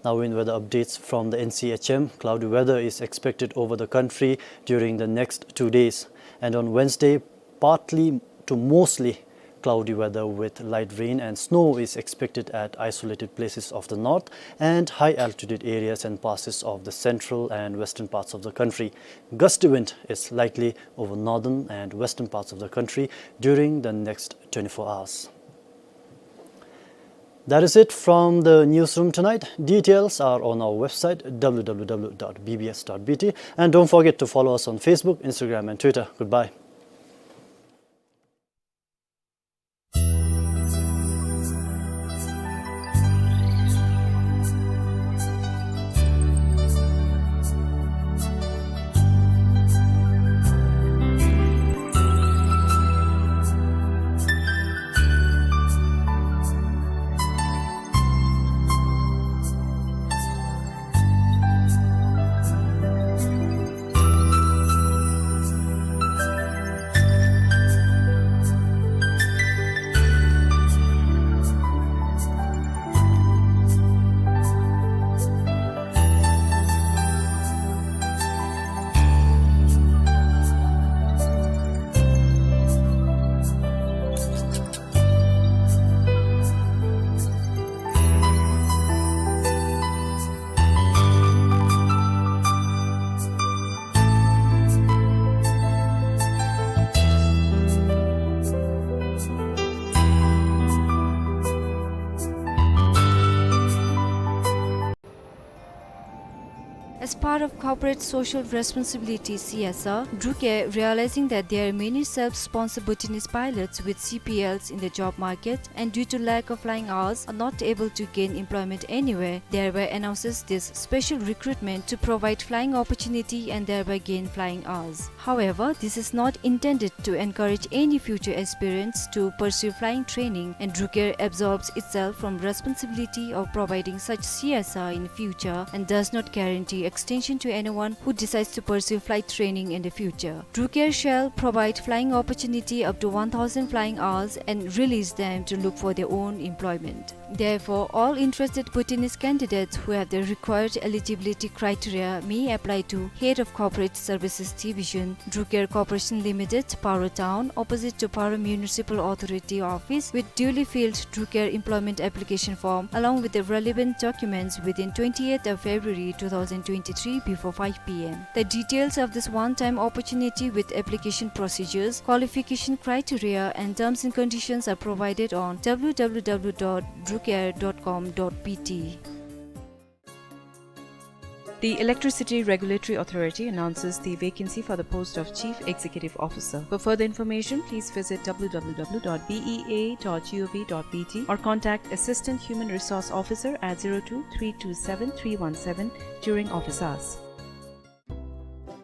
Now in weather updates from the N C H M, cloudy weather is expected over the country during the next two days. And on Wednesday, partly to mostly cloudy weather with light rain and snow is expected at isolated places of the north and high altitude areas and passes of the central and western parts of the country. Gusty wind is likely over northern and western parts of the country during the next twenty-four hours. That is it from the newsroom tonight. Details are on our website, W W W dot B B S dot B T. And don't forget to follow us on Facebook, Instagram, and Twitter. Goodbye. As part of corporate social responsibility, C S R, DRUCAIR, realizing that there are many self-sponsored Bhutanese pilots with C P Ls in the job market and due to lack of flying hours are not able to gain employment anywhere, thereby announces this special recruitment to provide flying opportunity and thereby gain flying hours. However, this is not intended to encourage any future aspirants to pursue flying training, and DRUCAIR absolves itself from responsibility of providing such C S R in future and does not guarantee extension to anyone who decides to pursue flight training in the future. DRUCAIR shall provide flying opportunity up to one thousand flying hours and release them to look for their own employment. Therefore, all interested Bhutanese candidates who have the required eligibility criteria may apply to Head of Corporate Services Division, DRUCAIR Corporation Limited, Paro Town, opposite to Paro Municipal Authority office, with duly filled DRUCAIR employment application form along with the relevant documents within twentieth of February two thousand twenty-three before five P M. The details of this one-time opportunity with application procedures, qualification criteria, and terms and conditions are provided on W W W dot drucair dot com dot B T. The Electricity Regulatory Authority announces the vacancy for the post of Chief Executive Officer. For further information, please visit W W W dot B E A dot G O V dot B T or contact Assistant Human Resource Officer at zero two three two seven three one seven during office hours.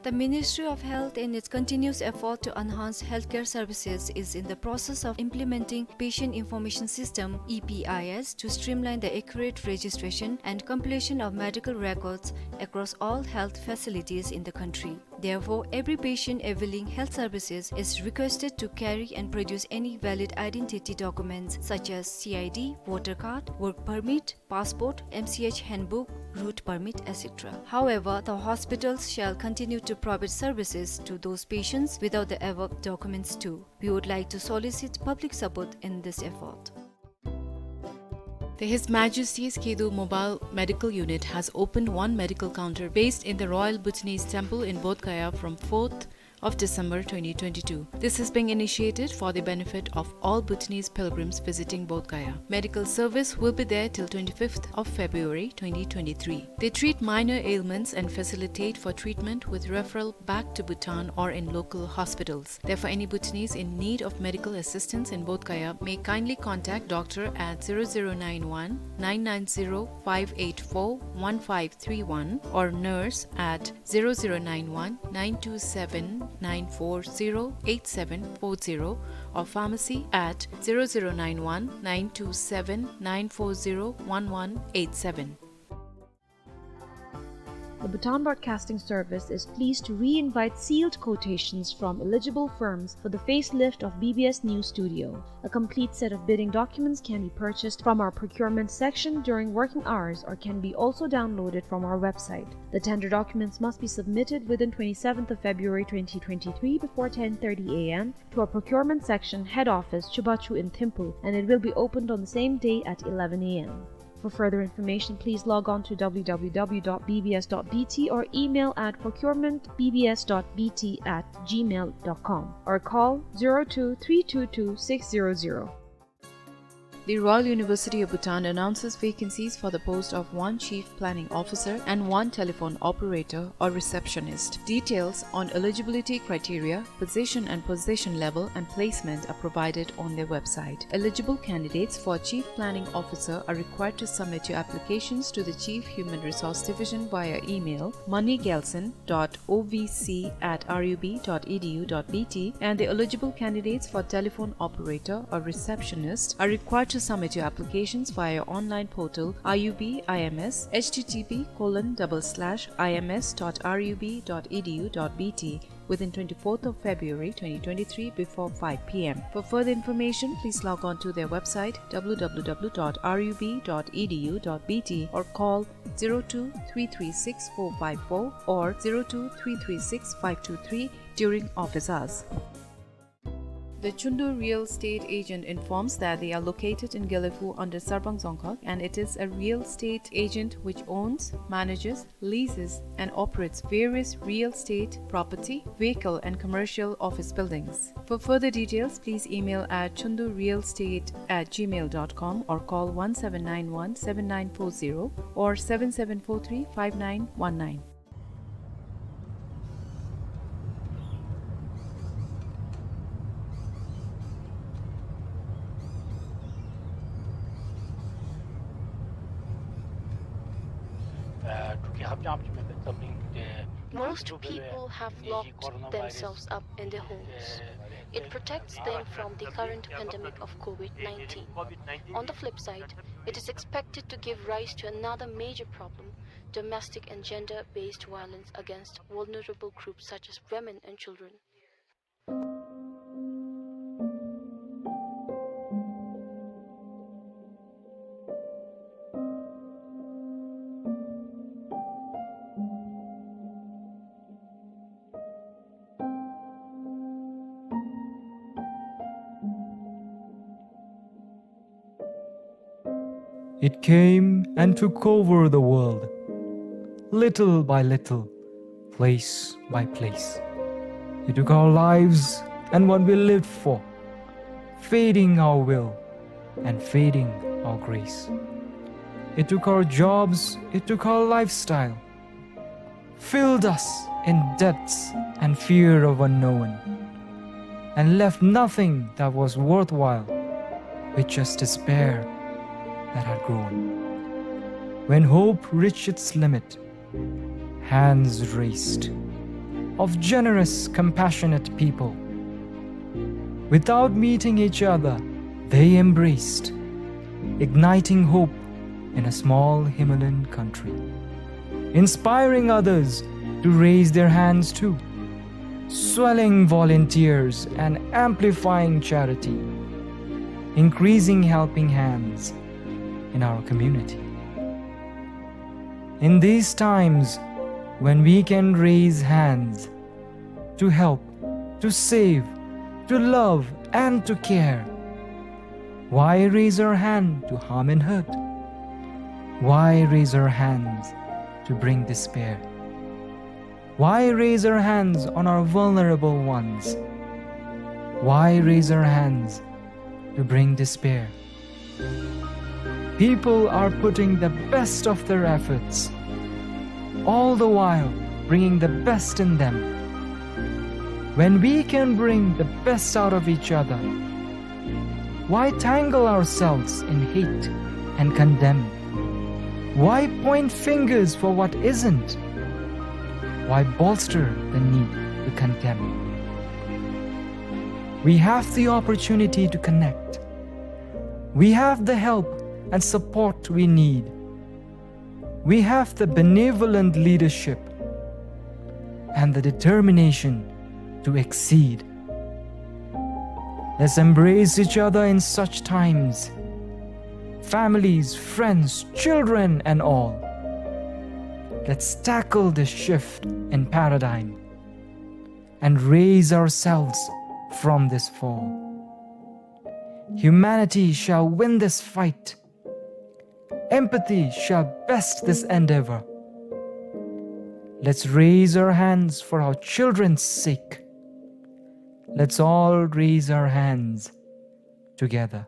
The Ministry of Health, in its continuous effort to enhance healthcare services, is in the process of implementing Patient Information System, E P I S, to streamline the accurate registration and completion of medical records across all health facilities in the country. Therefore, every patient availing health services is requested to carry and produce any valid identity documents such as C I D, voter card, work permit, passport, M C H handbook, route permit, et cetera. However, the hospitals shall continue to provide services to those patients without the above documents too. We would like to solicit public support in this effort. The His Majesty's Kedu Mobile Medical Unit has opened one medical counter based in the Royal Bhutanese Temple in Bodh Gaya from fourth of December twenty twenty-two. This is being initiated for the benefit of all Bhutanese pilgrims visiting Bodh Gaya. Medical service will be there till twenty-fifth of February twenty twenty-three. They treat minor ailments and facilitate for treatment with referral back to Bhutan or in local hospitals. Therefore, any Bhutanese in need of medical assistance in Bodh Gaya may kindly contact doctor at zero zero nine one nine nine zero five eight four one five three one or nurse at zero zero nine one nine two seven nine four zero eight seven four zero or pharmacy at zero zero nine one nine two seven nine four zero one one eight seven. The Bhutan Broadcasting Service is pleased to re-invite sealed quotations from eligible firms for the facelift of B B S News Studio. A complete set of bidding documents can be purchased from our procurement section during working hours or can be also downloaded from our website. The tender documents must be submitted within twenty-seventh of February twenty twenty-three before ten thirty A M to our procurement section head office, Chubachu in Thimphu, and it will be opened on the same day at eleven A M. For further information, please log on to W W W dot B B S dot B T or email at procurement B B S dot B T at gmail dot com or call zero two three two two six zero zero. The Royal University of Bhutan announces vacancies for the post of one Chief Planning Officer and one telephone operator or receptionist. Details on eligibility criteria, position and position level, and placement are provided on their website. Eligible candidates for Chief Planning Officer are required to submit your applications to the Chief Human Resource Division via email, moneygelson dot O V C at R U B dot E D U dot B T, and the eligible candidates for telephone operator or receptionist are required to submit your applications via online portal R U B I M S, H T T P colon double slash I M S dot R U B dot E D U dot B T, within twenty-fourth of February twenty twenty-three before five P M. For further information, please log on to their website W W W dot R U B dot E D U dot B T or call zero two three three six four five four or zero two three three six five two three during office hours. The Chundu Real Estate Agent informs that they are located in Gelephu under Sarpang Dzongkhag, and it is a real estate agent which owns, manages, leases, and operates various real estate, property, vehicle, and commercial office buildings. For further details, please email at chundurealestate at gmail dot com or call one seven nine one seven nine four zero or seven seven four three five nine one nine. Most people have locked themselves up in their homes. It protects them from the current pandemic of COVID nineteen. On the flip side, it is expected to give rise to another major problem, domestic and gender-based violence against vulnerable groups such as women and children. It came and took over the world, little by little, place by place. It took our lives and what we lived for, fading our will and fading our grace. It took our jobs, it took our lifestyle, filled us in debts and fear of unknown, and left nothing that was worthwhile, with just despair that had grown. When hope reached its limit, hands raised of generous, compassionate people. Without meeting each other, they embraced, igniting hope in a small Himalayan country, inspiring others to raise their hands too, swelling volunteers and amplifying charity, increasing helping hands in our community. In these times when we can raise hands to help, to save, to love, and to care, why raise our hand to harm and hurt? Why raise our hands to bring despair? Why raise our hands on our vulnerable ones? Why raise our hands to bring despair? People are putting the best of their efforts, all the while bringing the best in them. When we can bring the best out of each other, why tangle ourselves in hate and condemn? Why point fingers for what isn't? Why bolster the need to condemn? We have the opportunity to connect. We have the help and support we need. We have the benevolent leadership and the determination to exceed. Let's embrace each other in such times. Families, friends, children, and all. Let's tackle this shift in paradigm and raise ourselves from this fall. Humanity shall win this fight. Empathy shall best this endeavor. Let's raise our hands for our children's sake. Let's all raise our hands together.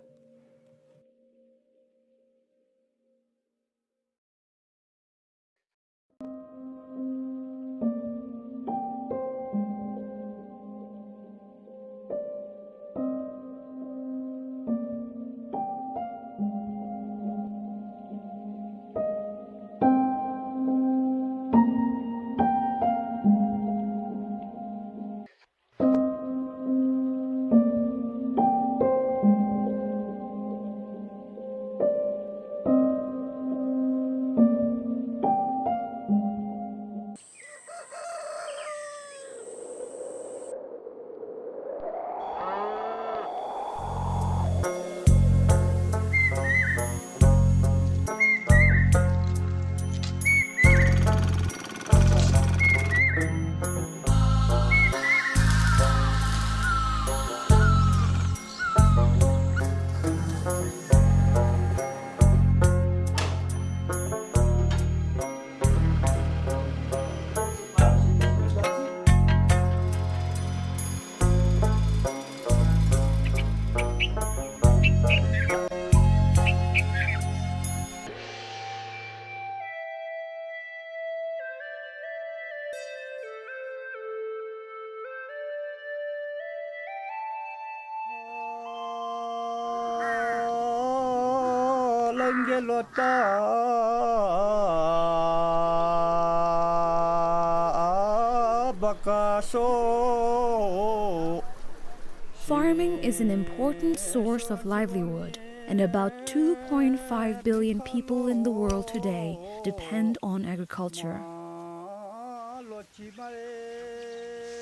Farming is an important source of livelihood, and about two point five billion people in the world today depend on agriculture.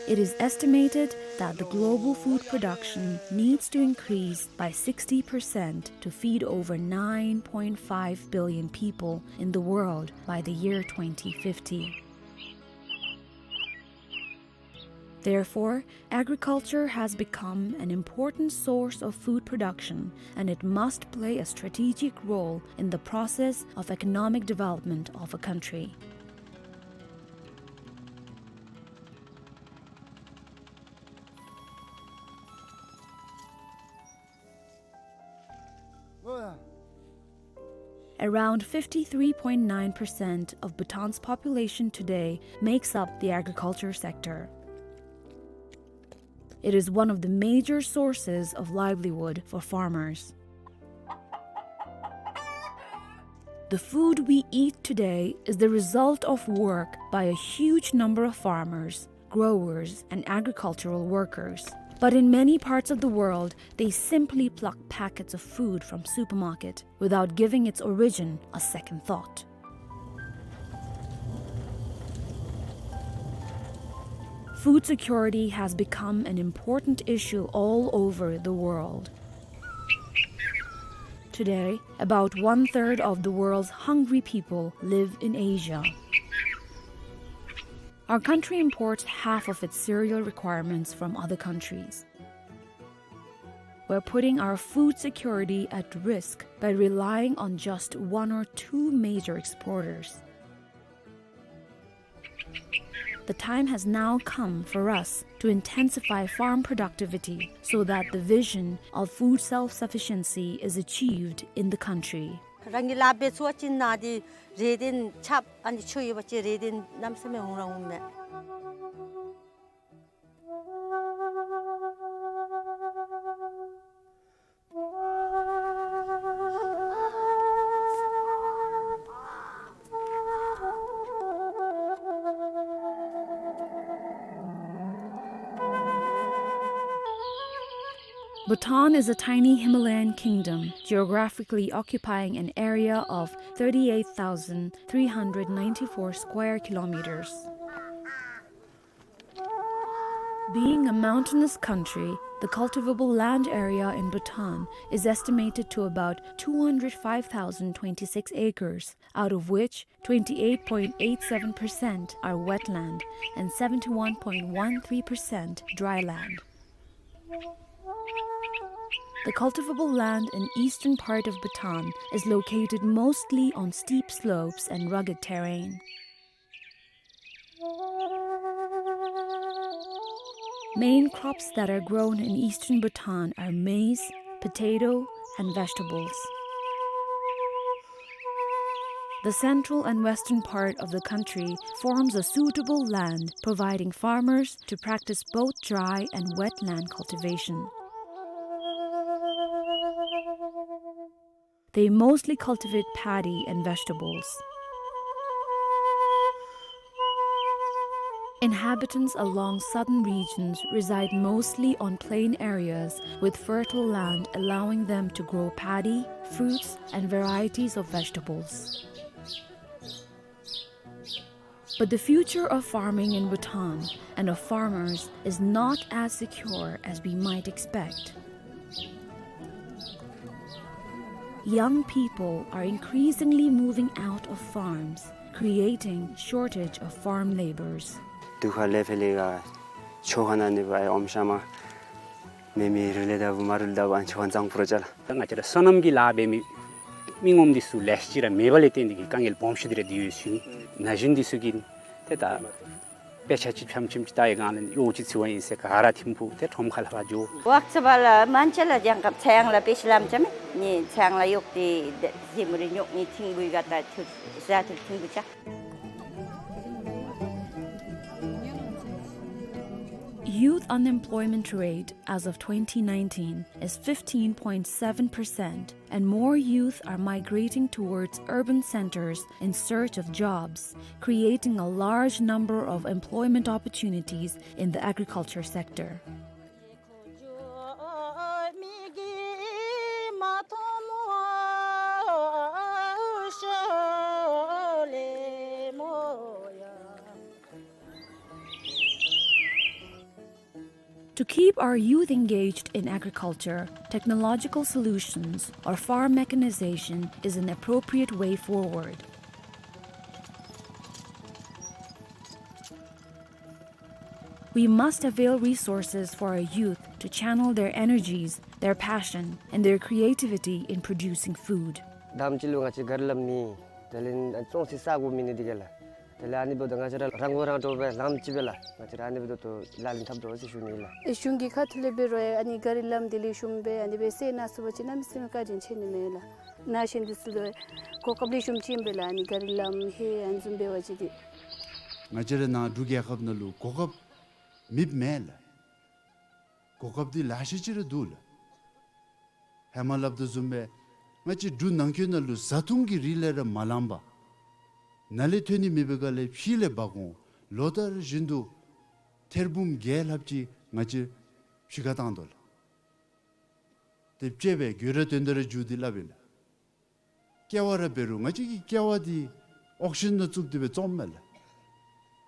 It is estimated that the global food production needs to increase by sixty percent to feed over nine point five billion people in the world by the year twenty fifty. Therefore, agriculture has become an important source of food production, and it must play a strategic role in the process of economic development of a country. Around fifty-three point nine percent of Bhutan's population today makes up the agriculture sector. It is one of the major sources of livelihood for farmers. The food we eat today is the result of work by a huge number of farmers, growers, and agricultural workers. But in many parts of the world, they simply pluck packets of food from supermarket without giving its origin a second thought. Food security has become an important issue all over the world. Today, about one-third of the world's hungry people live in Asia. Our country imports half of its cereal requirements from other countries. We're putting our food security at risk by relying on just one or two major exporters. The time has now come for us to intensify farm productivity so that the vision of food self-sufficiency is achieved in the country. རང་གི་ལཱ་འབད་ཚུགས་པ་ཅིན་ནཱ་འདི་རེ་འདུན་ཆརཔ་ཨ་ནི་ཆུ་ཡོད་པ་ཅིན་རེ་འདུན་གནམ་མེད་ས་མེད་འོང་ར་འོང་མས། Bhutan is a tiny Himalayan kingdom, geographically occupying an area of thirty-eight thousand three hundred ninety-four square kilometers. Being a mountainous country, the cultivable land area in Bhutan is estimated to about two hundred five thousand twenty-six acres, out of which twenty-eight point eight seven percent are wetland and seventy-one point one three percent dry land. The cultivable land in eastern part of Bhutan is located mostly on steep slopes and rugged terrain. Main crops that are grown in eastern Bhutan are maize, potato, and vegetables. The central and western part of the country forms a suitable land, providing farmers to practice both dry and wet land cultivation. They mostly cultivate paddy and vegetables. Inhabitants along southern regions reside mostly on plain areas with fertile land, allowing them to grow paddy, fruits, and varieties of vegetables. But the future of farming in Bhutan and of farmers is not as secure as we might expect. Young people are increasingly moving out of farms, creating shortage of farm labours. དུས་ཁ་ལས་ཕར་ལས་ག་ཆོས་ཁ་ནང་ནི་བའི་ཨོམ་ཤ་མ་མེ་མེ་རུ་ལས་ད་བུ་མ་རུ་ལས་ད་བུ་ཨན་ཆོས་ཁ་ཙང་པུ་རོ་ཅ་ལ། ད་ང་བཅས་ར་སོ་ནམ་གྱི་ལཱ་འབད་མི་མི་ངོམ་འདི་ཚུ་ལེ་ཤ་ཅིག་ར་མེད་པ་ལས་བརྟེན་ཏེ་གི་དཀའ་ངལ་སྦོམ་ཤོས་འདི་ར་འདི་ཡོད་ཞུ་ནི། ན་གཞོན་འདི་ཚུ་གིས་ཏེ་ད་དཔེ་ཆ་ཅིག་ཕྱམ་ཕྱམ་ཅིག་ལྟ་བའི་སྒང་ལས་གཡོག་ཅིག་འཚོལ་བ་ཨིན་ཟེར་ག་ར་ཐིམ་ཕུག་ཏེ་ཁྲོམ་ཁ་ལས་ཕར་འགྱོ། ཝརཀ་ཤོཔ་ལུ་མན་ཆད་ལུ་འགྱངས་སྐབས་ཚེ་དབང་ལུ་དཔེ་ཆ་ལམ་རྐྱབ་མི་ནི་ཚེ་དབང་ལུ་གཡོག་སྟེ་ཟེ་མུ་རེ་ཉོག་ནི་ཐིང་བུ་ག་ད་ཐུར་ཟ་ཐུར་ཐིང་བུ་ཅ། Youth unemployment rate as of twenty nineteen is fifteen point seven percent, and more youth are migrating towards urban centers in search of jobs, creating a large number of employment opportunities in the agriculture sector. To keep our youth engaged in agriculture, technological solutions or farm mechanization is an appropriate way forward. We must avail resources for our youth to channel their energies, their passion, and their creativity in producing food. དང་པ་ཅིག་ལུ་ང་བཅས་ག་རི་ལམ་མེད། དེ་ལས་བཙོང་སའི་ས་གོ་མེད་ནི་འདི་གིས་ལགས། དེ་ལས་ཨ་ནི་འབདཝ་ད་ང་བཅས་ར་རང་མགོ་རང་འདྲོངས་སྦེ་ལམ་ཅིག་སྦེ་ལགས། ང་བཅས་ར་ཨ་ནི་འབདཝ་ད་ལག་ལེན་འཐབ་དོ་ཟེར་ཞུ་ནི་ལགས། ཨེ་གཞུང་གི་ཁ་ཐུག་ལས་འབད་རུང་ཨ་ནི་ག་རི་ལམ་འདི་ལེགས་ཤོམ་སྦེ་ཨ་ནི་སྦེ་སེལ་གནང་ཚུགས་པ་ཅིན་གནམ་མེད་ས་མེད་བཀའ་དྲིན་ཆེ་ནི་མས་ལགས། ན་གཞོན་འདི་ཚུ་ལུ་གོ་སྐབས་ལེགས་ཤོམ་ཅིག་ཨིན་པས་ལགས། ཨ་ནི་ག་རི་ལམ་ཧེ་ཨ་ནི་བཟུམ་འབད་བ་ཅིན་ཏེ། ང་བཅས་ར་ནཱ་འབྲུག་རྒྱལ་ཁབ་ནང་ལུ་གོ་སྐབས་མེདཔ་མེན་ལགས། གོ་སྐབས་འདི་ལེ་ཤ་ཅིག་ར་འདུག་ལགས། ཧེ་མ་སླབ་དོ་བཟུམ་སྦེ་ང་བཅས་འབྲུག་ནང་འཁོད་ནང་ལུ་བཟའ་འཐུང་གི་རིགས་ལས་ར་མ་ལངམ་པར་ནཱ་ལས་ཐོན་ནི་མེད་པའི་སྒང་ལས་ཕྱི་ལས་འབག་འོང་ལོ་ལྟར་བཞིན་དུ་ཐེར་འབུམ་བརྒྱད་ལྷགཔ་ཅིག་ང་བཅས་ཕྱི་ཁར་བཏང་དོ་ལགས། ཏེ་དཔྱེ་སྦེ་དགོད་བྲ་དོན་དག་ར་མཇུག་འདི་སླབ་ཨིན་ལགས། ཀེ་བ་ར་འབད་རུང་ང་བཅས་ཀྱིས་ཀེ་བ་འདི་ཨོག་ཤཱན་ནང་བཙུགས་ཏེ་སྦེ་བཙོངམ་མས་ལགས།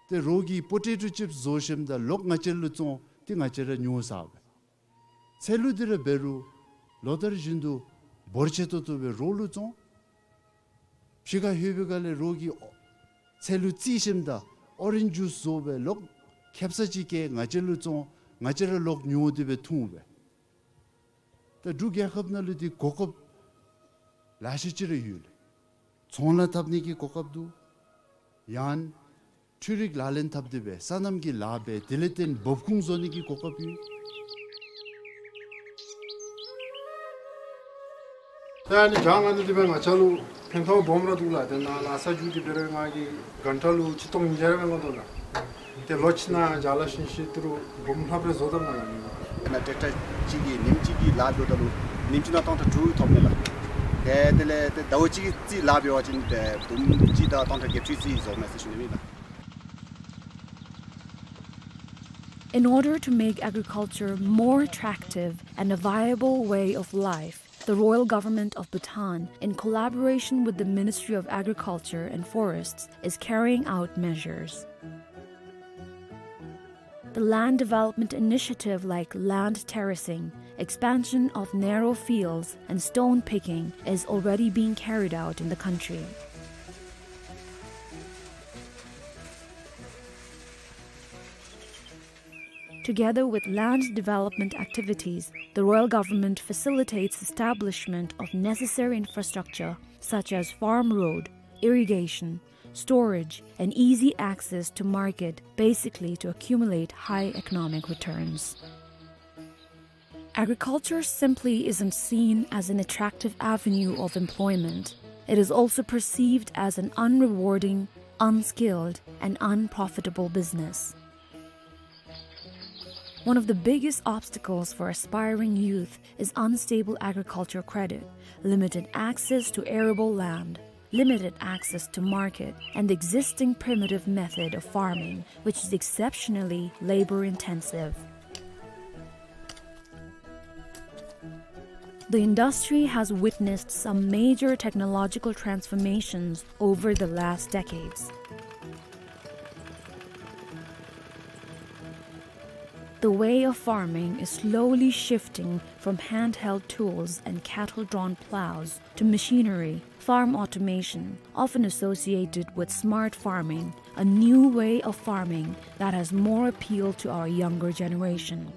ཏེ་རོགས་ཀྱིས་པོ་ཊེ་ཊོ་ཅིཔསི་བཟོ་ཞིནམ་ད་ལོག་ང་བཅས་ལུ་བཙོང་སྟེ་ང་བཅས་ར་ཉོ་ཟཝ་མས། ཚལ་ལུ་འདི་ར་འབད་རུང་ལོ་ལྟར་བཞིན་དུ་འབོར་ཆེ་ཏོག་ཏོ་སྦེ་རོགས་ལུ་བཙོང་། ཕྱི་ཁར་ལྷོད་པའི་སྒང་ལས་རོགས་ཀྱིས་ཚལ་ལུ་བཙིར་ཞིནམ་ད་ཨོ་རེནཇ་ཇུསི་བཟོ་སྦེ་ལོག་ཁེབ་ས་ཅིག་བཀལ་ང་བཅས་ལུ་བཙོང་། ང་བཅས་ར་ལོག་ཉོ་སྟེ་སྦེ་འཐུང་སྦེ། ད་འབྲུག་རྒྱལ་ཁབ་ནང་ལུ་འདི་གོ་སྐབས་ལེ་ཤ་ཅིག་ར་ཡོད་ལགས། ཚོང་ལཱ་འཐབ་ནི་གི་གོ་སྐབས་འདུག། ཡང་འཕྲུལ་རིག་ལག་ལེན་འཐབ་སྟེ་སྦེ་སོ་ནམ་གྱི་ལཱ་འབད་དེ་ལས་བརྟེན་འབབ་ཁུངས་བཟོ་ནི་གི་གོ་སྐབས་ཡོད། ད་ཨ་ནི་བྱང་ང་ནི་འདི་སྦེ་ང་བཅས་ལུ་ཕན་ཐོགས་སྦོམ་ར་འདུག་ལགས། ཏེ་ནཱ་ལཱ་ས་རྒྱུག་སྟེ་འབད་རུང་ང་གིས་གྷན་ཊ་ལུ་ཆིག་སྟོང་ཉིས་བརྒྱ་རེ་མས་མངམ་འདུག་ལགས། ཏེ་ལོ་གཅིག་ནང་ལྕང་ལཱ་ཤིང་ཤིང་ཏི་རུ་འབུམ་ལྷགཔ་རེ་བཟོ་དོ་མས་ལགས། ཏེ་ནཱ་ཊེག་ཊར་གཅིག་གིས་ཉིནམ་གཅིག་གི་ལཱ་འབདཝ་ད་ལུ་ཉིནམ་གཅིག་ནང་ཊོན་ཊ་དྲུག་ཐོབ་མས་ལགས། ཏེ་དེ་ལས་ཏེ་ཟླཝ་གཅིག་གི་རྩིས་ལཱ་འབད་བ་ཅིན་ཏེ་འབུམ་གཅིག་དང་ཊོན་ཊ་བརྒྱད་ཅུ་རྩིས་བཟོཝ་མས་ཟེར་ཞུ་ནི་ཨིན་ལགས། In order to make agriculture more attractive and a viable way of life, the Royal Government of Bhutan, in collaboration with the Ministry of Agriculture and Forests, is carrying out measures. The land development initiative like land terracing, expansion of narrow fields, and stone picking is already being carried out in the country. Together with land development activities, the Royal Government facilitates establishment of necessary infrastructure such as farm road, irrigation, storage, and easy access to market, basically to accumulate high economic returns. Agriculture simply isn't seen as an attractive avenue of employment. It is also perceived as an unrewarding, unskilled, and unprofitable business. One of the biggest obstacles for aspiring youth is unstable agriculture credit, limited access to arable land, limited access to market, and the existing primitive method of farming, which is exceptionally labor-intensive. The industry has witnessed some major technological transformations over the last decades. The way of farming is slowly shifting from handheld tools and cattle-drawn plows to machinery, farm automation, often associated with smart farming, a new way of farming that has more appeal to our younger generation.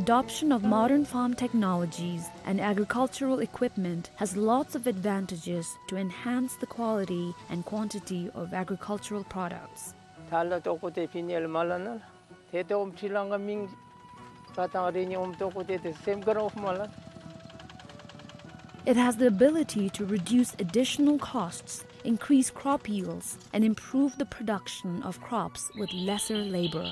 Adoption of modern farm technologies and agricultural equipment has lots of advantages to enhance the quality and quantity of agricultural products. ཐ་ལ་ཏོག་པོ་ཏེ་ཕི་ནེ་ལ་མ་ལ་ན་ལ། ཏེ་ཏོག་ཕི་ལང་ག་མིང་ཀ་ཏང་རེ་ནི་ཨོམ་ཏོག་པོ་ཏེ་ཏེ་སེམས་ཀ་རོ་མ་ལ། It has the ability to reduce additional costs, increase crop yields, and improve the production of crops with lesser labor.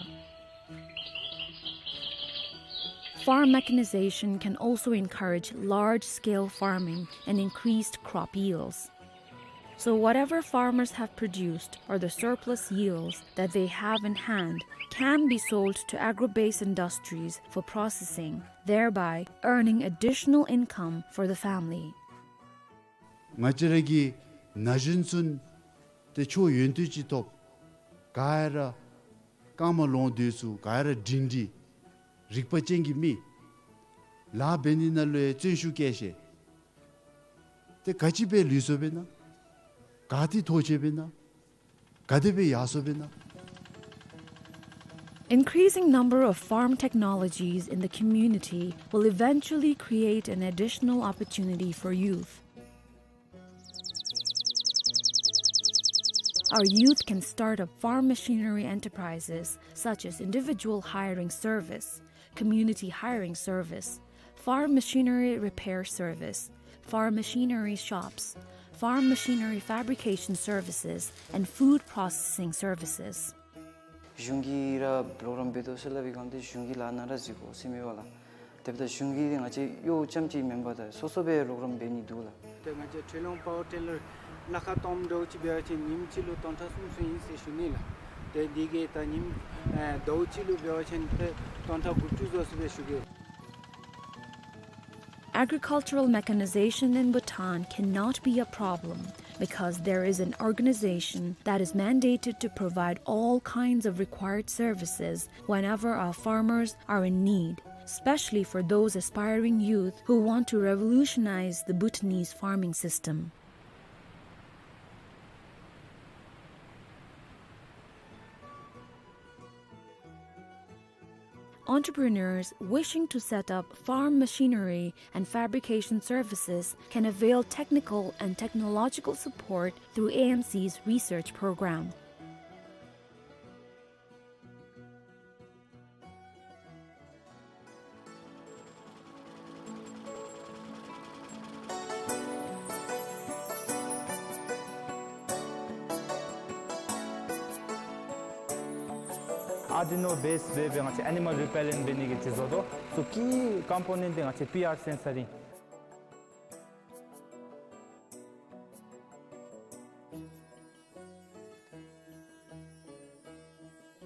Farm mechanization can also encourage large-scale farming and increased crop yields. So whatever farmers have produced or the surplus yields that they have in hand can be sold to agro-based industries for processing, thereby earning additional income for the family. ང་བཅས་ར་གི་ན་གཞོན་ཚུན་ཏེ་ཆོས་ཡོན་ཏན་ཅིག་ཐོབ། ག་ར་རྐངམ་ལོང་སྡོད་ཚུགས། ག་ར་སྒྲིང་སྒྲི་རིག་པ་ཅན་གྱི་མི། ལཱ་འབད་ནི་ནང་ལུ་ཡང་བརྩོན་ཤུགས་བསྐྱེད་ཤེས། ཏེ་ག་ཅི་སྦེ་ལུས་སོ་བས་ན། ག་ཏེ་ཐོགས་ཆེ་བས་ན། ག་དེ་སྦེ་ཡར་སོ་བས་ན། Increasing number of farm technologies in the community will eventually create an additional opportunity for youth. Our youth can start up farm machinery enterprises such as individual hiring service, community hiring service, farm machinery repair service, farm machinery shops, farm machinery fabrication services, and food processing services. གཞུང་གིས་ར་ལོག་རམ་འབད་དོ་ཟེར་སླབ་པའི་སྒང་འདི་གཞུང་གིས་ལཱ་གནང་ར་གཟིགས་དགོ་ཟེར་མེན་པ་ལགས། དེ་འབདཝ་ད་གཞུང་གིས་ང་བཅས་གཡོག་རྐྱངམ་ཅིག་མེན་པར་ད་སོ་སོ་སྦེ་ལོག་རམ་འབད་ནི་འདུག་ལགས། ཏེ་ང་བཅས་ཁྲེ་ལུང་པའོ་ཊེ་ལར་ལཱ་ཁག་སྟོངམ་འདྲཝ་ཅིག་འབད་བ་ཅིན་ཉིནམ་གཅིག་ལུ་སྟོང་ཕྲག་གསུམ་ཚུན་ཨིན་ཟེར་ཞུ་ནི་ལགས། ཏེ་འདི་གིས་ད་ཉིནམ་ཨེ་ཟླཝ་གཅིག་ལུ་འབད་བ་ཅིན་ཏེ་སྟོང་ཕྲག་དགུ་བཅུ་ཟེར་སྦེ་ཞུ་གེ། Agricultural mechanization in Bhutan cannot be a problem because there is an organization that is mandated to provide all kinds of required services whenever our farmers are in need, especially for those aspiring youth who want to revolutionize the Bhutanese farming system. Entrepreneurs wishing to set up farm machinery and fabrication services can avail technical and technological support through A M C's research program. Arduino base སྦེ་སྦེ་ང་བཅས་animal repellent འབད་ནི་གི་ཅིག་བཟོ་དོ། So key component འདི་ང་བཅས་པི་ཨར་སེན་སར་ཨིན།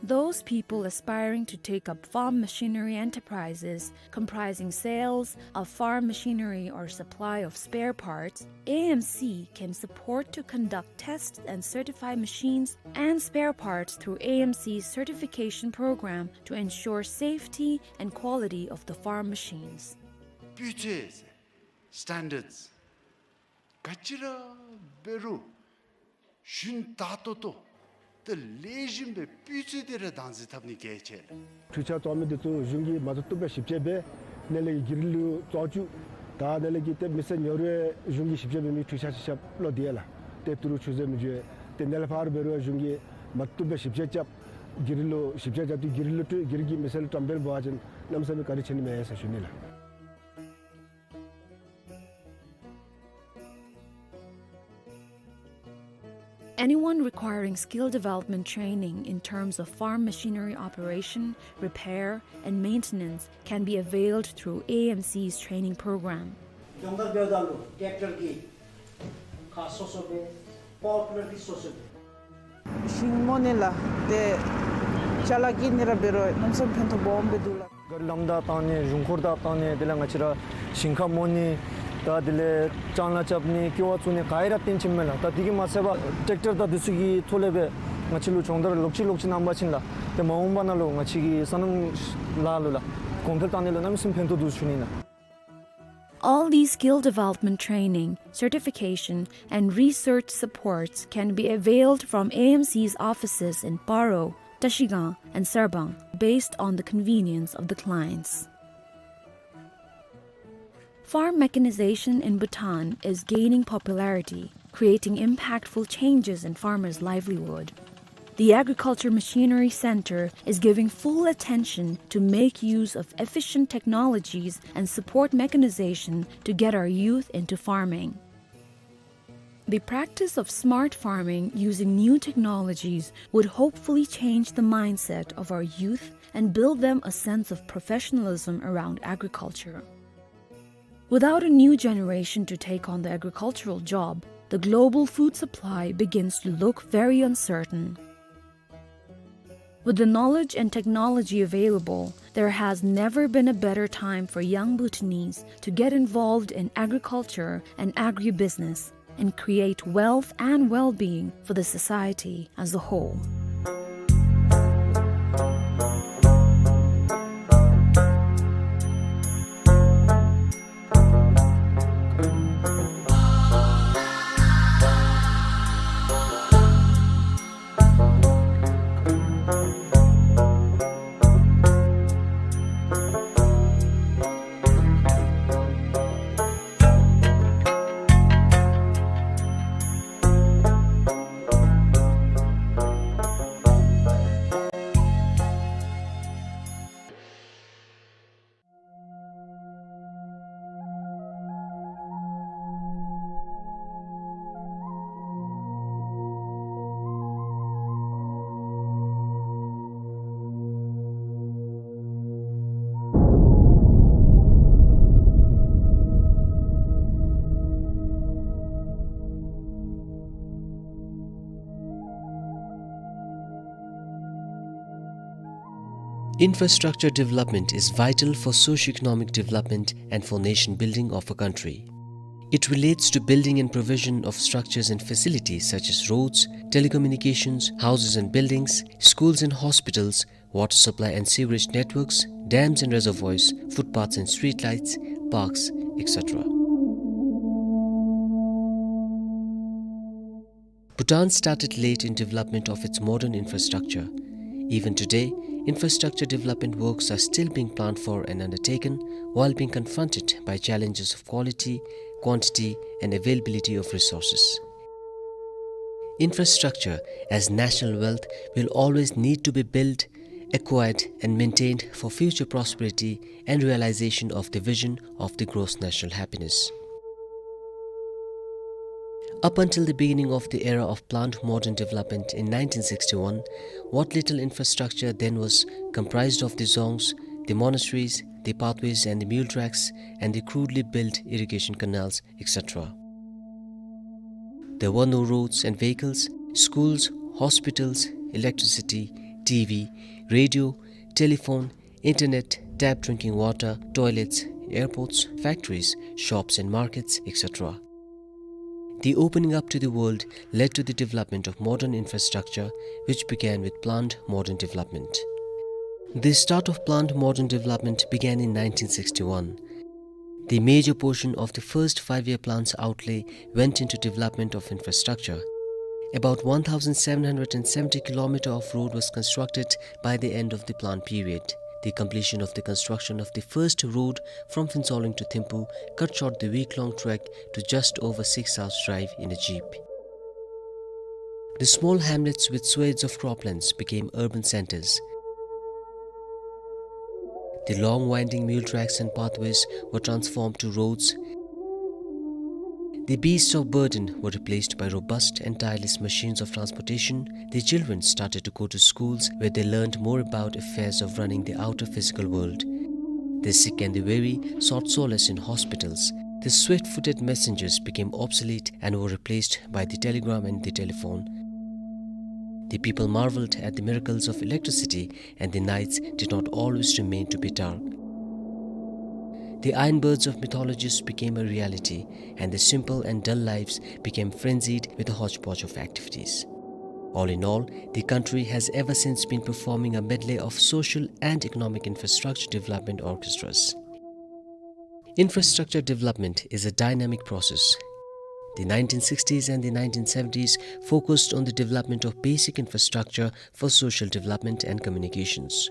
Those people aspiring to take up farm machinery enterprises, comprising sales of farm machinery or supply of spare parts, A M C can support to conduct tests and certify machines and spare parts through A M C's certification program to ensure safety and quality of the farm machines. སྤུས་ཚད་standards ག་ཅི་ར་འབད་རུང་ཞུན་དག་ཏོག་ཏོ་ཏེ་ལེགས་ཤོམ་སྦེ་སྤུས་ཚད་དེ་ར་བདག་འཛིན་འཐབ་ནི་གལ་ཆེ་ལགས། འཕྲུལ་ཆས་བཙོང་མི་འདི་ཚུ་གཞུང་གིས་མ་བཙུགས་བཏུབ་པའི་ཞིབ་དཔྱད་འབད། དེ་ལས་ཀྱི་གྱི་རིལ་ལུ་བཙོག་བཅུག། ད་དེ་ལས་ཀྱི་ཏེ་མི་སེར་ཉོ་རུང་གཞུང་གིས་ཞིབ་དཔྱད་འབད་མི་འཕྲུལ་ཆས་ཤ་ཤབ་ལོག་སྟེ་ཡོད་ལགས། ཏེ་ཏི་རུ་ཆུ་ཟེ་མི་འགྱོ། ཏེ་དེ་ལས་ཕར་འབད་རུང་གཞུང་གིས་མ་བཙུགས་བཏུབ་པའི་ཞིབ་དཔྱད་རྐྱབ། གྱི་རིལ་ལུ་ཞིབ་དཔྱད་རྐྱབ་སྟེ་གྱི་རིལ་ལུ་སྤྲོད། གྱི་རིལ་གྱིས་མི་སེར་ལུ་བཀྲམ་སྤེལ་འབད་བ་ཅིན་གནམ་མེད་ས་མེད་བཀའ་དྲིན་ཆེ་ནི་མས་ཟེར་ཞུ་ནི་ལགས། Anyone requiring skill development training in terms of farm machinery operation, repair, and maintenance can be availed through A M C's training program. སྦྱོང་བརྡར་འབདཝ་ད་ལུ་ཊེཀ་ཊར་གྱི་ཁ་སོ་སོ་སྦེ་པ་ཝར་ཊི་ལར་གྱི་སོ་སོ་སྦེ། ཞིང་རྨོ་ནི་ལགས། ཏེ་ཅ་ལ་སྐྱེལ་ནི་ར་འབད་རུང་གནམ་མེད་ས་མེད་ཕན་ཐོགས་སྦོམ་སྦེ་འདུག་ལགས། ག་རི་ལམ་བདའ་བཏང་ནི་གཞུང་འཁོར་བདའ་བཏང་ནི་དེ་ལས་ང་བཅས་ར་ཞིང་ཁ་རྨོ་ནི་ད་དེ་ལས་ལྕང་ལཱ་རྐྱབ་ནི་ཀེ་བ་བཙུགས་ནི་ག་ར་བརྟེན་ཅི་མས་ལགས། ད་དེ་གིས་མ་ཚད་པར་ཊེཀ་ཊར་དང་དེ་ཚུ་གི་ཐོག་ལས་སྦེ་ང་བཅས་ལུ་སྦྱོང་བརྡར་ལོག་ཅི་ལོག་ཅི་གནང་བ་ཅིན་ལགས། ཏེ་མ་འོངས་པ་ནང་ལུ་ང་བཅས་ཀྱི་སོ་ནམ་ལཱ་ལུ་ལགས་གོང་འཕེལ་བཏང་ནི་ལུ་གནམ་མེད་ས་མེད་ཕན་ཐོགས་འདུག་ཞུ་ནི་ལགས། All these skill development training, certification, and research supports can be availed from A M C's offices in Paro, Trashigang, and Sarpang, based on the convenience of the clients. Farm mechanization in Bhutan is gaining popularity, creating impactful changes in farmers' livelihood. The Agriculture Machinery Center is giving full attention to make use of efficient technologies and support mechanization to get our youth into farming. The practice of smart farming using new technologies would hopefully change the mindset of our youth and build them a sense of professionalism around agriculture. Without a new generation to take on the agricultural job, the global food supply begins to look very uncertain. With the knowledge and technology available, there has never been a better time for young Bhutanese to get involved in agriculture and agribusiness and create wealth and well-being for the society as a whole. Infrastructure development is vital for socio-economic development and for nation building of a country. It relates to building and provision of structures and facilities such as roads, telecommunications, houses and buildings, schools and hospitals, water supply and sewerage networks, dams and reservoirs, footpaths and streetlights, parks, et cetera. Bhutan started late in development of its modern infrastructure. Even today, infrastructure development works are still being planned for and undertaken while being confronted by challenges of quality, quantity, and availability of resources. Infrastructure as national wealth will always need to be built, acquired, and maintained for future prosperity and realization of the vision of the gross national happiness. Up until the beginning of the era of planned modern development in nineteen sixty-one, what little infrastructure then was comprised of the dzongs, the monasteries, the pathways and the mule tracks, and the crudely built irrigation canals, et cetera. There were no roads and vehicles, schools, hospitals, electricity, T V, radio, telephone, internet, tap drinking water, toilets, airports, factories, shops and markets, et cetera. The opening up to the world led to the development of modern infrastructure, which began with planned modern development. The start of planned modern development began in nineteen sixty-one. The major portion of the first five-year plan's outlay went into development of infrastructure. About one thousand seven hundred and seventy kilometer of road was constructed by the end of the plan period. The completion of the construction of the first road from Phuentsholing to Thimphu cut short the week-long trek to just over six hours' drive in a jeep. The small hamlets with swathes of croplands became urban centers. The long winding mule tracks and pathways were transformed to roads. The beasts of burden were replaced by robust and tireless machines of transportation. The children started to go to schools where they learned more about affairs of running the outer physical world. The sick and the weary sought solace in hospitals. The swift-footed messengers became obsolete and were replaced by the telegram and the telephone. The people marveled at the miracles of electricity, and the nights did not always remain to be dark. The iron birds of mythologies became a reality, and the simple and dull lives became frenzied with a hodgepodge of activities. All in all, the country has ever since been performing a medley of social and economic infrastructure development orchestras. Infrastructure development is a dynamic process. The nineteen sixties and the nineteen seventies focused on the development of basic infrastructure for social development and communications.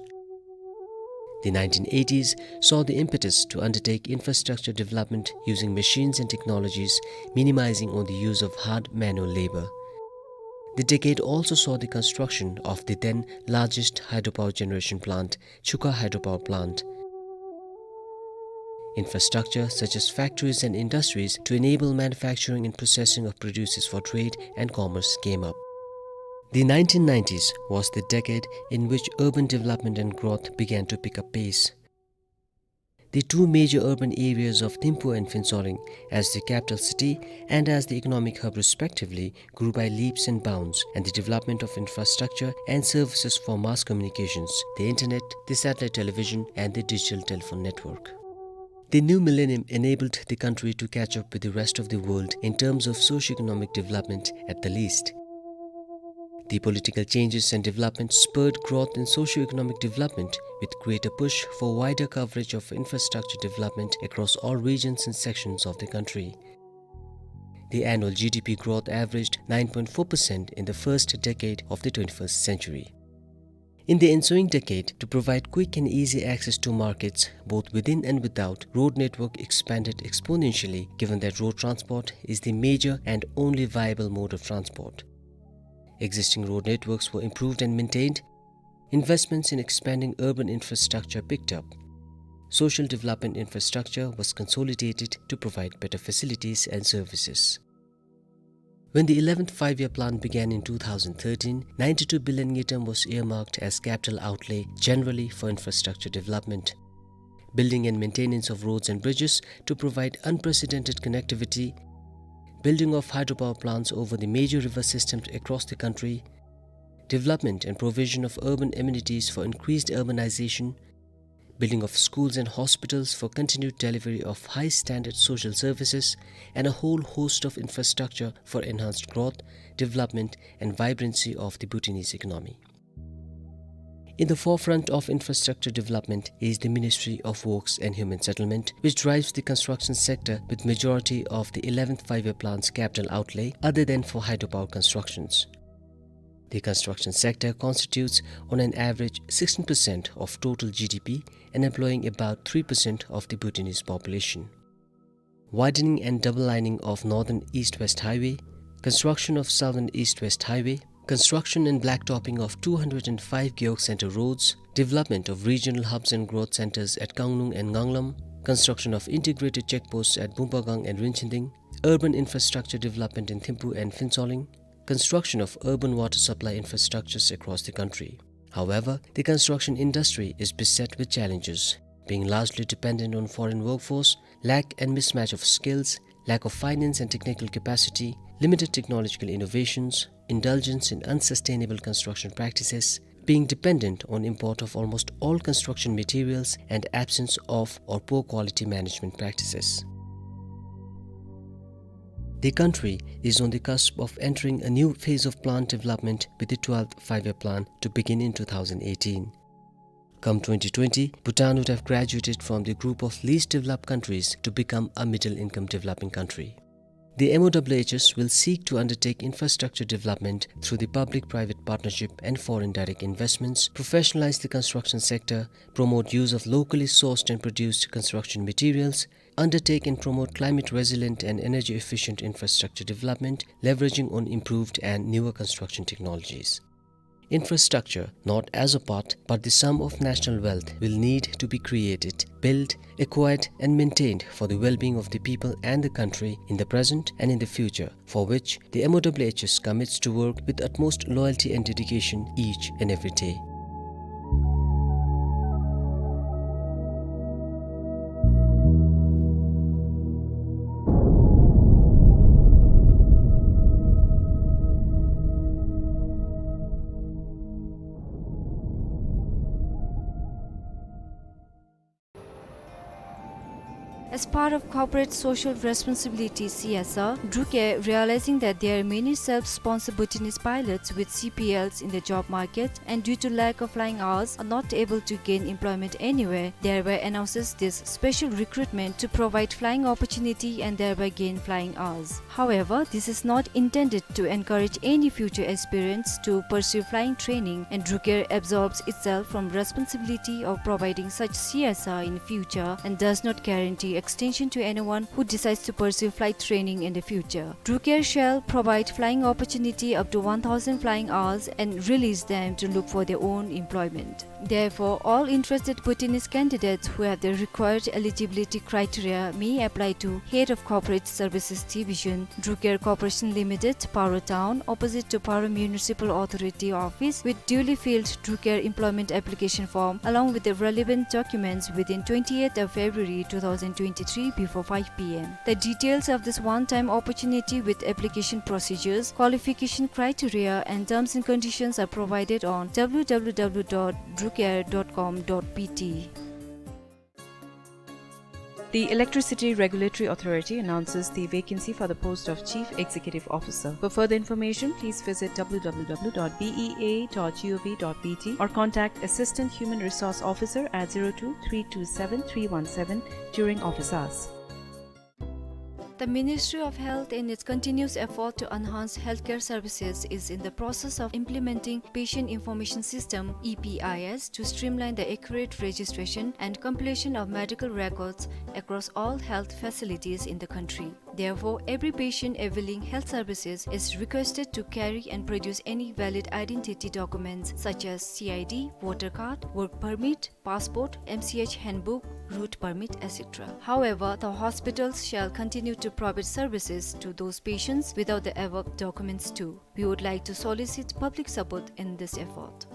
The nineteen eighties saw the impetus to undertake infrastructure development using machines and technologies, minimizing on the use of hard manual labor. The decade also saw the construction of the then largest hydropower generation plant, Chukha Hydropower Plant. Infrastructure such as factories and industries to enable manufacturing and processing of produces for trade and commerce came up. The nineteen nineties was the decade in which urban development and growth began to pick up pace. The two major urban areas of Thimphu and Phuentsholing, as the capital city and as the economic hub respectively, grew by leaps and bounds, and the development of infrastructure and services for mass communications, the internet, the satellite television, and the digital telephone network. The new millennium enabled the country to catch up with the rest of the world in terms of socio-economic development at the least. The political changes and development spurred growth in socio-economic development, with greater push for wider coverage of infrastructure development across all regions and sections of the country. The annual G D P growth averaged nine point four percent in the first decade of the twenty-first century. In the ensuing decade, to provide quick and easy access to markets, both within and without, road network expanded exponentially, given that road transport is the major and only viable mode of transport. Existing road networks were improved and maintained. Investments in expanding urban infrastructure picked up. Social development infrastructure was consolidated to provide better facilities and services. When the eleventh Five-Year Plan began in two thousand thirteen, ninety-two billion ngultrum was earmarked as capital outlay generally for infrastructure development. Building and maintenance of roads and bridges to provide unprecedented connectivity, building of hydropower plants over the major river systems across the country, development and provision of urban amenities for increased urbanization, building of schools and hospitals for continued delivery of high standard social services, and a whole host of infrastructure for enhanced growth, development, and vibrancy of the Bhutanese economy. In the forefront of infrastructure development is the Ministry of Works and Human Settlement, which drives the construction sector, with majority of the eleventh Five-Year Plan's capital outlay, other than for hydropower constructions. The construction sector constitutes, on an average, sixteen percent of total G D P and employing about three percent of the Bhutanese population. Widening and double lining of Northern East-West Highway, construction of Southern East-West Highway, construction and blacktopping of two hundred and five Gewog Center roads, development of regional hubs and growth centers at Kanglung and Nganglam, construction of integrated checkposts at Bumpagang and Rinchenting, urban infrastructure development in Thimphu and Phuentsholing, construction of urban water supply infrastructures across the country. However, the construction industry is beset with challenges, being largely dependent on foreign workforce, lack and mismatch of skills, lack of finance and technical capacity, limited technological innovations, indulgence in unsustainable construction practices, being dependent on import of almost all construction materials, and absence of or poor quality management practices. The country is on the cusp of entering a new phase of plan development with the twelfth Five-Year Plan to begin in two thousand eighteen. Come twenty twenty, Bhutan would have graduated from the group of least developed countries to become a middle-income developing country. The M O W H S will seek to undertake infrastructure development through the public-private partnership and foreign direct investments, professionalize the construction sector, promote use of locally sourced and produced construction materials, undertake and promote climate-resilient and energy-efficient infrastructure development, leveraging on improved and newer construction technologies. Infrastructure, not as a part, but the sum of national wealth, will need to be created, built, acquired, and maintained for the well-being of the people and the country in the present and in the future, for which the M O W H S commits to work with utmost loyalty and dedication each and every day. As part of corporate social responsibility, C S R, Drucare, realizing that there are many self-sponsored Bhutanese pilots with C P Ls in the job market and due to lack of flying hours are not able to gain employment anywhere, thereby announces this special recruitment to provide flying opportunity and thereby gain flying hours. However, this is not intended to encourage any future aspirants to pursue flying training, and Drucare absolves itself from responsibility of providing such C S R in future and does not guarantee extension to anyone who decides to pursue flight training in the future. Drucare shall provide flying opportunity up to one thousand flying hours and release them to look for their own employment. Therefore, all interested Bhutanese candidates who have the required eligibility criteria may apply to Head of Corporate Services Division, Drucare Corporation Limited, Paro Town, opposite to Paro Municipal Authority Office, with duly filled Drucare employment application form along with the relevant documents within twentieth of February two thousand twenty-three before five P M. The details of this one-time opportunity with application procedures, qualification criteria, and terms and conditions are provided on W W W dot drucare dot com dot B T. The Electricity Regulatory Authority announces the vacancy for the post of Chief Executive Officer. For further information, please visit W W W dot B E A dot G O V dot B T or contact Assistant Human Resource Officer at zero two three two seven three one seven during office hours. The Ministry of Health, in its continuous effort to enhance healthcare services, is in the process of implementing Patient Information System, E P I S, to streamline the accurate registration and compilation of medical records across all health facilities in the country. Therefore, every patient availing health services is requested to carry and produce any valid identity documents such as C I D, voter card, work permit, passport, M C H handbook, route permit, et cetera. However, the hospitals shall continue to provide services to those patients without the above documents too. We would like to solicit public support in this effort.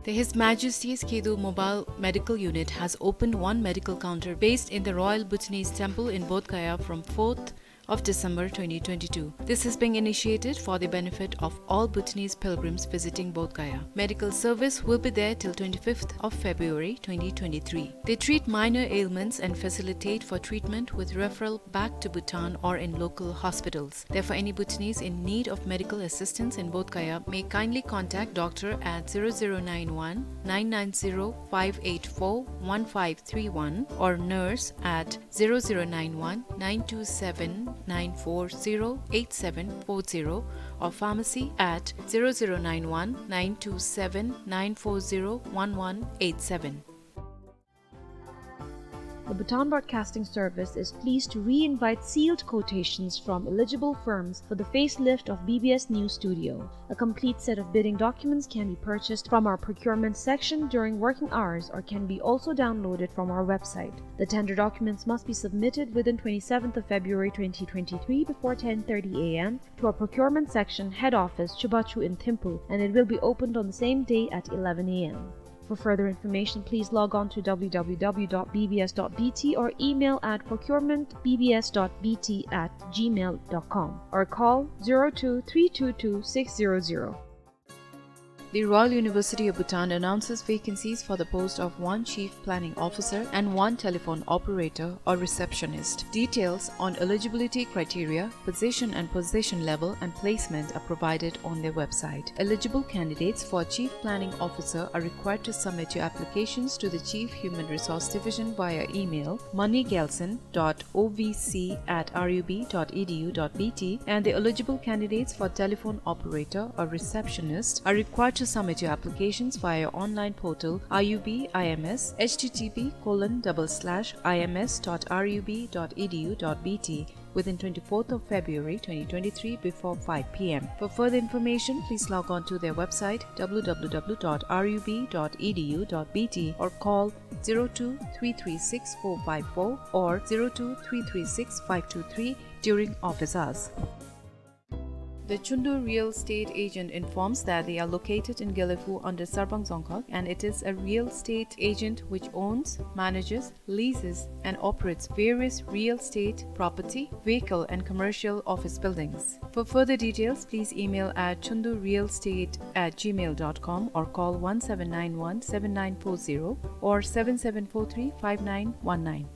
The His Majesty's Khedo Mobile Medical Unit has opened one medical counter based in the Royal Bhutanese Temple in Bodh Gaya from fourth of December twenty twenty-two. This is being initiated for the benefit of all Bhutanese pilgrims visiting Bodh Gaya. Medical service will be there till twenty-fifth of February twenty twenty-three. They treat minor ailments and facilitate for treatment with referral back to Bhutan or in local hospitals. Therefore, any Bhutanese in need of medical assistance in Bodh Gaya may kindly contact doctor at zero zero nine one nine nine zero five eight four one five three one or nurse at zero zero nine one nine two seven nine four zero eight seven four zero or pharmacy at zero zero nine one nine two seven nine four zero one one eight seven. The Bhutan Broadcasting Service is pleased to re-invite sealed quotations from eligible firms for the facelift of B B S News Studio. A complete set of bidding documents can be purchased from our procurement section during working hours or can be also downloaded from our website. The tender documents must be submitted within twenty-seventh of February twenty twenty-three before ten thirty a m to our procurement section head office, Chubachu in Thimphu, and it will be opened on the same day at eleven a m. For further information, please log on to w w w dot b b s dot b t or email at procurement b b s dot b t at gmail dot com or call zero two three two two six zero zero. The Royal University of Bhutan announces vacancies for the post of one Chief Planning Officer and one telephone operator or receptionist. Details on eligibility criteria, position and position level, and placement are provided on their website. Eligible candidates for Chief Planning Officer are required to submit your applications to the Chief Human Resource Division via email, moneygelson dot o v c at r u b dot e d u dot b t, and the eligible candidates for telephone operator or receptionist are required to submit your applications via online portal I U B I M S, h t t p colon double slash i m s dot r u b dot e d u dot b t, within twenty-fourth of February twenty twenty-three before five p m. For further information, please log on to their website w w w dot r u b dot e d u dot b t or call zero two three three six four five four or zero two three three six five two three during office hours. The Chundu Real Estate Agent informs that they are located in Gelephu under Sarpang Dzongkhag, and it is a real estate agent which owns, manages, leases, and operates various real estate, property, vehicle, and commercial office buildings. For further details, please email at chundurealestate at gmail dot com or call one seven nine one seven nine four zero or seven seven four three five nine one nine.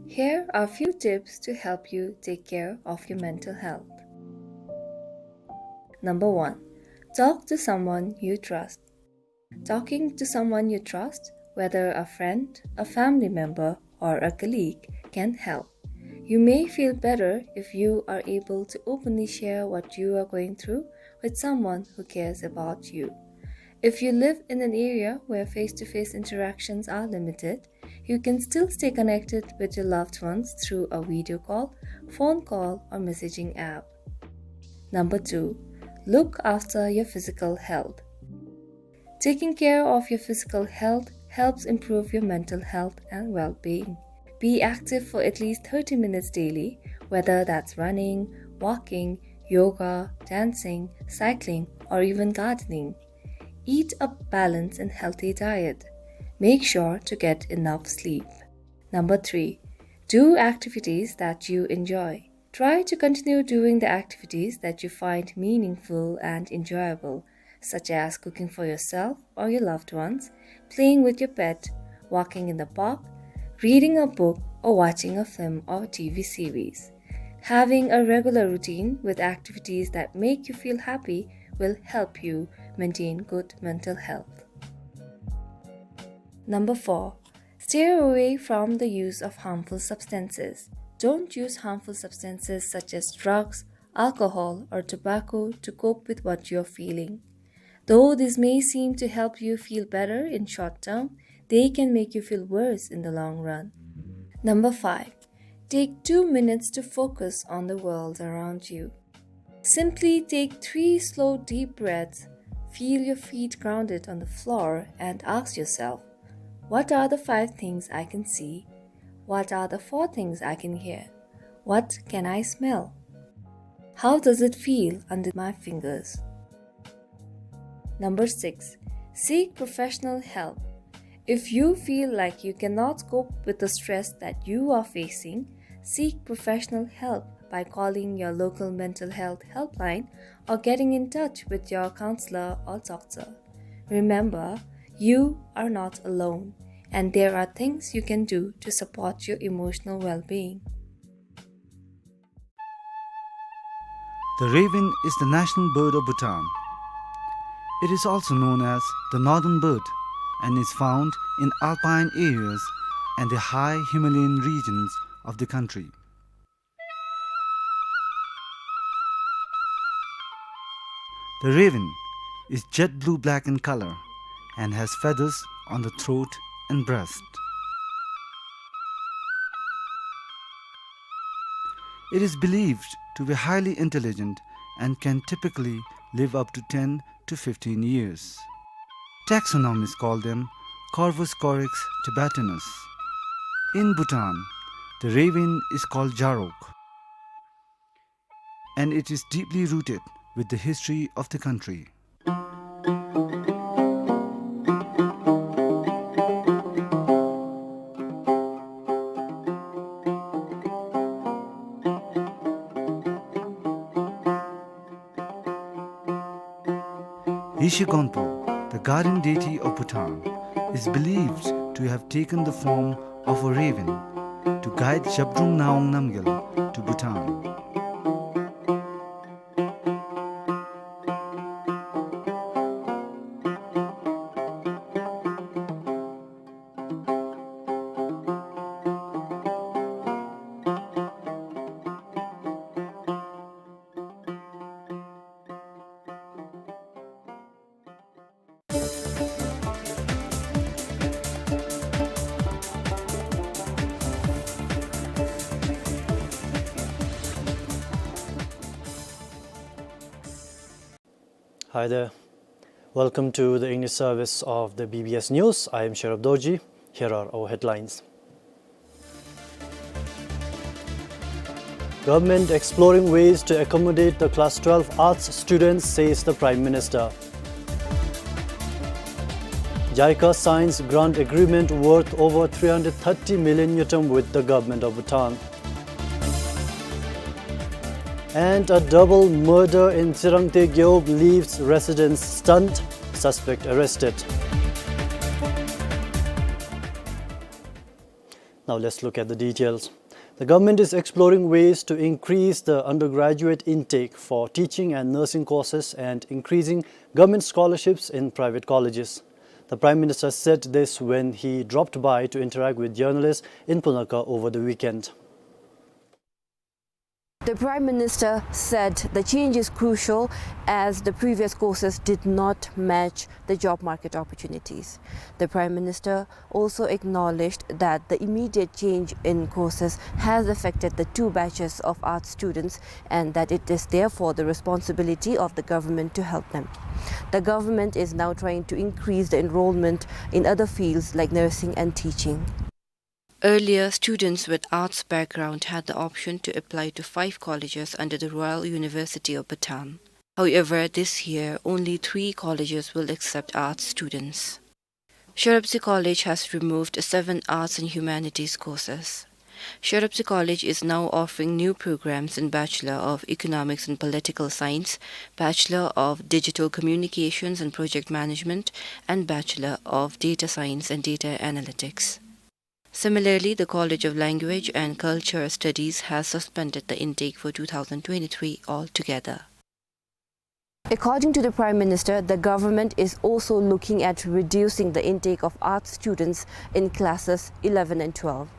Here are few tips to help you take care of your mental health. Number one, talk to someone you trust. Talking to someone you trust, whether a friend, a family member, or a colleague, can help. You may feel better if you are able to openly share what you are going through with someone who cares about you. If you live in an area where face-to-face interactions are limited, you can still stay connected with your loved ones through a video call, phone call, or messaging app. Number two, look after your physical health. Taking care of your physical health helps improve your mental health and well-being. Be active for at least thirty minutes daily, whether that's running, walking, yoga, dancing, cycling, or even gardening. Eat a balanced and healthy diet. Make sure to get enough sleep. Number three, do activities that you enjoy. Try to continue doing the activities that you find meaningful and enjoyable, such as cooking for yourself or your loved ones, playing with your pet, walking in the park, reading a book, or watching a film or T V series. Having a regular routine with activities that make you feel happy will help you maintain good mental health. Number four, steer away from the use of harmful substances. Don't use harmful substances such as drugs, alcohol, or tobacco to cope with what you're feeling. Though this may seem to help you feel better in short term, they can make you feel worse in the long run. Number five, take two minutes to focus on the world around you. Simply take three slow, deep breaths, feel your feet grounded on the floor, and ask yourself, "What are the five things I can see? What are the four things I can hear? What can I smell? How does it feel under my fingers?" Number six, seek professional help. If you feel like you cannot cope with the stress that you are facing, seek professional help by calling your local mental health helpline or getting in touch with your counselor or doctor. Remember, you are not alone, and there are things you can do to support your emotional well-being. The raven is the national bird of Bhutan. It is also known as the northern bird and is found in alpine areas and the high Himalayan regions of the country. The raven is jet blue-black in color and has feathers on the throat and breast. It is believed to be highly intelligent and can typically live up to ten to fifteen years. Taxonomists call them Corvus corax tibetanus. In Bhutan, the raven is called Jarok, and it is deeply rooted with the history of the country. Yeshe Gonpo, the guardian deity of Bhutan, is believed to have taken the form of a raven to guide Zhabdrung Ngawang Namgyal to Bhutan. Hi there. Welcome to the English service of the B B S News. I am Sherab Dorji. Here are our headlines. Government exploring ways to accommodate the class twelve arts students, says the Prime Minister. JICA signs grant agreement worth over three hundred thirty million ngultrum with the government of Bhutan. And a double murder in Tsirangte Gewog leaves residents stunned, suspect arrested. Now let's look at the details. The government is exploring ways to increase the undergraduate intake for teaching and nursing courses and increasing government scholarships in private colleges. The Prime Minister said this when he dropped by to interact with journalists in Punakha over the weekend. The Prime Minister said the change is crucial as the previous courses did not match the job market opportunities. The Prime Minister also acknowledged that the immediate change in courses has affected the two batches of arts students and that it is therefore the responsibility of the government to help them. The government is now trying to increase the enrollment in other fields like nursing and teaching. Earlier, students with arts background had the option to apply to five colleges under the Royal University of Bhutan. However, this year, only three colleges will accept arts students. Sherabtse College has removed seven arts and humanities courses. Sherabtse College is now offering new programs in Bachelor of Economics and Political Science, Bachelor of Digital Communications and Project Management, and Bachelor of Data Science and Data Analytics. Similarly, the College of Language and Culture Studies has suspended the intake for two thousand twenty-three altogether. According to the Prime Minister, the government is also looking at reducing the intake of arts students in classes eleven and twelve.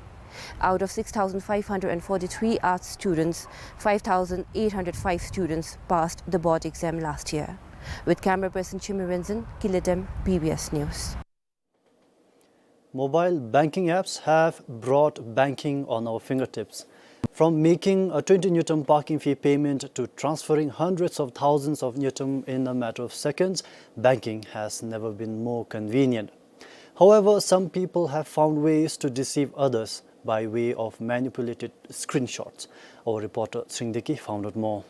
Out of six thousand five hundred and forty-three arts students, five thousand eight hundred five students passed the board exam last year. With camera person Chimi Renzin, Kiledem, B B S News. Mobile banking apps have brought banking on our fingertips. From making a twenty ngultrum parking fee payment to transferring hundreds of thousands of ngultrum in a matter of seconds, banking has never been more convenient. However, some people have found ways to deceive others by way of manipulated screenshots. Our reporter Sringdeki found out more.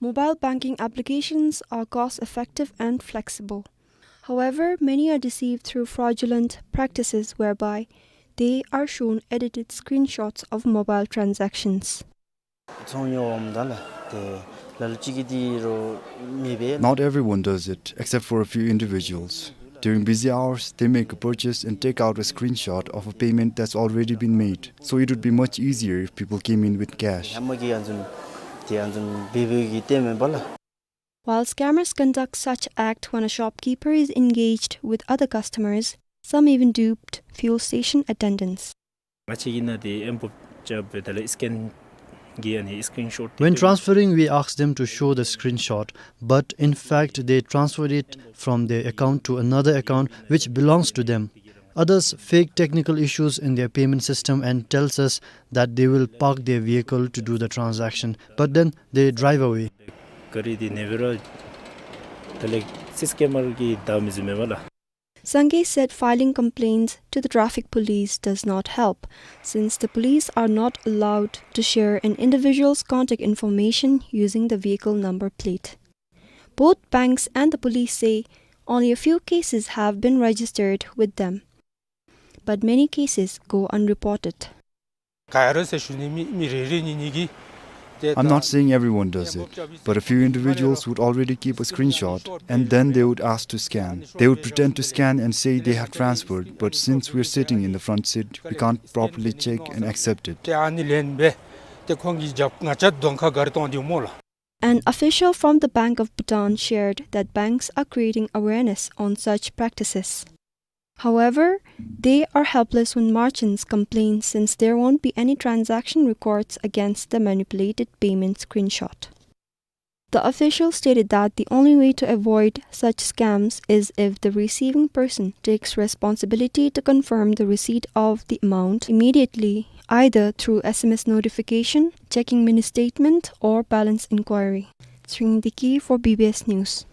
Mobile banking applications are cost-effective and flexible. However, many are deceived through fraudulent practices whereby they are shown edited screenshots of mobile transactions. ཚོང་ཉོ་འོངམ་ད་ལགས་ཏེ་ལ་ལུ་ཅིག་གིས་འདི་རོགས་མི་འབད། Not everyone does it, except for a few individuals. During busy hours, they make a purchase and take out a screenshot of a payment that's already been made. So it would be much easier if people came in with cash. ཧེ་མ་གི་ཨ་ནི་ཚུ་ཏེ་ཨ་ནི་ཚུ་འབད་འབདཝ་གི་ལྟདམོ་ཨིན་པས་ལགས། While scammers conduct such act when a shopkeeper is engaged with other customers, some even duped fuel station attendants. ང་བཅས་ཀྱིས་ནཱ་ཏེ་ཨེམ་བོབ་རྐྱབ་སྦེ་དེ་ལས་སི་ཀེན་གྱིས་ཨ་ནི་སི་ཀིརིན་ཤོཊ་དེ། When transferring, we ask them to show the screenshot, but in fact, they transferred it from their account to another account which belongs to them. Others fake technical issues in their payment system and tells us that they will park their vehicle to do the transaction, but then they drive away. ཀ་རི་འདི་ནེ་བེ་ར་ད་ལེགས་སི་སི་ཀེ་མར་གྱིས་བདའ་མི་བཟུམ་མས་པ་ལགས། Sangay said filing complaints to the traffic police does not help, since the police are not allowed to share an individual's contact information using the vehicle number plate. Both banks and the police say only a few cases have been registered with them, but many cases go unreported. ག་ར་ཟེར་ཞུ་ནི་མི་མི་རེ་རེ་གཉིས་གཉིས་ཀྱིས། I'm not saying everyone does it, but a few individuals would already keep a screenshot and then they would ask to scan. They would pretend to scan and say they have transferred, but since we're sitting in the front seat, we can't properly check and accept it. ཏེ་ཨ་ནི་ལེན་སྦེ་ཏེ་ཁོང་གིས་རྒྱབ་ང་བཅས་གདོང་ཁར་སྒར་གཏོང་དེ་སྨོ་ལགས། An official from the Bank of Bhutan shared that banks are creating awareness on such practices. However, they are helpless when merchants complain, since there won't be any transaction records against the manipulated payment screenshot. The official stated that the only way to avoid such scams is if the receiving person takes responsibility to confirm the receipt of the amount immediately, either through S M S notification, checking mini statement, or balance inquiry. Tshering Deki for B B S News.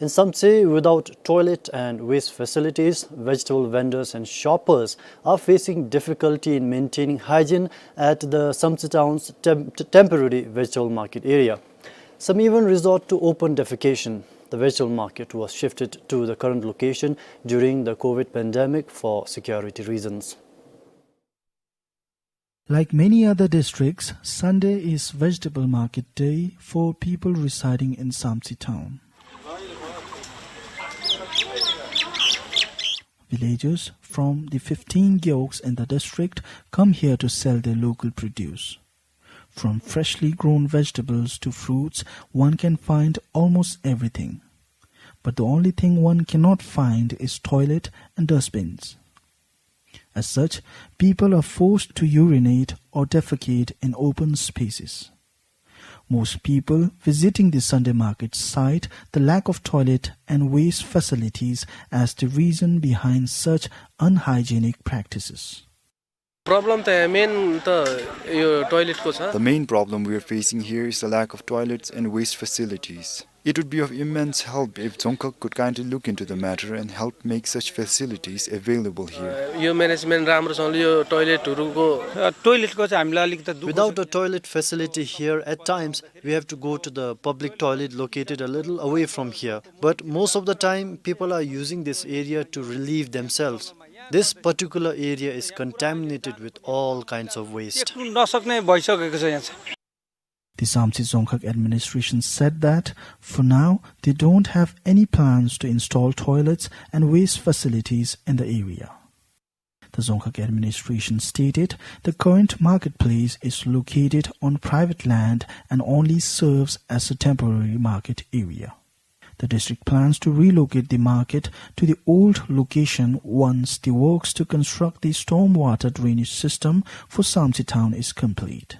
In Samtse, without toilet and waste facilities, vegetable vendors and shoppers are facing difficulty in maintaining hygiene at the Samtse town's tem-, temporary vegetable market area. Some even resort to open defecation. The vegetable market was shifted to the current location during the COVID pandemic for security reasons. Like many other districts, Sunday is vegetable market day for people residing in Samtse town. Villagers from the fifteen gewogs in the district come here to sell their local produce. From freshly grown vegetables to fruits, one can find almost everything. But the only thing one cannot find is toilet and dustbins. As such, people are forced to urinate or defecate in open spaces. Most people visiting the Sunday market cite the lack of toilet and waste facilities as the reason behind such unhygienic practices. Problem त यहाँ मेन त यो टोइलेटको छ। The main problem we are facing here is the lack of toilets and waste facilities. It would be of immense help if Dzongkhag could kindly look into the matter and help make such facilities available here. यो म्यानेजमेन्ट राम्रोसँगले यो टोइलेटहरूको अ, टोइलेटको चाहिँ हामीलाई अलिकति दुःख छ। Without a toilet facility here, at times we have to go to the public toilet located a little away from here. But most of the time, people are using this area to relieve themselves. This particular area is contaminated with all kinds of waste. टेक्नु नसक्ने भइसकेको छ यहाँ चाहिँ। The Samtse Dzongkhag administration said that, for now, they don't have any plans to install toilets and waste facilities in the area. The Dzongkhag administration stated the current marketplace is located on private land and only serves as a temporary market area. The district plans to relocate the market to the old location once the works to construct the stormwater drainage system for Samtse town is complete.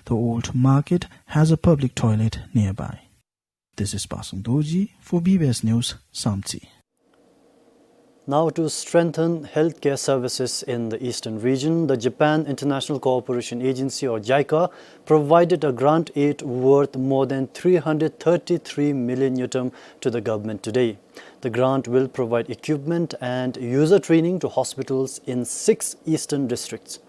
The old market has a public toilet nearby. This is Pasang Dorji for B B S News, Samtse. Now, to strengthen healthcare services in the eastern region, the Japan International Cooperation Agency, or JICA, provided a grant aid worth more than three hundred thirty-three million ngultrum to the government today. The grant will provide equipment and user training to hospitals in six eastern districts.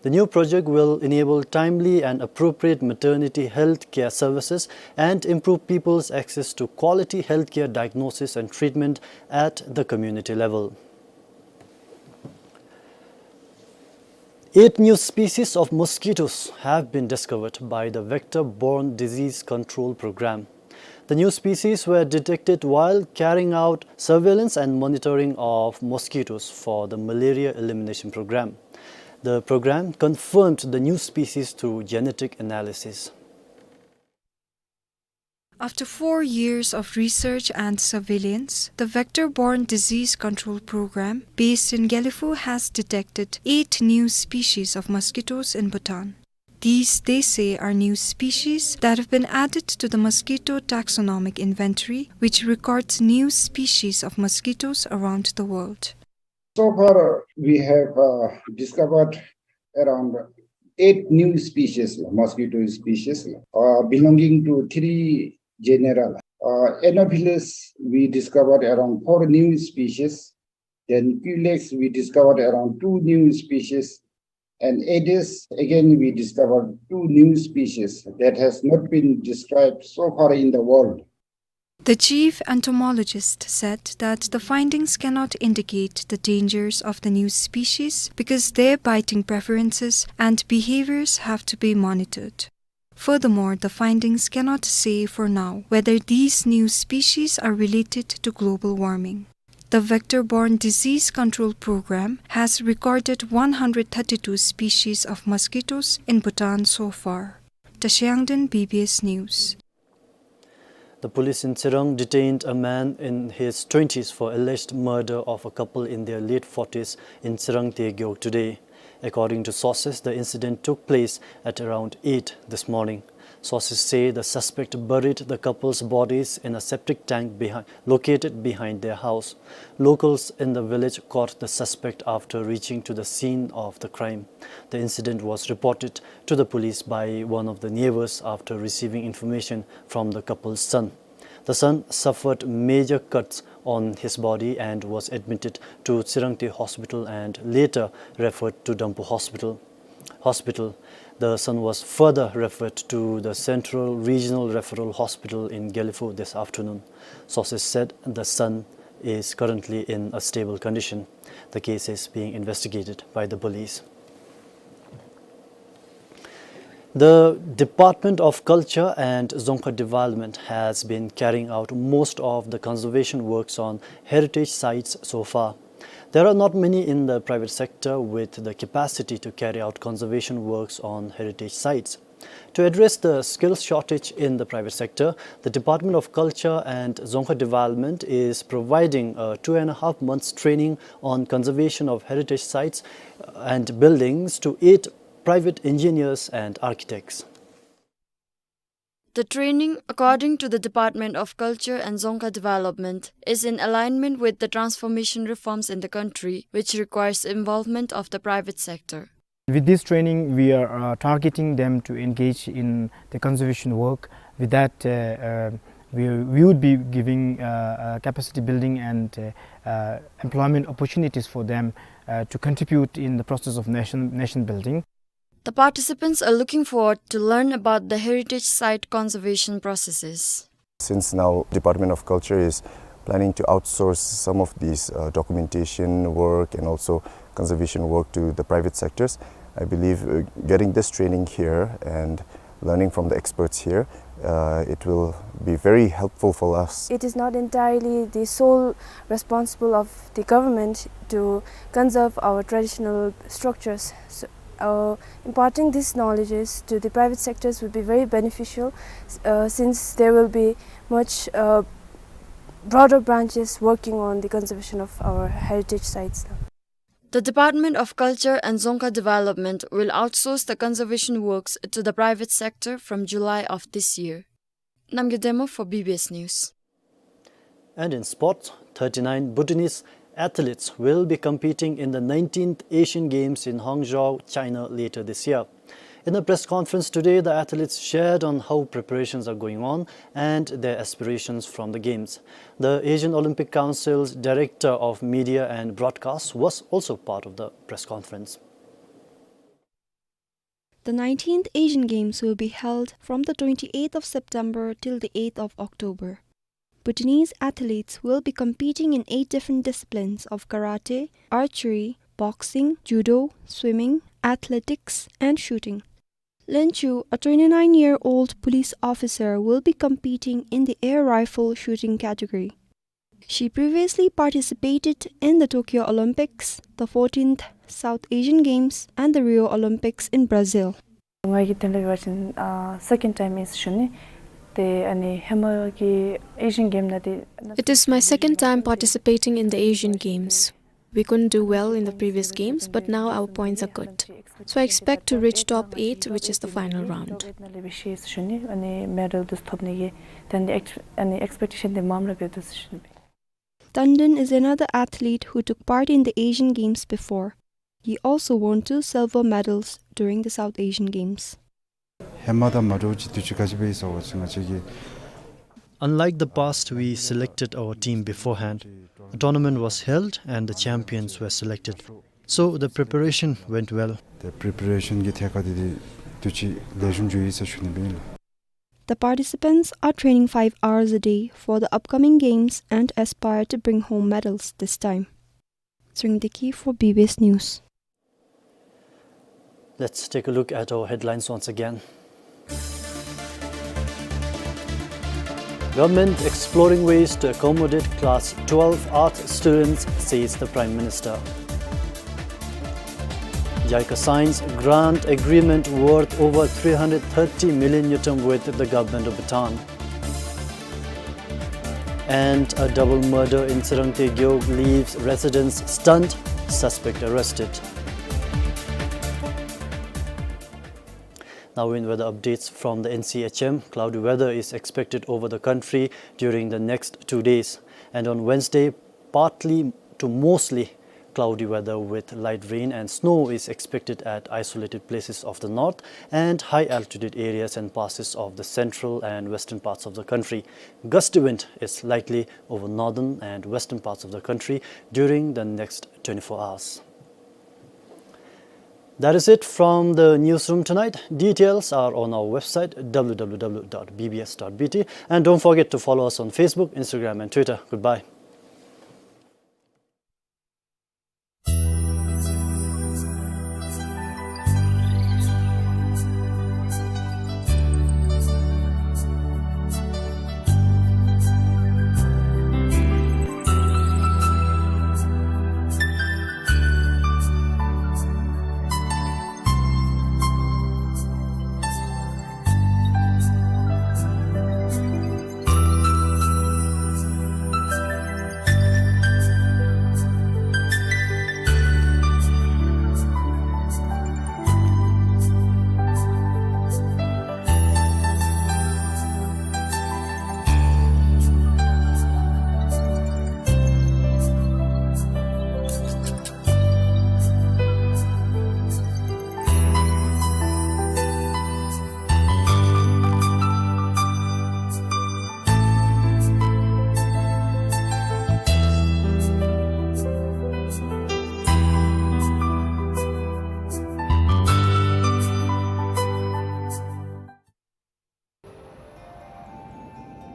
The new project will enable timely and appropriate maternity health care services and improve people's access to quality healthcare diagnosis and treatment at the community level. Eight new species of mosquitoes have been discovered by the Vector-Borne Disease Control Program. The new species were detected while carrying out surveillance and monitoring of mosquitoes for the Malaria Elimination Program. The program confirmed the new species through genetic analysis. After four years of research and surveillance, the Vector-Borne Disease Control Program, based in Gelephu, has detected eight new species of mosquitoes in Bhutan. These, they say, are new species that have been added to the Mosquito Taxonomic Inventory, which records new species of mosquitoes around the world. So far, we have, uh, discovered around eight new species, mosquito species, uh, belonging to three genera. Uh, Anopheles, we discovered around four new species. Then Culex, we discovered around two new species. And Aedes, again, we discovered two new species that has not been described so far in the world. The chief entomologist said that the findings cannot indicate the dangers of the new species because their biting preferences and behaviors have to be monitored. Furthermore, the findings cannot say for now whether these new species are related to global warming. The vector-borne disease control program has recorded one hundred thirty-two species of mosquitoes in Bhutan so far. Tashe Yangden, B B S News. The police in Tsirang detained a man in his twenties for alleged murder of a couple in their late forties in Tsirang Tegiog today. According to sources, the incident took place at around eight this morning. Sources say the suspect buried the couple's bodies in a septic tank behind, located behind their house. Locals in the village caught the suspect after reaching to the scene of the crime. The incident was reported to the police by one of the neighbors after receiving information from the couple's son. The son suffered major cuts on his body and was admitted to Tsirangte Hospital and later referred to Dampu Hospital. Hospital. The son was further referred to the Central Regional Referral Hospital in Gelephu this afternoon. Sources said the son is currently in a stable condition. The case is being investigated by the police. The Department of Culture and Dzongkha Development has been carrying out most of the conservation works on heritage sites so far. There are not many in the private sector with the capacity to carry out conservation works on heritage sites. To address the skills shortage in the private sector, the Department of Culture and Dzongkha Development is providing a two and a half months training on conservation of heritage sites and buildings to eight private engineers and architects. The training, according to the Department of Culture and Dzongkha Development, is in alignment with the transformation reforms in the country, which requires involvement of the private sector. With this training, we are, uh, targeting them to engage in the conservation work. With that, uh, uh, we, we would be giving, uh, uh, capacity building and, uh, uh, employment opportunities for them, uh, to contribute in the process of nation, nation building. The participants are looking forward to learn about the heritage site conservation processes. Since now Department of Culture is planning to outsource some of these, uh, documentation work and also conservation work to the private sectors, I believe, uh, getting this training here and learning from the experts here, uh, it will be very helpful for us. It is not entirely the sole responsible of the government to conserve our traditional structures. So, uh, imparting these knowledges to the private sectors would be very beneficial, uh, since there will be much, uh, broader branches working on the conservation of our heritage sites now. The Department of Culture and Dzongkha Development will outsource the conservation works to the private sector from July of this year. Namgay Dema for B B S News. And in sports, thirty-nine Bhutanese athletes will be competing in the nineteenth Asian Games in Hangzhou, China later this year. In a press conference today, the athletes shared on how preparations are going on and their aspirations from the games. The Asian Olympic Council's Director of Media and Broadcast was also part of the press conference. The nineteenth Asian Games will be held from the twenty-eighth of September till the eighth of October. Bhutanese athletes will be competing in eight different disciplines of karate, archery, boxing, judo, swimming, athletics, and shooting. Lin Chu, a twenty-nine-year-old police officer, will be competing in the air rifle shooting category. She previously participated in the Tokyo Olympics, the fourteenth South Asian Games, and the Rio Olympics in Brazil. ང་གིས་དེ་ལས་འབད་བ་ཅིན་ཨ་second time ཨིན་ཟེར་ཞུ་ནི། ཏེ་ཨ་ནི་ཧེ་མ་གི་Asian Game ནང་འདི། It is my second time participating in the Asian Games. We couldn't do well in the previous games, but now our points are good. So I expect to reach top eight, which is the final round. ཨ་ནི་medal འདི་ཐོབ་ནི་གི་ཏེ་ཨ་ནི་expectation འདི་མངམ་ར་འབད་དོ་ཟེར་ཞུ་ནི། Tandon is another athlete who took part in the Asian Games before. He also won two silver medals during the South Asian Games. ཧེ་མ་དང་མ་འདྲཝ་ཅིག་དུས་ཅི་ག་ཅི་འབད་ཡི་ཟེར་བ་ཅིན་ང་བཅས་ཀྱིས། Unlike the past, we selected our team beforehand. A tournament was held and the champions were selected. So the preparation went well. ཏེ་པི་རི་པེ་རེ་ཤཱན་གྱི་ཐད་ཁར་འདི་འདི་དུས་ཅི་ལེགས་ཤོམ་འགྱོ་ཡི་ཟེར་ཞུ་ནི་སྦེ་ཨིན་ལགས། The participants are training five hours a day for the upcoming games and aspire to bring home medals this time. Tsuringde Kyi for B B S News. Let's take a look at our headlines once again. Government exploring ways to accommodate class twelve arts students, says the Prime Minister. JICA signs grant agreement worth over three hundred thirty million ngultrum with the government of Bhutan. And a double murder in Tserangte Gewog leaves residents stunned, suspect arrested. Now in weather updates from the N C H M. Cloudy weather is expected over the country during the next two days. And on Wednesday, partly to mostly cloudy weather with light rain and snow is expected at isolated places of the north and high altitude areas and passes of the central and western parts of the country. Gusty wind is likely over northern and western parts of the country during the next twenty-four hours. That is it from the newsroom tonight. Details are on our website, W W W dot B B S dot B T, and don't forget to follow us on Facebook, Instagram, and Twitter. Goodbye.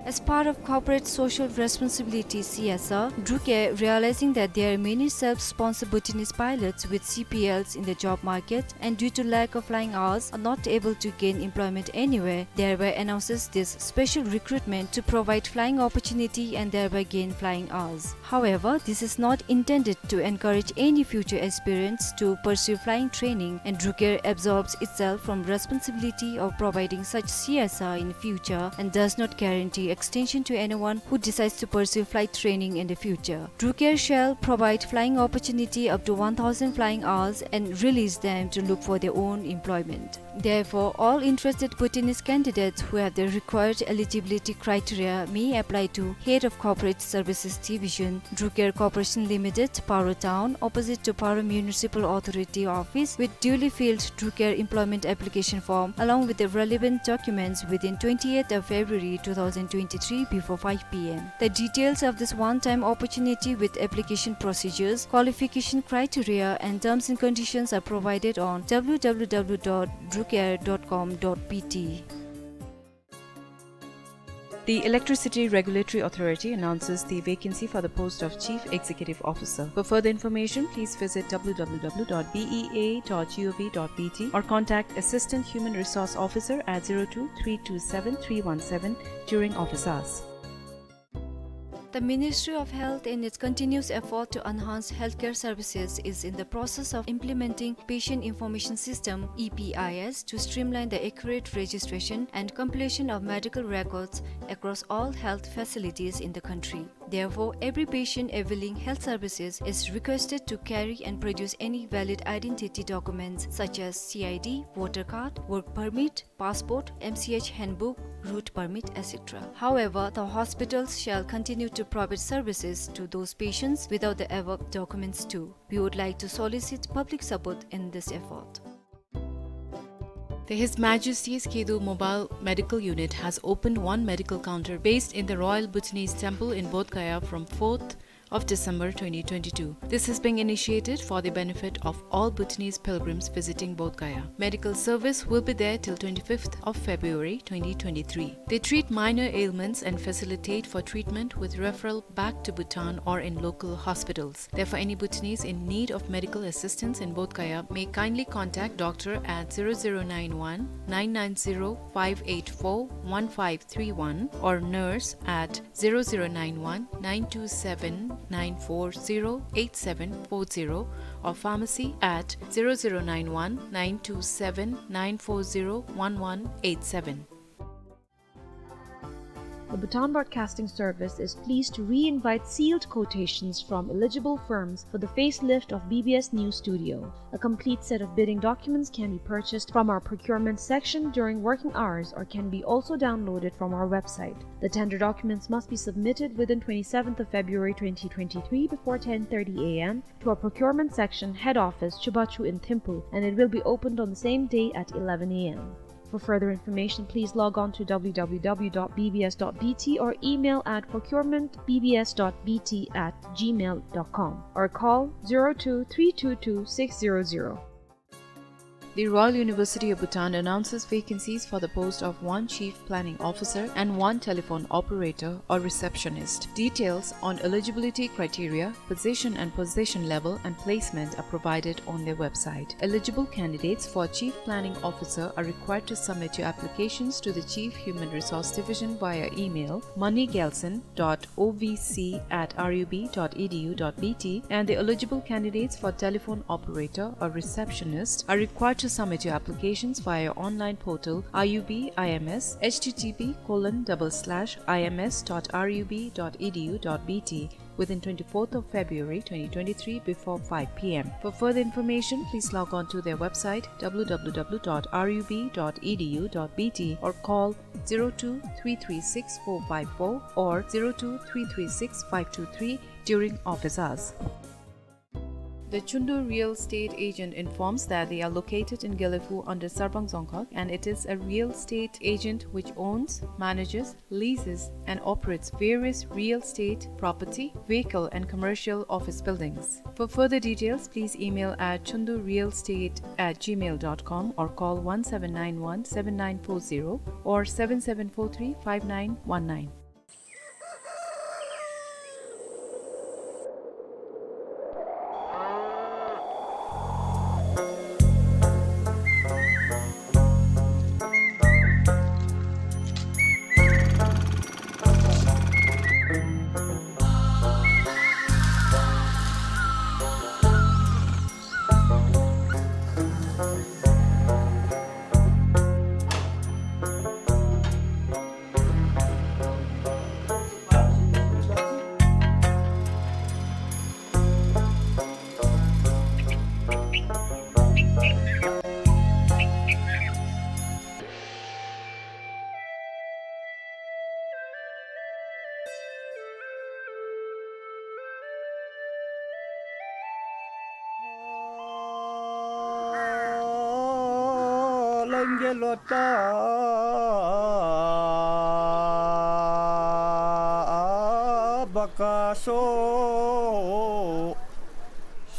As part of corporate social responsibility, C S R, DRUCAIR, realizing that there are many self-sponsored Bhutanese pilots with C P Ls in the job market and due to lack of flying hours are not able to gain employment anywhere, thereby announces this special recruitment to provide flying opportunity and thereby gain flying hours. However, this is not intended to encourage any future aspirants to pursue flying training, and DRUCAIR absolves itself from responsibility of providing such C S R in future and does not guarantee extension to anyone who decides to pursue flight training in the future. DRUCAIR shall provide flying opportunity up to one thousand flying hours and release them to look for their own employment. Therefore, all interested Bhutanese candidates who have the required eligibility criteria may apply to Head of Corporate Services Division, DRUCAIR Corporation Limited, Paro Town, opposite to Paro Municipal Authority Office, with duly filled DRUCAIR employment application form along with the relevant documents within twentieth of February two thousand twenty-three before five P M. The details of this one-time opportunity with application procedures, qualification criteria, and terms and conditions are provided on W W W dot drucair dot com dot B T. The Electricity Regulatory Authority announces the vacancy for the post of Chief Executive Officer. For further information, please visit W W W dot B E A dot G O V dot B T or contact Assistant Human Resource Officer at zero two three two seven three one seven during office hours. The Ministry of Health, in its continuous effort to enhance healthcare services, is in the process of implementing Patient Information System, E P I S, to streamline the accurate registration and completion of medical records across all health facilities in the country. Therefore, every patient availing health services is requested to carry and produce any valid identity documents such as C I D, voter card, work permit, passport, M C H handbook, route permit, et cetera. However, the hospitals shall continue to provide services to those patients without the above documents too. We would like to solicit public support in this effort. The His Majesty's Kedu Mobile Medical Unit has opened one medical counter based in the Royal Bhutanese Temple in Bodh Gaya from fourth of December twenty twenty-two. This is being initiated for the benefit of all Bhutanese pilgrims visiting Bodh Gaya. Medical service will be there till twenty-fifth of February twenty twenty-three. They treat minor ailments and facilitate for treatment with referral back to Bhutan or in local hospitals. Therefore, any Bhutanese in need of medical assistance in Bodh Gaya may kindly contact doctor at zero zero nine one nine nine zero five eight four one five three one or nurse at zero zero nine one nine two seven nine four zero eight seven four zero or pharmacy at zero zero nine one nine two seven nine four zero one one eight seven. The Bhutan Broadcasting Service is pleased to re-invite sealed quotations from eligible firms for the facelift of B B S News Studio. A complete set of bidding documents can be purchased from our procurement section during working hours or can be also downloaded from our website. The tender documents must be submitted within twenty-seventh of February twenty twenty-three before ten thirty A M to our procurement section head office, Chubachu in Thimphu, and it will be opened on the same day at eleven A M. For further information, please log on to W W W dot B B S dot B T or email at procurement B B S dot B T at gmail dot com or call zero two three two two six zero zero. The Royal University of Bhutan announces vacancies for the post of one Chief Planning Officer and one telephone operator or receptionist. Details on eligibility criteria, position and position level and placement are provided on their website. Eligible candidates for Chief Planning Officer are required to submit your applications to the Chief Human Resource Division via email, money gelson dot O V C at R U B dot E D U dot B T, and the eligible candidates for telephone operator or receptionist are required to submit your applications via online portal R U B I M S, H T T P colon double slash I M S dot R U B dot E D U dot B T, within twenty-fourth of February twenty twenty-three before five P M. For further information, please log on to their website W W W dot R U B dot E D U dot B T or call zero two three three six four five four or zero two three three six five two three during office hours. The Chundu Real Estate Agent informs that they are located in Gelephu under Sarpang Dzongkhag, and it is a real estate agent which owns, manages, leases and operates various real estate, property, vehicle and commercial office buildings. For further details, please email at chundu real estate at gmail dot com or call one seven nine one seven nine four zero or seven seven four three five nine one nine.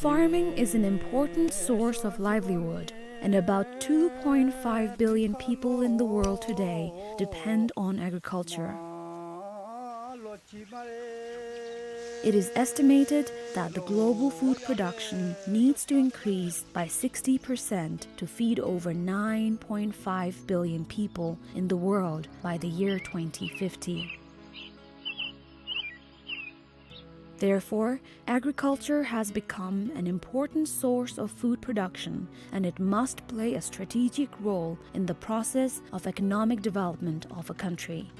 Farming is an important source of livelihood, and about two point five billion people in the world today depend on agriculture. It is estimated that the global food production needs to increase by sixty percent to feed over nine point five billion people in the world by the year twenty fifty. Therefore, agriculture has become an important source of food production, and it must play a strategic role in the process of economic development of a country.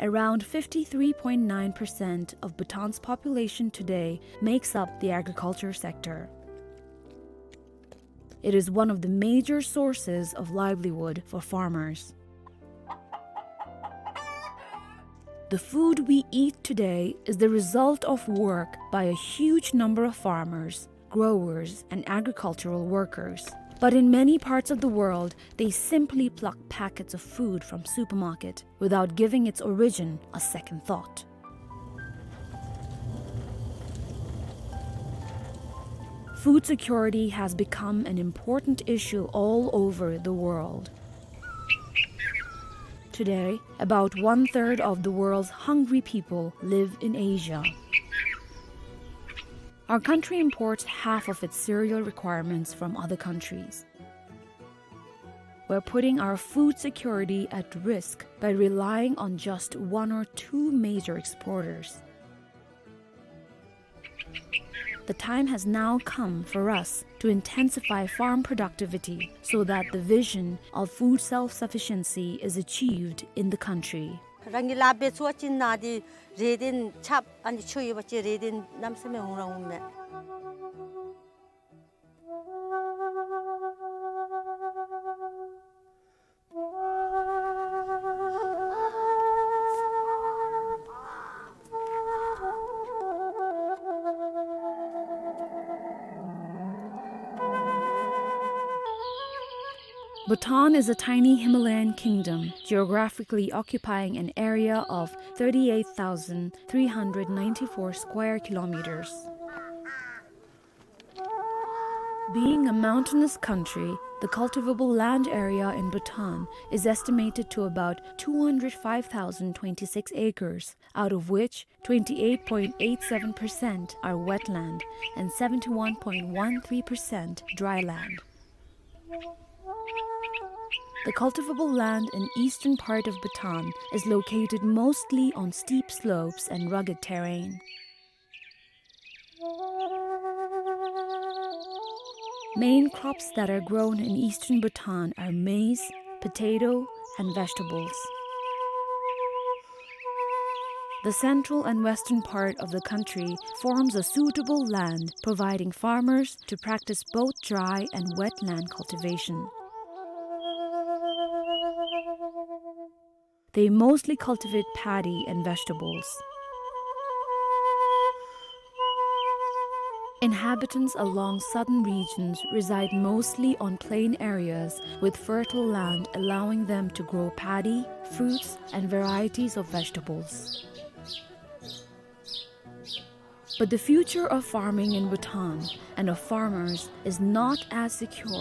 Around fifty-three point nine percent of Bhutan's population today makes up the agriculture sector. It is one of the major sources of livelihood for farmers. The food we eat today is the result of work by a huge number of farmers, growers, and agricultural workers. But in many parts of the world, they simply pluck packets of food from supermarket without giving its origin a second thought. Food security has become an important issue all over the world. Today, about one-third of the world's hungry people live in Asia. Our country imports half of its cereal requirements from other countries. We're putting our food security at risk by relying on just one or two major exporters. The time has now come for us to intensify farm productivity so that the vision of food self-sufficiency is achieved in the country. རང་གི་ལཱ་འབད་ཚུགས་པ་ཅིན་ནཱ་འདི་རེ་འདུན་ཆབ་ཨ་ནི་ཆོས་ཡོད་པ་ཅིན་རེ་འདུན་གནམ་མེད་ས་མེད་འོང་ར་འོང་མས། Bhutan is a tiny Himalayan kingdom, geographically occupying an area of thirty-eight thousand three hundred ninety-four square kilometers. Being a mountainous country, the cultivable land area in Bhutan is estimated to about two hundred five thousand twenty-six acres, out of which twenty-eight point eight seven percent are wetland and seventy-one point one three percent dry land. The cultivable land in eastern part of Bhutan is located mostly on steep slopes and rugged terrain. Main crops that are grown in eastern Bhutan are maize, potato, and vegetables. The central and western part of the country forms a suitable land, providing farmers to practice both dry and wet land cultivation. They mostly cultivate paddy and vegetables. Inhabitants along southern regions reside mostly on plain areas with fertile land, allowing them to grow paddy, fruits, and varieties of vegetables. But the future of farming in Bhutan and of farmers is not as secure